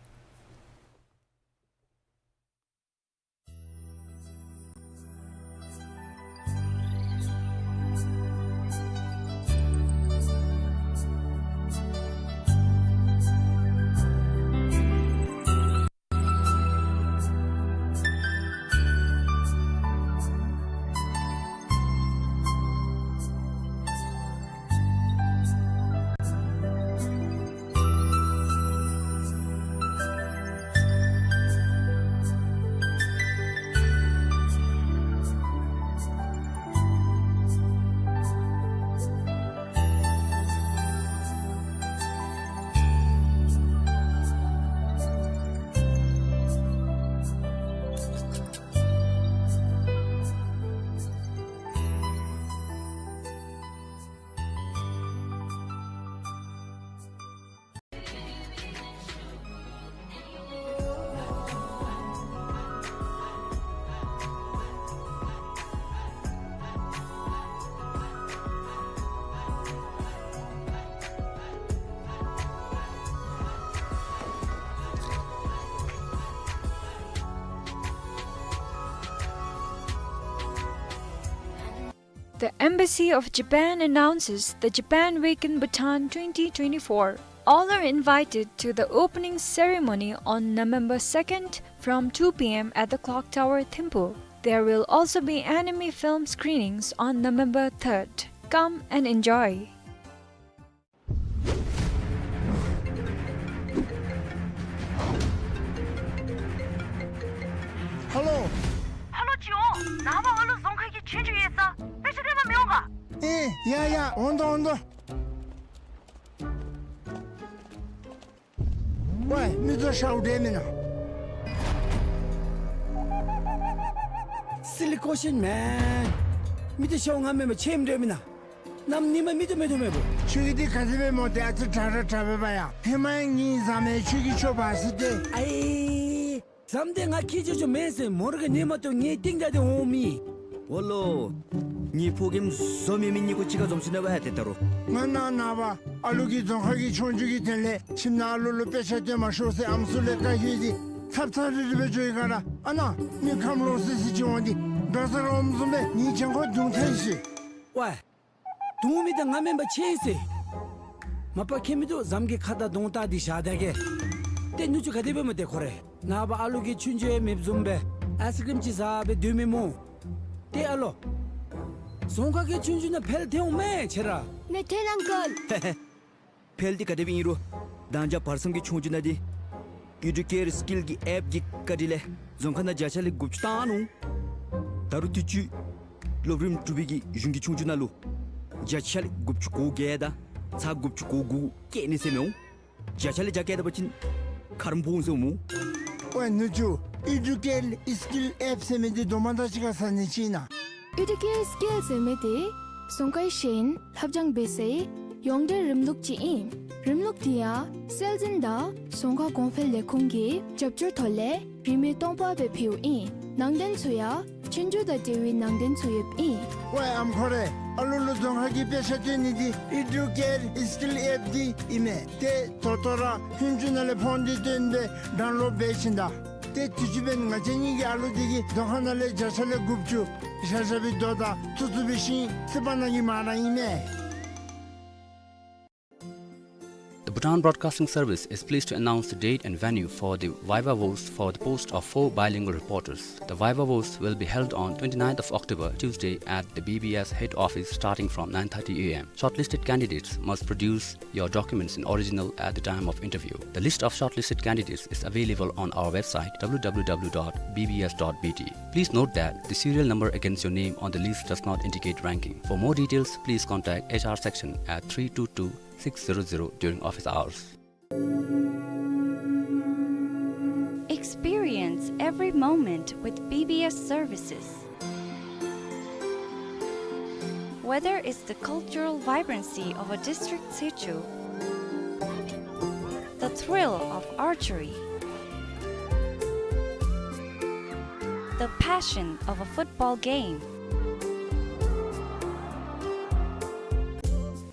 The Embassy of Japan announces the Japan Week in Bhutan twenty twenty-four. All are invited to the opening ceremony on November second from two P M at the Clock Tower, Thimphu. There will also be anime film screenings on November third. Come and enjoy. ཧེ་ལོ། ཧེ་ལོ་ཅིག་འོང་། ནངས་པ་ཨ་ལུ་རྫོང་ཁ་གི་ཆོས་རྒྱུགས་ཡོད་ས། དཔེ་ཆ་སྟོན་པར་མི་འོང་ག། ཨེ་ཡ་ཡ་འོང་དོ་འོང་དོ། ཝའི་མི་ཚུ་ཤོག་འདྲ་མེན་ན། Silly question, man. མི་ཚུ་ཤོག་ང་མེན་པར་ཆེམ་འདྲ་མེན་ན། གནམ་ཉིནམ་མི་ཚུ་མེད་དོ་མེད་པོ། ཁྱོད་ཀྱི་འདི་ག་དེ་སྦེ་སྨོ། ཏེ་ཨ་ཙི་དྲག་ར་དྲག་པས་པ་ཡ། ཧེ་མ་ཡང་ངེའི་བཟའ་མི་ཁྱོད་ཀྱིས་ཆོག་པ་ཟེར་ཏེ། ཨའི། བཟའ་མི་འདི་ང་ཁྱེད་ཆོ་ཆོ་མེན་ཟེར་མོ་ར་གི་ཉན་མ་བཏུབ་ངེའི་སྟེང་ད་ཏེ་འོང་མི། འོ་ལོ། ངེའི་ཕོ་རྒནམ་བཟོ་མེད་མི་གཉིས་ཀོ་གཅིག་ཁར་འཛོམས་སོ་ནུག་པ་ཧ་ཏེ་ད་རུང་། ང་ནཱ་ནངས་པ་ཨ་ལུ་གི་རྫོང་ཁ་གི་ཆོས་རྒྱུགས་ཀྱི་དོན་ལས་ཁྱིམ་ནང་ཨ་ལུ་ལུ་དཔེ་ཆ་སྟོན་མ་ཤོག་ཟེར་ཨམ་སྲུ་ལས་བཀའ་ཞུ་སྟེ་ཚབ་ཚབ་རི་རི་སྦེ་འགྱོ་ཡི་ག་ར། ཨ་ནཱ་མི་ཁམས་ལོག་སི་སི་ཅིག་འོང་སྟེ་འགྲོ་ས་ར་འོངམ་བཟུམ་སྦེ་ངེའི་གྱང་ཁར་རྡུང་ཐལ་ཤི། ཝའི། རྡུང་མི་འདི་ང་མེན་པར་ཆེ་ཟེར། མ་པ་ཁྱད་མིན་འདུག། བཟའ་མི་གི་ཁ་དར་གདོང་དར་འདི་བཞག་ད་གེ། ཏེ་ནུ་གཅུང་ག་དེ་སྦེ་སྨོ་ཏེ་ཁོ་རེ། ནངས་པ་ཨ་ལུ་གི་ཆོས་རྒྱུགས་ཡང་མེདཔ་བཟུམ་སྦེ་ཨའི་སི་ཀྲིམ་ཅིག་བཟའ་སྦེ་སྡོད་མི་སྨོ། ཏེ་ཨ་ལོ། རྫོང་ཁ་གི་ཆོས་རྒྱུགས་ནང་ཕེལ་ཏེ་འོང་མས་ཁྱེད་ར། མེད་ཐལ་ཨང་ཀལ། ཧེ་ཧེ། ཕེལ་འདི་ག་དེ་སྦེ་ཨིན་རུང་མདང་ཞག་བར་མཚམས་ཀྱི་ཆོས་རྒྱུགས་ནང་འདི་ཨི་ཌུ་ཀེར་སི་ཀིལ་གྱི་ཨེཔ་གི་བཀའ་དྲིན་ལས་རྫོང་ཁ་ནང་བརྒྱ་ཆ་ལས་དགུ་བཅུ་བཏང་ནུག། ད་རུང་དུས་ཅི་སློབ་རིམ་དྲུག་པའི་གི་གཞུང་གི་ཆོས་རྒྱུགས་ནང་ལུ་བརྒྱ་ཆ་ལས་དགུ་བཅུ་གོ་བརྒྱད་དང་ཚག་དགུ་བཅུ་གོ་དགུ་བཀལ་ནི་ཟེར་མི་འོང་། བརྒྱ་ཆ་ལས་བརྒྱ་བཀལ་ད་པ་ཅིན་ཁ་རམ་ཕོག་འོང་ཟེར་འོང་སྨོ། ཝའི་ནུ་གཅུང་ཨི་ཌུ་ཀེར་སི་ཀིལ་ཨེཔ་ཟེར་མི་འདི་དོ་མ་དང་གཅིག་ཁར་ཟ་ནི་ཅིག་ཨིན་ན། ཨི་ཌུ་ཀེར་སི་ཀིལ་ཟེར་མི་འདི་རྫོང་ཁའི་ཤེས་ཡོན་ལྷབ་སྦྱང་འབད་སའི་ཡོངས་འབྲེལ་རིམ་ལུགས་ཅིག་ཨིན། རིམ་ལུགས་འདི་ཡང་སྲོལ་འཛིན་དང་རྫོང་ཁ་གོང་འཕེལ་ལས་ཁུངས་ཀྱི་རྒྱབ་སྐྱོར་ཐོག་ལས་རིན་མེད་སྟོང་པ་སྦེ་ཕུལཝ་ཨིན། ནང་དོན་ཚུ་ཡང་ཆོས་རྒྱུགས་དང་འབྲེལ་བའི་ནང་དོན་ཚུ་ཡོདཔ་ཨིན། ཝའི་ཨམ་ཁོ་རེ། ཨ་ལུ་ལུ་རྫོང་ཁ་གི་དཔེ་ཆ་སྟོན་ནི་འདི་ཨི་ཌུ་ཀེར་སི་ཀིལ་ཨེཔ་འདི་ཨིན་མས། ཏེ་ད་ལྟོ་ར་ཧུན་ཅུ་ནང་ལས་ཕོན་འདི་བཏོན་སྦེ་ཌའུན་ལོཌ་འབད་བྱིན་ད། ཏེ་དུས་ཅི་འབདན་ང་བཅས་གཉིས་ཀྱི་ཨ་ལུ་འདི་གིས་རྫོང་ཁ་ནང་ལས་བརྒྱ་ཆ་ལས་དགུ་བཅུ་བཞག་བཞག་པའི་རྡོ་དང་ཚུ་ཚུ་འབད་ཞིནམ་སི་པ་ནང་གི་མ་ར་ཨིན་མས། The Bhutan Broadcasting Service is pleased to announce the date and venue for the Viva Voce for the post of four bilingual reporters. The Viva Voce will be held on twenty-ninth of October, Tuesday, at the B B S head office starting from nine thirty a m. Shortlisted candidates must produce your documents in original at the time of interview. The list of shortlisted candidates is available on our website, w w w dot b b s dot b t. Please note that the serial number against your name on the list does not indicate ranking. For more details, please contact H R section at three two two six zero zero during office hours. Experience every moment with B B S services. Whether it's the cultural vibrancy of a district situ, the thrill of archery, the passion of a football game,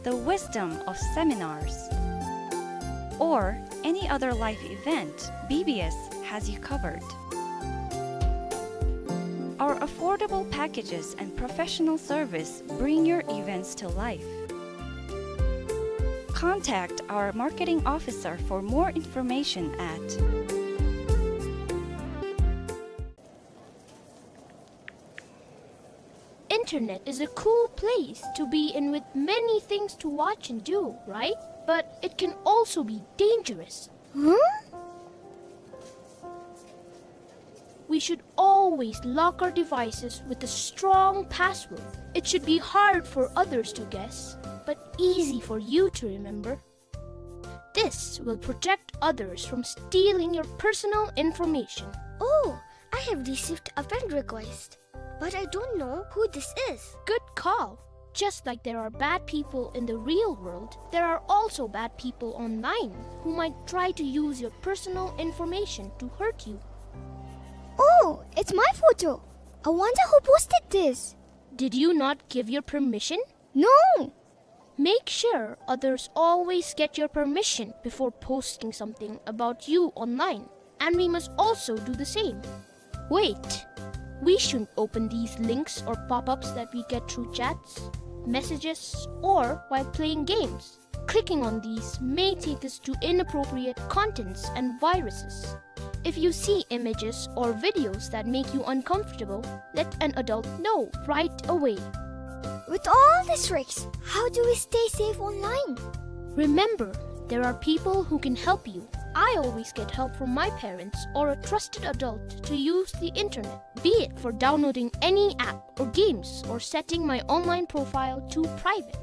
the wisdom of seminars, or any other life event, B B S has you covered. Our affordable packages and professional service bring your events to life. Contact our marketing officer for more information at Internet is a cool place to be in with many things to watch and do, right? But it can also be dangerous. Huh? We should always lock our devices with a strong password. It should be hard for others to guess, but easy for you to remember. This will protect others from stealing your personal information. Oh, I have received a friend request, but I don't know who this is. Good call. Just like there are bad people in the real world, there are also bad people online who might try to use your personal information to hurt you. Oh, it's my photo. I wonder who posted this. Did you not give your permission? No! Make sure others always get your permission before posting something about you online, and we must also do the same. Wait! We shouldn't open these links or pop-ups that we get through chats, messages, or while playing games. Clicking on these may take us to inappropriate contents and viruses. If you see images or videos that make you uncomfortable, let an adult know right away. With all these risks, how do we stay safe online? Remember, there are people who can help you. I always get help from my parents or a trusted adult to use the internet, be it for downloading any app or games or setting my online profile to private.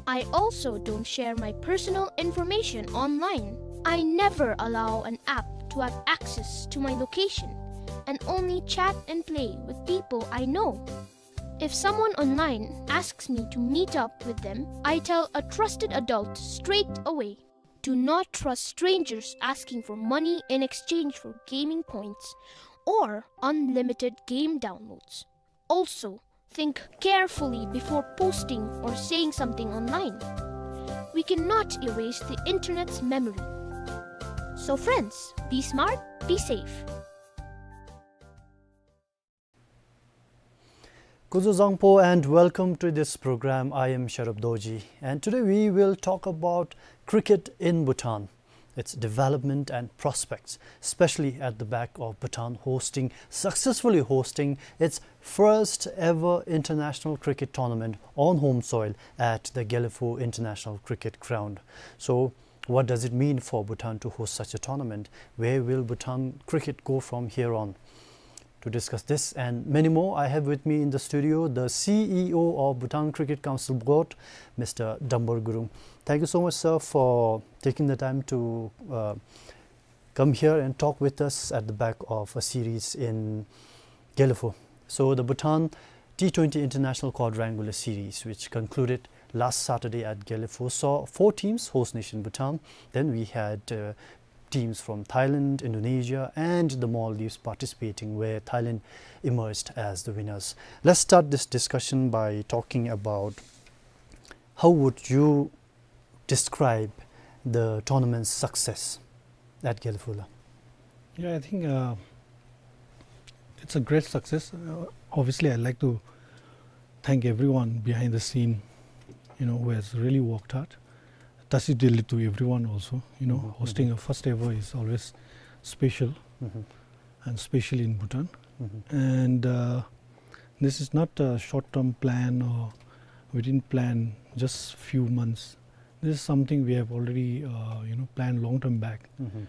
I also don't share my personal information online. I never allow an app to have access to my location and only chat and play with people I know. If someone online asks me to meet up with them, I tell a trusted adult straight away. Do not trust strangers asking for money in exchange for gaming points or unlimited game downloads. Also, think carefully before posting or saying something online. We cannot erase the internet's memory. So friends, be smart, be safe. Kuzu Zangpo and welcome to this program. I am Sharab Dorji, and today we will talk about cricket in Bhutan, its development and prospects, especially at the back of Bhutan hosting, successfully hosting its first ever international cricket tournament on home soil at the Gelephu International Cricket Ground. So, what does it mean for Bhutan to host such a tournament? Where will Bhutan cricket go from here on? To discuss this and many more, I have with me in the studio the C E O of Bhutan Cricket Council Board, Mister Dambar Gurung. Thank you so much, sir, for taking the time to, uh, come here and talk with us at the back of a series in Gelephu. So the Bhutan T twenty International Quadrangular Series, which concluded last Saturday at Gelephu, saw four teams host nation Bhutan. Then we had, uh, teams from Thailand, Indonesia, and the Maldives participating, where Thailand emerged as the winners. Let's start this discussion by talking about how would you describe the tournament's success at Gelephu la? Yeah, I think, uh, it's a great success. Uh, obviously, I'd like to thank everyone behind the scene, you know, who has really worked hard. Tasi Delhi to everyone also, you know, mm-hmm, hosting a first ever is always special, mm-hmm, and especially in Bhutan. Mm-hmm. And, uh, this is not a short-term plan or we didn't plan just few months. This is something we have already, uh, you know, planned long-term back. Mm-hmm.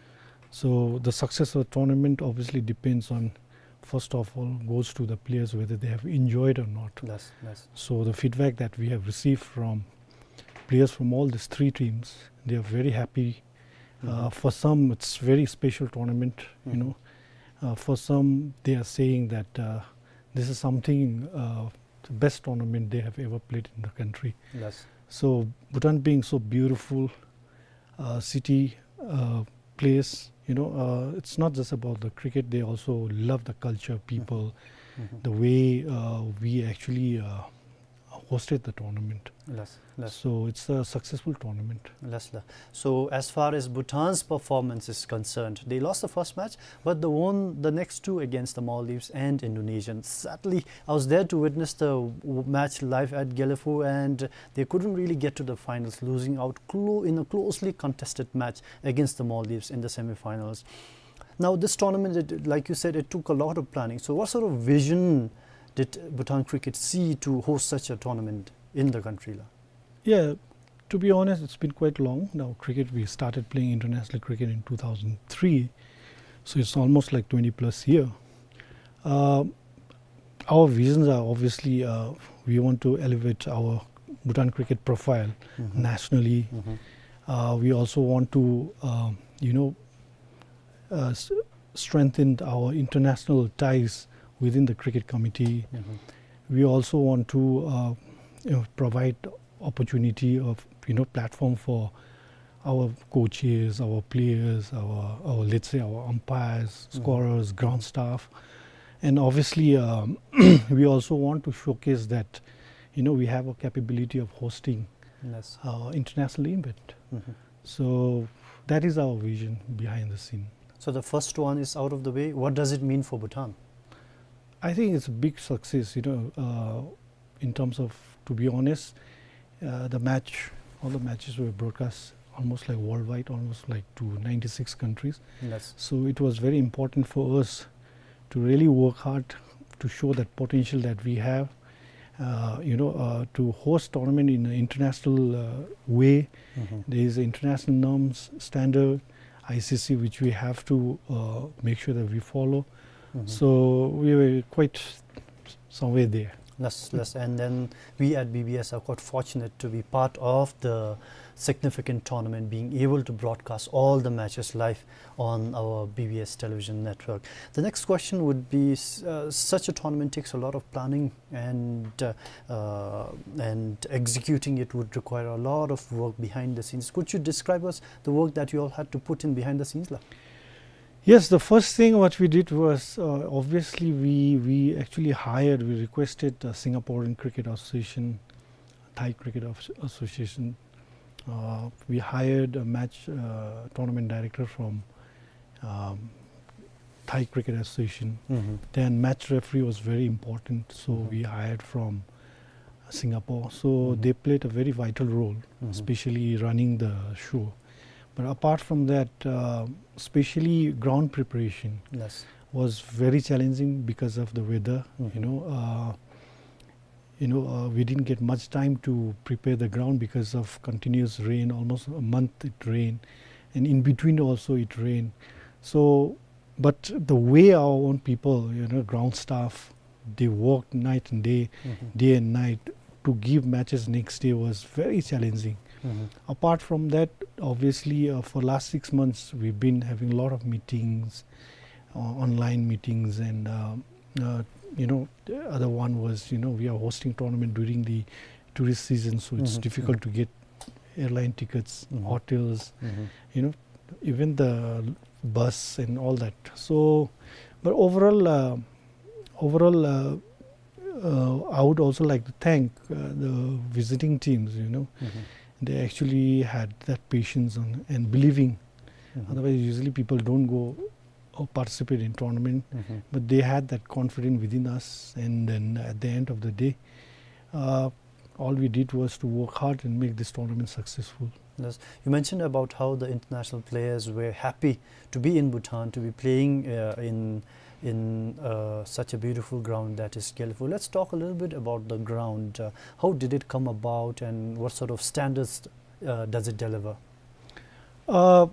So the success of the tournament obviously depends on, first of all, goes to the players whether they have enjoyed or not. Yes, yes. So the feedback that we have received from players from all these three teams, they are very happy. Uh, mm-hmm. For some, it's very special tournament, you, mm-hmm, know. Uh, for some, they are saying that, uh, this is something, uh, the best tournament they have ever played in the country. Yes. So Bhutan being so beautiful, uh, city, uh, place, you know, uh, it's not just about the cricket. They also love the culture, mm-hmm, people, mm-hmm, the way, uh, we actually, uh, hosted the tournament. Yes, yes. So it's a successful tournament. Yes, sir. So as far as Bhutan's performance is concerned, they lost the first match, but they won the next two against the Maldives and Indonesia. Sadly, I was there to witness the w-, match live at Gelephu, and they couldn't really get to the finals, losing out clo-, in a closely contested match against the Maldives in the semi-finals. Now, this tournament, it, like you said, it took a lot of planning. So what sort of vision did Bhutan Cricket see to host such a tournament in the country la? Yeah, to be honest, it's been quite long now. Cricket, we started playing international cricket in two thousand three, so it's almost like twenty plus year. Uh, our visions are obviously, uh, we want to elevate our Bhutan cricket profile, mm-hmm, nationally. Mm-hmm. Uh, we also want to, uh, you know, uh, s-, strengthen our international ties within the cricket committee. Mm-hmm. We also want to, uh, you know, provide opportunity of, you know, platform for our coaches, our players, our, our, let's say, our umpires, mm-hmm, scorers, ground staff. And obviously, um, we also want to showcase that, you know, we have a capability of hosting, yes, uh, international event. Mm-hmm. So that is our vision behind the scene. So the first one is out of the way. What does it mean for Bhutan? I think it's a big success, you know, uh, in terms of, to be honest, uh, the match, all the matches were broadcast almost like worldwide, almost like to ninety-six countries. Yes. So it was very important for us to really work hard to show that potential that we have, uh, you know, uh, to host tournament in an international, uh, way. Mm-hmm. There is international norms, standard, I C C, which we have to, uh, make sure that we follow. Mm-hmm. So we were quite somewhere there. Yes, yes. And then we at B B S are quite fortunate to be part of the significant tournament, being able to broadcast all the matches live on our B B S television network. The next question would be, s-, uh, such a tournament takes a lot of planning and, uh, uh, and executing it would require a lot of work behind the scenes. Could you describe us the work that you all had to put in behind the scenes, la? Yes, the first thing what we did was, uh, obviously we, we actually hired, we requested, uh, Singaporean Cricket Association, Thai Cricket As-, Association. Uh, we hired a match, uh, tournament director from, um, Thai Cricket Association. Mm-hmm. Then match referee was very important, so, mm-hmm, we hired from Singapore. So, mm-hmm, they played a very vital role, mm-hmm, especially running the show. But apart from that, uh, especially ground preparation, yes, was very challenging because of the weather. Mm-hmm. You know, uh, you know, uh, we didn't get much time to prepare the ground because of continuous rain. Almost a month it rained, and in between also it rained. So, but the way our own people, you know, ground staff, they worked night and day, mm-hmm, day and night to give matches next day was very challenging. Mm-hmm. Apart from that, obviously, uh, for last six months, we've been having a lot of meetings, uh, online meetings, and, uh, uh, you know, the other one was, you know, we are hosting tournament during the tourist season, so it's, mm-hmm, difficult, mm-hmm, to get airline tickets, mm-hmm, hotels, mm-hmm, you know, even the bus and all that. So, but overall, uh, overall, uh, uh, I would also like to thank, uh, the visiting teams, you know. Mm-hmm. They actually had that patience and, and believing. Mm-hmm. Otherwise, usually people don't go or participate in tournament, mm-hmm, but they had that confidence within us, and then at the end of the day, uh, all we did was to work hard and make this tournament successful. Yes. You mentioned about how the international players were happy to be in Bhutan, to be playing, uh, in, in, uh, such a beautiful ground that is Gelephu. Let's talk a little bit about the ground. Uh, how did it come about, and what sort of standards, uh, does it deliver? Uh,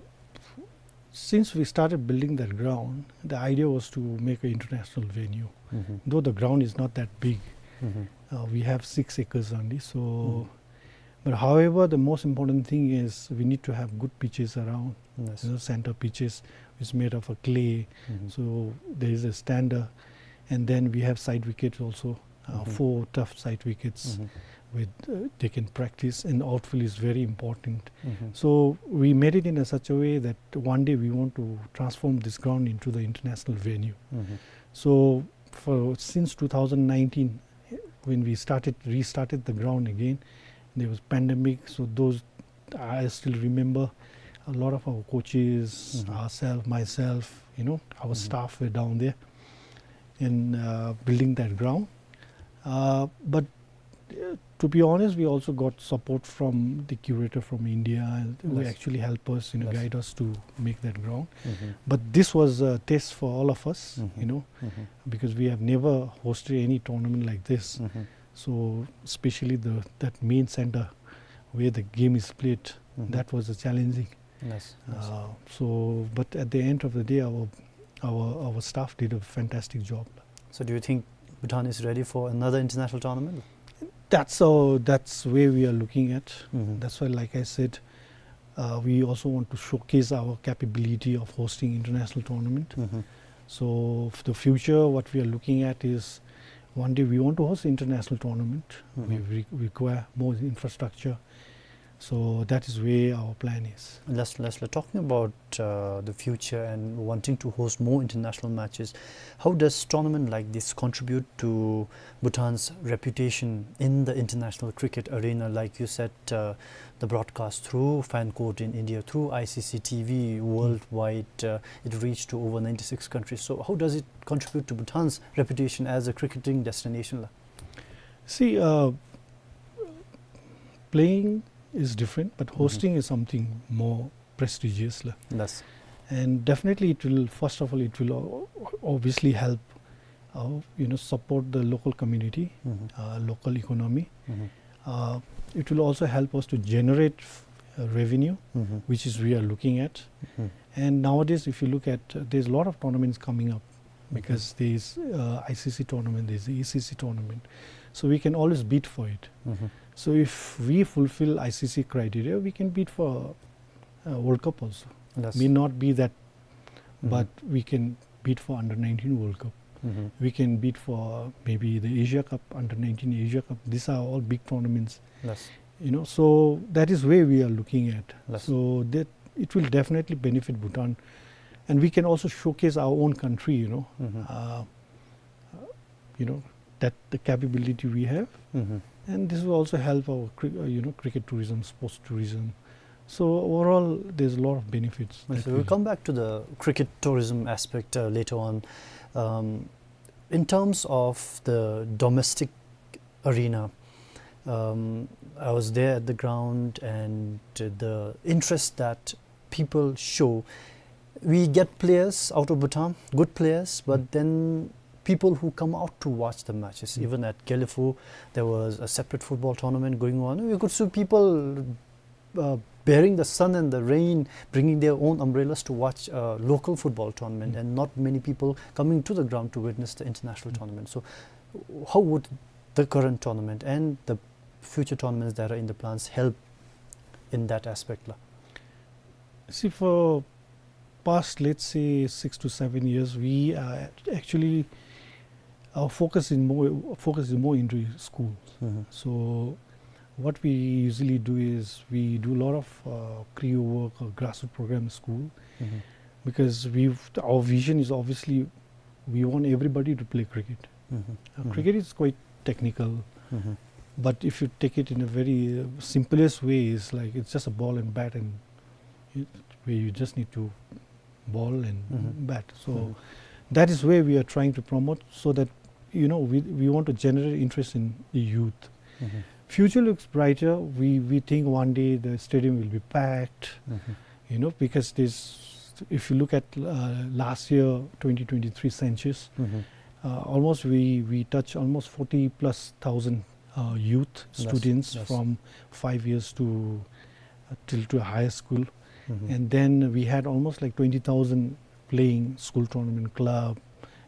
since we started building that ground, the idea was to make an international venue. Mm-hmm. Though the ground is not that big, mm-hmm, uh, we have six acres only. So, mm-hmm, but however, the most important thing is we need to have good pitches around. Yes. You know, center pitches is made of a clay. Mm-hmm. So there is a standard, and then we have side wickets also, uh, mm-hmm, four tough side wickets, mm-hmm, with, uh, they can practice, and outfield is very important. Mm-hmm. So we made it in a such a way that one day we want to transform this ground into the international venue. Mm-hmm. So for, since two thousand nineteen, when we started, restarted the ground again, there was pandemic, so those, I still remember a lot of our coaches, mm-hmm, ourselves, myself, you know, our, mm-hmm, staff were down there in, uh, building that ground. Uh, but, uh, to be honest, we also got support from the curator from India, who, yes, actually helped us, you know, yes, guide us to make that ground. Mm-hmm. But this was a test for all of us, mm-hmm, you know, mm-hmm, because we have never hosted any tournament like this. Mm-hmm. So especially the, that main center where the game is played, mm-hmm, that was a challenging. Yes, yes. Uh, so, but at the end of the day, our, our, our staff did a fantastic job. So do you think Bhutan is ready for another international tournament? That's, uh, that's where we are looking at. Mm-hmm. That's why, like I said, uh, we also want to showcase our capability of hosting international tournament. Mm-hmm. So for the future, what we are looking at is one day we want to host international tournament. Mm-hmm. We re-, require more infrastructure. So that is where our plan is. Lastly, lastly, talking about, uh, the future and wanting to host more international matches, how does tournament like this contribute to Bhutan's reputation in the international cricket arena? Like you said, uh, the broadcast through Fan Court in India, through I C C T V worldwide, uh, it reached to over ninety-six countries. So how does it contribute to Bhutan's reputation as a cricketing destination, la? See, uh, playing is different, but hosting is something more prestigious la. Yes. And definitely it will, first of all, it will o-, obviously help, uh, you know, support the local community, uh, local economy. Uh, it will also help us to generate, uh, revenue, which is we are looking at. And nowadays, if you look at, uh, there's a lot of tournaments coming up because there's, uh, I C C tournament, there's the A C C tournament. So we can always bid for it. So if we fulfill I C C criteria, we can bid for, uh, World Cup also. Yes. May not be that, but we can bid for under nineteen World Cup. We can bid for maybe the Asia Cup, under nineteen Asia Cup. These are all big tournaments. Yes. You know, so that is where we are looking at. Yes. So that it will definitely benefit Bhutan, and we can also showcase our own country, you know, uh, you know, that the capability we have. And this will also help our cri-, uh, you know, cricket tourism, sports tourism. So overall, there's a lot of benefits. Yes, that we'll come back to the cricket tourism aspect, uh, later on. Um, in terms of the domestic arena, um, I was there at the ground, and the interest that people show, we get players out of Bhutan, good players, but then people who come out to watch the matches. Even at Gelephu, there was a separate football tournament going on. We could see people, uh, bearing the sun and the rain, bringing their own umbrellas to watch a local football tournament, and not many people coming to the ground to witness the international tournament. So, how would the current tournament and the future tournaments that are in the plans help in that aspect la? See, for past, let's say, six to seven years, we are actually, our focus is more, focus is more into schools. So what we usually do is we do a lot of, uh, creative work or grassroots program in school, because we, our vision is obviously we want everybody to play cricket. Uh, cricket is quite technical, but if you take it in a very, uh, simplest way, it's like it's just a ball and bat, and it, where you just need to ball and bat. So that is where we are trying to promote, so that, you know, we, we want to generate interest in the youth. Future looks brighter. We, we think one day the stadium will be packed, you know, because this, if you look at, uh, last year, twenty twenty-three census, uh, almost we, we touch almost forty plus thousand, uh, youth students from five years to, uh, till to higher school. And then we had almost like twenty thousand playing school tournament club.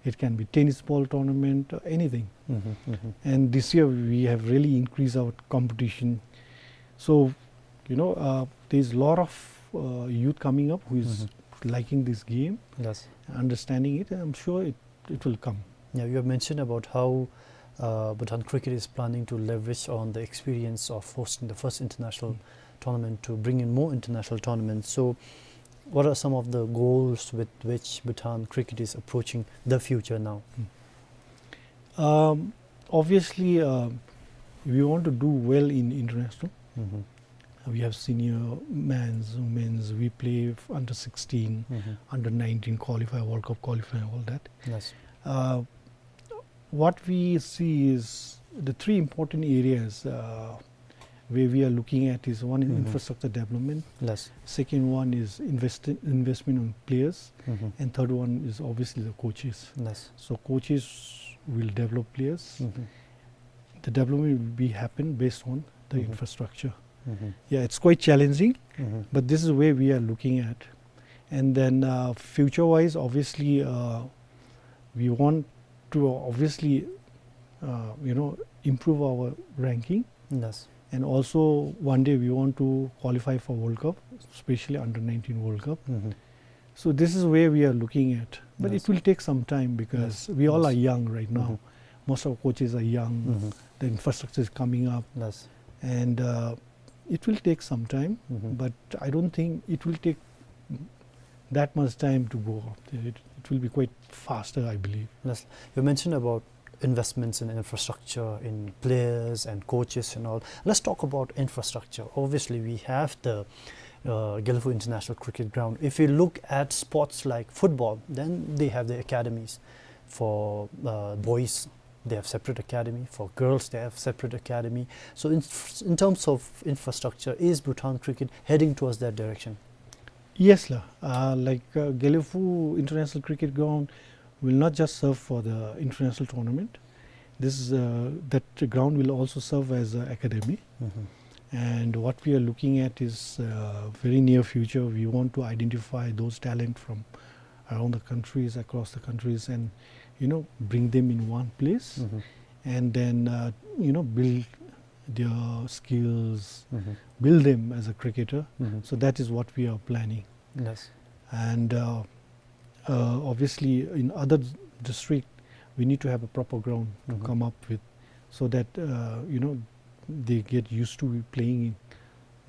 It can be tennis ball tournament, uh, anything. And this year we have really increased our competition. So, you know, uh, there's a lot of, uh, youth coming up who is liking this game, yes, understanding it, and I'm sure it, it will come. Yeah, you have mentioned about how, uh, Bhutan Cricket is planning to leverage on the experience of hosting the first international tournament to bring in more international tournaments. So, what are some of the goals with which Bhutan Cricket is approaching the future now? Um, obviously, uh, we want to do well in international. We have senior men's, women's, we play f-, under sixteen, under nineteen qualify, World Cup qualify, all that. Yes. Uh, what we see is the three important areas, uh, where we are looking at is one is infrastructure development. Yes. Second one is invest-, investment on players. And third one is obviously the coaches. Yes. So coaches will develop players. The development will be happen based on the infrastructure. Yeah, it's quite challenging, but this is where we are looking at. And then, uh, future-wise, obviously, uh, we want to obviously, uh, you know, improve our ranking. Yes. And also, one day we want to qualify for World Cup, especially under nineteen World Cup. So this is where we are looking at. But it will take some time because we all are young right now. Most of our coaches are young. The infrastructure is coming up. Yes. And, uh, it will take some time, but I don't think it will take that much time to go up. It, it will be quite faster, I believe. Yes. You mentioned about investments in infrastructure, in players and coaches and all. Let's talk about infrastructure. Obviously, we have the, uh, Gelephu International Cricket Ground. If we look at sports like football, then they have the academies for, uh, boys. they have separate academy. For girls, they have separate academy. So in, in terms of infrastructure, is Bhutan cricket heading towards that direction? Yes, la. Uh, like, uh, Gelephu International Cricket Ground will not just serve for the international tournament. This is, uh, that ground will also serve as an academy. Mhm. And what we are looking at is, uh, very near future, we want to identify those talent from around the countries, across the countries, and, you know, bring them in one place, Mhm. and then, uh, you know, build their skills, Mhm. build them as a cricketer. Mhm. So that is what we are planning. Yes. And, uh, uh, obviously, in other district, we need to have a proper ground to Mhm. come up with, so that, uh, you know, they get used to playing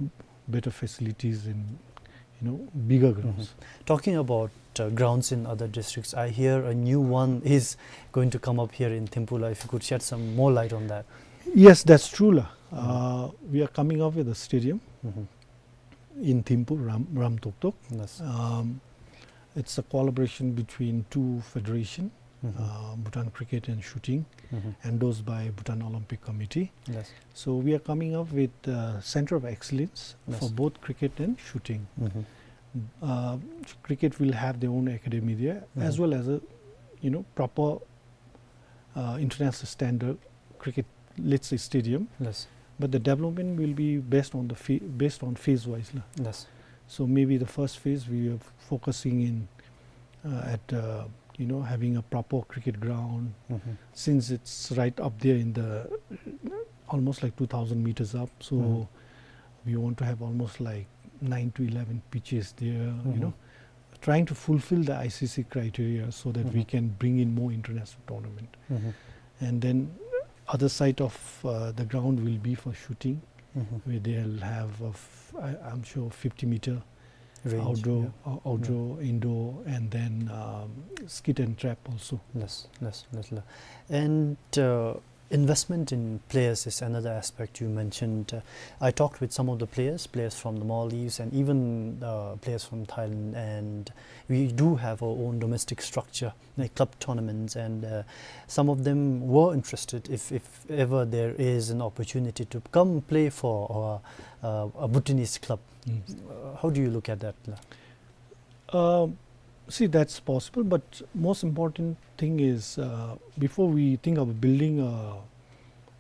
in better facilities and, you know, bigger grounds. Mhm. Talking about, uh, grounds in other districts, I hear a new one is going to come up here in Thimphu la. If you could shed some more light on that. Yes, that's true, la. Mhm. Uh, we are coming up with a stadium Mhm. in Thimphu, Ram, Ramtoktok. Yes. Um, it's a collaboration between two federation, Mhm. uh, Bhutan Cricket and Shooting, Mhm. endorsed by Bhutan Olympic Committee. Yes. So we are coming up with a center of excellence Yes. for both cricket and shooting. Mhm. Uh, cricket will have their own academy there, as Mhm. well as a, you know, proper, uh, international standard cricket, let's say, stadium. Yes. But the development will be based on the pha-, based on phase wise, la. Yes. So maybe the first phase we are focusing in, uh, at, uh, you know, having a proper cricket ground, Mhm. since it's right up there in the, almost like two thousand meters up. So Mhm. we want to have almost like nine to eleven pitches there, you Mhm. know, trying to fulfill the I C C criteria so that we Mhm. can bring in more international tournament. Mhm. And then other side of, uh, the ground will be for shooting, Mhm. where they'll have a f-, I, I'm sure fifty meter Range, outdoor, yeah. uh, outdoor, Yeah. indoor, and then, um, skit and trap also. Yes, yes, yes, la. And, uh, investment in players is another aspect you mentioned. Uh, I talked with some of the players, players from the Maldives and even, uh, players from Thailand, and we do have our own domestic structure, like club tournaments, and, uh, some of them were interested if, if ever there is an opportunity to come play for, uh, uh, a Bhutanese club. Mm. Uh, how do you look at that, la? Um, see, that's possible, but most important thing is, uh, before we think of building, uh,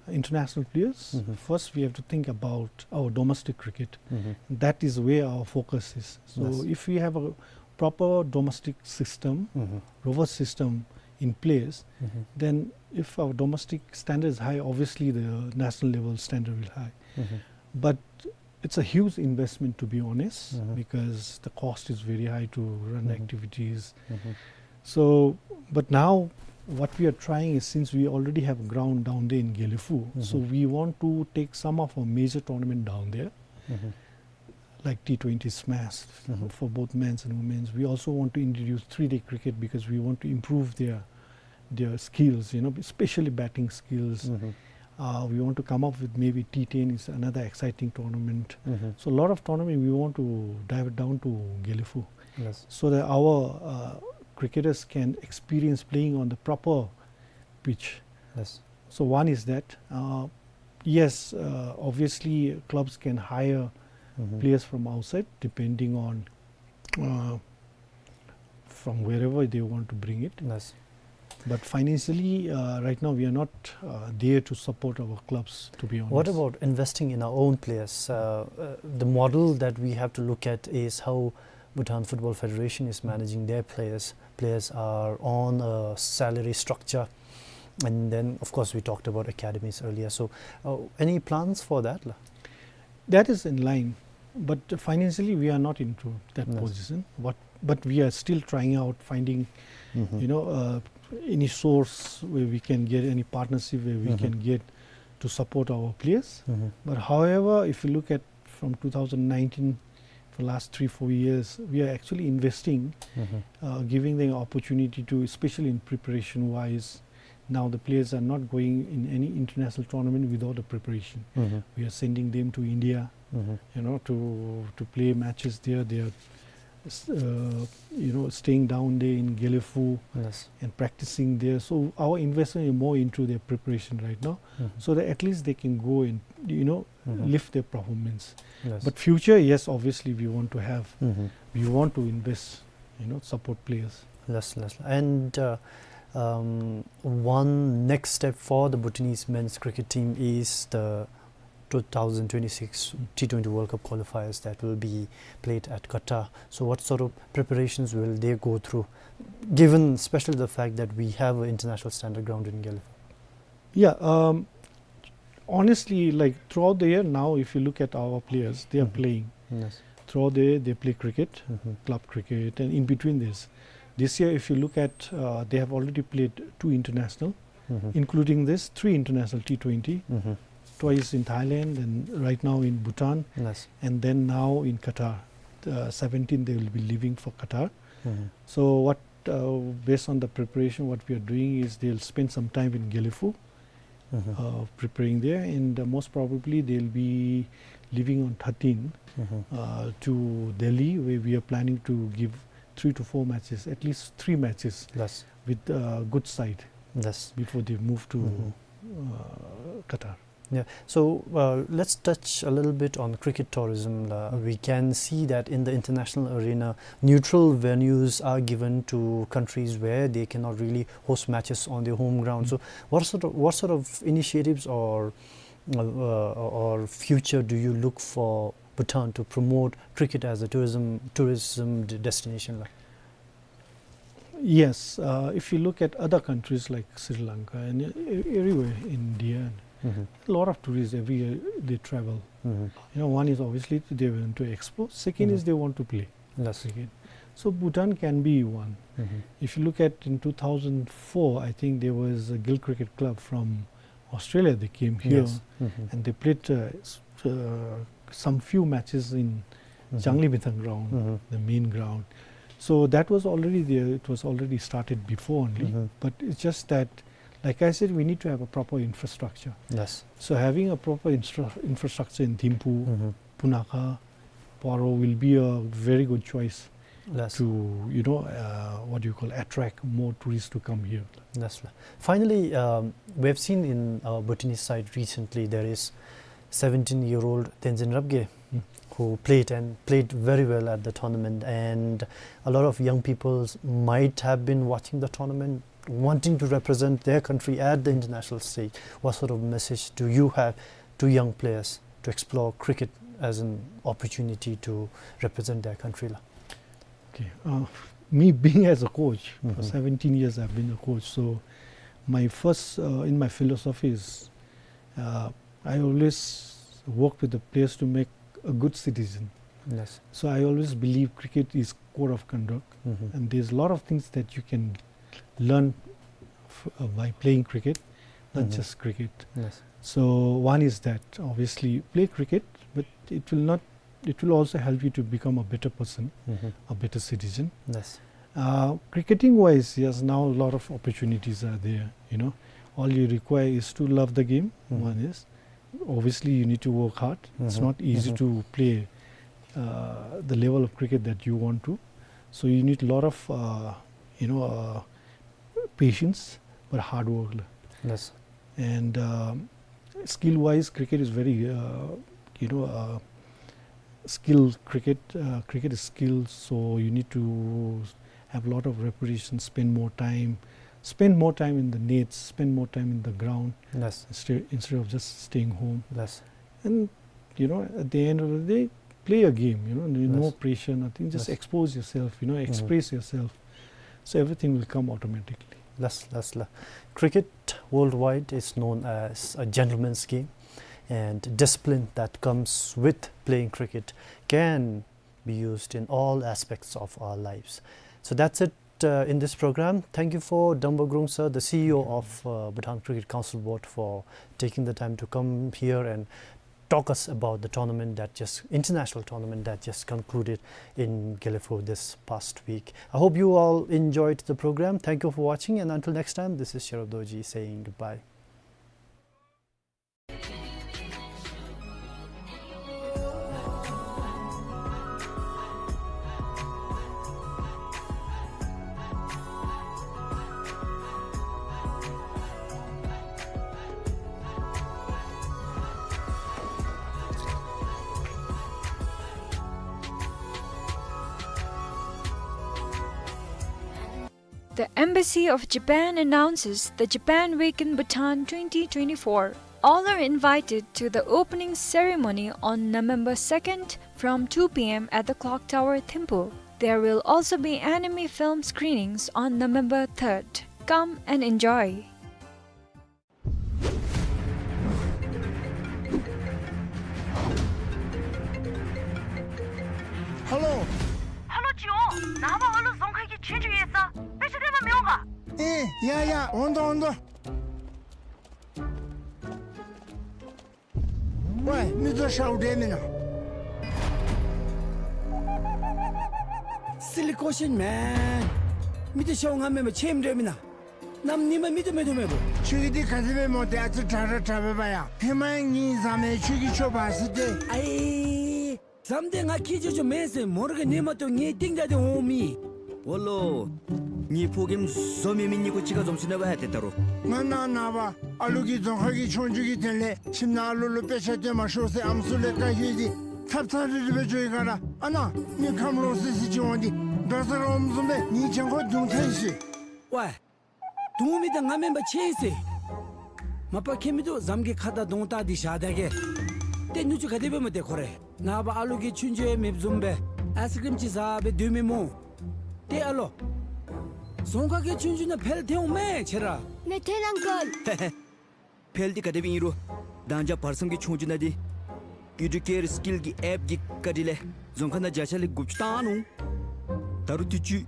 international players, Mhm. first we have to think about our domestic cricket. Mhm. That is where our focus is. So Yes. if we have a proper domestic system, Mhm. robust system in place, Mhm. then if our domestic standard is high, obviously the national level standard will high. Mhm. But it's a huge investment, to be honest, Mhm. because the cost is very high to run Mhm. activities. Mhm. So, but now what we are trying is, since we already have ground down there in Gelephu, so Mhm. we want to take some of our major tournament down there, Mhm. like T twenty Smash Mhm. for both men's and women's. We also want to introduce three-day cricket because we want to improve their, their skills, you know, especially batting skills. Mhm. Uh, we want to come up with maybe T ten is another exciting tournament. Mhm. So a lot of tournament we want to dive down to Gelephu. Yes. So that our, uh, cricketers can experience playing on the proper pitch. Yes. So one is that. Uh, yes, uh, obviously clubs can hire Mhm. players from outside depending on, uh, from wherever they want to bring it. Yes. But financially, uh, right now we are not, uh, there to support our clubs, to be honest. What about investing in our own players? Uh, uh, the model that we have to look at is how Bhutan Football Federation is managing their players. Players are on a salary structure. And then, of course, we talked about academies earlier. So, uh, any plans for that, la? That is in line, but financially we are not into that Yes. position. What, but we are still trying out finding, Mhm. you know, uh, any source where we can get, any partnership where we Mhm. can get to support our players. Mhm. But however, if you look at from two thousand nineteen, for last three, four years, we are actually investing, Mhm. uh, giving them opportunity to, especially in preparation wise. Now the players are not going in any international tournament without a preparation. Mhm. We are sending them to India, Mhm. you know, to, to play matches there. They are, s-, uh, you know, staying down there in Gelephu Yes. and practicing there. So our investment is more into their preparation right now, Mm-hmm. so that at least they can go and, you know, Mm-hmm. lift their performance. Yes. But future, yes, obviously we want to have, Mm-hmm. we want to invest, you know, support players. Yes, yes. And, uh, um, one next step for the Bhutanese men's cricket team is the two thousand twenty-six T twenty World Cup qualifiers that will be played at Qatar. So what sort of preparations will they go through, given especially the fact that we have an international standard ground in Gelephu? Yeah, um, honestly, like, throughout the year now, if you look at our players, they are Mm-hmm. playing. Yes. Throughout the year, they play cricket, Mm-hmm. club cricket, and in between this. This year, if you look at, uh, they have already played two international, Mm-hmm. including this, three international T twenty, Mm-hmm. twice in Thailand, and right now in Bhutan, Yes. and then now in Qatar. Uh, seventeen, they will be leaving for Qatar. Mm-hmm. So what, uh, based on the preparation, what we are doing is they'll spend some time in Gelephu, Mm-hmm. uh, preparing there, and, uh, most probably they'll be leaving on thirteen, Mm-hmm. uh, to Delhi, where we are planning to give three to four matches, at least three matches Yes. with, uh, good side Yes. before they move to, Mm-hmm. uh, Qatar. Yeah. So, uh, let's touch a little bit on cricket tourism. Uh, we can see that in the international arena, neutral venues are given to countries where they cannot really host matches on their home ground. Mm. So, what sort of, what sort of initiatives or, uh, uh, or future do you look for Bhutan to promote cricket as a tourism, tourism de-, destination? Yes, uh, if you look at other countries like Sri Lanka and e-, e-, everywhere, India, Mm-hmm. a lot of tourists every year they travel. Mm-hmm. You know, one is obviously they want to explore. Second is Mm-hmm. they want to play Yes. cricket. So Bhutan can be one. Mm-hmm. If you look at in two thousand four, I think there was a Gill Cricket Club from Australia. They came here Yes. Mm-hmm. and they played, uh, s-, uh, some few matches in Mm-hmm. Changlimithang ground, Mm-hmm. the main ground. So that was already there. It was already started before only. Mm-hmm. But it's just that, like I said, we need to have a proper infrastructure. Yes. So having a proper infra-, infrastructure in Thimphu, Mm-hmm. Punakha, Paro will be a very good choice Yes. to, you know, uh, what do you call, attract more tourists to come here. Yes, sir. Finally, um, we have seen in, uh, Bhutanese side recently, there is seventeen-year-old Tenzin Rabgye, Hmm. who played and played very well at the tournament, and a lot of young people might have been watching the tournament, wanting to represent their country at the international stage. What sort of message do you have to young players to explore cricket as an opportunity to represent their country, la? Okay. Uh, me being as a coach, for Mm-hmm. seventeen years I've been a coach. So my first, uh, in my philosophy is, uh, I always work with the players to make a good citizen. Yes. So I always believe cricket is code of conduct, Mm-hmm. and there's a lot of things that you can learn f-, uh, by playing cricket, not Mm-hmm. just cricket. Yes. So one is that, obviously, play cricket, but it will not, it will also help you to become a better person, Mm-hmm. a better citizen. Yes. Uh, cricketing wise, yes, now a lot of opportunities are there, you know. All you require is to love the game, Mm-hmm. one is. Obviously, you need to work hard. It's Mm-hmm. not easy Mm-hmm. to play, uh, the level of cricket that you want to. So you need a lot of, uh, you know, uh, patience, but hard work. Yes. And, um, skill-wise, cricket is very, uh, you know, uh, skill cricket. Uh, cricket is skill, so you need to have a lot of repetition, spend more time, spend more time in the nets, spend more time in the ground Yes. instead, instead of just staying home. Yes. And, you know, at the end of the day, play a game, you know, no Yes. pressure, nothing. Just Yes. expose yourself, you know, Mm-hmm. express yourself. So everything will come automatically. Yes, yes, la. Cricket worldwide is known as a gentleman's game, and discipline that comes with playing cricket can be used in all aspects of our lives. So that's it, uh, in this program. Thank you for Damba Gurung sir, the C E O of, uh, Bhutan Cricket Council Board, for taking the time to come here and talk us about the tournament that just, international tournament that just concluded in Gelephu this past week. I hope you all enjoyed the program. Thank you for watching, and until next time, this is Sherub Dorji saying goodbye. The Embassy of Japan announces the Japan Week in Bhutan twenty twenty-four. All are invited to the opening ceremony on November second from two p.m. at the Clock Tower, Thimphu. There will also be anime film screenings on November third. Come and enjoy. ཧ་ལོ། ཧ་ལོ་ཅིག་འོང་། ནངས་པ་ཨ་ལུ་རྫོང་ཁ་གི་ཆོས་རྒྱུགས་ཡོད་ས། དཔེ་ཆ་སྟོན་པར་མི་འོང་ག། ཨེ་ཡ་ཡ། འོང་དོ་འོང་དོ། ཝའི་མི་ཚུ་ཤཝ་འདྲ་མེན་ན། Silly question, man. མི་ཚུ་ཤཝ་ང་མེན་པར་ཆེམ་འདྲ་མེན་ན། གནམ་ཉིནམ་མི་ཚུ་མེད་དོ་མེད་པོ། ཁྱོད་ཀྱི་འདི་ག་དེ་སྦེ་སྨོ། ཏེ་ཨ་ཙི་དྲག་ར་དྲག་པས་པ་ཡ། ཧེ་མ་ཡང་ངེའི་བཟའ་མི་ཁྱོད་ཀྱིས་འཕྱོག་འབག་ཟེར་ཏེ། ཨའི་བཟའ་མི་འདི་ང་ཁྱེད་ཅོ་ཅོ་མེན་ཟེར། མོ་ར་གི་ཉིནམ་ཏོ་ངེའི་རྟིང་བདའ་སྟེ་འོང་མི། འོ་ལོ། ངེའི་ཕོ་རྒནམ་བཟོ་མེད་མི་གཉིས་ཀོ་གཅིག་ཁར་འཛོམས་ཞིནམ་ལས་ཏེ་ད་རུང་། ང་ནཱ་ནངས་པ་ཨ་ལུ་གི་རྫོང་ཁ་གི་ཆོས་རྒྱུགས་ཀྱི་དོན་ལས་ཁྱིམ་ནང་ཨ་ལུ་ལུ་དཔེ་ཆ་སྟོན་མ་ཤོག་ཟེར་ཨམ་སྲུ་ལས་བཀའ་ཞུ་ཡི། ཚབ་ཚབ་རིལ་རི་སྦེ་འགྱོ་ཡི་ག་ར། ཨ་ནཱ་མི་ཁམས་ལོག་སི་སི་ཅིག་འོང་སྟེ་འགྲོ་ས་ར་འོངམ་བཟུམ་སྦེ་ངེའི་གྱང་ཁར་རྡུང་ཐལ་ཤི། ཝའི། རྡུང་མི་འདི་ང་མེན་པར་ཆེ་ཟེར། མ་པ་ཁྱད་མི་འདུག། བཟའ་མི་གི་ཁ་དང་གདོང་བལྟ་སྟེ་བཞག་ད་གེ། ཏེ་ནུ་གཅུང་ག་དེ་སྦེ་སྨོ་ཏེ་ཁོ་རེ། ནངས་པ་ཨ་ལུ་གི་ཆོས་རྒྱུགས་ཡང་མེདཔ་བཟུམ་སྦེ་ཨའིསི་ཀྲིམ་ཅིག་བཟའ་སྦེ་སྡོད་མི་སྨོ། ཏེ་ཨ་ལོ། རྫོང་ཁ་གི་ཆོས་རྒྱུགས་ནང་འཕེལ་ཐལ་འོང་མས་ཁྱེད་ར། ནེ་ཐེན་ཨང་ཀལ། འཕེལ་འདི་ག་དེ་སྦེ་ཨིན་རུང་དང་ཇ་བར་མཚམས་ཀྱི་ཆོས་རྒྱུགས་ནང་འདི་ཨི་ཌུ་ཀེར་སི་ཀིལ་གྱི་ཨེཔ་གི་བཀའ་དྲིན་ལས་རྫོང་ཁ་ནང་བརྒྱ་ཆ་ལས་དགུ་བཅུ་བཏང་ནུག། ད་རུང་དུས་ཅི་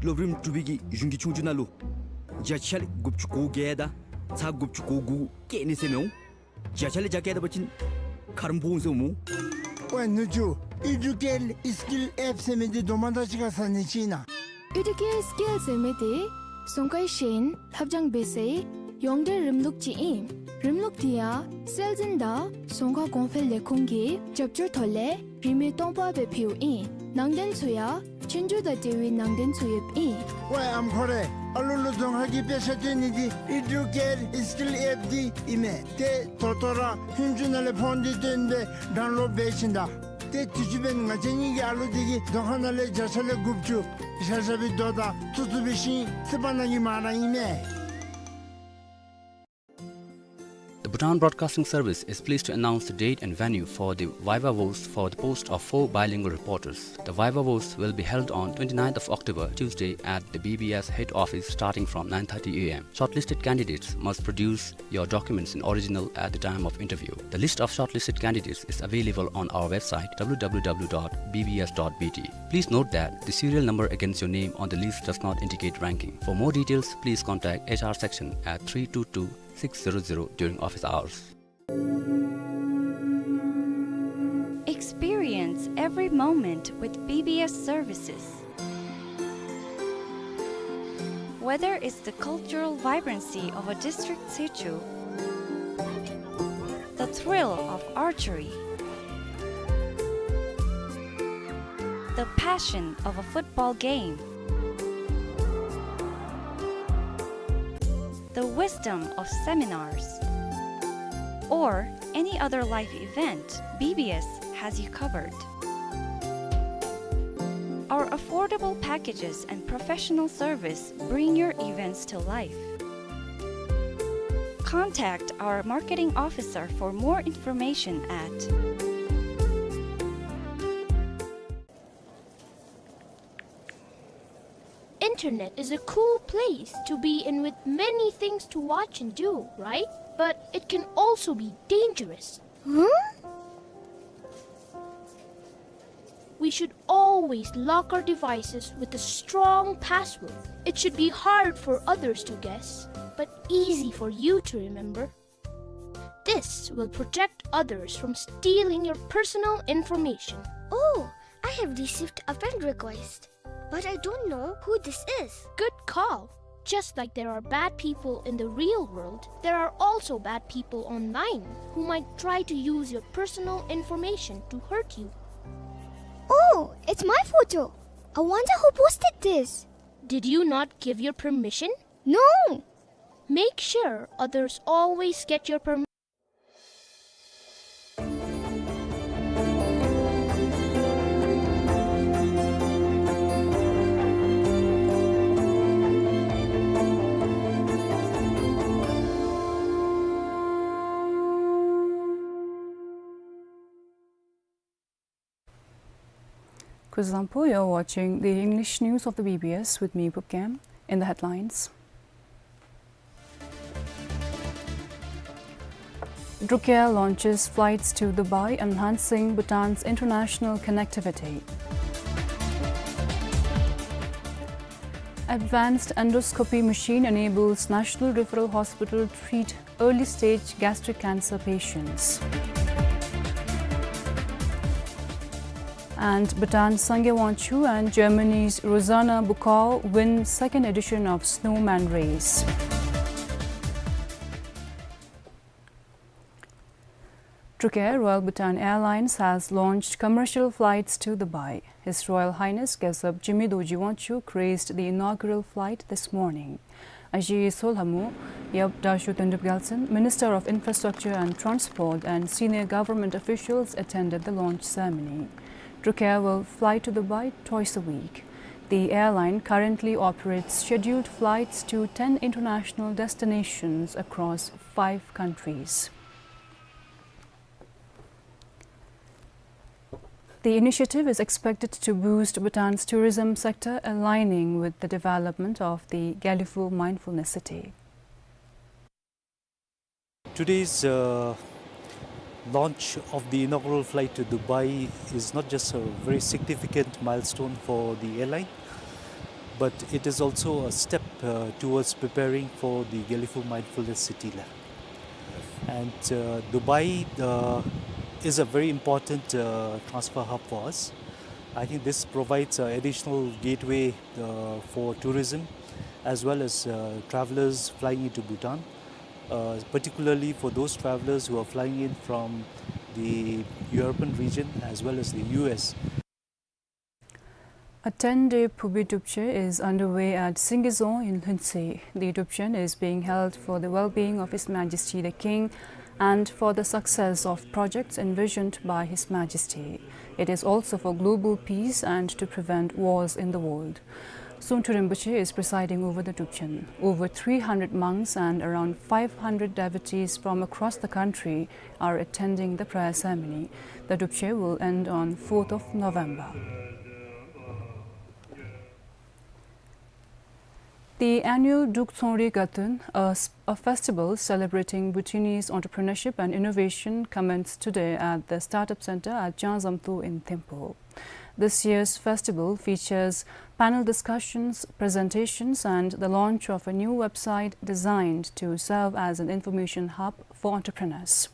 སློབ་རིམ་དྲུག་པའི་གི་གཞུང་གི་ཆོས་རྒྱུགས་ནང་ལུ་བརྒྱ་ཆ་ལས་དགུ་བཅུ་གོ་བརྒྱད་དང་ཚག་དགུ་བཅུ་གོ་དགུ་བཀལ་ནི་ཟེར་མི་འོང་། བརྒྱ་ཆ་ལས་བརྒྱ་བཀལ་ད་པ་ཅིན་ཁ་རུ་འབོ་འོང་ཟེར་འོང་སྨོ། ཝའི་ནུ་གཅུང་། ཨི་ཌུ་ཀེར་སི་ཀིལ་ཨེཔ་ཟེར་མི་འདི་དོ་མ་ད་ཅི་ག་ཟ་ནི་ཅིག་ཨིན་ན། ཨི་ཌུ་ཀེར་སི་ཀིལ་ཟེར་མི་འདི་རྫོང་ཁའི་ཤེས་ཡོན་ལྷབ་སྦྱང་འབད་སའི་ཡོངས་འབྲེལ་རིམ་ལུགས་ཅིག་ཨིན། རིམ་ལུགས་འདི་ཡང་སྲོལ་འཛིན་དང་རྫོང་ཁ་གོང་འཕེལ་ལས་ཁུངས་ཀྱི་རྒྱབ་སྐྱོར་ཐོག་ལས་རིན་མེད་སྟོང་པ་སྦེ་ཕུལཝ་ཨིན། ནང་དོན་ཚུ་ཡང་ཆོས་རྒྱུགས་དང་འབྲེལ་བའི་ནང་དོན་ཚུ་ཡོདཔ་ཨིན། ཝའི་ཨམ་ཁོ་རེ། ཨ་ལུ་ལུ་རྫོང་ཁ་གི་དཔེ་ཆ་སྟོན་ནི་འདི་ཨི་ཌུ་ཀེར་སི་ཀིལ་ཨེཔ་འདི་ཨིན་མས། ཏེ་ད་ལྟོ་ར་ཧུན་ཅུ་ནང་ལས་ཕོན་འདི་བཏོན་སྦེ་ཌའུན་ལོཌ་འབད་ཞིནམ་ད། ཏེ་དུས་ཅི་འབདན་ང་བཅས་གཉིས་ཀྱི་ཨ་ལུ་འདི་གིས་རྫོང་ཁ་ནང་ལས་བརྒྱ་ཆ་ལས་དགུ་བཅུ་བཞག་བཞག་པའི་རྡོ་དང་བཙུགས་བཙུགས་པའི་ཤིང་སྲིད་པ་ནང་གི་མ་ར་ཨིན་མས། The Bhutan Broadcasting Service is pleased to announce the date and venue for the Viva Voce for the post of four bilingual reporters. The Viva Voce will be held on twenty-ninth of October, Tuesday, at the B B S head office starting from nine thirty a m. Shortlisted candidates must produce your documents in original at the time of interview. The list of shortlisted candidates is available on our website, w w w dot b b s dot b t. Please note that the serial number against your name on the list does not indicate ranking. For more details, please contact H R section at three two two six zero zero during office hours. Experience every moment with B B S services. Whether it's the cultural vibrancy of a district situ, the thrill of archery, the passion of a football game, the wisdom of seminars, or any other life event, B B S has you covered. Our affordable packages and professional service bring your events to life. Contact our marketing officer for more information at Internet is a cool place to be in with many things to watch and do, right? But it can also be dangerous. Huh? We should always lock our devices with a strong password. It should be hard for others to guess, but easy for you to remember. This will protect others from stealing your personal information. Oh, I have received a friend request, but I don't know who this is. Good call. Just like there are bad people in the real world, there are also bad people online who might try to use your personal information to hurt you. Oh, it's my photo. I wonder who posted this. Did you not give your permission? No! Make sure others always get your permission. For example, you're watching the English news of the B B S with me, Pupkem. In the headlines, Drukair launches flights to Dubai, enhancing Bhutan's international connectivity. Advanced endoscopy machine enables National Referral Hospital treat early stage gastric cancer patients. And Bhutan's Sangay Wangchuk and Germany's Rosanna Bukau win second edition of Snowman Race. Drukair Royal Bhutan Airlines has launched commercial flights to Dubai. His Royal Highness Gyaltsab Jigme Dorji Wangchuk graced the inaugural flight this morning. Aji Solhamu, Yap Dashu Tundrup Gyaltsen, Minister of Infrastructure and Transport, and senior government officials attended the launch ceremony. Drukair will fly to Dubai twice a week. The airline currently operates scheduled flights to ten international destinations across five countries. The initiative is expected to boost Bhutan's tourism sector, aligning with the development of the Gelephu Mindfulness City. Today's, uh, launch of the inaugural flight to Dubai is not just a very significant milestone for the airline, but it is also a step, uh, towards preparing for the Gelephu Mindfulness City la. And, uh, Dubai, uh, is a very important, uh, transfer hub for us. I think this provides an additional gateway, uh, for tourism, as well as, uh, travelers flying into Bhutan, uh, particularly for those travelers who are flying in from the European region as well as the U S. A ten-day Phubi Drupchen is underway at Singizong in Lhuentse. The Drupchen is being held for the well-being of His Majesty the King and for the success of projects envisioned by His Majesty. It is also for global peace and to prevent wars in the world. Songthu Rinpoche is presiding over the Drupchen. Over three hundred monks and around five hundred devotees from across the country are attending the prayer ceremony. The Drupchen will end on fourth of November. The annual Druk Tsongrik Gatun, a s-, a festival celebrating Bhutanese entrepreneurship and innovation, commenced today at the Startup Center at Janzamto in Thimphu. This year's festival features panel discussions, presentations, and the launch of a new website designed to serve as an information hub for entrepreneurs.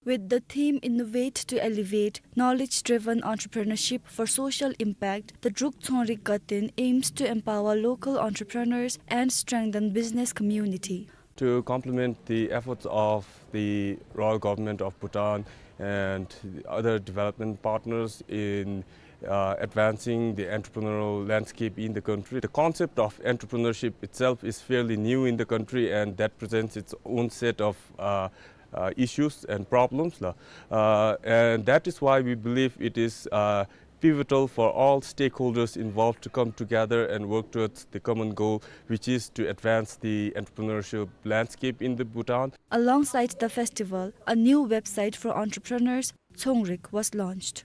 With the theme Innovate to Elevate, Knowledge-Driven Entrepreneurship for Social Impact, the Druk Tsongrik Gatun aims to empower local entrepreneurs and strengthen business community. To complement the efforts of the Royal Government of Bhutan and the other development partners in, uh, advancing the entrepreneurial landscape in the country. The concept of entrepreneurship itself is fairly new in the country, and that presents its own set of, uh, uh, issues and problems, la. Uh, and that is why we believe it is, uh, pivotal for all stakeholders involved to come together and work towards the common goal, which is to advance the entrepreneurship landscape in the Bhutan. Alongside the festival, a new website for entrepreneurs, Tsongrik, was launched.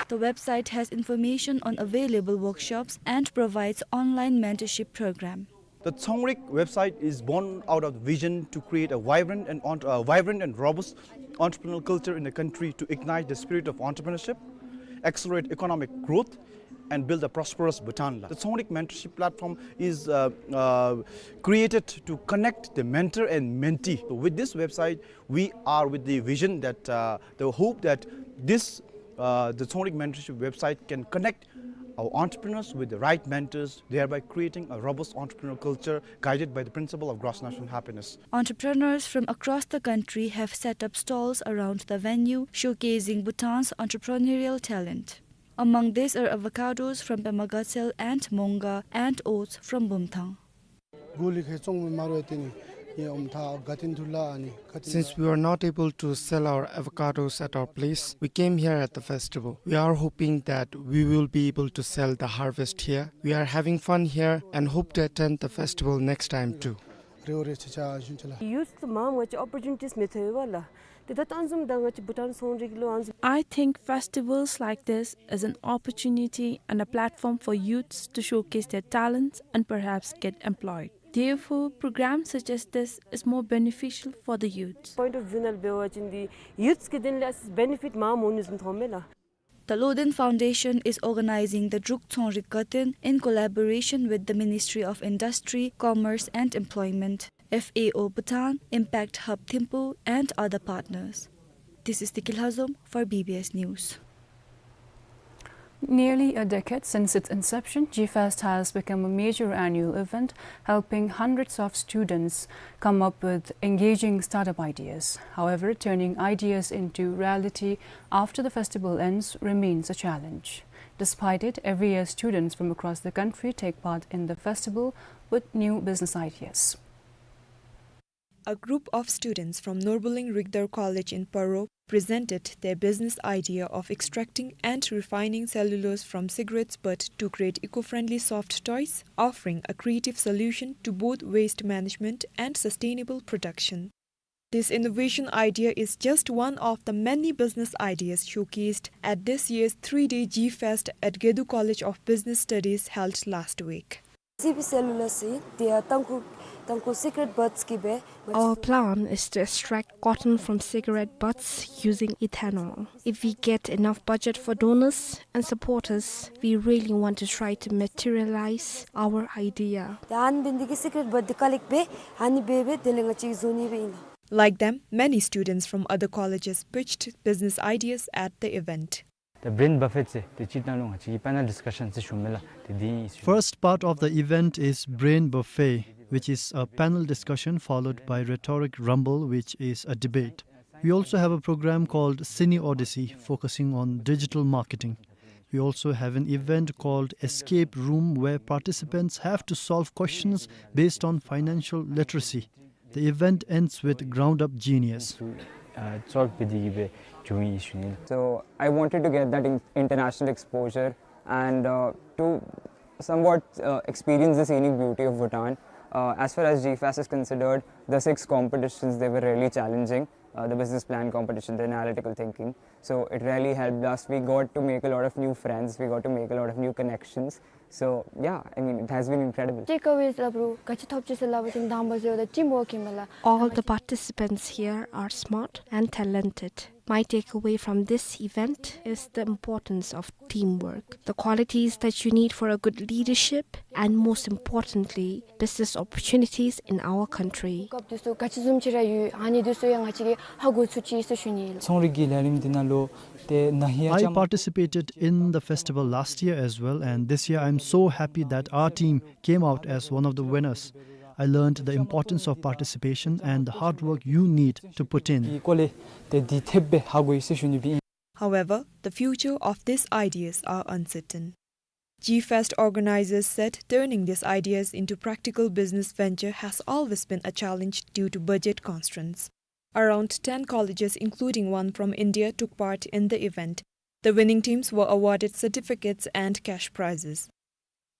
The website has information on available workshops and provides online mentorship program. The Tsongrik website is born out of the vision to create a vibrant and entre-, uh, vibrant and robust entrepreneurial culture in the country to ignite the spirit of entrepreneurship, accelerate economic growth, and build a prosperous Bhutan la. The Tsongrik mentorship platform is, uh, uh, created to connect the mentor and mentee. So with this website, we are with the vision that, uh, the hope that this, uh, the Tsongrik mentorship website can connect our entrepreneurs with the right mentors, thereby creating a robust entrepreneurial culture guided by the principle of gross national happiness. Entrepreneurs from across the country have set up stalls around the venue, showcasing Bhutan's entrepreneurial talent. Among these are avocados from Pema Gatshel and Monga and oats from Bumthang. Since we were not able to sell our avocados at our place, we came here at the festival. We are hoping that we will be able to sell the harvest here. We are having fun here and hope to attend the festival next time too. Youth མང་ང་ཅིག་opportunities མི་ཐོབ་པས་ལགས། དེ་ད་ལྟ་ཨ་ནི་བཟུམ་ད་ང་བཅས་བྷུ་ཊཱན་ཚོང་རིག་ལུ་ཨ་ནི་བཟུམ། I think festivals like this is an opportunity and a platform for youths and perhaps get employed. Therefore, programs such as this is more beneficial for the youths. Point of view ནང་ལས་འབད་བ་ཅིན་འདི་ཡུཐསི་གི་དོན་ལས་ཨ་ཙི་བེ་ནི་ཕིཊ་མངམ་འོང་ནི་བཟུམ་མཐོངམ་མས་ལགས། The Loden Foundation is organizing the Druk Tsongrik Gaten in collaboration with the Ministry of Industry, Commerce and Employment, F A O Bhutan, Impact Hub Thimphu, and other partners. This is Tiki Lhazom for B B S News. Nearly a decade since its inception, G-Fest has become a major annual event, helping hundreds of students come up with engaging startup ideas. However, turning ideas into reality after the festival ends remains a challenge. Despite it, every year students from across the country take part in the festival with new business ideas. A group of students from Norbuling Rigdar College in Paro presented their business idea of extracting and refining cellulose from cigarettes butt to create eco-friendly soft toys, offering a creative solution to both waste management and sustainable production. This innovation idea is just one of the many business ideas showcased at this year's three-day G-Fest at Gedu College of Business Studies held last week. ཅི་སྦེ་སེ་ལུ་ལོ་སི་དེ་ཡང་ཏང་ཁུ་ཏང་ཁུ་cigarette butts གི་སྦེ། Our plan is to extract cotton from cigarette butts using ethanol. If we get enough budget for donors and supporters, we really want to try to materialize our idea. ད་ཨ་ནི་འབད་ནི་དེ་གིས་cigarette butt འདི་ཀ་ལེཀཊ་འབད་ཨ་ནི་འབད་སྦེ་དེ་ལས་ང་བཅས་བཟོ་ནི་སྦེ་ཨིན་ལགས། Like them, many students from other colleges pitched business ideas at the event. The brain buffet ཟེར་དེ་ཅིག་ནང་ལུ་ང་བཅས་ཀྱིས་panel discussion ཟེར་ཞུཝ་མས་ལགས། དེ་འདི་ཨིན་ཞུ། First part of the event is Brain Buffet, which is a panel discussion followed by rhetoric rumble, which is a debate. We also have a program called Cine Odyssey, focusing on digital marketing. We also have an event called Escape Room, where participants have to solve questions based on financial literacy. The event ends with Ground Up Genius. ཨ་ཚོགས་པའི་དེ་གིས་སྦེ་བྱུང་ཡི་ཞུ་ནི། So I wanted to get that in- international exposure and uh, to somewhat uh, experience the scenic beauty of Bhutan. Uh, as far as G-Fest is considered, the six competitions, they were really challenging. Uh, the business plan competition, the analytical thinking. So it really helped us. We got to make a lot of new friends. We got to make a lot of new connections. So yeah, I mean, it has been incredible. Takeaways སླབ་རུང་ག་ཅི་ཐོབ་ཅི་ཟེར་སླབ་པ་ཅིན་དང་པ་ཟེརཝ་ད་team work ཨིན་མས་ལགས། All the participants here are smart and talented. My takeaway from this event is the importance of teamwork, the qualities that you need for a good leadership, and most importantly, business opportunities in our country. སྐབས་དེ་ཚུ་ག་ཅི་བཟུམ་ཅིག་ར་ཡོད། ཨ་ནི་དེ་ཚུ་ཡང་ང་བཅས་ཀྱིས་ཧ་གོ་ཚུགས་ཅི་ཟེར་ཞུ་ནི་ལགས། ཚོང་རིག་གི་ལས་རིམ་འདི་ནང་ལུ་ཏེ་ན་ཧིང་ཡང་I participated in the festival last year as well, and this year I am so happy that our team came out as one of the winners. I learned the importance of participation and the hard work you need to put in. གི་སྐོར་ལས་ཏེ་ཌི་ཊེལ་སྦེ་ཧ་གོ་ཡི་ཟེར་ཞུ་ནི་སྦེ་ཨིན། However, the future of these ideas are uncertain. G-Fest organizers said turning these ideas into practical business venture has always been a challenge due to budget constraints. Around ten colleges, including one from India, took part in the event. The winning teams were awarded certificates and cash prizes.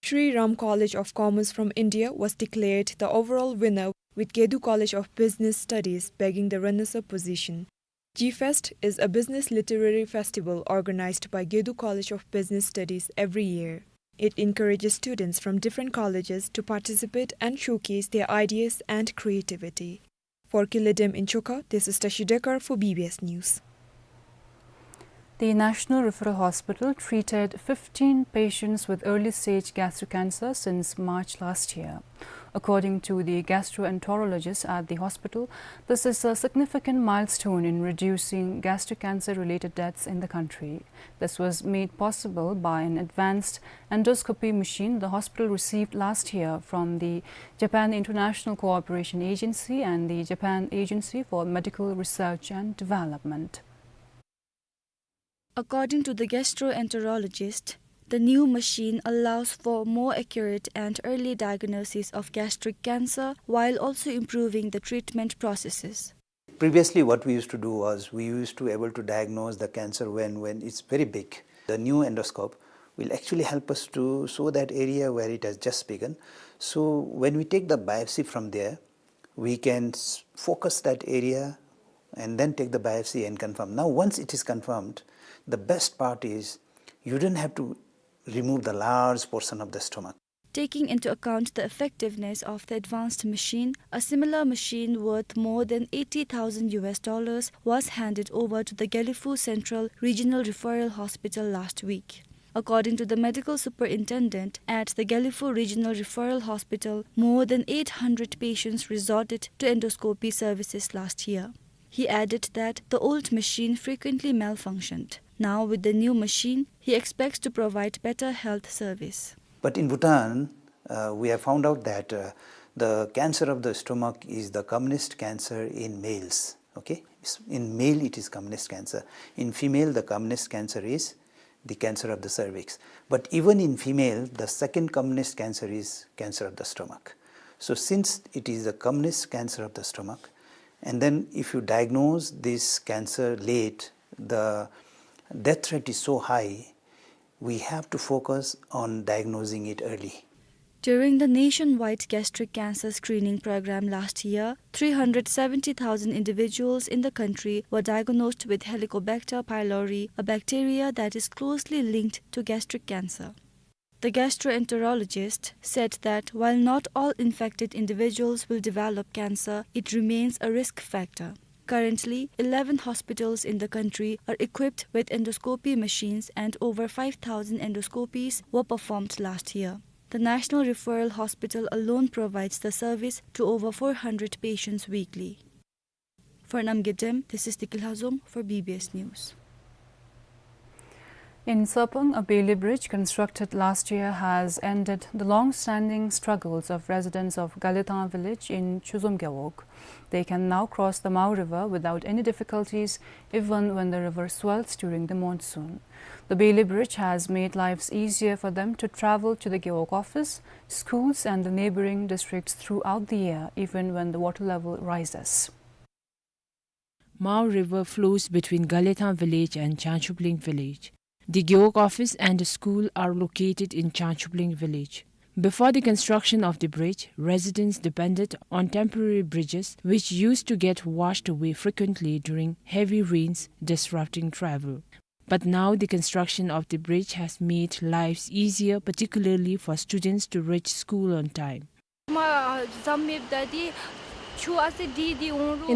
Shri Ram College of Commerce from India was declared the overall winner, with Gedu College of Business Studies bagging the runners-up position. G-Fest is a business literary festival organized by Gedu College of Business Studies every year. It encourages students from different colleges to participate and showcase their ideas and creativity. For Kile Dem in Chokha, this is Tashi Dekar for B B S News. The National Referral Hospital treated fifteen patients with early stage gastric cancer since March last year. According to the gastroenterologist at the hospital, this is a significant milestone in reducing gastric cancer-related deaths in the country. This was made possible by an advanced endoscopy machine the hospital received last year from the Japan International Cooperation Agency and the Japan Agency for Medical Research and Development. According to the gastroenterologist, the new machine allows for more accurate and early diagnosis of gastric cancer while also improving the treatment processes. Previously, what we used to do was we used to able to diagnose the cancer when, when it's very big. The new endoscope will actually help us to show that area where it has just begun. So when we take the biopsy from there, we can s- focus that area and then take the biopsy and confirm. Now, once it is confirmed, the best part is you don't have to remove the large portion of the stomach. Taking into account the effectiveness of the advanced machine, a similar machine worth more than eighty thousand U S dollars was handed over to the Gelephu Central Regional Referral Hospital last week. According to the medical superintendent at the Gelephu Regional Referral Hospital, more than eight hundred patients resorted to endoscopy services last year. He added that the old machine frequently malfunctioned. Now, with the new machine, he expects to provide better health service. But in Bhutan, uh, we have found out that, uh, the cancer of the stomach is the commonest cancer in males. Okay? In male, it is commonest cancer. In female, the commonest cancer is the cancer of the cervix. But even in female, the second commonest cancer is cancer of the stomach. So since it is the commonest cancer of the stomach, and then if you diagnose this cancer late, the death rate is so high, we have to focus on diagnosing it early. During the nationwide gastric cancer screening program last year, three hundred seventy thousand individuals in the country were diagnosed with Helicobacter pylori, a bacteria that is closely linked to gastric cancer. The gastroenterologist said that while not all infected individuals will develop cancer, it remains a risk factor. Currently, eleven hospitals in the country are equipped with endoscopy machines and over five thousand endoscopies were performed last year. The National Referral Hospital alone provides the service to over four hundred patients weekly. For Namgay Dem, this is Deki Lhazom for B B S News. In Sarpang, a bailey bridge constructed last year has ended the long-standing struggles of residents of Galethan village in Chuzom Gewog. They can now cross the Mao River without any difficulties, even when the river swells during the monsoon. The bailey bridge has made lives easier for them to travel to the Gewog office, schools, and the neighboring districts throughout the year, even when the water level rises. Mao River flows between Galethan village and Changchupling village. The Gewog office and the school are located in Changchupling village. Before the construction of the bridge, residents depended on temporary bridges which used to get washed away frequently during heavy rains, disrupting travel. But now the construction of the bridge has made lives easier, particularly for students to reach school on time. In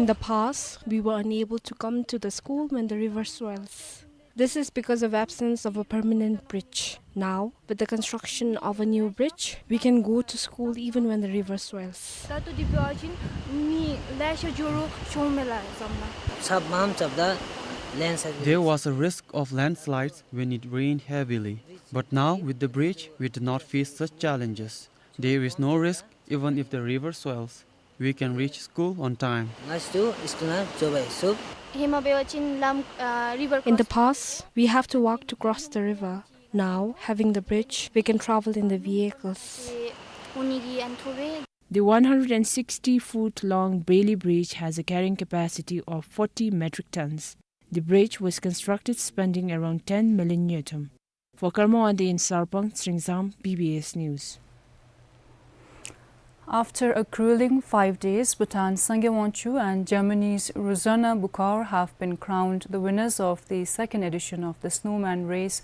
the past, we were unable to come to the school when the river swells. This is because of absence of a permanent bridge. Now, with the construction of a new bridge, we can go to school even when the river swells. There was a risk of landslides when it rained heavily, but now with the bridge, we do not face such challenges. There is no risk even if the river swells. We can reach school on time. In the past, we have to walk to cross the river. Now, having the bridge, we can travel in the vehicles. The one hundred sixty foot long Bailey Bridge has a carrying capacity of forty metric tons. The bridge was constructed spending around ten million ngultrum. For Karma Wangdi in Sarpang, Sringzam, B B S News. After a grueling five days, Bhutan's Sangay Wangchuk and Germany's Rosanna Buchauer have been crowned the winners of the second edition of the Snowman Race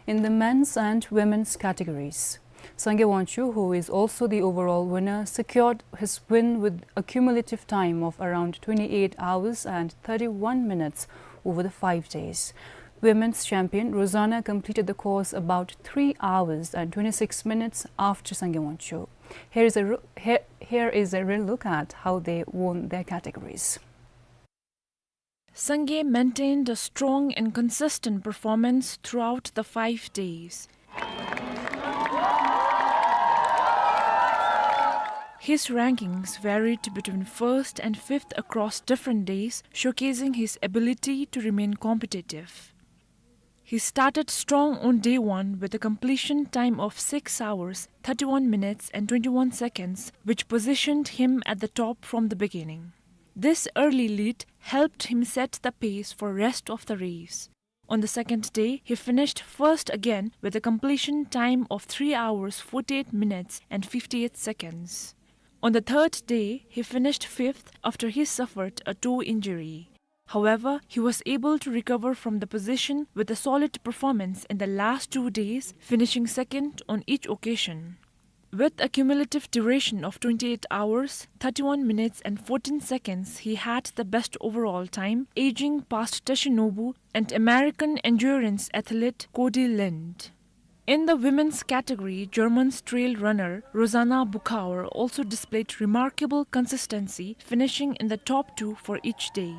in the men's and women's categories. Sangay Wangchuk, who is also the overall winner, secured his win with a cumulative time of around twenty-eight hours and thirty-one minutes over the five days. Women's champion Rosanna completed the course about three hours and twenty-six minutes after Sangay Wangchuk. Here is a ro-, here, here is a real look at how they won their categories. Sangay maintained a strong and consistent performance throughout the five days. His rankings varied between first and fifth across different days, showcasing his ability to remain competitive. He started strong on day one with a completion time of six hours, thirty-one minutes and twenty-one seconds, which positioned him at the top from the beginning. This early lead helped him set the pace for rest of the race. On the second day, he finished first again with a completion time of three hours, forty-eight minutes and fifty-eight seconds. On the third day, he finished fifth after he suffered a toe injury. However, he was able to recover from the position with a solid performance in the last two days, finishing second on each occasion. With a cumulative duration of twenty-eight hours, thirty-one minutes and fourteen seconds, he had the best overall time, edging past Toshinobu and American endurance athlete Cody Lind. In the women's category, German trail runner Rosanna Buchauer also displayed remarkable consistency, finishing in the top two for each day.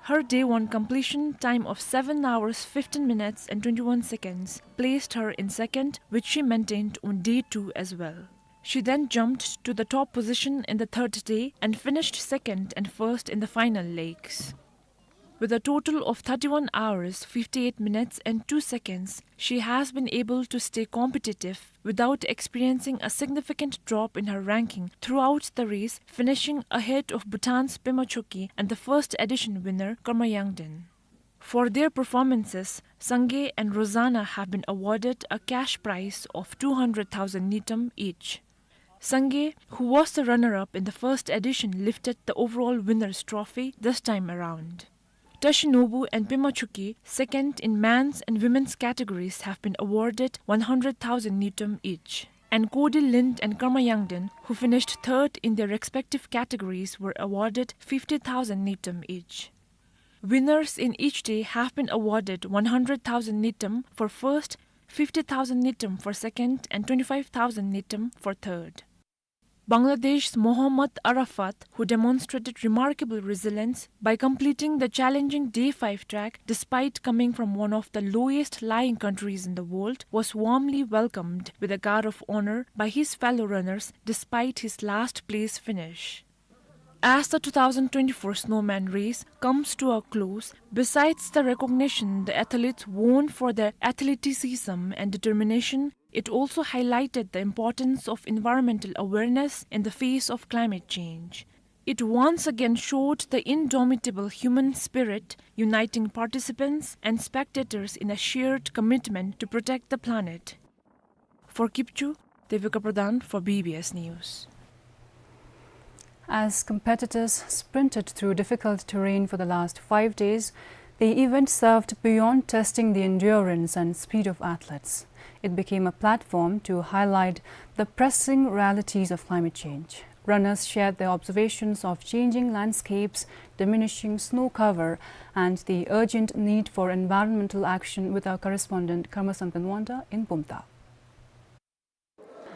Her day one completion time of seven hours, fifteen minutes and twenty-one seconds placed her in second, which she maintained on day two as well. She then jumped to the top position in the third day and finished second and first in the final legs. With a total of thirty-one hours, fifty-eight minutes and two seconds, she has been able to stay competitive without experiencing a significant drop in her ranking throughout the race, finishing ahead of Bhutan's Pema Chökyi and the first edition winner Karma Yangden. For their performances, Sangay and Rosanna have been awarded a cash prize of two hundred thousand ngultrum each. Sangay, who was the runner-up in the first edition, lifted the overall winner's trophy this time around. Toshinobu and Pema Chökyi, second in men's and women's categories, have been awarded one hundred thousand ngultrum each. And Cody Lind and Karma Yangden, who finished third in their respective categories, were awarded fifty thousand ngultrum each. Winners in each day have been awarded one hundred thousand ngultrum for first, fifty thousand ngultrum for second, and twenty-five thousand ngultrum for third. Bangladesh's Mohammad Arafat, who demonstrated remarkable resilience by completing the challenging day five track despite coming from one of the lowest lying countries in the world, was warmly welcomed with a guard of honor by his fellow runners despite his last place finish. As the two thousand twenty-four Snowman Race comes to a close, besides the recognition the athletes won for their athleticism and determination, it also highlighted the importance of environmental awareness in the face of climate change. It once again showed the indomitable human spirit, uniting participants and spectators in a shared commitment to protect the planet. For Kipchu, Devika Pradhan for B B S News. As competitors sprinted through difficult terrain for the last five days, the event served beyond testing the endurance and speed of athletes. It became a platform to highlight the pressing realities of climate change. Runners shared their observations of changing landscapes, diminishing snow cover, and the urgent need for environmental action with our correspondent Karma Sangten Wangda in Bumthang.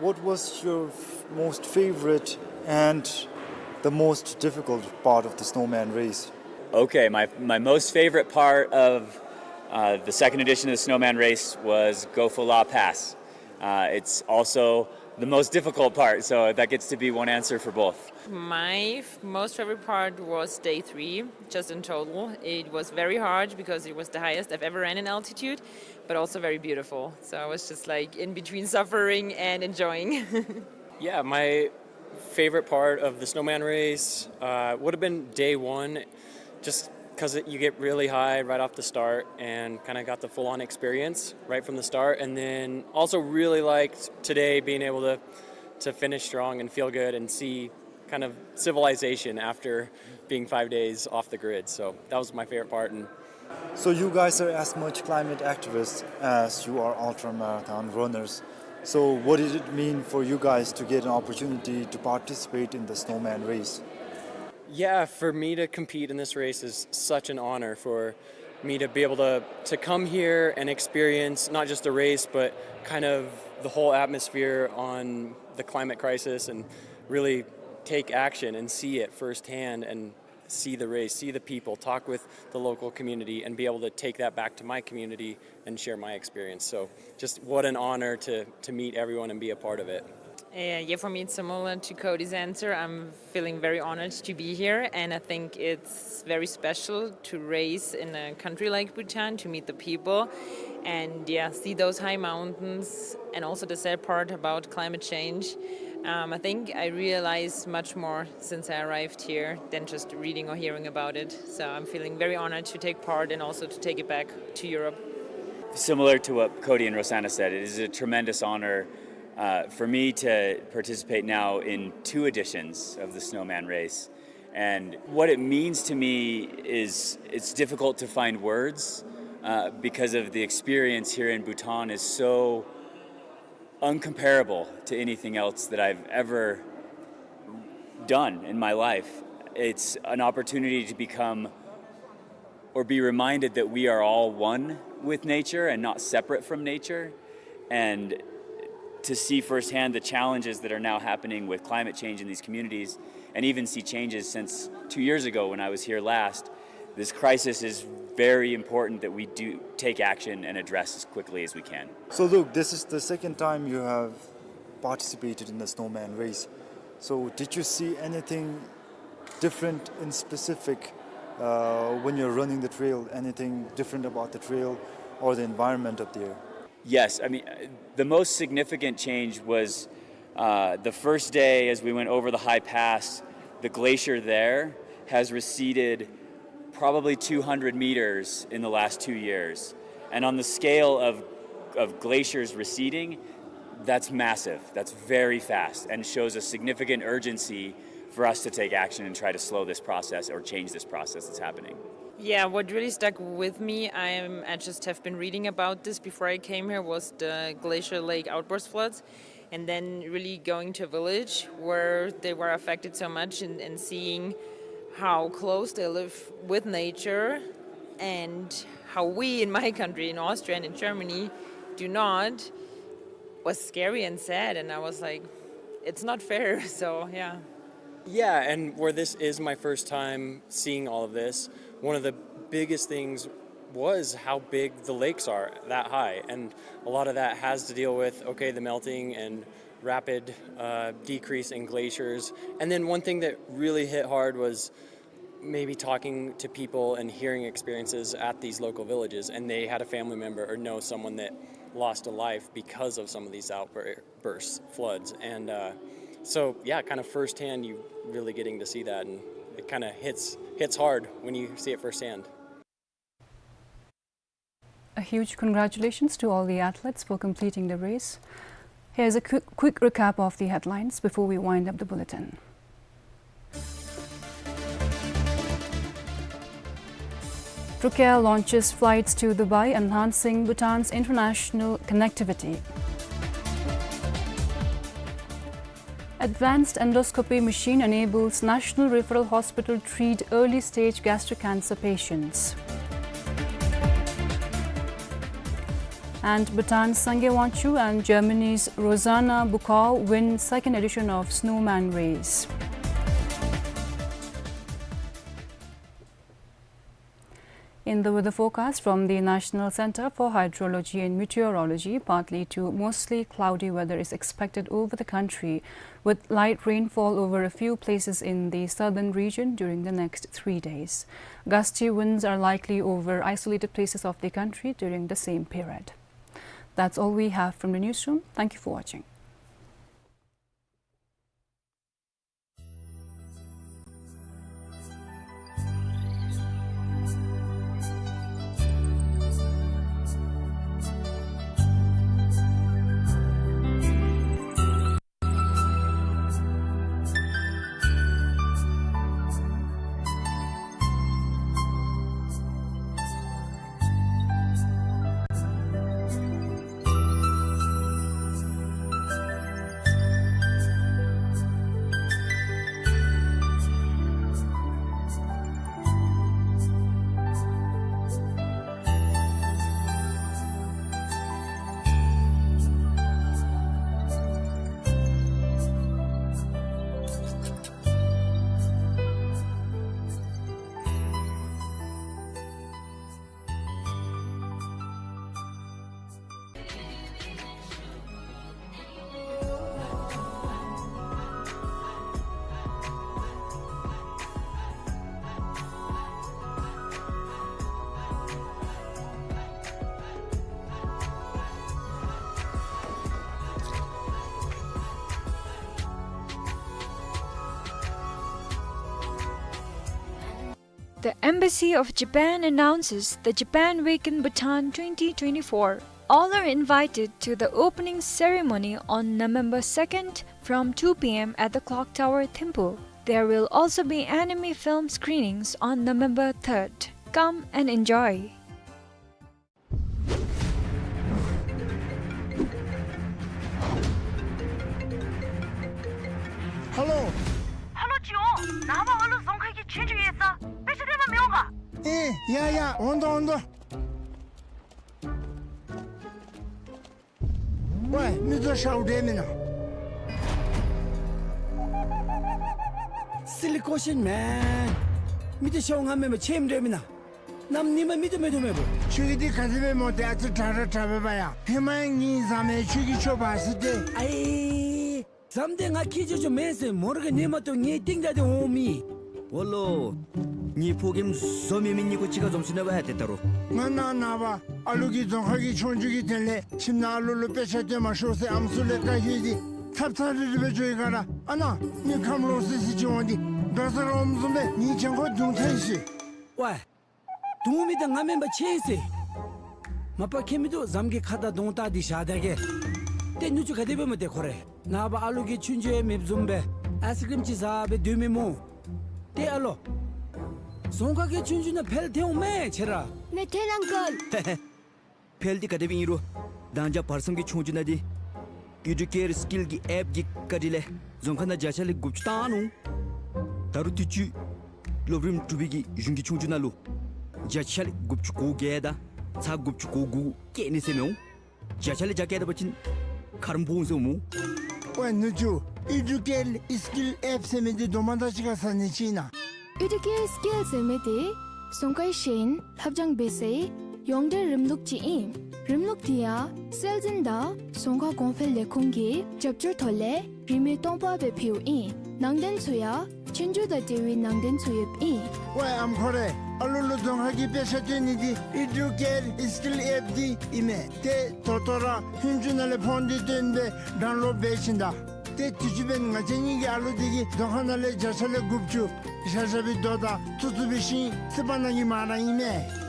What was your f-, most favorite and the most difficult part of the Snowman Race? Okay, my, my most favorite part of, uh, the second edition of the Snowman Race was Gofala Pass. Uh, it's also the most difficult part, so that gets to be one answer for both. My f-, most favorite part was day three, just in total. It was very hard because it was the highest I've ever ran in altitude, but also very beautiful. So I was just, like, in between suffering and enjoying. Yeah, my favorite part of the Snowman Race, uh, would have been day one, just 'cause it, you get really high right off the start and kinda got the full-on experience right from the start. And then also really liked today being able to, to finish strong and feel good and see kind of civilization after being five days off the grid. So that was my favorite part. And so you guys are as much climate activists as you are ultra marathon runners. So what did it mean for you guys to get an opportunity to participate in the Snowman Race? Yeah, for me to compete in this race is such an honor for me to be able to, to come here and experience not just the race, but kind of the whole atmosphere on the climate crisis and really take action and see it firsthand and see the race, see the people, talk with the local community, and be able to take that back to my community and share my experience. So just what an honor to, to meet everyone and be a part of it. Uh, yeah, for me it's similar to Cody's answer. I'm feeling very honored to be here, and I think it's very special to race in a country like Bhutan, to meet the people, and, yeah, see those high mountains, and also the sad part about climate change. Um, I think I realize much more since I arrived here than just reading or hearing about it. So I'm feeling very honored to take part and also to take it back to Europe. Similar to what Cody and Rosanna said, it is a tremendous honor, uh, for me to participate now in two editions of the Snowman Race. And what it means to me is it's difficult to find words, uh, because of the experience here in Bhutan is so uncomparable to anything else that I've ever done in my life. It's an opportunity to become or be reminded that we are all one with nature and not separate from nature, and to see firsthand the challenges that are now happening with climate change in these communities, and even see changes since two years ago when I was here last. This crisis is very important that we do take action and address as quickly as we can. So, Luke, this is the second time you have participated in the snowman race. So, did you see anything different in specific, uh, when you're running the trail? Anything different about the trail or the environment up there? Yes, I mean, uh, the most significant change was, uh, the first day as we went over the high pass, the glacier there has receded probably two hundred meters in the last two years. And on the scale of, of glaciers receding, that's massive. That's very fast and shows a significant urgency for us to take action and try to slow this process or change this process that's happening. Yeah, what really stuck with me, I'm, I just have been reading about this before I came here, was the Glacier Lake outburst floods. And then really going to a village where they were affected so much and, and seeing how close they live with nature and how we in my country, in Austria and in Germany, do not, was scary and sad. And I was like, "It's not fair." So, yeah. Yeah, and where this is my first time seeing all of this, one of the biggest things was how big the lakes are that high. And a lot of that has to deal with, okay, the melting and rapid, uh, decrease in glaciers. And then one thing that really hit hard was maybe talking to people and hearing experiences at these local villages, and they had a family member or know someone that lost a life because of some of these outbursts, floods. And, uh, so, yeah, kind of firsthand, you really getting to see that, and it kinda hits, hits hard when you see it firsthand. A huge congratulations to all the athletes for completing the race. Here's a quick, quick recap of the headlines before we wind up the bulletin. Trukair launches flights to Dubai, enhancing Bhutan's international connectivity. Advanced endoscopy machine enables National Referral Hospital treat early stage gastric cancer patients. And Bhutan's Sangay Wangchuk and Germany's Rosanna Buchau win second edition of Snowman Race. In the weather forecast from the National Centre for Hydrology and Meteorology, partly to mostly cloudy weather is expected over the country, with light rainfall over a few places in the southern region during the next three days. Gusty winds are likely over isolated places of the country during the same period. That's all we have from the newsroom. Thank you for watching. The Embassy of Japan announces the Japan Week in Bhutan twenty twenty-four. All are invited to the opening ceremony on November second from two p m at the Clock Tower, Thimphu. There will also be anime film screenings on November third. Come and enjoy. ཧ་ལོ། ཧ་ལོ་ཅིག་འོང་། ནངས་པ་ཨ་ལུ་རྫོང་ཁ་གི་ཆོས་རྒྱུགས་ཡོད་ས། དཔེ་ཆ་སྟོན་པར་མི་འོང་ག། ཨེ་ཡ་ཡ་འོང་དོ་འོང་དོ། ཝའི་མི་ཚུ་ཤོར་འདྲས་མེན་ན། Silly question, man. མི་ཚུ་ཤོར་ང་མེན་པར་ཆེམ་འདྲས་མེན་ན། གནམ་ཉིནམ་མི་ཚུ་མེད་དོ་མེད་པོ། ཁྱོད་ཀྱི་འདི་ག་དེ་སྦེ་སྨོ་ཏེ་ཨ་ཙི་དྲག་ར་དྲག་པས་པ་ཡ། ཧེ་མ་ཡང་ངེའི་བཟའ་མི་ཁྱོད་ཀྱིས་ཤོར་བ་ཟེར་ཏེ། ཨའི། བཟའ་མི་འདི་ང་ཁྱེད་ཅོ་ཅོ་མེན་ཟེར་མོ་ར་ག་ཉན་མ་གཏོགས་ངེའི་རྟིང་བདའ་སྟེ་འོང་མི། འོ་ལོ། ངེའི་ཕོ་རྒནམ་བཟོ་མི་མི་གཉིས་ཀོ་གཅིག་ཁར་འཛོམས་ཞིནམ་ལས་ཏེ་ད་རུང་། ང་ནངས་པ་ཨ་ལུ་གིས་རྫོང་ཁ་གི་ཆོས་རྒྱུགས་ཀྱི་དོན་ལས་ཁྱིམ་ནང་ཨ་ལུ་ལུ་དཔེ་ཆ་སྟོན་མ་ཤོག་ཟེར་ཨམ་སྲུ་ལས་བཀའ་ཞུ་སྟེ་ཚབ་ཚབ་རིལ་རི་སྦེ་འགྱོ་ཡི་ག་ར། ཨ་ནཱ་མི་ཁམས་ལོག་སི་སི་ཅིག་འོང་སྟེ་འགྲོ་ས་ར་འོངམ་བཟུམ་སྦེ་ངེའི་གྱང་ཁར་རྡུང་ཐལ་ཤི། ཝའི། རྡུང་མི་འདི་ང་མེན་པར་ཆེ་ཟེར། མ་པ་ཁྱད་མིན་འདུག། བཟའ་མི་གི་ཁ་དང་གདོང་བལྟ་སྟེ་བཞག་ད་གེ། ཏེ་ནུ་གཅུང་ག་དེ་སྦེ་སྨོ་ཏེ་ཁོ་རེ། ནངས་པ་ཨ་ལུ་གིས་ཆོས་རྒྱུགས་ཡང་མེདཔ་བཟུམ་སྦེ་ཨའི་སི་ཀྲིམ་ཅིག་བཟའ་སྦེ་སྡོད་མི་སྨོ། ཏེ་ཨ་ལོ། རྫོང་ཁ་གི་ཆོས་རྒྱུགས་ནང་འཕེལ་ཐལ་འོང་མས་ཁྱེད་ར། མེད་ཐལ་ཨང་ཀལ། འཕེལ་འདི་ག་དེ་སྦེ་ཨིན་རུང་། མདང་ཞག་བར་མཚམས་ཀྱི་ཆོས་རྒྱུགས་ནང་འདི་ཨི་ཌུ་ཀེར་སི་ཀིལ་གྱི་ཨེཔ་གི་བཀའ་དྲིན་ལས་རྫོང་ཁ་ནང་བརྒྱ་ཆ་ལས་དགུ་བཅུ་བཏང་ནུག། ད་རུང་དུས་ཅི་སློབ་རིམ་དྲུག་པའི་གི་གཞུང་གི་ཆོས་རྒྱུགས་ནང་ལུ་བརྒྱ་ཆ་ལས་དགུ་བཅུ་གོ་བརྒྱད་དང་ཚག་དགུ་བཅུ་གོ་དགུ་བཀལ་ནི་ཟེར་མི་འོང་། བརྒྱ་ཆ་ལས་བརྒྱ་བཀལ་ད་པ་ཅིན་ཁ་རམ་སྦོམ་ཟེར་འོང་སྨོ། ཝའི་ནུ་གཅུང་ཨི་ཌུ་ཀེར་སི་ཀིལ་ཨེཔ་ཟེར་མི་འདི་དོ་མ་དང་གཅིག་ཁར་ཟ་ནི་ཅིག་ཨིན་ན། ཨི་ཌུ་ཀེར་སི་ཀིལ་ཟེར་མི་འདི་རྫོང་ཁའི་ཤེས་ཡོན་ལྷབ་སྦྱང་འབད་སའི་ཡོངས་འབྲེལ་རིམ་ལུགས་ཅིག་ཨིན། རིམ་ལུགས་འདི་ཡང་སྲོལ་འཛིན་དང་རྫོང་ཁ་གོང་འཕེལ་ལས་ཁུངས་ཀྱི་རྒྱབ་སྐྱོར་ཐོག་ལས་རིན་མེད་སྟོང་པ་སྦེ་ཕུལཝ་ཨིན། ནང་རྟེན་ཚུ་ཡང་ཆོས་རྒྱུགས་དང་འབྲེལ་བའི་ནང་རྟེན་ཚུ་ཡོདཔ་ཨིན། ཝའི་ཨམ་ཁོ་རེ། ཨ་ལུ་ལུ་རྫོང་ཁ་གི་དཔེ་ཆ་སྟོན་ནི་འདི་ཨི་ཌུ་ཀེར་སི་ཀིལ་ཨེཔ་འདི་ཨིན་མས། ཏེ་ད་ལྟོ་ར་ཧུན་ཅུ་ནང་ལས་ཕོན་འདི་བཏོན་སྦེ་ཌའུན་ལོཌ་འབད་བྱིན་ད། ཏེ་དུས་ཅི་འབདན་ང་བཅས་གཉིས་ཀྱི་ཨ་ལུ་འདི་གིས་རྫོང་ཁ་ནང་ལས་བརྒྱ་ཆ་ལས་དགུ་བཅུ་བཞག་བཞག་པའི་རྡོ་དང་ཐུག་ཐུག་པའི་ཤིང་སི་པ་ནང་གི་མ་ར་ཨིན་མས།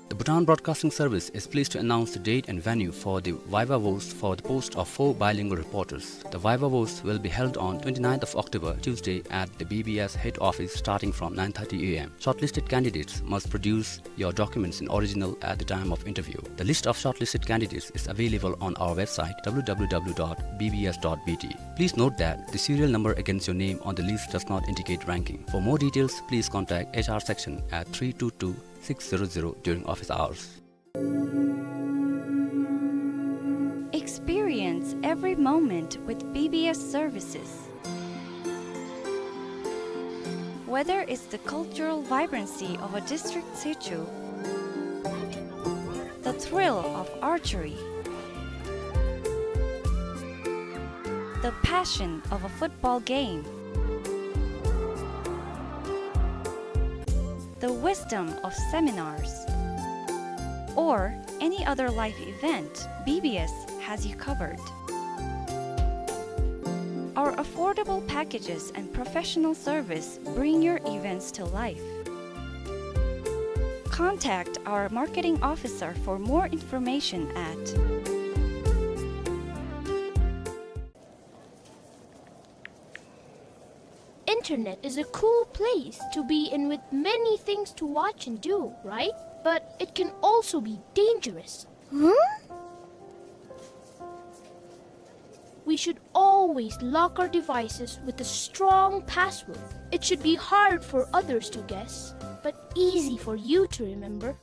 The Bhutan Broadcasting Service is pleased to announce the date and venue for the Viva Voce for the post of four bilingual reporters. The Viva Voce will be held on twenty-ninth of October, Tuesday, at the B B S head office starting from nine thirty a m. Shortlisted candidates must produce your documents in original at the time of interview. The list of shortlisted candidates is available on our website, w w w dot b b s dot b t. Please note that the serial number against your name on the list does not indicate ranking. For more details, please contact H R section at three two two six zero zero during office hours. Experience every moment with B B S services. Whether it's the cultural vibrancy of a district situ, the thrill of archery, the passion of a football game, the wisdom of seminars, or any other life event, B B S has you covered. Our affordable packages and professional service bring your events to life. Contact our marketing officer for more information at Internet is a cool place to be in with many things to watch and do, right? But it can also be dangerous. Huh? We should always lock our devices with a strong password. It should be hard for others to guess, but easy for you to remember.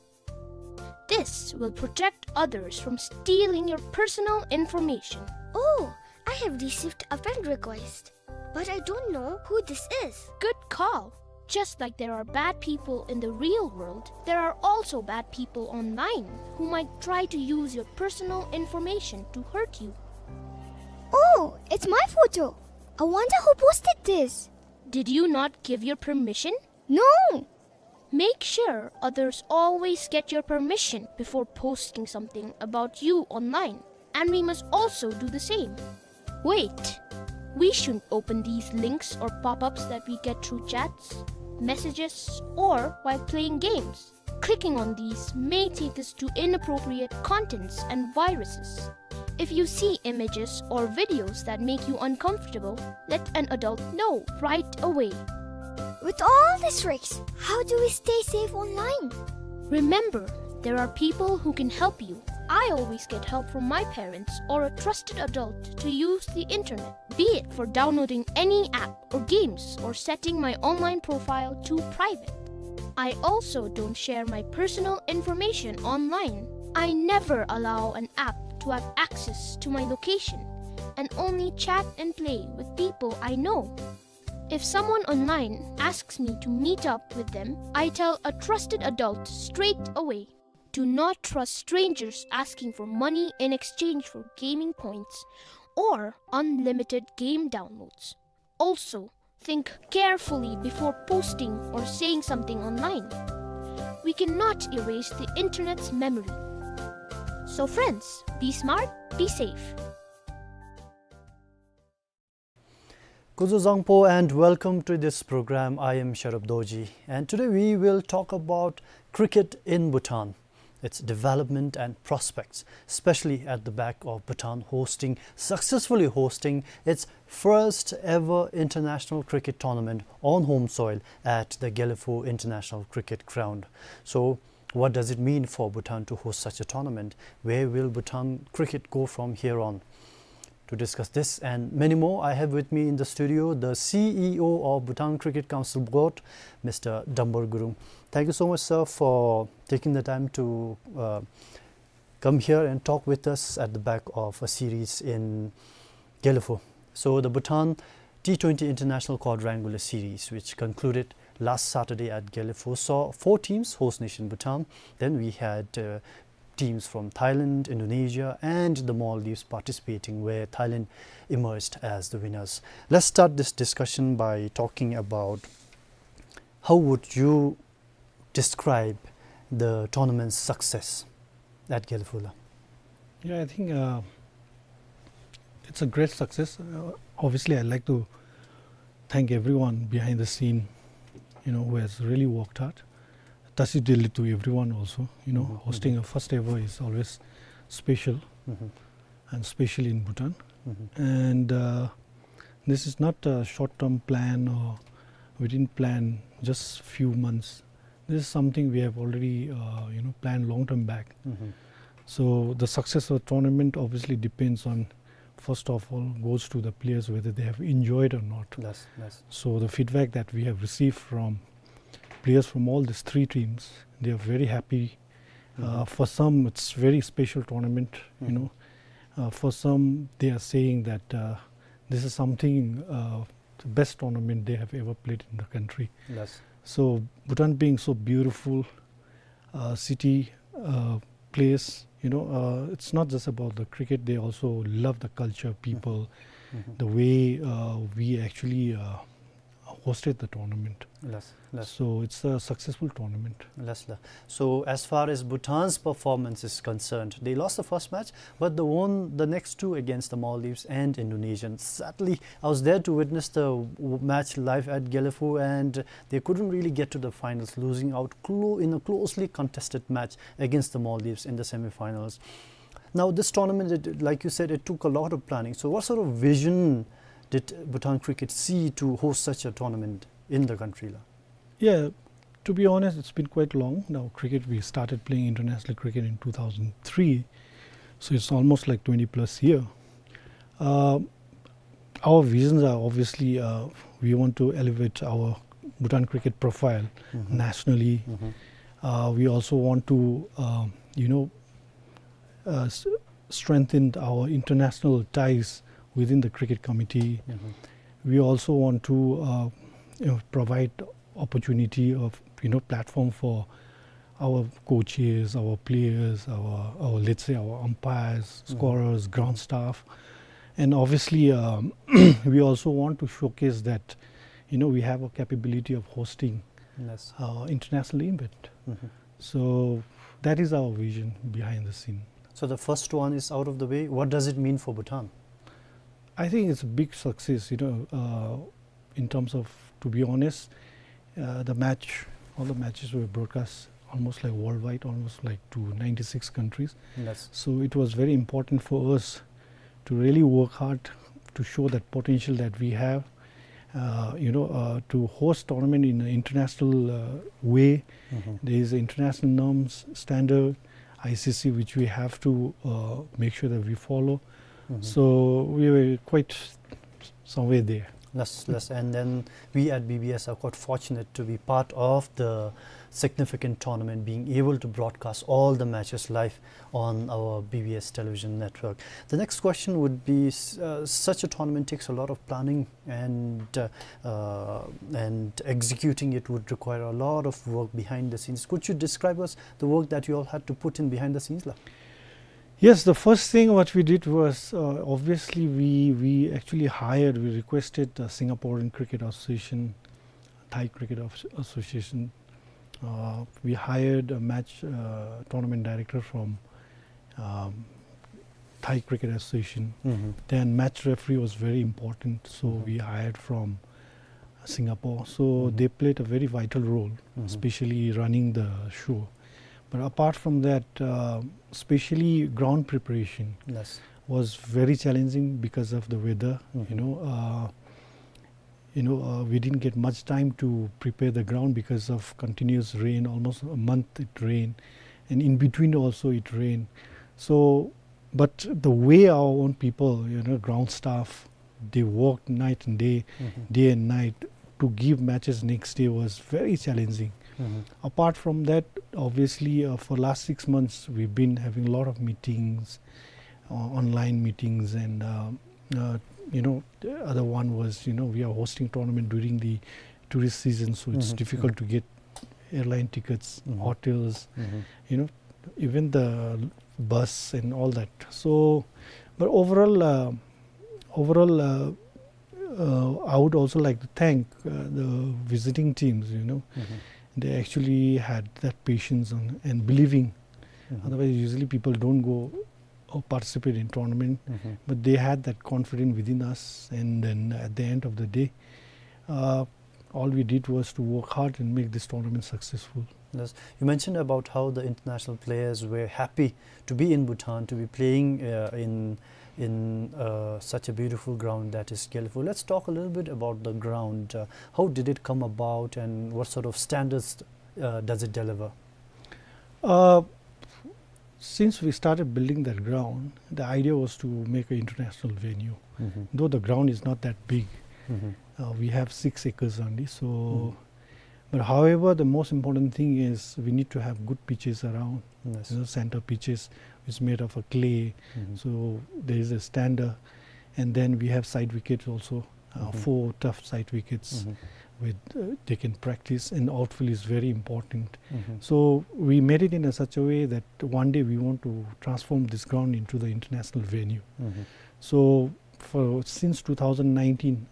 This will protect others from stealing your personal information. Oh, I have received a friend request, but I don't know who this is. Good call. Just like there are bad people in the real world, there are also bad people online who might try to use your personal information to hurt you. Oh, it's my photo. I wonder who posted this. Did you not give your permission? No. Make sure others always get your permission before posting something about you online, and we must also do the same. Wait! We shouldn't open these links or pop-ups that we get through chats, messages, or while playing games. Clicking on these may take us to inappropriate contents and viruses. If you see images or videos that make you uncomfortable, let an adult know right away. With all these risks, how do we stay safe online? Remember, there are people who can help you. I always get help from my parents or a trusted adult to use the internet, be it for downloading any app or games or setting my online profile to private. I also don't share my personal information online. I never allow an app to have access to my location and only chat and play with people I know. If someone online asks me to meet up with them, I tell a trusted adult straight away. Do not trust strangers asking for money in exchange for gaming points or unlimited game downloads. Also, think carefully before posting or saying something online. We cannot erase the internet's memory. So friends, be smart, be safe. Kuzuzangpo and welcome to this program. I am Sharab Dorji, and today we will talk about cricket in Bhutan, its development and prospects, especially at the back of Bhutan hosting, successfully hosting its first ever international cricket tournament on home soil at the Gelephu International Cricket Ground. So, what does it mean for Bhutan to host such a tournament? Where will Bhutan cricket go from here on? To discuss this and many more, I have with me in the studio the C E O of Bhutan Cricket Council Board, Mister Dambar Gurung. Thank you so much, sir, for taking the time to, uh, come here and talk with us at the back of a series in Gelephu. So the Bhutan T twenty International Quadrangular Series, which concluded last Saturday at Gelephu, saw four teams host nation Bhutan. Then we had, uh, teams from Thailand, Indonesia, and the Maldives participating, where Thailand emerged as the winners. Let's start this discussion by talking about how would you describe the tournament's success at Gelephu la? Yeah, I think, uh, it's a great success. Uh, obviously, I'd like to thank everyone behind the scene, you know, who has really worked hard. Tacitly to everyone also, you know, Mm-hmm, hosting mm-hmm. a first ever is always special Mm-hmm. and special in Bhutan. Mm-hmm. And, uh, this is not a short-term plan, or we didn't plan just few months. This is something we have already, uh, you know, planned long-term back. Mm-hmm. So the success of the tournament obviously depends on, first of all, goes to the players whether they have enjoyed or not. Yes, yes. So the feedback that we have received from players from all these three teams, they are very happy. Uh, Mm-hmm. for some, it's very special tournament, you Mm-hmm. know. Uh, for some, they are saying that, uh, this is something, uh, the best tournament they have ever played in the country. Yes. So Bhutan being so beautiful, uh, city, uh, place, you know, uh, it's not just about the cricket. They also love the culture, Mm-hmm. people, Mm-hmm. the way, uh, we actually, uh, hosted the tournament. Yes, yes. So it's a successful tournament. Yes, sir. So as far as Bhutan's performance is concerned, they lost the first match, but they won the next two against the Maldives and Indonesia. Sadly, I was there to witness the w-, match live at Gelephu, and they couldn't really get to the finals, losing out clo-, in a closely contested match against the Maldives in the semi-finals. Now, this tournament, it, like you said, it took a lot of planning. So what sort of vision did Bhutan Cricket see to host such a tournament in the country la? Yeah, to be honest, it's been quite long now. Cricket, we started playing international cricket in two thousand three, so it's almost like twenty plus year. Uh, our visions are obviously, uh, we want to elevate our Bhutan cricket profile Mm-hmm. nationally. Mm-hmm. Uh, we also want to, uh, you know, uh, s-, strengthen our international ties within the cricket committee. Mm-hmm. We also want to, uh, you know, provide opportunity of, you know, platform for our coaches, our players, our, our, let's say, our umpires, Mm-hmm. scorers, ground staff. And obviously, um, we also want to showcase that, you know, we have a capability of hosting, Yes. uh, international event. Mm-hmm. So that is our vision behind the scene. So the first one is out of the way. What does it mean for Bhutan? I think it's a big success, you know, uh, in terms of, to be honest, uh, the match, all the matches were broadcast almost like worldwide, almost like to ninety-six countries. Yes. So it was very important for us to really work hard to show that potential that we have, uh, you know, uh, to host tournament in an international, uh, way. There is international norms, standard, I C C, which we have to, uh, make sure that we follow. So we were quite somewhere there. Yes, yes. And then we at B B S are quite fortunate to be part of the significant tournament, being able to broadcast all the matches live on our B B S television network. The next question would be, s-, uh, such a tournament takes a lot of planning and, uh, uh, and executing it would require a lot of work behind the scenes. Could you describe us the work that you all had to put in behind the scenes, la? Yes, the first thing what we did was, uh, obviously we, we actually hired, we requested the Singaporean Cricket Association, Thai Cricket As-, Association. Uh, we hired a match, uh, tournament director from, um, Thai Cricket Association. Then match referee was very important, so we hired from Singapore. So they played a very vital role, especially running the show. But apart from that, uh, especially ground preparation was very challenging because of the weather. You know, uh, you know, uh, we didn't get much time to prepare the ground because of continuous rain. Almost a month it rained, and in between also it rained. So, but the way our own people, you know, ground staff, they worked night and day, day and night to give matches next day was very challenging. Apart from that, obviously, uh, for last six months, we've been having a lot of meetings, uh, online meetings, and, uh, uh, you know, the other one was, you know, we are hosting tournament during the tourist season, so it's difficult to get airline tickets, hotels, you know, even the bus and all that. So, but overall, uh, overall, uh, uh, I would also like to thank, uh, the visiting teams, you know. They actually had that patience and, and believing. Otherwise, usually people don't go or participate in tournament, but they had that confidence within us, and then at the end of the day, uh, all we did was to work hard and make this tournament successful. Yes. You mentioned about how the international players were happy to be in Bhutan, to be playing, uh, in, in, uh, such a beautiful ground that is Gelephu. Let's talk a little bit about the ground. Uh, how did it come about, and what sort of standards, uh, does it deliver? Uh, since we started building that ground, the idea was to make an international venue. Though the ground is not that big, uh, we have six acres only. So, but however, the most important thing is we need to have good pitches around. Yes. You know, center pitches is made of a clay. So there is a standard, and then we have side wickets also, uh, four tough side wickets with, uh, they can practice, and outfield is very important. So we made it in a such a way that one day we want to transform this ground into the international venue. So for, since two thousand nineteen,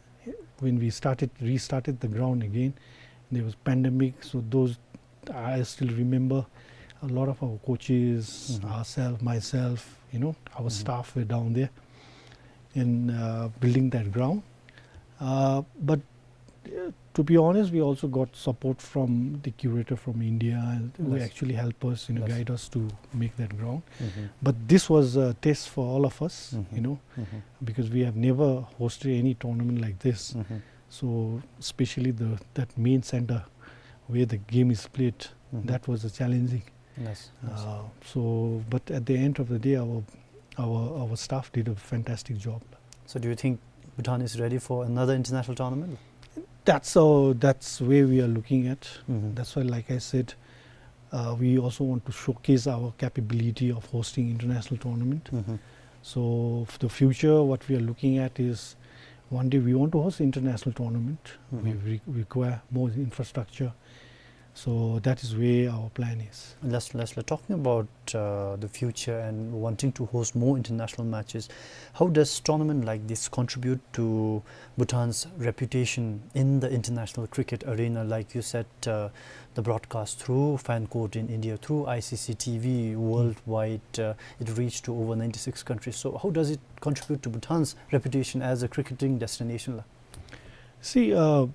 when we started, restarted the ground again, there was pandemic, so those, I still remember a lot of our coaches, ourselves, myself, you know, our staff were down there in, uh, building that ground. Uh, but, uh, to be honest, we also got support from the curator from India, who actually help us, you know, guide us to make that ground. But this was a test for all of us, you know, because we have never hosted any tournament like this. So especially the, that main center where the game is played, that was a challenging. Yes, yes. Uh, so, but at the end of the day, our, our, our staff did a fantastic job. So do you think Bhutan is ready for another international tournament? That's, uh, that's where we are looking at. That's why, like I said, uh, we also want to showcase our capability of hosting international tournament. So for the future, what we are looking at is one day we want to host international tournament. We re-, require more infrastructure. So that is where our plan is. Last, lastly, talking about, uh, the future and wanting to host more international matches, how does tournament like this contribute to Bhutan's reputation in the international cricket arena? Like you said, uh, the broadcast through FanCourt in India, through I C C T V worldwide, uh, it reached to over ninety-six countries. So how does it contribute to Bhutan's reputation as a cricketing destination, la? See, uh,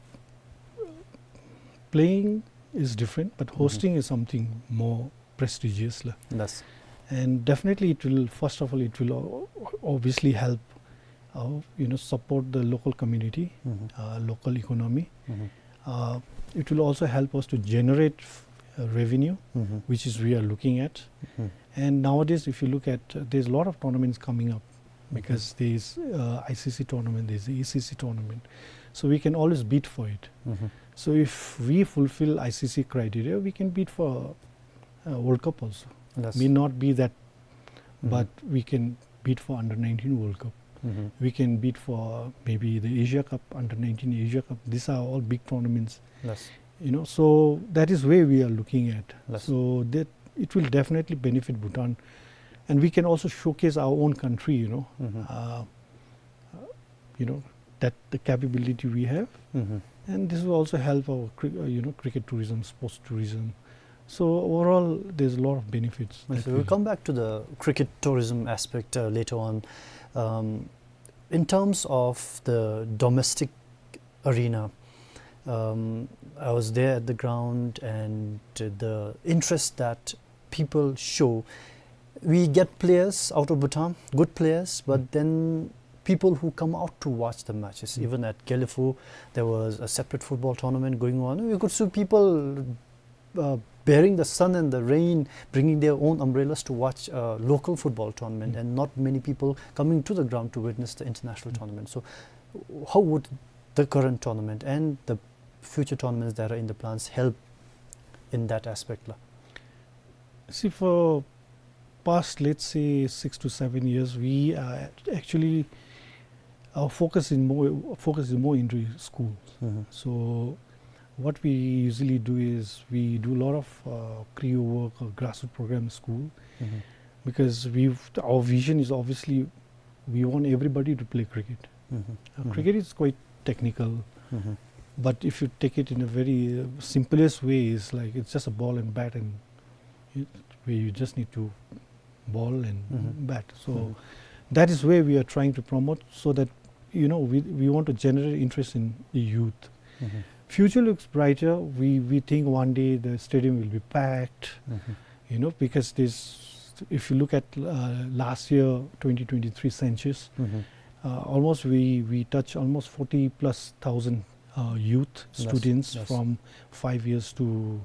playing is different, but hosting is something more prestigious, la. Yes. And definitely it will, first of all, it will o-, obviously help, uh, you know, support the local community, Mhm. uh, local economy. Mhm. Uh, it will also help us to generate, uh, revenue, Mhm. which is we are looking at. Mhm. And nowadays, if you look at, uh, there's a lot of tournaments coming up Mhm. because there's, uh, I C C tournament, there's the A C C tournament. So we can always bid for it. Mhm. So if we fulfill I C C criteria, we can bid for, uh, World Cup also. Yes. May not be that, Mhm. but we can bid for under nineteen World Cup. Mhm. We can bid for maybe the Asia Cup, under nineteen Asia Cup. These are all big tournaments. Yes. You know, so that is where we are looking at. Yes. So that it will definitely benefit Bhutan. And we can also showcase our own country, you know. Mhm. Uh, you know, that the capability we have. Mhm. And this will also help our cri-, uh, you know, cricket tourism, sports tourism. So overall, there's a lot of benefits Yes, that so we'll will come back to the cricket tourism aspect, uh, later on. Um, in terms of the domestic arena, um, I was there at the ground, and the interest that people show, we get players out of Bhutan, good players, but Mm. then people who come out to watch the matches. Mm. Even at Gelephu, there was a separate football tournament going on. You could see people, uh, bearing the sun and the rain, bringing their own umbrellas to watch a local football tournament, Mm. and not many people coming to the ground to witness the international Mm. tournament. So, how would the current tournament and the future tournaments that are in the plans help in that aspect, la? See, for past, let's say, six to seven years, we are act-, actually, our focus is more, focus is more into schools. Mhm. So what we usually do is we do a lot of, uh, creative work or grassroots program in school, Mhm. because we've, our vision is obviously we want everybody to play cricket. Mhm. Uh, Mhm. cricket is quite technical, Mhm. but if you take it in a very, uh, simplest way, it's like it's just a ball and bat, and it, where you just need to ball and Mhm. bat. So Mhm. that is where we are trying to promote, so that, you know, we, we want to generate interest in the youth. Mhm. Future looks brighter. We, we think one day the stadium will be packed, Mhm. you know, because this, if you look at, uh, last year, twenty twenty-three census, Mhm. uh, almost we, we touch almost forty plus thousand, uh, youth Yes, students yes. from five years to,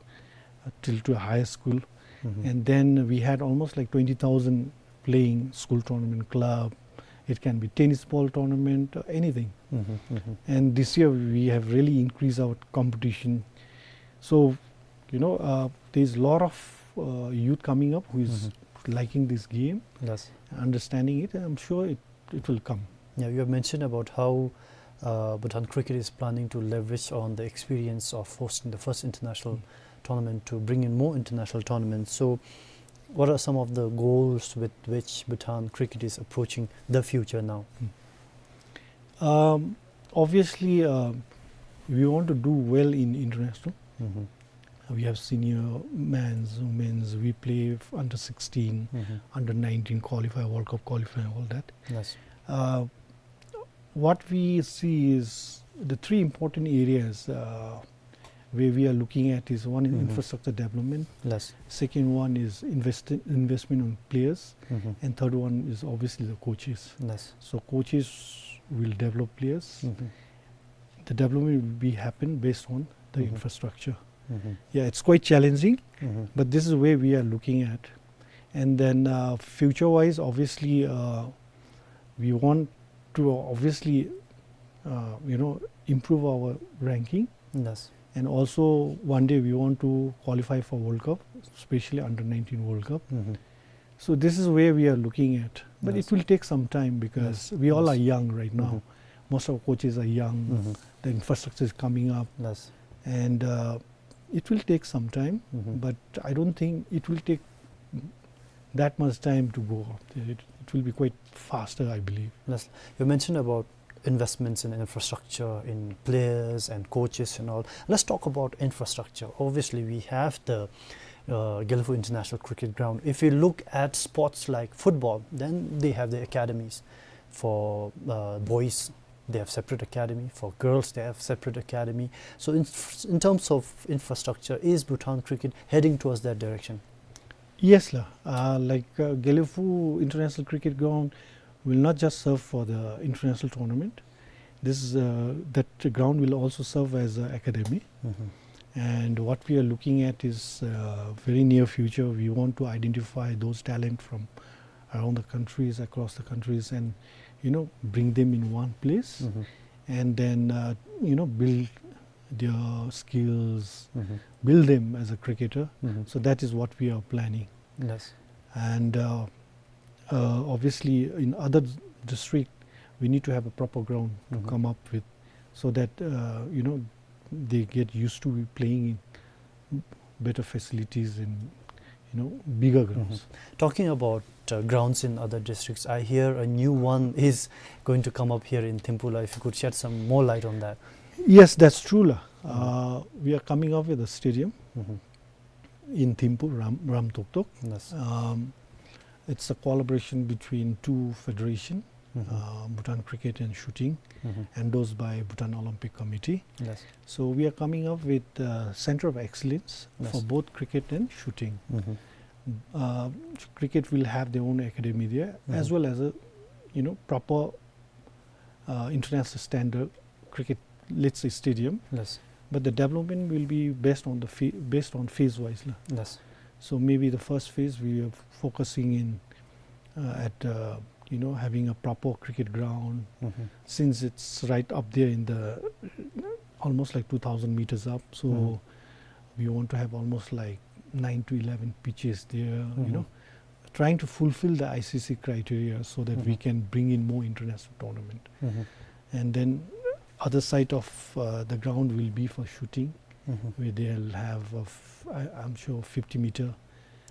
uh, till to higher school. Mhm. And then we had almost like twenty thousand playing school tournament club. It can be tennis ball tournament, uh, anything. Mhm, mhm. And this year we have really increased our competition. So, you know, uh, there's a lot of, uh, youth coming up who is Mhm. liking this game, Yes. understanding it, and I'm sure it, it will come. Yeah, you have mentioned about how, uh, Bhutan Cricket is planning to leverage on the experience of hosting the first international Mm. tournament to bring in more international tournaments. So, what are some of the goals with which Bhutan Cricket is approaching the future now? Mm. Um, obviously, uh, we want to do well in international. Mhm. We have senior men's, women's, we play f-, under sixteen, Mhm. under nineteen qualify, World Cup qualify, all that. Yes. Uh, what we see is the three important areas, uh, where we are looking at is one is Mhm. infrastructure development. Yes. Second one is invest-, investment on players. Mhm. And third one is obviously the coaches. Yes. So coaches will develop players. Mhm. The development will be happen based on the Mhm. infrastructure. Mhm. Yeah, it's quite challenging, Mhm. but this is where we are looking at. And then, uh, future-wise, obviously, uh, we want to obviously, uh, you know, improve our ranking. Yes. And also, one day we want to qualify for World Cup, especially under nineteen World Cup. Mhm. So this is where we are looking at. But Yes. it will take some time because Yes. we all Yes. are young right now. Mhm. Most of our coaches are young. Mhm. The infrastructure is coming up. Yes. And, uh, it will take some time, Mhm. but I don't think it will take that much time to go up. It, it will be quite faster, I believe. Yes. You mentioned about investments in infrastructure, in players and coaches and all. Let's talk about infrastructure. Obviously, we have the, uh, Gelephu International Cricket Ground. If we look at sports like football, then they have the academies for, uh, boys. They have separate academy. For girls, they have separate academy. So in, in terms of infrastructure, is Bhutan Cricket heading towards that direction? Yes, la. Uh, like, uh, Gelephu International Cricket Ground will not just serve for the international tournament. This is, uh, that ground will also serve as an academy. Mhm. And what we are looking at is, uh, very near future, we want to identify those talent from around the countries, across the countries, and, you know, bring them in one place, Mhm. and then, uh, you know, build their skills, Mhm. build them as a cricketer. Mhm. So that is what we are planning. Yes. And, uh, uh, obviously, in other district, we need to have a proper ground to Mhm. come up with, so that, uh, you know, they get used to playing in better facilities and, you know, bigger grounds. Mhm. Talking about, uh, grounds in other districts, I hear a new one is going to come up here in Thimphu la. If you could shed some more light on that. Yes, that's true, la. Mhm. Uh, we are coming up with a stadium Mhm. in Thimphu, Ram-, Ramtoktok. Yes. Um, it's a collaboration between two federation, Mhm. uh, Bhutan Cricket and Shooting, Mhm. endorsed by Bhutan Olympic Committee. Yes. So we are coming up with, uh, Center of Excellence Yes. for both cricket and shooting. Mhm. Uh, cricket will have their own academy there, as Mhm. well as a, you know, proper, uh, international standard cricket, let's say, stadium. Yes. But the development will be based on the pha-, based on phase wise, la. Yes. So maybe the first phase we are focusing in, uh, at, uh, you know, having a proper cricket ground, Mhm. since it's right up there in the almost like two thousand meters up. So Mhm. we want to have almost like nine to eleven pitches there, you Mhm. know, trying to fulfill the I C C criteria so that we Mhm. can bring in more international tournament. Mhm. And then other side of, uh, the ground will be for shooting, Mhm. where they'll have, a f-, I, I'm sure, fifty meter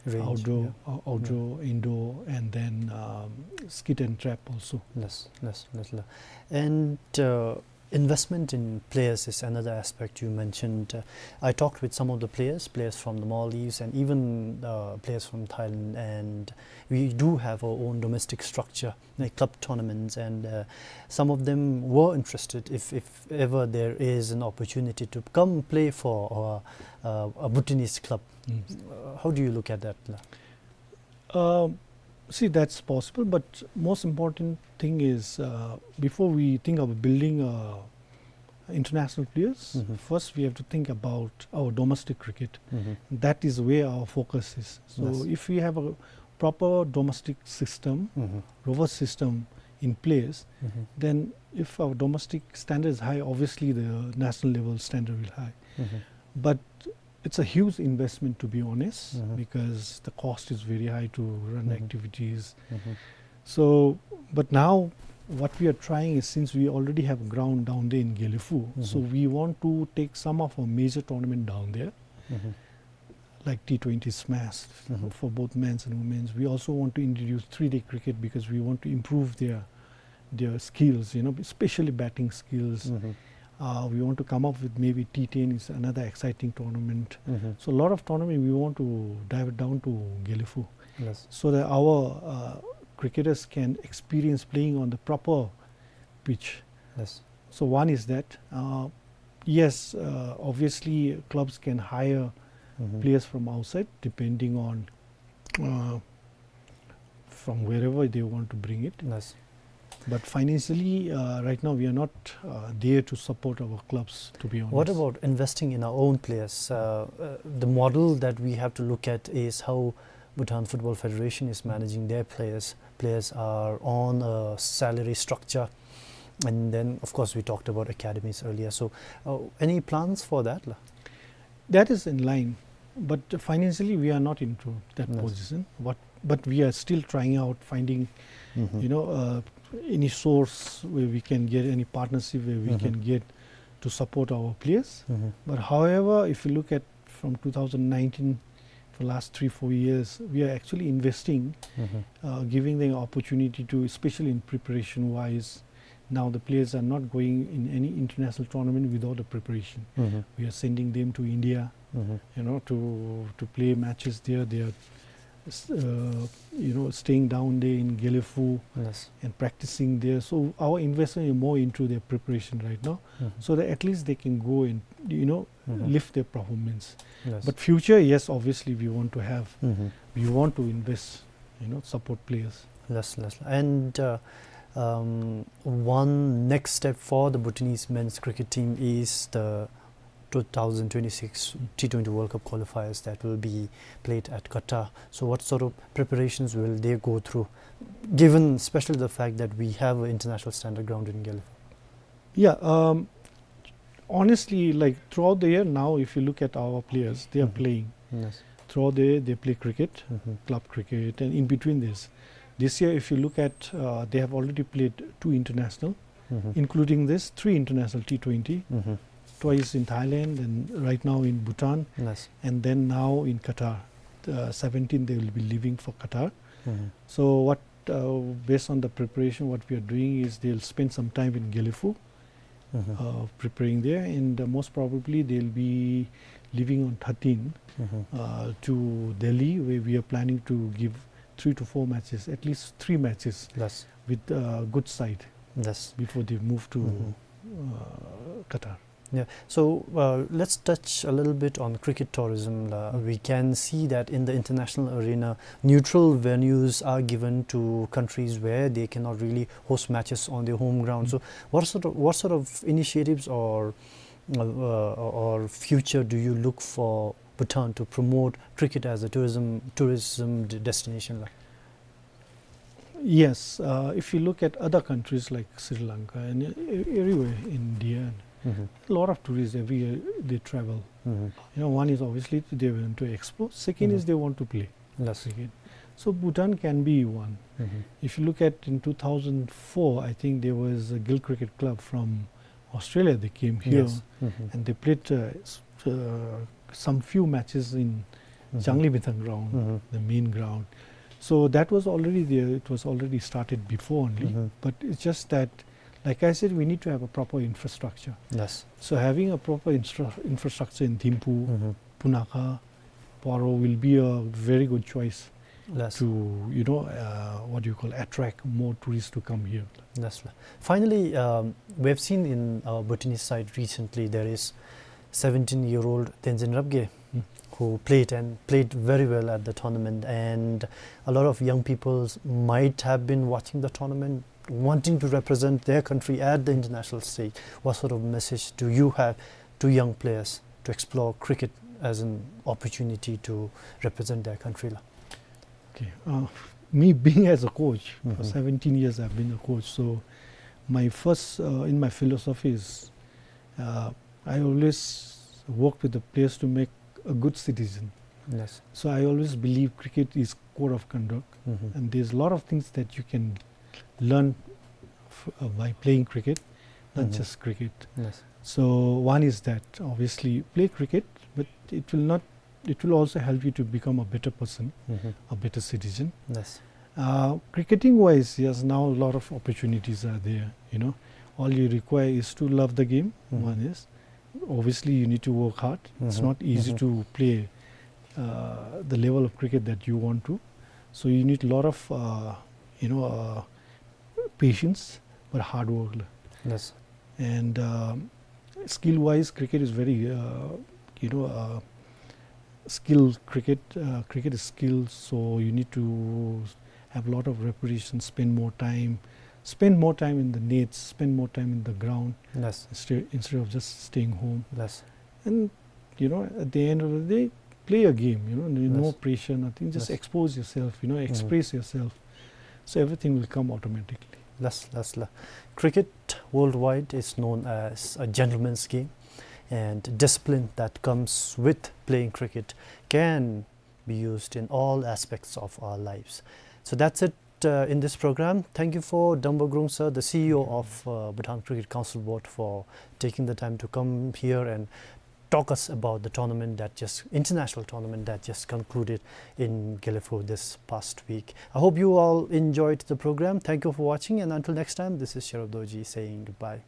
Range, outdoor, yeah. uh, Yeah. outdoor, indoor, and then, um, skit and trap also. Yes, yes, yes, la. And, uh, investment in players is another aspect you mentioned. Uh, I talked with some of the players, players from the Maldives and even, uh, players from Thailand, and we do have our own domestic structure, like club tournaments, and, uh, some of them were interested if, if ever there is an opportunity to come play for, uh, uh, a Bhutanese club. Mm. Uh, how do you look at that, la? Um, see, that's possible, but most important thing is, uh, before we think of building, uh, international players, Mhm. first we have to think about our domestic cricket. Mhm. That is where our focus is. So Yes. if we have a proper domestic system, Mhm. robust system in place, Mhm. then if our domestic standard is high, obviously the national level standard will high. Mhm. But it's a huge investment, to be honest, Mhm. because the cost is very high to run Mhm. activities. Mhm. So, but now what we are trying is, since we already have ground down there in Gelephu, so Mhm. we want to take some of our major tournament down there, Mhm. like T twenty Smash Mhm. for both men's and women's. We also want to introduce three-day cricket because we want to improve their their skills, you know, especially batting skills. Mhm. Uh, we want to come up with maybe T ten is another exciting tournament. Mhm. So a lot of tournament we want to dive down to Gelephu. Yes. So that our, uh, cricketers can experience playing on the proper pitch. Yes. So one is that. Uh, yes, uh, obviously clubs can hire Mhm. players from outside depending on, uh, from wherever they want to bring it. Yes. But financially, uh, right now we are not, uh, there to support our clubs, to be honest. What about investing in our own players? Uh, uh, the model that we have to look at is how Bhutan Football Federation is managing their players. Players are on a salary structure. And then, of course, we talked about academies earlier. So, uh, any plans for that, la? That is in line, but financially we are not into that Yes. position. What, but we are still trying out, finding, Mhm. you know, uh, any source where we can get any partnership where we Mhm. can get to support our players. Mhm. But however, if you look at from two thousand nineteen, for last three, four years, we are actually investing, Mhm. uh, giving them opportunity to, especially in preparation wise, now the players are not going in any international tournament without a preparation. Mhm. We are sending them to India, Mhm. you know, to, to play matches there. They are, s-, uh, you know, staying down there in Gelephu Yes. and practicing there. So our investment is more into their preparation right now, Mm-hmm. so that at least they can go and, you know, Mm-hmm. lift their performance. Yes. But future, yes, obviously we want to have, Mm-hmm. we want to invest, you know, support players. Yes, yes. And, uh, um, one next step for the Bhutanese men's cricket team is the two thousand twenty-six Mm. T twenty World Cup qualifiers that will be played at Qatar. So what sort of preparations will they go through, given especially the fact that we have an international standard ground in Gelephu? Yeah, um, honestly, like, throughout the year now, if you look at our players, they are Mm-hmm. playing. Yes. Throughout the year, they play cricket, Mm-hmm. club cricket, and in between this. This year, if you look at, uh, they have already played two international, Mm-hmm. including this, three international T twenty, Mm-hmm. twice in Thailand and right now in Bhutan, Yes. and then now in Qatar. Uh, seventeen, they will be leaving for Qatar. Mm-hmm. So what, uh, based on the preparation, what we are doing is they'll spend some time in Gelephu, Mm-hmm. uh, preparing there, and, uh, most probably they'll be leaving on thirteen, Mm-hmm. uh, to Delhi, where we are planning to give three to four matches, at least three matches Yes. with, uh, good side Yes. before they move to, Mm-hmm. uh, Qatar. Yeah. So, uh, let's touch a little bit on cricket tourism la. Mm. We can see that in the international arena, neutral venues are given to countries where they cannot really host matches on their home ground. Mm. So, what sort of, what sort of initiatives or, uh, uh, or future do you look for Bhutan to promote cricket as a tourism, tourism de-, destination la? Yes, uh, if you look at other countries like Sri Lanka and e-, e-, everywhere, India, Mm-hmm. a lot of tourists every year they travel. Mm-hmm. You know, one is obviously they want to explore. Second is Mm-hmm. they want to play Yes. cricket. So Bhutan can be one. Mm-hmm. If you look at in two thousand four, I think there was a Gill Cricket Club from Australia. They came here Yes. Mm-hmm. and they played, uh, s-, uh, some few matches in Mm-hmm. Changlimithang ground, Mm-hmm. the main ground. So that was already there. It was already started before only. Mm-hmm. But it's just that, like I said, we need to have a proper infrastructure. Yes. So having a proper infra-, infrastructure in Thimphu, Mm-hmm. Punakha, Paro will be a very good choice Yes. to, you know, uh, what do you call, attract more tourists to come here. Yes, la. Finally, um, we have seen in our Bhutanese side recently, there is seventeen-year-old Tenzin Rabgye, Mm. who played and played very well at the tournament, and a lot of young people might have been watching the tournament, wanting to represent their country at the international stage. What sort of message do you have to young players to explore cricket as an opportunity to represent their country la? Okay. Uh, me being as a coach, for Mm-hmm. seventeen years I've been a coach. So my first, uh, in my philosophy is, uh, I always work with the players to make a good citizen. Yes. So I always believe cricket is code of conduct, Mm-hmm. and there's a lot of things that you can learn f-, uh, by playing cricket, not Mm-hmm. just cricket. Yes. So one is that, obviously, play cricket, but it will not, it will also help you to become a better person, Mm-hmm. a better citizen. Yes. Uh, cricketing wise, yes, now a lot of opportunities are there, you know. All you require is to love the game, Mm-hmm. one is. Obviously, you need to work hard. It's Mm-hmm. not easy Mm-hmm. to play, uh, the level of cricket that you want to. So you need a lot of, uh, you know, uh, patience, but hard work la. Yes. And, um, skill wise, cricket is very, uh, you know, uh, skill cricket, uh, cricket is skill, so you need to have a lot of repetition, spend more time, spend more time in the nets, spend more time in the ground Yes. instead, instead of just staying home. Yes. And, you know, at the end of the day, play a game, you know, no, no Yes. pressure, nothing, just Yes. expose yourself, you know, Mm. express yourself. So everything will come automatically. Yes, yes, la. Cricket worldwide is known as a gentleman's game, and discipline that comes with playing cricket can be used in all aspects of our lives. So that's it, uh, in this program. Thank you for Damba Gurung sir, the C E O of, uh, Bhutan Cricket Council Board, for taking the time to come here and talk us about the tournament that just, international tournament that just concluded in Gelephu this past week. I hope you all enjoyed the program. Thank you for watching, and until next time, this is Sherub Dorji saying goodbye.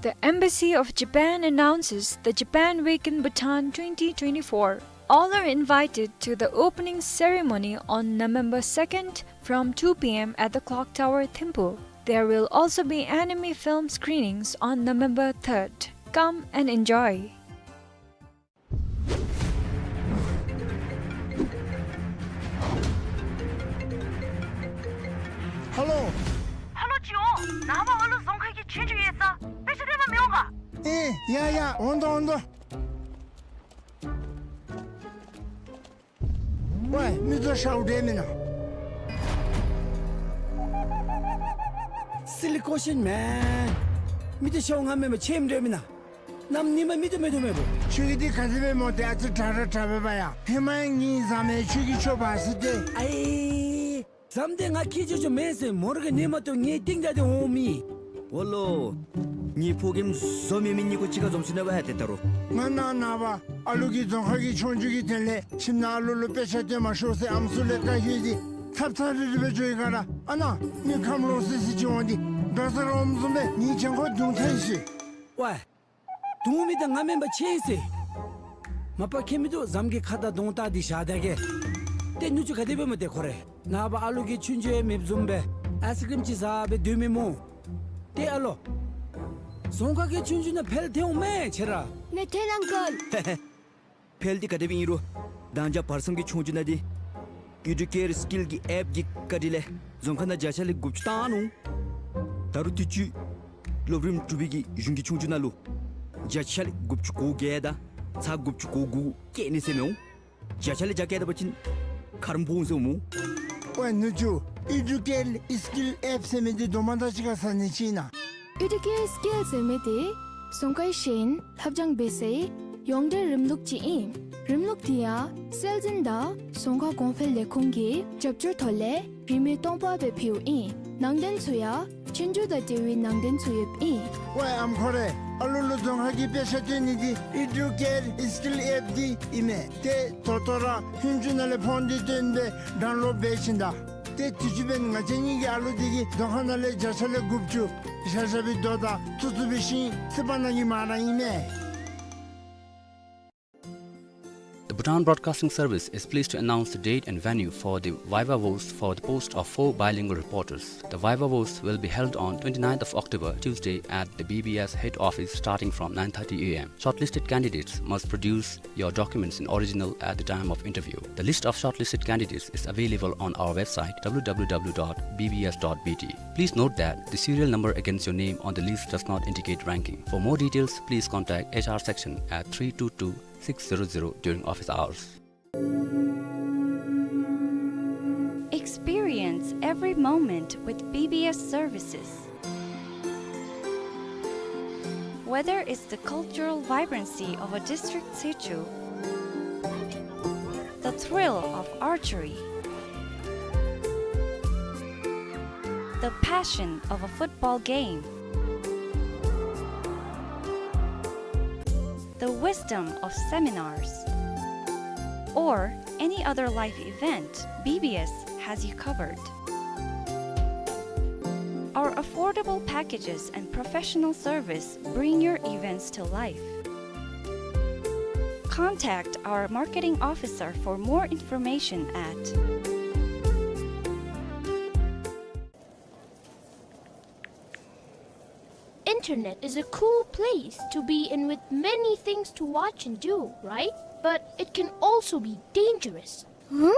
The Embassy of Japan announces the Japan Week in Bhutan twenty twenty-four. All are invited to the opening ceremony on November second from two p.m. at the Clock Tower, Thimphu. There will also be anime film screenings on November third. Come and enjoy. ཧ་ལོ། ཧ་ལོ་ཅིག་འོང་། ནངས་པ་ཨ་ལུ་རྫོང་ཁ་གི་ཆོས་རྒྱུགས་ཡོད་ས། དཔེ་ཆ་སྟོན་པར་མི་འོང་ག། ཨེ་ཡ་ཡ། འོང་དོ་འོང་དོ། ཝའི་མི་ཚུ་ཤཝ་འདྲ་མེན་ན། Silly question, man. མི་ཚུ་ཤཝ་ང་མེན་པར་ཆེམ་འདྲ་མེན་ན། གནམ་ཉིནམ་མི་ཚུ་མེད་དོ་མེད་པོ། ཁྱོད་ཀྱིས་འདི་ག་དེ་སྦེ་སྨོ། ཏེ་ཨ་ཙི་དྲག་ར་དྲག་པས་པ་ཡ། ཧེ་མ་ཡང་ངེའི་བཟའ་མི་ཁྱོད་ཀྱིས་འཕྱོག་འབག་ཟེར་ཏེ། ཨའི་བཟའ་མི་འདི་ང་ཁྱེད་ཅོ་ཅོ་མེན་ཟེར། མོ་ར་གི་ཉིནམ་ཐོག་ངེའི་རྟིང་བདའ་སྟེ་འོང་མི། འོ་ལོ། ངེའི་ཕོ་རྒནམ་བཟོ་མེད་མི་གཉིས་ཀོ་གཅིག་ཁར་འཛོམས་ཞིནམ་ལས་ཝའི་ཏེ་ད་རུང་། ང་ནཱ་ནངས་པ་ཨ་ལུ་གི་རྫོང་ཁ་གི་ཆོས་རྒྱུགས་ཀྱི་དོན་ལས་ཁྱིམ་ནང་ཨ་ལུ་ལུ་དཔེ་ཆ་སྟོན་མ་ཤོག་ཟེར་ཨམ་སྲུ་ལས་བཀའ་ཞུ་སྟེ་ཚབ་ཚབ་རིལ་རི་སྦེ་འགྱོ་ཡི་ག་ར། ཨ་ནཱ་མི་ཁམས་ལོག་སི་སི་ཅིག་འོང་སྟེ་འགྲོ་ས་རོམ་བཟུམ་སྦེ་ངེའི་གྱང་ཁར་རྡུང་ཐལ་ཤི། ཝའི། རྡུང་མི་འདི་ང་མེན་པར་ཆེ་ཟེར། མ་པ་ཁྱད་མི་འདུག། བཟའ་མི་གི་ཁ་དང་གདོང་བལྟ་སྟེ་བཞག་ད་གེ། ཏེ་ནུ་གཅུང་ག་དེ་སྦེ་སྨོ་ཏེ་ཁོ་རེ། ནངས་པ་ཨ་ལུ་གི་ཆོས་རྒྱུགས་ཡང་མེདཔ་བཟུམ་སྦེ་ཨའིསི་ཀྲིམ་ཅིག་བཟའ་སྦེ་སྡོད་མི་སྨོ། ཏེ་ཨ་ལོ། རྫོང་ཁ་གི་ཆོས་རྒྱུགས་ནང་འཕེལ་ཐལ་འོང་མས་ཁྱེད་ར། ནེ་ཐེན་ཨང་ཀལ། འཕེལ་འདི་ག་དེ་སྦེ་ཨིན་རུང་དང་ཇ་བར་མཚམས་ཀྱི་ཆོས་རྒྱུགས་ནང་འདི་ཨི་ཌུ་ཀེར་སི་ཀིལ་གྱི་ཨེཔ་གི་བཀའ་དྲིན་ལས་རྫོང་ཁ་ནང་བརྒྱ་ཆ་ལས་དགུ་བཅུ་བཏང་ནུག། ད་རུང་དུས་ཅི་སློབ་རིམ་དྲུག་པའི་གི་གཞུང་གི་ཆོས་རྒྱུགས་ནང་ལུ་བརྒྱ་ཆ་ལས་དགུ་བཅུ་གོ་བརྒྱད་དང་ཚག་དགུ་བཅུ་གོ་དགུ་བཀལ་ནི་ཟེར་མི་འོང་། བརྒྱ་ཆ་ལས་བརྒྱ་བཀལ་ད་པ་ཅིན་ཁ་རུ་འབོ་འོང་ཟེར་འོང་སྨོ། ཝའི་ནུ་གཅུང་། ཨི་ཌུ་ཀེར་སི་ཀིལ་ཨེཔ་ཟེར་མི་འདི་དོ་མ་དང་གཅིག་ཁར་ཟ་ནི་ཅིག་ཨིན་ན། ཨི་ཌུ་ཀེར་སི་ཀིལ་ཟེར་མི་འདི་རྫོང་ཁའི་ཤེས་ཡོན་ལྷབ་སྦྱང་འབད་སའི་ཡོངས་འབྲེལ་རིམ་ལུགས་ཅིག་ཨིན། རིམ་ལུགས་འདི་ཡང་སྲོལ་འཛིན་དང་རྫོང་ཁ་གོང་འཕེལ་ལས་ཁུངས་ཀྱི་རྒྱབ་སྐྱོར་ཐོག་ལས་རིན་མེད་སྟོང་པ་སྦེ་ཕུལཝ་ཨིན། ནང་དོན་ཚུ་ཡང་ཆོས་རྒྱུགས་དང་འབྲེལ་བའི་ནང་དོན་ཚུ་ཡོདཔ་ཨིན། ཝའི་ཨམ་ཁོ་རེ། ཨ་ལུ་ལུ་རྫོང་ཁ་གི་དཔེ་ཆ་སྟོན་ནི་འདི་ཨི་ཌུ་ཀེར་སི་ཀིལ་ཨེཔ་འདི་ཨིན་མས། ཏེ་ད་ལྟོ་ར་ཧུན་ཅུ་ནང་ལས་ཕོན་འདི་བཏོན་སྦེ་ཌའུན་ལོཌ་འབད་བྱིན་ད། ཏེ་དུས་ཅི་འབདན་ང་བཅས་གཉིས་ཀྱི་ཨ་ལུ་འདི་གིས་རྫོང་ཁ་ནང་ལས་བརྒྱ་ཆ་ལས་དགུ་བཅུ་བཞག་བཞག་པའི་རྡོ་དང་ཐུག་ཐུག་པའི་ཤིང་སི་པ་ནང་གི་མ་ར་ཨིན་མས། The Bhutan Broadcasting Service is pleased to announce the date and venue for the Viva Voce for the post of four bilingual reporters. The Viva Voce will be held on twenty-ninth of October, Tuesday, at the B B S head office starting from nine thirty a m. Shortlisted candidates must produce your documents in original at the time of interview. The list of shortlisted candidates is available on our website, w w w dot b b s dot b t. Please note that the serial number against your name on the list does not indicate ranking. For more details, please contact H R section at three two two six zero zero during office hours. Experience every moment with B B S services. Whether it's the cultural vibrancy of a district situ, the thrill of archery, the passion of a football game, the wisdom of seminars, or any other life event, B B S has you covered. Our affordable packages and professional service bring your events to life. Contact our marketing officer for more information at Internet is a cool place to be in with many things to watch and do, right? But it can also be dangerous. Huh?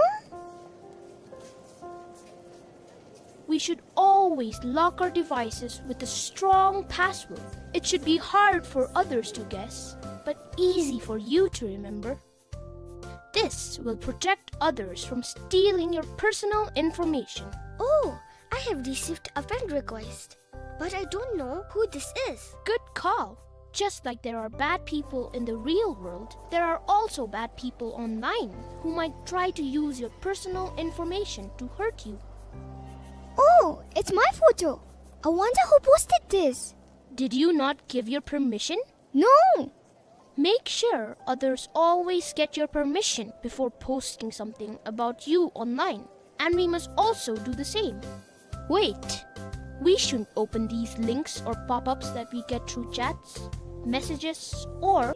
We should always lock our devices with a strong password. It should be hard for others to guess, but easy for you to remember. This will protect others from stealing your personal information. Oh, I have received a friend request, but I don't know who this is. Good call. Just like there are bad people in the real world, there are also bad people online who might try to use your personal information to hurt you. Oh, it's my photo. I wonder who posted this. Did you not give your permission? No! Make sure others always get your permission before posting something about you online. And we must also do the same. Wait! We shouldn't open these links or pop-ups that we get through chats, messages, or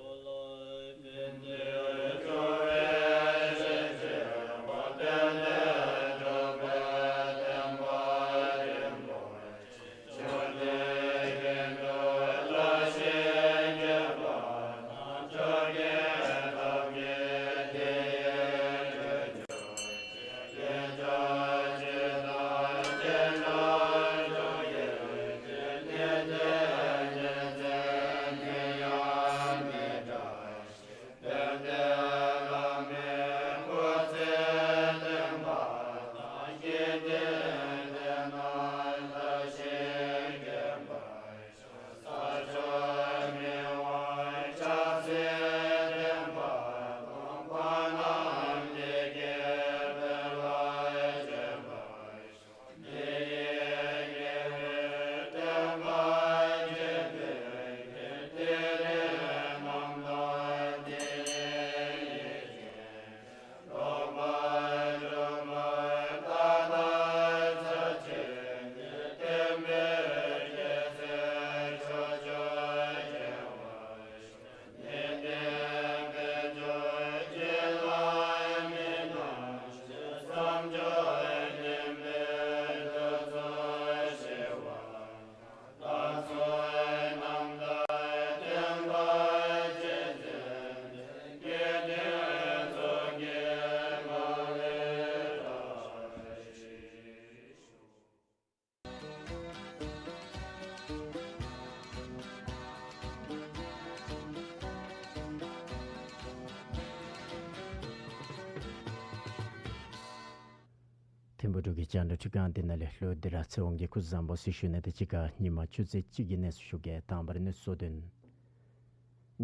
ཐིམ་ཕུག་འབྲུག་གི་རྒྱང་བསྒྲགས་ཁྲི་ཁང་འདི་ནང་ལས་ལྷོ་ཏི་ར་ཚེ་དབང་གི་སྐུ་གཟུགས་བཟང་པོ་ཟེར་ཞུ་ནི་དང་གཅིག་ཁར་ཉིན་མ་ཆུ་ཚོད་གཅིག་གི་གནས་ཚུལ་ཞུ་གེ། དང་པ་ར་གནས་ཚུལ་བསྡུས་དོན།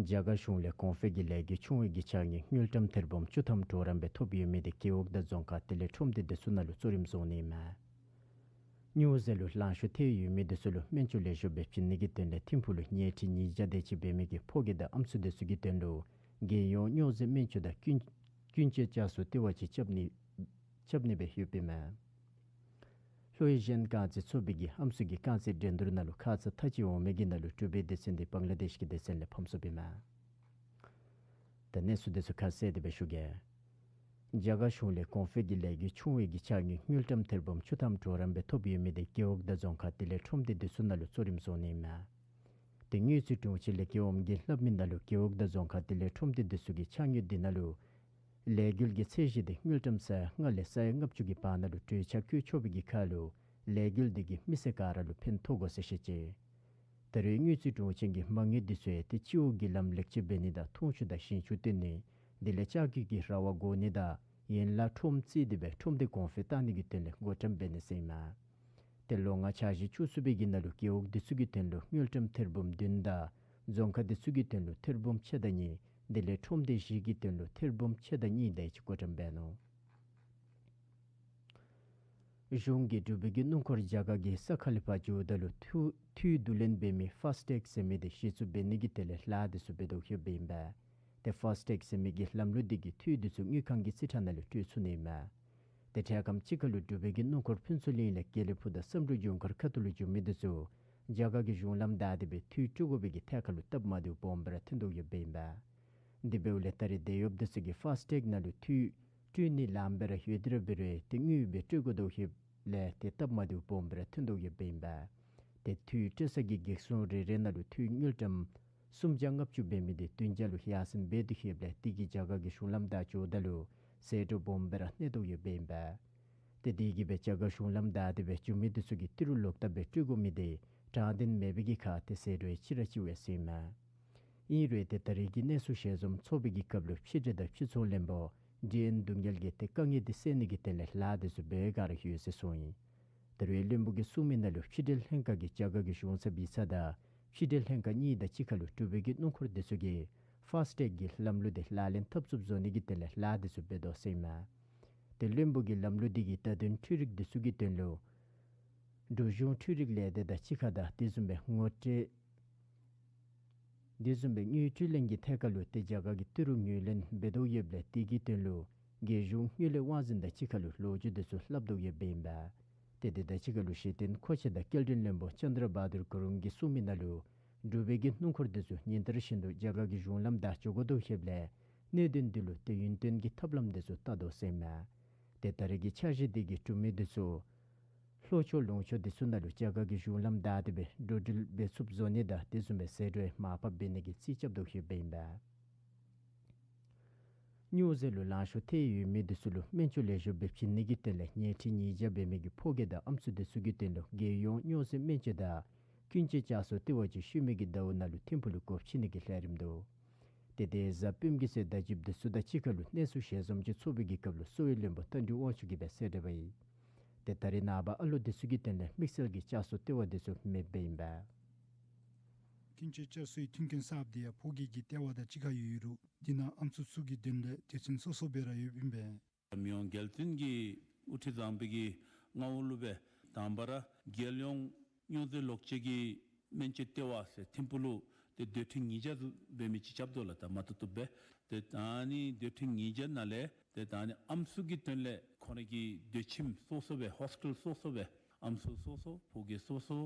རྒྱ་གར་གཞུང་ལས་གོང་འཕེལ་གྱི་ལས་འགུལ་ཆུང་བའི་གི་ཕྱགས་སྙིགས་དངུལ་ཀྲམ་ཐེར་འབུམ་བཅུ་ཐམ་གྲོགས་རམ་སྦེ་ཐོབ་ཡོད་མི་དེ་རྒེད་འོག་དང་རྫོང་ཁག་དེ་ལས་ཁྲོམ་སྡེ་དེ་ཚུ་ནང་ལུ་གཙོ་རིམ་བཟུང་ནི་ཨིན་མས། སྨྱོ་རྫས་ལུ་ལང་ཤོར་ཐལ་ཡོད་མི་དེ་ཚུ་ལུ་སྨན་བཅོས་ལེགས་ཤོམ་སྦེ་བྱིན་ནི་གི་དོན་ལས་ཐིམ་ཕུག་ལུ་ཉལ་ཁྲི་ཉིས་བརྒྱ་དེ་ཅིག་འབད་མི་གི་ཕོ་སྐྱེས་དང་ཨམ་སྲུ་དེ་ཚུ་གི་དོན་ལུ་རྒྱལ་ཡོངས་སྨྱོ་རྫས་སྨན་བཅོས་དང་ཀུན་ཀུན་སྤྱོད་བསྐྱར་གསོ་ལྟེ་བ་ཅིག་རྐྱབ་ནི་རྐྱབ་ནི་སྦེ་ཡོདཔ་ཨིན་མས། ལྷོ་ཨེ་ཤི་ཡན་རྐང་རྩེད་ཚོགས་པའི་གི་ཨམ་སྲུ་གི་རྐང་རྩེད་འགྲན་བསྡུར་ནང་ལུ་ཁ་ཙ་མཐའ་དཔྱད་འོང་མི་གི་ནང་ལུ་གྲུབ་པའི་སྡེ་ཚན་དེ་བང་ལ་དེཤ་གི་སྡེ་ཚན་ལས་ཕམ་སོཔ་ཨིན་མས། ད་གནས་ཚུལ་དེ་ཚུ་ཁ་གསལ་དེ་སྦེ་ཞུ་གེ། རྒྱ་གར་གཞུང་ལས་གོང་འཕེལ་གྱི་ལས་འགུལ་ཆུང་བའི་གི་ཕྱགས་སྙིགས་དངུལ་ཀྲམ་ཐེར་འབུམ་བཅུ་ཐམ་གྲོགས་རམ་སྦེ་ཐོབ་ཡོད་མི་དེ་རྒེད་འོག་དང་རྫོང་ཁག་དེ་ལས་ཁྲོམ་སྡེ་དེ་ཚུ་ནང་ལུ་གཙོ་རིམ་བཟུང་ནི་ཨིན་མས། ཏེ་དངུལ་རྩིས་དྲུང་ཆེན་ལས་རྒྱལ་ཡོངས་ཀྱི་ལྷབ་མི་ནང་ལུ་རྒེད་འོག་དང་རྫོང་ཁག་དེ་ལས་ཁྲོམ་སྡེ་དེ་ཚུ་གི་ཕྱགས་སྙིགས་དེ་ནང་ལུ་ལས་འགུལ་གྱི་ཚད་གཞི་དེ་དངུལ་ཀྲམ་ས་ཡ་ལྔ་ལས་ས་ཡ་ལྔ་བཅུ་གི་བར་ན་ལུ་གྲོས་འཆར་བཀོད་ཆོག་པའི་གི་ཁར་ལུ་ལས་འགུལ་དེ་གིས་མི་སེར་ག་ར་ལུ་ཕན་ཐོགས་དགོ་ཟེར་བཤད་ཅི། ད་རེས་དངུལ་རྩིས་དྲུང་ཆེན་གྱིས་མ་དངུལ་དེ་ཚུ་ཡང་ཏེ་སྤྱི་འོག་གི་ལམ་ལེགས་བཅོས་འབད་ནི་དང་འཐུང་ཆུ་དང་ཞིང་ཆུ་བཏོན་ནི་དེ་ལས་ལྕགས་ཀྱི་གི་ར་བ་བགོ་ནི་དང་ཡན་ལག་ཁྲོམ་བརྩིས་ཏེ་སྦེ་ཁྲོམ་སྡེ་གོང་འཕེལ་བཏང་ནི་གི་དོན་ལས་བགོ་བཀྲམ་འབད་ནི་ཟེར་ཨིན་མས། ཏེ་ལོ་ལྔ་འཆར་གཞི་བཅུ་གསུམ་པའི་གི་ནང་ལུ་རྒེད་འོག་དེ་ཚུ་གི་དོན་ལུ་དངུལ་ཀྲམ་ཐེར་འབུམ་བདུན་དང་རྫོང་ཁག་དེ་ཚུ་གི་དོན་ལུ་ཐེར་འབུམ་ཕྱེད་དང་གཉིས་དེ་ལས་ཁྲོམ་སྡེ་བཞི་གི་དོན་ལུ་ཐེར་འབུམ་ཕྱེད་དང་གཉིས་དེ་ཅིག་བགོ་བཀྲམ་འབད་ནུག། གཞུང་གིས་འབྲུག་པའི་གི་སྣུམ་འཁོར་རྒྱ་གར་གྱི་ས་ཁ་ལས་ཕར་འགྱོཝ་ད་ལུ་འཐུས་འཐུས་བསྡུ་ལེན་འབད་མི་ཕཱསི་ཊེག་ཟེར་མི་དེ་གཞི་བཙུགས་འབད་ནི་གི་དོན་ལས་ལཱ་དེ་ཚུ་འབད་དོ་ཡོདཔ་ཨིན་པས། ཏེ་ཕཱསི་ཊེག་ཟེར་མི་གི་ལམ་ལུགས་འདི་གི་འཐུས་དེ་ཚུ་དངུལ་ཁང་གི་རྩིས་ཁྲ་ནང་ལུ་སྤྲོད་ཚུགས་ནི་ཨིན་མས། ཏེ་འཕྲལ་ཁམས་ཅིག་ཁར་ལུ་འབྲུག་པའི་གི་སྣུམ་འཁོར་ཕུན་ཚོགས་གླིང་ལས་དགེ་ལེགས་ཕུག་དང་བསམ་གྲུབ་ལྗོངས་མཁར་ཁ་ཐུག་ལུ་འགྱོ་མི་དེ་ཚུ་རྒྱ་གར་གྱི་གཞུང་ལམ་བདའ་སྟེ་སྦེ་འཐུས་སྤྲོད་དགོ་པའི་གི་ཐད་ཁར་ལུ་སྟབས་མ་བདེཝ་སྦོམ་སྦེ་ར་ཐོན་དོ་ཡོདཔ་ཨིན་པས། དེ་འབདཝ་ལས་ད་རེས་དེད་གཡོགཔ་དེ་ཚུ་གིས་ཕཱསི་ཊེག་ནང་ལུ་འཐུས་སྤྲོད་ནི་ལངམ་སྦེ་ར་ཡོད་དེ་ར་འབད་རུང་ཏེ་དངུལ་སྦེ་སྤྲོད་དགོ་དོ་ཡོདཔ་ལས་ཏེ་སྟབས་མ་བདེཝ་སྦོམ་སྦེ་ར་ཐོན་དོ་ཡོདཔ་ཨིན་པས། ཏེ་འཐུས་སྤྲོད་ས་གི་གེགས་སོང་རེ་རེ་ནང་ལུ་འཐུས་དངུལ་ཀྲམ་སུམ་བརྒྱ་ལྔ་བཅུ་འབད་མི་དེ་བདུན་བརྒྱ་ལུ་ཡར་སེང་འབད་དོ་ཡོདཔ་ལས་དེ་གིས་རྒྱ་གར་གྱི་གཞུང་ལམ་བདའ་འགྱོཝ་ད་ལུ་ཟད་འགྲོ་སྦོམ་སྦེ་ར་གནས་དོ་ཡོདཔ་ཨིན་པས། ཏེ་དེ་གིས་སྦེ་རྒྱ་གར་གཞུང་ལམ་བདའ་སྟེ་སྦེ་འགྱོ་མི་དེ་ཚུ་གིས་ཏི་རུ་ལོག་ལྟབ་སྦེ་སྤྲོད་དགོ་མི་དེ་དྲང་བདེན་མེད་པའི་གི་ཁར་ཏེ་ཟད་འགྲོ་ཡང་ཅིག་ར་ཅིག་འབད་ཟེར་ཨིན་མས། ཨིན་རུང་ཏེ་ད་རེས་ཀྱི་གནས་ཚུལ་ཞལ་འཛོམས་ཚོགས་པའི་གི་སྐབས་ལུ་ཕྱི་འབྲེལ་དང་སྤྱི་ཚོགས་བློན་པོ་ཌི་ཨེན་གདུང་རྒྱལ་གྱིས་ཏེ་དཀའ་ངལ་འདི་སེལ་ནི་གི་དོན་ལས་ལཱ་དེ་ཚུ་འབད་ག་ར་ཡོད་ཟེར་གསུངས་ཡི། ད་རེས་བློན་པོ་གིས་གསུངས་མི་ནང་ལུ་ཕྱི་འབྲེལ་ལྷན་ཁག་གིས་རྒྱ་གར་གྱི་གཞུང་ཚབ་ཡིག་ཚང་དང་ཕྱི་འབྲེལ་ལྷན་ཁག་གཉིས་དང་གཅིག་ཁར་ལུ་འབྲུག་པའི་གི་སྣུམ་འཁོར་དེ་ཚུ་གིས་ཕཱསི་ཊེག་གི་ལམ་ལུགས་དེ་ལག་ལེན་འཐབ་ཚུགསཔ་བཟོ་ནི་གི་དོན་ལས་ལཱ་དེ་ཚུ་འབད་དོ་ཟེར་ཨིན་མས། ཏེ་བློན་པོ་གིས་ལམ་ལུགས་འདི་གིས་བརྡ་དོན་འཕྲུལ་རིག་དེ་ཚུ་གི་དོན་ལུ་འབྲུག་གཞུང་འཕྲུལ་རིག་ལས་སྡེ་དང་གཅིག་ཁར་དང་དེ་བཟུམ་སྦེ་ངོ་སྤྲོད་དེ་བཟུམ་སྦེ་དངུལ་སྤྲོད་ལེན་གྱི་ཐད་ཁར་ལུ་ཏེ་རྒྱ་གར་གྱི་ཏི་རུ་ངོས་ལེན་འབད་དོ་ཡོདཔ་ལས་དེ་གི་དོན་ལུ་རྒྱལ་གཞུང་དངུལ་ལས་དབང་འཛིན་དང་གཅིག་ཁར་ལུ་ལོ་རྒྱུས་དེ་ཚུ་སླབ་དོ་ཡོདཔ་ཨིན་པས། ཏེ་དེ་དང་གཅིག་ཁར་ལུ་གཞི་རྟེན་མཁོ་ཆས་དང་སྐྱེལ་འདྲེན་བློན་པོ་ཅན་དྲ་བྷ་དུར་གུ་རུང་གིས་གསུངས་མི་ནང་ལུ་འབྲུག་པའི་གི་སྣུམ་འཁོར་འདི་ཚུ་ཉིན་ལྟར་བཞིན་དུ་རྒྱ་གར་གྱི་གཞུང་ལམ་བདའ་བཅུག་དགོ་དོ་ཡོདཔ་ལས་གནད་དོན་འདི་ལུ་ཏེ་ཡུན་བརྟན་གྱི་ཐབས་ལམ་འདི་ཚུ་བལྟ་དོ་ཟེར་ཨིན་མས། ཏེ་ད་རེས་ཀྱི་འཆར་གཞི་འདི་གིས་འབྲུག་མི་འདི་ཚུ་ལྷོ་ཕྱོགས་ལུང་ཕྱོགས་འདི་ཚུ་ནང་ལུ་རྒྱ་གར་གྱི་གཞུང་ལམ་བདའ་སྟེ་སྦེ་འགྲོ་འགྲུལ་འབད་ཚུགསཔ་བཟོ་ནི་དང་དེ་བཟུམ་སྦེ་ཟད་འགྲོ་ཡང་མར་ཕབ་འབད་ནི་གི་རྩིས་རྐྱབ་དོ་ཡོདཔ་ཨིན་པས། སྨྱོ་རྫས་ལུ་ལང་ཤོར་ཐལ་ཡོད་མི་འདི་ཚུ་ལུ་སྨན་བཅོས་ལེགས་ཤོམ་སྦེ་བྱིན་ནི་གི་དོན་ལས་ཉལ་ཁྲི་ཉིས་བརྒྱ་འབད་མི་གི་ཕོ་སྐྱེས་དང་ཨམ་སྲུ་འདི་ཚུ་གི་དོན་ལུ་རྒྱལ་ཡོངས་སྨྱོ་རྫས་སྨན་བཅོས་དང་ཀུན་སྤྱོད་བསྐྱར་གསོ་ལྟེ་བ་ཅིག་ཤུལ་མའི་གི་ཟླཝ་ནང་ལུ་ཐིམ་ཕུག་ལུ་སྒོ་ཕྱེ་ནི་གི་ལས་རིམ་འདུག། ཏེ་དེ་གཟའ་སྤེནམ་གི་ཚེ་བརྡ་བརྒྱུདཔ་འདི་ཚུ་དང་གཅིག་ཁར་ལུ་གནས་ཚུལ་ཞལ་འཛོམས་ཅིག་ཚོགས་པའི་གི་སྐབས་ལུ་གསོ་བའི་བློན་པོ་རྟ་མགྲིན་དབང་ཕྱུག་གིས་སྦེ་གསལ་བསྒྲགས་འབད་ཡི། ཏེ་ད་རེས་ནངས་པ་ཨ་ལོ་འདི་ཚུ་གི་དོན་ལས་དམིགས་བསལ་གྱི་བསྐྱར་གསོ་ལྟེ་བ་འདི་ཚུ་མེདཔ་ཨིན་པས། ཀུན་སྤྱོད་བསྐྱར་གསོའི་མཐུན་རྐྱེན་གསརཔ་འདི་ཡང་ཕོ་སྐྱེས་ཀྱི་ལྟེ་བ་དང་གཅིག་ཁར་ཡོད་རུང་འདི་ནང་ཨམ་སྲུ་ཚུ་གི་དོན་ལས་སྡེ་ཚན་སོ་སོ་སྦེ་ར་ཡོདཔ་ཨིན་པས། མི་དབང་རྒྱལ་བཙུན་གྱིས་དབུ་ཁྲིད་བཟང་པོའི་གི་མངའ་འོག་ལུ་སྦེ་དང་པ་ར་རྒྱལ་ཡོངས་སྨྱོ་རྫས་ལོག་སྤྱོད་ཀྱི་སྨན་བཅོས་ལྟེ་བ་ཟེར་ཐིམ་ཕུག་ལུ་ཏེ་སྡེ་ཁྲི་ཉིས་བརྒྱ་འབད་མི་ཅིག་རྐྱབ་དོ་ལགས། ད་མ་བཏུབ་བཏུབ་སྦེ་ཏེ་ད་ཨ་ནི་སྡེ་ཁྲི་ཉིས་བརྒྱ་ནང་ལས་ཏེ་ད་ཨ་ནི་ཨམ་སྲུ་གི་དོན་ལས་ཁོང་རའི་གི་སྡོད་ཁྱིམ་སོ་སོ་སྦེ་ཧོསི་ཊལ་སོ་སོ་སྦེ་ཨམ་སྲུ་སོ་སོ་ཕོ་སྐྱེས་སོ་སོ་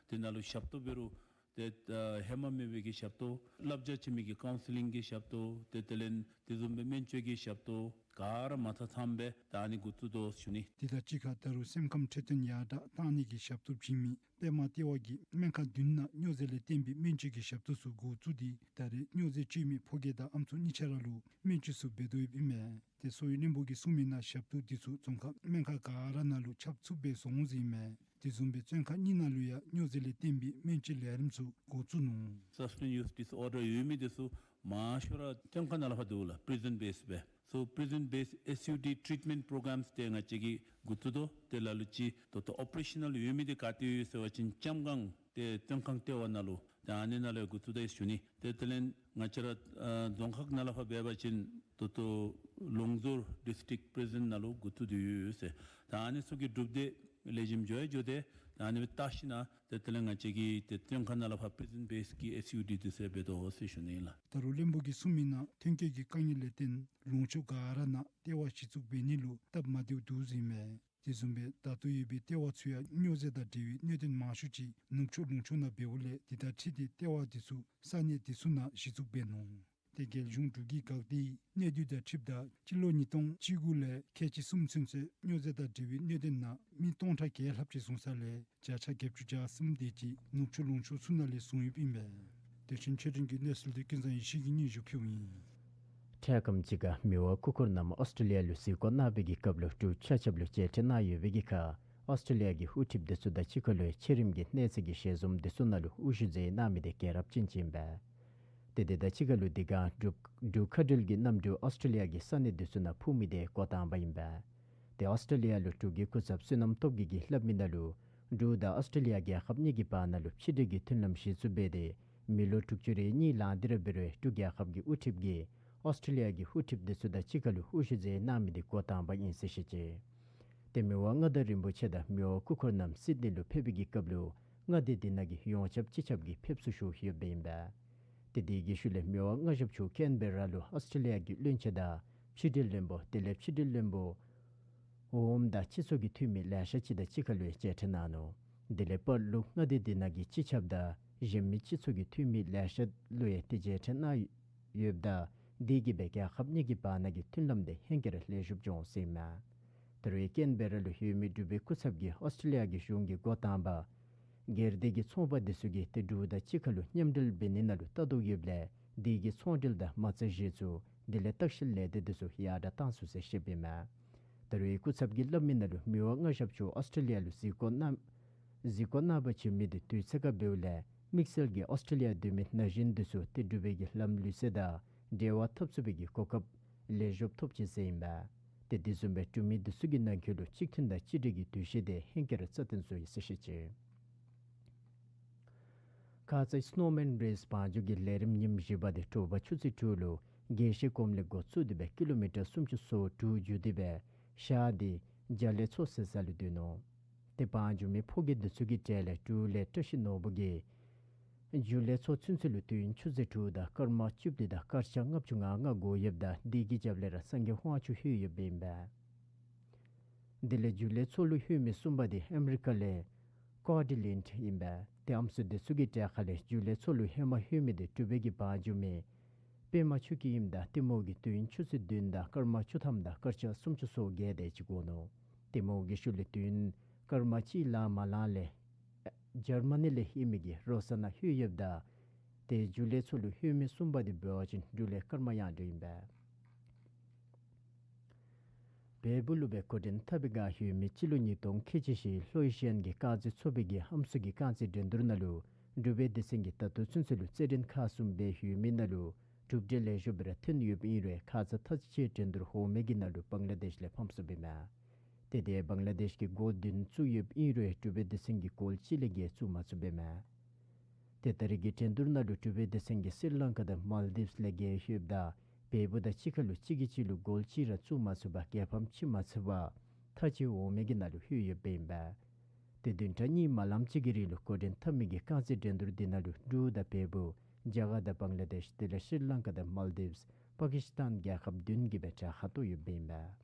དེ་ནང་ལུ་ཞབས་ཏོག་འབད་རུང་ཏེ་ཨ་ཧེ་མ་མེད་པའི་གི་ཞབས་ཏོག་བསླབ་བྱ་བྱིན་མི་གི་ཀའུན་སི་ལིང་གི་ཞབས་ཏོག་ཏེ་དེ་ལས་དེ་བཟུམ་སྦེ་སྨན་བཅོས་ཀྱི་ཞབས་ཏོག་ག་ར་མ་ཚང་ཚངམ་སྦེ་ད་ཨ་ནི་འགོ་བཙུགས་དོ་ཟེར་ཞུ་ནི། དེ་དང་གཅིག་ཁར་ད་རུང་སེམས་ཁམས་འཕྲོད་བསྟེན་ཡར་དྲག་གཏང་ནི་གི་ཞབས་ཏོག་བྱིན་མི་པདྨ་ལྟེ་བ་གིས་སྨན་ཁང་བདུན་ནང་སྨྱོ་རྫས་ལས་བརྟེན་པའི་སྨན་བཅོས་ཀྱི་ཞབས་ཏོག་ཚུ་འགོ་བཙུགས་ཏེ་ད་རེས་སྨྱོ་རྫས་སྤྱོད་མི་ཕོ་སྐྱེས་དང་ཨམ་སྲུ་གཉིས་ཆ་ར་ལུ་སྨན་བཅོས་ཚུ་འབད་དོ་ཡོདཔ་ཨིན་མས། ཏེ་གསོ་བའི་བློན་པོ་གིས་གསུངས་མི་ནང་ཞབས་ཏོག་འདི་ཚུ་རྫོང་ཁག་སྨན་ཁང་ག་ར་ནང་ལུ་ཁྱབ་ཚུགསཔ་སྦེ་བཟོ་འོང་ཟེར་ཨིན་མས། དེ་བཟུམ་སྦེ་བཙོན་ཁང་གཉིས་ནང་ལུ་ཡང་སྨྱོ་རྫས་ལས་བརྟེན་པའི་སྨན་བཅོས་ལས་རིམ་ཚུ་འགོ་བཙུགས་ནུག། Substance use disorder ཡོད་མི་འདི་ཚུ་མང་ཤོས་ར་བཙོན་ཁང་ནང་ལས་ཕར་འདུག་ལགས། པི་རི་ཟན་བེསི་སྦེ། So prison based S U D treatment programs འདི་ང་བཅས་ཀྱིས་འགོ་བཙུགས་དོ། དེ་ལ་ལུ་ཅིག་ད་ལྟོ་ཨོ་པ་རེ་ཤ་ནཱལ་ཡོད་མི་འདི་ག་ཏེ་ཡོད་ཟེར་བ་ཅིན་ལྕམ་སྒང་ཏེ་བཙོན་ཁང་ལྟེ་བ་ནང་ལུ་ད་ཨ་ནི་ནང་ལུ་འགོ་བཙུགས་དོ་ཟེར་ཞུ་ནི། ཏེ་དེ་ལས་ང་བཅས་ར་ཨ་རྫོང་ཁག་ནང་ལས་ཕར་འབད་བ་ཅིན་ད་ལྟོ་ལུང་ཟུར་ཌིསི་ཊིཀ་པི་རི་ཟན་ནང་ལུ་འགོ་བཙུགས་ཏེ་ཡོད་ཡོད་ཟེར། ད་ཨ་ནི་ཚུ་གི་གྲུབ་འབྲས་ལེགས་ཤོམ་འགྱོ་ཡང་འགྱོ་སྟེ་ད་ཨ་ནི་སྦེ་བལྟ་ཞིན་ན་ཏེ་དེ་ལས་ང་བཅས་ཀྱིས་ཏེ་བཙོན་ཁང་ནང་ལས་ཕར་པི་རི་ཟན་བེསི་གི་S U D འདི་ཚུ་འབད་དོ་ཟེར་ཞུ་ནི་ཨིན་ལགས། ད་རུང་བློན་པོ་གིས་གསུངས་མི་ནང་ཐོན་སྐྱེད་ཀྱི་དཀའ་ངལ་ལས་བརྟེན་ལུང་ཕྱོགས་ག་ར་ནང་ལྟེ་བ་གཞི་བཙུགས་འབད་ནི་ལུ་སྟབས་མ་བདེཝ་འདུག་ཟེར་ཨིན་མས། དེ་བཟུམ་སྦེ་ད་ལྟོ་ཡོད་པའི་ལྟེ་བ་ཚུ་ཡང་སྨྱོ་རྫས་དང་འབྲེལ་བའི་གནད་དོན་མང་ཤོས་ཅིག་ནུབ་ཕྱོགས་ལུང་ཕྱོགས་ནང་འབདཝ་ལས་དེ་དང་འཁྲིལ་ཏེ་ལྟེ་བ་དེ་ཚུ་ས་གནས་དེ་ཚུ་ནང་གཞི་བཙུགས་འབད་ནུག། ཏེ་རྒྱལ་གཞུང་འབྲུག་གི་འགག་སྡེའི་གནས་སྡུད་དང་འཁྲིལཝ་ད་སྤྱི་ལོ་ཉིས་སྟོང་བཅུ་དགུ་ལས་ཁལ་གཅིག་གསུམ་ཚུན་ཚོད་སྨྱོ་རྫས་དང་འབྲེལ་བའི་གནད་དོན་ནང་མི་སྟོང་ཕྲག་བརྒྱད་ལྷགཔ་ཅིག་བཟུང་ས་ལས་བརྒྱ་ཆ་བརྒྱད་ཅུ་གྱ་གསུམ་དེ་ཅིག་ནུབ་ཕྱོགས་ལུང་ཕྱོགས་ཚུ་ནང་ལས་བཟུང་ཡོདཔ་ཨིན་པས། དེ་བཞིན་ཆོས་སྒྲོན་གྱི་གནས་ཚུལ་འདི་ཀུན་བཟང་ཡེ་ཤེས་ཀྱིས་སྙན་ཞུ་ཕུལཝ་ཨིན། འཕྲལ་ཁམས་ཅིག་ཁར་མི་དབང་སྐུ་འཁོར་རྣམས་ཨོསི་ཊྲེ་ལི་ཡ་ལུ་གཟིགས་སྐོར་གནང་བའི་གི་སྐབས་ལུ་འབྲུག་ཆ་ཁྱབ་ལུ་མཇལ་འཕྲད་གནང་ཡོད་པའི་གི་ཁར་ཨོསི་ཊྲེ་ལི་ཡ་གི་དབུ་ཁྲིདཔ་འདི་ཚུ་དང་གཅིག་ཁར་ལུ་ཡང་ཆེ་རིམ་གྱི་གནས་ཚད་ཀྱི་ཞལ་འཛོམས་འདི་ཚུ་ནང་ལུ་དབུ་བཞུགས་མཛད་གནང་མི་འདི་རྒྱལ་རབས་ཅན་ཅིག་ཨིན་པས། ཏེ་དེ་དང་གཅིག་ཁར་ལུ་འདི་ག་འབྲུག་འབྲུག་མཁའ་འགྲུལ་གྱི་གནམ་གྲུ་ཨོསི་ཊྲེ་ལི་ཡ་གི་ས་གནས་འདི་ཚུ་ནང་འཕུར་མི་འདི་འགོ་དང་པ་ཨིན་པས། ཏེ་ཨོསི་ཊྲེ་ལི་ཡ་ལུ་འབྲུག་གི་སྐུ་ཚབ་བསོད་ནམས་སྟོབས་རྒྱས་ཀྱིས་སླབ་མི་ནང་ལུ་འབྲུག་དང་ཨོསི་ཊྲེ་ལི་ཡ་རྒྱལ་ཁབ་གཉིས་ཀྱི་བར་ན་ལུ་ཕྱི་འབྲེལ་གྱི་མཐུན་ལམ་གཞི་བཙུགས་འབད་དེ་མི་ལོ་དྲུག་ཅུ་རེ་གཉིས་ལང་སྟེ་ར་འབད་རུང་འབྲུག་རྒྱལ་ཁབ་ཀྱི་དབུ་ཁྲིདཔ་གིས་ཨོསི་ཊྲེ་ལི་ཡ་གི་དབུ་ཁྲིདཔ་འདི་ཚུ་དང་གཅིག་ཁར་ལུ་དབུ་བཞུགས་མཛད་གནང་མི་འདི་འགོ་དང་པ་ཨིན་ཟེར་བཤད་ཅི། ཏེ་མི་དབང་མངའ་བདག་རིན་པོ་ཆེ་དང་མི་དབང་སྐུ་འཁོར་རྣམས་སིཌ་ནི་ལུ་ཕེབས་པའི་གི་སྐབས་ལུ་མངའ་སྡེ་འདི་ནང་གི་ཡོངས་ཁྱབ་སྤྱི་ཁྱབ་ཀྱི་ཕེབས་བསུ་ཞུ་ཡོདཔ་ཨིན་པས། ཏེ་དེ་གི་ཤུལ་ལས་མི་དབང་མངའ་ཞབས་མཆོག་ཀེན་བེ་ར་ལུ་ཨོསི་ཊྲེ་ལི་ཡ་གི་བློན་ཆེན་དང་ཕྱི་འབྲེལ་བློན་པོ་དེ་ལས་ཕྱི་འབྲེལ་བློན་པོ་འོགམ་དང་སྤྱི་ཚོགས་ཀྱི་འཐུས་མི་ལེ་ཤ་ཅིག་དང་གཅིག་ཁར་ལུ་ཡང་མཇལ་འཕྲད་གནང་ནུག། དེ་ལས་པར་ལུ་མངའ་སྡེ་འདི་ནང་གི་སྤྱི་ཁྱབ་དང་གཞན་མི་སྤྱི་ཚོགས་ཀྱི་འཐུས་མི་ལེ་ཤ་ལུ་ཡང་ཏེ་མཇལ་འཕྲད་གནང་ཡོདཔ་ད་དེ་གིས་སྦེ་རྒྱལ་ཁབ་གཉིས་ཀྱི་བར་ན་གི་མཐུན་ལམ་འདི་ཧེང་སྐལ་ར་ལེགས་ཤོམ་བྱུང་ཟེར་ཨིན་མས། ད་རུང་ཀེན་བེ་ར་ལུ་ཡོད་མི་འབྲུག་པའི་སྐུ་ཚབ་ཀྱིས་ཨོསི་ཊྲེ་ལི་ཡ་གི་གཞུང་གི་འགོ་དང་པ་སྒེར་སྡེ་གི་ཚོང་པ་འདི་ཚུ་གིས་ཏེ་འབྲུག་དང་གཅིག་ཁར་ལུ་མཉམ་འབྲེལ་འབད་ནི་ནང་ལུ་ལྟ་རྟོག་ཡོདཔ་ལས་དེ་གི་ཚོང་འབྲེལ་དང་མ་རྩ་གཞི་བཙུགས་དེ་ལས་ལྟ་བཤལ་ལས་སྡེ་འདི་ཚུ་ཡར་དྲག་བཏང་ཚུགས་ཟེར་བཤདཔ་ཨིན་མས། ད་རུང་སྐུ་ཚབ་ཀྱིས་སླབ་མི་ནང་ལུ་མི་དབང་མངའ་ཞབས་མཆོག་ཨོསི་ཊྲེ་ལི་ཡ་ལུ་གཟིགས་སྐོར་གནང་གཟིགས་སྐོར་གནང་པར་བྱོན་མི་འདི་དུས་ཚོད་ཁར་འབདཝ་ལས་དམིགས་བསལ་གྱིས་ཨོསི་ཊྲེ་ལི་ཡ་སྡོད་མི་ན་གཞོན་འདི་ཚུ་ཏེ་འབྲུག་པའི་གི་ལམ་ལུགས་སྲོལ་དང་འབྲེལ་བ་འཐབ་ཚུགས་པའི་གི་གོ་སྐབས་ལེགས་ཤོམ་ཐོབ་ཅི་ཟེར་ཨིན་པས། ཏེ་དེ་བཟུམ་སྦེ་འབྲུག་མི་འདི་ཚུ་གི་ནང་འཁོད་ལུ་གཅིག་མཐུན་དང་གཅིག་སྒྲིལ་གྱི་འདུ་ཤེས་འདི་ཧེང་སྐལ་ར་རྩ་བརྟན་བཟོ་ཡི་ཟེར་བཤད་ཅི། ཁ་ཙ་སི་ནོ་མེན་རེས་བང་རྒྱུག་གི་ལས་རིམ་ཉིནམ་བཞི་པ་འདི་དྲོ་པ་ཆུ་ཚོད་དྲུག་ལུ་དགེ་བཤེས་སྒོམ་ལས་འགོ་བཙུགས་ཏེ་སྦེ་ཀི་ལོ་མི་ཊར་སུམ་ཅུ་སོ་དྲུག་བརྒྱུད་དེ་སྦེ་ཤར་ཏེ་རྒྱ་ལས་མཚོ་ཟེར་ས་ལུ་སྡོད་ནུག། ཏེ་བང་རྒྱུག་མི་ཕོ་སྐྱེས་འདི་ཚུ་གི་གྲས་ལས་འབྲུག་ལས་བཀྲ་ཤིས་ནོར་བུ་གིས་རྒྱུ་ལས་མཚོ་ཚུན་ཚོད་ལུ་དུས་ཡུན་ཆུ་ཚོད་དྲུག་དང་སྐར་མ་བཅུ་བདུན་དང་སྐར་ཆ་ལྔ་བཅུ་ང་ལྔ་འགོར་ཡོདཔ་ད་དེ་གི་རྒྱབ་ལས་ར་སངས་རྒྱས་དབང་ཕྱུག་ལྷོད་ཡོདཔ་ཨིན་པས། དེ་ལས་འཇུ་ལེ་མཚོ་ལུ་ལྷོད་མི་གསུམ་པ་དེ་ཨ་མི་རི་ཀ་ལས་ཀར་ཌི་ལེནཌ་ཨིན་པས། ཏེ་ཨམ་སྲུ་དེ་ཚུ་གི་གྲལ་ཁ་ལས་འཇུ་ལེ་མཚོ་ལུ་ཧེ་མ་ལྷོད་མི་དེ་འབྲུག་པའི་གི་བང་རྒྱུག་མི་པད་མ་ཆོས་སྐྱིད་ཨིནམ་ད་ཏེ་མོ་གིས་དུས་ཡུན་ཆུ་ཚོད་བདུན་དང་སྐར་མ་བཅུ་ཐམ་དང་སྐར་ཆ་སུམ་ཅུ་སོ་བརྒྱད་དེ་ཅིག་འགོར་ནུག། ཏེ་མོ་གི་ཤུལ་ལས་དུས་ཡུན་སྐར་མ་གཅིག་ལང་མ་ལང་ལས་འཇར་མ་ནི་ལས་ལྷོད་མི་གི་རོ་ས་ནང་ལྷོད་ཡོདཔ་ད་ཏེ་འཇུ་ལེ་མཚོ་ལུ་ལྷོད་མི་གསུམ་པ་དེ་འབད་བ་ཅིན་འབྲུག་ལས་སྐར་མ་ཡང་འགྲོ་ཨིན་པས། བལ་པོ་ལུ་སྦེ་འགོ་འདྲེན་འཐབ་པའི་སྒང་ལྷོད་མི་སྤྱི་ལོ་ཉིས་སྟོང་ཁལ་གཅིག་བཞི་ལྷོ་ཨེ་ཤི་ཡན་གྱི་རྐང་རྩེད་ཚོགས་པའི་གི་ཨམ་སྲུ་གི་རྐང་རྩེད་འགྲན་བསྡུར་ནང་ལུ་འབྲུག་པའི་སྡེ་ཚན་གྱིས་ད་ལྟོ་ཚུན་ཚོད་ལུ་རྩེད་འགྲན་ཁག་གསུམ་འབད་ལྷོད་མི་ནང་ལུ་གྲུབ་འབྲས་ལེགས་ཤོམ་སྦེ་ར་ཐོན་ཡོདཔ་ཨིན་རུང་ཁ་ཙ་མཐའ་དཔྱད་འགྲན་བསྡུར་འོག་མའི་གི་ནང་ལུ་བང་ལ་དེཤ་ལས་ཕམ་སོཔ་ཨིན་མས། ཏེ་དེ་བང་ལ་དེཤ་གིས་གོལ་བདུན་བཙུགས་ཡོདཔ་ཨིན་རུང་འབྲུག་པའི་སྡེ་ཚན་གྱིས་གོལ་གཅིག་ལས་བརྒལ་བཙུགས་མ་ཚུགསཔ་ཨིན་མས། ཏེ་ད་རེས་ཀྱི་འགྲན་བསྡུར་ནང་ལུ་འབྲུག་པའི་སྡེ་ཚན་གྱིས་སི་རི་ལང་ཀ་དང་མཱལ་དིབས་ལས་བརྒལ་ལྷོདཔ་ད་བལ་པོ་དང་གཅིག་ཁར་ལུ་གཅིག་གིས་གཅིག་ལུ་གོལ་གཅིག་ར་བཙུགས་མ་ཚུགས་པར་རྒྱལ་ཕམ་ཕྱེ་མ་ཚུགས་པར་མཐའ་དཔྱད་འོག་མའི་གི་ནང་ལུ་ལྷོད་ཡོདཔ་ཨིན་པས། ཏེ་བདུན་ཕྲག་གཉིས་མ་ལངམ་ཅིག་གི་རིང་ལུ་འགོ་འདྲེན་འཐབ་མི་གི་རྐང་རྩེད་འགྲན་བསྡུར་འདི་ནང་ལུ་འབྲུག་དང་བལ་པོ་རྒྱ་གར་དང་བང་ལ་དེཤ་དེ་ལས་སི་རི་ལང་ཀ་དང་མཱལ་དིབས་པ་ཀི་སི་ཐན་རྒྱལ་ཁབ་བདུན་གྱིས་སྦེ་གྲལ་ཁར་གཏོགས་ཡོདཔ་ཨིན་པས།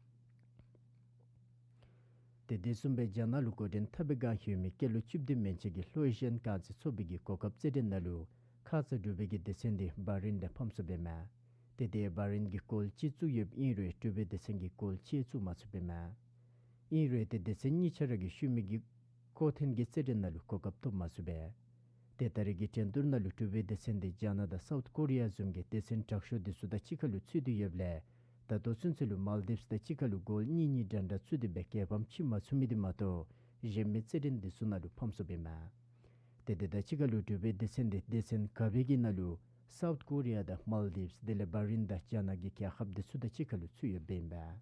ཏེ་དེ་བཟུམ་སྦེ་རྒྱ་ནག་ལུ་འགོ་འདྲེན་འཐབ་པའི་སྒང་ལྷོད་མི་སྐྱེས་ལོ་བཅུ་བདུན་མན་ཆད་ཀྱི་ལྷོ་ཨེ་ཤི་ཡན་རྐང་རྩེད་ཚོགས་པའི་གི་གོ་སྐབས་རྩེད་འགྲན་ནང་ལུ་ཁ་ཙ་འབྲུག་པའི་གི་སྡེ་ཚན་དེ་བྷ་རེན་ལས་ཕམ་སོཔ་ཨིན་མས། ཏེ་དེ་བྷ་རེན་གྱིས་གོལ་གཅིག་བཙུགས་ཡོདཔ་ཨིན་རུང་འབྲུག་པའི་སྡེ་ཚན་གྱིས་གོལ་གཅིག་བཙུགས་མ་ཚུགསཔ་ཨིན་མས། ཨིན་རུང་ཏེ་སྡེ་ཚན་གཉིས་ཆ་ར་གིས་ཤུལ་མའི་གི་འགོ་འདྲེན་གྱི་རྩེད་འགྲན་ནང་ལུ་གོ་སྐབས་ཐོབ་མ་ཚུགས་པས། ཏེ་ད་རེས་ཀྱི་འགྲན་བསྡུར་ནང་ལུ་འབྲུག་པའི་སྡེ་ཚན་དེ་རྒྱ་ནག་དང་སའུཐ་ཀོ་རི་ཡ་བཟུམ་གྱི་སྡེ་ཚན་དྲག་ཤོས་དེ་ཚུ་དང་གཅིག་ཁར་ལུ་ཚུད་དེ་ཡོདཔ་ལས་ད་ལྟོ་ཚུན་ཚོད་ལུ་མཱལ་དིབས་དང་གཅིག་ཁར་ལུ་གོལ་གཉིས་གཉིས་འདྲ་འདྲ་བཙུགས་ཏེ་སྦེ་རྒྱལ་ཕམ་ཕྱེ་མ་ཚུགས་མི་དེ་མ་གཏོགས་གཞན་མི་རྩེད་འགྲན་དེ་ཚུ་ནང་ལུ་ཕམ་སོཔ་ཨིན་མས། ཏེ་དེ་དང་གཅིག་ཁར་ལུ་འབྲུག་པའི་སྡེ་ཚན་དེ་སྡེ་ཚན་ག་བའི་གི་ནང་ལུ་སའུཐ་ཀོ་རི་ཡ་དང་མཱལ་དིབས་དེ་ལས་བྷ་རེན་དང་རྒྱ་ནག་གི་རྒྱལ་ཁབ་དེ་ཚུ་དང་གཅིག་ཁར་ལུ་ཚུད་ཡོདཔ་ཨིན་པས།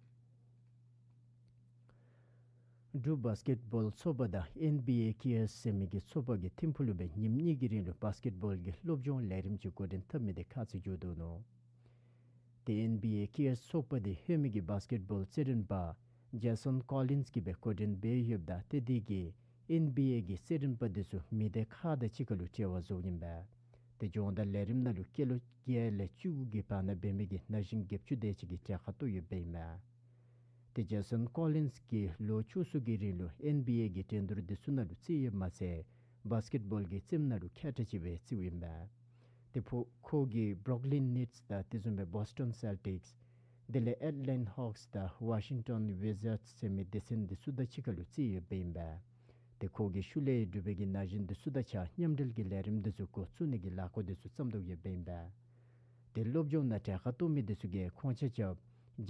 འབྲུག་བཱས་ཀེཊ་བཱོལ་ཚོགས་པ་དང་ཨེན་བི་ཨེ་ཀི་ཨེསི་ཟེར་མི་གི་ཚོགས་པ་གིས་ཐིམ་ཕུག་ལུ་སྦེ་ཉིནམ་གཉིས་ཀྱི་རིང་ལུ་བཱས་ཀེཊ་བཱོལ་གྱི་སློབ་སྦྱོང་ལས་རིམ་ཅིག་འགོ་འདྲེན་འཐབ་མི་དེ་ཁ་ཙ་མཇུག་བསྡུ་ནུག། ཏེ་ཨེན་བི་ཨེ་ཀི་ཨེསི་ཚོགས་པ་དེ་ལྷོད་མི་གི་བཱས་ཀེཊ་བཱོལ་རྩེད་འགྲན་པ་ཇེ་སོན་ཀོ་ལིནས་ཀྱིས་སྦེ་འགོ་འདྲེན་འབད་ཡོདཔ་ད་ཏེ་དེ་གིས་ཨེན་བི་ཨེ་གི་རྩེད་འགྲན་པ་དེ་ཚུ་མི་སྡེ་ཁག་དང་གཅིག་ཁར་ལུ་འབྲེལ་བ་བཟོཝ་ཨིན་པས། ཏེ་སྦྱོང་བརྡར་ལས་རིམ་ནང་ལུ་སྐྱེས་ལོ་བརྒྱད་ལས་བཅུ་དགུ་གི་བར་ན་འབད་མི་གི་ན་གཞོན་བརྒྱད་ཅུ་དེ་ཅིག་གིས་གྲལ་ཁར་གཏོགས་ཡོདཔ་ཨིན་མས། ཏེ་ཇེ་སོན་ཀོ་ལིནས་ཀྱིས་ལོ་བཅུ་གསུམ་གྱི་རིང་ལུ་ཨེན་བི་ཨེ་གི་འགྲན་བསྡུར་དེ་ཚུ་ནང་ལུ་རྩེད་ཡོདཔ་མ་ཚད་བཱས་ཀེཊ་བཱོལ་གྱི་རྩེདམོ་ནང་ལུ་མཁས་དྲགས་ཅིག་སྦེ་རྩེཝ་ཨིན་པས། ཏེ་ཕོ་ཁོ་གིས་བུ་རུག་ལིན་ནེཊསི་དང་དེ་བཟུམ་སྦེ་བོསི་ཊོན་སེལ་ཊིཀསི་དེ་ལས་ཨེཊ་ལན་ཧོགསི་དང་ཝ་ཤིང་ཊོན་ཝི་ཛརཌསི་ཟེར་མི་སྡེ་ཚན་དེ་ཚུ་དང་གཅིག་ཁར་ལུ་རྩེད་ཡོདཔ་ཨིན་པས། ཏེ་ཁོ་གི་ཤུལ་ལས་འབྲུག་པའི་གི་ན་གཞོན་དེ་ཚུ་དང་གཅིག་ཁར་མཉམ་འབྲེལ་གྱི་ལས་རིམ་དེ་ཚུ་འགོ་བཙུགས་ནི་གི་ལས་འགུལ་དེ་ཚུ་བརྩམ་དོ་ཡོདཔ་ཨིན་པས། ཏེ་སློབ་སྦྱོང་ནང་གྲལ་ཁར་གཏོགས་མི་དེ་ཚུ་གིས་ཁོང་ཆ་ཁྱབ་